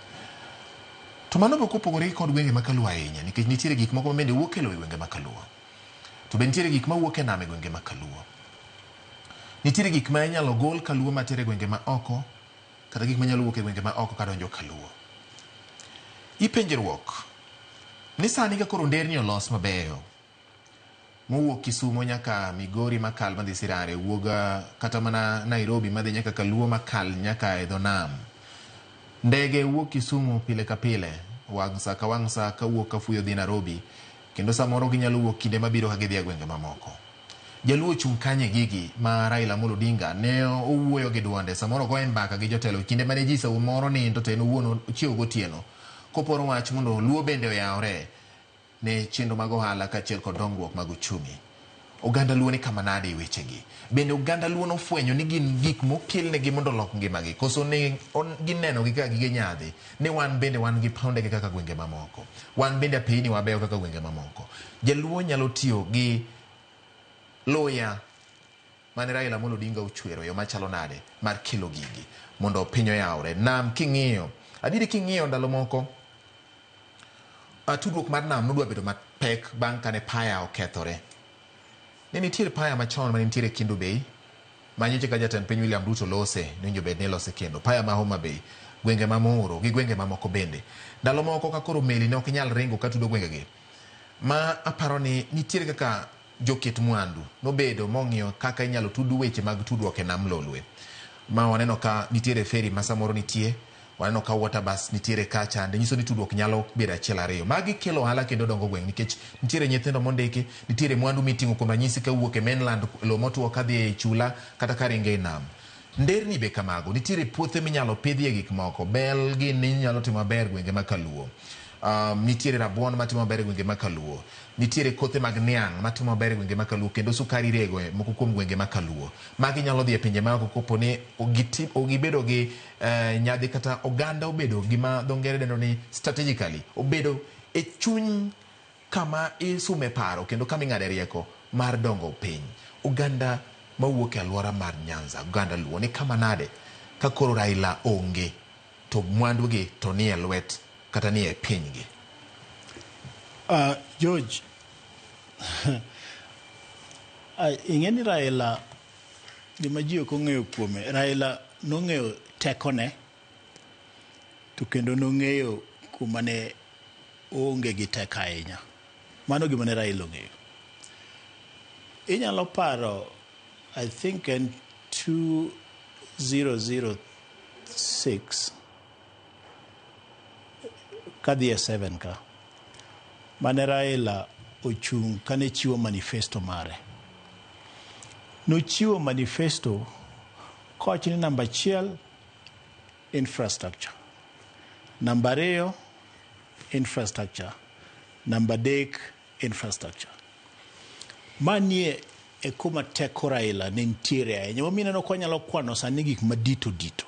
To mano be ok opogore kod gwenge ma Kaluo ahinya nikech nitiere gik moko ma bende wuok e lowo e gwenge ma Kaluo. To be nitiere gik mawuok e nam e gwenge ma Kaluo. Nitiere gik ma inyalo gol Kaluo mater e gwenge ma oko kata gik manyalo wuok e gwenge ma oko kadonjo Kaluo. Ipenjruok ni sani ka koro nderni olos mabeyo mowuok Kisumo nyaka Migori makal madhi Sirare, wuog kata mana Nairobi madhi nyaka Kaluo makal nyaka e dho nam. Ndege wuok Kisumu pile ka pile, wang' sa ka wang' sa kawuok kafuyo dhi Nairobi, kendo samoro ginyalo wuok kinde mabiro ka gidhi e gwenge mamoko. Jaluo ochung' kanye gigi ma Raila Amolo Odinga ne owuoyo gi duonde, samoro goye mbaka gi jotelo kinde mane ji samoro nindo to en owuon ochiew gotieno koporo wach mondo Luo bende oyawre ne chenro mag ohala kaachiel kod dongruok mag uchumi. Oganda Luo ni kama nade e wechegi? Bende oganda Luo nofwenyo ni gin gik mokelnegi mondo olok ngimagi, koso ne ginenogi kaka gige nyadhi ni wan bende wan gi paw ndege kaka gwenge mamoko, wan bende apeyni wabeyo kaka gwenge mamoko. Jaluo nyalo tiyo gi luya mane Raila Amolo Odinga ochwero e yo machalo nade mar kelo gigi mondo piny oyawre. Nam king'iyo, adieri king'iyo ndalo moko tudruok mar nam nodwa bedo mapek bang' kane paya okethore. Ne nitiere paya machon mane nitiere Kendu Bay ma nyocha ka jatend piny William Ruto lose, nowinjo bed ni ilose kendo. Paya ma Homa Bay, gwenge ma Moro gi gwenge mamoko bende. Ndalo moko ka koro meli ne ok nyal ringo katudo gwengegi, ma aparo ni nitiere kaka joket mwandu nobedo mong'iyo kaka inyalo tud weche mag tudruok e nam Lolwe. Ma waneno ka nitiere feri ma samoro nitie, waneno ka water bus nitiere kacha, nyiso ni tudruok nyalo bedo achiel ariyo. Magi kelo ohala kendo dongo gweng' nikech nitiere nyithindo mondiki, nitiere mwandu miting'o kuom ranyisi kawuok e mainland, lowo motwo kadhi e chula kata karingo e nam. Nderni be kamago, nitiere puothe minyalo pidhie gik moko, bel gini nyalo timo maber gwenge ma Kaluo. Nitiere rabuon matimo maber e gwenge ma Kaluo, nitiere kothe mag niang' matimo maber e gwenge ma Kaluo, kendo sukari irego e moko kuom gwenge ma Kaluo. Magi nyalo dhi e pinje maoko kopo ni gibedo gi nyadhi kata oganda obedo gima dho ngere dendo ni strategically, obedo e chuny kama isume paro kendo kama ing'ade rieko mar dongo piny. Oganda mawuok e alwora mar Nyanza, oganda Luo ni kama nade ka koro Raila onge to mwandugi to nie lwet kata nie pinygi? George, ing'e ni Raila, gima ji ok ong'eyo kuome, Raila nong'eyo tekone to kendo nong'eyo kuma ne oonge gi teko ahinya. Mano gima ne Raila ong'eyo. Inyalo paro, I think en 2006 kadhi e 7 ka mane Raila ochung' kane chiwo manifesto mare. Nochiwo manifesto kowacho ni namba 1 infrastructure, namba 2 infrastructure, namba 3 infrastructure. Manie e kuma teko Raila ne nitiere ahinya. Momiyo ineno ka wanyalo kwano sani gik madito dito.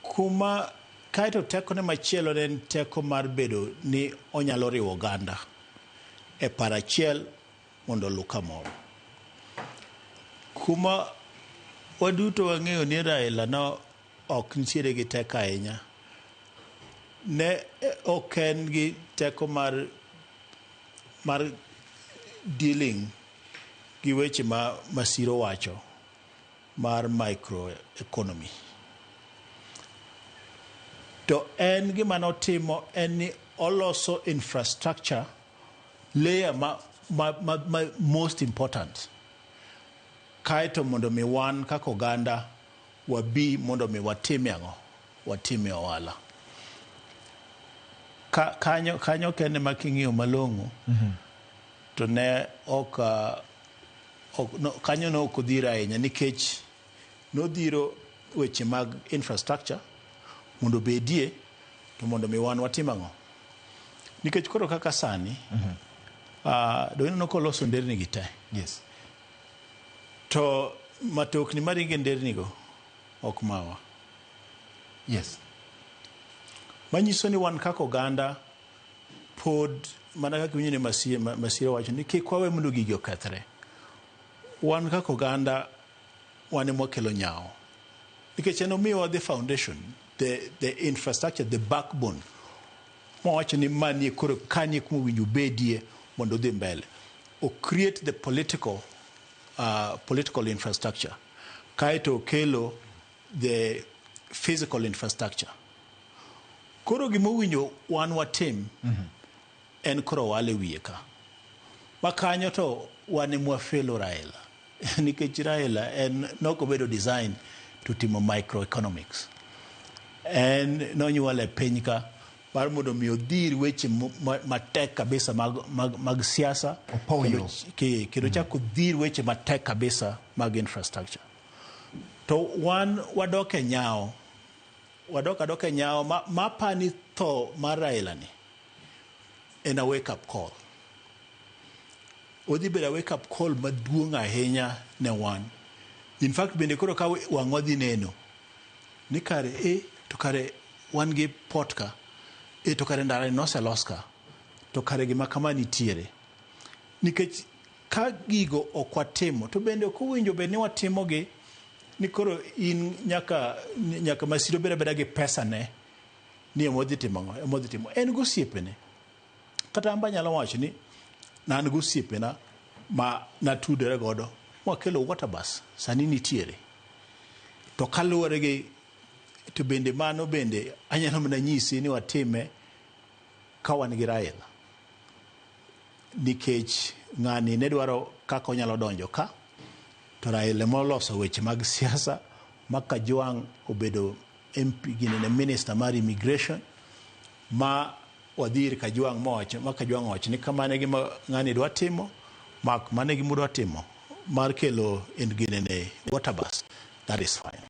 Kuma kaeto tekone machielo ne en teko mar bedo ni onyalo riwo oganda e paro achiel mondo oluw kamoro. Kuma waduto wang'eyo ni Raila no ok nitiere gi teko ahinya. Ne ok en gi teko mar dealing gi weche ma Masiro wacho mar microeconomy. To en gima notimo en ni oloso infrastructure layer ma most important. Kaeto mondo mi wan kaka oganda wabi mondo mi watime ang'o? Watime ohala. Kanyo kende ma king'iyo malong'o to ne ok kanyo ne ok odhiro ahinya nikech nodhiro weche mag infrastructure mondo obedie to mondo mi wan watim ang'o? Nikech koro kaka sani do ineno koloso nderni gi te. Yes. To matokni maringo e nderni go ok mawa. Yes. Manyiso ni wan kaka oganda pod mana kaka iwinjo ni Masira wacho ni kik wawe mondo gigi okethre. Wan kaka oganda wan ema wakelo nyawo. Nikech en omiyowa the foundation, the infrastructure, the backbone. Mowacho ni manie koro kanie kuma owinjo obedie mondo odhi mbele. O create the political infrastructure. Kaeto okelo the physical infrastructure. Koro gima owinjo wan watim en koro wale wiye ka. Ma kanyo to wan ema wafelo Raila. Nikech Raila en nok obedo design to timo microeconomics. En nonyuole piny ka mar mondo mi odhir weche matek kabisa mag siasa. Kendo chak odhir weche matek kabisa mag infrastructure. To wan wadok e nyawo. Wadok adoka e nyawo ma pani tho mar Raila ni en a wake up call. Odhi bedo a wake up call maduong' ahinya ne wan. In fact bende koro ka wang'wa dhi neno ni kare to kare wan gi port ka, to kare ndara noselos ka, to kare gima kama nitiere. Nikech ka gigo ok watimo to bende ok owinjo bed ni watimogi ni koro in nyaka Masiro bed abeda gi pesa ne ni ema odhi timo ang'o, ema odhi timo. En gosiepene. Kata an be anyalo wacho ni an gosiepena ma natudore godo mwakelo water bus sani nitiere. To kaluwore gi to bende mano bende anyalo mana nyisi ni watime ka wan gi Raila. Nikech ng'ani ne dwaro kaka onyalo donjo ka to Raila moloso weche mag siasa ma Kajwang' obedo MP ginene minister mar immigration ma wadhi ir Kajwang' mowacho ma Kajwang' owacho ni kamano gima ng'ani dwa timo mak mano gima udwa timo mar kelo ginene water bus, that is fine.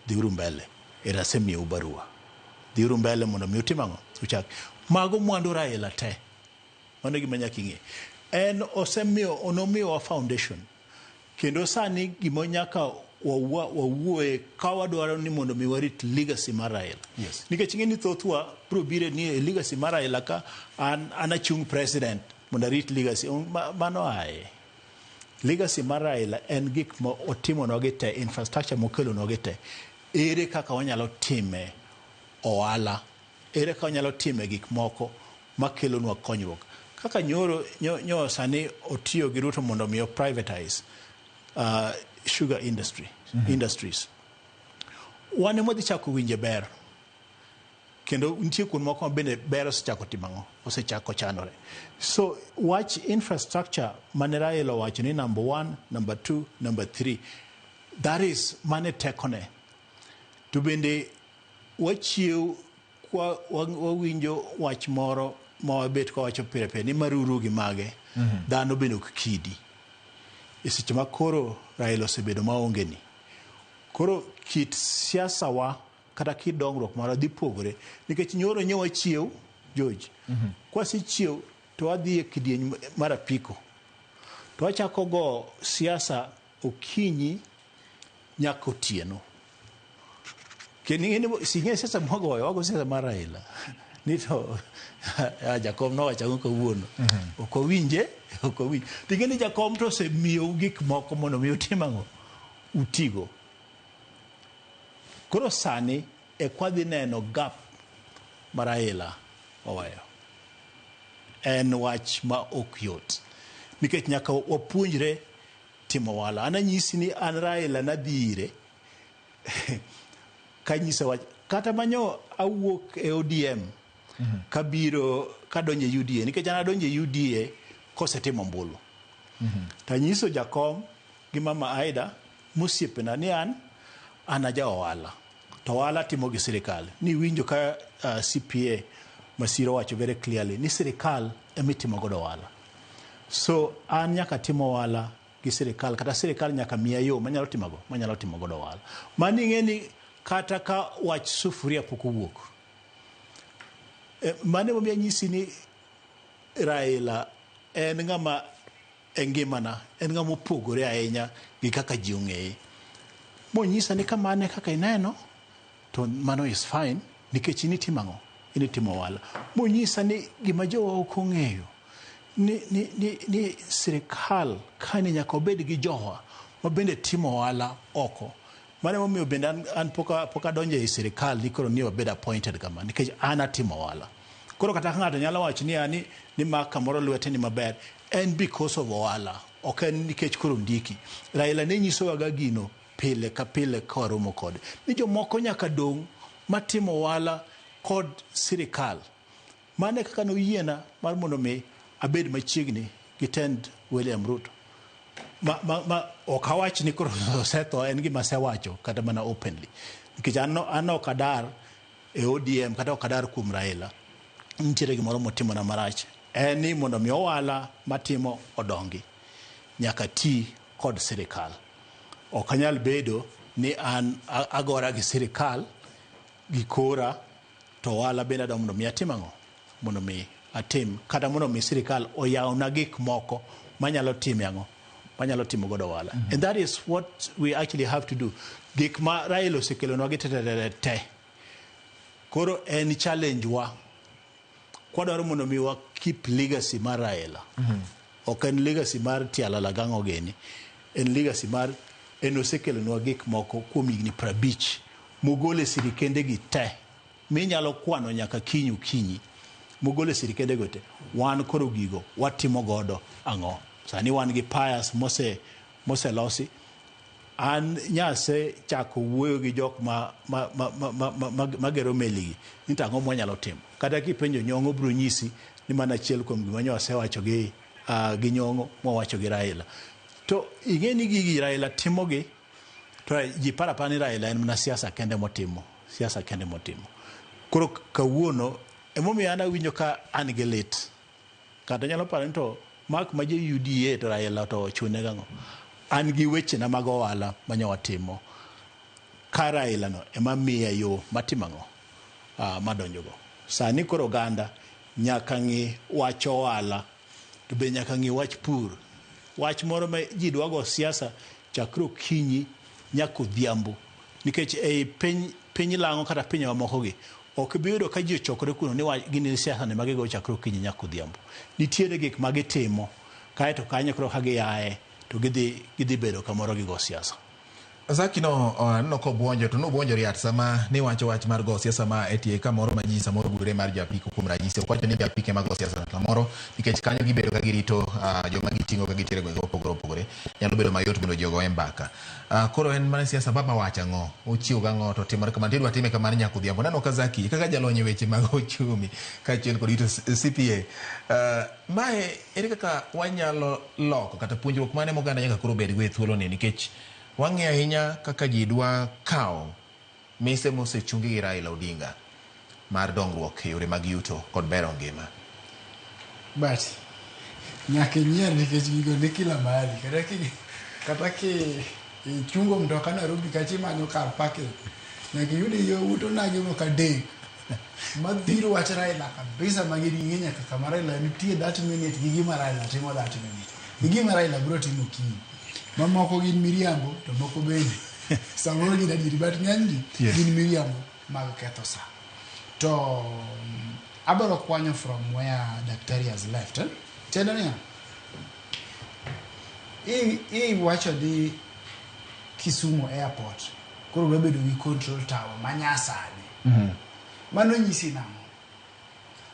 Dhiuru mbele. Era asemiyou barua. Dhiuru mbele mondo mi utim ang'o? Uchak. Mago mwandu Raila te. Mano gima nyaka ing'e. En osemiyo onomiyowa foundation. Kendo sani gima nyaka wawuoye ka wadwaro ni mondo mi warit legacy mar Raila. Yes. Nikech ing'e ni thothwa biro biro ni e legacy mar Raila ka an achung' president mondo arit legacy. Mano aye. Legacy mar Raila en gik ma otimonwa gi te, infrastructure mokelonwa gi te. Ere kaka wanyalo time ohala? Ere kaka wanyalo time gik moko makelonwa konyruok? Kaka nyoro sani otiyo gi Ruto mondo mi privatize sugar industry. Industries. Wan ema wadhi chako winje ber. Kendo nitie kuond moko ma bende ber osechako timo ang'o? Osechako chanore. So wach infrastructure mane Raila owacho ni number one, number two, number three, that is mane tekone. To bende wachiew kwa wawinjo wach moro ma wabet ka wacho pile pile ni maruru gi mage dhano bende ok kidi. E seche ma koro Raila osebedo maonge ni. Koro kit siasa wa kata kit dongruok marwa dhi pogore nikech nyoro nyo wachiew George. Kwasechiew to wadhi e kidieny mar apiko. To wachako go siasa okinyi nyaka otieno. Kendo ing'e ni sing'e siasa mwagoyo, wago siasa mar Raila. Ni to jakom nowacho ang'o kawuono. Ok wawinje, ok wawinj. To ing'e ni jakom to osemiyou gik moko mondo mi utim ang'o? Utigo. Koro sani e kwadhi neno gap ma Raila oweyo. En wach ma ok yot. Nikech nyaka wapuonjre timo ohala. An anyisi ni an Raila nadhi ire kanyise wach kata manyo awuok e ODM kabiro kadonjo e UDA nikech an adonjo e UDA kosetimo ombulu. Tanyiso jakom gi mama Aida mosiepena ni an aja ohala to ohala timo gi sirikal ni winjo ka CPA Masiro wacho very clearly ni sirikal ema itimo godo ohala. So an nyaka tim ohala gi sirikal kata sirikal nyaka miya yo manyalo timo go manyalo timo godo ohala. Mano ing'e ni kata ka wach sufuria pok owuok. Mano emomiyo anyisi ni Raila en ng'ama e ngimana en ng'ama opogore ahinya gi kaka ji ong'eye. Monyisa ni kamano e kaka ineno to mano is fine nikech in itimo ang'o? In itimo ohala. Monyisa ni gima jowa ok ong'eyo ni sirikal kani nyaka obed gi jowa ma bende timo ohala oko. Mano emomiyo bende an pok adonjo ei sirikal ni koro ni wabed appointed kama nikech an atimo ohala. Koro kata ka ng'ato nyalo wacho ni ni mak kamoro lwete ni maber en because of ohala ok en nikech koro ndiki. Raila ne nyisowaga gino pile ka pile ka waromo kode ni jomoko nyaka dong' matimo ohala kod sirikal. Mano e kaka noyiena mar mondo mi abed machiegni gi tend William Ruto. Ma ok awach ni koro osetho en gima asewacho kata mana openly. Nikech an ok adar e ODM kata ok adar kuom Raila. Nitiere gimoro motimona marach. En ni mondo mi ohala matimo odongi nyaka ti kod sirikal. Ok anyal bedo ni an agora gi sirikal gi kora to ohala bende adwa mondo mi atim ang'o? Mondo mi atim kata mondo mi sirikal oyawna gik moko manyalo time ang'o? Manyalo timo godo ohala. And that is what we actually have to do. Gik ma Raila osekelonwa gi te te. Koro en challenge wa. Kwadwaro mondo mi wa keep legacy mar Raila. Ok en legacy mar Tialala Gang'o gini. En legacy mar en osekelonwa gik moko kuom higni 50 mogolo e sirikende gi te minyalo kwano nyaka kiny okinyi mogolo e sirikende go te. Wan koro gigo watimo godo ang'o? Sani wan gi piers moselosi. An nyase chako wuoyo gi jok ma gero meli gi ni to ang'o mwanyalo timo. Kata kipenjo Nyong'o biro nyisi ni mano achiel kuom gima nyo asewacho gi Nyong'o mwawacho gi Raila. To ing'e ni gigi Raila timogi to ji paro apara ni Raila en mana siasa kende motimo. Siasa kende motimo. Koro kawuono emomiyo an awinjo ka an gi lit. Kata nyalo paro ni to Mark ma jo UDA to Raila to ochune gang'o. An gi wechena mag ohala manyo watimo. Ka Raila no ema miya yo matimo ang'o? Madonjogo. Sani koro oganda nyaka ng'i wach ohala to be nyaka ng'i wach pur. Wach moro ma ji dwa go siasa chakre okinyi nyaka odhiambo. Nikech ei piny lang'o kata pinje mamoko gi ok bi yudo ka ji ochokore kuno ni gin siasa ni magigo chakre okinyi nyaka odhiambo. Nitiere gik ma gitimo kaeto kanyo koro ka giaye to gidhi bedo kamoro gigo siasa. Zaki no aneno kobuonjo to nobuonjo riat sama niwacho wach mar go siasa ma e tie kamoro ma ji samoro gudore mar japiko kuom ranyisi. Ok wacho ni japiko ema go siasa samoro nikech kanyo gibedo ka girito joma giting'o ka gitero e gwenge mopogore opogore. Nyalo bedo mayot mondo ji ogoye mbaka. Koro en mana siasa baba wacho ang'o, ochiwo gang'o to timore kamano, tidwa time kamano nyaka odhiambo. Naneno ka Zaki kaka jalony e weche mag ochumi kaachiel kod yuto CPA. Mae ere kaka wanyalo loko kata puonjruok mane moganda nyaka koro bedgo e thuoloni nikech wang'iyo ahinya kaka ji dwa kawo mise mosechungi gi Raila Odinga mar dongruok e yore mag yuto kod bero ngima. But nyaka inyier nikech gigo ni kila mahali. Kata ki ichungo mtoka Nairobi kacha imanyo kar parking, nyaka iyud yo ut onagi moko adek madhiro wach Raila kabisa ma gin ging'e nyaka kama Raila nitie that minute gi gima Raila timo that minute gi gima Raila biro timo kiny. Mamoko gin miriambo to moko bende samoro gin adieri, but ng'enygi gin miriambo mag ketho sa. To abiro kwanyo from where daktari has left. Tiende niya, iwacho ni Kisumu Airport koro dwa bedo gi control tower manyasani. Mano nyisi nang'o?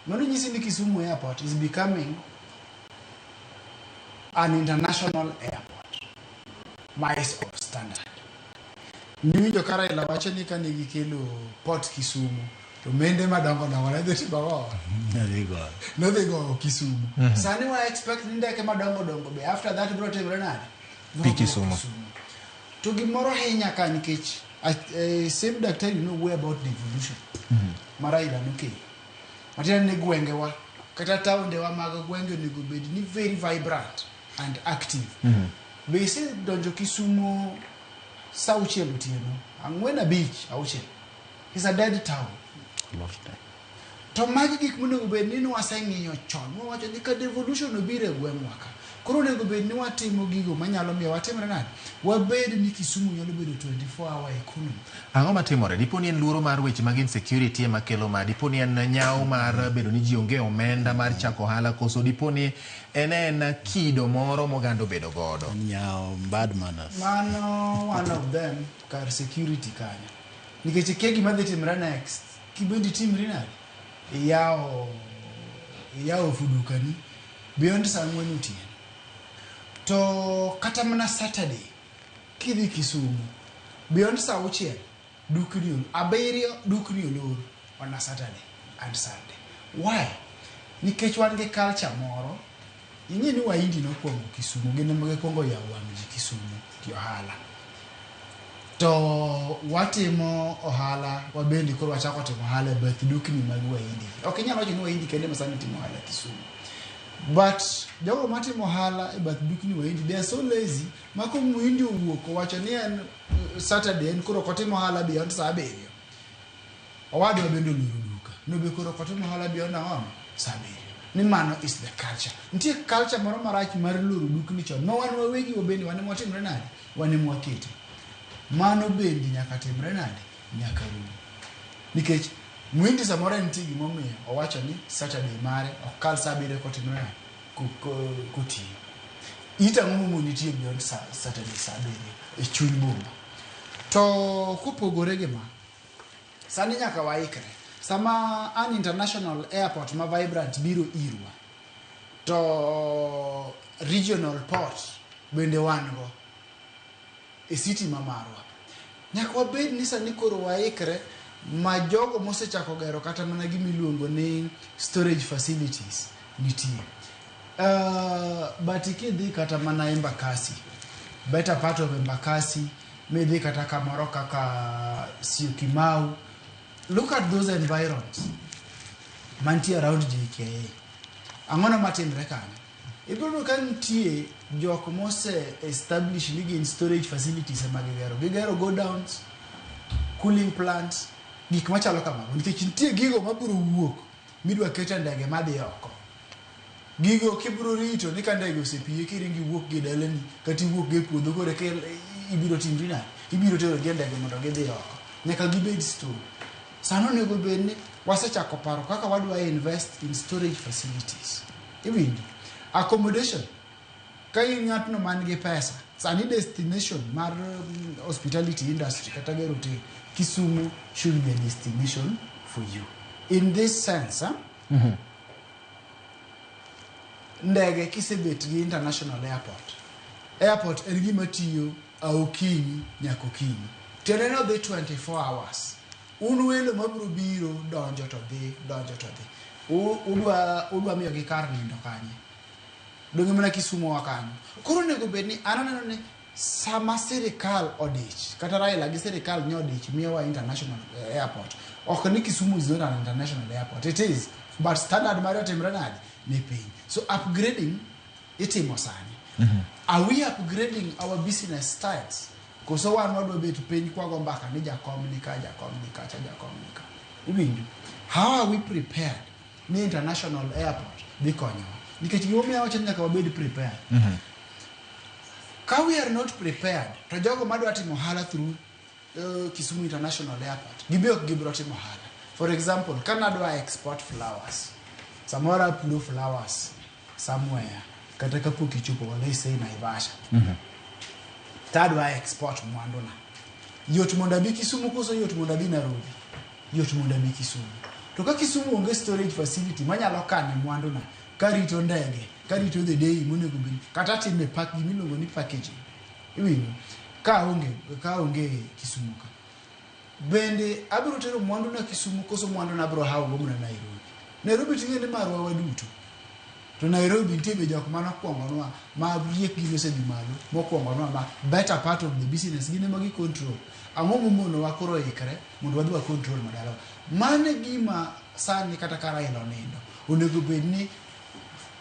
Mano nyisi ni Kisumu Airport is becoming an international airport ma is of standard. Niwinjo ka Raila wacho ni kane gikelo port Kisumu to mende madongo dongo ne dhi timo ang'o? Nodhi gowo Kisumu. Sani wa expect ni ndeke madongo dongo be after that biro timore nade? Pi Kisumu. To gimoro hinya ka nikech same daktari nowuoyo about devolution ma Raila nokelo. Matiende ni gwengewa kata taondewa mag gwenge onego bed ni very vibrant and active. Be isedonjo Kisumu saa auchiel otieno, ang'wen abich auchiel. It's a dead town. To magi gik monego bed ni waseng'iyo chon. Mwawacho ni ka devolution obiro e gweng'wa ka, koro onego bed ni watimo gigo manyalo miyo watimre nade? Wabed ni Kisumu nyalo bedo 24 hour economy. Ang'o matimore? Dipo ni en luoro mar weche mag insecurity ema kelo ma? Dipo ni en nyawo mar bedo ni ji onge omenda mar chako ohala koso dipo ni en ena kido moro moganda obedo godo? Nyawo, bad manners. Mano one of them kar security kanyo. Nikech ikia gima dhi timre next. Kibendi timri nade? Iyawo fudukani beyond saa ang'wen otieno. To kata mana Saturday kidhi Kisumu beyond saa auchiel dukni abiriyo dukni olor on a Saturday and Sunday. Why? Nikech wan gi culture moro. Ing'e ni Wahindi nokwongo Kisumu, gin ema gikwongo yawo wang' ji Kisumu gi ohala. To watimo ohala, wabende koro wachako timo ohala e bath dukni mag Wahindi. Ok inyal wacho ni Wahindi kende ema sani timo ohala Kisumu. But jogo matimo ohala e bath dukni Wahindi, they are so lazy ma ka Muhindi owuok owacho ni en Saturday en koro ok otim ohala beyond saa abiriyo. Owadwa bende oloro duka. Nobe koro ok otim ohala beyond ang'o? Saa abiriyo. Ni mano is the culture. Nitie culture moro marach mar loro dukni chon. Ma wan wawegi wabende wan ema watimre nade? Wan ema wakete. Mano bende nyaka timre nade? Nyaka rum. Nikech Muhindi samoro en nitie gimomiyo owacho ni Saturday mare ok kal saa abiriyo kotimre nade? Kotiyo. It ang'o momoni tiyo beyond Saturday saa abiriyo e chuny boma. To kopogore gi ma, sani nyaka waikre. Sama an international airport ma vibrant biro irwa, to regional port bende wan go e city ma marwa. Nyaka wabed ni sani koro waikre ma jogo mosechako gero kata mana gima iluongo ni storage facilities nitie. But kidhi kata mana Embakasi, better part of Embakasi, midhi kata kamoro kaka Syokimau, look at those environs mantie around JKIA. Ang'ono matimre kanyo? Ibiro yudo ka nitie jok mose establish ni gin storage facilities ema gigero. Gigero godowns, cooling plants, gik machalo kamago. Nikech nitie gigo mabiro wuok midwa ket e ndege madhi oko. Gigo kibiro rito ni ka ndege osepiyo kiringo iwuok gi dalani kata iwuok gi e puodho koro eka ibiro timri nade? Ibiro tero gi e ndege mondo gidhi oko. Nyaka gibed stored. Sano onego bed ni wasechako paro kaka wadwa invest in storage facilities. Iwinjo? Accommodation. Ka in ng'atno man gi pesa, sani destination mar hospitality industry kata gero hotel, Kisumu should be a destination for you. In this sense, huh? Ndege kisebet gi international airport, airport en gima tiyo a okinyi nyaka okinyi. Tiende ni odhi 24 hours. Un welo mabiro biro donjo to dhi, donjo to dhi. Udwa miyogi kar nindo kanye? Donge mana Kisumu wa kanyo. Koro onego bed ni an aneno ni sama sirikal odich, kata Raila gi sirikal ne odich miyowa international airport. Ok ni Kisumu is not an international airport. It is. But standard mare otimre nade? Ni piny. So upgrading itimo sani. Are we upgrading our business styles? Koso wan wadwa bet piny kwago mbaka ni jakom ni ka, jakom ni kacha, jakom ni ka. Iwinjo? How are we prepared ni international airport dhi konyowa? Nikech gimomiyo awacho ni nyaka wabed prepared. Ka we are not prepared, to jogo madwa timo ohala through Kisumu International Airport, gibi ok gibiro timo ohala. For example, ka nadwa export flowers, samoro apuro flowers somewhere, kata kapok ichopo, let's say Naivasha, tadwa export mwanduna. Yot mondo abi Kisumu koso yot mondo adhi Nairobi? Yot mondo abi Kisumu. To ka Kisumu onge storage facility manyalo kane mwanduna, karito ndege, karito the day monego bed, kata time pack gimiluongo ni packaging. Iwinjo? Ka onge Kisumu ka. Bende abiro tero mwanduna Kisumu koso mwanduna abiro hawo go mana Nairobi? Nairobi ting'e ni marwa waduto. To Nairobi nitie be jok manokwongonwa ma riekgi osedhi malo, mokwongonwa ma better part of the business gin ema gi control. Ang'o momonowa koro ikre mondo wadhi wa control madalawa? Mano e gima sani kata ka Raila onindo, onego bed ni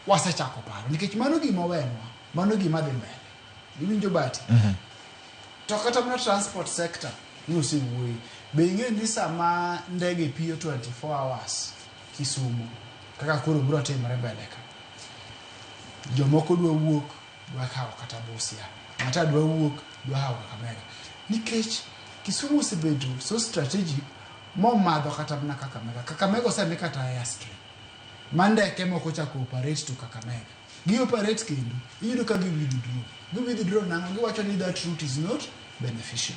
wasechako paro nikech mano gima owenwa, mano gima dhi mbele. Iwinjo bati? To kata mana transport sector nosewuoye. Be ing'e ni sama ndege piyo 24 hours Kisumu, kaka koro biro timore mbele ka. Jomoko dwa wuok, dwa kawo kata Busia. Ng'ata dwa wuok, dwa kawo Kakamega. Nikech Kisumu osebedo so strategic momadho kata mana Kakamega. Kakamega osemi kata airstrip. Ma ndeke moko ochako operate to Kakamega. Gi operate kendo, iyudo ka gi withdraw. Gi withdraw nang'o? Giwacho ni that route is not beneficial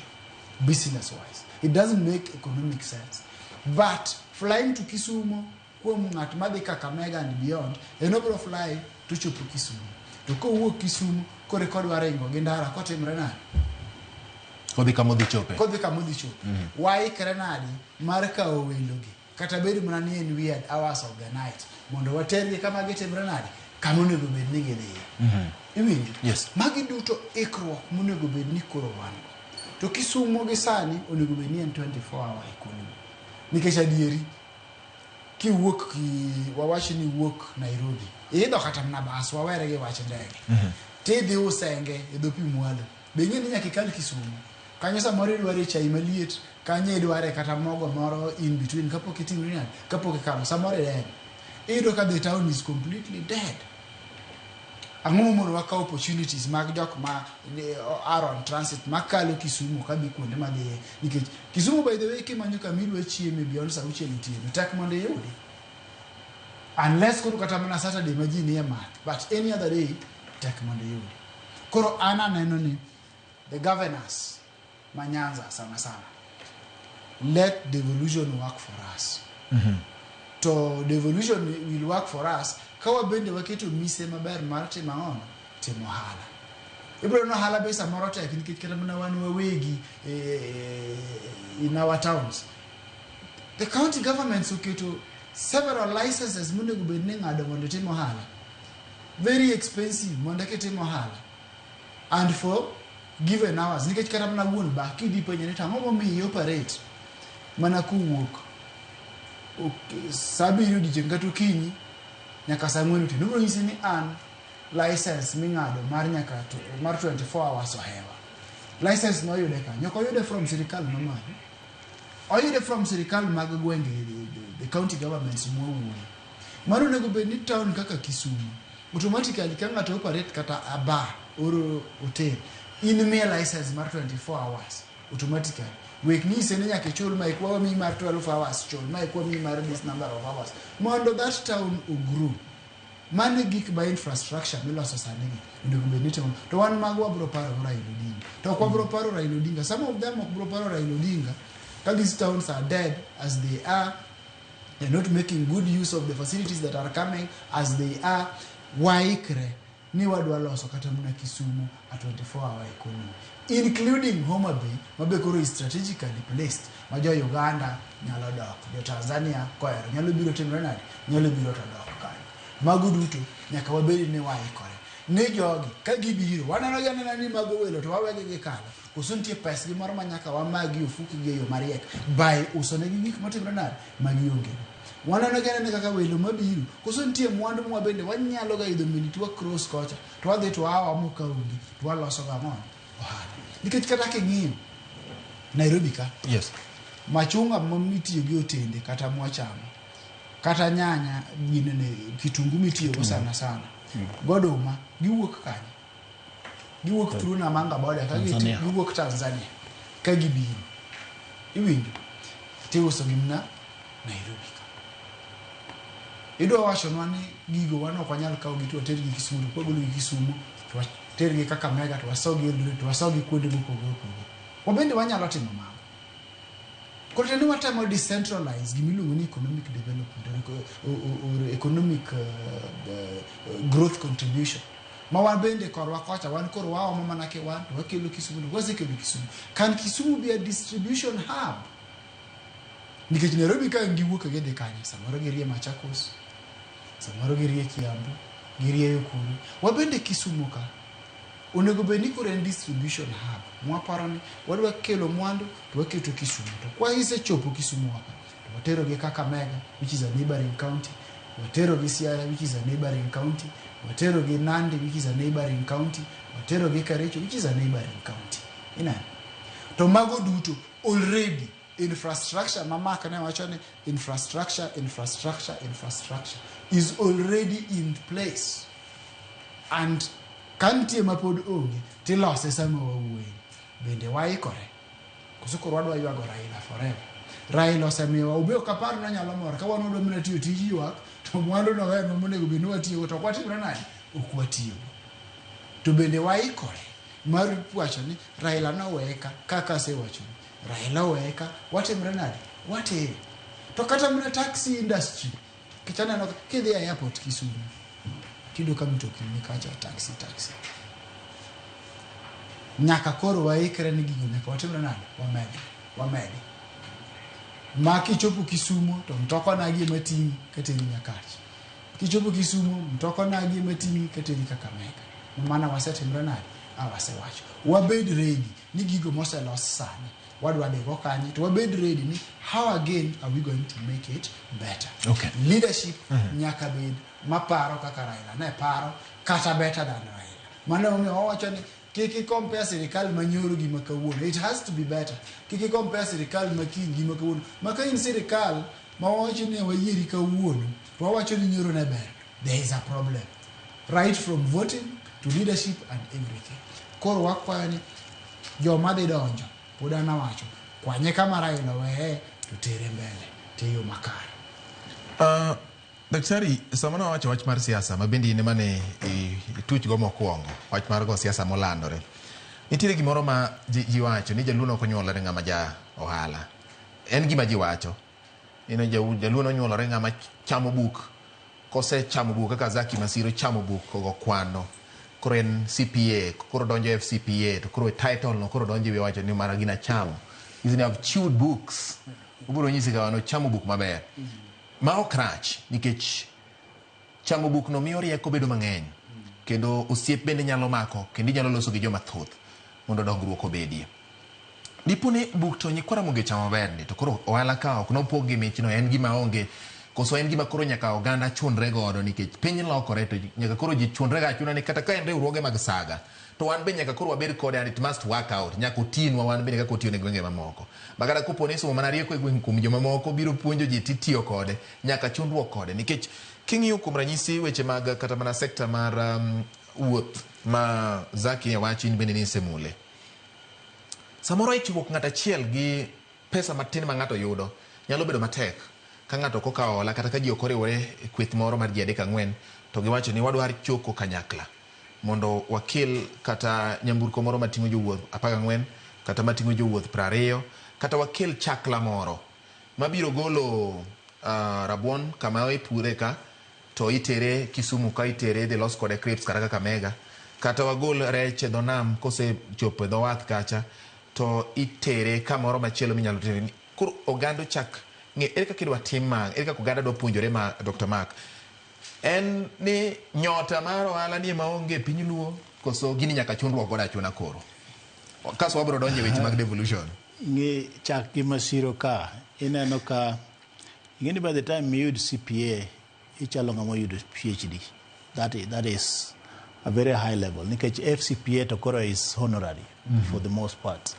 business wise. It doesn't make economic sense. But flying to Kisumu kuom ng'at madhi Kakamega and beyond, en obiro fly to chopo Kisumu. To kowuok Kisumu, koro kodwa ringo gi ndara kotimre nade? Kodhi kama odhi chope. Kodhi kama odhi chope. Waikre nade mar kawo welogi? Kata bed mana ni en weird hours of the night. Mondo watergi kama gitimre nade? Kama onego bed ni gidhiye. Iwinjo? Yes. Magi duto ikruok monego bed ni koro wan go. To Kisumu gi sani onego bed ni en 24 hour economy. Nikech adieri, kiwuok ki, wawach ni iwuok Nairobi, iidho kata mana bas, wawere gi wach ndege. Tidhi Usenge e dho pi mwalo. Be ing'e ni nyaka ikal Kisumu. Kanyo samoro idware chai maliet, kanyo idware kata mogo moro in between kapok itimri nade, kapok ikalo, samoro idenyo. Iyudo ka the town is completely dead. Ang'o momono wakawo opportunities mag jok ma are on transit makalo Kisumu kadhi kuonde madhiye nikech Kisumu, by the way, kimanyo kama idwa chieme beyond saa auchiel otieno tek mondo iyudi unless koro kata mana Saturday ma ji nie math, but any other day tek mondo iyudi. Koro an aneno ni the governors ma Nyanza sana sana, let devolution work for us. To devolution will work for us ka wabende waketo mise maber mar timo ang'ono, timo ohala. Ibiro neno ohala be samoro tek nikech kata mana wan wawegi in our towns, the county governments oketo several licenses monego bed ni ng'ado mondo itim ohala, very expensive mondo eka itim ohala and for given hours, nikech kata mana wuon ba kidhi penje ni to ang'o momiyo i operate mana kowuok saa 7 odiochieng' kata okinyi nyaka saa 4 otieno, obiro nyisi ni an license ming'ado mar nyaka mar 24 hours ohewa. License no oyude kanye? Ok oyude from sirikal mamalo, oyude from sirikal mag gwenge, the county governments mwawuoye. Mano onego bed ni town kaka Kisumu automatically ka ng'ato operate kata a bar or hotel, in miye license mar 24 hours automatically. Wek nyise ni nyaka ichul ma ikwa wamiyi mar 12 hours, chul ma ikwa miyi mar this number of hours mondo that town ogrow. Mano e gik ma infrastructure miloso sani gi onego bed ni itimo. To wan mago wabro paro go Raila Odinga. To ok wabro paro Raila Odinga. Some of them ok bro paro Raila Odinga ka these towns are dead as they are. They're not making good use of the facilities that are coming as they are. Waikre ni wadwa loso kata mana Kisumu a 24 hour economy including Homa Bay mabe koro is strategically placed ma jo Uganda nyalo dok, jo Tanzania kohero nyalo biro timre nade, nyalo biro to dok kanyo. Mago duto nyaka wabed ni waikore ni jogi ka gibiro waneno gi anena ni mago welo to wawegi gikalo koso nitie pesgi moro ma nyaka wamagi ofukgi e yo mariek by usonegi gik matimre nade ma gionge go. Waneno gi anena kaka welo mabiro koso nitie mwandu mwa bende wanyalo ga idho meli to wa cross kocha to wadhi to waomo kaonge to waloso ga ang'o ohala nikech kata king'iyo Nairobi ka yes. machunga mitiyo gi otende kata mwachamo kata nyanya ginene kitungu mitiyogo sana sana goduma giwuok kanye giwuok through Namanga border ka Tanzania. giwuok Tanzania ka gibiro iwinjo tiuso gi mna Nairobi ka idwa wachonwa ni gigo wan ok wanyal kawo gi to watergi Kisumu to kwagolo gi Kisumu to watergi Kakamega to wasogi Eldoret to wasogi kuonde mopogore opogore wabende wanyalo timo mago koro tiende ni watemo decentralize gimiluongo ni economic development or economic growth contribution ma wan bende korwa kocha wan koro waomo mana ki wan to wakelo Kisumu to wasekelo Kisumu can Kisumu be a distribution hub nikech Nairobi ka giwuok gidhi kanye samoro girie Machakos samoro girie Kiambu girieyo kuru wabende Kisumu ka onego bed ni koro en distribution hub mwaparo ni wadwa kelo mwandu to waketo Kisumu to kwa isechopo Kisumu waka to watero gi Kakamega which is a neighboring county watero gi Siaya which is a neighboring county watero gi Nandi which is a neighboring county watero gi Kericho which is a neighboring county ineno to mago duto already infrastructure ma Mark ne wacho ni infrastructure infrastructure infrastructure is already in place and ka nitie ma pod onge tilose sama wawuoye bende waikore koso koro wadwa ywago Raila forever Raila osemiyowa ube ok apar ni onyalo mor ka wan wadwa mana tiyo tij ywak to mwandu no ema monego bed ni watiyogo to ok watimre nade ok watiyogo to bende waikore mar wacho ni Raila noweka kaka asewachoni Raila oweka watimre nade watere to kata mana taxi industry nikech aneno kidhi e airport Kisumu tiyudo ka mtokni ni kacha taxi taxi nyaka koro waikre ni gigo nyaka watimre nade wamedi wamedi ma kichopo Kisumu to mtoka onagi ema ting'i kateri Nyakach kichopo Kisumu mtoka onagi ema ting'i kateri Kakamega mana wasetimre nade a wasewacho wabed ready ni gigo moselos sani wadwa dhigo kanye to wabed ready ni how again are we going to make it better Okay. leadership nyaka bed maparo kaka Raila ne paro kata better than Raila mano emomiyo wawacho ni kik i compare sirikal manyoro gi ma kawuono it has to be better kik i compare sirikal ma kiny gi ma kawuono ma ka in sirikal ma wawacho ni wayieri kawuono to wawacho ni nyoro ne ber there is a problem right from voting to leadership and everything koro wakwayo ni joma dhi donjo pod an awacho kwanye kama Raila oweye to tere mbele te yo makare Daktari, sama nawacho wach mar siasa ma bende in ema ne ituchgo mokwongo, wach mar go siasa molandore. Nitiere gimoro ma ji wacho ni jaluo nok onyuolore ng'ama ja ohala. En gima ji wacho. Ni jaluo nonyuolore ng'ama chamo buk. Kosechamo buk kaka Zaki Masiro chamo buk ogo kwano. Koro en CPA, koro donjo FCPA, to koro title no koro donjo e wacho ni mara gina chamo. Nyisi ni I've chewed books. Obiro nyisi ka nochamo buk maber. Ma ok rach nikech chamo buk no miyo rieko bedo mang'eny kendo osiep bende nyalo mako kendo inyalo loso gi joma thoth mondo dongruok obedie. Dipo ni buk to nyikwa Ramogi ochamo maber ni to koro ohala ka ok nopog gi michno en gima onge koso en gima koro nyaka oganda chunre godo nikech piny lokore to nyaka koro ji chunre ga achuna ni kata ka en riwruoge mag saga to wan be nyaka koro wabed kode and it must work out nyaka otinwa wan bende kaka otiyo ne gwenge mamoko ma kata kopo ni somo mana rieko e gweng' kuom jomamoko biro puonjo ji titiyo kode nyaka chunruok kode nikech king'iyo kuom ranyisi weche mag kata mana sekta mar wuoth ma Zaki e wach in bende ni isemule samoro ichruok ng'ato achiel gi pesa matin ma ng'ato yudo nyalo bedo matek Ka ng'ato ok okawo hola kata ka ji ok oriwore e kweth moro mar ji 3 4 to giwacho ni wadwar choko kanyakla mondo wakel kata nyamburko moro mating'o jowuoth 14 kata mating'o jowuoth 20 kata wakel chakla moro mabiro golo rabuon kama ipure ka to itere Kisumu ka itere idhi los kode crisps kata Kakamega kata wagol rech e dho nam kosechopo e dho wath kacha to itere kamoro machielo minyalo tere. Koro oganda ochak ng'e ere kaka idwa tim ma, ere kaka oganda dwa puonjore ma Dr. Mark. En ni nyota mar ohala ni ema onge e piny Luo koso gini nyaka chunruok godo achuna koro. Kaso wabiro donjo e weche mag devolution. Ng'i chak gi masiro ka ineno ka ing'e ni by the time iyud CPA ichalo ng'ama oyudo PhD. That is a very high level nikech FCPA to koro is honorary for the most part.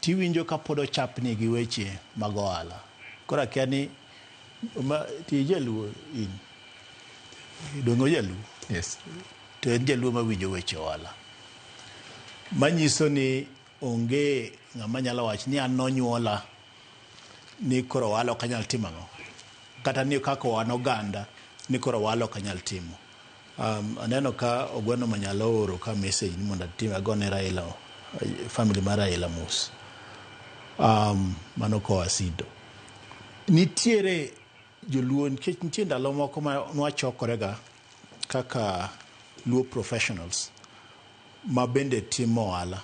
Tiwinjo ka pod ochapni gi weche mag ohala. Koro akia ni ti jaluo in. Donge ojaluo? Yes. To en jaluo mawinjo weche ohala. Manyiso ni onge ng'ama nyalo wacho ni an nonyuola ni koro ohala ok anyal timo ang'o. Kata ni kaka wan oganda ni koro ohala ok anyal timo. Aneno ka Ogweno Manyalo ooro ka message ni mondo atim agone Raila, family mar Raila mos. Mano koa Sido. Nitiere joluo nikech nitie ndalo moko ma nwachokorega kaka Luo professionals ma bende timo ohala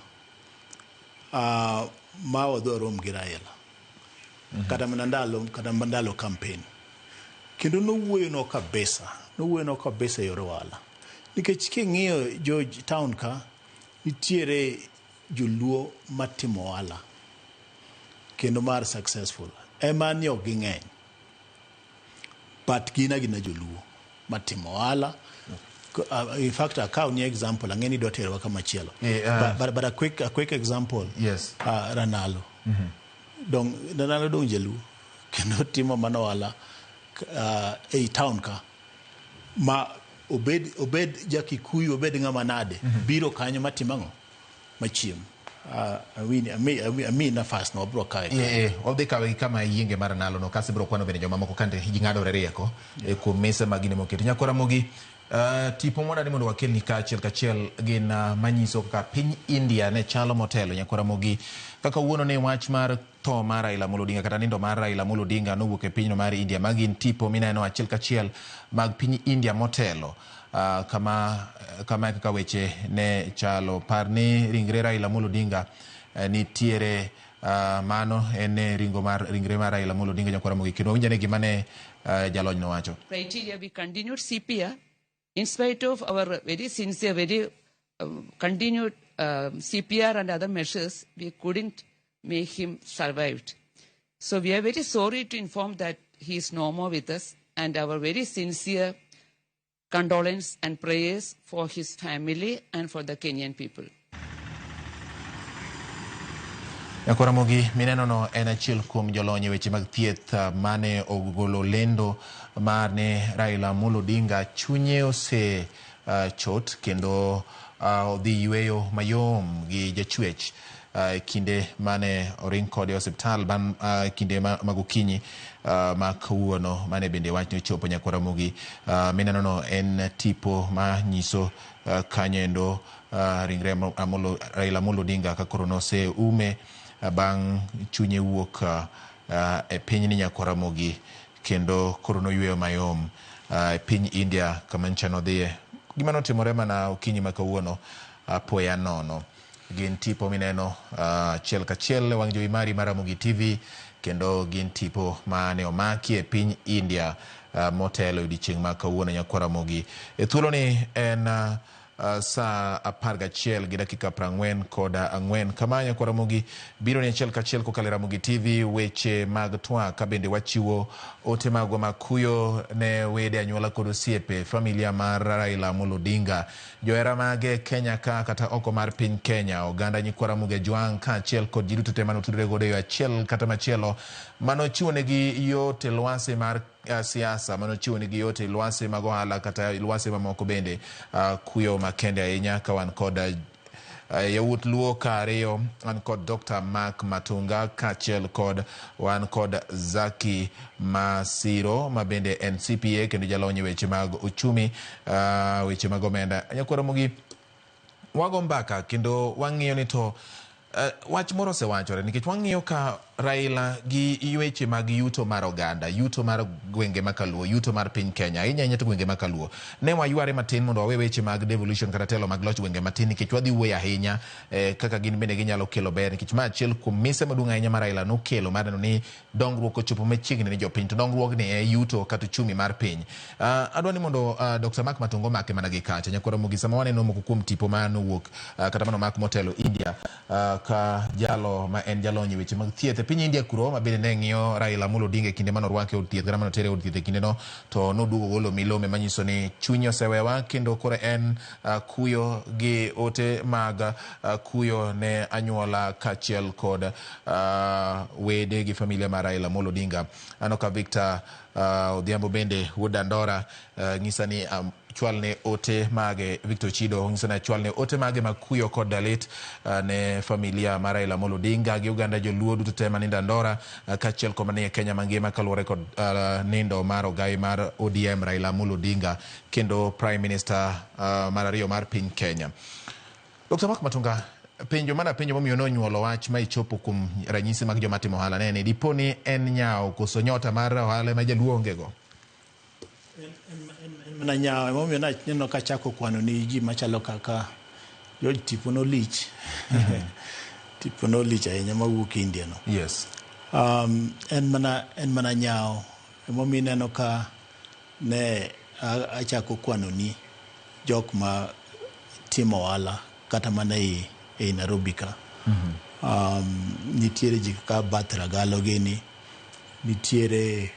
ma wadhi warom gi Raila kata mana ndalo campaign. Kendo nowuoyonwa kabisa e yor ohala. Nikech king'iyo George town ka, nitiere joluo matimo ohala kendo mar successful. Ema ni ok ging'eny. But gin agina joluo matimo ohala. In fact, akaw ni example, ang'e ni idwa terowa kamachielo. But a quick example. Yes. Ranalo. Ranalo dong jaluo kendo timo mana ohala ei town ka ma obed jakikuyu obed ng'ama nade biro kanyo matimo ang'o machiem. Ami nafas no wabro kawe. Wadhi kawe kama yienge mar Ranalo no kasi bro kwano bende jomamoko kande ji ng'adore rieko kuom mesa ma gine moketo. Nyakora Ramogi, tipo mwadani mondo wakelni kaachiel kachiel gin manyiso kaka piny India ne chalo motelo. Nyakora Ramogi, kaka wuono ne wach mar tho mar Raila Amolo Odinga kata nindo mar Raila Amolo Odinga nowuok e pinyno mar India. Magi gin tipo mineno achiel kachiel mag piny India motelo. Kama kaka weche ne chalo. Par ni ringre Raila Amolo Odinga nitiere mano en ringo mar ringre mar Raila Amolo Odinga. Nyakora Ramogi, kendo winj ane gima ne jalony nowacho. Criteria we continued CPR in spite of our very sincere, very continued CPR and other measures, we couldn't make him survive. So we are very sorry to inform that he is no more with us, and our very sincere condolence and prayers for his family and for the Kenyan people. Nyakora Ramogi, mineno no en achiel kuom jolony e weche mag thieth mane ogolo lendo mar ne Raila Amolo Odinga chunye ose chot kendo odhi yweyo mayom gi jachwech kinde mane oring kode e osiptal bang' kinde mag okinyi ma kawuono mane bende wachni ochopo. Nyakora Ramogi, mineno no en tipo manyiso kanyo endo ringre Raila Amolo Odinga ka koro noseume bang' chunye wuok e pinyni. Nyakora Ramogi, kendo koro noyweyo mayom e piny India kama ncha nodhiye. Gima notimore mana okinyi ma kawuono apoya nono. Gin tipo mineno achiel kachiel e wang' jowi mari mar Ramogi TV, kendo gin tipo mane omaki e piny India motelo e odiechieng' ma kawuono. Nyakora Ramogi, e thuoloni en saa 11:44 kama. Nyakora Ramogi, biro ni achiel kachiel kokalo e Ramogi TV weche mag twak ka bende wachiwo ote magwa mag kuyo ne wede, anyuola kod osiepe familia mar Raila Amolo Odinga, johera mage Kenya ka kata oko mar piny Kenya, oganda nyikwa Ramogi Ajwang' kaachiel kod ji duto te manotudore godo e yo achiel kata machielo manochiwonegi yot e lwasi mar siasa, manochiwonegi yot e lwasi mag ohala kata lwasi mamoko bende. Kuyo makende ahinya ka wan kod Yawuot Luo ka ariyo an kod Dr. Mark Matunga kaachiel kod wan kod Zaki Masiro ma bende en CPA kendo jalony e weche mag uchumi, weche mag omenda. Nyakwar Ramogi, wago mbaka kendo wang'iyo ni to wach moro osewachore nikech wang'iyo ka Raila gi weche mag yuto mar oganda, yuto mar gwenge ma kaluo, yuto mar piny Kenya, ahinya ahinya to gwenge ma kaluo. Ne wayware matin mondo wawe weche mag devolution kata telo mag loch gwenge matin nikech wadhi wuoyo ahinya kaka gin bende ginyalo kelo ber nikech ma achiel kuom mise maduong' ahinya ma Raila nokelo mar neno ni dongruok ochopo machiegni ni jopiny to dongruok ni e yuto kata uchumi mar piny. Adwa ni mondo Dr. Mark Matunga omake mana gi kacha. Nyakwar Ramogi, sama waneno moko kuom tipo ma nowuok kata manomak motelo India ka jalo ma en jalony e weche mag thieth e piny India kuro ma bende ne ng'iyo Raila Amolo Odinga e kinde mane orwake e od thieth kata mane otere e od thieth e kindeno to noduogo golo milome manyiso ni chunye osewewa kendo koro en kuyo gi ote mag kuyo ne anyuola kaachiel kod wede gi familia mar Raila Amolo Odinga. Aneno ka Victor Odhiambo bende wuod Dandora nyisa ni chwalne ote mage. Victor Chido nyisa ni achwalne ote mage mag kuyo kod lit ne familia mar Raila Amolo Odinga gi oganda joluo duto te mani Dandora kaachiel kod manie Kenya mangima kaluwore kod nindo mar ogai mar ODM Raila Amolo Odinga kendo Prime Minister mar ariyo mar piny Kenya. Dr. Mark Matunga, penjo mana penjo momiyo nonyuolo wach ma ichopo kuom ranyisi mag joma timo ohala ne ni dipo ni en nyawo koso nyota mar ohala ma jaluo onge go? En mana nyawo emomiyo naneno kachako kwano ni ji machalo kaka George Tipo nolich. Tipo nolich ahinya mawuok India no. Yes. En mana nyawo emomiyo ineno ka ne achako kwano ni jok ma timo ohala kata mana e Nairobi ka. Nitiere ji kaka Bath Ragalo gini, nitiere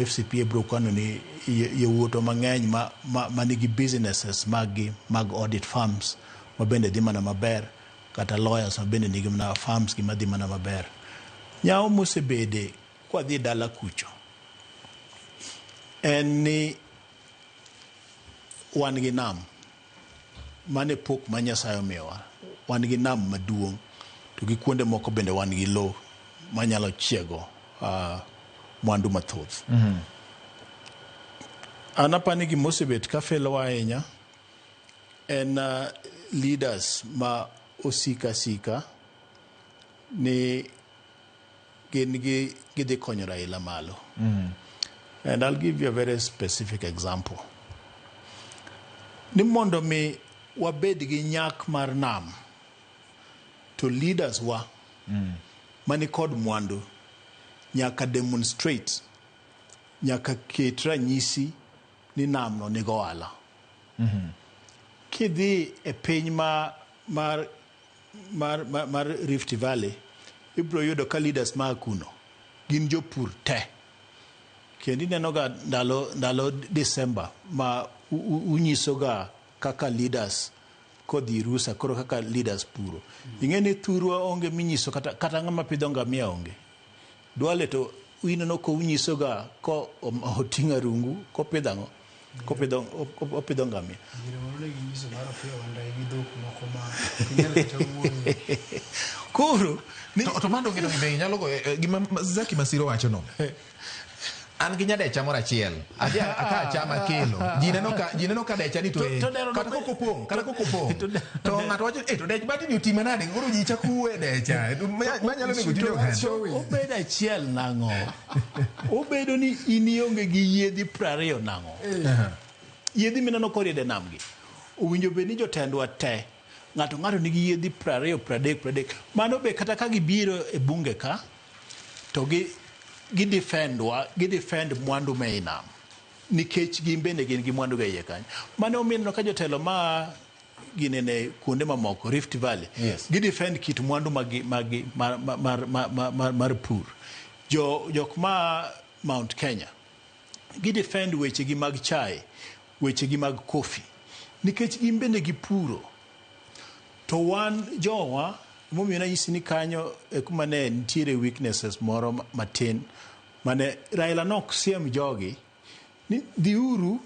FCPA bro kwano ni yawuotwa mang'eny ma nigi businesses mag gi mag audit firms ma bende dhi mana maber, kata lawyers ma bende nigi mana firms gi madhi mana maber. Nyawo mosebede kwadhi dala kucho en ni wan gi nam mane pok ma Nyasaye omiyowa. Wan gi nam maduong' to gi kuonde moko bende wan gi lowo manyalo chiego mwandu mathoth. An apani gimosebet ka felowa ahinya en leaders ma osika sika ni gin gi gidhi konyo Raila malo. And I'll give you a very specific example. Ni mondo mi wabed gi nyak mar nam to leaders wa mani kod mwandu nyaka demonstrate, nyaka ket ranyisi ni nam no nigi ohala. Kidhi e piny ma mar Rift Valley, ibiro yudo ka leaders ma kuno gin jopur te. Kendo ineno ga ndalo December ma unyiso ga kaka leaders kodhi rusa koro kaka leaders puro. Ing'e ni thurwa onge minyiso kata ng'ama pidho ngamia onge. Duale to ineno ko unyiso ga ko oting'o rungu kopidho ang'o? Kopidho opidho ngamia. Diere moro ne ginyiso mar Opiyo Wandayi gi dhok moko ma ok inyal kata wuoyo. Koro to mano gino be nyalo go gima Zaki Masiro wacho no. An gi nyadecha moro achiel. Adhi aka achama kelo. Ji neno ka decha ni to e. Kata kok opong', kata kok opong'. To ng'ato wacho to dech bati ni oting'e nade? Koro ji chako wuoyo e decha. Ma nyalo nego chuny oganda. Obedo achiel nang'o? Obedo ni in ionge gi yiedhi 20 nang'o? Yiedhi mineno koriedo e nam gi. Owinjo bed ni jotendwa te ng'ato nigi yiedhi 20, 30, 30. Mano be kata ka gibiro e bunge ka to gi defend wa, gi defend mwandu me i nam nikech gin bende gin gi mwandu ga iye kanyo. Mano omiyo ineno ka jotelo ma ginene kuonde mamoko Rift Valley gi defend kit mwandu magi mar pur. Jok ma Mount Kenya gi defend weche gi mag chai, weche gi mag coffee nikech gin bende gipuro. To wan jowa emomiyo nanyisi ni kanyo e kuma ne nitiere weaknesses moro matin mane Raila nok siem jogi ni dhiuru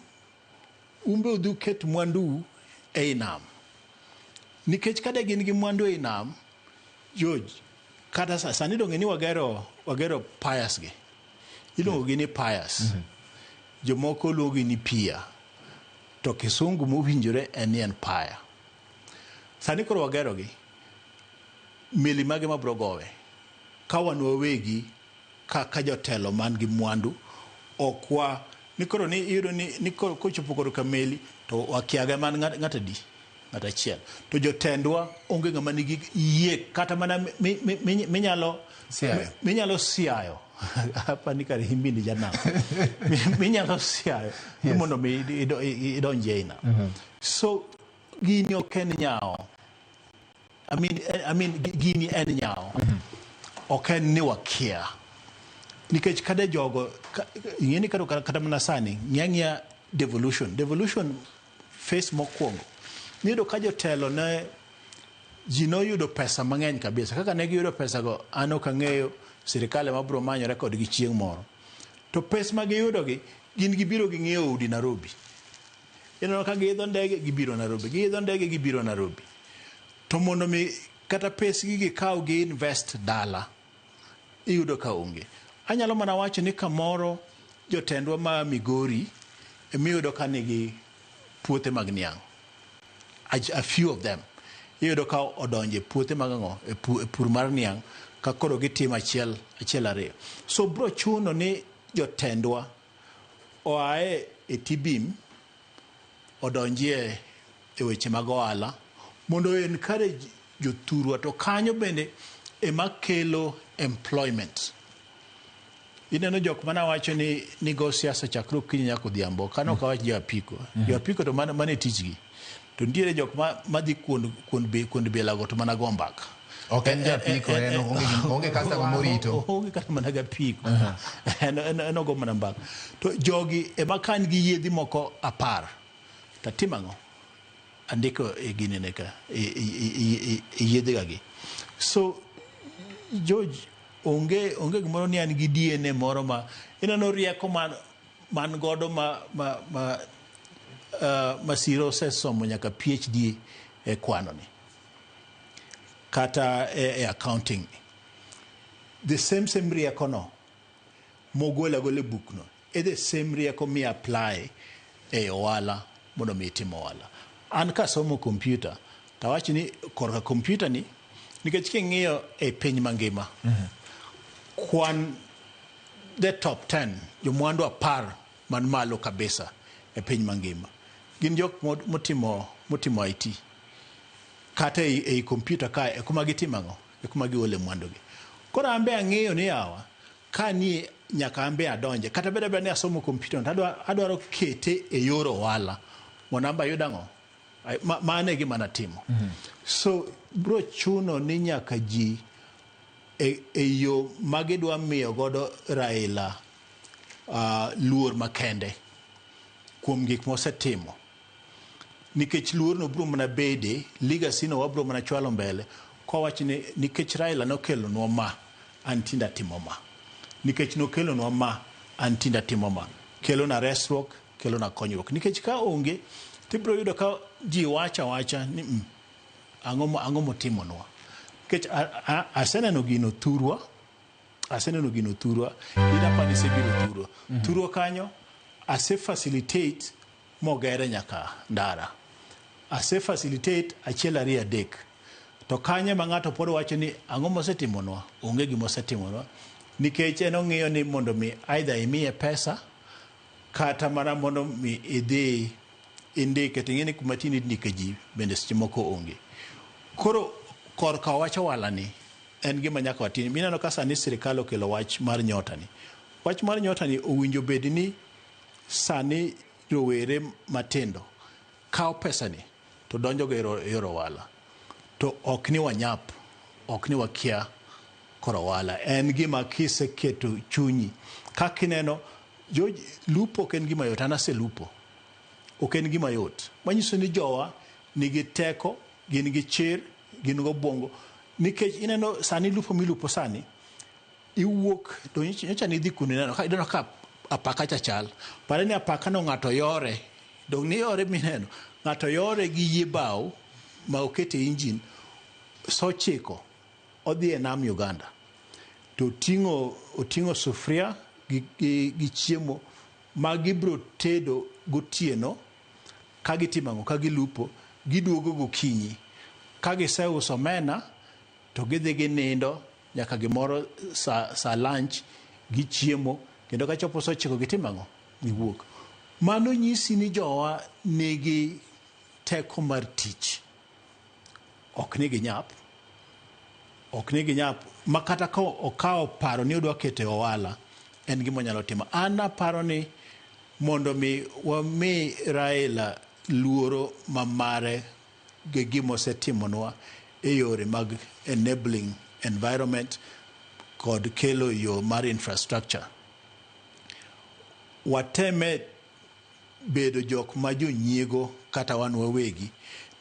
umbe udhi uket mwandu ei nam. Nikech kade gin gi mwandu ei nam, George, kata sani donge ni wagero piers gi. Iluongo gi ni piers. Jomoko luongo gi ni pier. To kisungu mowinjore en ni en pier. Sani koro wagero gi. Meli mage mabiro gowe. Ka wan wawegi kaka jotelo man gi mwandu okwa ni koro ni iyudo ni koro kochopo koro ka meli to wakiaga man ng'at adi, ng'at achiel. To jotendwa onge ng'ama nigi yie kata mana minyalo Siayo. Minyalo siayo. Apa ni kare himbindi janam. Minyalo siayo ni mondo mi idonj ei nam. So gini ok en nyawo. I mean gini en nyawo. Ok en ni wakia. Nikech kade jogo ing'e ni kata mana sani ng'i ang'iya devolution. Devolution phase mokwongo. Niyudo ka jotelo ne ji noyudo pesa mang'eny kabisa. Kaka ne giyudo pesa go an ok ang'eyo, sirikal ema biro manyore kodgi chieng' moro. To pes ma giyudo gi gin gibiro ging'iewo udi Nairobi. Ineno ka giidho ndege gibiro Nairobi, giidho ndege gibiro Nairobi. To mondo mi kata pesgi gikaw gi invest dala, iyudo ka onge. Anyalo mana wacho ni kamoro jotendwa ma Migori emiyudo ka nigi puothe mag niang'. A few of them. Iyudo ka odonje puothe mag ang'o e pur mar niang' ka koro gitimo achiel achiel ariyo. So bro chuno ni jotendwa oae e T-beam odonjie e weche mag ohala mondo encourage jothurwa to kanyo bende ema kelo employment. Ineno jok mana wacho ni go siasa chakre okinyi nyaka odhiambo. Kano ok awach jo apiko. Jo apiko to mano e tichgi. To nitiere jok ma dhi kuond bilago to mana go mbaka. Ok en japiko, en onge customer morito. Onge kata mana gapiko. En ogo mana mbaka. To jogi ema ka an gi yiedhi moko 10 tatimo ang'o? Andiko e ginene ka e yiedhiga gi. So George, onge gimoro ni an gi DNA moro ma ineno rieko man godo ma Siro osesomo nyaka PhD e kwano ni kata e accounting ni. The same rieko no mogolo agola e buk no e the same rieko mi apply e ohala mondo mi itim ohala. An kasomo computer tawacho ni korka computer ni nikech king'iyo e piny mangima kwan the top 10 jomwandu 10 man malo kabisa e piny mangima gin jok motimo IT kata ei computer kae e kuma gitimo ang'o, e kuma giole mwandu gi. Koro an be ang'eyo ni yawa ka ni nyaka an be adonje kata bed abeda ni asomo computer to adwaro kete e yor ohala mondo an be ayud ang'o. Mano e gima natimo. So bro chuno ni nyaka ji e yo ma gidwa miyo godo Raila luor makende kuom gik mosetimo nikech luorno biro mana bede legacy no wabiro mana chwalo mbele kowach ni nikech Raila nokelonwa ma an tinde atimo ma, nikech nokelonwa ma an tinde atimo ma, kelona resruok, kelona konyruok. Nikech ka onge tibiro yudo ka ji wacho awacha ni ang'o motimonwa. Nikech aseneno gino thurwa, aseneno gino thurwa, in apani isebiro thurwa. Thurwa kanyo ase facilitate mogere nyaka ndara, ase facilitate achiel ariyo adek, to kanyo ma ng'ato pod wacho ni ang'o mosetimonwa, onge gima osetimonwa, nikech en ong'iyo ni mondo mi either imiye pesa kata mana mondo mi idhi indike. To ing'e ni kuma tinde indike ji bende seche moko onge. Koro korka wach ohala ni en gima nyaka watim. Ineno ka sani sirikal okelo wach mar nyota ni, wach mar nyota ni owinjo bed ni sani rowere matindo kawo pesa ni to donjo go e yor ohala. To ok ni wanyap, ok ni wakia kor ohala, en gima kiseketo chunyi kaka ineno lupo ok en gima yot. An aselupo, ok en gima yot, manyiso ni jowa nigi teko, gin gi chir, gin gobwongo. Nikech ineno sani lupo milupo sani iwuok to nyocha nidhi kuno ineno ka apaka cha chal pare ni apaka no ng'ato yore dong ni yore mineno ng'ato yore gi yie bao. ma okete engine sa 9 odhi e nam Uganda to oting'o sufria gi chiemo ma gibiro tedo gotieno ka gitimo ang'o, ka gilupo giduogo gokinyi ka giseuso omena to gidhi ginindo nyaka gimoro sa lunch gichiemo kendo kachopo sa 9 gitimo ang'o, giwuok. Mano nyisi ni jowa nigi teko mar tich, ok ni ginyap, ma kata ka okawo paro ni odwa keto e ohala en gima onyalo timo. An aparo ni mondo mi wami Raila luoro mamare gi gima osetimonwa e yore mag enabling environment kod kelo yo mar infrastructure, wateme bedo jok ma jonyiego kata wan wawegi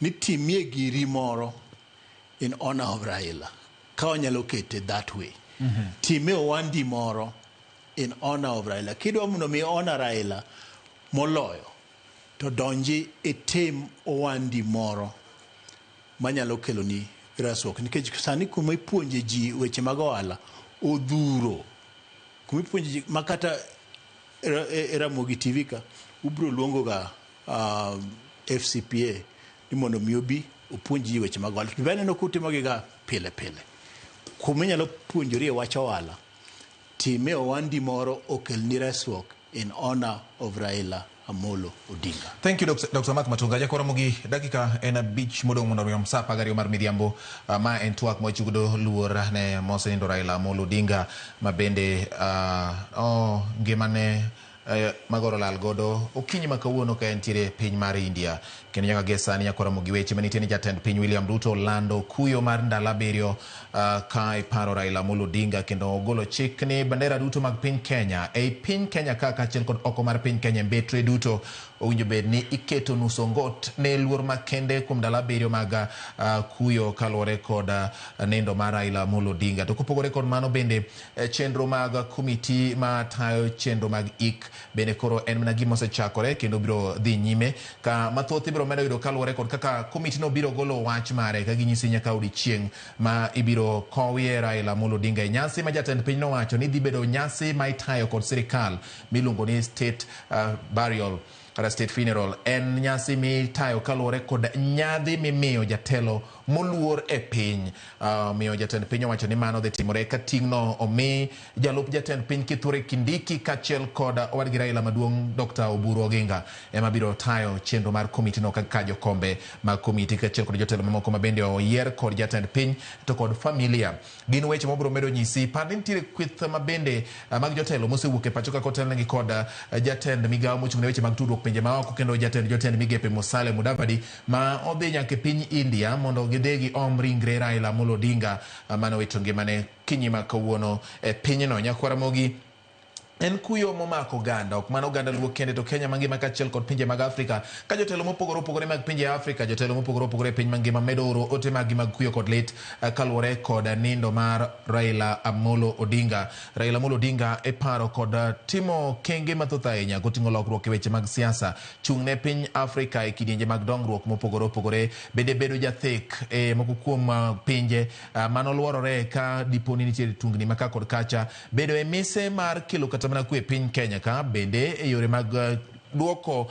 ni timie giri moro in honor of Raila ka wanyalo kete that way. Timie owandi moro in honor of Raila. Kidwa mondo mi honor Raila moloyo to donji itim owandi moro manyalo keloni resruok, nikech sani kuma ipuonje ji weche mag ohala odhuro, kuma ipuonje ji makata Ramogi TV ka ubiro luongo ga FCPA ni mondo mi obi opuonj ji weche mag ohala. To be aneno kutimo gi ga pile pile. Kuma inyalo puonjori e wach ohala, time owandi moro okelni resruok in honor of Raila Amolo Odinga. Thank you, Dr. Mark Matunga. Jakoro Ramogi, dakika en 5 modong' mondo orom sa 12 mar midhiambo. Ma en twak mawachiwo luor ne mosenindo Raila Amolo Odinga, ma bende ngimane magoro lal godo okinyi ma kawuono ka entiere piny mar India. Kendo nyaka gie sani nyaka Ramogi weche manitie ni jatend piny William Ruto lando kuyo mar ndalo 7 ka iparo Raila Amolo Odinga, kendo ogolo chik ni bandera duto mag piny Kenya ei piny Kenya ka kaachiel kod oko mar piny Kenya mbetre duto owinjo bed ni iketo nus ongot ne luor makende kuom ndalo 7 mag kuyo kaluwore kod nindo mar Raila Amolo Odinga. To kopogore kod mano bende chenro mag komiti matayo chenro mag ik bende koro en mana gima osechakore kendo biro dhi nyime ka mathoth ibiro medo yudo kaluwore kod kaka komiti no biro golo wach mare ka ginyisi nyaka odiechieng' ma ibiro kowie Raila Amolo Odinga e nyasi ma jatend piny nowacho ni dhi bedo nyasi ma itayo kod sirikal miluongo ni state burial kata state funeral. En nyasi mitayo kaluwore kod nyadhi mimiyo jatelo moluor e piny. Omiyo jatend piny owacho ni mano dhi timore ka ting'no omi jalup jatend piny Kithure Kindiki kaachiel kod owadgi Raila maduong' Dr. Oburu Oginga ema biro tayo chenro mar komiti no kaka jokombe mag komiti kaachiel kod jotelo mamoko ma bende oyier kod jatend piny to kod familia. Gin weche mabiro medo nyisi. Par ni nitiere kweth ma bende mag jotelo mosewuok e pacho kaka otelnegi kod jatend migawo mochung' ne weche mag tudruok pinje maoko kendo jatend jotend migepe Musalia Mudavadi ma odhi nyaka e piny India mondo gidhi giom ringre Raila Amolo Odinga mane owito ngimane kinyi ma kawuono e pinyno. Nyakwar Ramogi, en kuyo momako oganda, ok mana oganda Luo kende to Kenya mangima kaachiel kod pinje mag Afrika, ka jotelo mopogore opogore mag pinje Afrika, jotelo mopogore opogore e piny mangima medo oro ote maggi mag kuyo kod lit kaluwore kod nindo mar Raila Amolo Odinga. Raila Amolo Odinga iparo kod timo kenge mathoth ahinya koting'o lokruok e weche mag siasa, chung' ne piny Afrika e kidienje mag dongruok mopogore opogore, bende bedo jathek e moko kuom pinje manoluorore ka dipo ni nitiere tungni ma ka kod kacha, bedo e mise mar kelo kata mana kwe e piny Kenya ka, bende e yore mag duoko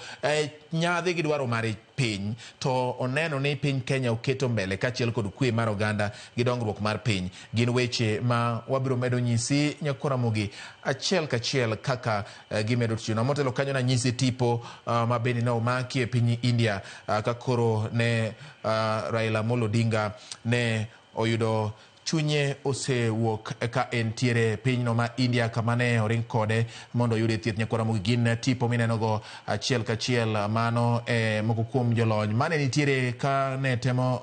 nyadhi gi dwaro mar piny, to oneno ni piny Kenya oketo mbele kaachiel kod kwe mar oganda gi dongruok mar piny. Gin weche ma wabiro medo nyisi Nyakwar Ramogi achiel kachiel kaka gimedo tiyo. Motelo kanyo nanyisi tipo ma bende ne omaki e piny India ka koro ne Raila Amolo Odinga ne oyudo chunye osewuok ka entiere pinyno ma India kama ne oring kode mondo oyude thieth. Nyakwar Ramogi, gin tipo minenogo achiel kachiel mano e moko kuom jolony mane nitiere ka ne temo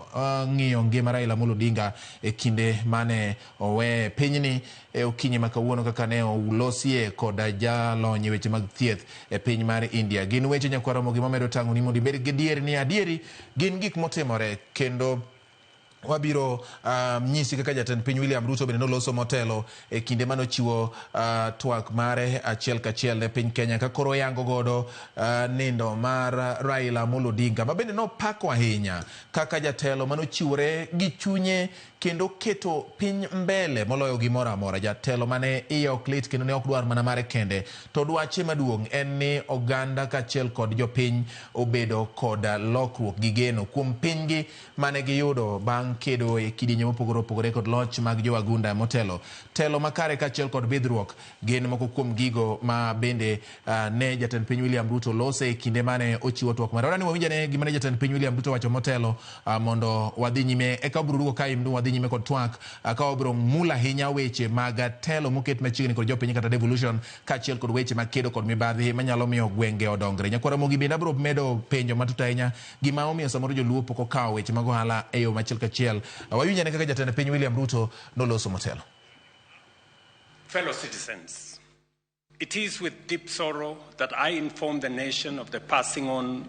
ng'iyo ngima Raila Amolo Odinga e kinde mane owe pinyni e okinyi ma kawuono kaka ne olosie kod jalony e weche mag thieth e piny mar India. Gin weche Nyakwar Ramogi mamedo tang'oni mondo ibed gadier ni adieri gin gik motimore kendo Wabiro nyisi kaka jatend piny William Ruto bende noloso motelo e kinde manochiwo twak mare achiel kachiel ne piny Kenya ka koro yango godo nindo mar Raila Amolo Odinga ma bende nopako ahinya kaka jatelo manochiwore gi chunye kendo keto piny mbele moloyo gimoro amora. Jatelo mane iye ok lit kendo ne ok dwar mana mare kende, to dwache maduong' en ni oganda kaachiel kod jopiny obedo kod lokruok gi geno kuom pinygi mane giyudo bang' kedo e kidienje mopogore opogore kod loch mag jowagunda motelo. Telo makare kaachiel kod bidhruok gin moko kuom gigo ma bende ne jatend piny William Ruto lose e kinde mane ochiwo twak mare. Wadwani wawinj ane gima ne jatend piny William Ruto wacho motelo mondo wadhi nyime eka wabiro duogo ka imdu wadhi nyime kod twak ka wabiro mulo ahinya weche mag telo moket machiegni kod jopiny kata devolution kaachiel kod weche mag kedo kod mibadhi manyalo miyo gwenge odongre. Nyakwar Ramogi bende abiro medo penjo matut ahinya gima omiyo samoro joluo pok okawo weche mag ohala e yo machiel kachiel. Wawinj ane kaka jatend piny William Ruto noloso motelo. Fellow citizens, it is with deep sorrow that I inform the nation of the passing on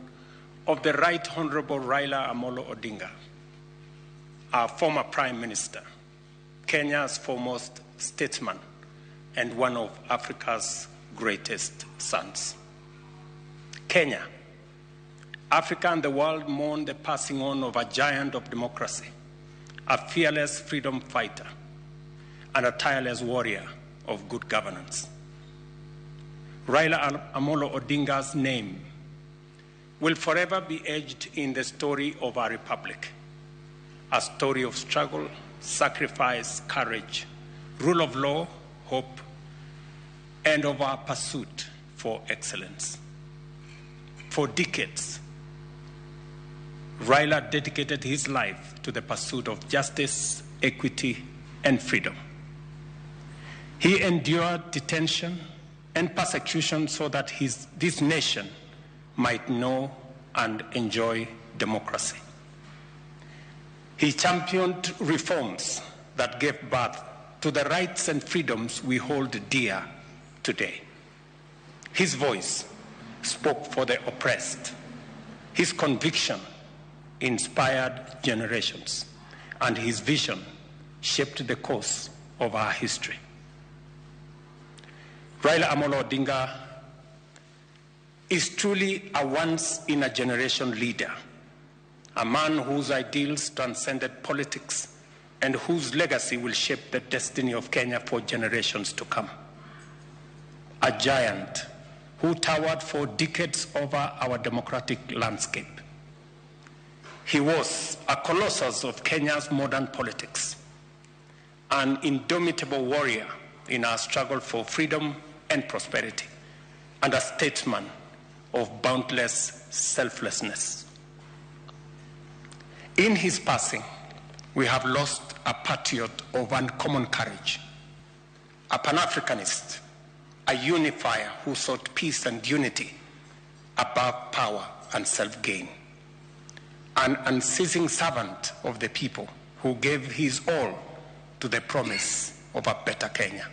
of the Right Honorable Raila Amolo Odinga, our former Prime Minister, Kenya's foremost statesman, and one of Africa's greatest sons. Kenya, Africa and the world mourn the passing on of a giant of democracy, a fearless freedom fighter, and a tireless warrior of good governance. Raila Amolo Odinga's name will forever be etched in the story of our republic, a story of struggle, sacrifice, courage, rule of law, hope, and of our pursuit for excellence. For decades, Raila dedicated his life to the pursuit of justice, equity, and freedom. He endured detention and persecution so that this nation might know and enjoy democracy. He championed reforms that gave birth to the rights and freedoms we hold dear today. His voice spoke for the oppressed. His conviction inspired generations, and his vision shaped the course of our history. Raila Amolo Odinga is truly a once-in-a-generation leader, a man whose ideals transcended politics and whose legacy will shape the destiny of Kenya for generations to come. A giant who towered for decades over our democratic landscape. He was a colossus of Kenya's modern politics, an indomitable warrior in our struggle for freedom and prosperity, and a statesman of boundless selflessness. In his passing, we have lost a patriot of uncommon courage, a Pan-Africanist, a unifier who sought peace and unity above power and self-gain, an unceasing servant of the people who gave his all to the promise of a better Kenya.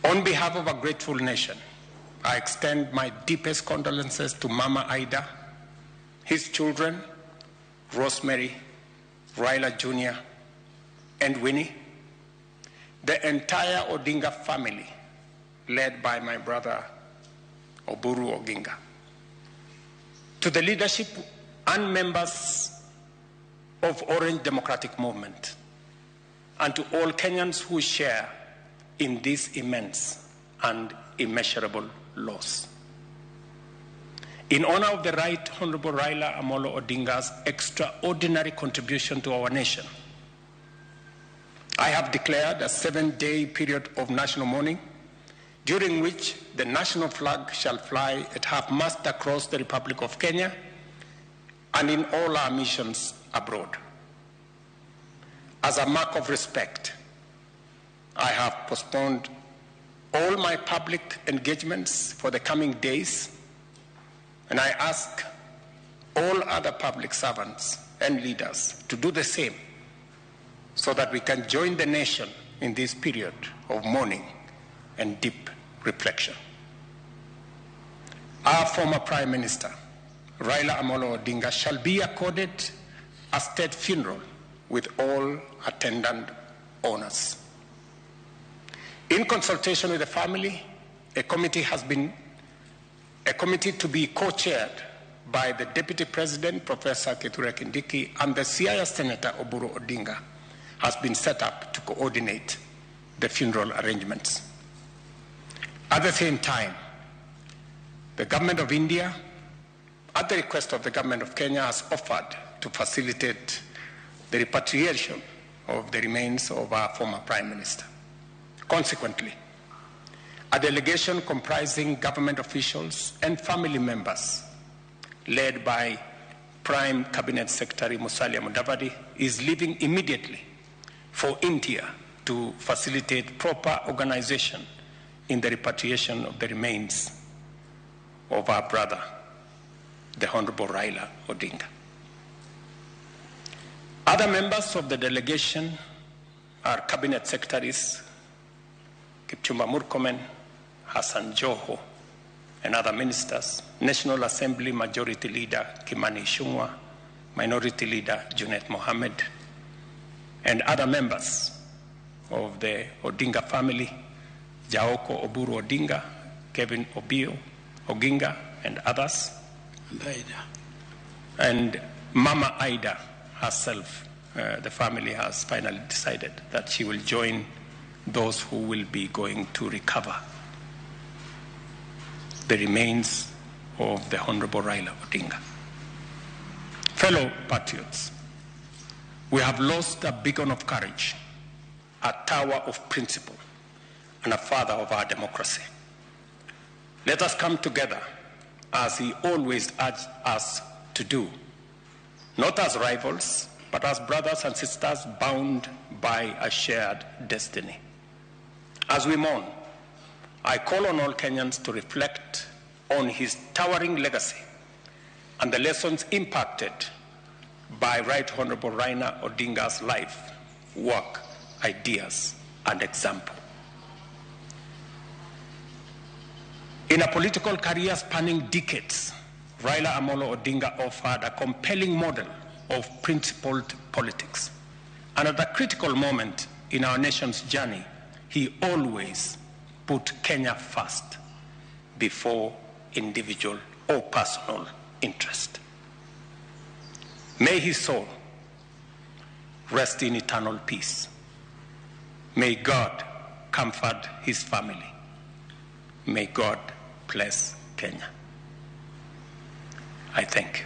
On behalf of a grateful nation, I extend my deepest condolences to Mama Ida, his children, Rosemary, Raila Jr., and Winnie, the entire Odinga family, led by my brother Oburu Oginga, to the leadership and members of Orange Democratic Movement, and to all Kenyans who share in this immense and immeasurable loss. In honor of the Right Honorable Raila Amolo Odinga's extraordinary contribution to our nation, I have declared a 7-day period of national mourning, during which the national flag shall fly at half-mast across the Republic of Kenya and in all our missions abroad. As a mark of respect, I have postponed all my public engagements for the coming days, and I ask all other public servants and leaders to do the same so that we can join the nation in this period of mourning and deep reflection. Our former Prime Minister, Raila Amolo Odinga, shall be accorded a state funeral with all attendant honors. In consultation with the family, a committee has been a committee to be co-chaired by the Deputy President, Professor Kithure Kindiki, and the Siaya Senator Oburu Odinga has been set up to coordinate the funeral arrangements. At the same time, the Government of India, at the request of the Government of Kenya, has offered to facilitate the repatriation of the remains of our former Prime Minister. Consequently, a delegation comprising government officials and family members, led by Prime Cabinet Secretary Musalia Mudavadi, is leaving immediately for India to facilitate proper organization in the repatriation of the remains of our brother, the Honorable Raila Odinga. Other members of the delegation are Cabinet Secretaries Kipchumba Murkomen, Hassan Joho, and other ministers, National Assembly Majority Leader Kimani Ichung'wah, Minority Leader Junet Mohammed, and other members of the Odinga family, Jaoko Oburu Odinga, Kevin Obio Oginga, and others. And Ida. And Mama Ida herself, the family has finally decided that she will join those who will be going to recover the remains of the Honorable Raila Odinga. Fellow patriots, we have lost a beacon of courage, a tower of principle, and a father of our democracy. Let us come together, as he always urged us to do, not as rivals, but as brothers and sisters bound by a shared destiny. As we mourn, I call on all Kenyans to reflect on his towering legacy and the lessons impacted by Right Honorable Raila Odinga's life, work, ideas, and example. In a political career spanning decades, Raila Amolo Odinga offered a compelling model of principled politics. And at a critical moment in our nation's journey, he always put Kenya first before individual or personal interest. May his soul rest in eternal peace. May God comfort his family. May God bless Kenya. I thank you.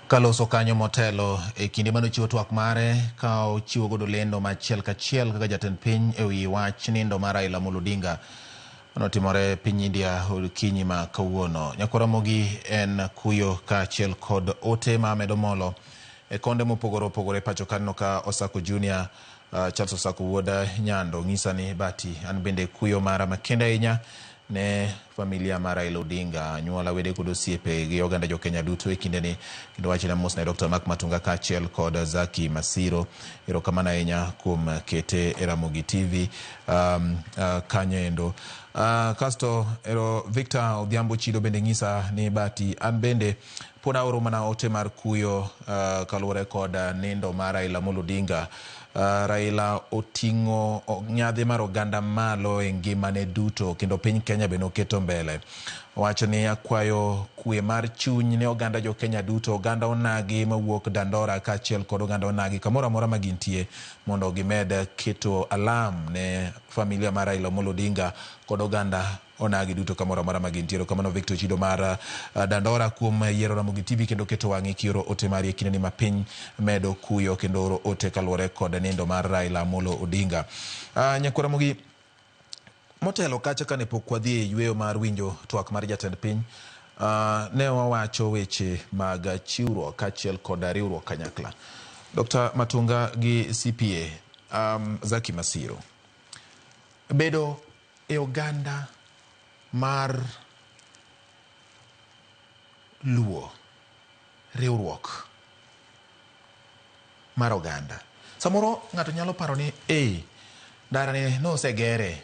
Kaloso kanyo motelo e kinde mane ochiwo twak mare ka ochiwo godo lendo machiel kachiel kaka jatend piny e wi wach nindo mar Raila Amolo Odinga manotimore piny India okinyi ma kawuono. Nyakwar Ramogi en kuyo kaachiel kod ote ma medo molo e konde mopogore opogore pacho kaneno ka Osako Junior, Charles Osako wuod Nyando ng'isa ni bati an bende kuyo mara makende ahinya ne familia mar Raila Odinga, anyuola, wede kod osiepe gi oganda jo Kenya duto e kindeni. Kendo wachne mos ne Dr. Mark Matunga kaachiel kod Zaki Masiro. Erokamano ahinya kuom kete e Ramogi TV kanyo endo. Kasto ero Victor Odhiambo Chido bende ng'isa ni bati an bende pod aoro mana ote mar kuyo kaluwore kod nindo mar Raila Amolo Odinga. Raila oting'o nyadhi mar oganda malo e ngimane duto kendo piny Kenya bende oketo mbele. Owacho ni akwayo kwe mar chuny ne oganda jo Kenya duto, oganda onagi mawuok Dandora kaachiel kod oganda onagi kamoro amora ma gintie mondo gimed keto alam ne familia mar Raila Amolo Odinga kod oganda onagi duto kamoro amora ma gintie. Erokamano Victor Chido mar Dandora kuom yiero Ramogi TV kendo keto wang'i kioro ote mari e kindeni ma piny medo kuyo kendo oro ote kaluwore kod nindo mar Raila Amolo Odinga. Nyakwar Ramogi, motelo kacha kane pok wadhi e yweyo mar winjo twak mar jatend piny, ne wawacho weche mag chiwruok kaachiel kod riwruok kanyakla. Dr. Matunga gi CPA Zaki Masiro, bedo e oganda mar Luo, riwruok mar oganda. Samoro ng'ato nyalo paro ni Ndara ni nosegere,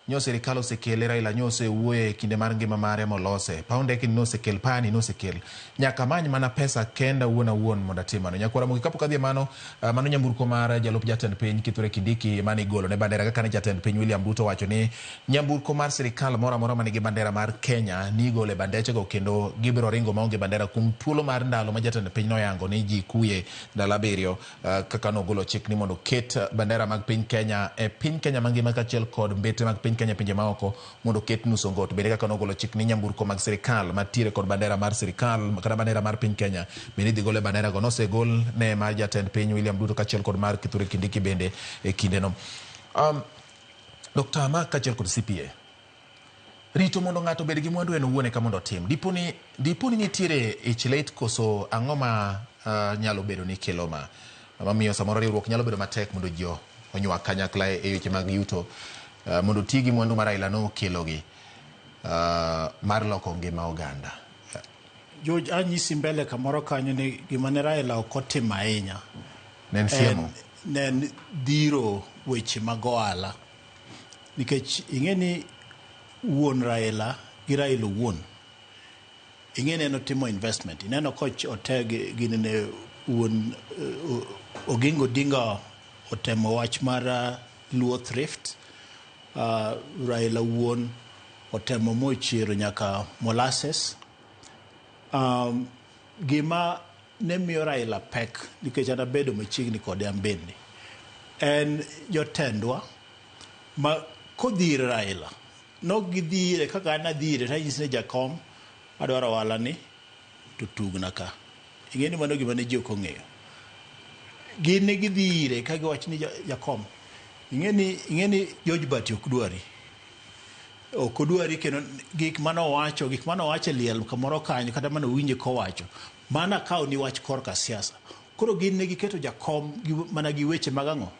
nyo sirikal osekele, Raila nyo osewuoye e kinde mar ngima mare molose. Paw ndeke ni nosekel, pani nosekel. Nyaka many mana pesa kenda wuon awuon mondo atim mano. Nyakwara Ramogi kapok adhi e mano, mano nyamburko mar jalup jatend piny Kithure Kindiki mane igolo ne bandera kaka ne jatend piny William Ruto wacho ni nyamburko mar sirikal moro amora manigi bandera mar Kenya ni igolo e bandechego kendo gibiro ringo maonge bandera kuom thuolo mar ndalo ma jatend piny noyango ni ji kuye ndalo 7 kaka nogolo chik ni mondo ket bandera mag piny Kenya e piny Kenya mangima kaachiel kod mbete mag piny Kenya e pinje maoko mondo oket nus ongot. Bende kaka nogolo chik ni nyamburko mag sirikal matiere kod bandera mar sirikal kata bandera mar piny Kenya bende idhi gol e bandera go. Nosegol ne mar jatend piny William Ruto kaachiel kod mar Kithure Kindiki bende e kindeno. Dr. Mark kaachiel kod CPA rito mondo ng'ato obed gi mwandu en owuon eka mondo otim. Dipo ni nitiere ich lit koso ang'o ma nyalo bedo ni kelo ma mamiyo samoro riwruok nyalo bedo matek mondo ji onywak kanyakla e weche mag yuto mondo oti gi mwandu ma Raila nokelogi mar loko ngima oganda. George, anyisi mbele kamoro kanyo ni gima ne Raila ok otimo ahinya Ne en siemo. Ne en dhiro weche mag ohala nikech ing'e ni wuon Raila gi Raila owuon ing'e ni en otimo investment. Ineno koch ote gini ne wuon Oginga Odinga otemo wach mar Luo Thrift. Raila wuon otemo mochiero nyaka molasses. Gima ne miyo Raila pek nikech an abedo machiegni kode an bende en jotendwa ma kodhi ir Raila nok gidhi ire kaka an adhi ire tanyisi ni jakom adwaro ohala ni to tugna ka. Ing'e ni mano gima ne ji ok ong'eyo. Gin ne gidhi ire ka giwacho ni jakom ing'e ni George Bati ok dwari, ok odwari kendo gik manowacho e liel kamoro kanyo kata manowinje kowacho mana kawo ni wach korka siasa. Koro gin ne giketo jakom gi, mana gi weche mag ang'o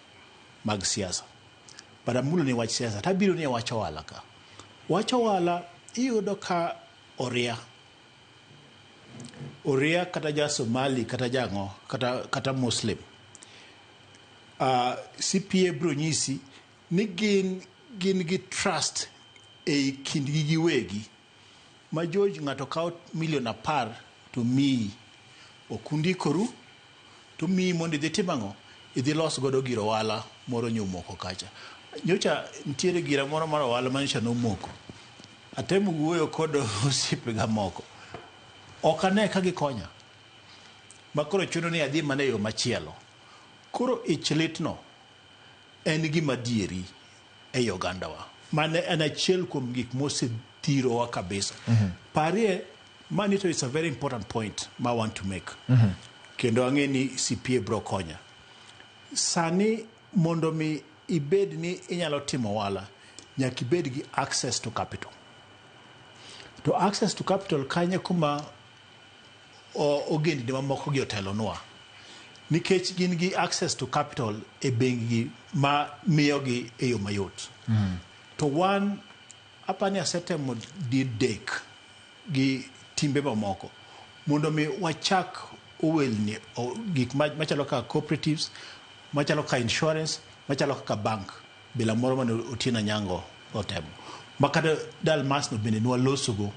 mag siasa. But amulo ni wach siasa tabiro ni e wach ohala ka. Wach ohala iyudo ka oria oria kata ja Somali kata jang'o kata Muslim. CPA bro nyisi ni gin gi trust ei kindgi giwegi ma George ng'ato kawo milion 10 to miyi ok undikoru to miyi mondo idhi tim ang'o idhi los godo gir ohala moro nyomoko kacha. Nyocha nitiere gira moro mar ohala ma nyocha nomoko. Atemo wuoyo kod osiepega moko ok ane ka gikonya ma koro chuno ni adhi mana e yo machielo. Koro ich litno en gima dieri ei ogandawa mane en achiel kuom gik mosethirowa kabisa. Parie mani to is a very important point ma I want to make. Kendo ang'e ni CPA bro konya. Sani mondo mi ibed ni inyalo timo ohala nyaka ibed gi access to capital. To access to capital kanye kuma ogendni mamoko gi otelonwa nikech gin gi access to capital e bengi ma miyogi e yo mayot. To wan apani asetemo didek gi timbe mamoko mondo mi wachak owelni gik machalo kaka cooperatives, machalo kaka insurance, machalo kaka bank bila moro mane Otieno Anyango otemo ma kata Dalmas no bende nwalosogo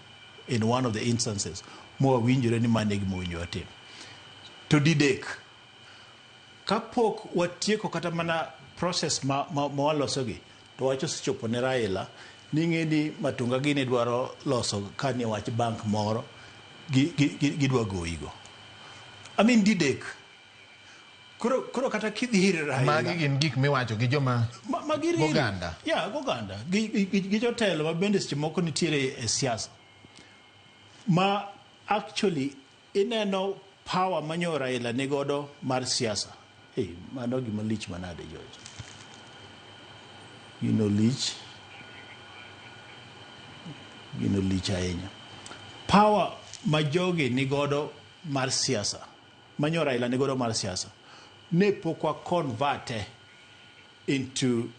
in one of the instances mowawinjore ni mano e gima owinjo watim. To didek kapok watieko kata mana process ma walosogi to wach osechopo ne Raila ni ng'e ni Matunga gini dwaro loso ka ni wach bank moro gidwa goyigo. I mean didek. Koro kata kidhi ir Raila Magi gin gik miwacho gi joma magi real. Goganda. Ya, goganda. Gi jotelo ma bende seche moko nitiere e siasa. Ma actually ineno power manyo Raila ni godo mar siasa. Hey, mano gima lich manade George. Gino lich. Gino lich ahinya. Power ma jogi ni godo mar siasa. Manyo Raila ni godo mar siasa. Ne pok wa convert into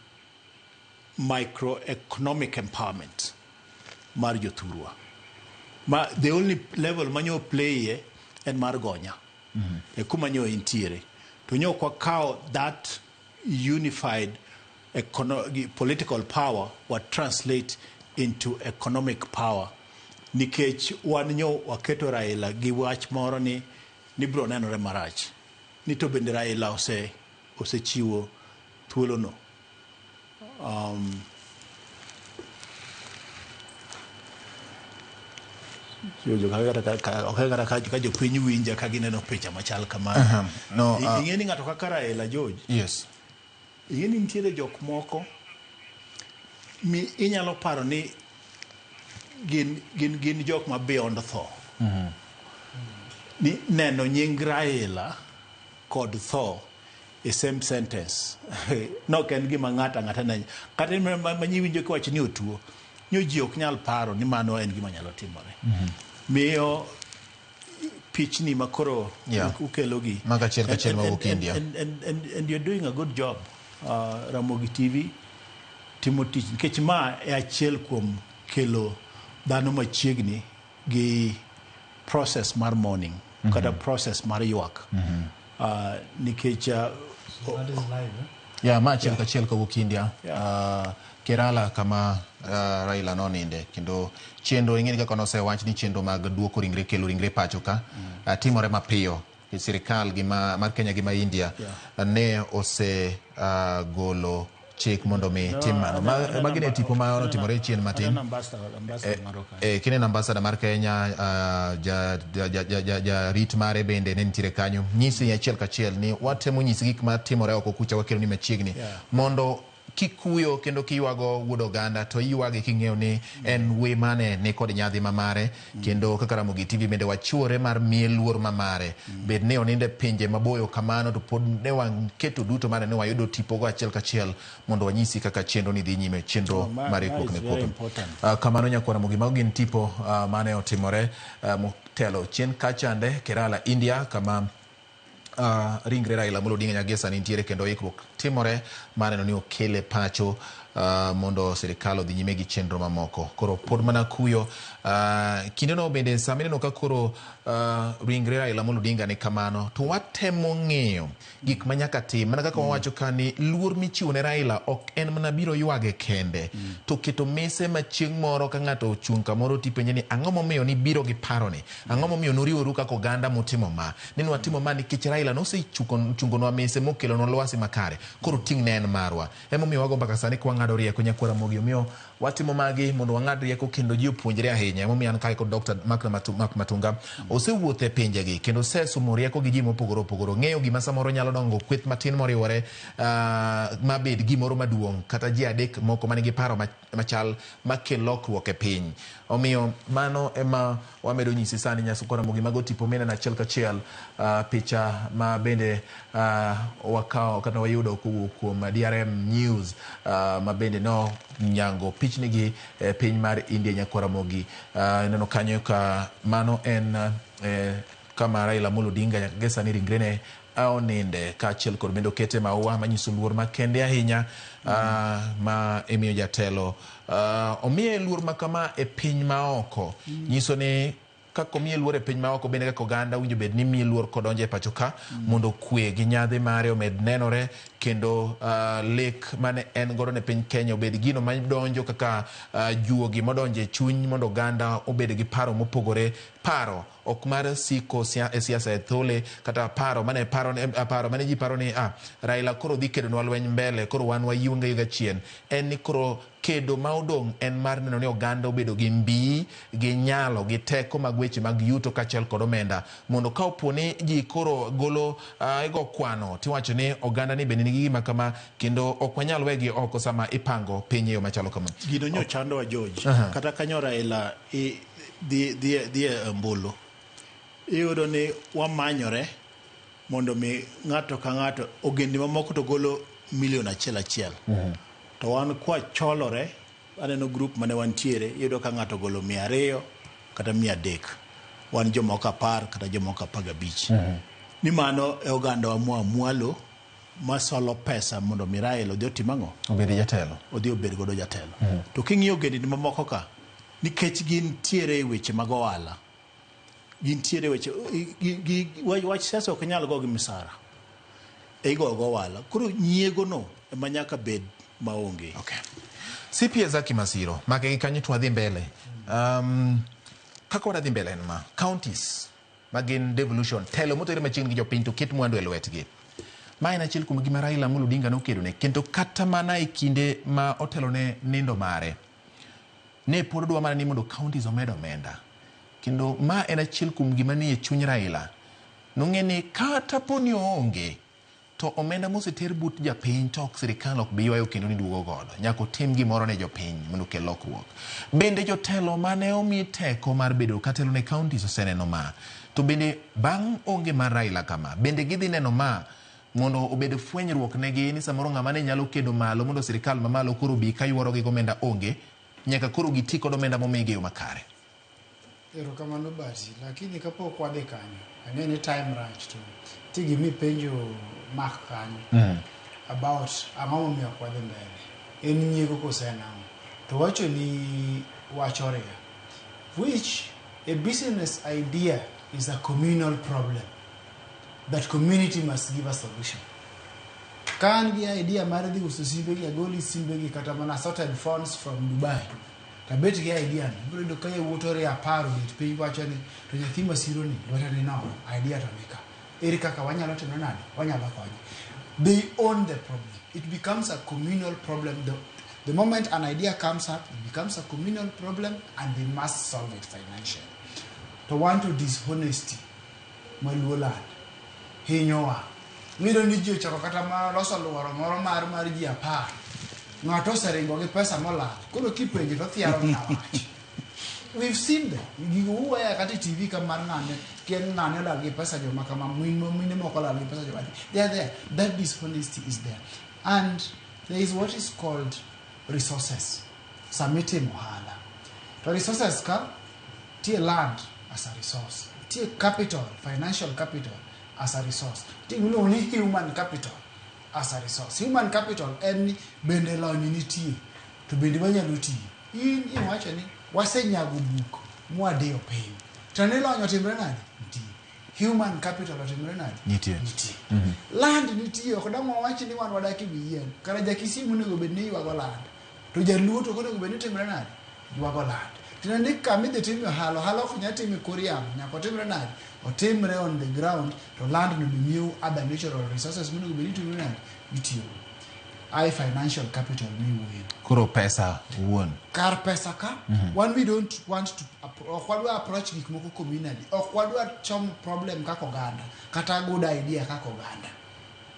microeconomic empowerment mar jothurwa. Ma the only level manyo play e en mar gonya. E kuma nyo intiere. To nyo ok wakawo that unified political power wa translate into economic power, nikech wan nyo waketo Raila gi wach moro ni biro nenore marach ni to bende Raila osechiwo thuolono. Kata ka jopiny winja ka gineno picha machal kamano. No, Ing'e ni ng'ato kaka Raila, George. Yes. Ing'e ni nitiere jok moko mi inyalo paro ni gin jok ma beyond tho. Ni neno nying Raila kod tho e same sentence nok en gima ng'ato ang'ata ne kata ma nyiwinjo kiwacho ni otuo nyo ji ok nyal paro ni mano en gima nyalo timore. Miyo pichni makoro ukelogi Mago achiel kachiel mawuok India. And you're doing a good job. Ramogi TV timo tich nikech ma e achiel kuom kelo dhano machiegni gi process mar mourning kata process mar ywak. Nikech So that is live, eh? Yeah, ma achiel kachiel kowuok India. Kerala kama Raila noninde, kendo chenro ing'eni kaka nosewach ni chenro mag duoko ringre, kelo ringre pacho ka timore mapiyo. Sirikal gi mar Kenya gi ma India ne ose golo chik mondo mi tim mano. Magi ne tipo ma notimore chien matin. Kineno ambassador mar Kenya, jarit mare bende ne nitiere kanyo. Nyisi achiel kachiel ni watemo nyisi gik matimore oko kucha, wakelo ni machiegni mondo kikuyo kendo kiywago wuod oganda to iywage king'eyo ni en we mane ni kod nyadhi mamare, kendo kaka Ramogi TV bende wachiwore mar miye luor mamare. Bed ni oninde pinje maboyo kamano to pod ne waketo duto mane ne wayudo tipogo achiel kachiel mondo wanyisi kaka chenro ni dhi nyime, chenro mar ikruok ne kop. Kamano nyakwar Ramogi, mago gin tipo mane otimore motelo chien kachande Kerala, India, kama ringre Raila Amolo Odinga nyaka sani nitiere, kendo ikruok timore mar neno ni okele pacho mondo sirikal odhi nyime gi chenro mamoko. Koro pod mana kuyo kindeno bende sama ineno ka koro ringre Raila Amolo Odinga ni kamano, to watemo ng'eyo gik ma nyaka tim. Mana kaka wawacho ka ni luor michiwo ne Raila ok en mana biro ywage kende, to keto mise ma chieng' moro ka ng'ato ochung' kamoro tipenje ni ang'o momiyo ni biro gi paroni, ang'o momiyo nuriworu kaka oganda mutimo ma, ni nwatimo ma nikech Raila nosechungonwa mise mokelonwa lwasi makare, koro ting' ne en marwa. Emomiyo wago mbaka sani ka wang'ado rieko nyakwar Ramogi, omiyo watimo magi mondo wang'ad rieko kendo ji opuonjre ahinya. Emomiyo an kae kod Dr. Mark Matunga osewuotho e pinjegi kendo osesomo rieko gi ji mopogore opogore, ng'eyo gima samoro nyalo dongo kweth matin moriwore mabed gimoro maduong', kata ji adek moko manigi paro machal makel lokruok e piny. Omiyo mano ema wamedo nyisi sani nyakwar Ramogi, mago tipo mineno achiel kachiel, picha ma bende wakawo kata wayudo kowuok kuom DRM News, ma bende no nyango pichnigi e piny mar India nyakwar Ramogi. Ineno kanyo ka mano en kama Raila Amolo Odinga nyaka gi sani ringrene oninde, kaachiel kod bende okete maua manyiso luor makende ahinya ma imiyo jatelo. Omiye luor makama e piny maoko, nyiso ni kaka omiye luor e piny maoko bende kaka oganda winjo bed ni miye luor kodonjo e pacho ka, mondo kwe gi nyadhi mare omed nenore, kendo lek mane en godo ne piny Kenya obed gino madonjo kaka juogi modonjo e chuny, mondo oganda obed gi paro mopogore, paro ok mar siko e siasa e thole, kata paro mane paro mane ji paro ni Raila koro dhi kedonwa lweny mbele, koro wan wayuonge yuga chien. En ni koro kedo ma odong' en mar neno ni oganda obedo gi mbii, gi nyalo, gi teko mag weche mag yuto kaachiel kod omenda, mondo ka opo ni ji koro golo igo kwano tiwacho ni oganda ni bende nigi gima kama, kendo ok wanyal wegi oko sama ipango piny e yo machalo kama. Gino nyo chandowa George. Kata kanyo Raila dhi e ombulu, iyudo ni wamanyore mondo mi ng'ato ka ng'ato, ogendni mamoko to golo milion achiel achiel, to wan kwacholore, aneno group mane wantiere, iyudo ka ng'ato golo 200 kata 300, wan jomoko 10 kata jomoko 15. Ni mano e ogandawa moa mwalo masolo pesa mondo mi Raila odhi otim ang'o? Obed jatelo. Odhi obed godo jatelo. To king'iyo ogendni mamoko ka, nikech gintiere e weche mag ohala, gintiere weche wach siasa ok nyal go gi misara, igo go ohala. Koro nyiego no ema nyaka bed maonge. Okay. CPA Zaki Masiro, make gi kanyo to wadhi mbele. Kaka wadhi mbele en ma, counties ma gin devolution, telo motere machiegni gi jopiny to ket mwandu e lwetgi. Ma en achiel kuom gima Raila Amolo Odinga nokedo ne, kendo kata mana e kinde ma otelo ne nindo mare, ne pod odwa mana ni mondo counties omed omenda. Kendo ma en achiel kuom gima nie chuny Raila. Nong'e ni kata po ni oonge, to omenda moseter but japiny to ok sirikal ok bi ywayo kendo ni duogo godo. Nyaka otim gimoro ne jopiny mondo okel lokruok. Bende jotelo mane omi teko mar bedo katelo ne counties oseneno ma. To bende bang' onge mar Raila kama, bende gidhi neno ma mondo obed fwenyruok negi ni samoro ng'ama ne nyalo kedo malo mondo sirikal mamalo koro bi ka yuorogi gomenda onge, nyaka koro giti kod omenda momigi e yo makare. Erokamano Bati, lakini kapok wadhi kanyo, ang'e ni time rach to nitie gima ipenjo Mark kanyo about ang'o momiyo ok wadhi mbele. En nyiego kose en ang'o? To wacho ni wach oria, which a business idea is a communal problem that community must give a solution. Ka an gi idea mar dhi uso simbegi, agoli simbegi kata mana assorted phones from Dubai, tabet gi idea no, ibiro yudo ka yawuot oria apar obet piny wacho ni to nyathi masiro ni lwete ni nono, idea to nika. Ere kaka wanyalo timo nade? Wanyalo konye. They own the problem. It becomes a communal problem. The moment an idea comes up, it becomes a communal problem and they must solve it financially. To want to dishonesty maluo land hinyowa. Miyudo ni ji ochako kata ma loso luoro moro mar ji 10. Ng'ato oseringo gi pesa molal. Koro kipenje to thiaro mana wach. We've seen them. Gigo wuoye kata e TV ka mar ng'ane, kien ng'ane olal gi pesa joma kama, mine moko olal gi pesa joma. They are there. That dishonesty is there. And there is what is called resources. Sama itimo ohala. To resources ka, tie land as a resource. Tie capital, financial capital as a resource. Tie gimiluongo ni human capital as a resource. Human capital en ni bende lony nitie, to bende wanyalo tiyo. In iwacho ni wasenyago buk mwadiyo piny. To ni lony otimre nade? Nitie. Human capital otimre nade? Nitie. Nitie. Land nitie, ok dang' wawach ni wan wadak e wi yien. Kara ja Kisii monego bed ni ywago land. To jaluo to onego bed ni timre nade? Ywago land. Tiende ni kama idhi timie ohala, ohala ok nyal tim e kor yamo, nyaka otimre nade? Otimre on the ground, to land no be miyo other natural resources monego bed ni timre nade? Itiyogo. Ai financial capital miwuoye. Koro pesa wuon. Kar pesa ka, wan we don't want to, ok wadwa approach gik moko communally. Ok wadwa chomo problem kaka oganda, kata good idea kaka oganda.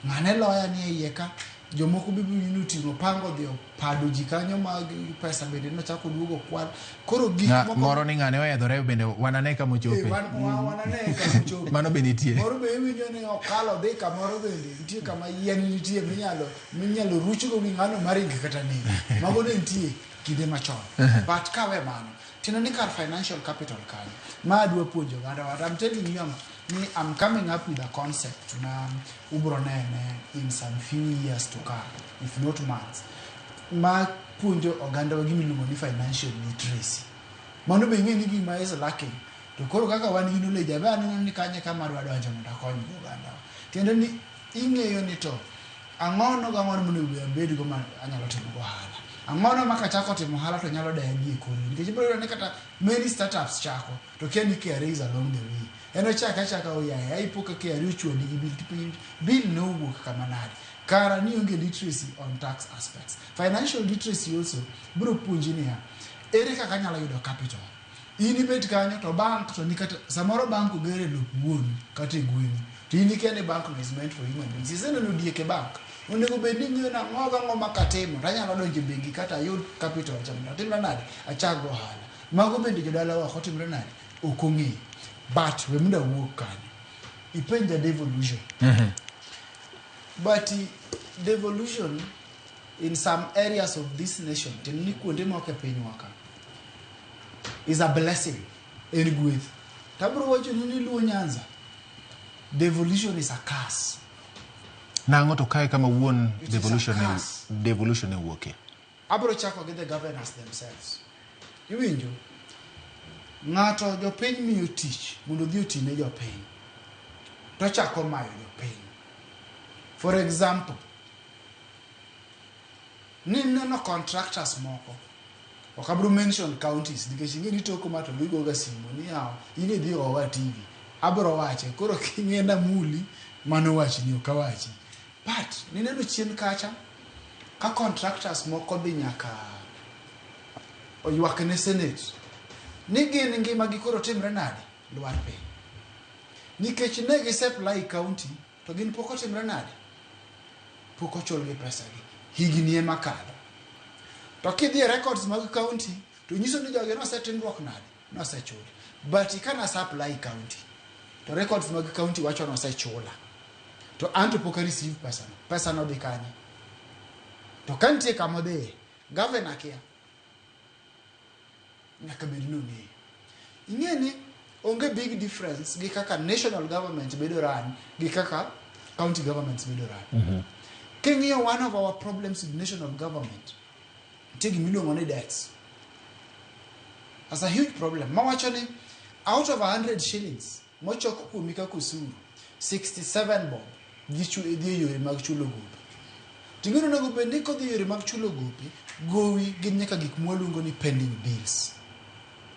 Ng'ane loya ni e iye ka, jomoko be biro ni oting'o panga odhi opado ji kanyo ma pesa bende nochako duogo kwal. Koro gik moko Moro ni ng'ane oedhore bende wanane kama ochope. Wanane kama ochope. Mano be nitie. Moro be iwinjo ni okalo dhi kamoro bende nitie kama yien nitie minyalo ruchgo gi ng'ano maringo kata negi. Mago ne nitie kinde machon. But kawe mano, tiende ni kar financial capital kanyo, ma adwa puonjo oganda wa. I'm telling you ni I'm coming up with a concept ma ubro nene in some few years to come, if not months, ma puonjo oganda wa gima iluongo ni financial literacy. Mano be ing'e ni gima is lacking. To koro kaka wan gi knowledge, abe aneno ni kanye kama adwa donjo mondo akony go oganda wa. Tiende ni ing'eyo ni to ang'ono gang'ono monego abedgo ma anyalo timo go ohala. Ang'ono ma kachako timo ohala to nyalo deya gi e kor yo. Nikech ibiro yudo ni kata many startups chako to kia ni KRA is along the way. En ochako achaka oyaye, aipo ka KRA ochwadi gi bill tipenjo bill ne owuok kama nade. Kara ni onge literacy on tax aspects. Financial literacy also biro puonji niya, ere kaka anyalo yudo capital. In ibet kanyo to bank to ni kata samoro bank oger e lop wuonu kata e gweng'u. To in ikia ni bank no is meant for human beings. Iseneno diek e bank. Onego bed ni ing'eyo nang'o gang'o ma katimo to anyalo donjo e bengi kata ayud capital cha mondo atimre nade? Achak go ohala. Mago bende jodalawa ok otimre nade? Ok ong'eyo. But we mondo awuog kanyo. Ipenja devolution. But devolution in some areas of this nation, tiende ni kuonde moko e pinywa ka, is a blessing. En gweth. Tabiro wacho ni Luo Nyanza, devolution is a curse. Nang'o to kae kama wuon It is a devolution ne curse. devolution ne wuoke. Abiro chako gi the governors themselves. Iwinjo? Ng'ato jopiny miyo tich mondo odhi oti ne jopiny. To chako mayo jopiny. For example, Ni neno contractors moko. Ok abro mention counties nikech ing'e ni toko ma to gigoga simu ni yawa in idhi owa TV. Abro wache koro king'e namuli mano wachni ok awachi. But nineno chien kacha ka contractors moko dhi nyaka oywak ne Senate ni gin ngimagi koro timre nade lwar piny. Nikech ne gi supply county to gin pok otimre nade pok ochulgi pesagi higni ema kadho. To kidhi e records mag county to nyiso ni jogi nosetimruok nade nosechul. But kana supply county to records mag county wacho nosechula. To an to pok a receive pesano. Pesano dhi kanye? To ka nitie kama odhiye, governor kia. Nyaka bed ni ong'eyo. Ing'e ni onge big difference gi kaka national government bedo run gi kaka county governments bedo run. King'iyo one of our problems with national government, nitie gima iluongo ni debts. That's a huge problem. Mawacho ni out of 100 shillings mochok kuomi kaka osuru, 67 bob dhi e yore mag chulo gope. Ting'e ni onego bed ni kodhi e yore mag chulo gope, gowi gin nyaka gik mwaluongo ni pending bills.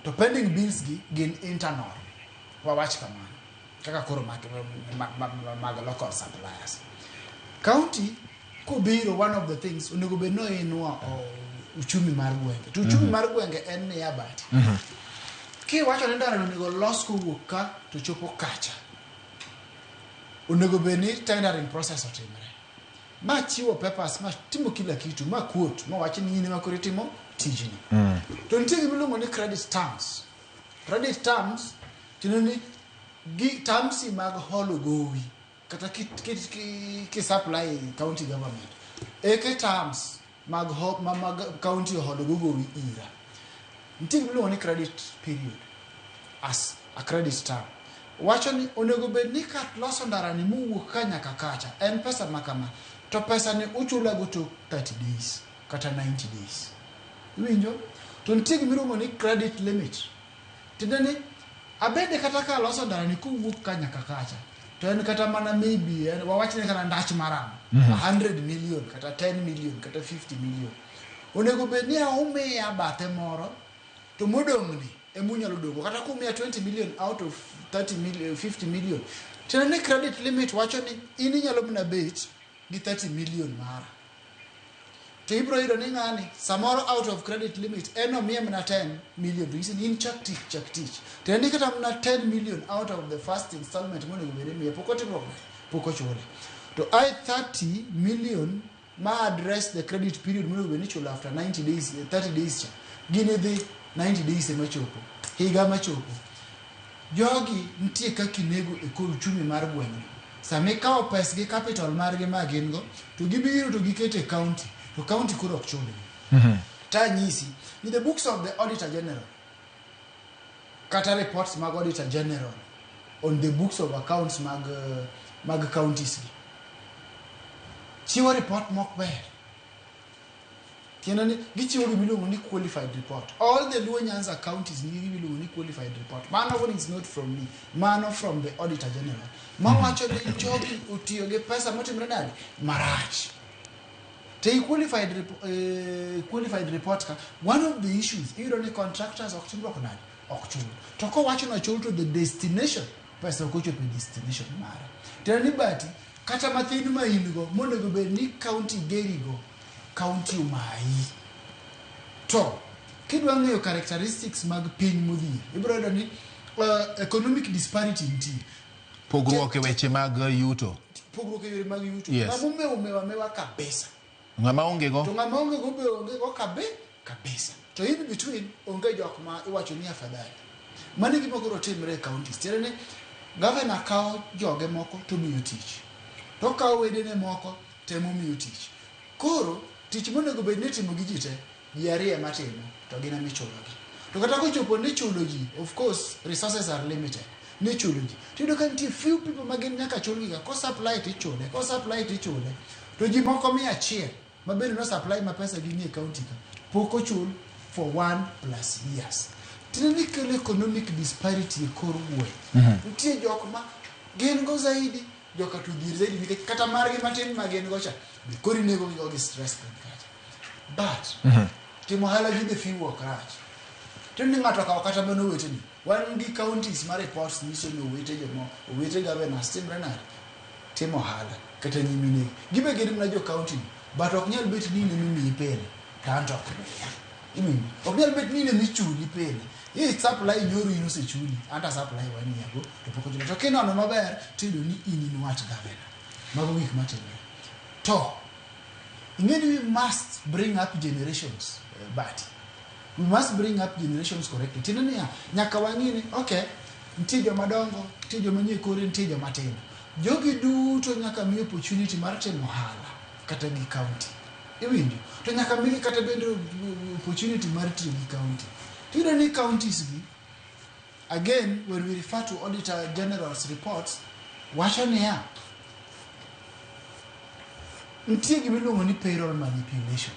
To pending bills gi gin internal. Wawach kamano. Kaka koro mag local suppliers. County kobiro one of the things onego bed ni oinua uchumi mar gwenge. To uchumi mar gwenge en niya but. Kiwacho ni ndara onego los kowuok ka to chopo kacha. Onego bed ni tendering process otimre. Ma chiwo papers, ma timo kila kitu, ma quote, ma wach ni in ema koro itimo tijni. To nitie gima iluongo ni credit terms. Credit terms tiende ni gi terms mag holo gowi kata ki supply county government. Eke terms mag ho, ma, mag county oholo go gowi ira. Nitie gima iluongo ni credit period as a credit term. Wacho ni onego bed ni kat loso ndara ni mowuok ka nyaka kacha en pesa ma kama to pesa ni uchula go tok 30 days kata 90 days. Iwinjo? To nitie gima iluongo ni credit limit. Tiende ni abende kata ka aloso ndara ni kowuok ka nyaka kacha to en kata mana maybe en wawach ni kata ndach maramo 100 million kata 10 million kata 50 million. Onego bed ni umiya bathe moro to modong' ni emunyalo dongo kata kumiya 20 million out of 30 million 50 million. Tiende ni credit limit wacho ni in inyalo mana bet gi 30 million mara. To ibiro yudo ni ng'ani samoro out of credit limit en omiye mana 10 million to nyisi ni in chak tich chak tich. Tiende ni kata mana 10 million out of the first installment monego bed ni imiye pok otimruok pok ochule. To ai 30 million ma address the credit period monego bed ni ichulo after 90 days 30 days cha gini dhi 90 days ema chopo higa machopo. Jogi nitie kaka inego e kor uchumi mar gweng'no. Sama ikawo pesgi capital margi ma gin go to gibiro to giketo e county to county koro ok chulgi. Tanyisi ni the books of the auditor general kata reports mag auditor general on the books of accounts mag counties gi chiwo report mok ber. Tiende ni gichiwo gima iluongo ni qualified report. All the Luo Nyanza counties nigi gima iluongo ni qualified report. Mano one is not from me. Mano from the auditor general. Mawacho ni jogi otiyo gi pesa motimre nade? Marach. To i qualified report ka, one of the issues, iyudo ni contractors ok timruok nade? Ok chul. To kowacho ni ochul to the destination, pesa ok ochopo e destination mare. Tiende ni bati, kata mathin ma in go, monego bed ni county geri go, county omayi. To, kidwa ng'eyo characteristics mag piny modhier, ibiro yudo ni economic disparity nitie. Pogruok e weche mag yuto. Pogruok e yore mag yuto. Yes. Ng'ama omewo omewo amewa kabisa. Ng'ama onge go. To ng'ama onge go be onge go kabisa. To in between onge jok ma iwacho ni afadhali. Mano e gima koro timre e counties. Tiende ni governor kawo joge moko to miyo tich. To okawo wedene moko temo miyo tich. Koro tich monego bed ni itimo gi ji te, ji ariyo ema timo to gin ema ichulogi. To kata kochopo ni ichulo ji, of course resources are limited. Ni ichulo ji. To iyudo ka nitie few people ma gin nyaka chulgi ga. Ko supply to ichule, ko supply to ichule. To ji moko 100 ma bende no supply ma pesa gi nie county ka pok ochul for 1+ years. Tiende ni kelo economic disparity e kor gweng'. Nitie jok ma gin go zaidi, joka to odhier zaidi nikech kata margi matin ma gin go cha, be koro inego gi go gi stress piny kacha. But timo ohala gi the few ok rach. Tiende ni ng'ato okawo kata mana oweteni. Wan gi counties ma reports nyiso ni owete jomo, owete governors timre nade? Timo ohala kata nyiminegi. Gibe gin mana jo county ni, but ok nyal bet ni in ema imiyi pile to an to ok miya. Iwinjo? Ok nyal bet ni in ema ichuli pile. I supply nyoro in osechuli, an to a supply one year ago to pok ochula. To kinono maber tiyudo ni in in wat governor. Mago gik matimre. To ing'e ni we must bring up generations, but we must bring up generations correctly. Tiende niya, nyaka wang'i ni okay, nitie joma dongo, nitie joma nie kore, nitie joma tindo. Jogi duto nyaka mi opportunity mar timo ohala kata gi county. Iwinjo? To nyaka migi kata bende opportunity mar tiyo gi county. Tiyudo ni counties gi, again, when we refer to Auditor General's reports, wacho niya, nitie gima iluongo ni payroll manipulation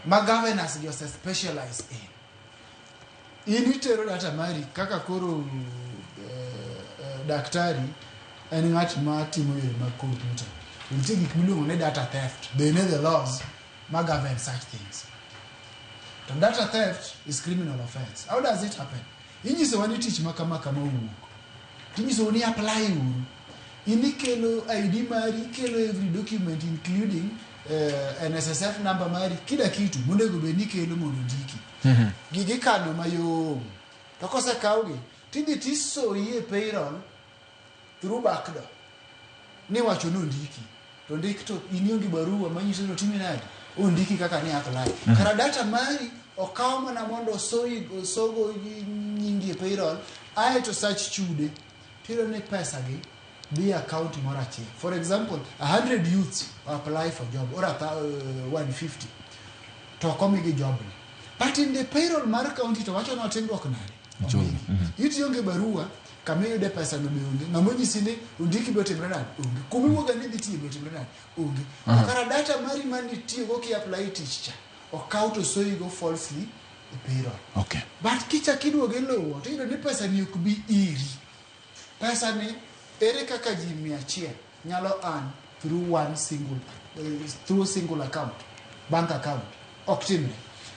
ma governors gi ose specialize in. In itero data mari kaka koro daktari en ng'at ma timo yore mag computer. To nitie gik miluongo ni data theft. They know the laws ma govern such things. To data theft is criminal offense. How does it happen? Inyisowa ni tich ma kama kama owuok. Tinyisowa ni apply uru. In ikelo ID mari, ikelo every document including NSSF number mari, kila kitu monego bed ni ikelo mondo ondiki. Gigi ikano mayom. To kosekawgi, tidhi tisoyi e payroll through backdoor. Niwacho ni ondiki. To ndik to in ionge barua manyiso ni otimi nade? Ondiki kaka ni apply. Kara data mari okaw mana mondo osoyi osogo nyingi e payroll, aeto sach chude. Tiyudo ni pesa gi dhi e account moro achiel. For example, 100 youths apply for job or 150 to ok omigi job ni. But in the payroll mar county to wacho ni otimruok nade? Itiyo barua kama iyude pesa no be onge. Ng'ama onyisi ni ondiki be otimre nade? Onge. Kuma iwuoga ni idhi tiye be otimre nade? Onge. To kara data mari manitiyogo ki apply tich cha, okaw to soyigo falsely e payroll. But kichak iduogo iluwo to iyudo ni pesa ni ok bi iri. Pesa ni ere kaka ji 100 nyalo earn through one single through single account, bank account. Ok timre.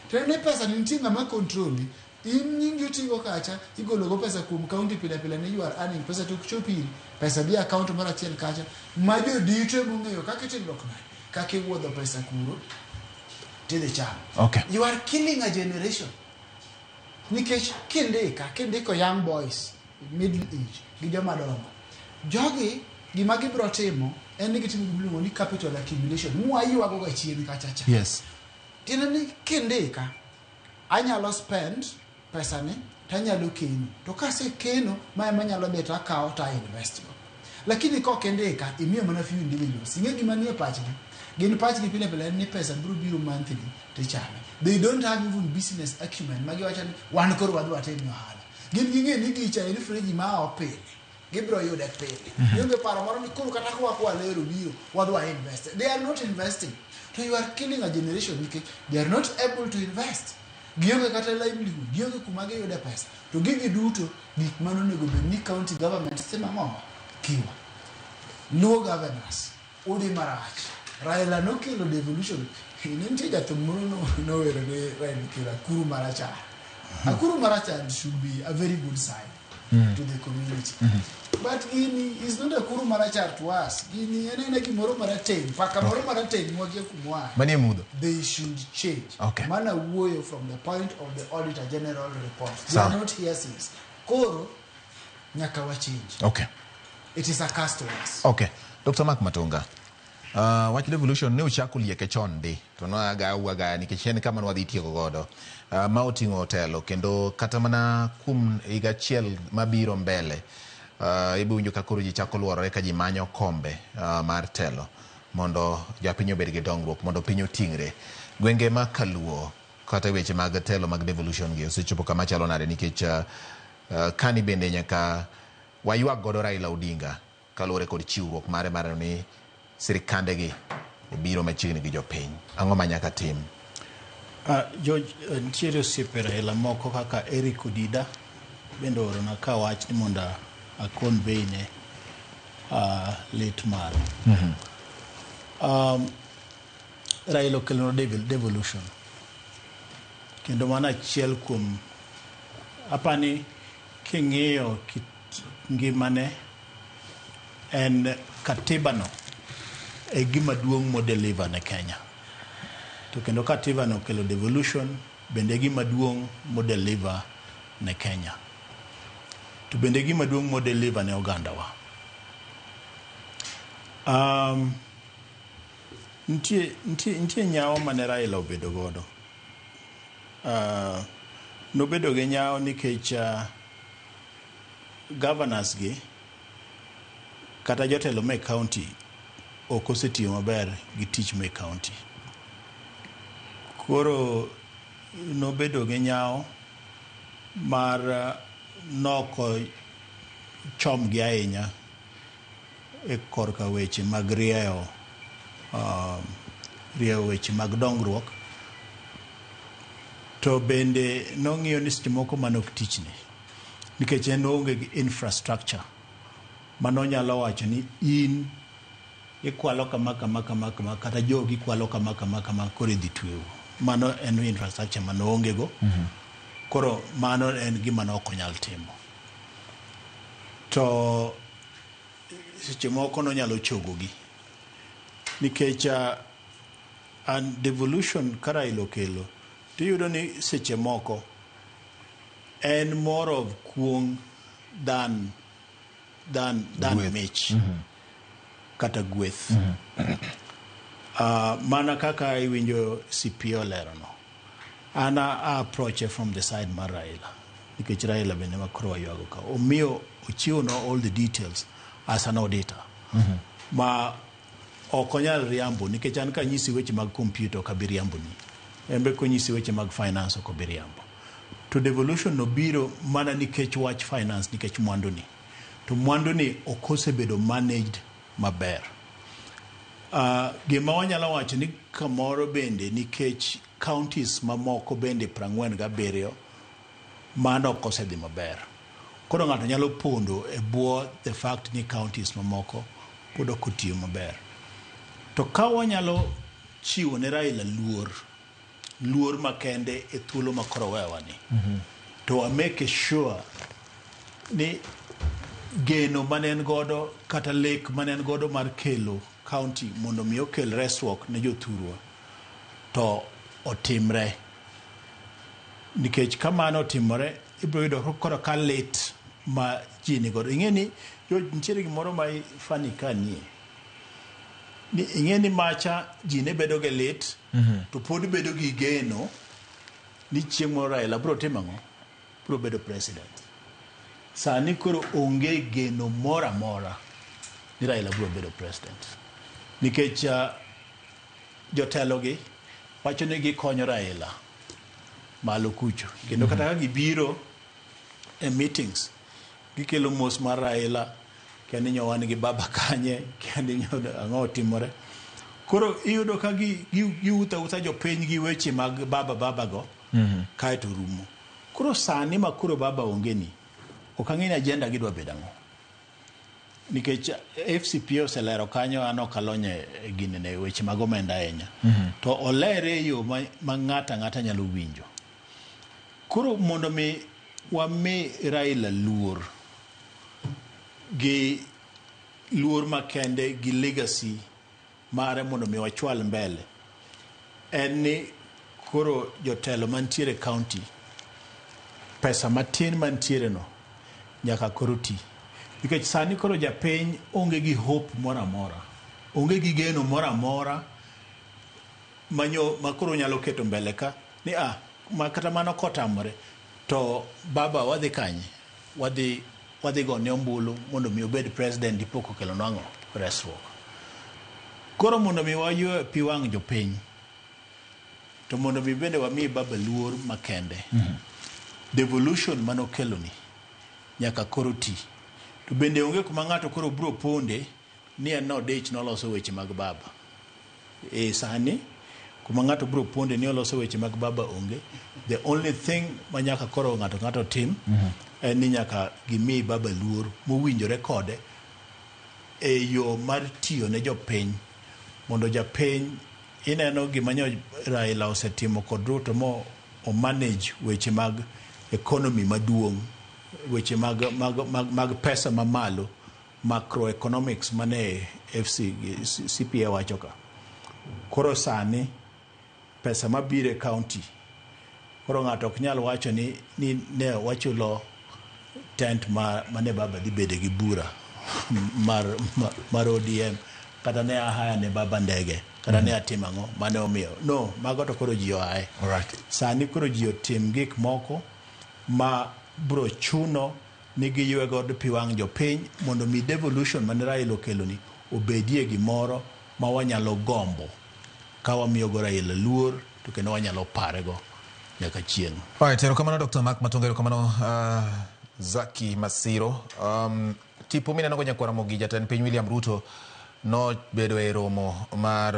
To ni pesa ni nitie ng'ama control in nyingi otigo kacha igolo go pesa kuom county pile pile ni you are earning pesa to ok chop iri pesa dhi e account moro achiel kacha ma jodito emong'eyo kaka itimruok nade kaka iwuodho pesa kuro tidhi chamo. You are killing a generation. Nikech kindika, kindiko young boys, middle age, gi joma dongo. Jogi, gima gibiro timo, en ni gitimo gima iluongo ni capital accumulation. Mwaywago ga chien kacha cha. Tiende ni kindika, anyalo spend pesa ni, tanyalo keno. To kasekeno, ma ema anyalo bet akawo to a invest go. Lakini kok indika, imiyo mana few individuals. Ing'e gima nie pachgi? Gin pachgi pile pile en ni pesa biro biro monthly tichame. They don't have even business acumen. Ma giwacho ni wan koro wadhi watim ohala. Gin ging'e ni gicha en friji ma ao pile. Gibiro yude pile. Gionge paro moro ni koro kata ka wakwa lero biro, wadhi wa invest. They are not investing. To you are killing a generation nikech they are not able to invest. Gionge kata livelihood, gionge kuma giyude pesa. To gigi duto, gik manonego bed ni county government timo ang'o? Kiwa. Luo governors, udhi marach. Raila nokelo devolution. Ne nitie jathum moro nowero ne Raila okelo akuru marachar. Akuru marachar should be a very good sign to the community. But gini is not akuru marachar to us. Gini en ena gimoro marateng', paka moro marateng' mwakia kumwa. Manie mudho. They should change. Mana wuoyo from the point of the Auditor General report. They Sawa. are not hearsays. Koro, nyaka wa change. It is a curse to us. Okay. Dr. Mark Matonga. Wach devolution ne uchako lieke chon ndi to noaga agaya nikech en kama nwadhi tieko godo ma oting'o telo kendo kata mana kuom higa achiel mabiro mbele ibiro winjo ka koro ji chako luorore ka ji manyo kombe mar telo mondo japiny obed gi dongruok mondo piny oting're gwenge ma kaluo kata weche mag telo mag devolution gi osechopo kama chalo nade nikech kani bende nyaka waywag godo Raila Odinga kaluwore kod chiwruok mare mar neno ni sirikande gi obiro machiegni gi jopiny. Ang'o ma nyaka tim? George, nitiere osiepe Raila moko kaka Eric Odida bende oorona ka wach ni mondo a convey ne lit mare. Raila okelonwa devolution. Kendo mano achiel kuom apani king'iyo kit ngimane en katiba no e gima duong' modeliver ne Kenya. To kendo katiba no okelo devolution bende e gima duong' modeliver ne Kenya. To bende e gima duong' modeliver ne ogandawa. Nitie nyawo mane Raila obedo godo. Nobedo gi nyawo nikech governors gi kata jotelo me county ok osetiyo maber gi tich me county. Koro nobedo gi nyawo mar noko chomgi ahinya e korka weche mag rieyo weche mag dongruok. To bende nong'iyo ni seche moko mano ok tichne nikech en oonge gi infrastructure manonyalo wacho ni in ikwalo kama kama kama kama kata jogi kwalo kama kama kama koro idhi tweu. Mano en infrastructure manoonge go. Koro mano en gima ne ok onyal timo. To seche moko nonyalo chogogi nikech an devolution ka Raila okelo tiyudo ni seche moko en more of kuong' than mich kata gweth. Mana kaka iwinjo CP olerono, an a approach from the side mar Raila nikech Raila bende ma koro waywago ka omiyo ochiwo all the details as an auditor ma ok onyal riambo nikech an kanyisi weche mag computer ok abi riamboni, en be konyisi weche mag finance ok obi riambo. To devolution no biro mana nikech wach finance, nikech mwandu ni to mwandu ni ok osebedo managed maber. Gima wanyalo wacho ni kamoro bende nikech counties mamoko bende 47 mano ok osedhi maber. Koro ng'ato nyalo pondo e bwo the fact ni counties mamoko pod ok otiyo maber. To ka wanyalo chiwo ne Raila luor makende e thuolo ma koro wewa ni, to wa make sure ni geno mane en godo kata lek mane en godo mar kelo county mondo mi okel resruok ne jothurwa to otimre. Nikech kamano otimore ibiro yudo koro ka lit ma ji ni godo. Ing'e ni nitiere gimoro ma funny ka nie. Ni ing'e ni macha ji ne bedo gi lit to pod bedo gi geno ni chieng' moro Raila biro timo ang'o? Biro bedo president. Sani koro onge geno moro amora ni Raila biro bedo president. Nikech jotelo gi wacho ni gikonyo Raila malo kucho. Kendo kata ka gibiro e meetings gikelo mos mar Raila, kendo nyo wan gi baba kanye, kendo nyo ang'o otimore. Koro iyudo ka giutho autha jopiny gi weche mag baba baba go, kaeto rumo. Koro sani ma koro baba onge ni, ok ang'e ni agenda gidwa bedo ang'o. Nikech FCPA oselero kanyo, an ok alony e ginene weche mag omenda ahinya. To olere e yo ma ng'ato ang'ata nyalo winjo. Koro mondo mi wami Raila luor gi luor makende gi legacy mare mondo mi wachwal mbele, en ni koro jotelo mantiere county pesa matin mantiere no nyaka koro ti. Nikech sani koro japiny onge gi hope moro amora, onge gi geno moro amora ma koro nyalo keto mbele ka ni ma kata mano kotamore to baba wadhi kanye, wadhi gone ombulu mondo mi obed president dipo kokelonwa ang'o? Resruok. Koro mondo mi waywe pi wang' jopiny, to mondo mi bende wami baba luor makende, devolution manokeloni nyaka koro ti. To bende onge kuma ng'ato koro biro ponde ni en nodich noloso weche mag baba. E sani kuma ng'ato biro ponde ni oloso weche mag baba onge. The only thing ma nyaka koro ng'ato tim en ni nyaka gimi baba luor mowinjore kode e yo mar tiyo ne jopiny, mondo japiny ineno gima nyo Raila osetimo kod Ruto mo o manage weche mag economy maduong', weche mag pesa mamalo, macroeconomics mane FC CPA wacho ka. Koro sani pesa mabiro e county, koro ng'ato ok nyal wacho ni ne wachulo tent mane baba dhi bede gi bura mar ODM, kata ne ahaya ne baba ndege, kata ne atimo ang'o mane omiyo. No, mago to koro ji oaye. Sani koro ji otim gik moko ma bro chuno ni giywe godo pi wang' jopiny mondo mi devolution mane Raila okeloni obedie gimoro ma wanyalo gombo ka wamiyogo Raila luor to kendo wanyalo parego nyaka chieng'. Right, erokamano Dr. Mark Matonga, erokamano Zaki Masiro. Tipo mineno go nyakwar Ramogi, jatend piny William Ruto nobedo e romo mar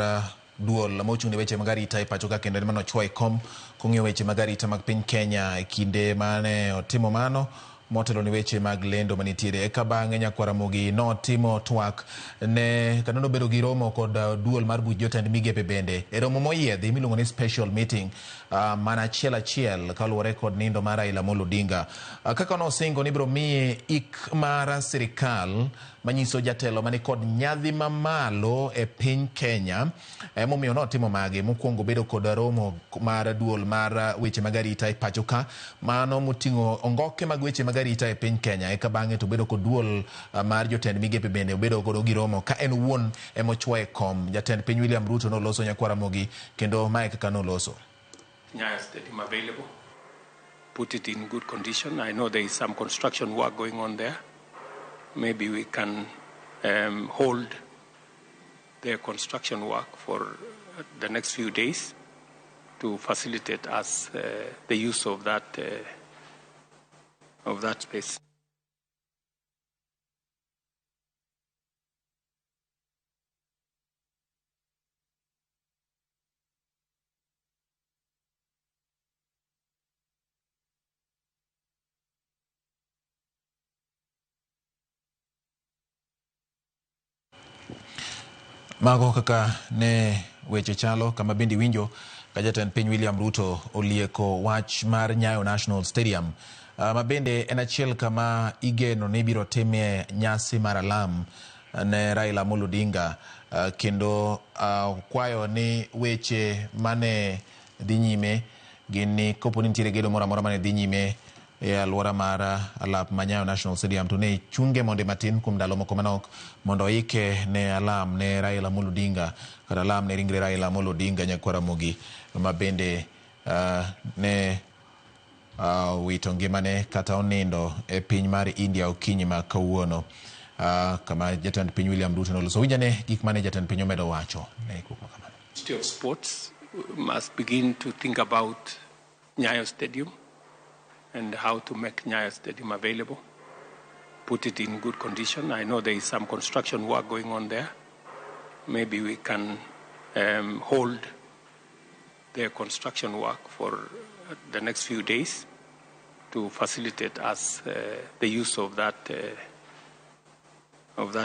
duol mochung' ne weche mag arita e pacho ka, kendo en manochwo e kom kong'iyo weche mag arita mag piny Kenya e kinde mane otimo mano motelo ne weche mag lendo manitiere. Eka bang'e nyakwar Ramogi notimo twak ne kendo nobedo gi romo kod duol mar buch jotend migepe bende e romo moyiedhi miluongo ni special meeting mana achiel achiel kaluwore kod nindo mar Raila Amolo Odinga. Kaka nosingo ni ibiro miye ik mar sirikal manyiso jatelo mani kod nyadhi mamalo e piny Kenya, emomiyo notimo magi. Mokwongo bedo kod romo mar duol mar weche mag arita e pacho ka, mano moting'o ongoke mag weche mag arita e piny Kenya. Eka bang'e to bedo kod duol mar jotend migepe bende obedo godo gi romo ka en owuon emochwo e kom. Jatend piny William Ruto noloso nyakwar Ramogi kendo mae kaka noloso. Nyayo Stadium available, put it in good condition. I know there is some construction work going on there. Maybe we can hold the construction work for the next few days to facilitate us the use of that space. Mago kaka ne weche chalo kama bende winjo ka jatend piny William Ruto olieko wach mar Nyayo National Stadium ma bende en achiel kama igeno ni ibiro timie nyasi mar alam ne Raila Amolo Odinga, kendo kwayo ni weche mane dhi nyime gin ni kopo ni nitiere gedo moro amora mane dhi nyime e alwora mar alap ma Nyayo National Stadium to ne chunge mondi matin kuom ndalo moko manok mondo oike ne alam ne Raila Amolo Odinga kata alam ne ringre Raila Amolo Odinga nyakwar Ramogi ma bende ne wito ngimane kata onindo e piny mar India okinyi ma kawuono, kama jatend piny William Ruto noloso. Winjane gik mane jatend piny omedo wacho ne ikruok ma kamano. Ministry of Sports must begin to think about Nyayo Stadium and how to make Nyayo Stadium available, put it in good condition. I know there is some construction work going on there. Maybe we can hold the construction work for the next few days to facilitate us the use of that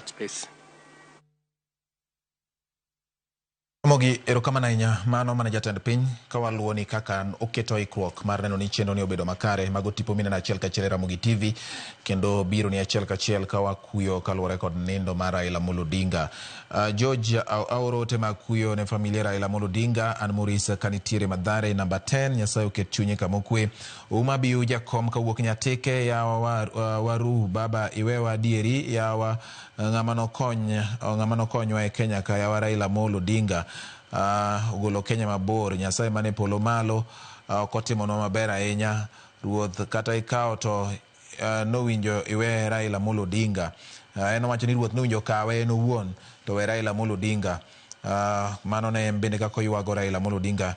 space. Ramogi, erokamano ahinya. Mano mana jatend piny ka waluwo ni kaka oketo ikruok mar neno ni chenro ni obedo makare. Mago tipo mineno achiel kachiel e Ramogi TV kendo biro ni achiel kachiel ka wakuyo kaluwore kod nindo mar Raila Amolo Odinga. George aoro ote mag kuyo ne familia Raila Amolo Odinga. An Maurice kanitiere Mathare namba 10, Nyasaye oket chunye kama okwe. Uma Biu jakom kawuok Nyatike, yawa waru baba iwewa adieri, yawa ng'ama nokonywa e Kenya ka, yawa Raila Amolo Odinga. Ogolo Kenya mabor, Nyasaye mane polo malo ok otimonwa maber ahinya. Ruoth kata ikawo to nowinjo iwe Raila Amolo Odinga. En owacho ni ruoth nowinjo kawe en owuon to we Raila Amolo Odinga. Mano ne en bende kaka oywago Raila Amolo Odinga.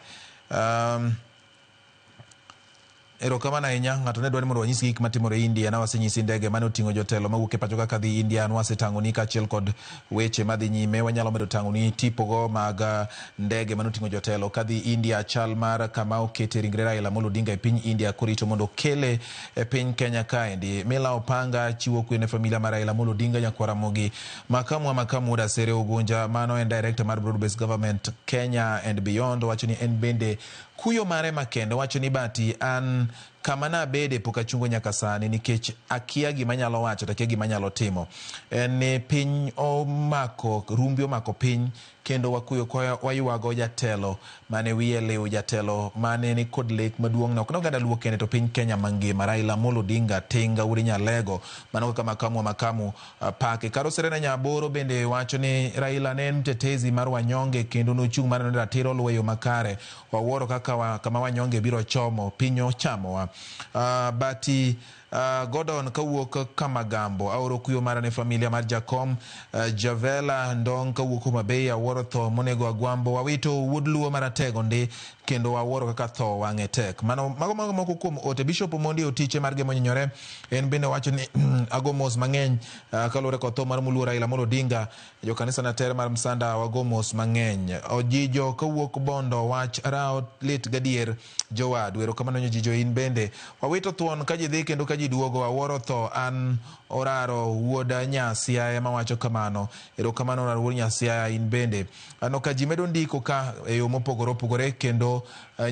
Erokamano ahinya. Ng'ato ne dwaro ni mondo wanyisi gik matimore India. Nawasenyisi ndege mane oting'o jotelo mawuok e pacho kaka dhi India. Nwasetang'oni kaachiel kod weche madhi nyime. Wanyalo medo tang'oni tipogo mag ndege mane oting'o jotelo kadhi India. Chal mar kama okete ringre Raila Amolo Odinga e piny India korito mondo okele e piny Kenya kaendi. Mila Opanga chiwo kwe ne familia mar Raila Amolo Odinga nyakwar Ramogi. Makamu wa makamu wuod Asere Ugunja, mano en director mar Broad Based Government Kenya and Beyond, wacho ni en bende Kuyo mare makende wacho ni Bati an kama nabede pok achungo nyaka sani nikech akia gima anyalo wacho to akia gima anyalo timo. En ni piny omako, rumbi omako piny kendo wakuyo kwa waywago jatelo mane wiye liw, jatelo mane ni kod lek maduong' ne ok ne oganda Luo kende to piny Kenya mangima, Raila Amolo Odinga Tinga Wuod Nyalego. Mano kaka makamu wa makamu pake. Karo Serena Nyaboro bende wacho ni Raila ne en mtetezi mar wanyonge kendo nochung' mar neno ni ratiro oluwo e yo makare. Wawuoro kaka kama wanyonge biro chomo, piny ochamowa. Bati Gordon kawuok Kamagambo aoro kuyo mara ne familia mar Jakom. Javela Ndong kawuok Homa Bay awuoro tho monego Agwambo. Wawito wuod Luo maratego ndi kendo wawuoro kaka tho wang'e tek. Mano mago moko kuom ote. Bishop Omondi Otiche mar Gemo Nyinyore en bende wacho ni ago mos mang'eny kaluwore kod tho mar moluor Raila Amolo Odinga. Jokanisa na ter mar Msanda wago mos mang'eny. Ojijo kawuok Bondo wach rawo lit gadier jowadu. Erokamano Ojijo in bende. Wawito thuon ka ji dhi kendo ka ji duogo. Awuoro tho an Oraro wuod Nyasiaya ema wacho kamano. Erokamano Oraro wuod Nyasiaya in bende. Aneno ka ji medo ndiko ka e yo mopogore opogore kendo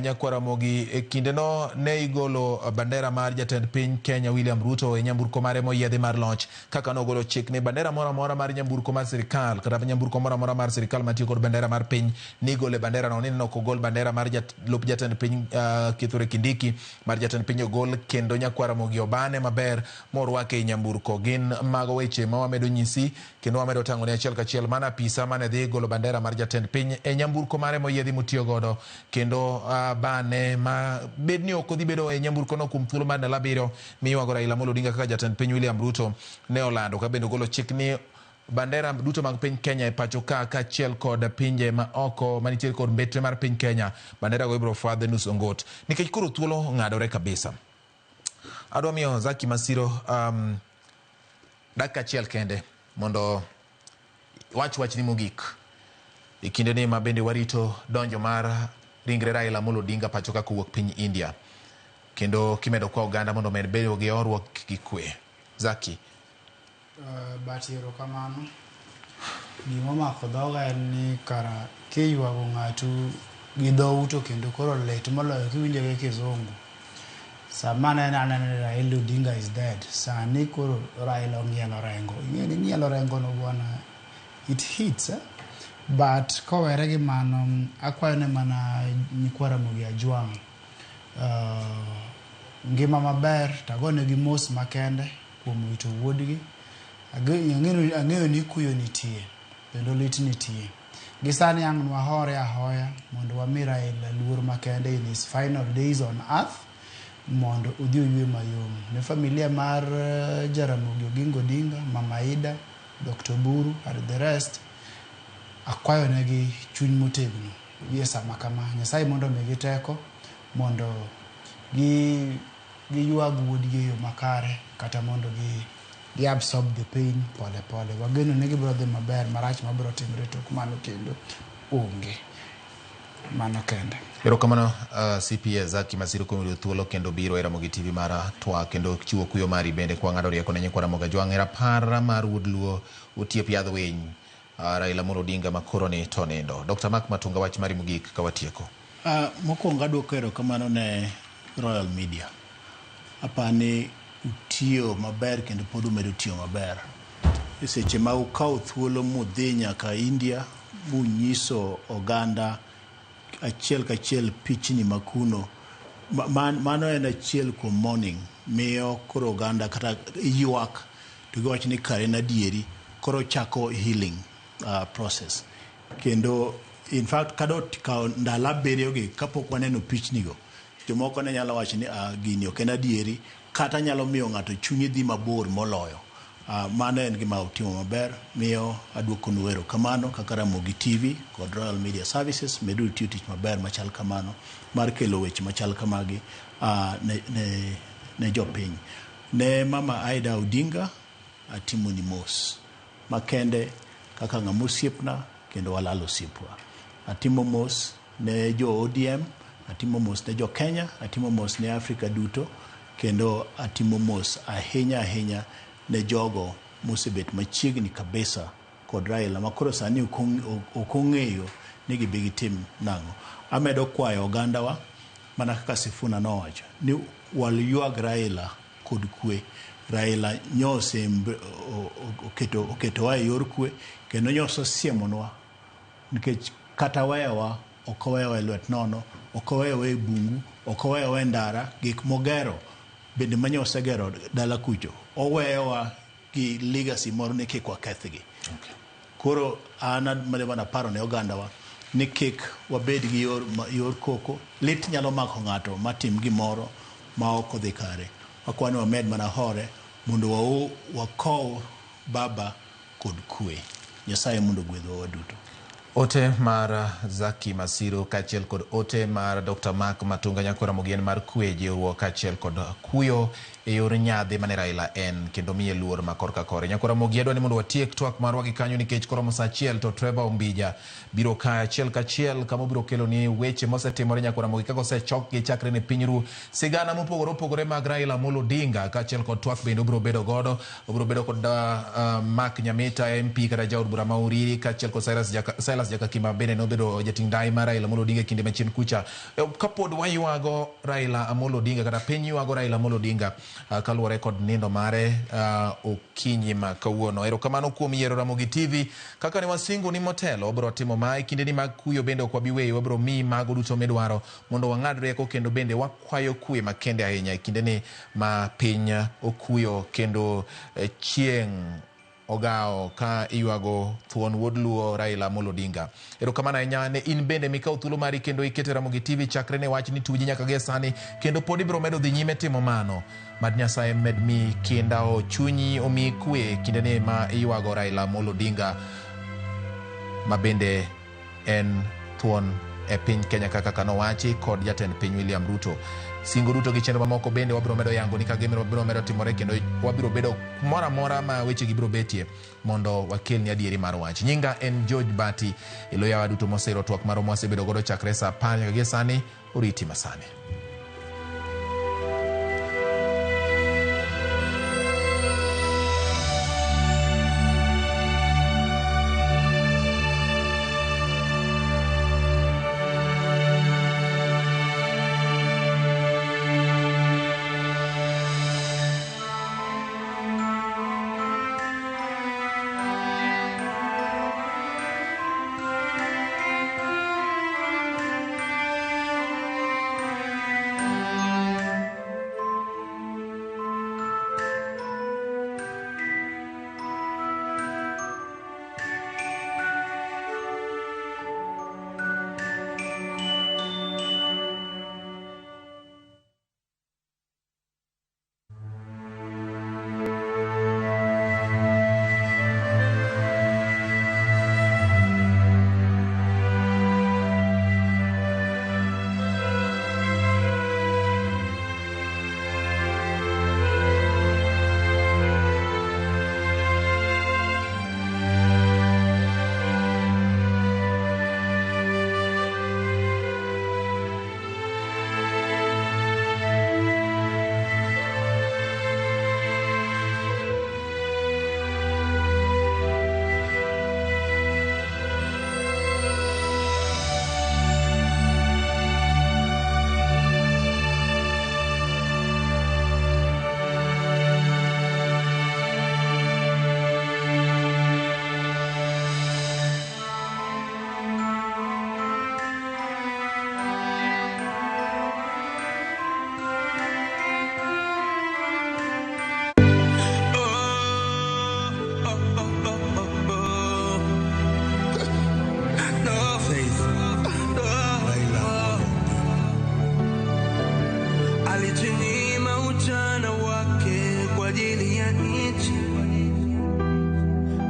nyakwar Ramogi e kindeno ne igolo bandera mar jatend piny Kenya William Ruto e nyamburko mare moyiedhi mar loch kaka nogolo chik ni bandera moro amora mar nyamburko mar sirikal kata nyamburko moro amora mar sirikal matiyo kod bandera mar piny nigole bandera no ni ok ogol bandera mar lop jatend piny Kithure Kindiki mar jatend piny ogol kendo nyakwar Ramogi obane maber morwake e nyamburko. Gin mago weche ma wamedo nyisi kendo wamedo tang'o ni achiel kachiel mana apisa mane dhi golo bandera mar jatend piny e nyamburko mare moyiedhi motiyo godo kendo bane ma bed ni ok odhi bedo e nyamburko no kuom thuolo mar ndalo 7 miywago Raila Amolo Odinga kaka jatend piny William Ruto ne olando ka bende ogolo chik ni bandera duto mag piny Kenya e pacho ka kaachiel kod pinje ma oko manitiere kod mbetre mar piny Kenya bandera go ibiro fwadh nus ongot nikech koro thuolo ng'adore kabisa. Adwa miyo Zaki Masiro dakika achiel kende mondo wach wachni mogik e kindeni ma bende warito donjo mar ringre Raila Amolo Odinga pacho ka kowuok piny India kendo kimedo kwa oganda mondo omed bedo gi horuok gi kwe. Zaki. But erokamano. Gima omako dhoga en ni kara kiywago ng'atu gi dhou to kendo koro lit moloyo kiwinjo gi kizungu. Sama ne aneno ni Raila Odinga is dead, sani koro Raila ong'ielo rengo. Ing'e ni ng'ielo rengo no bwana, it hits, eh? But kowere gi mano, akwayo ne mana nyikwa Ramogi Ajwang' ngima maber tagonegi mos makende kuom wito wuodgi. Ang'eyo ni kuyo nitie kendo lit nitie. Gi sani ang' nwahore ahoya mondo wami Raila luor makende in his final days on earth mondo odhi oywe mayom. Ne familia mar Jaramogi Oginga Odinga, Mama Ida, Dr. Oburu and the rest, akwayo negi chuny motegno gi e sama kama. Nyasaye mondo omigi teko mondo gi giywag wuodgi e yo makare kata mondo gi absorb the pain pole pole. Wageno ni gibiro dhi maber, marach mabiro timore tok mano kendo onge. Mano kende. Erokamano CPA Zaki Masiro kuom yudo thuolo kendo biro e Ramogi TV mar twak kendo chiwo kuyo mari bende kwa ng'ado rieko ne nyikwa Ramogi Ajwang' e rapar mar wuod Luo Otiep Yadh Winy Raila Amolo Odinga ma koro ni to nindo. Dr. Mark Matunga wach mari mogik ka watieko. Mokwongo aduoko erokamano ne Royal Media. Apani utiyo maber kendo pod umedo tiyo maber. E seche ma ukawo thuolo mudhi nyaka India munyiso oganda achiel kachiel pichni makuno mano en achiel kuom mourning miyo koro oganda kata ywak to giwacho ni kare en adieri koro chako healing process kendo in fact kada kawo ndalo 7 gi kapok waneno pichni go jomoko ne nyalo wacho ni gini ok en adieri kata nyalo miyo ng'ato chunye dhi mabor moloyo. Mano en gima utimo maber miyo aduokonu erokamano kaka Ramogi TV kod Royal Media Services meduru tiyo tich maber machal kamano mar kelo weche machal kamagi ne jopiny. Ne Mama Aida Odinga atimoni mos makende kaka ng'ama osiepna kendo walalo osiepwa. Atimo mos ne jo ODM, atimo mos ne jo Kenya, atimo mos ne Afrika duto kendo atimo mos ahinya ahinya ne jogo mosebet machiegni kabisa kod Raila ma koro sani ok ong'eyo ni gibi gitim nang'o. Amedo kwayo ogandawa Mana kaka Sifuna nowacho ni waywag Raila kod kwe. Raila nyose oketowa e yor kwe kendo nyose siemonwa nikech kata weyowa ok oweyowa e lwet nono, ok oweyowa e bungu, ok oweyowa e ndara. Gik mogero bende manyosegero dala kucho oweyowa gi legacy moro ni kik wakethgi. Koro an mana paro ne ogandawa ni kik wabed gi yor koko. Lit nyalo mako ng'ato matim gimoro ma ok odhi kare. Wakwani wamed mana hore mondo wakow baba kod kwe. Nyasaye mondo ogwedhwa waduto. Ote mar Zaki Masiro kaachiel kod ote mar Dr. Mark Matunga Nyakwar Ramogi en mar kwe, jiwruok kaachiel kod kuyo e yor nyadhi mane Raila en kendo miye luor ma korka kore. Nyakwar Ramogi, adwa ni mondo watiek twak marwa gi kanyo nikech koromo saa achiel to Trevor Ombija biro ka achiel kachiel kama obiro kelo ni weche mosetimore Nyakwar Ramogi kaka osechokgi chakre ne piny ru sigana mopogore opogore mag Raila Amolo Odinga kaachiel kod twak bende obiro bedo godo. Obiro bedo kod Mark Nyamita MP kata jaod bura ma Uriri kaachiel kod Silas Jakakima bende nobedo jating' ndai mar Raila Amolo Odinga e kinde machien kucha. Kapod waywago Raila Amolo Odinga kata piny ywago Raila Amolo Odinga kaluwore kod nindo mare okinyi ma kawuono. Erokamano kuom yiero Ramogi TV. Kaka ne wasingo ni motelo, wabiro timo ma e kindeni mag kuyo bende ok wabi weyi, wabiro miyi mago duto midwaro mondo wang'ad rieko kendo bende wakwayo kwe makende ahinya e kindeni ma piny okuyo kendo chieng' ogawo ka iywago thuon wuod Luo Raila Amolo Odinga. Erokamano ahinya ne in bende mikawo thuolo mari kendo ikete Ramogi TV chakre ne wach ni tuji nyaka gie sani kendo pod ibiro medo dhi nyime timo mano. Mad Nyasaye med mi kinda o chunyi omi kwe kindeni ma iywago Raila Amolo Odinga ma bende en thuon e piny Kenya kaka nowachi kod jatend piny William Ruto. Singo duto gi chenro mamoko bende wabiro medo yango ni kaka gibiro medo timore kendo wabiro bedo kumoro amora ma wechegi biro betie mondo wakelni adieri mar wach. Nyinga en George Bati, ilo yawa duto mosero twak marwa mwasebedo godo chakre saa 10 nyaka gie sani, oriti masani. Alijinyima ujana wake kwa ajili ya nchi,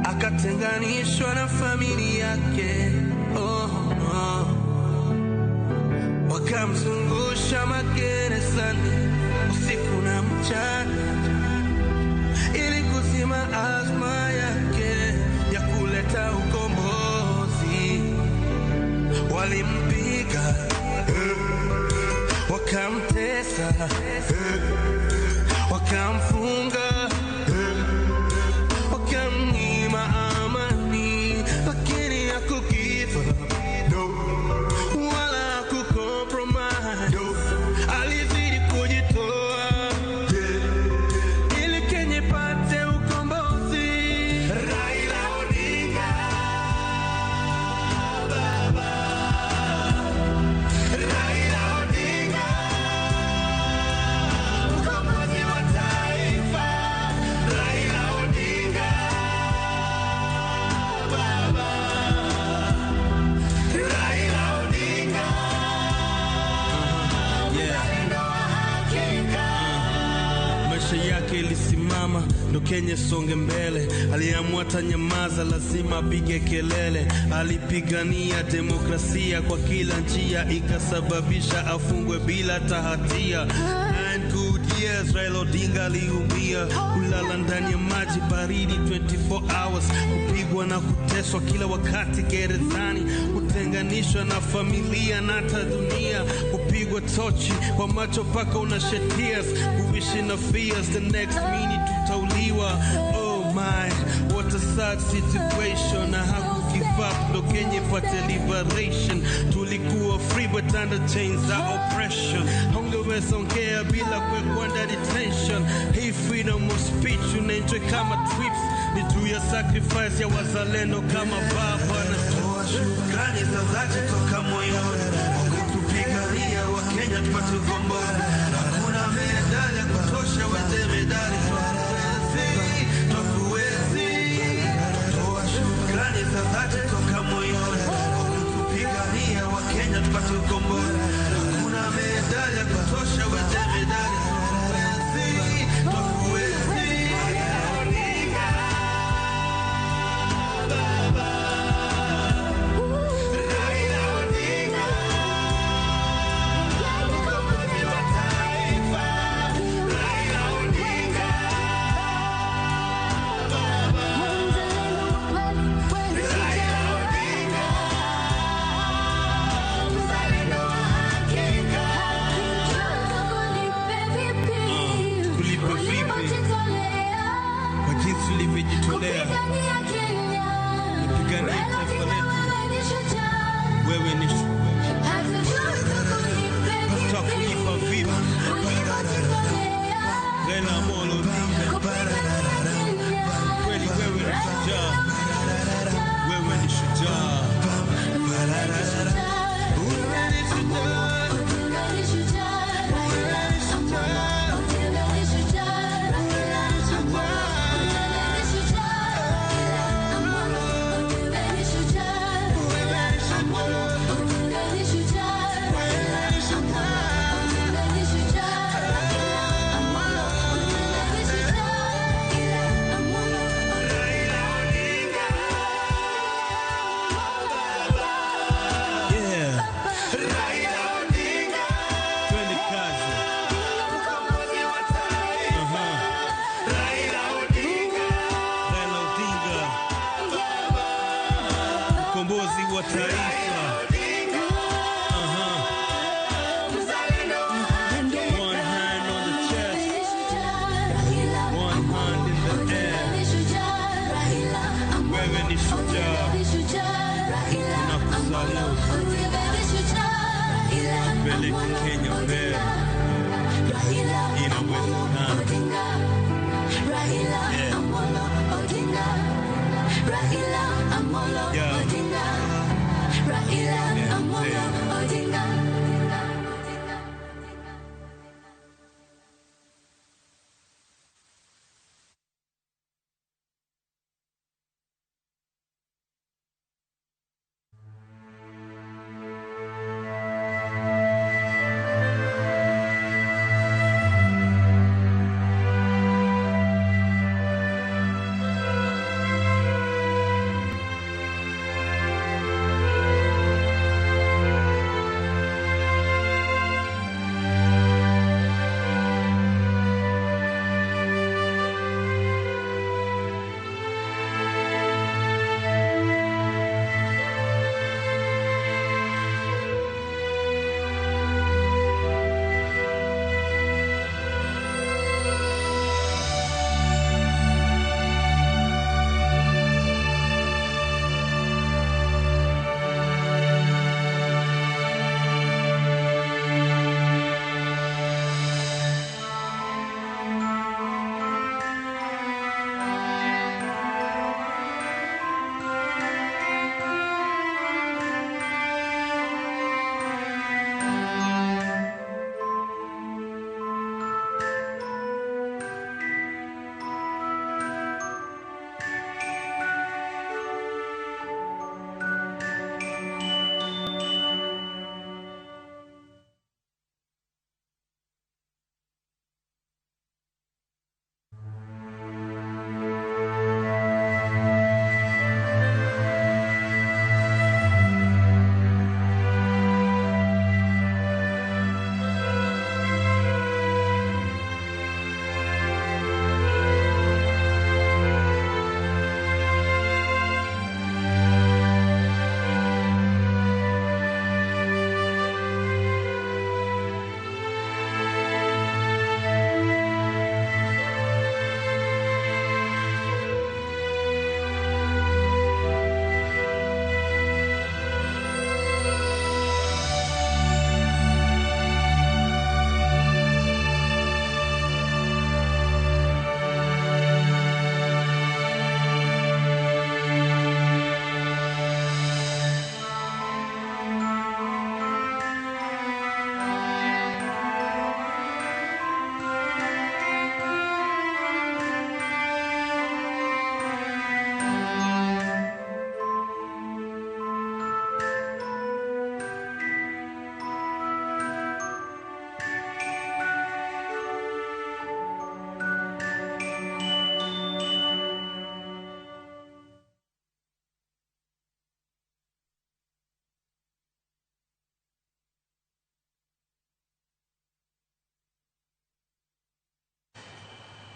akatenganishwa na familia yake. Oh, oh. Wakamzungusha magerezani usiku na mchana ili kuzima azma yake ya kuleta ukombozi. Walimpiga, wakamtesa, wakamfunga, wakamnyima amani, lakini hakugive up, no, wala hakucompromise. No. mapema ndo Kenya songe mbele. Aliamua tanyamaza, lazima apige kelele. Alipigania demokrasia kwa kila njia, ikasababisha afungwe bila tahatia. 9 good years Raila Odinga aliumia, kulala ndani ya maji baridi 24 hours, kupigwa na kuteswa kila wakati gerezani, kutenganishwa na familia na hata dunia, kupigwa tochi kwa macho paka unashed tears, kuishi na fears, the next minute tutauliwa. Oh my, what a sad situation. Na haku give up ndo Kenya ipate liberation. Tulikuwa free but under chains za oppression. Haungeweza ongea bila kuwekwa under detention. Hii freedom of speech unaenjoy kama trips, ni juu ya sacrifice ya wazalendo kama baba. Natoa shukrani za dhati toka moyoni kwa kutupigania wa Kenya tupate ukombozi. Hakuna medali ya kutosha, wete medali twakuwezi. Toa shukrani za dhati toka moyoni kwa kutupigania wa Kenya tupate ukombozi. Hakuna medali ya kutosha, wete medali twakuwezi. Kulipa vipi kwa jinsi ulivyojitolea kupigania taifa letu? Wewe ni tutakulipa vipi? Raila Amolo Odinga, kweli wewe ni shujaa, wewe ni shujaa. Yeah. Twende kazi. Aha. Raila Odinga, mkombozi wa taifa. Aha. One hand on the chest, one hand in the air. Wewe ni shujaa, tunakusalute. Peleke Kenya mbele, inawezekana. Yeah. Yeah. Yeah.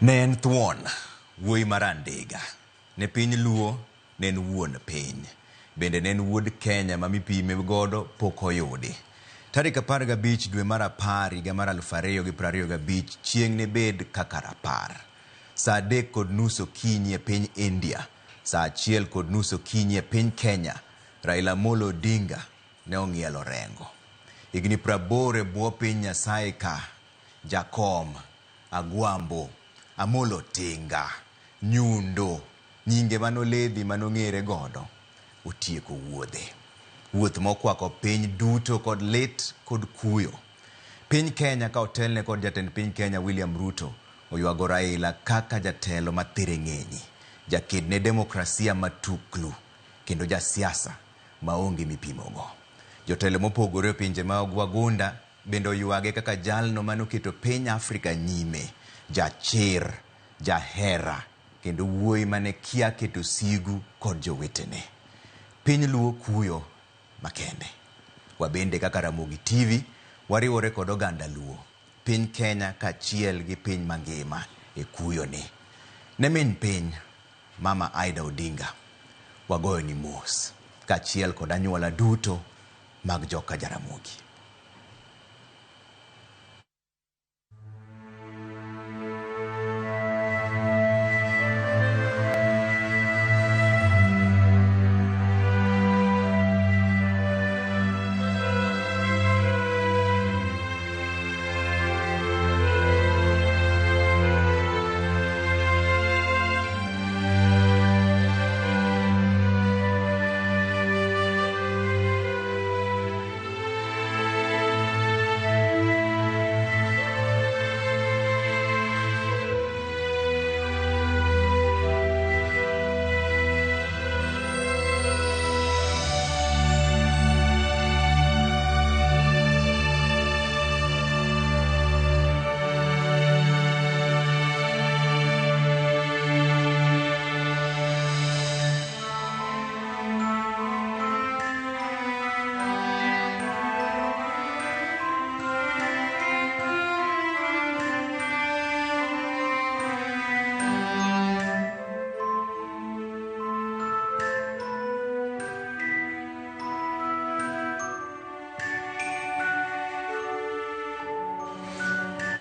Ne en thuon, wuoyi mar Andiga. Ne piny Luo, ne en wuon piny. Bende ne en wuod Kenya ma mipime godo pok oyudi. Tarik 15 dwe mar 10 higa mar 2025 chieng' ne bed kaka rapar. Saa 3:30 okinyi e piny India, saa 1:30 okinyi e piny Kenya, Raila Amolo Odinga ne ong'ielo rengo. Higni 80 e bwo piny Nyasaye ka, Jakom, Agwambo, Amolo Tinga, Nyundo, nyinge manoledhi manong'ere godo, otieko wuodhe. Wuoth mokwako piny duto kod lit kod kuyo. Piny Kenya ka otelne kod jatend piny Kenya William Ruto oywago Raila kaka jatelo mathiring'inyi, jaked ne demokrasia matuklu kendo jasiasa maonge mipimogo. Jotelo mopogore e pinje mag wagunda bende oywage kaka jalno manoketo piny Afrika nyime, jachir, jahera kendo wuoyi mane kia keto sigu kod jowetene. Piny Luo kuyo makende. Wabende kaka Ramogi TV wariwore kod oganda Luo, piny Kenya kaachiel gi piny mangima e kuyoni. Ne min piny, Mama Aida Odinga, wagoyoni mos kaachiel kod anyuola duto mag joka Jaramogi.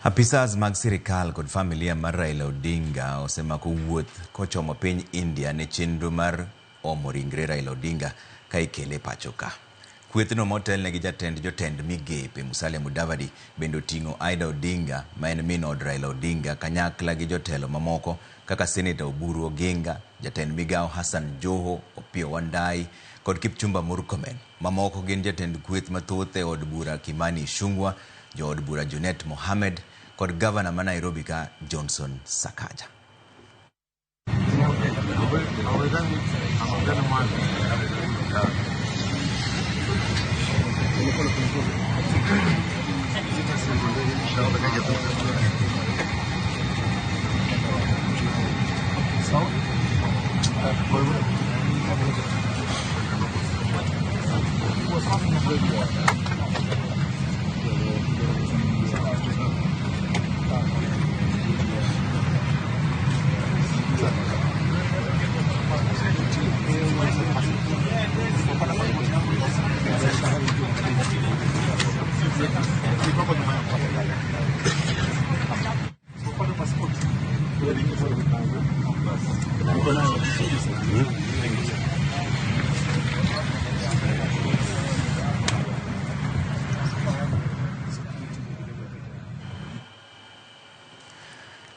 Apisas mag sirikal kod familia mar Raila Odinga osemako wuoth kochomo piny India ne chenro mar omo ringre Raila Odinga ka ikele pacho ka. Kwethno motelne gi jatend jotend migepe Musalia Mudavadi bende oting'o Aida Odinga ma en min od Raila Odinga kanyakla gi jotelo mamoko kaka Seneta Oburu Oginga, jatend migawo Hassan Joho, Opiyo Wandayi kod Kipchumba Murkomen. Mamoko gin jatend kweth mathoth e od bura Kimani Ichung'wa, jood bura Junet Mohamed kod gavana ma Nairobi ka Johnson Sakaja.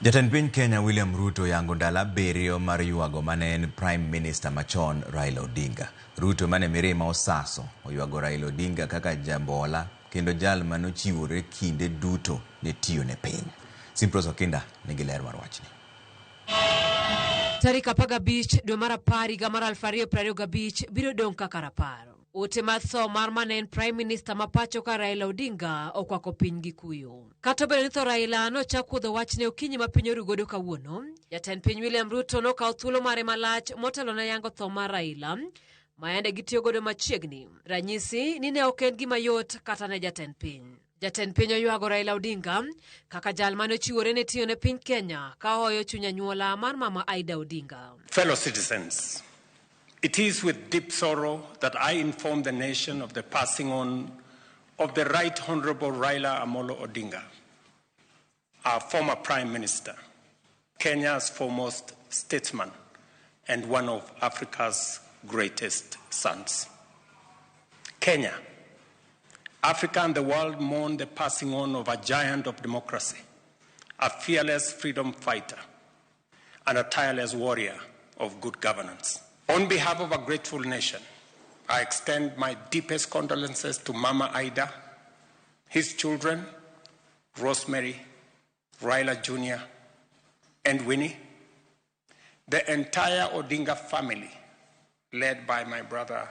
Jatend piny Kenya William Ruto oyango ndalo 7 mar ywago mane en Prime Minister machon Raila Odinga. Ruto mane mirima osaso oywago Raila Odinga kaka jambola kendo jal manochiwore kinde duto ne tiyo ne piny. Simprose Okinda nigi ler mar wachni. Tarik 15 dwe mar 10 higa mar 2025 biro dong' kaka rapar. Ote mar tho mar mane en Prime Minister ma pacho ka Raila Odinga okwako piny gi kuyo. Kata obedo ni tho Raila nochak wuodho wachne okinyi ma piny oru godo kawuono, jatend piny William Ruto nokawo thuolo mare malach motelo ne yango tho mar Raila, ma yande gitiyo godo machiegni. Ranyisi ni ne ok en gima yot kata ne jatend piny. Jatend piny oywago Raila Odinga kaka jal mane ochiwore ne tiyo ne piny Kenya ka ohoyo chuny anyuola mar mama Aida Odinga. Fellow citizens, it is with deep sorrow that I inform the nation of the passing on of the Right Honorable Raila Amolo Odinga, our former Prime Minister, Kenya's foremost statesman, and one of Africa's greatest sons. Kenya, Africa and the world mourn the passing on of a giant of democracy, a fearless freedom fighter, and a tireless warrior of good governance. On behalf of a grateful nation, I extend my deepest condolences to Mama Aida, his children, Rosemary, Raila Jr., and Winnie, the entire Odinga family, led by my brother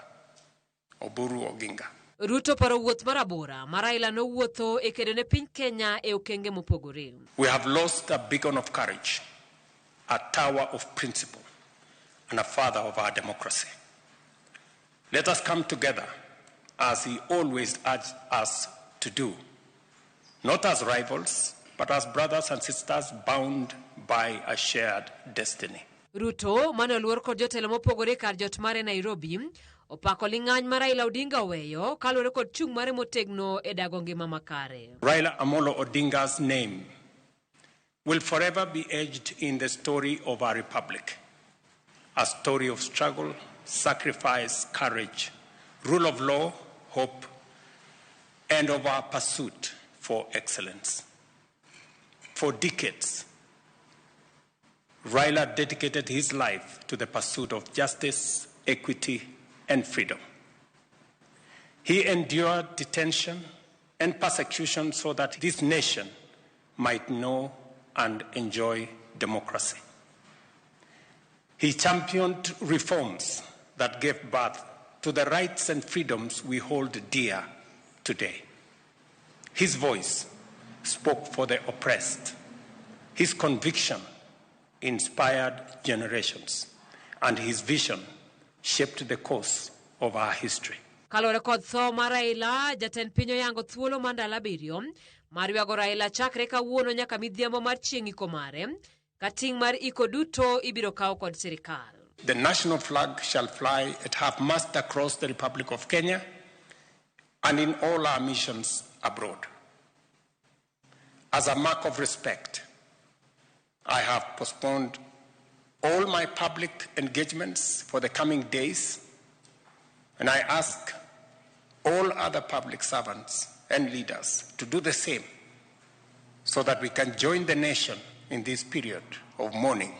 Oburu Oginga. Ruto paro wuoth mar abora ma Raila nowuotho e kedo ne piny Kenya e okenge mopogore. We have lost a beacon of courage, a tower of principle, and a father of our democracy. Let us come together, as he always urged us to do, not as rivals, but as brothers and sisters bound by a shared destiny. Ruto mane oluor kod jotelo mopogore kar jot mare Nairobi opako ling'any ma Raila Odinga oweyo kaluwore kod chung' mare motegno e dago ngima makare. Raila Amolo Odinga's name will forever be etched in the story of our republic, a story of struggle, sacrifice, courage, rule of law, hope, and of our pursuit for excellence. For decades, Raila dedicated his life to the pursuit of justice, equity, and freedom. He endured detention and persecution so that this nation might know and enjoy democracy. He championed reforms that gave birth to the rights and freedoms we hold dear today. His voice spoke for the oppressed. His conviction inspired generations, and his vision shaped the course of our history. Kaluwore kod tho mar Raila, jatend piny oyango thuolo mar ndalo 7 mar ywago Raila chakre kawuono nyaka midhiambo mar chieng' iko mare, ka ting' mar iko duto ibiro kaw kod sirikal. The national flag shall fly at half-mast across the Republic of Kenya and in all our missions abroad. As a mark of respect, I have postponed all my public engagements for the coming days, and I ask all other public servants and leaders to do the same so that we can join the nation in this period of mourning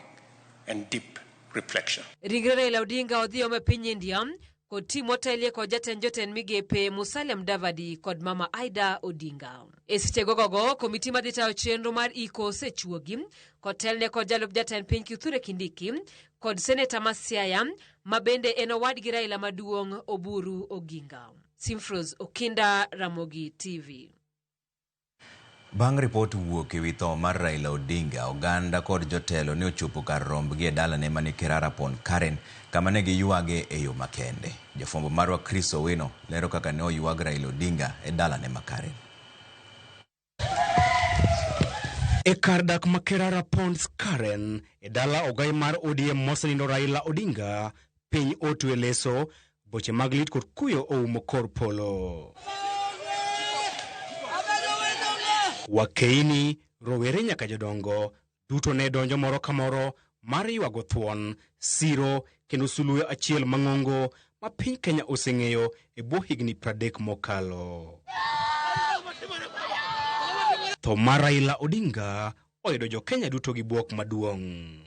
and deep reflection. Ringre Raila Odinga odhi ome piny India kod tim motelie kod jatend jotend migepe Musalia Mudavadi kod Mama Aida Odinga. E seche gogogo, komiti madhi tayo chenro mar iko osechuogi kotelne kod jalup jatend piny Kithure Kindiki kod seneta ma Siaya ma bende en owadgi Raila maduong' Oburu Oginga. Simfros Okinda, Ramogi TV. Bang' ripot wuok ewi tho mar Raila Odinga, oganda kod jotelo ne ochopo kar rombgi e dalane mani Kerara Pond Karen, kama ne giywage e yo makende. Jafwambo marwa Chris Owino lero kaka ne oywag Raila Odinga e dalane ma Karen. E kar dak ma Kerara Ponds Karen, e dala ogai mar ODM mosenindo Raila Odinga, piny otwe leso, boche mag lit kod kuyo oumo kor polo. Wakeini, rowere nyaka jodongo, duto ne donjo moro ka moro mar ywago thuon, siro kendo sulwe achiel mang'ongo ma piny Kenya oseng'eyo e bwo higni 30 mokalo. Tho mar Raila Odinga oyudo jo Kenya duto gi bwok maduong'.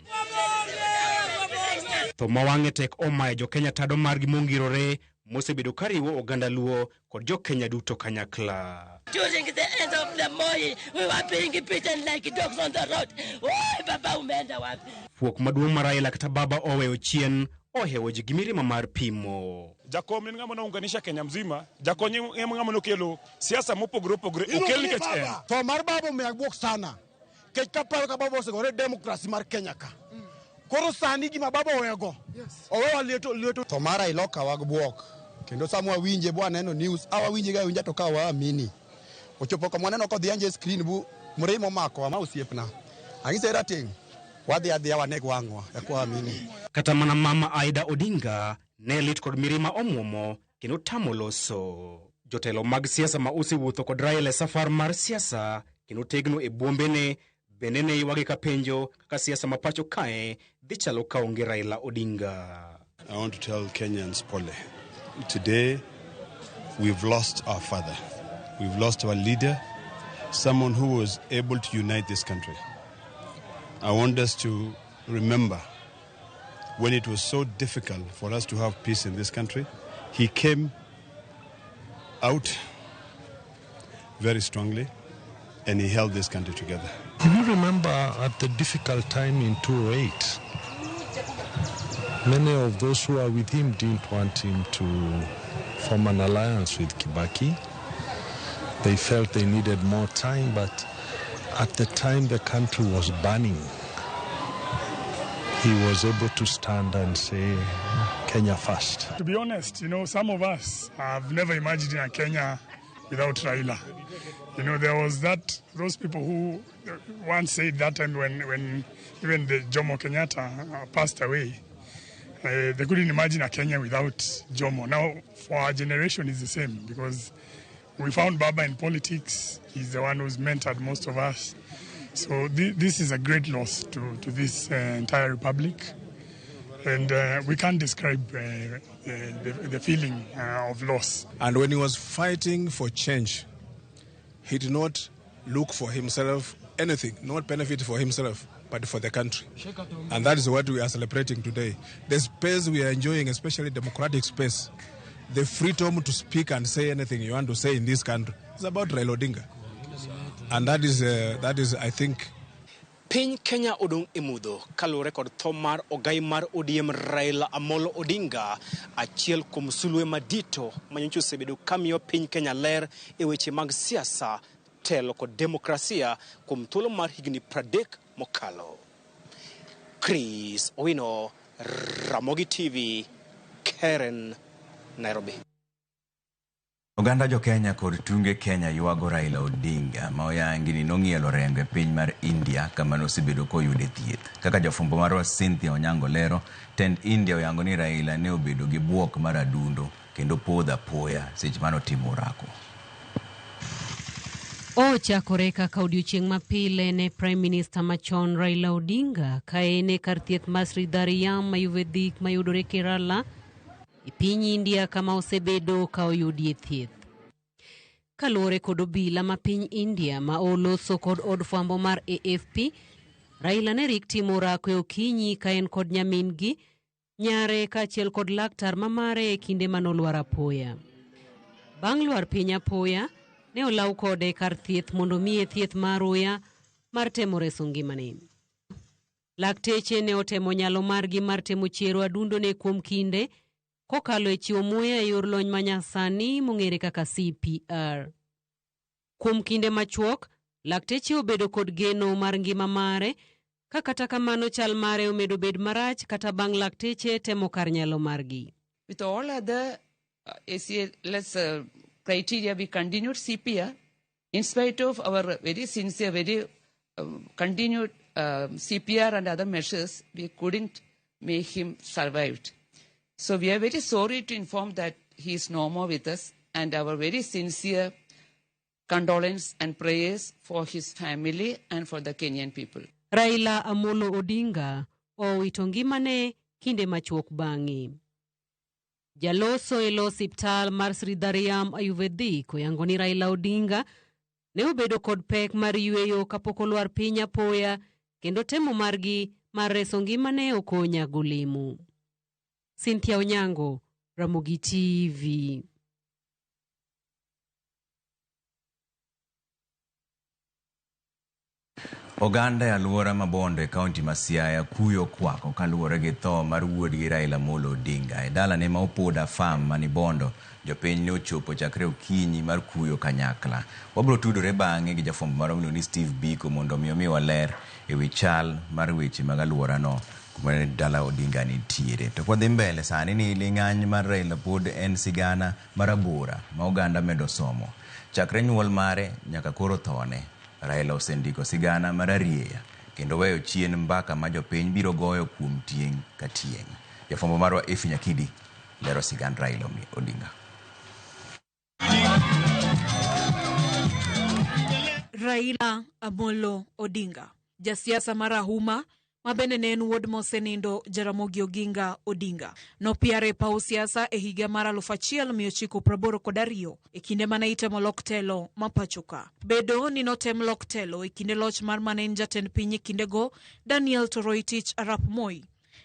Tho ma wang'e tek omayo jo Kenya tado margi mongirore mosebedo kariwo oganda Luo kod jo Kenya duto kanyakla. During the end of the Moi, we were being beaten like dogs on the road. Oi, baba umeenda wapi? Fuok maduong' mar Raila kata baba oweyo chien ohewo ji gi mirima mar pimo. Jakom en ng'ama nounganisha Kenya mzima, Jakom en ng'ama nokelo siasa mopogore opogore okel nikech en. Tho mar baba omiya bwok sana. Kech kaparo ka baba osegore demokrasi mar Kenya ka. Koro sani gima baba owego, owewa lieto lieto. Tho mar Raila okawa gi bwok. Kendo sama wawinje bwa neno news, awawinje ga winja to ka waamini. Ochopo kama waneno kodhi anje screen bu mremo omako ma osiepna. Ang'ise rateng' wadhi adhiya waneg wang'wa eka waamini. Kata mana mama Aida Odinga ne lit kod mirima omuomo kendo tamo loso. Jotelo mag siasa ma osewuotho kod Raila e safar mar siasa kendo tegno e buombene bende ne ywage ka penjo kaka siasa ma pacho kae dhi chalo ka onge Raila Odinga. I want to tell Kenyans, pole. Today, we've lost our father. We've lost our leader, someone who was able to unite this country. I want us to remember when it was so difficult for us to have peace in this country, he came out very strongly and he held this country together. If you remember at the difficult time in 2008, many of those who are with him didn't want him to form an alliance with Kibaki. They felt they needed more time, but at the time the country was burning. He was able to stand and say, Kenya first. To be honest, some of us have never imagined a Kenya without Raila. There was those people who once said that time when even the Jomo Kenyatta passed away, they couldn't imagine a Kenya without Jomo. Now, for our generation, it's the same because we found Baba in politics. He's the one who's mentored most of us. So this is a great loss to this entire republic. And we can't describe the feeling of loss. And when he was fighting for change, he did not look for himself anything, not benefit for himself, but for the country. And that is what we are celebrating today. The space we are enjoying, especially democratic space, the freedom to speak and say anything you want to say in this country, it's about Raila Odinga. And that is, I think, Piny Kenya odong' e mudho kaluwore kod tho mar ogai mar ODM Raila Amolo Odinga, achiel kuom sulwe madito manyocha osebedo kamiyo piny Kenya ler e weche mag siasa, telo kod demokrasia kuom thuolo mar higni 30 mokalo. Chris Owino, Ramogi TV, Karen, Nairobi. Oganda jo Kenya kod tunge Kenya ywago Raila Odinga ma oyangi ni nong'ielo rengo e piny mar India kama nosebedo koyude thieth. Kaka jafwambo marwa Cynthia Onyango lero, tend India oyango ni Raila ne obedo gi buok mar adundo kendo podho apoya seche manotimo orako. Ochakore kaka odiochieng' mapile ne Prime Minister machon Raila Odinga ka en e kar thieth mar Sridharyam Ayurvedic mayudore Kerala e piny India kama osebedo ka oyudie thieth. Kaluwore kod obila ma piny India ma oloso kod od fwambo mar AFP, Raila ne rik timo orako e okinyi ka en kod nyamin-gi, nyare kaachiel kod laktar ma mare e kinde manolwar apoya. Bang' lwar piny apoya, ne olaw kode kar thieth mondo miye thieth mar uya mar temo reso ngimane. Lakteche ne otemo nyalo margi mar temo chiero adundone kuom kinde kokalo e chiwo muya e yor lony manyasani mong'ere kaka CPR. Kuom kinde machuok, lakteche obedo kod geno mar ngima mare, ka kata kamano chal mare omedo bed marach kata bang' lakteche temo kar nyalo margi. With all other ACLS criteria, we continued CPR in spite of our very sincere, very continued CPR and other measures, we couldn't make him survive. So we are very sorry to inform that he is no more with us, and our very sincere condolence and prayers for his family and for the Kenyan people. Raila Amolo Odinga owito ngimane kinde machuok bang'e. Jaloso e lo osiptal mar Sridharyam Ayurvedic oyango ni Raila Odinga ne obedo kod pek mar yweyo kapok olwar piny apoya kendo temo margi mar reso ngimane okonya golemo. Cynthia Onyango, Ramogi TV. Oganda e alwora ma Bondo e kaunti ma Siaya kuyo kwako kaluwore gi tho mar wuodgi Raila Amolo Odinga. E dalane ma Opoda Farm mani Bondo, jopiny ne ochopo chakre okinyi mar kuyo kanyakla. Wabiro tudore bang'e gi jafwambo marwa miluongo ni Steve Biko mondo mi omiwa ler e wi chal mar weche mag alworano kuma dala Odinga nitiere. To kwadhi mbele sani ni ling'any mar Raila pod en sigana marabora ma oganda medo somo. Chakre nyuol mare nyaka koro thone, Raila osendiko sigana mararieya kendo weyo chien mbaka ma jopiny biro goyo kuom tieng' ka tieng'. Jafwambo marwa Effie Nyakidi lero sigand Raila Odinga. Raila Amolo Odinga, jasiasa marahuma ma bende ne en wuod mosenindo Jaramogi Oginga Odinga, nopiare e paw siasa e higa mar 1982 e kinde mane itemo lok telo ma pachoka. Bedo ni notem lok telo e kinde loch mar mane en jatend piny e kindego Daniel Toroitich arap Moi,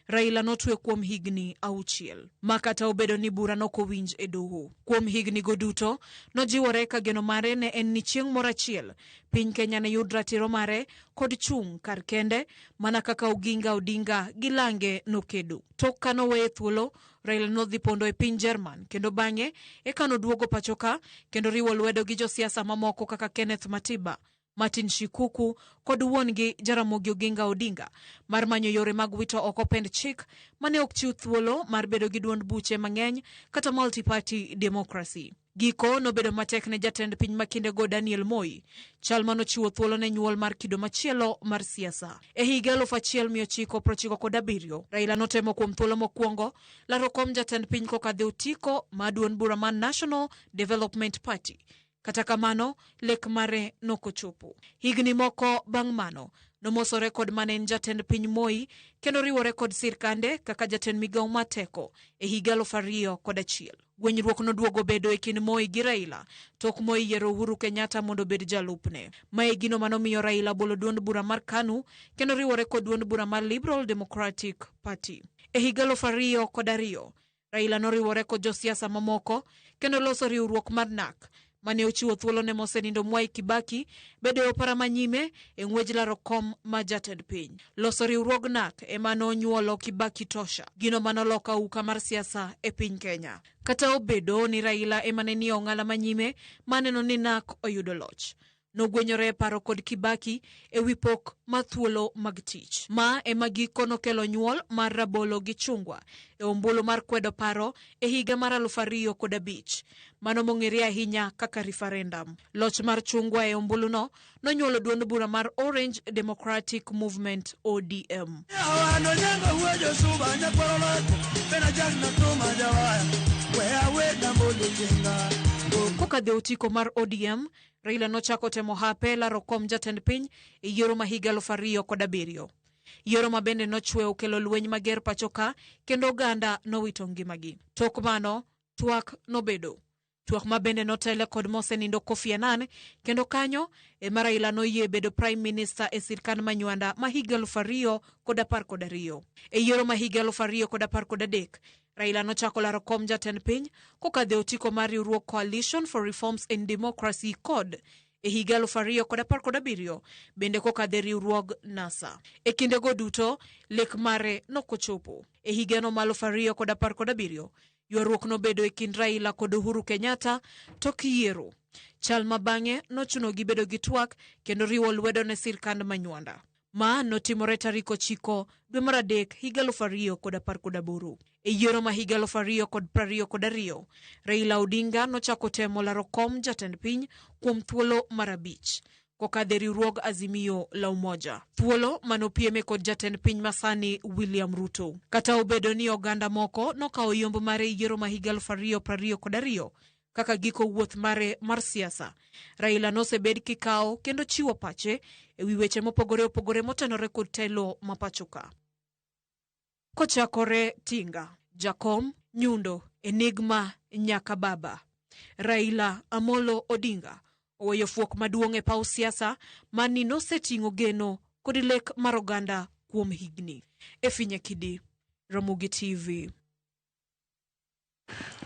Raila notwe kuom higni 6, ma kata obedo ni bura nokowinj e doho. Kuom higni go duto, nojiwore ka geno mare ne en ni chieng' moro achiel piny Kenya ne yud ratiro mare kod chung' kar kende mana kaka Oginga Odinga gi lange nokedo. Tok ka noweye thuolo, Raila nodhi pondo e piny Jerman kendo bang'e eka noduogo pachoka kendo riwo lwedo gi josiasa mamoko kaka Kenneth Matiba, Martin Shikuku kod wuon-gi Jaramogi Oginga Odinga mar manyo yore mag wito oko pend chik mane ok chiw thuolo mar bedo gi duond buche mang'eny kata multi-party democracy. Giko nobedo matek ne jatend piny ma kindego Daniel Moi, chal manochiwo thuolo ne nyuol mar kido machielo mar siasa. E higa 1997, Raila notemo kuom thuolo mokwongo laro kom jatend piny kokadho e otiko mar duond bura mar National Development Party. Kata kamano, lek mare nokochopo. Higni moko bang' mano, nomosore kod mane en jatend piny Moi kendo riwore kod sirkande kaka jatend migawo mar teko e higa 2001. Gwenyruok noduogo bedo e kind Moi gi Raila tok Moi yiero Uhuru Kenyatta mondo obed jalupne. Mae gino manomiyo Raila bolo duond bura mar KANU kendo riwore kod duond bura mar Liberal Democratic Party. E higa 2002, Raila noriwore kod josiasa mamoko kendo loso riwruok mar NARC mane ochiwo thuolo ne mosenindo Mwai Kibaki bedo e opara manyime e ng'wej laro kom ma jatend piny. Loso riwruog NARC ema nonyuolo Kibaki Tosha, gino manoloko auka mar siasa e piny Kenya. Kata obedo ni Raila ema ne nie ong'ala manyime maneno ni NARC oyudo loch, nogwenyore e paro kod Kibaki e wi pok mar thuolo mag tich. Ma ema giko nokelo nyuol mar rabolo gi chungwa e ombulu mar kwedo paro e higa mar 2005, mano mong'ere ahinya kaka referendum. Loch mar chungwa e ombuluno nonyuolo duond bura mar Orange Democratic Movement ODM. Kokadho e otiko mar ODM, Raila nochako temo hape laro kom jatend piny e yiero ma higa 2007. Yiero ma bende nochwe okelo lweny mager pacho ka kendo oganda nowito ngimagi. Tok mano, twak nobedo. Twak ma bende notele kod mosenindo Kofi Annan kendo kanyo ema Raila noyie bedo Prime Minister e sirkand Manywanda ma higa 2012. E yiero ma higa 2013, Raila nochako laro kom jatend piny kokadho e otiko mar riwruog Coalition for Reforms in Democracy CORD e higa 2017 bende kokadho e riwruog NASA. E kindego duto, lek mare nokochopo. E higano mar 2017, ywaruok nobedo e kind Raila kod Uhuru Kenyatta tok yiero. Chal ma bang'e nochunogi bedo gi twak kendo riwo lwedo ne sirkand Manywanda. Ma notimore tarik 9 dwe mar 3 higa 2018. E yiero ma higa 2022, Raila Odinga nochako temo laro kom jatend piny kuom thuolo mar 5 kokadho e riwruog Azimio la Umoja. Thuolo manopieme kod jatend piny masani William Ruto. Kata obedo ni oganda moko nokawo yombo mare e yiero ma higa 2022 kaka giko wuoth mare mar siasa, Raila nosebed kikawo kendo chiwo pache e wi weche mopogore opogore motenore kod telo ma pachoka. Kochakore Tinga, Jakom, Nyundo, Enigma nyaka Baba, Raila Amolo Odinga oweyo fuok maduong' e paw siasa mani noseting'o geno kod lek mar oganda kuom higni. Effie Nyakidi, Ramogi TV.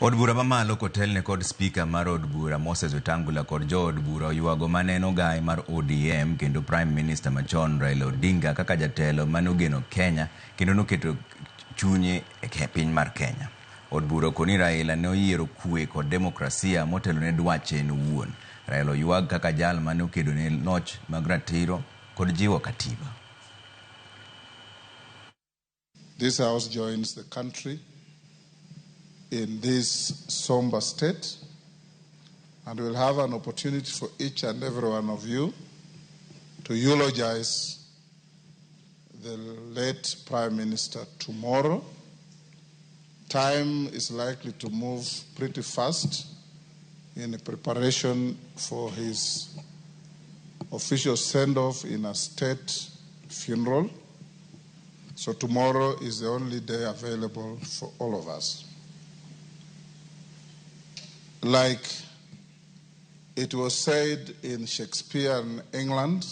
Od bura mamalo kotelne kod spika mar od bura Moses Wetangula kod jood bura oywago maneno gai mar ODM kendo Prime Minister machon Raila Odinga kaka jatelo manogeno Kenya kendo noketo chunye e piny mar Kenya. Od bura okoni Raila ne oyiero kwe kod demokrasia motelo ne dwache en owuon. Raila oywag kaka jal mane okedo ne loch mag ratiro kod jiwo katiba. This house joins the country in this somber state And we'll have an opportunity for each and every one of you to eulogize the late Prime Minister tomorrow. Time is likely to move pretty fast in preparation for his official send-off in a state funeral. So tomorrow is the only day available for all of us. Like it was said in Shakespearean England,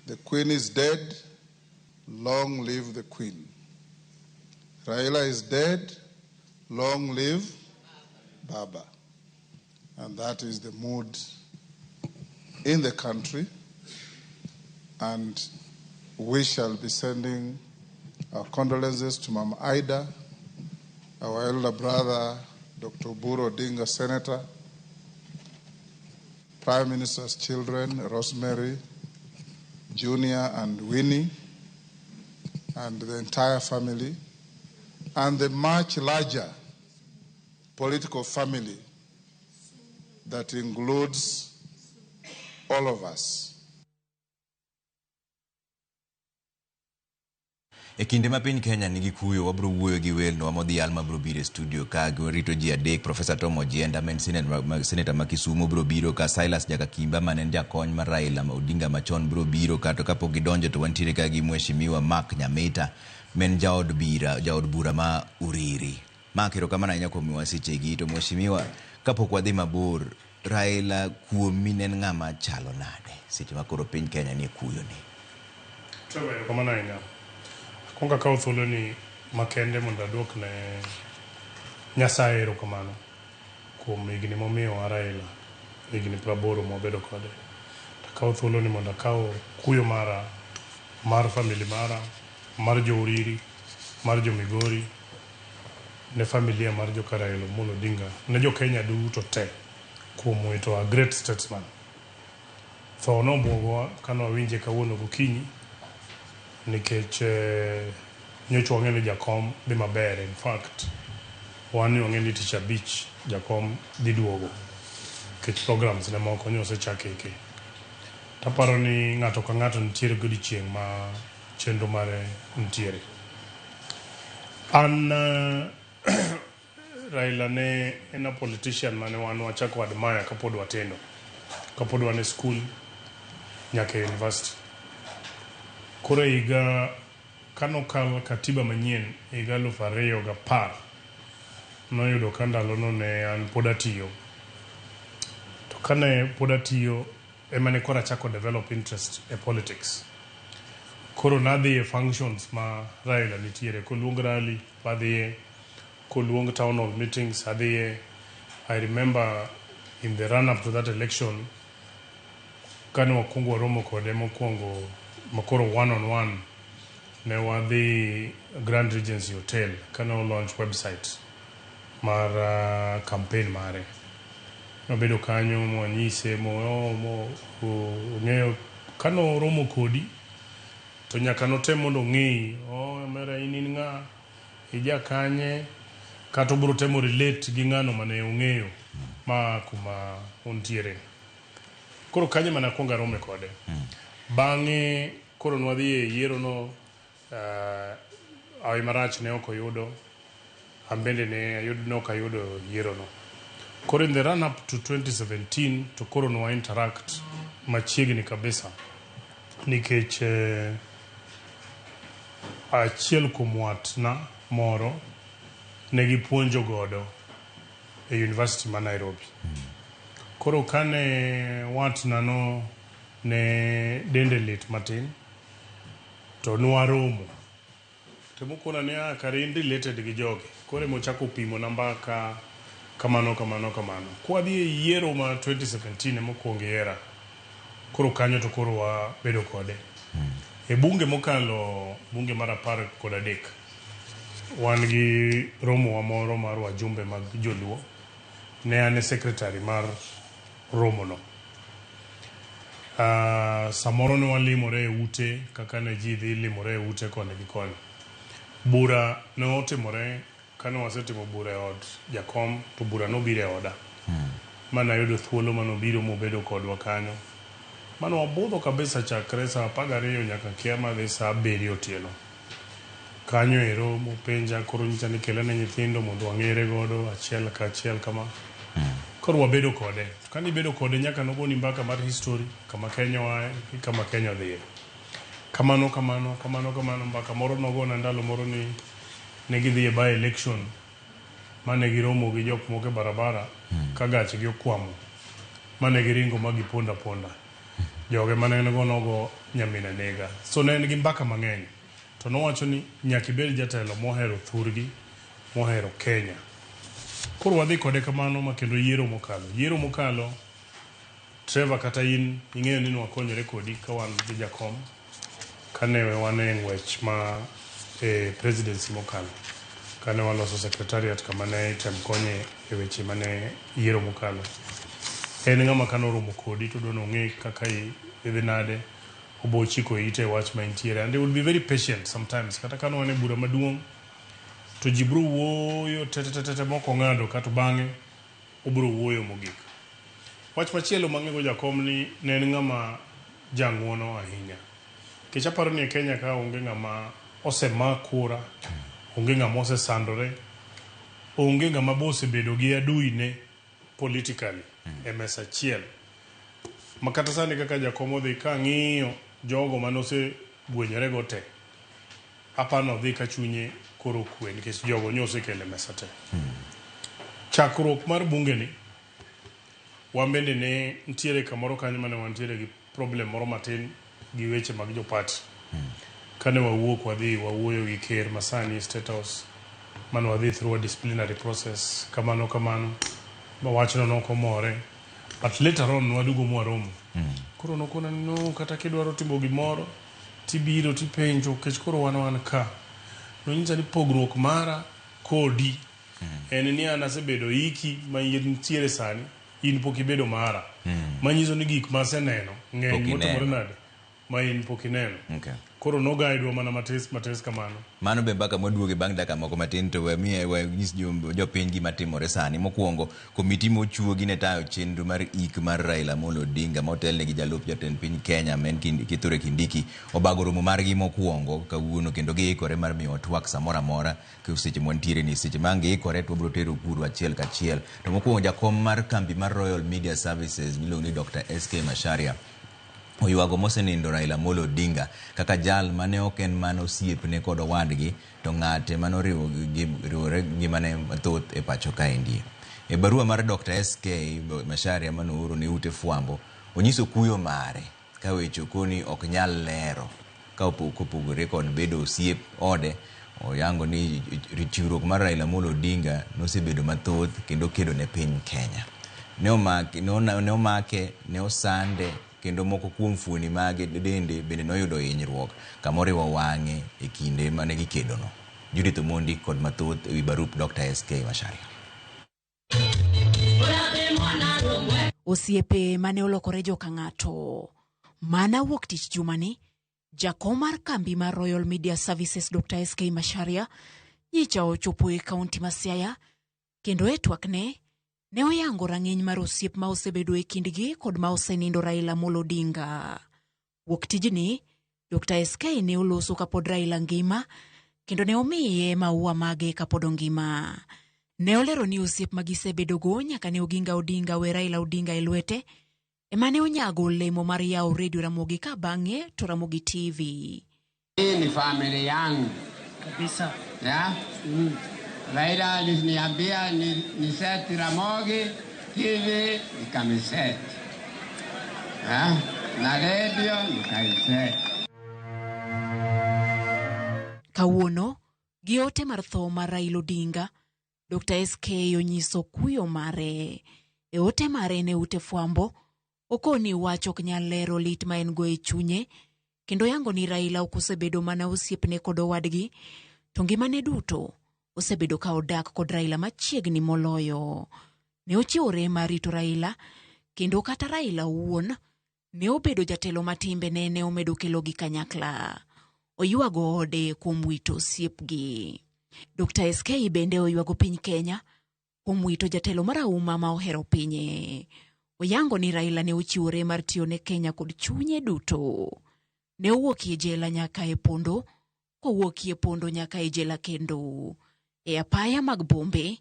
the Queen is dead, long live the Queen. Raila is dead, long live Baba. And that is the mood in the country. And we shall be sending our condolences to Mama Ida, our elder brother, Dr. Oburu Odinga, Senator, Prime Minister's children, Rosemary, Junior and Winnie, and the entire family, and the much larger political family that includes all of us. E kinde ma piny Kenya nigi kuyo, wabiro wuoyo gi welno modhial mabiro biro e studio ka rito ji adek. Professor Tom Ojienda ma en seneta ma Kisumu biro biro ka, Silas Jakakimba mane en jakony mar Raila Odinga machon biro biro ka. To kapok gidonjo to wantiere ka gi Mheshimiwa Mark Nyamita ma en jaod bura ma Uriri. Mark, erokamano ahinya kuom miyowa sechegi. To Mheshimiwa, kapok wadhi mabor, Raila kuomi ne en ng'ama chalo nade seche ma koro piny Kenya nie kuyo ni? Trevor, erokamano ahinya. Akwongo akawo thuolo ni makende mondo aduok ne Nyasaye erokamano kuom higni momiyowa Raila, higni 80 mwabedo kode. Akawo thuolo ni mondo akaw kuyo mara, mar family mara, mar jo Uriri, mar jo Migori, ne familia mar joka Raila Amolo Odinga, ne jo Kenya duto te kuom wito a great statesman. Tho nobwogowa kane wawinje kawuono gokinyi, nikech nyocha wang'eyo ni jakom dhi maber. In fact, wan ne wang'eyo ni tich abich jakom dhi duogo nikech programs ne moko nyo osechak eke. Taparo ni ng'ato ka ng'ato nitiere gi odiochieng' ma chenro mare nitiere. An Raila ne en a politician mane wan wachako admire kapod watindo, kapod wan e school nyaka e university. Koro higa kanokal katiba manyien higa 2010, noyudo ka ndalono ne an pod atiyo. To kane pod atiyo ema ne koro achako develop interest e politics. Koro nadhi e functions ma Raila nitiere, koluong rally adhiye, koluong town hall meetings adhiye. I remember in the run up to that election, kane wakwongo waromo kode mokwongo makoro one on one, ne wadhi Grand Regency Hotel kane o launch website mar campaign mare. Nobedo kanyo mwanyise mo ong'eyo kane oromo kodi to nyaka notem mondo ong'eyi, omera in in ng'a, ija kanye, kata obiro temo relate gi ng'ano mane ong'eyo ma kuma untiere. Koro kanyo ema nakwongo arome kode. Bang'e koro nwadhi e yiero no, hawi marach ne ok oyudo, an bende ne ok ayudo yiero no. Koro in the run up to 2017 to koro nwa interact machiegni kabisa nikech achiel kuom watna moro ne gipuonjo godo e university ma Nairobi. Koro kane watna no ne dende lit matin to nwaromo to mokona ni kare in related gi jogi. Koro emochako pimo na mbaka kamano kamano kamano. Kwadhi e yiero ma 2017 emokwongo ihera. Koro kanyo to koro wabedo kode. E bunge mokalo, bunge mar 13, wan gi romo wa moro mar wajumbe mag joluo. Ne an e secretary mar romo no. Samoro ne walimore e ute kaka ne ji dhi limore e ute koni gi koni. Bura ne otimore kane wasetimo bura e od jakom to bura nobiro e oda. Manayudo thuolo manobiro mobedo kodwa kanyo. Mano wabudho kabisa chakre saa 12 nyaka kia madhi saa 7 otieno. Kanyo ero mopenja koro nyicha ni kelane nyithindo mondo wang'ere godo achiel ka achiel kama. Koro wabedo kode. Kane ibedo kode nyaka nogoni mbaka mar history, kama Kenya oaye gi kama Kenya odhiye. Kamano kamano, kamano kamano, mbaka moro nogona ndalo moro ni ne gidhi e by election mane giromo gi jok moko e barabara ka gachgi okwamo mane giringo ma gipondo aponda. Joge mane en go nogo nyamin anega. So ne en gi mbaka mang'eny. To nowacho ni nyaka ibed jatelo mohero thurgi, mohero Kenya. Koro wadhi kode kamano ma kendo yiero mokalo. Yiero mokalo, Trevor kata in ing'eyo ni nwakonyore kodi ka wan gi jakom kane wan e ng'wech ma e presidency mokalo. Kane waloso secretariat kama ne item konye e weche mane yiero mokalo. En ng'ama kane oromo kodi to odwa ni ong'e kaka idhi nade, obo chiko ite e wach ma intiere. And he will be very patient sometimes. Kata kane wan e bura maduong' to ji biro wuoyo te te te te mok ong'ado kato bang'e obiro wuoyo mogik. Wach machielo mang'ego jakom ni ne en ng'ama jang'uono ahinya. Nikech aparo ni e Kenya ka onge ng'ama osema kura, onge ng'ama osesandore, onge ng'ama be osebedo gi adui ne politically e mesa achiel. Ma kata sani kaka jakom odhi ka ang'iyo jogo mane osegwenyore go te, aparo ni odhi ka chunye koro okwe nikech jogo nyo osekelo e mesa te. Chakruok mar bunge ni, wan bende ne nitiere kamoro kanyo mane wantiere gi problem moro matin gi weche mag jo party. Kane wawuok wadhi wawuoyo gi ker masani State House, mane wadhi through a disciplinary process, kamano kamano, ma wachno nok omore. But later on nwaduogo mwaromo. Koro nokona ni no, kata kidwaro timo gimoro, tibiro tipenjo, nikech koro wan wan ka. Nonyisa ni pogruok mara kodi en ni an asebedo iki ma intiere sani, in pok ibedo mara. Manyiso ni gik maseneno ng'eny motimore nade ma in pok ineno. Koro nogaidwa mana matis matis kamano. Mano be mbaka mwaduoge bang' dakika moko matin to wamiye wanyis jopiny gima timore sani. Mokwongo, komiti mochuogi ne tayo chenro mar ik mar Raila Amolo Odinga motelne gi jalup jatend piny Kenya ma en Kithure Kindiki obago romo margi mokwongo kawuono kendo giikore mar miyowa twak samoro amora seche mwantiere ni seche ma ang' giikore to wabiro tero kuru achiel kachiel. To mokwongo jakom mar kambi mar Royal Media Services miluongo ni Dr. SK Macharia oywago mosenindo Raila Amolo Odinga kaka jal mane ok en mana osiepne kod owadgi to ng'ate mane oriwore ngimane mathoth e pacho kaendi. E barua mar Dr. SK Macharia mane ooro ne ute fwambo, onyiso kuyo mare ka weche okoni ok nyal lero ka kopogore kod bedo osiep ode. Oyango ni chiwruok mar Raila Amolo Odinga nosebedo mathoth kendo kedo ne piny Kenya. Ne omake, ne osande kendo moko kuom fuoni mage dende bende noyudo hinyruok kamoriwo wang'e e kinde mane gikedono. Judith Omondi kod mathoth ewi barup Dr. SK Macharia. Osiepe mane olokore joka ng'ato. Mana wuok tich jumani, jakom mar kambi mar Royal Media Services Dr. SK Macharia nyicha ochopo e kaunti ma Siaya kendo e twakne ne oyango rang'iny mar osiep ma osebedo e kindgi kod ma osenindo Raila Amolo Odinga. Wuok tijni, Dr. SK ne oloso kapod Raila ngima kendo ne omiye maua mage kapod ongima. Ne olero ni osiep ma gisebedogo nyaka ne Oginga Odinga we Raila Odinga e lwete ema ne onyago olemo mar yawo redio Ramogi ka bang'e to Ramogi TV. Hii ni familia yangu kabisa. Ya? Raila aliniambia ni set Ramogi TV nikamiset. Ya? Na redio nikaiset. Kawuono, gi ote mar tho mar Raila Odinga, Dr. SK onyiso kuyo mare. E ote mare ne ute fwambo, okoni wach ok nyal lero lit ma en go e chunye, kendo yango ni Raila ok osebedo mana osiepne kod owadgi, to ngimane duto osebedo ka odak kod Raila machiegni moloyo. Ne ochiwore mar rito Raila, kendo kata Raila owuon ne obedo jatelo ma timbene ne omedo kelogi kanyakla. Oywago ode kuom wito osiepgi. Dr. SK bende oywago piny Kenya kuom wito jatelo marahuma ma ohero pinye. Oyango ni Raila ne ochiwore mar tiyo ne Kenya kod chunye duto. Ne owuokie jela nyaka e pondo, kowuokie pondo nyaka e jela kendo. E apaya mag bombe,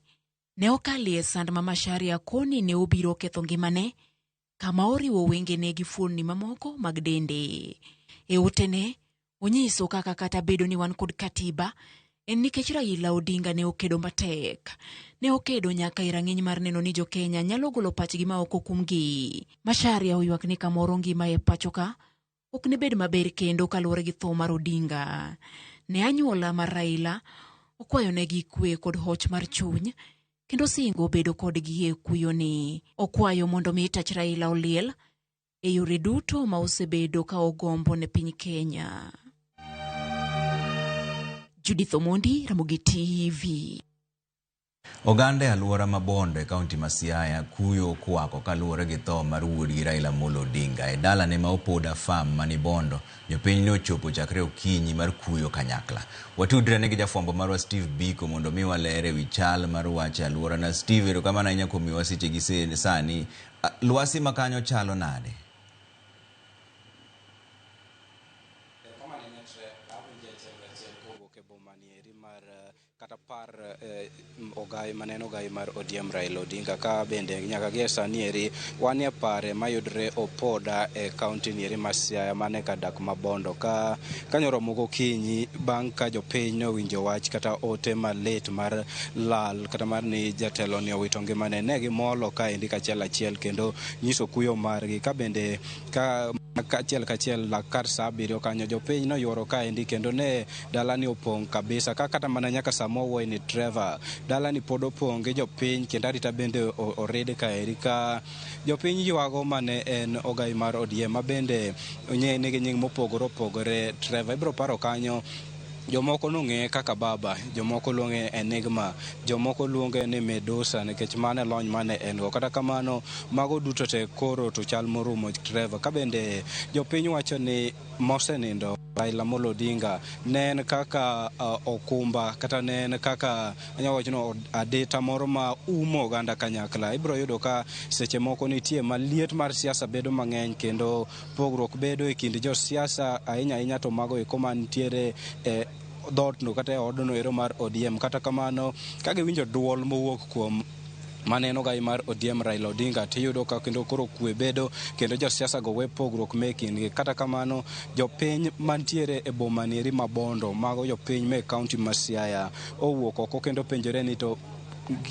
ne okalie sand ma Macharia koni ne obiro ketho ngimane, kama oriwo wengene gi fuonni mamoko mag dende. E otene, onyiso kaka kata bedo ni wan kod katiba, en nikech Raila Odinga ne okedo matek. Ne okedo nyaka e rang'iny mar neno ni jo-Kenya nyalo golo pachgi ma ok okumgi. Macharia oywak ni kamoro ngima e pacho ka ok ne bed maber kendo kaluwore gi tho mar Odinga. Ne anyuola mar Raila, okwayonegi kwe kod hoch mar chuny, kendo singo bedo kodgi e kuyoni. Okwayo mondo mi tach Raila oliel e yore duto ma osebedo ka ogombo ne piny Kenya. Judith Omondi, Ramogi TV. Oganda e alwora ma Bondo e kaunti ma Siaya kuyo okwako kaluwore gi tho mar wuodgi Raila Amolo Odinga. E dalane ma Opoda Farm mani Bondo, jopiny ne ochopo chakre okinyi mar kuyo kanyakla. Watudre ne gi jafwambo marwa Steve Biko mondo mi waler ewi chal mar wach e alworana. Steve, erokamano ahinya kuom miyowa seche gi sani. Lwasi ma kanyo chalo nade? Kata par ogai maneno ogai mar ODM Raila Odinga ka bende nyaka gie sani eri wanie pare mayudre Opoda e kaunti nieri ma Siaya mane kar dak ma Bondo ka kanyo romo gokinyi bang' ka jopiny nowinjo wach kata ote malit mar lal kata mar ni jatelo ni owito ngimane ne gimolo kaendi kachiel achiel kendo nyiso kuyo margi ka bende ka kachiel kachiel lak kar saa 7 kanyo jopiny noyuoro kaendi kendo ne dalani opong' kabisa ka kata mana nyaka sama owuoye ni Trevor dalani pod opong' gi jopiny kendo arita bende orid kaeri ka jopiny ywago mane en ogai mar ODM ma bende nigi nying mopogore opogore. Trevor ibiro paro kanyo jomoko nong'eye kaka baba, jomoko luonge Enigma, jomoko luonge ni Medusa nikech mano e lony mane en go. Kata kamano mago duto te koro to chal morumo Trevor. Ka bende jopiny wacho ni mosenindo Raila Amolo Odinga ne en kaka okumba kata ne en kaka anyalo wacho ni adita moro ma umo oganda kanyakla. Ibiro yudo ka seche moko nitie maliet mar siasa bedo mang'eny kendo pogruok bedo e kind josiasa ahinya ahinya to mago eko mantiere e dhootno kata e odno ero mar ODM. Kata kamano ka giwinjo duol mowuok kuom maneno ogai mar ODM Raila Odinga tiyudo ka kendo koro kwe bedo kendo josiasa go we pogruok me kindgi. Kata kamano jopiny mantiere e boma nieri ma Bondo, mago jopiny me kaunti ma Siaya owuok oko kendo penjore ni to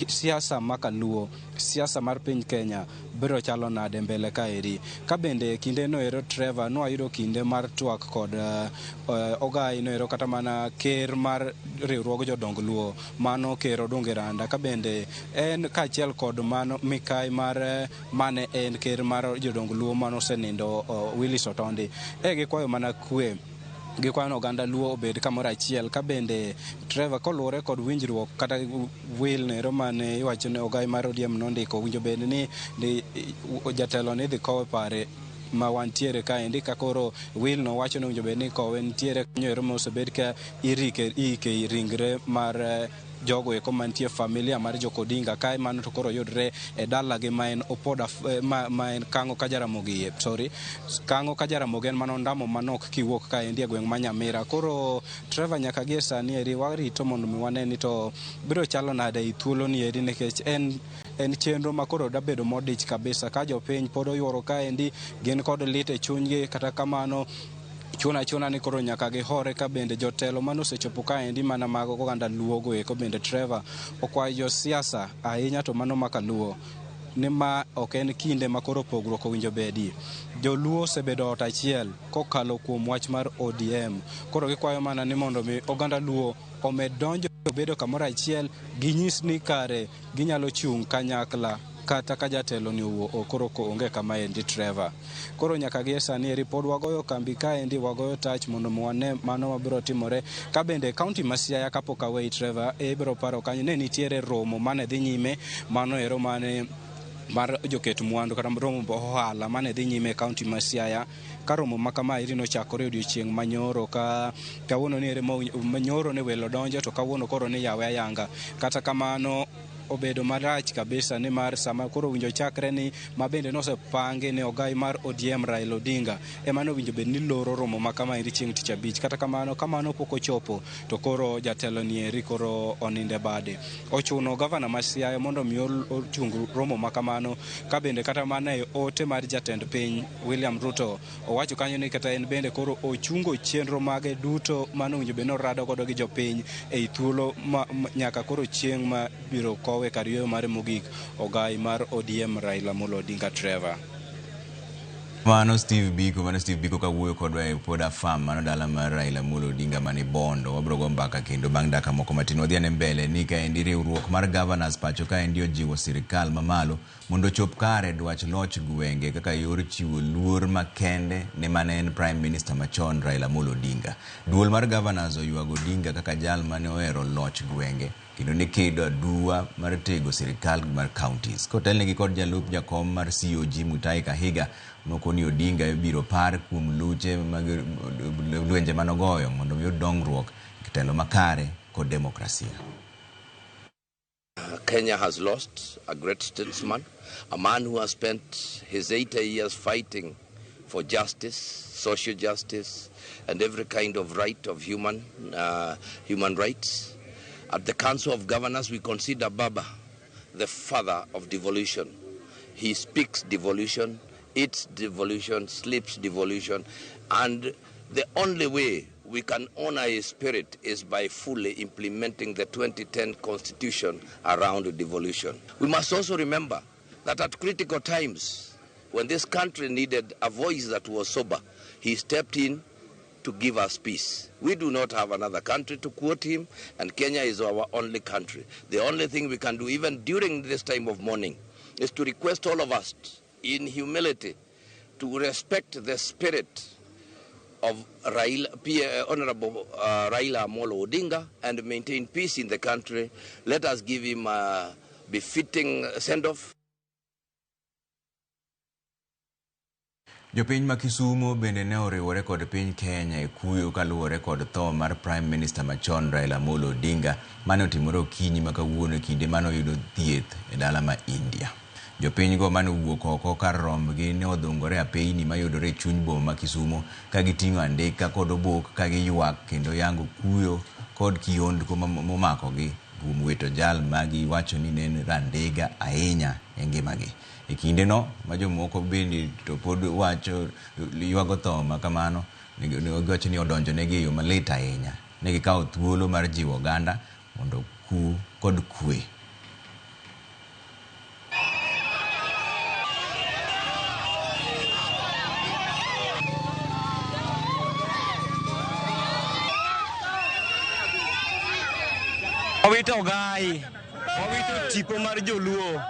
siasa makaluo, siasa mar piny Kenya biro chalo nade mbele kaeri. Ka bende kinde no ero Trevor nwayudo kinde mar twak kod ogai no ero kata mana ker mar riwruog jodong Luo mano ker Odungi Randa, ka bende en kaachiel kod mano mikai mar mane en ker mar jodong Luo mano osenindo Willis Otondi e gikwayo mana kwe. Gikwayo ni oganda Luo obed kamoro achiel. Ka bende Trevor koluwore kod winjruok kata wil nero mane iwacho ni ogai mar ODM nondiko, winjo bed ni jatelo ni dhi kowe pare ma wantiere kaendi ka koro wil no wacho ni winjo bed ni kowe nitiere kanyo ero mosebed ka iike ringre mar jogo eko mantie familia mar Jok Odinga kae mano to koro yudre e dalagi ma en Opoda ma en Kang'o ka Jaramogi, sorry, Kang'o ka Jaramogi en mano ndamo manok kiwuok kaendi e gweng' ma Nyamira. Koro Trevor nyaka gie sani eri warito mondo mi wane ni to biro chalo nade e thuolo ni eri nikech en chenro ma koro dabedo modich kabisa ka jopiny pod oyuoro kaendi gin kod lit e chunygi. Kata kamano chuna chuna ni koro nyaka gihore ka bende jotelo mane osechopo kaendi mana mag oganda Luo go eko bende Trevor okwayo josiasa ahinya to mano maka Luo ni ma ok en kinde ma koro pogruok owinjo bedi. Joluo osebedo ot achiel kokalo kuom wach mar ODM. Koro gikwayo mana ni mondo mi oganda Luo omed donjo bedo kamoro achiel, ginyis ni kare ginyalo chung' kanyakla kata ka jatelo ni owuok koro onge kama endi Trevor. Koro nyaka gie sani eri pod wagoyo kambi kaendi, wagoyo tach mondo wane mano mabiro timore. Ka bende kaunti ma Siaya kapok awei Trevor, ibiro paro kanyo ne nitiere romo mane dhi nyime mano ero mane mar joket mwandu kata romo ohala mane dhi nyime e kaunti ma Siaya. Ka romo ma kama eri nochakore odiochieng' manyoro ka kawuono ni ere manyoro ne welo donjo to kawuono koro ni yawe ayanga. Kata kamano obedo marach kabisa nimar sama koro winjo chakre ni ma bende nosepangi ne ogai mar ODM Raila Odinga ema nowinjo bed ni loro romo ma kama endi chieng' tich abich. Kata kamano kamano pok ochopo to koro jatelo ni eri koro oninde bade. Ochuno gavana ma Siaya mondo mi ochung romo ma kamano ka bende kata mana e ote mar jatend piny William Ruto owacho kanyo ni kata en bende koro ochungo chenro mage duto mane owinjo bed ni orado godo gi jopiny ei thuolo ma nyaka koro chieng' ma biro kowe kar yueyo mare mogik ogai mar ODM Raila Amolo Odinga. Trevor. Mano Steve Biko, mano Steve Biko kawuoyo kodwa e Poda Farm, mano dala mar Raila Amolo Odinga mani Bondo. Wabiro go mbaka kendo bang' dakika moko matin. Wadhi ane mbele ni kaendi riwruok mar governors pacho kaendi ojiwo sirikal mamalo mondo ochop kare dwach loch gwenge kaka yor chiwo luor makende ne mane en Prime Minister machon Raila Amolo Odinga. Duol mar governors oywago Odinga kaka jal mane ohero loch gwenge kendo ne kedo aduwa mar tego sirikal mar counties. Kotelnegi kod jalup jakom mar COG Mutahi Kahiga nokoni Odinga ibiro par kuom luche mag lwenje manogoyo mondo oyud dongruok, telo makare kod demokrasia. Kenya has lost a great statesman, a man who has spent his 80 years fighting for justice, social justice, and every kind of right of human rights. At the Council of Governors, we consider Baba the father of devolution. He speaks devolution, eats devolution, sleeps devolution, and the only way we can honor his spirit is by fully implementing the 2010 constitution around devolution. We must also remember that at critical times, when this country needed a voice that was sober, he stepped in to give us peace. We do not have another country to quote him, and Kenya is our only country. The only thing we can do, even during this time of mourning, is to request all of us in humility to respect the spirit of Raila, Honorable Raila Amolo Odinga and maintain peace in the country. Let us give him a befitting send-off. Jopiny ma Kisumo bende ne oriwore kod piny Kenya e kuyo kaluwore kod tho mar Prime Minister machon Raila Amolo Odinga mane otimore okinyi ma kawuono e kinde mane oyudo thieth e dala ma India. Jopinygo mane owuok oko kar rombgi ne odhungore apeyni mayudore e chuny boma ma Kisumo ka giting'o andika kod obok ka giywak kendo yango kuyo kod kiondko momakogi kuom wito jal ma giwacho ni ne en randega ahinya e ngimagi. E kindeno ma jomoko bende to pod wacho ywago tho ma kamano giwacho ni odonjonegi e yo malit ahinya. Ne gikawo thuolo mar jiwo oganda mondo ku kod kwe. Wawito ogai, wawito tipo mar joluo,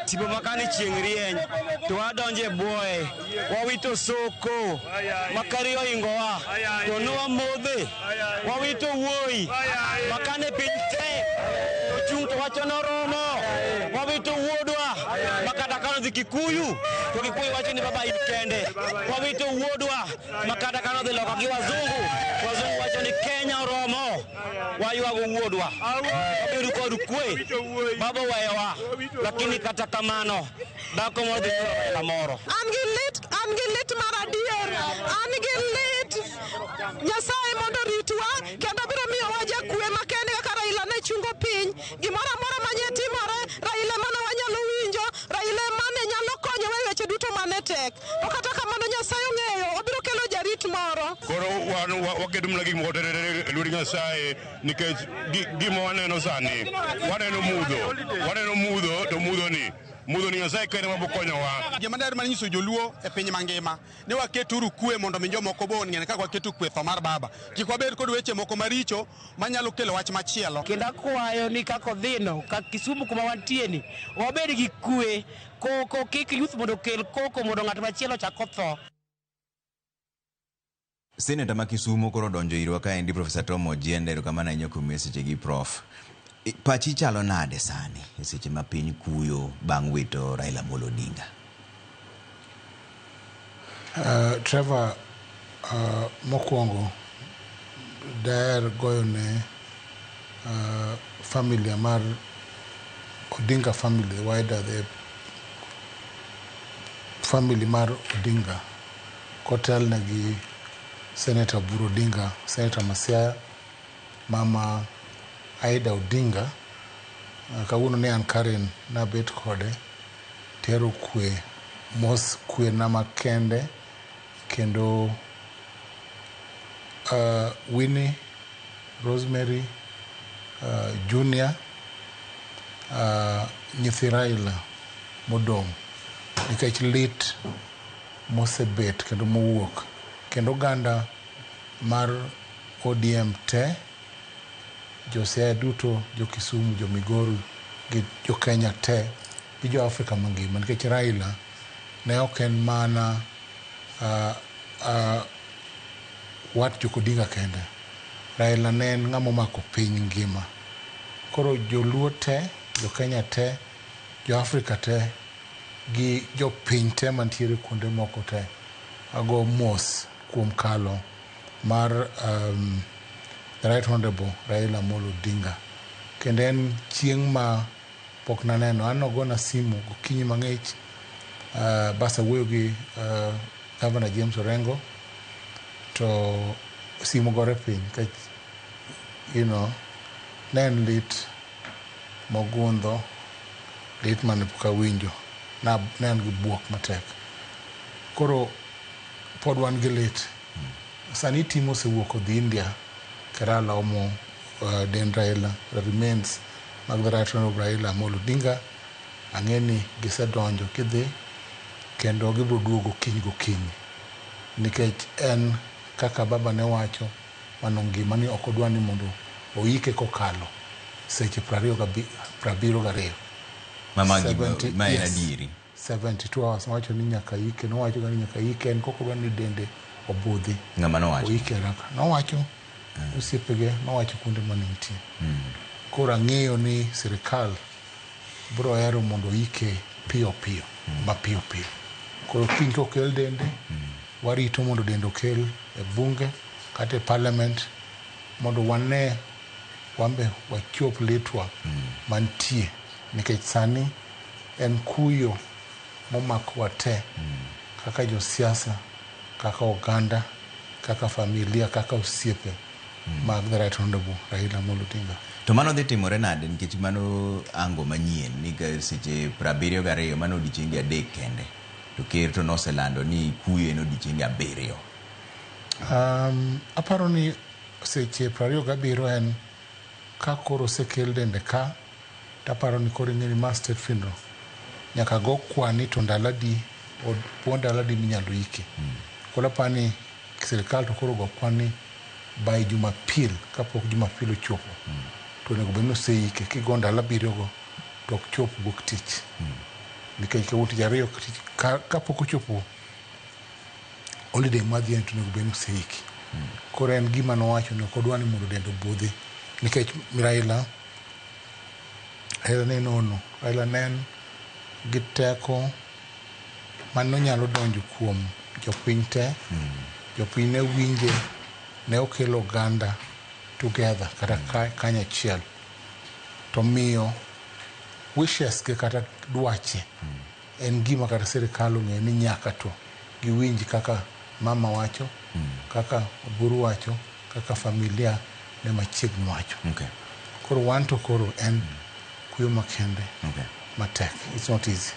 tipo ma kane chieng' rieny to wadonjo e bwoye, wawito soko ma kari ohingowa to nwamodhe, wawito wuoyi ma kane piny tek to chung' to wacho noromo, wawito wuodwa ma kata kane odhi Kikuyu to Kikuyu wacho ni baba in kende, wawito wuodwa ma kata kane odhi loka gi wazungu, wazungu wacho ni Kenya oromo, waywago wuodwa, wabedo kod kwe, baba oweyowa, lakini kata kamano dhako moro dhi nyuolo Raila moro. An gi lit, an gi lit mar adier, an gi lit. Nyasaye mondo oritwa kendo biro miyowa jakwe makende kaka Raila ne chungo piny. Gimoro amora manye timore, Raila emane wanyalo winjo, Raila emane nyalo konyowa e weche duto mane tek. To kata kamano Nyasaye ong'eyo, obiro kelo jarit moro. Koro wan waketo mana gik moko te e lwet Nyasaye nikech gima waneno sani, waneno mudho, to mudhoni Nyasaye kende ema bokonyowa. Gima daher mana nyiso joluo e piny mangima ni waketuru kwe mondo mi jomoko bo ong'e kaka waketo kwe tho mar baba. Kik wabed kod weche moko maricho manyalo kelo wach machielo. Kendo akwayo ni kaka odhino, ka Kisumu kuma wantie ni, wabed gi kwe, koko kik youth mondo okel koko mondo ng'at machielo ochak otho. Seneta ma Kisumo koro odonjo irwa kaendi Profesa Tom Ojienda, erokamano ahinya kuom miyo sechegi Prof. Pachi chalo nade sani e seche ma piny kuyo bang' wito Raila Amolo Odinga? Trevor, mokwongo daher goyo ne familia mar Odinga family, the wider the family mar Odinga, kotelne gi Senator Oburu Odinga, Senator ma Siaya, Mama Aida Odinga. Kawuono ne an Karen nabet kode tero kwe mos kwe na makende kendo Winnie, Rosemary, Junior, nyithi Raila modong' nikech lit mosebet kendo mowuok kendo oganda mar ODM te, jo Siaya duto, jo Kisumu, jo Migori gi jo Kenya te gi jo Afrika mangima nikech Raila ne ok en mana wat Jok Odinga kende. Raila ne en ng'ama omako piny ngima. Koro joluo te, jo Kenya te, jo Afrika te gi jopiny te mantiere kuonde moko te ago mos kuom kalo mar the Right Honorable Raila Amolo Odinga. Kendo en chieng' ma pok naneno. An nogona simu gokinyi mang'ich bas awuoyo gi Governor James Orengo to simu gore piny nikech ne en lit mogundho, lit mane pok awinjo. Ne an gi buok matek. Koro pod wan gi lit. Sani tim osewuok odhi India, Kerala omo dend Raila, the remains mag the Right Honorable Raila Amolo Odinga. Ang'e ni gisedonjo gidhi kendo gibiro duogo kiny gokinyi nikech en kaka baba ne wacho mano ngima ni ok odwa ni mondo oike kokalo seche 72. Ma en adieri. 72 hours nowacho ni nyaka ike, nowacho ga ni nyaka ike en kok odwa ni dende obudhi. Ng'ama nowacho? Oike haraka. Nowacho osiepege, nowacho kuonde mane nitie. Koro ang'eyo ni sirikal biro hero mondo oike piyo piyo, mapiyo piyo. Koro kiny kokel dende, warito mondo dende okel e bunge kata e parliament mondo wane wambe wachop litwa mantie nikech sani en kuyo momakowa te kaka josiasa, kaka oganda, kaka familia, kaka osiepe mag the Right Honorable Raila Amolo Odinga. To mano dhi timore nade nikech mano ango manyien ni ka seche 72 mano odiochienge 3 kende to ker to noselando ni kuyo en odiochienge 7. Aparo ni seche 27 en ka koro osekel dende ka taparo ni koro ing'e ni ma state funeral nyaka go kwani to ndalo adi ndalo adi minyalo ike. Koro aparo ni sirikal to koro go kwan ni by Jumapil kapok Jumapil ochopo to onego bed ni oseike. Kigo ndalo 7 go to ok chop wuok tich nikech kawuok tich ariyo kapok ochopo holiday madhie to onego bed ni oseiki. Koro en gima nowacho ni ok odwa ni mondo dende obudhi nikech Raila ne nono. Raila ne en gi teko mane onyalo donjo kuom jopiny te. Jopiny ne winje, ne okelo oganda together kata kanyachiel. To miyo wishes ge kata dwache en gima kata sirikal ong'eyo ni nyaka to giwinj kaka mama wacho, kaka Oburu wacho, kaka familia ne machiegni wacho. Koro wan to koro en kuyo makende matek. It's not easy.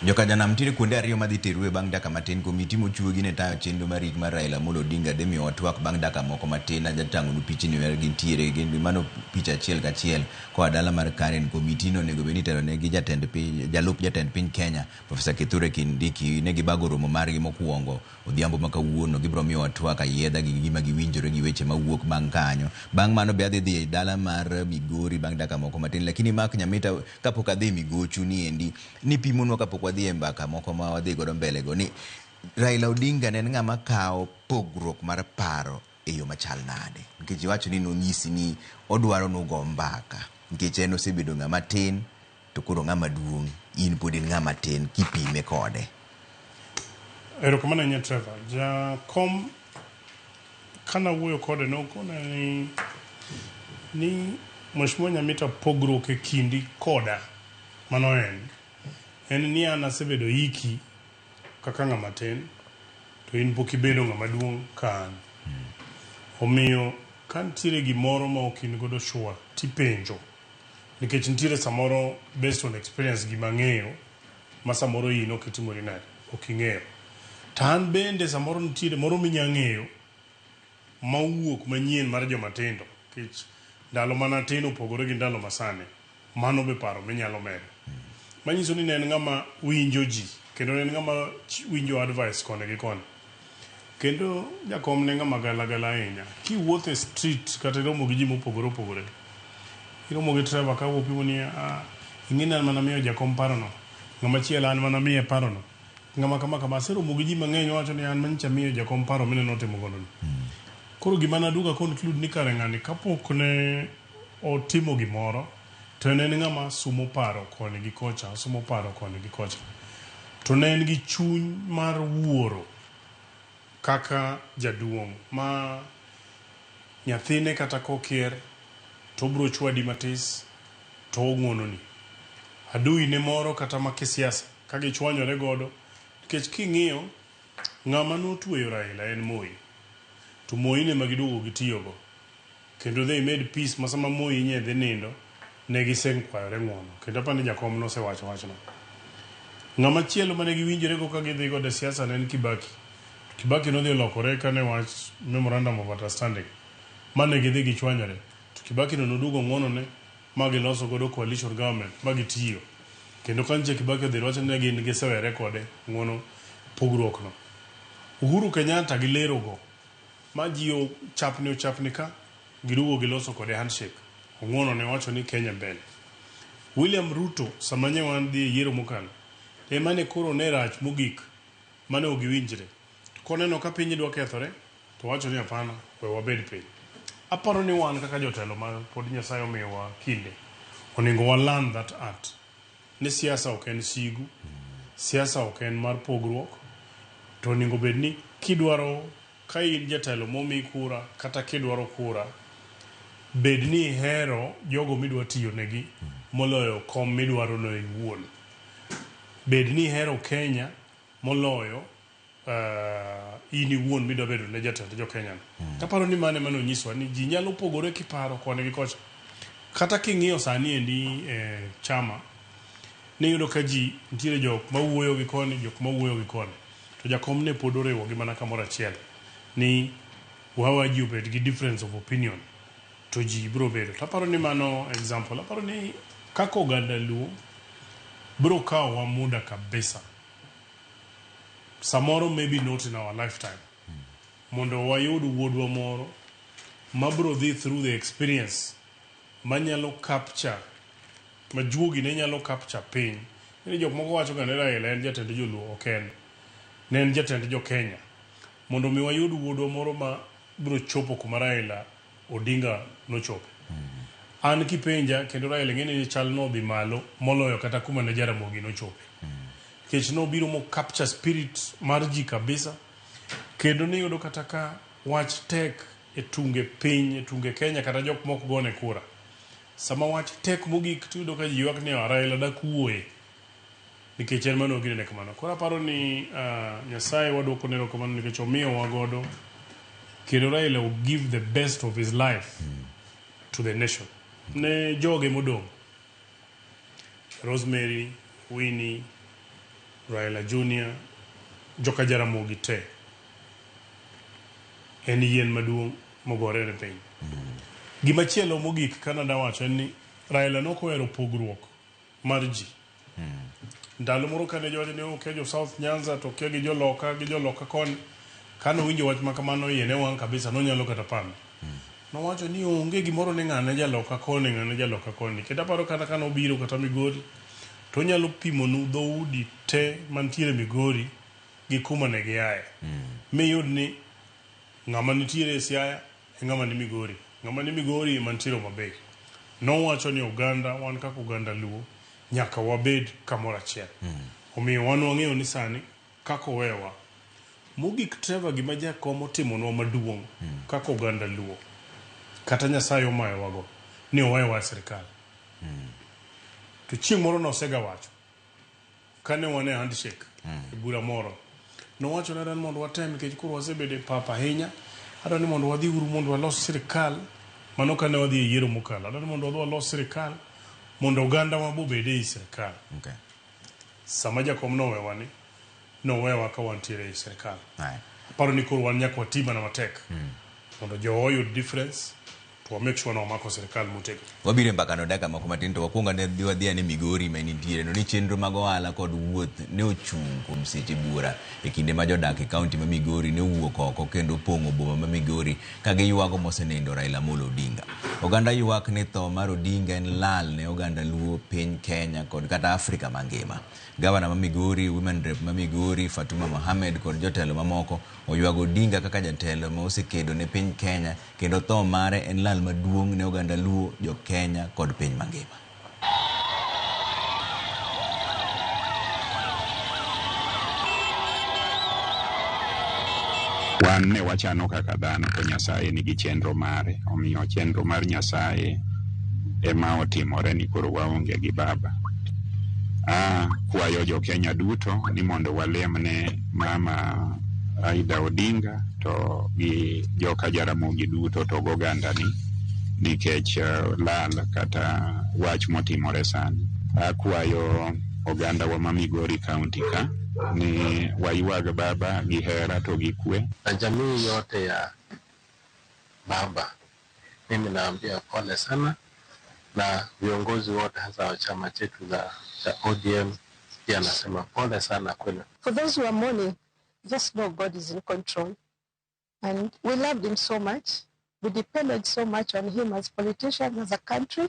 Joka janam nitiere kuonde ariyo madhi terue bang' dakika matin. Komiti mochuogi ne tayo chenro mar rik mar Raila Amolo Odinga dhi miyowa twak bang' dakika moko matin. Ajatang'onu pichni mar gintiere gin mano picha achiel kachiel koa dala mar Karen. Komiti no onego bed ni itelo negi jatend piny, jalup jatend piny Kenya Professor Kithure Kindiki. Ne gibago romo margi mokwongo odhiambo ma kawuono. Gibiro miyowa twak ayiedha gi gima giwinjore gi weche mawuok bang' kanyo. Bang' mano be adhi dhi e dala mar Migori bang' dakika moko matin. Lakini Mark Nyamita, kapok adhi Migochu ni endi ni pimonwa kapok wadhi e mbaka moko ma wadhi godo mbele go ni Raila Odinga ne en ng'ama kawo pogruok mar paro e yo machal nade? Nikech iwacho ni nonyisi ni odwaro nugo mbaka nikech en osebedo ng'ama tin to koro ng'ama duong', in pod in ng'ama tin kipime kode. Erokamano ahinya Trevor. Jakom kanawuoyo kode nokona ni Mheshimiwa Nyamita pogruok e kindi koda Mano en. En ni an asebedo iki kaka ng'ama tin to in pok ibedo ng'ama duong' ka an. Omiyo ka nitiere gimoro ma ok in godo sure tipenjo. Nikech nitiere samoro based on experience gima ang'eyo ma samoro in ok itimori nade, ok ing'eyo. To an bende samoro nitiere moro minya ng'eyo ma owuok manyien mar joma tindo nikech ndalo mane atin opogore gi ndalo masani. Mano be paro minyalo medo. Manyiso ni ne en ng'ama winjo ji kendo ne en ng'ama winjo advice koni gi koni. Kendo jakom ne ng'ama galagala ahinya. Kiwuotho e street kata iromo gi ji mopogore opogore, iromo gi Trevor ka opimo ni ah, ing'e ni an mana miyo jakom parono, ng'ama chielo an mana miye parono, ng'ama kama kama. Aseromo gi ji mang'eny wacho ni an manyicha miyo jakom paro mineno otimo godo ni. Koro gima naduogo a conclude ni kare ng'ani kapok ne otimo gimoro to en en ng'ama sumo paro koni gi kocha, osumo paro koni gi kocha. To ne en gi chuny mar wuoro kaka jaduong' ma nyathine kata kokier to obro chwadi matis to ong'uononi. Adui ne moro kata ma kisiasa ka gichwanyore godo nikech king'iyo ng'ama notweyo Raila en Moi to Moi ne ema giduogo gitiyogo kendo they made peace ma sama Moi nye dhi nindo ne gisekwayore ng'uono kendo apani jakom nosewacho wachno. Ng'ama chielo mane giwinjore go ka gidhi godo e siasa ne en Kibaki. Kibaki nodhi olokore kane wach memorandum of understanding mane gidhi gichwanyore to Kibaki no noduogo ng'uonone ma giloso godo coalition government ma gitiyo. Kendo ka nyicha Kibaki odhi wacho ni gin gisewere kode ng'uono pogruok no. Uhuru Kenyatta gi lero go ma ji ochapni ochapni ka giduogo giloso kode handshake. Ong'uono ne owacho ni Kenya mbele. William Ruto sama nye wan dhi e yiero mokalo ema ne koro ne rach mogik mane ok giwinjre. To koneno ka piny dwa kethore to wacho ni hapana we wabed piny. Aparo ni wan kaka jotelo ma pod Nyasaye omiyowa kinde onego wa learn that art ni siasa ok en sigu, siasa ok en mar pogruok to onego bed ni kidwaro ka in jatelo momi kura kata kidwaro kura bed ni ihero jogo midwa tiyo negi moloyo kom midwaro no iwuon. Bed ni ihero Kenya moloyo in iwuon midwa bedo ne jatend jo Kenya no. Aparo ni mano ema nonyiswa ni ji nyalo pogore kiparo koni gi kocha. Kata king'iyo sani endi e chama, niyudo ka ji nitiere jok mawuoyo gi koni, jok mawuoyo gi koni. To jakom ne pod oriwo gi mana kamoro achiel ni wawa ji obed gi difference of opinion to ji biro bedo. To aparo ni mano example. Aparo ni kaka oganda Luo biro kawowa muda kabisa. Samoro maybe not in our lifetime. Mondo wayud wuodwa moro mabiro dhi through the experience manyalo capture majuogi ne nyalo capture piny. Ni jok moko wacho ga ni Raila en jatend joluo, ok en. Ne en jatend jo Kenya. Mondo mi wayud wuodwa moro ma biro chopo kuma Raila Odinga nochope. An kipenja kendo Raila ing'e ni chal nodhi malo moloyo kata kuma ne Jaramogi nochope. Nikech nobiro mo capture spirit mar ji kabisa. Kendo niyudo kata ka wach tek e tunge piny, e tunge Kenya kata jok mok gone kura. Sama wach tek mogik tiyudo ka ji ywak ni Raila dak wuoye. Nikech en mano ginene kamano. Koro aparo ni Nyasaye waduoko ne erokamano nikech omiyowa godo kendo Raila will give the best of his life to the nation. Ne joge modong', Rosemary, Winnie, Raila Junior, joka Jaramogi te. En yien maduong' mogore ne piny. Gimachielo mogik kanada wacho en ni Raila nok ohero pogruok mar ji. Ndalo moro kane jowacho ni okia jo South Nyanza to okia gi joloka gi joloka koni. Kane owinjo wach ma kamano iye ne wang' kabisa nonyalo kata pando. Nowacho ni onge gimoro ni ng'ane jaloka koni ng'ane jaloka koni. Kendo aparo kata kane obiro kata Migori to onyalo pimonu dhoudi te mantiere Migori gi kuma ne giaye. Miyud ni ng'ama nitiere e Siaya e ng'ama ni Migori. Ng'ama ni Migori ema nitiere Homa Bay. Nowacho ni oganda wan kaka oganda Luo nyaka wabed kamoro achiel. Omiyo wan wang'eyo ni sani kaka owewa. Mogik Trevor gima jakom otimonwa maduong' kaka oganda Luo kata Nyasaye omayowago ni owewa e sirikal. To chieng' moro nosega wacho kane wan e handshake e bura moro, nowacho ni adwaro ni mondo watem nikech koro wasebedo e pap ahinya, adwaro ni mondo wadhi uru mondo walos sirikal. Mano kane wadhi e yiero mokalo, adwaro ni mondo wadhi walos sirikal mondo oganda wa bobed ei sirikal. Sama jakom nowewa ni, nowewa ka wantiere ei sirikal. Aparo ni koro wan nyaka wati mana matek mondo jowa oyud difference to wa make sure ni wamako sirikal motegno. Wabiro e mbakano dakika moko matin to wakwongo ane dhi wadhi ane Migori ma nitiere no ni chenro mag ohala kod wuoth ne ochung' kuom seche buora e kinde ma jodak e kaunti ma Migori ne owuok oko kendo opong'o boma ma Migori ka giywago mosenindo Raila Amolo Odinga. Oganda ywak ni tho mar Odinga en lal ne oganda Luo, piny Kenya kod kata Afrika mangima. Gavana ma Migori, Women Rep ma Migori, Fatuma Mohamed kod jotelo mamoko oywago Odinga kaka jatelo ma osekedo ne piny Kenya kendo tho mare en lal maduong' ne oganda Luo, jo Kenya kod piny mangima. Wan ne wachano kaka dhano to Nyasaye nigi chenro mare. Omiyo chenro mar Nyasaye ema otimore ni koro waonge gi baba. Akwayo jo Kenya duto ni mondo walem ne mama Aida Odinga to gi joka Jaramogi duto to gogandani nikech lal kata wach motimore sani. Akwayo ogandawa ma Migori County ka ni waywag baba gi hera to gi kwe. Na jamii yote ya baba, mimi naambia pole sana, na viongozi wote hasa wa chama chetu cha ODM pia nasema pole sana kwenu. For those who are mourning, just know God is in control. And we loved him so much. We depended so much on him as politicians, as a country,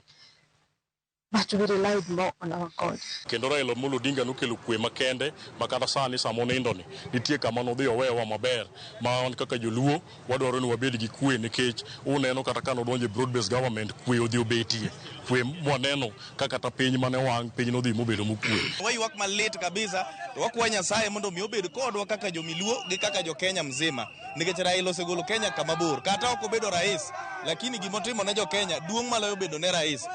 but we relied more on our God. Kendo Raila Amolo Odinga nokelo kwe makende ma kata sani sama onindo ni nitie kama nodhi owewa maber ma wan kaka joluo wadwaro ni wabed gi kwe nikech uneno kata ka nodonjo e broad based government kwe odhi obetie kwe mwaneno ka kata piny mane wang' piny nodhi mobedo mokwe. Waywak malit kabisa to wakwayo Nyasaye mondo mi obed kodwa kaka jomiluo gi kaka jo Kenya mzima nikech Raila osegolo Kenya kama bor kata ok obedo rais lakini gimotimo ne jo Kenya duong' maloyo bedo ne rais.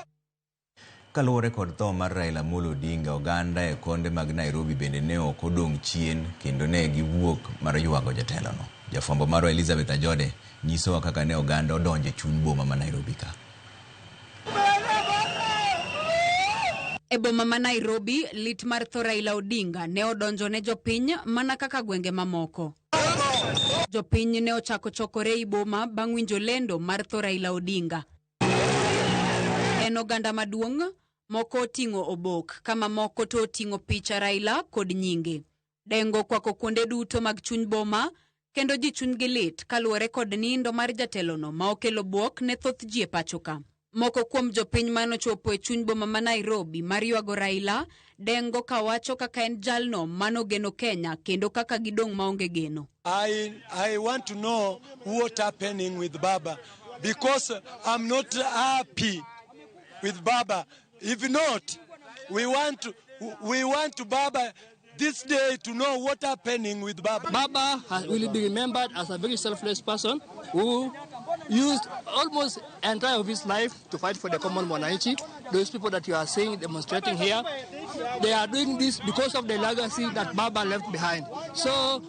Kaluwore kod tho mar Raila Amolo Odinga, oganda e konde mag Nairobi bende ne ok odong' chien kendo ne giwuok mar ywago jatelono. Jafwambo marwa Elizabeth Ajode nyisowa kaka ne oganda odonjo e chuny boma ma Nairobi ka. E boma ma Nairobi, lit mar tho Raila Odinga ne odonjo ne jopiny mana kaka gwenge mamoko. Jopiny ne ochako chokore ei boma bang' winjo lendo mar tho Raila Odinga. En oganda maduong', moko oting'o obok, kama moko to oting'o picha Raila kod nyinge. Dengo kwako kuonde duto mag chuny boma, kendo ji chunygi lit kaluwore kod nindo mar jatelono ma okelo bwok ne thoth ji e pacho ka. Moko kuom jopiny manochopo e chuny boma ma Nairobi mar ywago Raila, dengo kawacho kaka en jalno manogeno Kenya kendo kaka gidong' maonge geno. I want to know what happening with Baba because I'm not happy with Baba. If not, we want Baba this day to know what happening with Baba. Baba will be remembered as a very selfless person who used almost entire of his life to fight for the common mwananchi. Those people that you are seeing demonstrating here, they are doing this because of the legacy that Baba left behind. So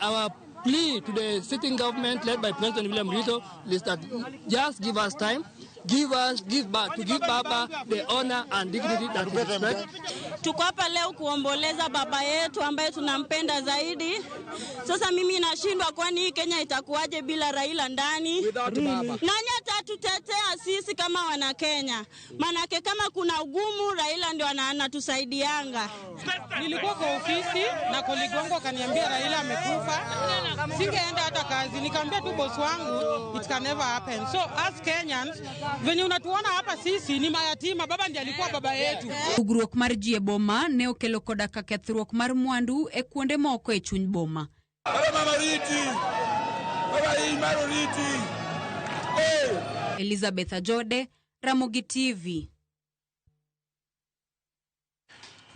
our plea to the sitting government led by President William Ruto is that just give us time. Give Baba the honor and dignity that we expect. Tuko hapa leo kuomboleza baba yetu ambaye tunampenda zaidi. Sasa mimi nashindwa kwani hii Kenya itakuwaje bila Raila ndani? Nani atatutetea sisi kama wana Kenya? Manake kama kuna ugumu Raila ndio anatusaidianga. Nilikuwa kwa ofisi na colleague wangu akaniambia Raila amekufa. Singeenda hata kazi, nikamwambia tu boss wangu it can never happen. So as Kenyans, venye unatuona hapa sisi ni mayatima, baba ndiye alikuwa baba yetu. Ugruok mar ji e boma ne okelo koda ka kethruok mar mwandu e kuonde moko e chuny boma. Baba mama riti. Baba imaro riti. Hey. Elizabeth Ajode, Ramogi TV.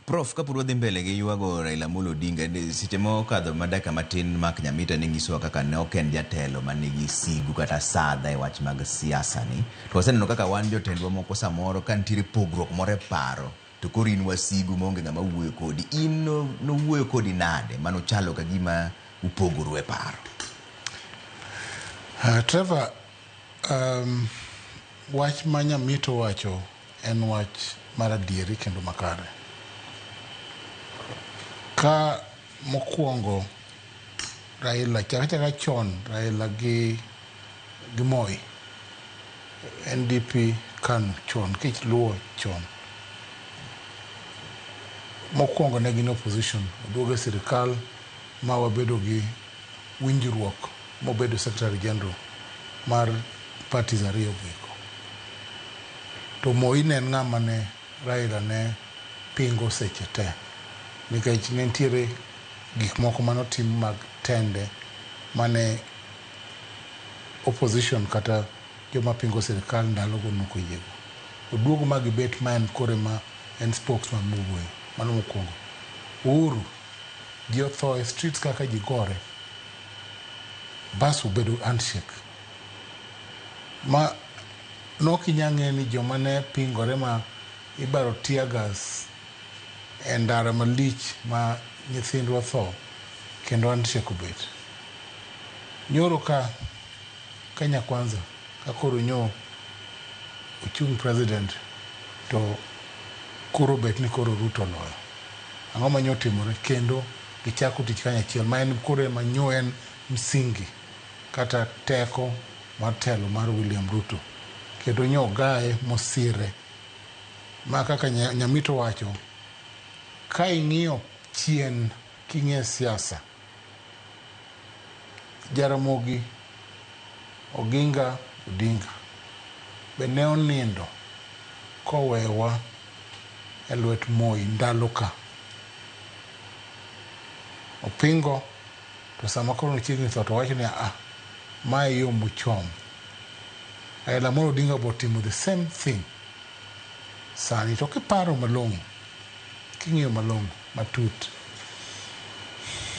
Prof, kapod wadhi mbele gi ywago Raila Amolo Odinga, seche mokadho madaka matin Mark Nyamita ne nyisowa kaka ne ok en jatelo manigi sigu kata sadha e wach mag siasa ni. To waseneno kaka wan jotendwa moko samoro ka nitiere pogruok moro e paro To koro in wasigu maonge ng'ama wuoyo kodi. In nowuoyo kodi nade manochalo ka gima upogoru e paro? Trevor, wach ma Nyamito wacho en wach mar adieri kendo makare. Ka mokwongo Raila chaka chaka chon Raila gi Moi, NDP KANU chon kech luwo chon. Mokwongo ne gin opposition, oduogo e sirikal ma wabedo gi winjruok mobedo Secretary General mar parties ariyo go. To Moi ne en ng'ama ne Raila ne pingo seche te nikech ne nitiere gik moko manotim mag tende mane opposition kata joma pingo sirikal ndalogo nokoyiego. Oduogo ma gibet ma en koro ema en spokesman mowuoyo. Mano mokwongo. Uhuru, ji otho e streets kaka ji gore. Bas obedo handshake. Ma nok inya ng'e ni joma ne pingore ma ibaro tear gas e ndara malich ma nyithindwa tho kendo handshake obet. Nyoro ka Kenya Kwanza ka koro nyo ochung' president to koro bet ni koro Ruto oloyo. Ang'o ma nyo timore kendo gichako tich kanyachiel ma en koro ema nyo en msingi kata teko mar telo mar William Ruto. Kendo nyo gaye mosire. Ma kaka Nyamito wacho, ka ing'iyo chien king'iyo siasa, Jaramogi Oginga Odinga be ne onindo kowewa e lwet Moi ndalo ka. Opingo to sama koro nochiegni tho to wacho ni ah, mae yo mochom. Raila Amolo Odinga bo timo the same thing sani. To kiparo malong'o, king'iyo malong'o matut,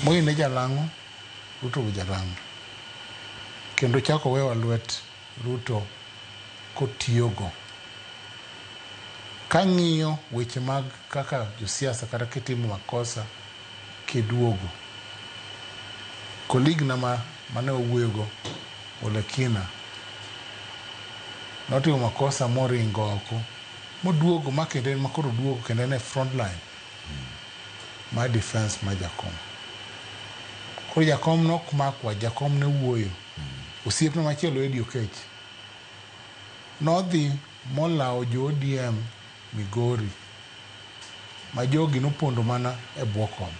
Moi ne jalang'o, Ruto be jalang'o. Kendo chako wewa lwet Ruto kotiyogo. Kang'iyo weche mag kaka josiasa kata kitimo makosa kiduogo. Colleague na mane wawuoyogo, Olekina, notimo makosa moringo oko moduogo ma kendo en ma koro oduogo kendo en e front line mar defense mar Jakom. Koro Jakom nok makwa, Jakom ne wuoyo. Osiepne machielo Eddie Okech nodhi molawo jo ODM Migori ma jogi nopondo mana e bwo kom.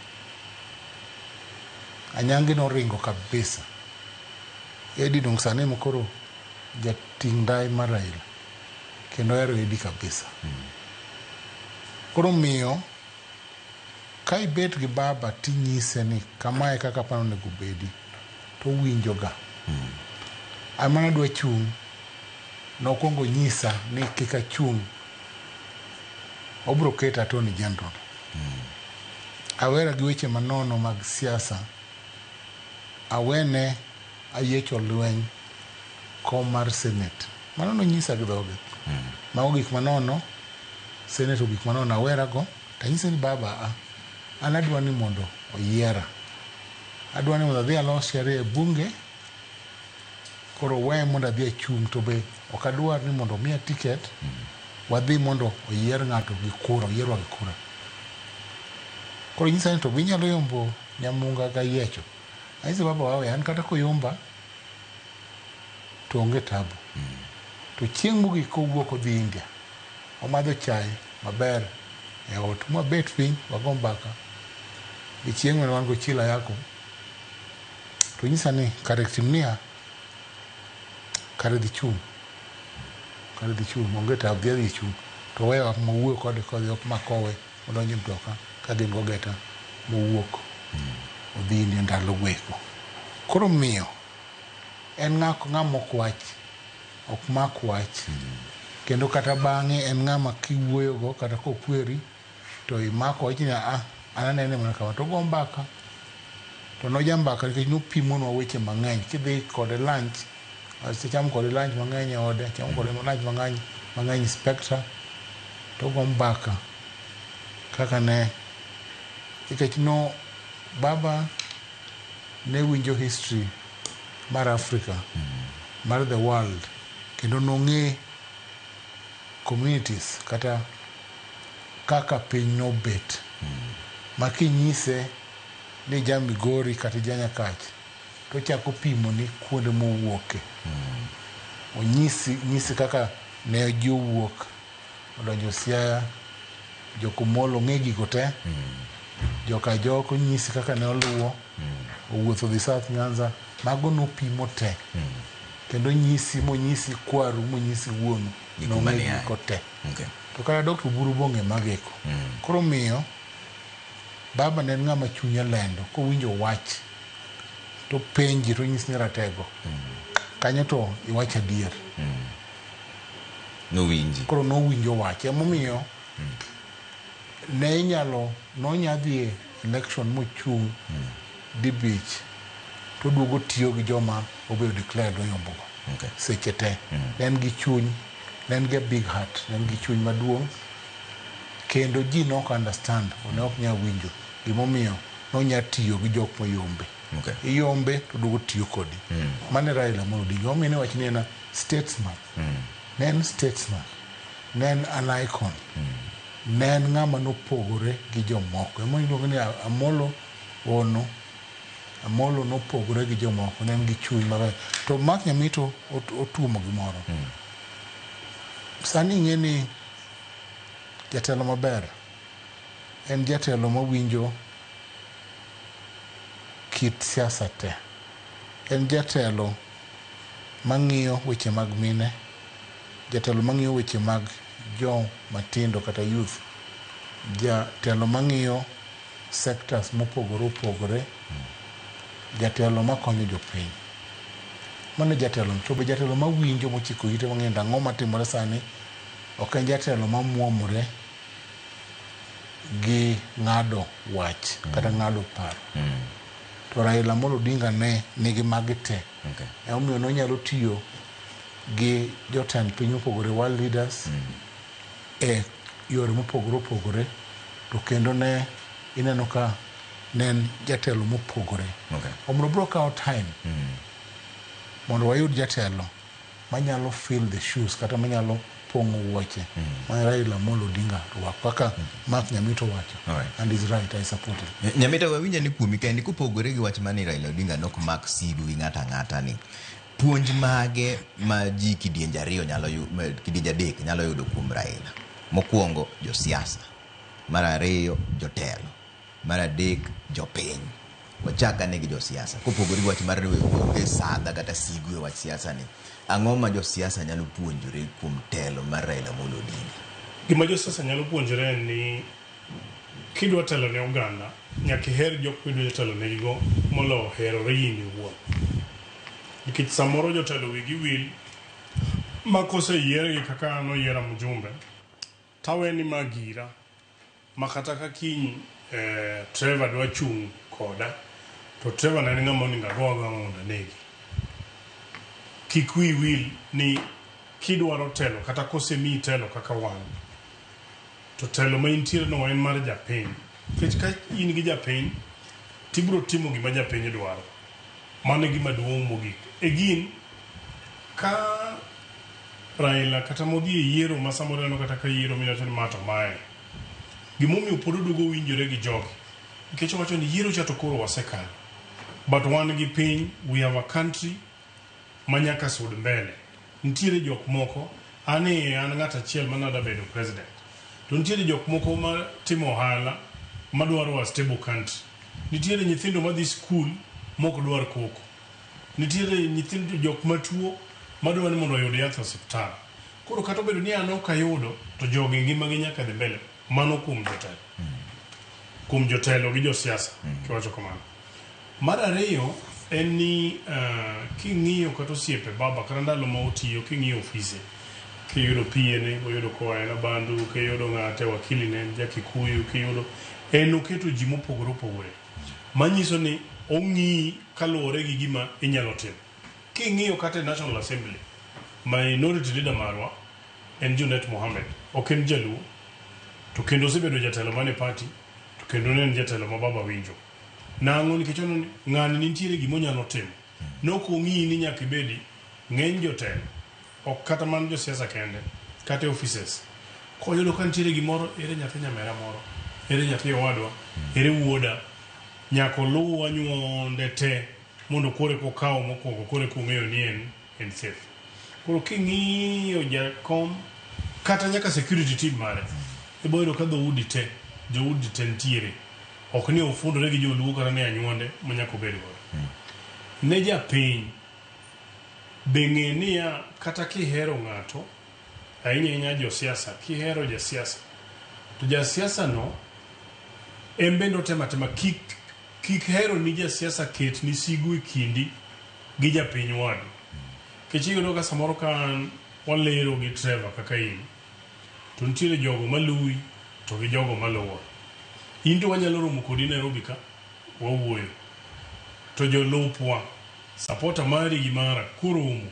Anyangi noringo kabisa. Eddie dong sani ema koro jating' ndai mar Raila kendo ohero Eddie kabisa. Koro miyo ka ibet gi baba tinyise ni kamae kaka aparo onego bedi to owinjo ga. An mana adwa chung' nokwongo nyisa ni kik achung' obro keta Attorney General. Awera gi weche manono mag siasa, awene ayiecho lweny kom mar Senate. Mano nonyisa gi dhoge. Mago gik manono, Senate ogik manono awera go, tanyise ni baba a, an adwa ni mondo oyiera. Adwa ni mondo adhi alos sheria e bunge, koro we mondo adhi achung' to be ok adwar ni mondo omiya ticket, wadhi mondo oyier ng'ato gi kura, oyierwa gi kura. Koro nyisa ni to be inyalo yombo Nyamunga gayiecho. Anyise baba wawe an kata koyomba to onge tabu. To chieng' mogik kowuok odhi India, wamadho chai maber e ot mwabet piny wago mbaka. Gi chieng' mane wan go Chila yako, to nyisa ni kare tim niya, kare dhi chung', kare dhi chung', onge tabu dhi adhi chung'. To wewa mawuoyo kode kodhi ok makowe odonjo e mtoka ka gin gogeta mowuok odhi India ndalo goeko. Koro miyo en ng'ama ok wach, ok mak wach. Kendo kata bang'e en ng'ama kiwuoyogo kata kokweri to imako wach ni a an anene mana kama to ogo mbaka. To noja mbaka nikech nopimonwa weche mang'eny. Kidhi kode lunch, asechamo kode lunch mang'eny e ode, achamo kode lunch mang'eny mang'eny Spectra, to ogo mbaka. Kaka ne nikech no baba ne winjo history mar Africa, mar the world, kendo nong'e communities kata kaka piny nobet. Ma kinyise ni ja Migori kata ja Nyakach, to ochako pimoni kuonde mowuoke. Onyisi nyisi kaka ne ji owuok odonjo Siaya, Jokomolo ong'e gigo te. Joka Jok onyisi kaka ne oluwo, owuotho dhi South Nyanza, mago nopimo te. Kendo nyisi monyisi kwaru monyisi wuonu Gik nong'e mane aye. gigo te. To kata Dr. Oburu bong'e mageko. Koro miyo baba ne en ng'ama chunye lendo kowinjo wach to penji to onyisi ni ratego. Kanyo to iwacho adier. Nowinji. Koro nowinjo wach. Emomiyo ne inyalo nonya dhi e election mochung' dibich toduogo tiyo gi joma obedo declared oyombogo seche te. Ne en gi chuny, ne en gi a big heart, ne en gi chuny maduong' kendo ji ne ok understand, ne ok nyal winjo gimomiyo nonya tiyo gi jok moyombe. Iyombe to duogo tiyo kodi. Mano e Raila Amolo Odinga. Omiyo ne wach ni en a statesman. Ne en statesman. Ne en an icon. Ne en ng'ama nopogore gi jomoko. Emomiyo iluongo ni Amolo Ono. Amolo nopogore gi jomoko. Ne en gi chuny maber. To Mark Nyamito otuomo gimoro. Sani ing'e ni jatelo maber en jatelo mawinjo kit siasa te. En jatelo mang'iyo weche mag mine, jatelo mang'iyo weche mag jo matindo kata youth, jatelo mang'iyo sectors mopogore opogore, jatelo makonyo jopiny. Mano e jatelo. To be jatelo mawinjo mochiko ite mang'eyo ni ang'o matimore sani. Ok en jatelo mamuomore gi ng'ado wach kata ng'ado paro. To Raila Amolo Odinga ne nigi magi te. Emomiyo nonyalo tiyo gi jotend piny mopogore, world leaders, e yore mopogore opogore. To kendo ne ineno ka ne en jatelo mopogore. Omiyo biro kawo time mondo wayud jatelo manyalo fill the shoes kata manyalo pong'o wuoche ma Raila Amolo Odinga rwako kaka Mark Nyamito wacho. And is right, I support it. Nyamita wawinjo ni kuomi kaendi kopogore gi wach mani Raila Odinga nok mak sigu gi ng'ato ang'ata ni puonj mage ma ji kidienje ariyo nyalo kidienje adek nyalo yudo kuom Raila. Mokwongo josiasa, mar ariyo jotelo, mar adek jopiny. Wachak ane gi josiasa. Kopogore gi wach mar onge sadha kata sigu e wach siasa ni, ang'o ma josiasa nyalo puonjore kuom telo mar Raila Amolo Odinga? Gima josiasa nyalo puonjore en ni kidwa telo ne oganda, nyaka iher jok midwa telo negigo moloyo herori in iwuon. Nikech samoro jotelo wigi wil ma koseyiergi kaka an oyiera mjumbe, tawe ni ma gira ma kata ka kiny Trevor dwa chung' koda to Trevor ne en ng'ama onego ago agoya mondo anegi. Kik wiyi wil ni kidwaro telo kata kosemiyi telo kaka wan, to telo ma intiere no en mar japiny. Nikech ka in gi japiny, tibiro timo gima japiny dwaro. Mano e gima duong' mogik. Again, ka Raila kata modhi e yiero ma samoro ineno kata ka yiero miwacho ni ma to mae. Gimomiyo pod oduogo winjore gi jogi. Nikech owacho ni yiero cha to koro wasekalo. But wan gi piny, we have a country ma nyaka sud mbele. Nitiere jok moko, an e an ng'at achiel manada bedo president. To nitiere jok moko ma timo ohala madwaro a stable country. Nitiere nyithindo madhi skul mok dwar koko. Nitiere nyithindo jok matuo madwa ni mondo oyud yath e osiptal. Koro kata obedo ni an ok ayudo, to jogi ngimagi nyaka dhi mbele. Mano kuom jotelo. Kuom jotelo gi josiasa, kiwacho kamano. Mar ariyo en ni king'iyo kata osiepe baba kata ndalo ma otiyo king'iyo ofise kiyudo PA ne oyudo koa en Abandu, kiyudo ng'ate wakili ne en ja Kikuyu, kiyudo en oketo ji mopogore opogore. Manyiso ni ong'iyi kaluwore gi gima inyalo timo. King'iyo kata e National Assembly, minority leader marwa en Junet Mohammed, ok en jaluo. To kendo osebedo jatelo mane party, to kendo ne en jatelo ma baba winjo. Nang'o nikech oneno ni ng'ani nitiere gima onyalo timo. Nok ong'iyi ni nyaka ibedi ng'eny jotelo, ok kata mana josiasa kende, kata e offices. Koyudo ka nitiere gimoro, ere nyathi nyamera moro, ere nyathi owadwa, ere wuoda, nyaka oluw anyuonde te mondo koro eka okaw mokwongo koro eka ong'eyo ni en en safe. Koro king'iyo jakom kata nyaka security team mare, ibo yudo ka dhoudi te, joudi te nitiere. Ok ni ofundore gi joluo kata ni anyuonde ma nyaka obed godo. Ne japiny, be ng'e niya kata kihero ng'ato, ahinya ahinya josiasa, kihero jasiasa, to jasiasa no en bende otemo atema kik kik hero ni jasiasa ket ni sigu e kindi gi japiny wadu. Nikech iyudo ka samoro ka an walero gi Trevor kaka in, to nitiere jogo maluwi to gi jogo maluwa. In to wanyalo romo kodi Nairobi ka, wawuoyo. To jolupwa, supporter mari gi mara koromo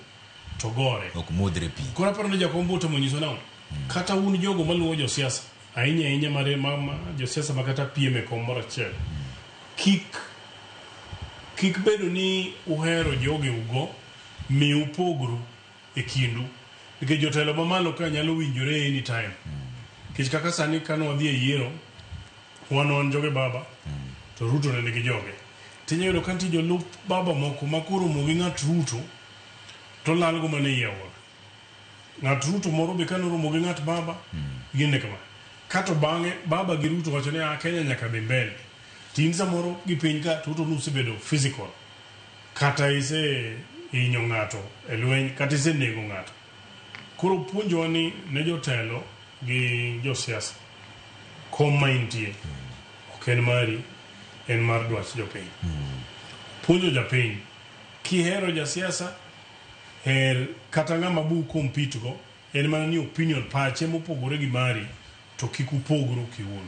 to gore. Ok modhre pi. Koro aparo ni jakom bo otemo nyiso nang'o? Kata un jogo maluwo josiasa, ahinya ahinya mare ma, ma josiasa ma kata piem e kom moro achiel, kik kik bedo ni uhero jogeugo mi upogru e kindu. Nikech jotelo mamalo ka nyalo winjore anytime. Nikech kaka sani kane wadhi e yiero, wan wan joge baba, to Ruto ne nigi joge. Tinya yudo ka nitie jolup baba moko ma koromo gi ng'at Ruto, to lalgo mana ei aora. Ng'at Ruto moro be kane oromo gi ng'at baba, gin kama. Kato bang'e baba gi Ruto wacho ni ah, Kenya nyaka dhi mbele. To in samoro gi piny ka to Ruto nosebedo physical. Kata ise hinyo ng'ato e lweny, kata isenego ng'ato. Koro puonjowa ni ne jotelo gi josiasa, kom ma intie ok en mari, en mar dwach jopiny. Puonjo japiny, kihero jasiasa, her kata ng'ama bu compete go, en mana ni opinion pache mopogore gi mari, to kik upogru kiun.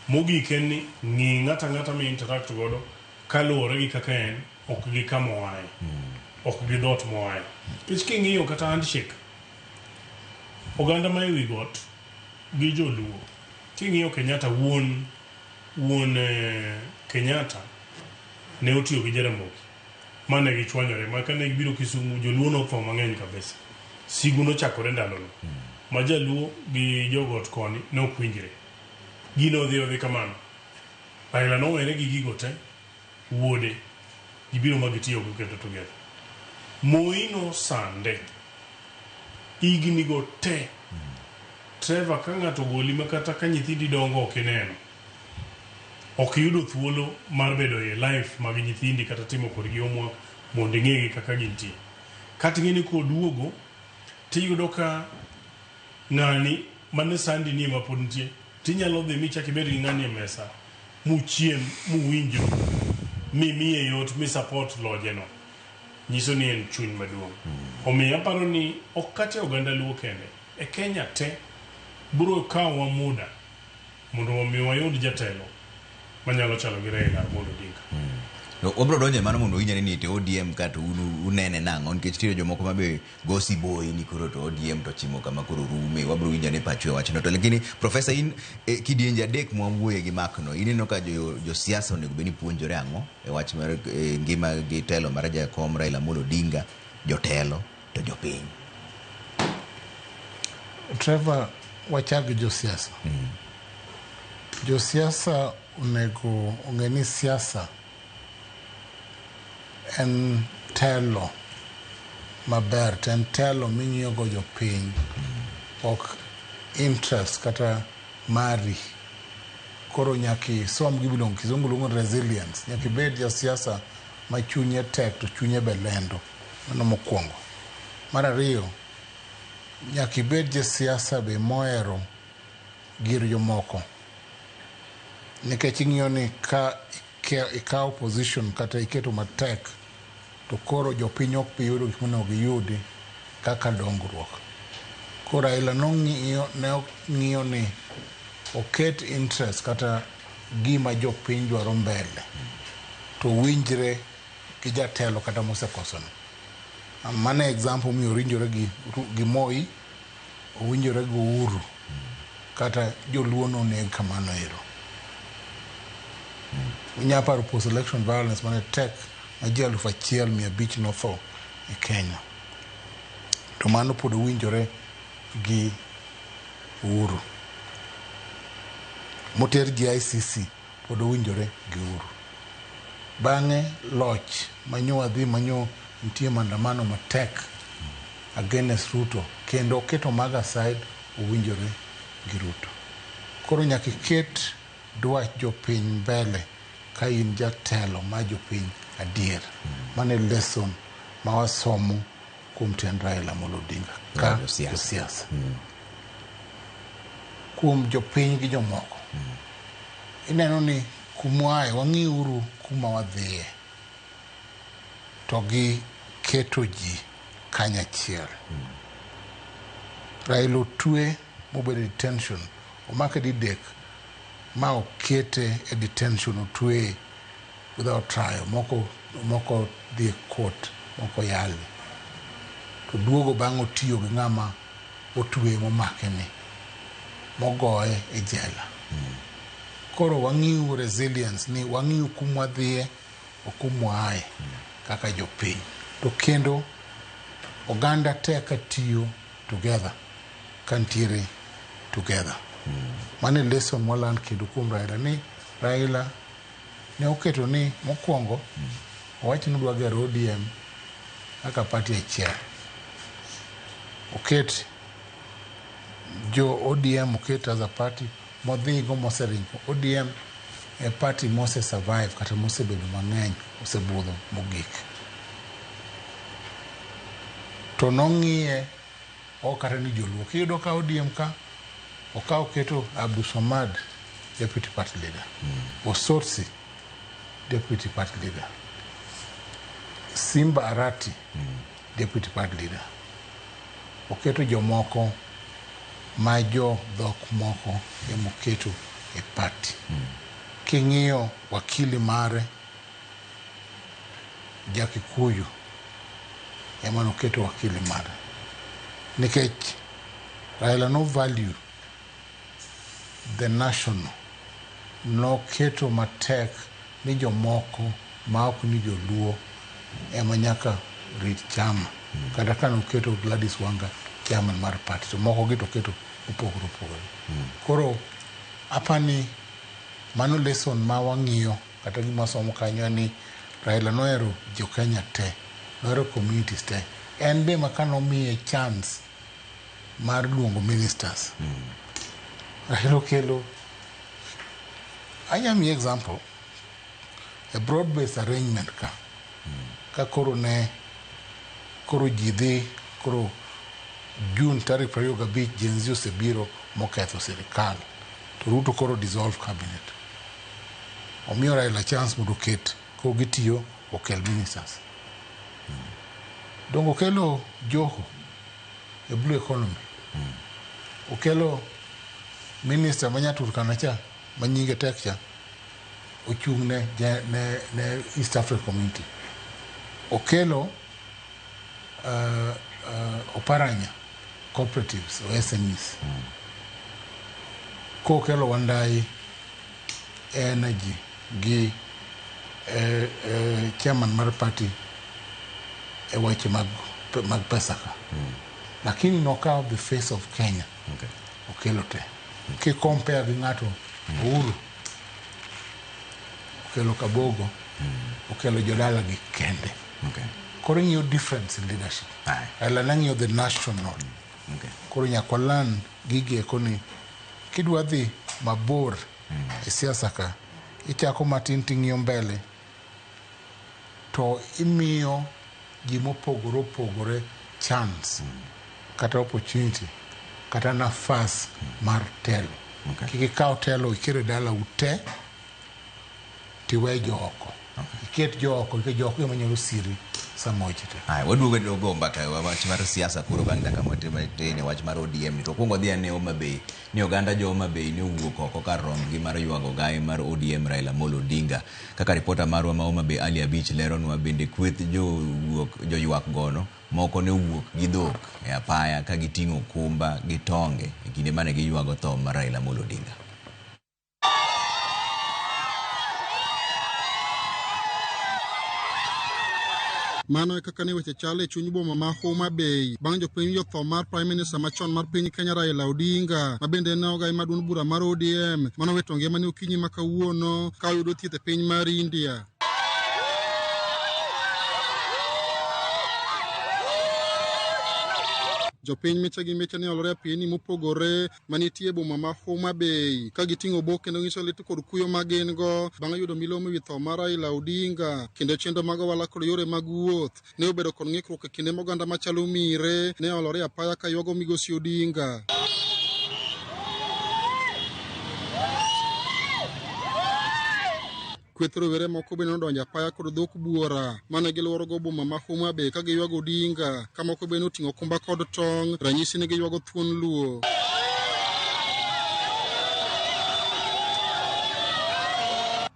Mogik en ni ng'i ng'ato ang'ata mi interact godo kaluwore gi kaka en, ok gi kama oaye, ok gi dhoot moaye. Nikech king'iyo kata handshake, oganda ma ewi got gi joluo, king'iyo Kenyatta wuon wuon Kenyatta ne otiyo gi Jaramogi mane gichwanyore ma kane gibiro Kisumu joluo notho mang'eny kabisa. Sigu nochakore ndalono ma jaluo gi jogot koni ne ok winjre. Gino odhi odhi kamano. Raila nowere gi gigo te, wuode gibiro ma gitiyo go kendo together. Moi nosande higni go te. Trevor ka ng'ato ogoli ma kata ka nyithindi dongo ok ineno. Ok iyudo thuolo mar bedo e life mag nyithindi kata timo kodgi homework mondo ing'egi kaka gintie. Kata ing'e ni koduogo tiyudo ka ng'ani mane sandi ni ema pod nitie tinyalo dhi michak ibed gi ng'ani e mesa muchiem muwinjru mimiye yot mi support loje no nyiso ni en chuny maduong'. Omiyo aparo ni ok kata e oganda luo kende, e Kenya te biro kawowa muda mondo omi wayud jatelo manyalo chalo gi Raila Amolo Odinga. To wabiro donjo e mano mondo winjre ni to ODM ka to un unene nang'o nikech nitiere jomoko ma be go siboi ni koro to ODM to ochimo kama koro rume wabiro winjo ane pachu e wachno to lakini profesa in e kidienje adek mwawuoye gi Mark no ineno ka jo josiasa onego bed ni puonjore ang'o e wach mar e, ngima gi telo mar jakom Raila Amolo Odinga jotelo to jopiny. Trevor, wachak gi josiasa. Josiasa onego ong'e ni siasa en telo maber to en telo ming'iyo go jopiny ok interest kata mari. Koro nyaka isom gima iluongo kizungu luongo ni resilience. Nyaka ibed jasiasa ma chunye tek to chunye be lendo. Mano mokwongo. Mar ariyo, nyaka ibed jasiasa be mohero gir jomoko. Nikech ing'iyo ni ka ikawo position kata iketo matek to koro jopiny ok bi yudo gik monego giyudi kaka dongruok. Koro Raila nong'iyo ne ong'iyo ni oket interest kata gima jopiny dwaro mbele to winjre gi jatelo kata mosekosono. Mano e example momiyo owinjore gi Moi, owinjore gi Uhuru. Kata joluo noneg kamano ero. Inya paro post election violence mane tek ma ji 1500 notho e Kenya. To mano pod owinjore gi Uhuru. Moter gi ICC pod owinjore gi Uhuru. Bang'e loch manyo wadhi manyo nitie maandamano matek against Ruto kendo oketo mago aside owinjore gi Ruto. Koro nyaka iket dwach jopiny mbele ka in jatelo ma jopiny adier. Mano e lesson ma wasomo kuom tend Raila Amolo Odinga ka josiasa. Kuom jopiny gi jomoko. Ineno ni kumwae wang'iuru kuma wadhiye to gi keto ji kanyachiel. Raila otwe mobedo e detention, omake didek ma okete e detention otweye without trial, moko dhi e court, moko yale. To duogo bang' otiyo gi ng'ama otweye momake ni, mogoye e jela. Koro wang'iu resilience ni wang'iu kumwadhiye ok kumwaaye kaka jopiny. To kendo oganda te ka tiyo together, ka ntiere together. Mano e lesson mwaland kendo kuom Raila ni Raila ne oketo ni mokwongo owacho ni odwa gero ODM kaka party achiel. Oket jo ODM oket as a party modhigo moseringo. ODM e party mose survive kata mosebedo mang'eny osebudho mogik. To nong'iye ok kata ni joluo. Kiyudo ka ODM ka okaw keto Abdul Samad deputy party leader. Osotsi deputy party leader. Simba Arati deputy party leader. Oketo jomoko ma jo dhok moko emoketo e party. King'iyo wakili mare ja Kikuyu ema noketo wakili mare. Nikech Raila no value the national noketo matek ni jomoko ma ok ni joluo ema nyaka rit chama. Kata ka noketo Gladys Wanga chairman mar party to moko gi to oketo opogore opogore. Koro apani mano lesson ma wang'iyo kata gima wasomo kanyo en ni Raila nohero jo Kenya te, nohero communities te. En be ma kanomiye chance mar luongo ministers, Raila okelo anya miyi example a broad based arrangement ka koro ne koro ji dhi koro June tarik 25 Gen Z osebiro moketho sirikal to Ruto koro dissolve cabinet. Omiyo Raila chance mondo oket koro gitiyo okel ministers. Dongo okelo Joho e blue economy. Okelo minister ma Nyaturkana cha ma nyinge tek cha ochung' ne East African Community. Okelo Oparanya cooperatives or SMEs. Kokelo Wandayi energy gi chairman mar party e weche mag pesa ka. Lakini nokawo the face of Kenya. Okelo te. Ki compare gi ng'ato Uhuru okelo Kabogo okelo jodala gi kende. Koro ing'iyo difference in leadership. Raila nang'iyo the national. Koro nyaka walan gigi eko ni kidwa dhi mabor e siasa ka ichako matin ting'iyo mbele to imiyo ji mopogore opogore chance kata opportunity kata nafas mar telo. Kik ikaw telo iker e dalau te tiwe jooko. Iket jooko nikech jooko ema nyalo siri Sama weche tek. Aya, waduogo go mbaka wach mar siasa koro bang' dakika matin e wach mar ODM ni to kuongo dhi ane Homa Bay ni oganda jo Homa Bay ne owuok oko kar rombgi mar ywago gai mar ODM Raila Amolo Odinga. Kaka ripota marwa ma Homa Bay Ali Abich leronwa bende kweth jowuok joywak gono moko ne owuok gi dhok e apaya ka giting'o okumba gi tonge e kinde mane giywago tho mar Raila Amolo Odinga. Mano e kaka ne weche chal e chuny boma ma Homa Bay bang' jopiny winjo tho mar Prime Minister machon mar piny Kenya Raila Odinga, ma bende en ogai mar duond bura mar ODM manowito ngimane okinyi ma kawuono ka oyudo thieth e piny mar India. Jopiny miche gi miche ne olore e pinyni mopogore manitie e boma ma Homa Bay ka giting'o obok kendo nyiso lit kod kuyo ma gin go bang' yudo milome ewi tho mar Raila Odinga kendo chenro mag ohala kod yore mag wuoth ne obedo kod ng'ikruok e kinde ma oganda machalo mire ne olore e apaya ka ywago migosi Odinga. Kweth rowere moko bende nodonjo apaya kod dhok buora mane giluoro boma ma Homa Bay ka giywago Odinga ka moko bende oting'o okumba kod tong' ranyisi ni giywago thuon Luo.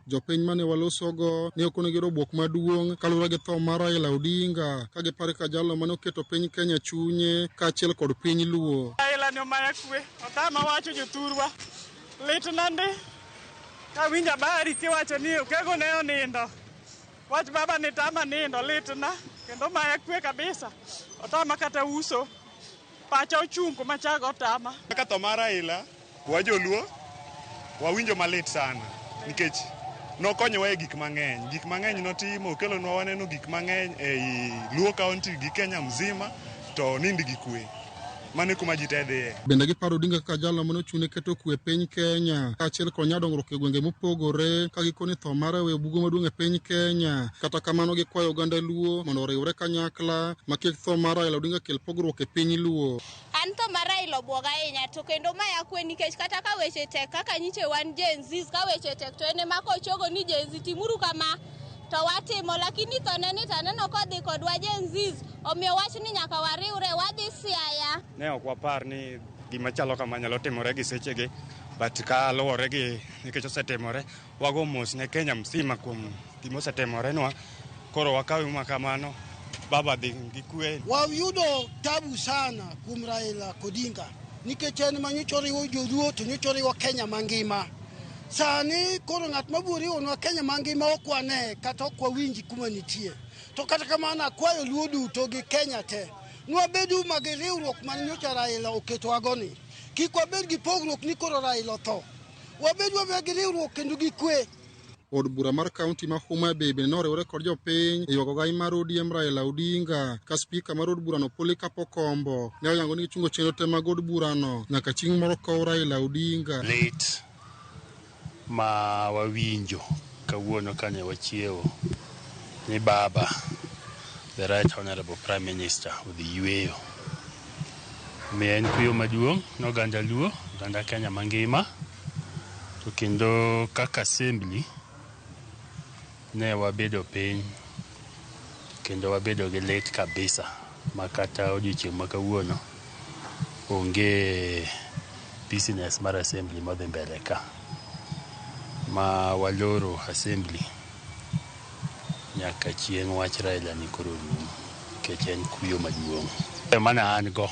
Jopiny mane walosogo ne okonegi yudo bwok maduong' kaluwore gi tho mar Raila Odinga ka gipare ka jalno mane oketo piny Kenya chunye kaachiel kod piny Luo. Raila ni omaya kwe, otama wacho jothurwa, litna ndi. Kawinjo habari kiwacho ni Okego ne onindo, wach baba ni tama nindo, litna kendo maya kwe kabisa, otama kata uso, pacha ochung' kuma chago otama. Kaka tho mar Raila, wa joluo wawinjo malit sana nikech nokonyowa e gik mang'eny. Gik mang'eny notimo, okelonwa waneno gik mang'eny ei Luo County gi Kenya mzima to nind gi kwe. Mano e kuma ji te dhiye. Bende giparo Odinga kaka jalno mane ochung' ne keto kwe e piny Kenya kaachiel kod nyadongruok e gwenge mopogore ka gikoni tho mare oweyo bugo maduong' e piny Kenya. Kata kamano gikwayo oganda Luo mondo oriwre kanyakla ma kik tho mar Raila Odinga kel pogruok e piny Luo. An tho mar Raila obwoga ahinya to kendo maya kwe nikech kata ka weche tek kaka nyiche wan Gen Zs ka weche tek to en ema kochogo ni Gen Z timuru kama to watimo, lakini thone ni to aneno kodhi kodwa Gen Zs, omiyo wach ni nyaka wariwre wadhi Siaya. Ne ok wapar ni gima chalo kama nyalo timore gi sechegi, but ka luwore gi nikech osetimore, wago mos ne Kenya mzima kuom gima osetimorenwa. Koro wakawe makamano, baba dhi gi kwe. Wayudo tabu sana kuom Raila Odinga nikech en manyocha oriwo joluo to nyocha oriwo Kenya mangima. Sani koro ng'at mabiro riwonwa Kenya mangima ok wane kata ok wawinji kuma nitie. To kata kamano akwayo Luo duto gi Kenya te nwabedu mag riwruok mane nyocha Raila oketowago ni. Kik wabed gi pogruok ni koro Raila otho. Wabed wabed gi riwruok kendo gi kwe. Od bura mar kaunti ma Homa Bay bende noriwore kod jopiny e ywago gai mar ODM Raila Odinga ka spika mar od burano Polycarp Okombo ne oyango ni gichungo chenro te mag od burano nyaka chieng' moro kow Raila Odinga. Lit ma wawinjo kawuono kane wachiewo ni baba the right honorable prime minister odhi yweyo. Omiyo en kuyo maduong' ne oganda Luo, oganda Kenya mangima, to kendo kaka assembly ne wabedo piny kendo wabedo gi lit kabisa ma kata odiochieng' ma kawuono onge business mar assembly modhi mbele ka ma waloro assembly nyaka chieng' wach Raila ni koro rum nikech en kuyo maduong'. Kwayo mana an go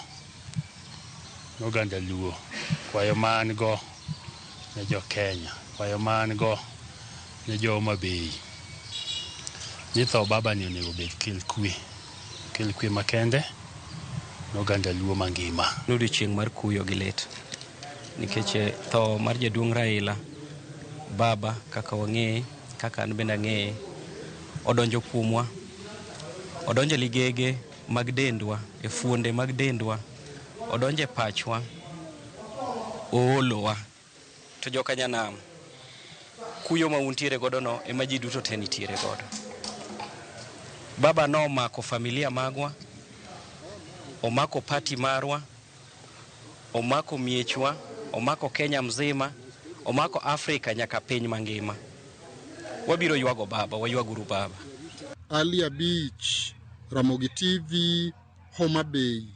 ne oganda Luo, kwayo ma an go ne jo Kenya, kwayo ma an go ne jo Homa Bay ni tho baba ni onego bed kel kwe makende ne oganda Luo mangima. Odiochieng' mar kuyo gi lit nikech tho mar jaduong' Raila baba kaka wang'eye, kaka an bende ang'eye, odonjo kuomwa, odonjo e ligege mag dendwa, e fuonde mag dendwa, odonjo e pachwa, oolowa. To joka nyanam, kuyo ma untiere godo no ema ji duto te nitiere godo. Baba nomako familia magwa, omako party marwa, omako miechwa, omako Kenya mzima, omako Afrika nyaka piny mangima. Wabiro ywago baba, waywaguru baba. Ali Abich, Ramogi TV, Homa Bay.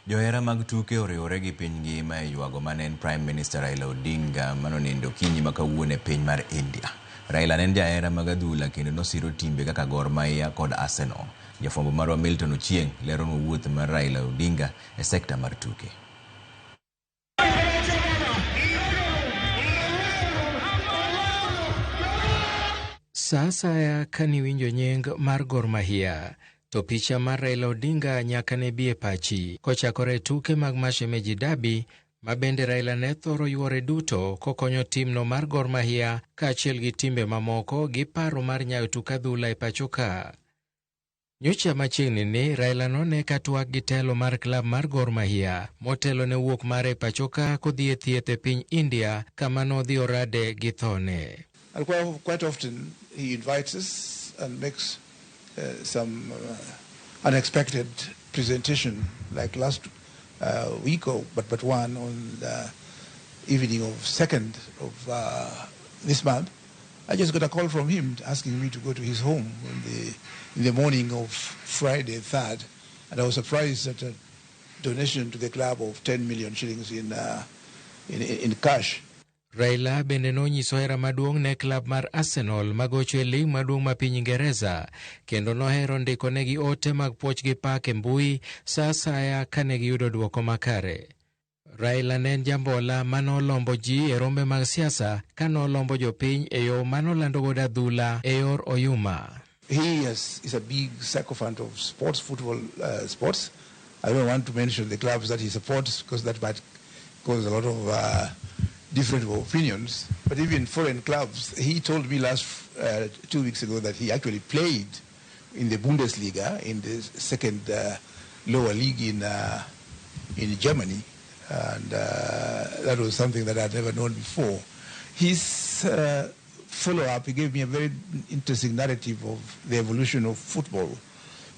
Johera mag tuke oriwore gi piny ngima e ywago mane en Prime Minister Raila Odinga manonindo okinyi ma kawuono e piny mar India. Raila ne en jahera mag adhula kendo nosiro timbe kaka Gor Mahia kod Arsenal. Jafwambo marwa Milton Ochieng' leronwa wuoth mar Raila Odinga e sekta mar tuke. Sa asaya kaniwinjo nying mar Gor Mahia, to picha mar Raila Odinga nyaka ne bi e pachi. Kochakore e tuke mag Mashemeji Derby, ma bende Raila ne thoro yuore duto kokonyo timno mar Gor Mahia kaachiel gi timbe mamoko gi paro mar nyayo tuk adhula e pacho ka. Nyocha machiegni ni Raila none ka twak gi telo mar klab mar Gor Mahia motelo ne wuok mare e pacho ka kodhi e thieth e piny India kama nodhi orade gi thone. And quite often he invites us and makes some unexpected presentation, like last week or but one on the evening of 2nd of this month. I just got a call from him asking me to go to his home in the morning of Friday 3rd, and I was surprised at a donation to the club of 10 million shillings in cash. Raila bende nonyiso hera maduong' ne klab mar Arsenal magocho e lig maduong' ma piny Ingereza kendo nohero ndiko negi ote mag puoch gi pak e mbui sa asaya kane giyudo duoko makare. Raila ne en jambola manolombo ji e rombe mag siasa kanolombo jopiny e yo manolando godo adhula e yor oyuma. He is a big sycophant of sports, football sports. I don't want to mention the clubs that he supports because that might cause a lot of different opinions, but even foreign clubs. He told me last 2 weeks ago that he actually played in the Bundesliga, in the second lower league in Germany, and that was something that I'd never known before. His follow-up, he gave me a very interesting narrative of the evolution of football,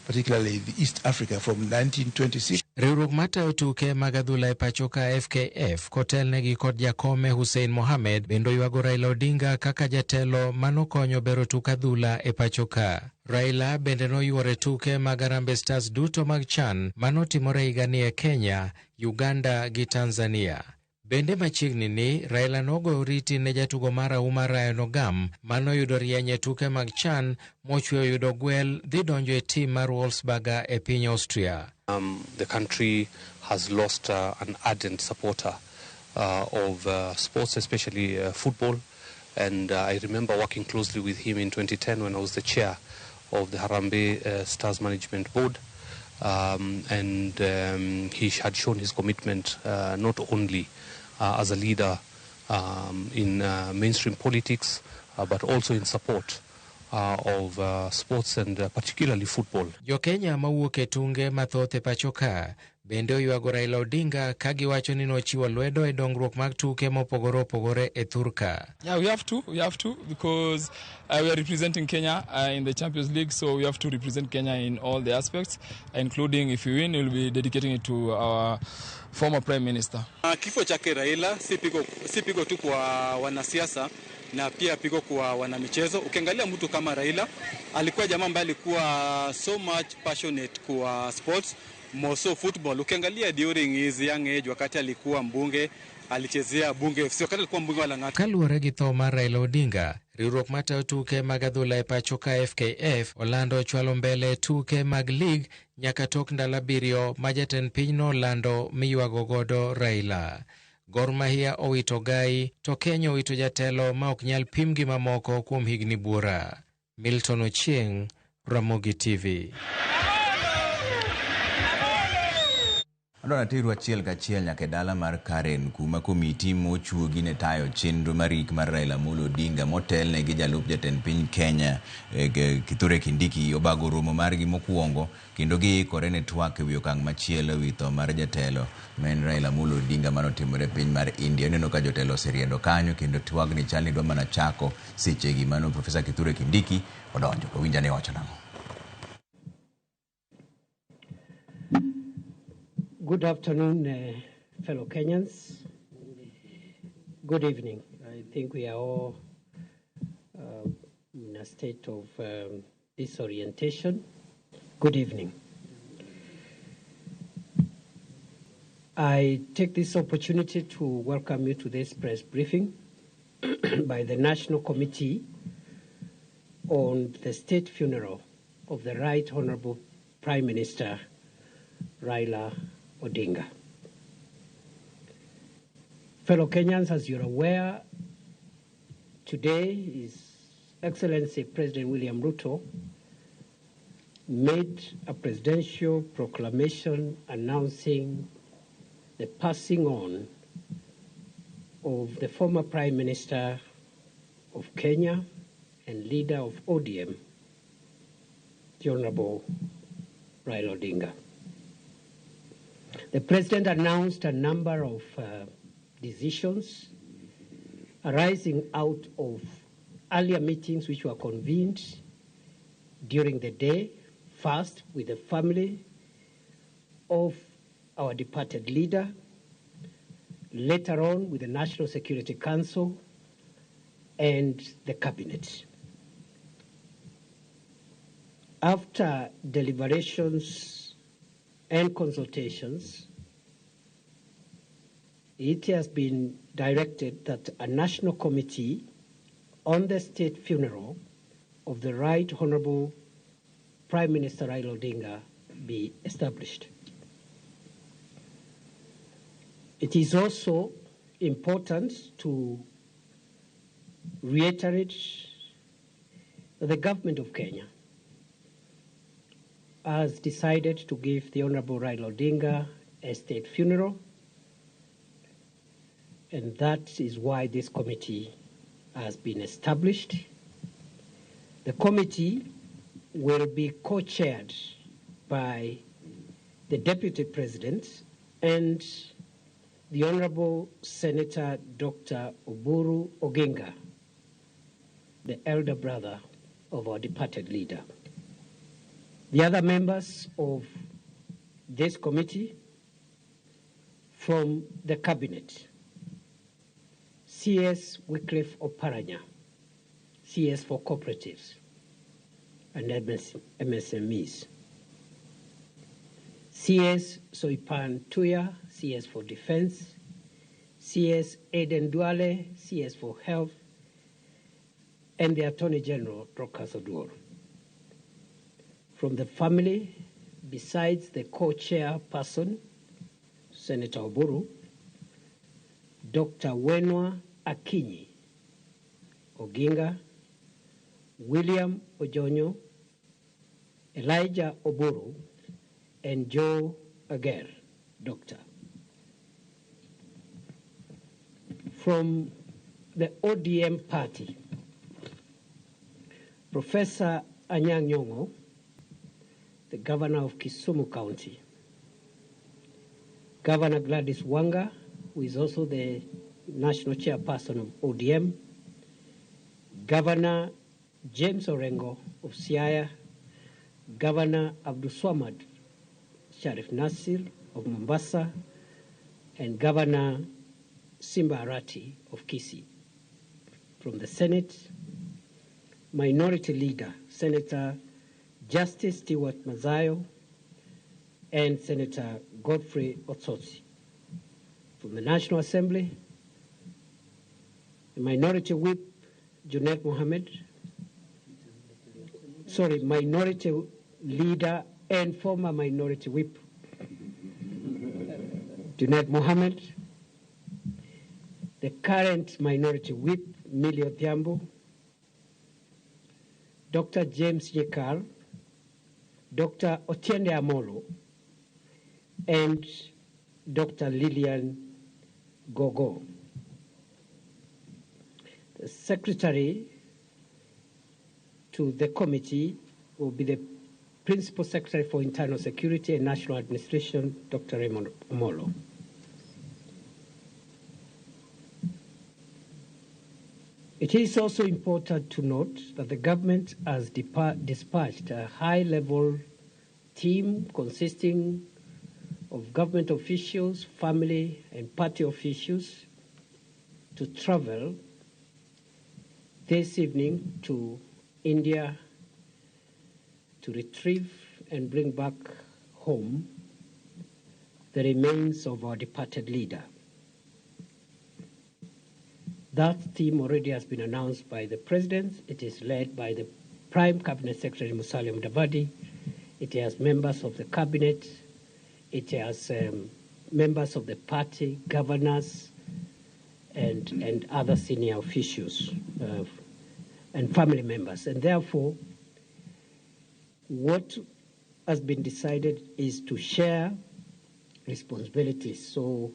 particularly the East Africa from 1926. Riwruok matayo tuke mag adhula e pacho ka FKF kotelnegi kod jakome Hussein Mohamed bende oywago Raila Odinga kaka jatelo manokonyo bero tuk adhula e pacho ka. Raila bende noyuore tuke mag Harambee Stars duto mag CHAN manotimore higani e Kenya, Uganda gi Tanzania. Bende machiegni ni Raila nogoyo oriti ne jatugo mar auma Ryan Ogam manoyudo rieny e tuke mag CHAN mochweyo yudo gwel dhi donjo e tim mar Wolfsberger e piny Austria. The country has lost an ardent supporter of sports, especially football. And I remember working closely with him in 2010 when I was the chair of the Harambee Stars Management Board. And he had shown his commitment not only as a leader in mainstream politics, but also in support of sports and particularly football. Jo-Kenya mawuok e tunge mathoth e pacho ka bende oywago Raila Odinga ka giwacho ni nochiwo lwedo e dongruok mag tuke mopogore opogore e thurka. Yeah, we have to because we are representing Kenya in the Champions League, so we have to represent Kenya in all the aspects, including if we win, we'll be dedicating it to our former Prime Minister. Kifo chake Raila si pigo tu kwa wanasiasa na pia pigo kwa wanamichezo. Ukiangalia mtu kama Raila alikuwa jamaa ambaye alikuwa so much passionate kwa sports, more so football. Ukiangalia during his young age wakati alikuwa mbunge, alichezea Bunge FC, wakati alikuwa mbunge wa Lang'ata. Kaluwore gi tho mar Raila Odinga, riwruok matayo tuke mag adhula e pacho ka FKF olando chwalo mbele tuke mag lig nyaka tok ndalo 7 ma jatend pinyno olando miywago godo Raila. Gor Mahia owito gai to Kenya owito jatelo ma ok nyal pim gi mamoko kuom higni buora. Milton Ochieng, Ramogi TV. Adwa nateru achiel kachiel nyaka e dala mar Karen kuma komiti mochuogi ne tayo chenro mar ik mar Raila Amolo Odinga motelne gi jalup jatend piny Kenya Kithure Kindiki obago romo margi mokwongo kendo giikore ne twak ewi okang' machielo ewi tho mar jatelo ma en Raila Amolo Odinga manotimore piny mar India. Ineno ka jotelo oseriendo kanyo kendo twagni chal ni dwa mana chako sechegi mano Profesa Kithure Kindiki odonjo. Wawinj ane wacho nang'o. Good afternoon, fellow Kenyans. Good evening. I think we are all in a state of disorientation. Good evening. I take this opportunity to welcome you to this press briefing by the National Committee on the State Funeral of the Right Honorable Prime Minister Raila Odinga. Fellow Kenyans, as you're aware, today His Excellency President William Ruto made a presidential proclamation announcing the passing on of the former Prime Minister of Kenya and leader of ODM, the Honorable Raila Odinga. The President announced a number of decisions arising out of earlier meetings which were convened during the day, first with the family of our departed leader, later on with the National Security Council and the Cabinet. After deliberations and consultations, it has been directed that a national committee on the state funeral of the Right Honorable Prime Minister Raila Odinga be established. It is also important to reiterate that the government of Kenya has decided to give the Honorable Raila Odinga a state funeral, and that is why this committee has been established. The committee will be co-chaired by the Deputy President and the Honorable Senator Dr. Oburu Oginga, the elder brother of our departed leader. The other members of this committee from the Cabinet: CS Wycliffe Oparanya, CS for Cooperatives and MSMEs, CS Soipan Tuya, CS for Defense, CS Aden Duale, CS for Health, and the Attorney General, Dorcas Oduor. From the family, besides the co-chairperson, Senator Oburu, Dr. Wenwa Akinyi Oginga, William Ojonyo, Elijah Oburu, and Joe Ager, Doctor. From the ODM party, Professor Anyang' Nyong'o, the Governor of Kisumu County, Governor Gladys Wanga, who is also the national chairperson of ODM, Governor James Orengo of Siaya, Governor Abdulswamad Sharif Nasir of Mombasa, and Governor Simba Arati of Kisii. From the Senate, Minority Leader Senator Justice Stewart Madzayo and Senator Godfrey Osotsi. From the National Assembly, the Minority Whip Junet Mohammed, sorry, Minority Leader and former Minority Whip Junet Mohammed, the current Minority Whip Millie Odhiambo, Dr. James Nyikal, Dr. Otiende Amolo, and Dr. Lillian Gogo. The secretary to the committee will be the Principal Secretary for Internal Security and National Administration, Dr. Raymond Omolo. It is also important to note that the government has dispatched a high-level team consisting of government officials, family, and party officials to travel this evening to India to retrieve and bring back home the remains of our departed leader. That team already has been announced by the President. It is led by the Prime Cabinet Secretary Musalia Mudavadi. It has members of the cabinet. It has members of the party, governors, and other senior officials and family members. And therefore, what has been decided is to share responsibilities. So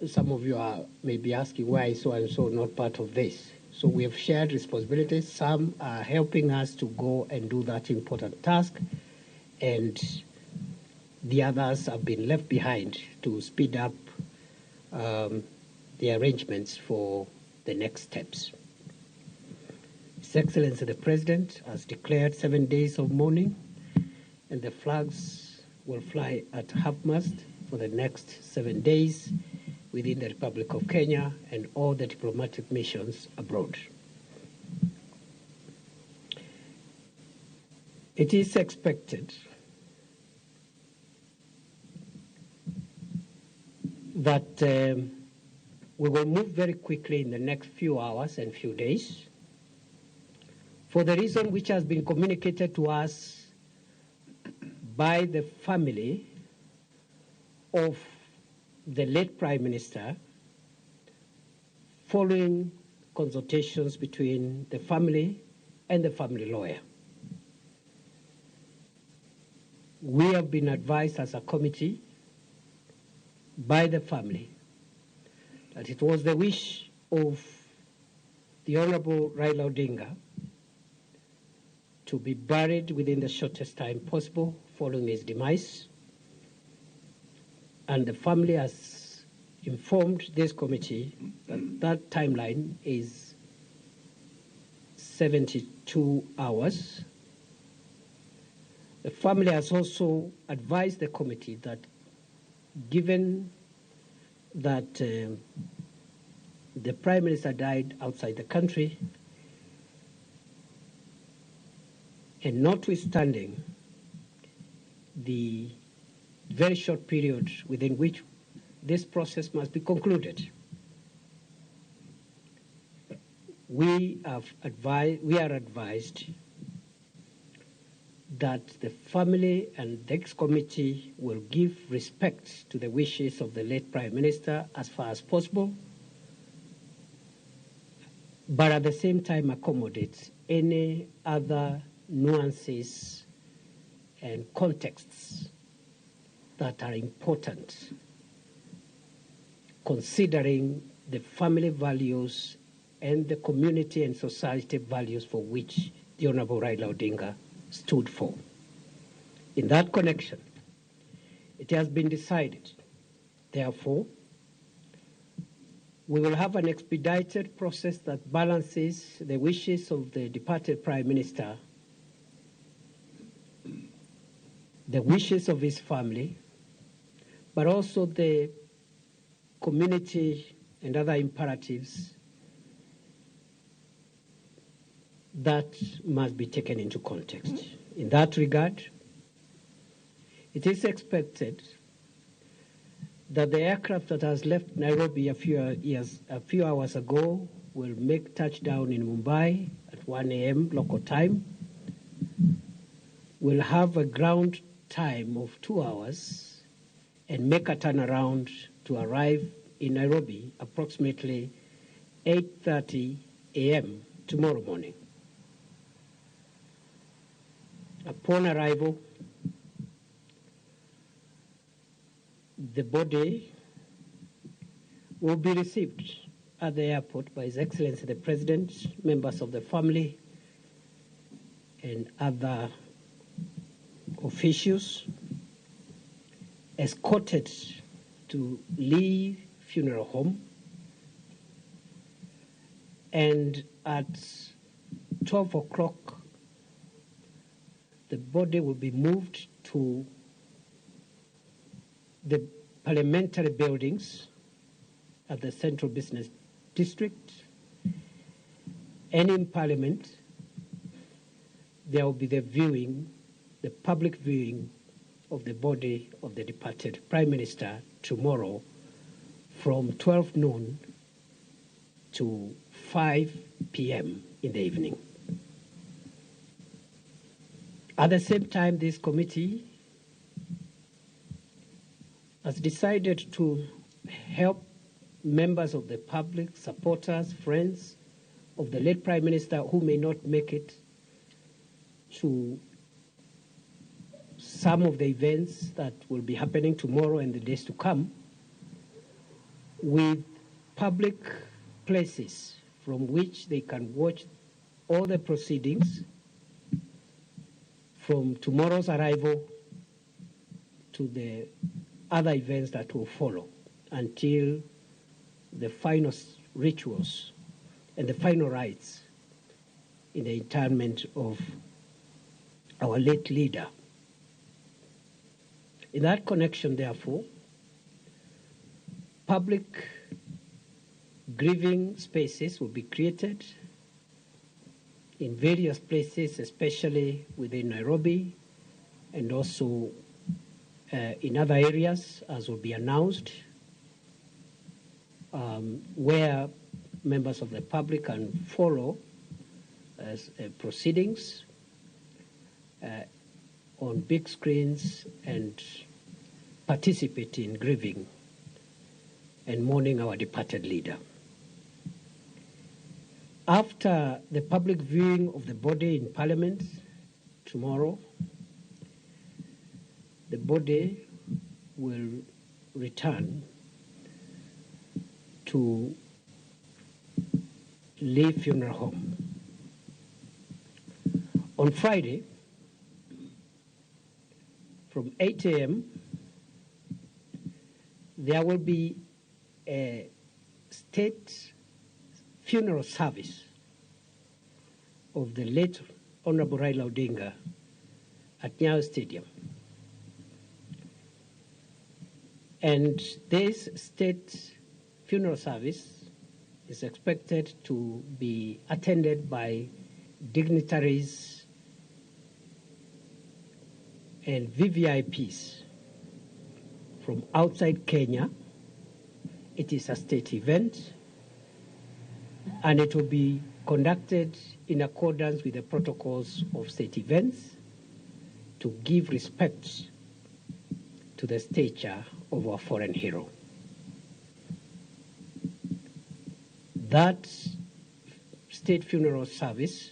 some of you are maybe asking why so and so not part of this. So we have shared responsibilities. Some are helping us to go and do that important task, and the others have been left behind to speed up the arrangements for the next steps. His Excellency the President has declared 7 days of mourning, and the flags will fly at half-mast for the next 7 days within the Republic of Kenya and all the diplomatic missions abroad. It is expected that we will move very quickly in the next few hours and few days, for the reason which has been communicated to us by the family of the late Prime Minister, following consultations between the family and the family lawyer. We have been advised as a committee by the family that it was the wish of the Honorable Raila Odinga to be buried within the shortest time possible following his demise. And the family has informed this committee that that timeline is 72 hours. The family has also advised the committee that given that the Prime Minister died outside the country, and notwithstanding the very short period within which this process must be concluded, we are advised that the family and the ex-committee will give respect to the wishes of the late Prime Minister as far as possible, but at the same time accommodate any other nuances and contexts that are important, considering the family values and the community and society values for which the Honorable Raila Odinga stood for. In that connection, it has been decided, therefore, we will have an expedited process that balances the wishes of the departed Prime Minister, the wishes of his family, but also the community and other imperatives that must be taken into context. In that regard, it is expected that the aircraft that has left Nairobi a few hours ago will make touchdown in Mumbai at 1 a.m. local time, will have a ground time of 2 hours, and make a turnaround to arrive in Nairobi approximately 8:30 a.m. tomorrow morning. Upon arrival, the body will be received at the airport by His Excellency the President, members of the family, and other officials, escorted to Lee Funeral Home, and at 12 o'clock, the body will be moved to the parliamentary buildings at the Central Business District, and in Parliament, there will be the viewing the public viewing of the body of the departed Prime Minister tomorrow from 12 noon to 5 p.m. in the evening. At the same time, this committee has decided to help members of the public, supporters, friends of the late Prime Minister who may not make it to some of the events that will be happening tomorrow and the days to come, with public places from which they can watch all the proceedings from tomorrow's arrival to the other events that will follow until the final rituals and the final rites in the interment of our late leader. In that connection, therefore, public grieving spaces will be created in various places, especially within Nairobi and also in other areas, as will be announced, where members of the public can follow proceedings on big screens and participate in grieving and mourning our departed leader. After the public viewing of the body in Parliament tomorrow, the body will return to Lee Funeral Home. On Friday, from 8 a.m., there will be a state funeral service of the late Honorable Raila Odinga at Nyayo Stadium. And this state funeral service is expected to be attended by dignitaries and VVIPs from outside Kenya. It is a state event, and it will be conducted in accordance with the protocols of state events to give respect to the stature of our foreign hero. That state funeral service,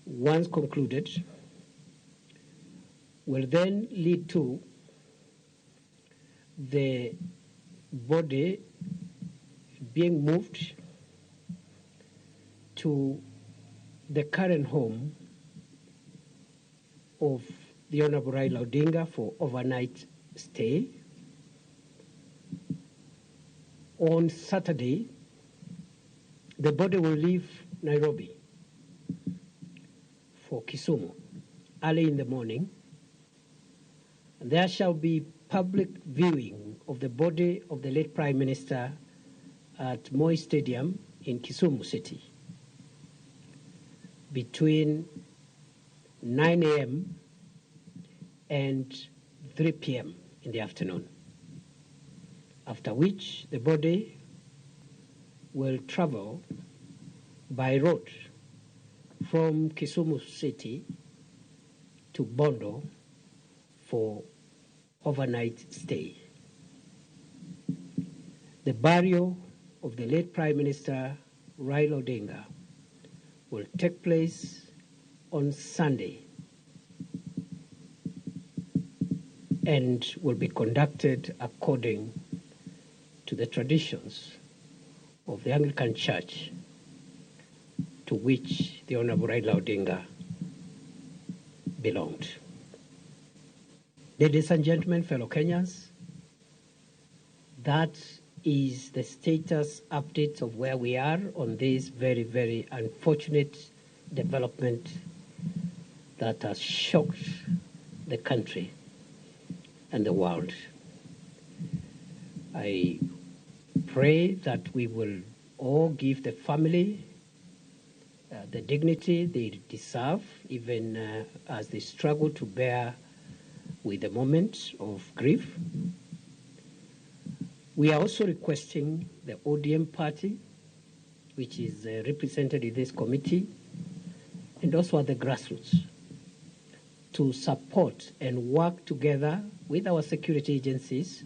once concluded, will then lead to the body being moved to the current home of the Honorable Raila Odinga for overnight stay. On Saturday, the body will leave Nairobi for Kisumu early in the morning. There shall be public viewing of the body of the late Prime Minister at Moi Stadium in Kisumu City between 9 a.m. and 3 p.m. in the afternoon, after which the body will travel by road from Kisumu City to Bondo for overnight stay. The burial of the late Prime Minister Raila Odinga will take place on Sunday and will be conducted according to the traditions of the Anglican Church, to which the Honorable Raila Odinga belonged. Ladies and gentlemen, fellow Kenyans, that is the status update of where we are on this very, very unfortunate development that has shocked the country and the world. I pray that we will all give the family the dignity they deserve, even as they struggle to bear with the moment of grief. We are also requesting the ODM party, which is represented in this committee, and also at the grassroots, to support and work together with our security agencies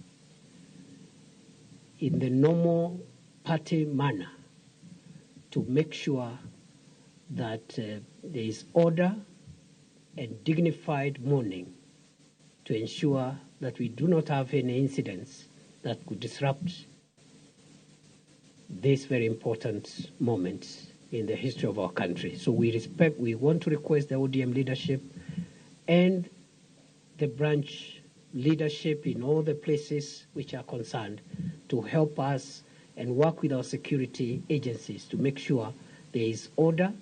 in the normal party manner to make sure that there is order and dignified mourning to ensure that we do not have any incidents that could disrupt this very important moment in the history of our country. So we want to request the ODM leadership and the branch leadership in all the places which are concerned to help us and work with our security agencies to make sure there is order.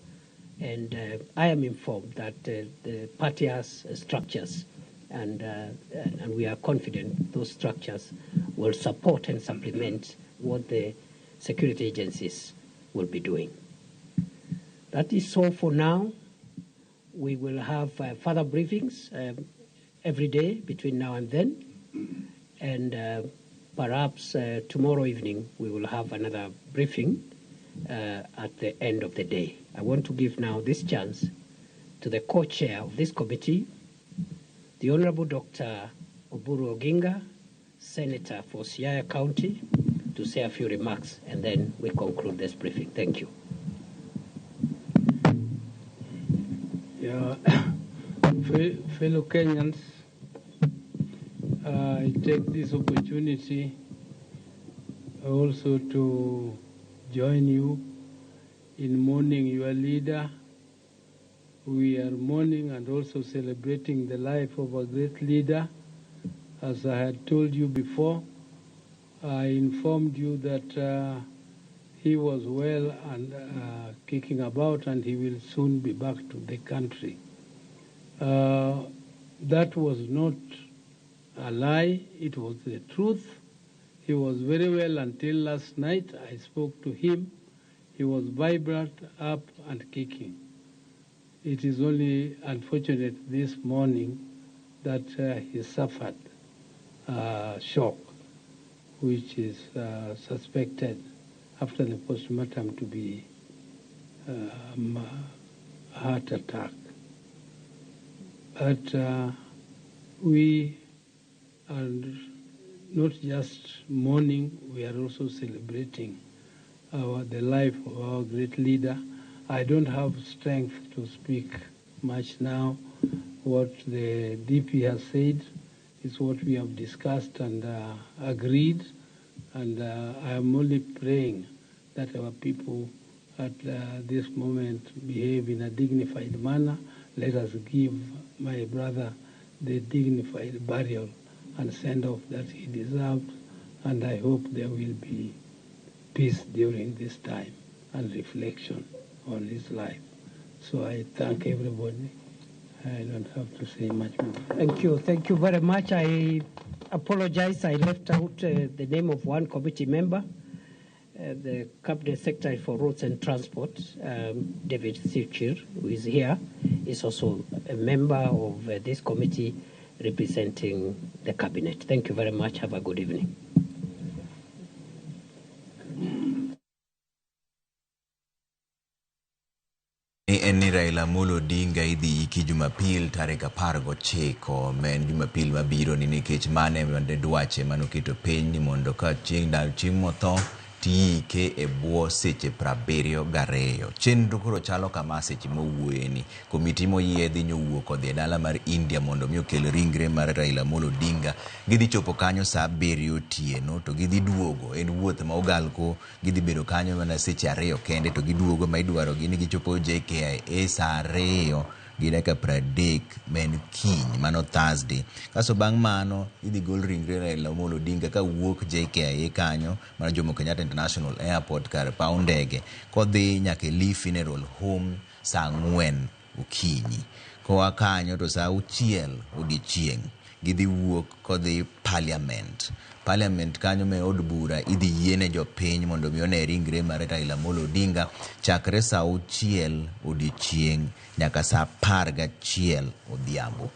And I am informed that the party has structures, and we are confident those structures will support and supplement what the security agencies will be doing. That is all for now. We will have further briefings every day between now and then, and perhaps tomorrow evening we will have another briefing at the end of the day. I want to give now this chance to the co-chair of this committee, the Honorable Dr. Oburu Oginga, Senator for Siaya County, to say a few remarks, and then we conclude this briefing. Thank you. Yeah, fellow Kenyans, I take this opportunity also to join you in mourning your leader. We are mourning and also celebrating the life of a great leader. As I had told you before, I informed you that he was well and kicking about, and he will soon be back to the country. That was not a lie, it was the truth. He was very well until last night. I spoke to him. He was vibrant, up and kicking. It is only unfortunate this morning that he suffered shock, which is suspected after the postmortem to be a heart attack. But we are not just mourning, we are also celebrating the life of our great leader. I don't have strength to speak much now. What the DP has said is what we have discussed and agreed, and I am only praying that our people at this moment behave in a dignified manner. Let us give my brother the dignified burial and send-off that he deserved, and I hope there will be peace during this time and reflection on his life. So I thank everybody. I don't have to say much more. Thank you. Thank you very much. I apologize. I left out the name of one committee member, the Cabinet Secretary for Roads and Transport, David Chirchir, who is here, is also a member of this committee representing the Cabinet. Thank you very much. Have a good evening. En ni Raila Amolo Odinga idhi iki Jumapil tarik 19, ma en Jumapil mabiro ni, nikech mane mane dwache manoketo piny ni mondo ka chieng' ndalo chieng' motho tiike e bwo seche 72. Chenro koro chalo kama seche mowuoye ni komiti moyiedhi nyowuok odhi e dala mar India mondo mi okel ringre mar Raila Amolo Odinga. Gidhi chopo kanyo saa 7 otieno to gidhi duogo. En wuoth ma ogalko, gidhi bedo kanyo mana seche 2 kende to giduogo, ma idwaro gi ni gichopo JKIA saa 2:30 ma en kiny, mano Thursday. Kaso bang' mano idhi gol ringre Raila Amolo Odinga kawuok JKIA kanyo mar Jomo Kenyatta International Airport kar paw ndege kodhi nyaka e Lee Funeral Home saa 4 okinyi. Koa kanyo to saa 6 odiechieng' gidhi wuok kodhi Parliament. Parliament kanyo me od bura idhi yiene jopiny mondo mi one ringre mar Raila Amolo Odinga chakre saa auchiel odiochieng' nyaka saa 11 odhiambo.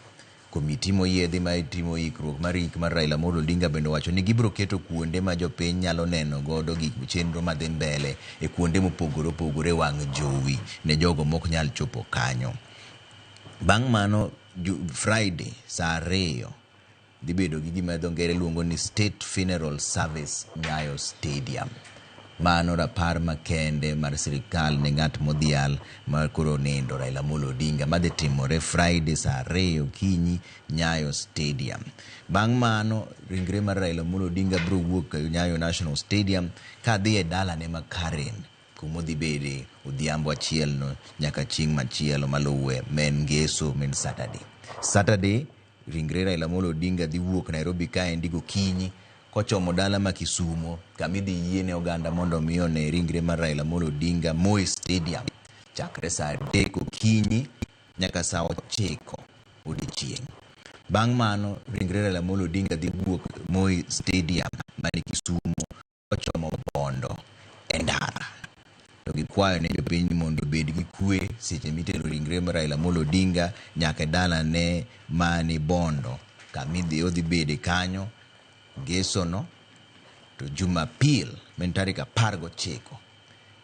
Komiti moyiedhi ma timo ikruok mar ik mar Raila Amolo Odinga bende owacho ni gibiro keto kuonde ma jopiny nyalo neno godo gik chenro madhi mbele e kuonde mopogore opogore wang' jowi ne jogo mok nyal chopo kanyo. Bang' mano Friday saa 2 dhi bedo gi gima dho ngere luongo ni State Funeral Service Nyayo Stadium. Mano rapar makende mar sirikal ne ng'at modhial ma koro nindo Raila Amolo Odinga madhi timore Friday saa 2 okinyi Nyayo Stadium. Bang' mano ringre mar Raila Amolo Odinga biro wuok Nyayo National Stadium kadhi e dalane ma Karen kuma odhi bede odhiambo achiel no nyaka chieng' machielo maluwe ma en Ngeso ma en Saturday. Saturday ringre Raila Amolo Odinga dhi wuok Nairobi kaendi gokinyi kochomo dala ma Kisumo kama idhi yiene oganda mondo mi one ringre mar Raila Amolo Odinga Moi Stadium chakre saa 3 okinyi nyaka saa 9 odiechieng'. Bang' mano ringre Raila Amolo Odinga dhi wuok Moi Stadium mani Kisumo kochomo Bondo e ndara. To gikwayo ne jopiny mondo obed gi kwe seche mitero ringre mar Raila Amolo Odinga nyaka e dalane mani Bondo kama odhi bede kanyo Ngesono to Jumapil ma en tarik 19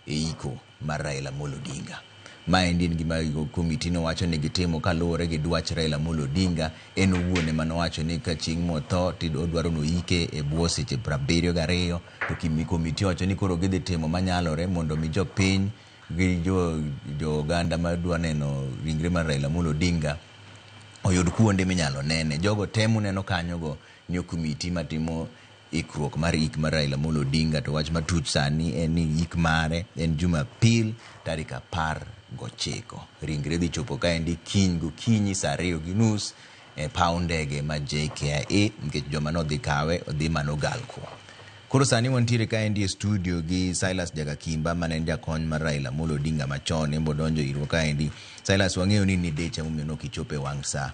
e iko mar Raila Amolo Odinga. Maendi en gima komiti nowacho ni gitimo kaluwore gi dwach Raila Amolo Odinga. En owuon ema nowacho ni ka chieng' motho to odwaro noike e bwo seche 72 to komiti owacho ni koro gidhi timo manyalore mondo mi jopiny gi jo oganda madwa neno ringre mar Raila Amolo Odinga oyud kuonde minyalo nene. Jogo te muneno kanyogo ni komiti matimo ikruok mar ik mar Raila Amolo Odinga to wach matuch sani en ni ik mare en Jumapil tarik 19. Ringre dhi chopo kaendi kiny gokinyi saa 2:30 e paw ndege ma JKIA nikech joma nodhi kawe odhi mano Galko. Koro sani wantiere kaendi e studio gi Silas Jakakimba mane en jakony mar Raila Amolo Odinga machon en bodonjo irwa kaendi. Silas, wang'eyo ni nidich emomiyo nok ichopo e wang' saa.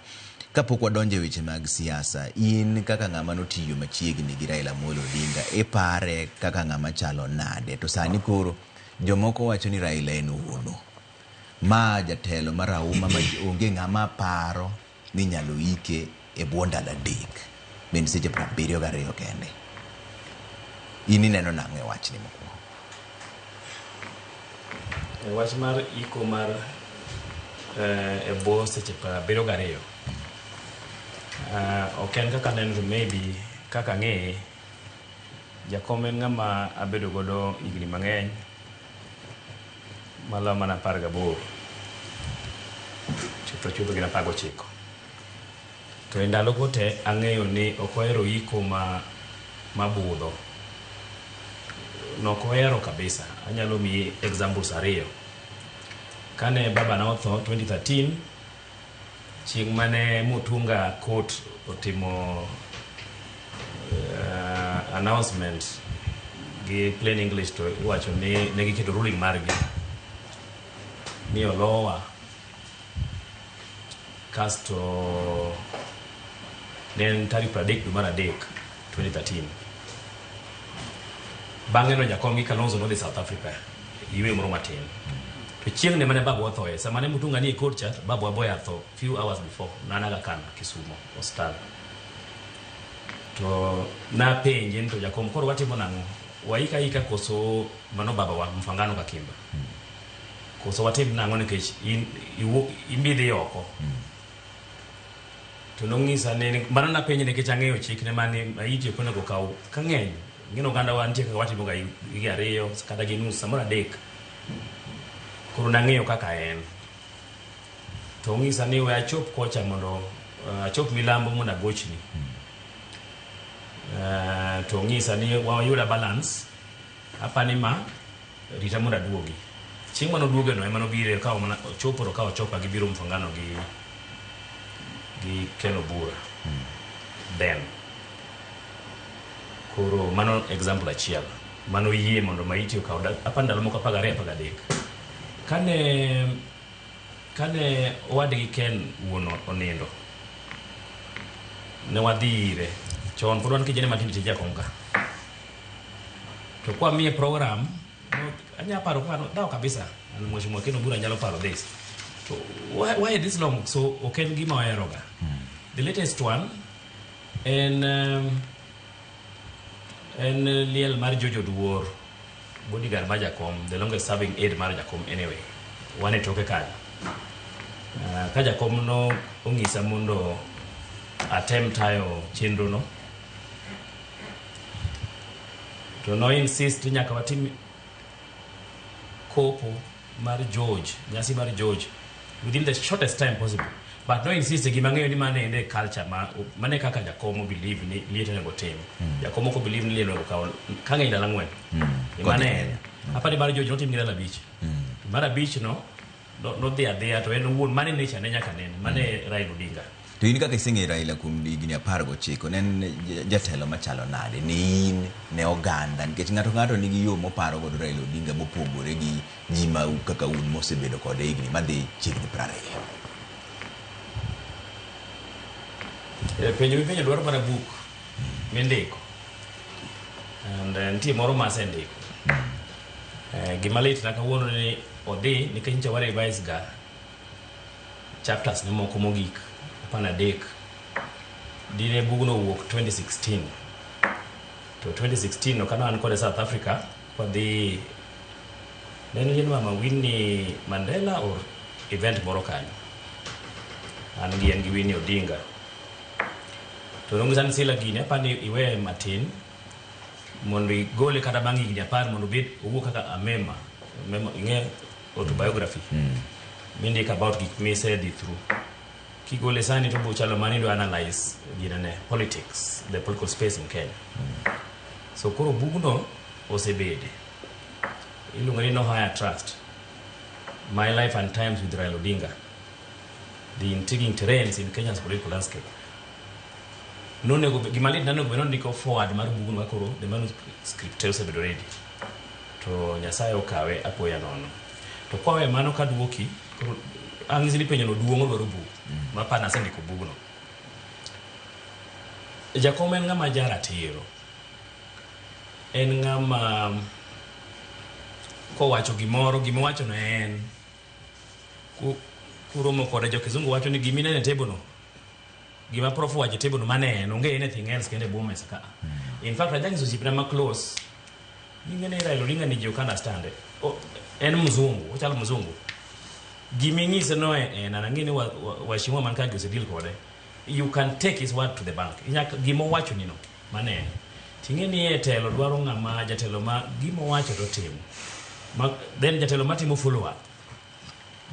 Kapok wadonjo e weche mag siasa, in kaka ng'ama notiyo machiegni gi Raila Amolo Odinga, ipare kaka ng'ama chalo nade? To sani koro jomoko wacho ni Raila en hono. Ma jatelo marahuma ma onge ng'ama paro ni inyalo ike e bwo ndalo 3, ma en seche 72 kende. In ineno nang'o e wachni mokwongo? E wach mar iko mar e bwo seche 72 ok en kaka aneno to maybe kaka ang'eye, jakom en ng'ama abedo godo higni mang'eny malo mana 18 chutho chutho gin 19. To e ndalogo te ang'eyo ni ok ohero iko mabudho. Nok ohero kabisa. Anyalo miyi examples 2. Kane baba na otho 2013, chieng' mane Mutunga court otimo announcement gi plain English to iwacho ni negiketo ruling margi ni olowa, kasto ne en tarik 30 dwe mar 3 2013. Bang'e no jakom gi Kalonzo nodhi South Africa yweyo moro matin. To chieng' ne mane babu othoe, sama ne Mutunga ni e court cha, babu aboya tho few hours before, nan Aga Khan, Kisumo, osiptal. To napenje ni to jakom koro watimo nang'o? Waika ika koso mano baba wa Mfangano Kakimba? Koso watim nang'o nikech in imbidhi oko? To nong'isa ni mano napenje nikech ang'eyo chikne mane maiti ok onego kaw ka ng'eny. Ng'eno oganda wa nitie kaka watimo ga wige 2 kata gi nus samoro 3. Koro nang'eyo kaka en. To ong'isa ni we achop kocha mondo achop milambo mondo agochni. To ong'isa ni wayuda balance apani ma rita mondo aduogi. Chieng' mane oduoge no ema nobire okawo mana ochopo to okawo chopa gibiro Mfangano gi Ken Obura. Then koro mano example achiel mano yie mondo maiti okaw apa ndalo moko 12 13. Kane owadgi Ken wuon onindo Ne wadhi ire chon pod wan kijende matindo tij jakom ka. To kwa miye program, no, anya paro ka dhaw kabisa. An Mheshimiwa Ken Obura nyalo paro this. To why this long? So ok en gima oheroga. The latest one en liel mar Jojo Duor, bodyguard mar Jakom, the longest serving aide mar Jakom anyway. Wan e toke kanyo. Ka Jakom no ong'isa mondo atem tayo chenro no, to no insist ni nyaka watim kopo mar George, nyasi mar George within the shortest time possible. But no insist gima ng'eyo ni mano ende culture ma mane kaka Jakom believe ni liet onego tim. Jakom ok believe ni liel onego kaw ka ng'eny ndalo 4. Mane en. Apani mar George notim gi ndalo 5. Mar 5 no nodhi adhiya to en owuon mane nature ne nyaka nene mane Raila Odinga. To in kaka iseng'eyo Raila kuom higni 19, ne en jatelo machalo nade ne in, ne oganda, nikech ng'ato ka ng'ato nigi yo moparo godo Raila Odinga mopogore gi ji ma kaka un mosebedo kode higni madhi chiegni 20. Penjo mipenjo dwaro mana buk mindiko. And nitie moro ma asendiko. Gima lit na kawuono ni odhi nikech nyocha wa revise ga chapters ne moko mogik 13. Dine bugno owuok 2016. To 2016 no kane an kode South Africa, wadhi ne en liend mama Winnie Mandela or event moro kanyo. An gi en gi Winnie Odinga. To nong'isa ni Sila gini apani iweye matin mondo igole kata bang' higni 10 mondo obed owuok kaka a memoir. Memo, ing'e autobiography. Mindiko about gik misedhi through. Kigole sani to biro chalo mani idwa analyze ginene politics, the political space in Kenya. So koro bugno osebede. Iluongo ni No Higher Trust. My Life and Times with Raila Odinga. The Intriguing Terrains in Kenya's Political Landscape. Nonego gima lit nonego bed nondiko forward mar bugno koro the manuscript osebedo ready. To Nyasaye okawe apoya nono. To kwawe mano kaduoki, koro ang'isi ni penjo no duong' odwaro buk. Ma pa nasendiko bugno. Jakom en ng'ama jaratiro. En ng'ama kowacho gimoro, gimowacho no en. Kuromo kode jo kizungu wacho ni gimineno e table no, gima prof owacho e table no mano en, onge anything else kendo e bwo mesa ka. In fact, ajanyiso osiepna ma close, ni ng'e ni Raila Odinga ni ji ok understand. En mzungu, ochalo mzungu. Giming'ise no en, an ang'e ni waheshimiwa man ka gi osedeal kode. You can take his word to the bank. Inyaka gimowacho ni no, mano en. Ting'e ni e telo dwaro ng'ama jatelo ma gimowacho to timo. Ma, then jatelo matimo follow up.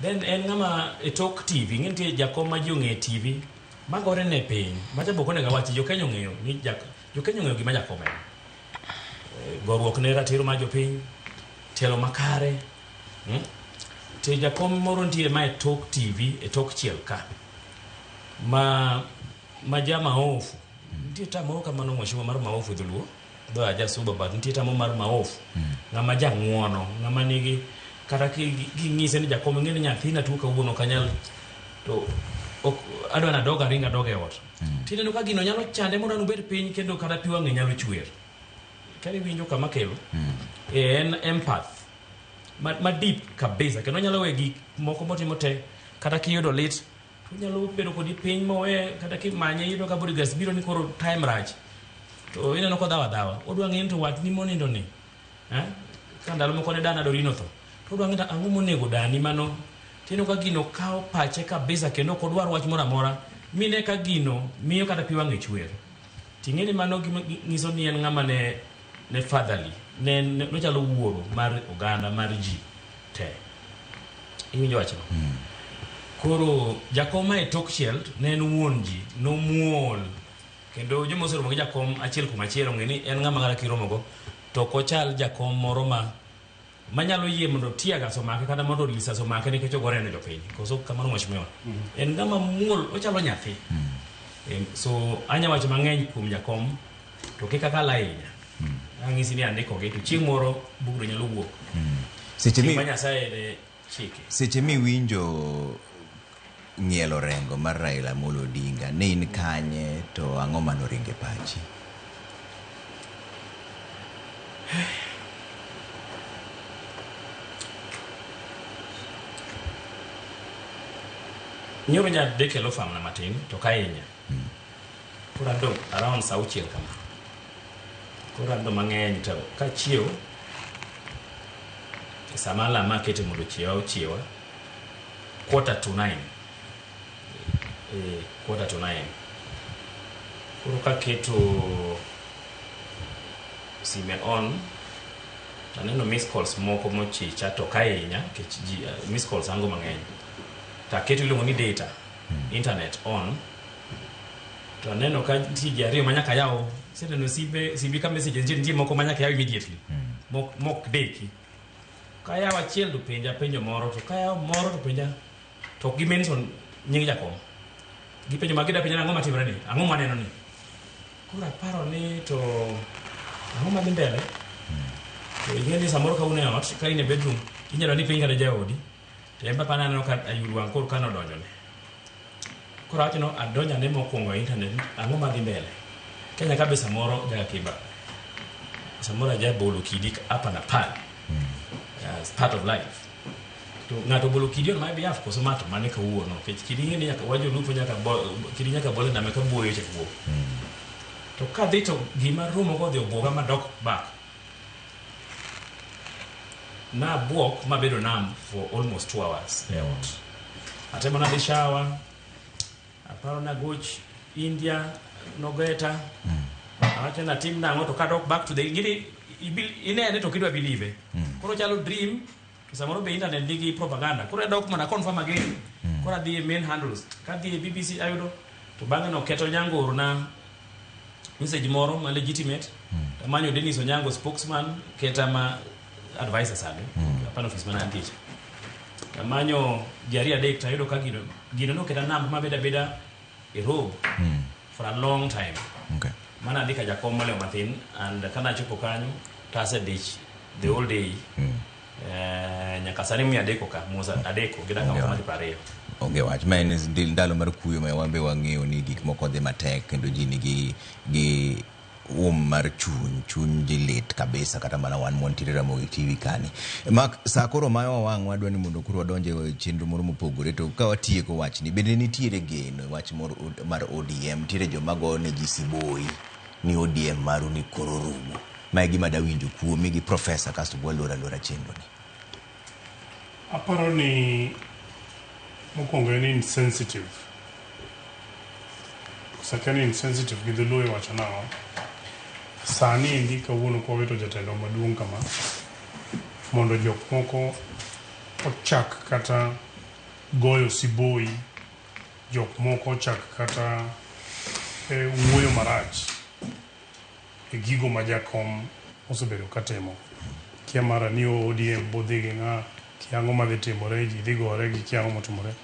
Then en ng'ama e tok TV, ing'e nitie jakom ma ji ong'eyo e TV, magore ne piny. Macha be ok onego awachi, jo Kenya ong'eyo ni jo Kenya ong'eyo gima jakom en. Goruok ne ratiro mar jopiny, telo makare. To jakom moro nitie ma e tok TV, e tok chiel ka. Ma ja maofu. Nitie ta moro kamano mheshimiwa mar maofu e dholuo. Dho aja suba but nitie ta moro mar maofu. Ng'ama jang'uono, ng'ama nigi kata king'ise ni jakom ing'e ni nyathina tuo kawuono ok anyal to ok adwa ni adog aring adog e ot. Tineno ka gino nyalo chande mondo an obed piny kendo kata pi wang'e nyalo chwer. Kare iwinjo kama kelo? En empath ma deep kabisa kendo onyalo we gik moko motimo te kata kiyudo lit to onyalo bedo kodi piny mowe kata kimanye iyudo ka bodyguards biro ni koro time rach to ineno kodhawo adhawa odwa ng'eyo ni to watni monindo ni ka ndalo moko ne dana Dorino tho to odwa ng'eyo ang'o monego dani mano tineno ka gino kawo pache kabisa kendo ok odwar wach moro amora mine ka gino miyo kata pi wang'e chwer ting'e ni mano gima nyiso ni en ng'ama ne fatherly ne nochalo wuoro mar oganda mar ji te iwinjo wachno. Koro jakom ma e tok chiel ne en wuon ji nomuol kendo joma oseromo gi jakom achiel kuom achiel ong'e ni en ng'ama kata kiromogo to ok ochal jakom moro ma manyalo yie mondo tear gas omake kata mondo lisas omake nikech ogore ne jopiny koso kamano mheshimiwa. En ng'ama muol ochalo nyathi. So anya wacho mang'eny kuom jakom to kik akal ahinya. Ang'isi ni andikogi to chieng' moro bugno nyalo wuok. Seche mi Gima Nyasaye ne chike. Seche miwinjo ng'ielo rengo mar Raila Amolo Odinga, ne in kanye to ang'o manoringo e pachi? Nyoro nya dek e law firm na matin to ok ahinya. Koro adong around saa auchiel kama. Koro ando mang'eny to kachiew sama alarm akete mondo ochiewa ochiewa 8:45. 8:45. Koro kaketo sime on to aneno miss calls moko mochicha to ok ahinya nikech ji miss calls ango mang'eny. To aketo iluongo ni data internet on to aneno ka nitie ji ariyo ma nyaka yaw iseneno simbe simbi ka messages nitie nitie moko ma nyaka yaw immediately mok mok deki. Kayawo achiel to penja penjo moro to kayawo moro to penja to ok gi mention nying jakom. Gipenjo ma gida penja ang'o matimore ni ang'o maneno ni. Koro aparo ni to ang'o madhi mbele. To ing'e ni samoro ka un e ot ka in e bedroom inyalo ni penj kata jaodi to en papa naneno ka ayul wang' koro ka nodonjone. Koro awacho no adonjo ane mokwongo e internet ang'o madhi mbele. Kenya ka be samoro jakakiba samoro ajabolo kidi hapa na pale as part of life. To ng'ato obolo kidi on my behalf koso ma to mane kawuono nikech kidi ing'e ni nyaka wajolupo nyaka bo, kidi nyaka bol e nam eka buoyo chak wuok. To kadhi to gima romo go odhi obwoga madok back. Nabuok mabedo numb for almost 2 hours e ot. Atemo nadhi shower, aparo nagoch India nogeta, awacho ni atim nang'o to kadok back to the gini inene to ok idwa believe. Koro chalo dream to samoro be internet nigi propaganda. Koro adok mondo a confirm again. Koro adhi e main handles. Kadhi e BBC ayudo to bang'e no keto Onyango orona message moro ma legitimate. Tamanyo Dennis Onyango spokesman keta ma advisor sani. Apano office mana antie cha. Tamanyo ji ariyo adek tayudo ka gino gino noketa namba mabeda abeda e robe for a long time. Mana adhi ka jakom molewo mathin and kanachopo kanyo to asedich the whole day. Nyaka sani miyo adeko ka mos adeko gi dakika moko madhi 20. Onge wach. Ma en ndalo mar kuyo ma wan be wang'eyo ni gik moko dhi matek kendo ji nigi gi um mar chuny, chuny ji lit kabisa kata mana wan mwantiere Ramogi TV kani. Mark, sa koro mayowa wang' wadwa ni mondo koro wadonj e chenro moro mopogore to ka watieko wachni, bende nitiere geno e wach moro mar ODM, nitiere joma go ne ji siboi ni ODM maru ni koro rumo. Ma e gima dawinjo kuomi gi profesa kasto bwaloro alora chenro ni. Aparo ni mokwongo en insensitive. Koso ni insensitive gi dholuo iwacho nang'o? Sani endi kawuono kwawito jatendwa maduong' kama, mondo jok moko ochak kata goyo siboi, jok moko ochak kata wuoyo marach e gigo ma jakom osebedo katimo. Kia mara ni ODM bodhi gi ng'a, kia ang'o madhi timore, ji dhi gore gi kia ang'o motimore.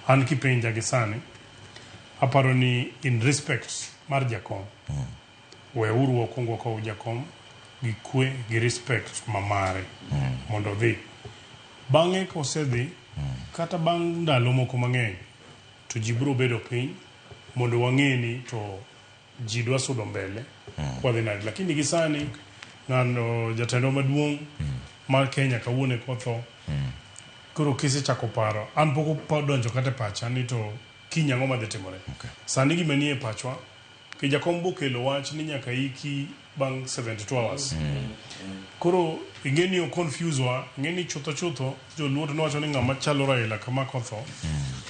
An kipenja gi sani, aparo ni in respect mar jakom, weuru wakwong wakow jakom gi kwe gi respect mamare mondo odhi. Bang'e kosedhi, kata bang' ndalo moko mang'eny, to ji biro bedo piny mondo wang'e ni to ji dwa sudo mbele kwadhi nade. Lakini gi sani, ng'ano jatendwa maduong' mar Kenya kawuono kotho, koro kisechako paro, an pok odonjo kata e pacha ni to kiny ang'o madhi timore. Sani gima nie pachwa, ki jakom bokelo wach ni nyaka iki bang' 72 hours. Koro ing'e ni o confuse wa, ing'e ni chutho chutho joluo to nowacho ni ng'ama chalo Raila kama kotho,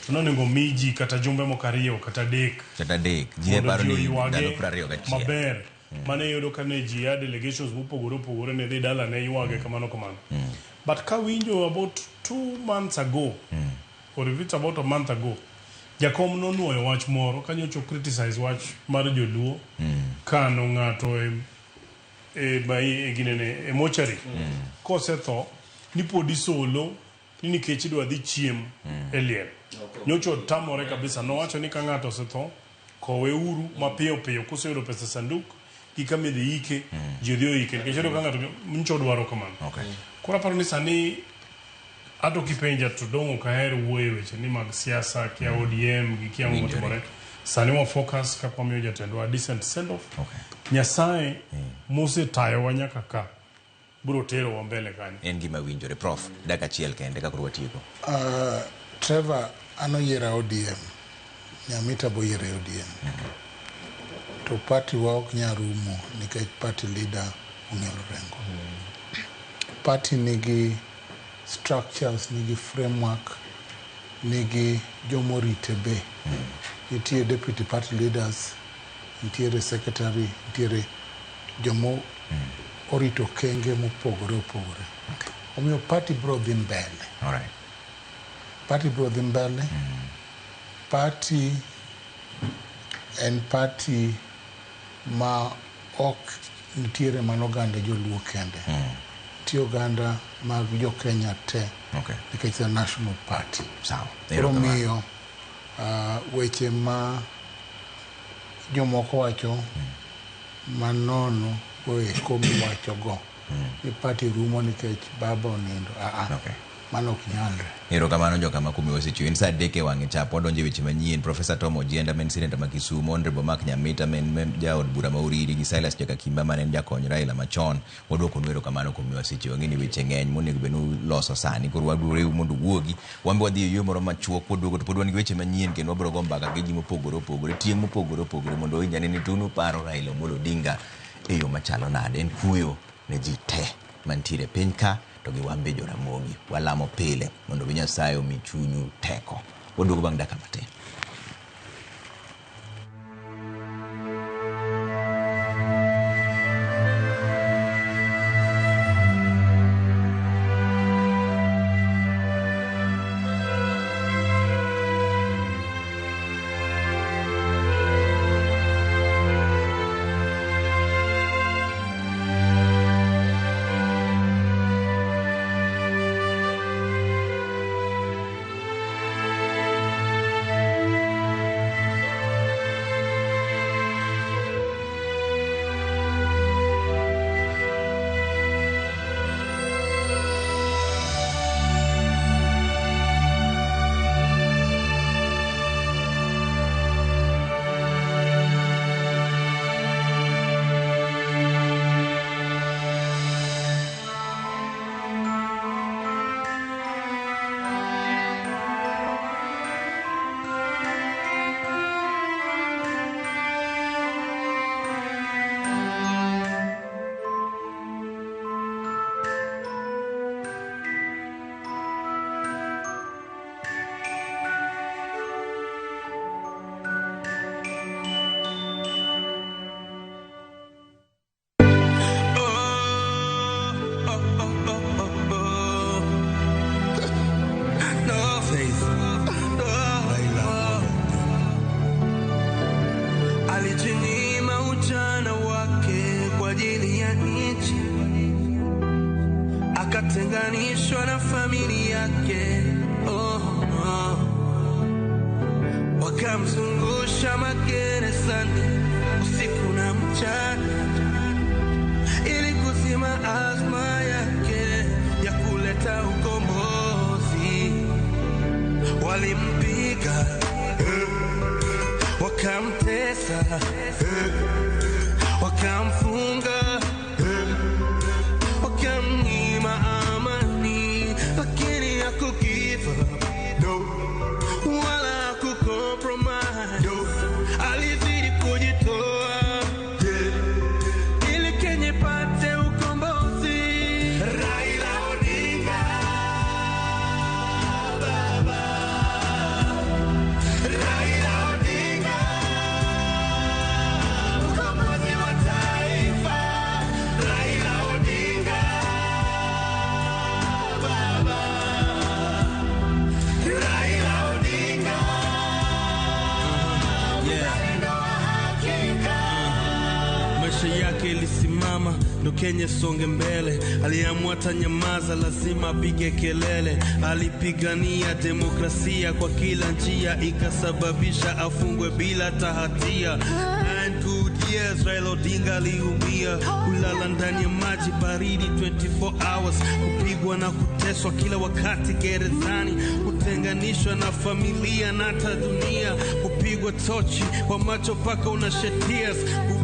to nonego mi ji kata jumbe moko ariyo kata adek. Kata adek. Ji ne Mondo paro ji ni oywage ndalo 21. maber. Mane iyudo ka ne ji a delegations mopogore opogore ne dhi dala ne ywage kamano kamano. But kawinjo about 2 months ago, or if it's about a month ago, jakom nonuoyo wach moro kanyocha criticize wach mar joluo kano ng'ato e ginene e mochari kosetho ni pod isolo ni nikech idwa dhi chiem e liel. Nyocha otamore kabisa nowacho ni ka ng'ato osetho kowe uru mapiyo piyo kuseyudo pesa sanduk gi kama idhi ike ji odhi oike nikech iyudo ka ng'ato nyocha odwaro kamano. Koro aparo ni sani Ato kipenja to dong' ok aher wuoyo e weche ni mag siasa, kia ODM gi kia ang'o Winjore. motimore. Sani wa focus kaka wamiyo jatendwa decent send off. Nyasaye mosetayowa nyaka ka biro terowa mbele kanyo. En gima winjore. Prof, dakika achiel kende ka koro watieko. Trevor, an oyiera ODM. Nyamita be oyiera ODM. To party wa ok nyal rumo nikech party leader ong'ielo Orengo. Party nigi structures, nigi framework, nigi jomorite be. Nitie deputy party leaders, nitiere secretary, nitiere jomo orito kenge mopogore opogore. Omiyo party biro dhi mbele. Alright. Party biro dhi mbele. Party en party ma ok nitiere mana oganda joluo kende. Nitie oganda mag jo Kenya te. Nikech a national party. Sawa. Koro Erokamano. miyo weche ma jomoko wacho manono go eko miwachogo ni party rumo nikech baba onindo. Mano ok nyalre. Erokamano jokama kuom wasechiwo. En saa 3 e wang'e chap wadonjo e weche manyien. Professor Tom Ojienda ma en senator ma Kisumu, Honorable Mark Nyamita ma en jaod bura ma Uriri gi Silas Jakakimba mane en jakony Raila machon. Waduokonu erokamano kuom wasechiwo. Ang'e ni weche ng'eny monego bed ni uloso sani. Koro wadwaro mondo uwuogi. Wan be wadhi e yo moro machuok kwaduogo to pod wan gi weche manyien kendo wabiro go mbaka gi ji mopogore opogore, tieng' mopogore opogore mondo wawinj ane ni to un uparo Raila Amolo Odinga e yo machalo nade. En kuyo ne ji te mantiere e piny ka to gi wan be Joramogi. Walamo pile mondo mi Nyasaye omi chunyu teko. Waduogo bang' dakika matin. Alijinyima ujana wake kwa ajili ya nchi, akatenganishwa na familia yake. Oh, oh. Wakamzungusha magerezani usiku na mchana, ili kuzima azma yake ya kuleta ukombozi. Walimpiga, wakamtesa, wakamfunga, wakamnyima amani, lakini hakugive up, no, wala hakucompromise. No. Alizidi kujitoa, yeah, ili Kenya ipate ukombozi. Raila Odinga, baba. Raila Odinga, mkombozi wa taifa. Raila Odinga, baba. Raila Odinga, mzalendo wa hakika. Maisha yake ilisimama ndo Kenya songe mbele. Aliamua tanyamaza, lazima apige kelele. Alipigania demokrasia kwa kila njia, ikasababisha afungwe bila tahatia. 9 good years Raila Raila Odinga aliumia, kulala ndani ya maji baridi 24 hours, kupigwa na kuteswa kila wakati gerezani, kutenganishwa na familia na hata dunia, kupigwa tochi kwa macho mpaka una shed tears.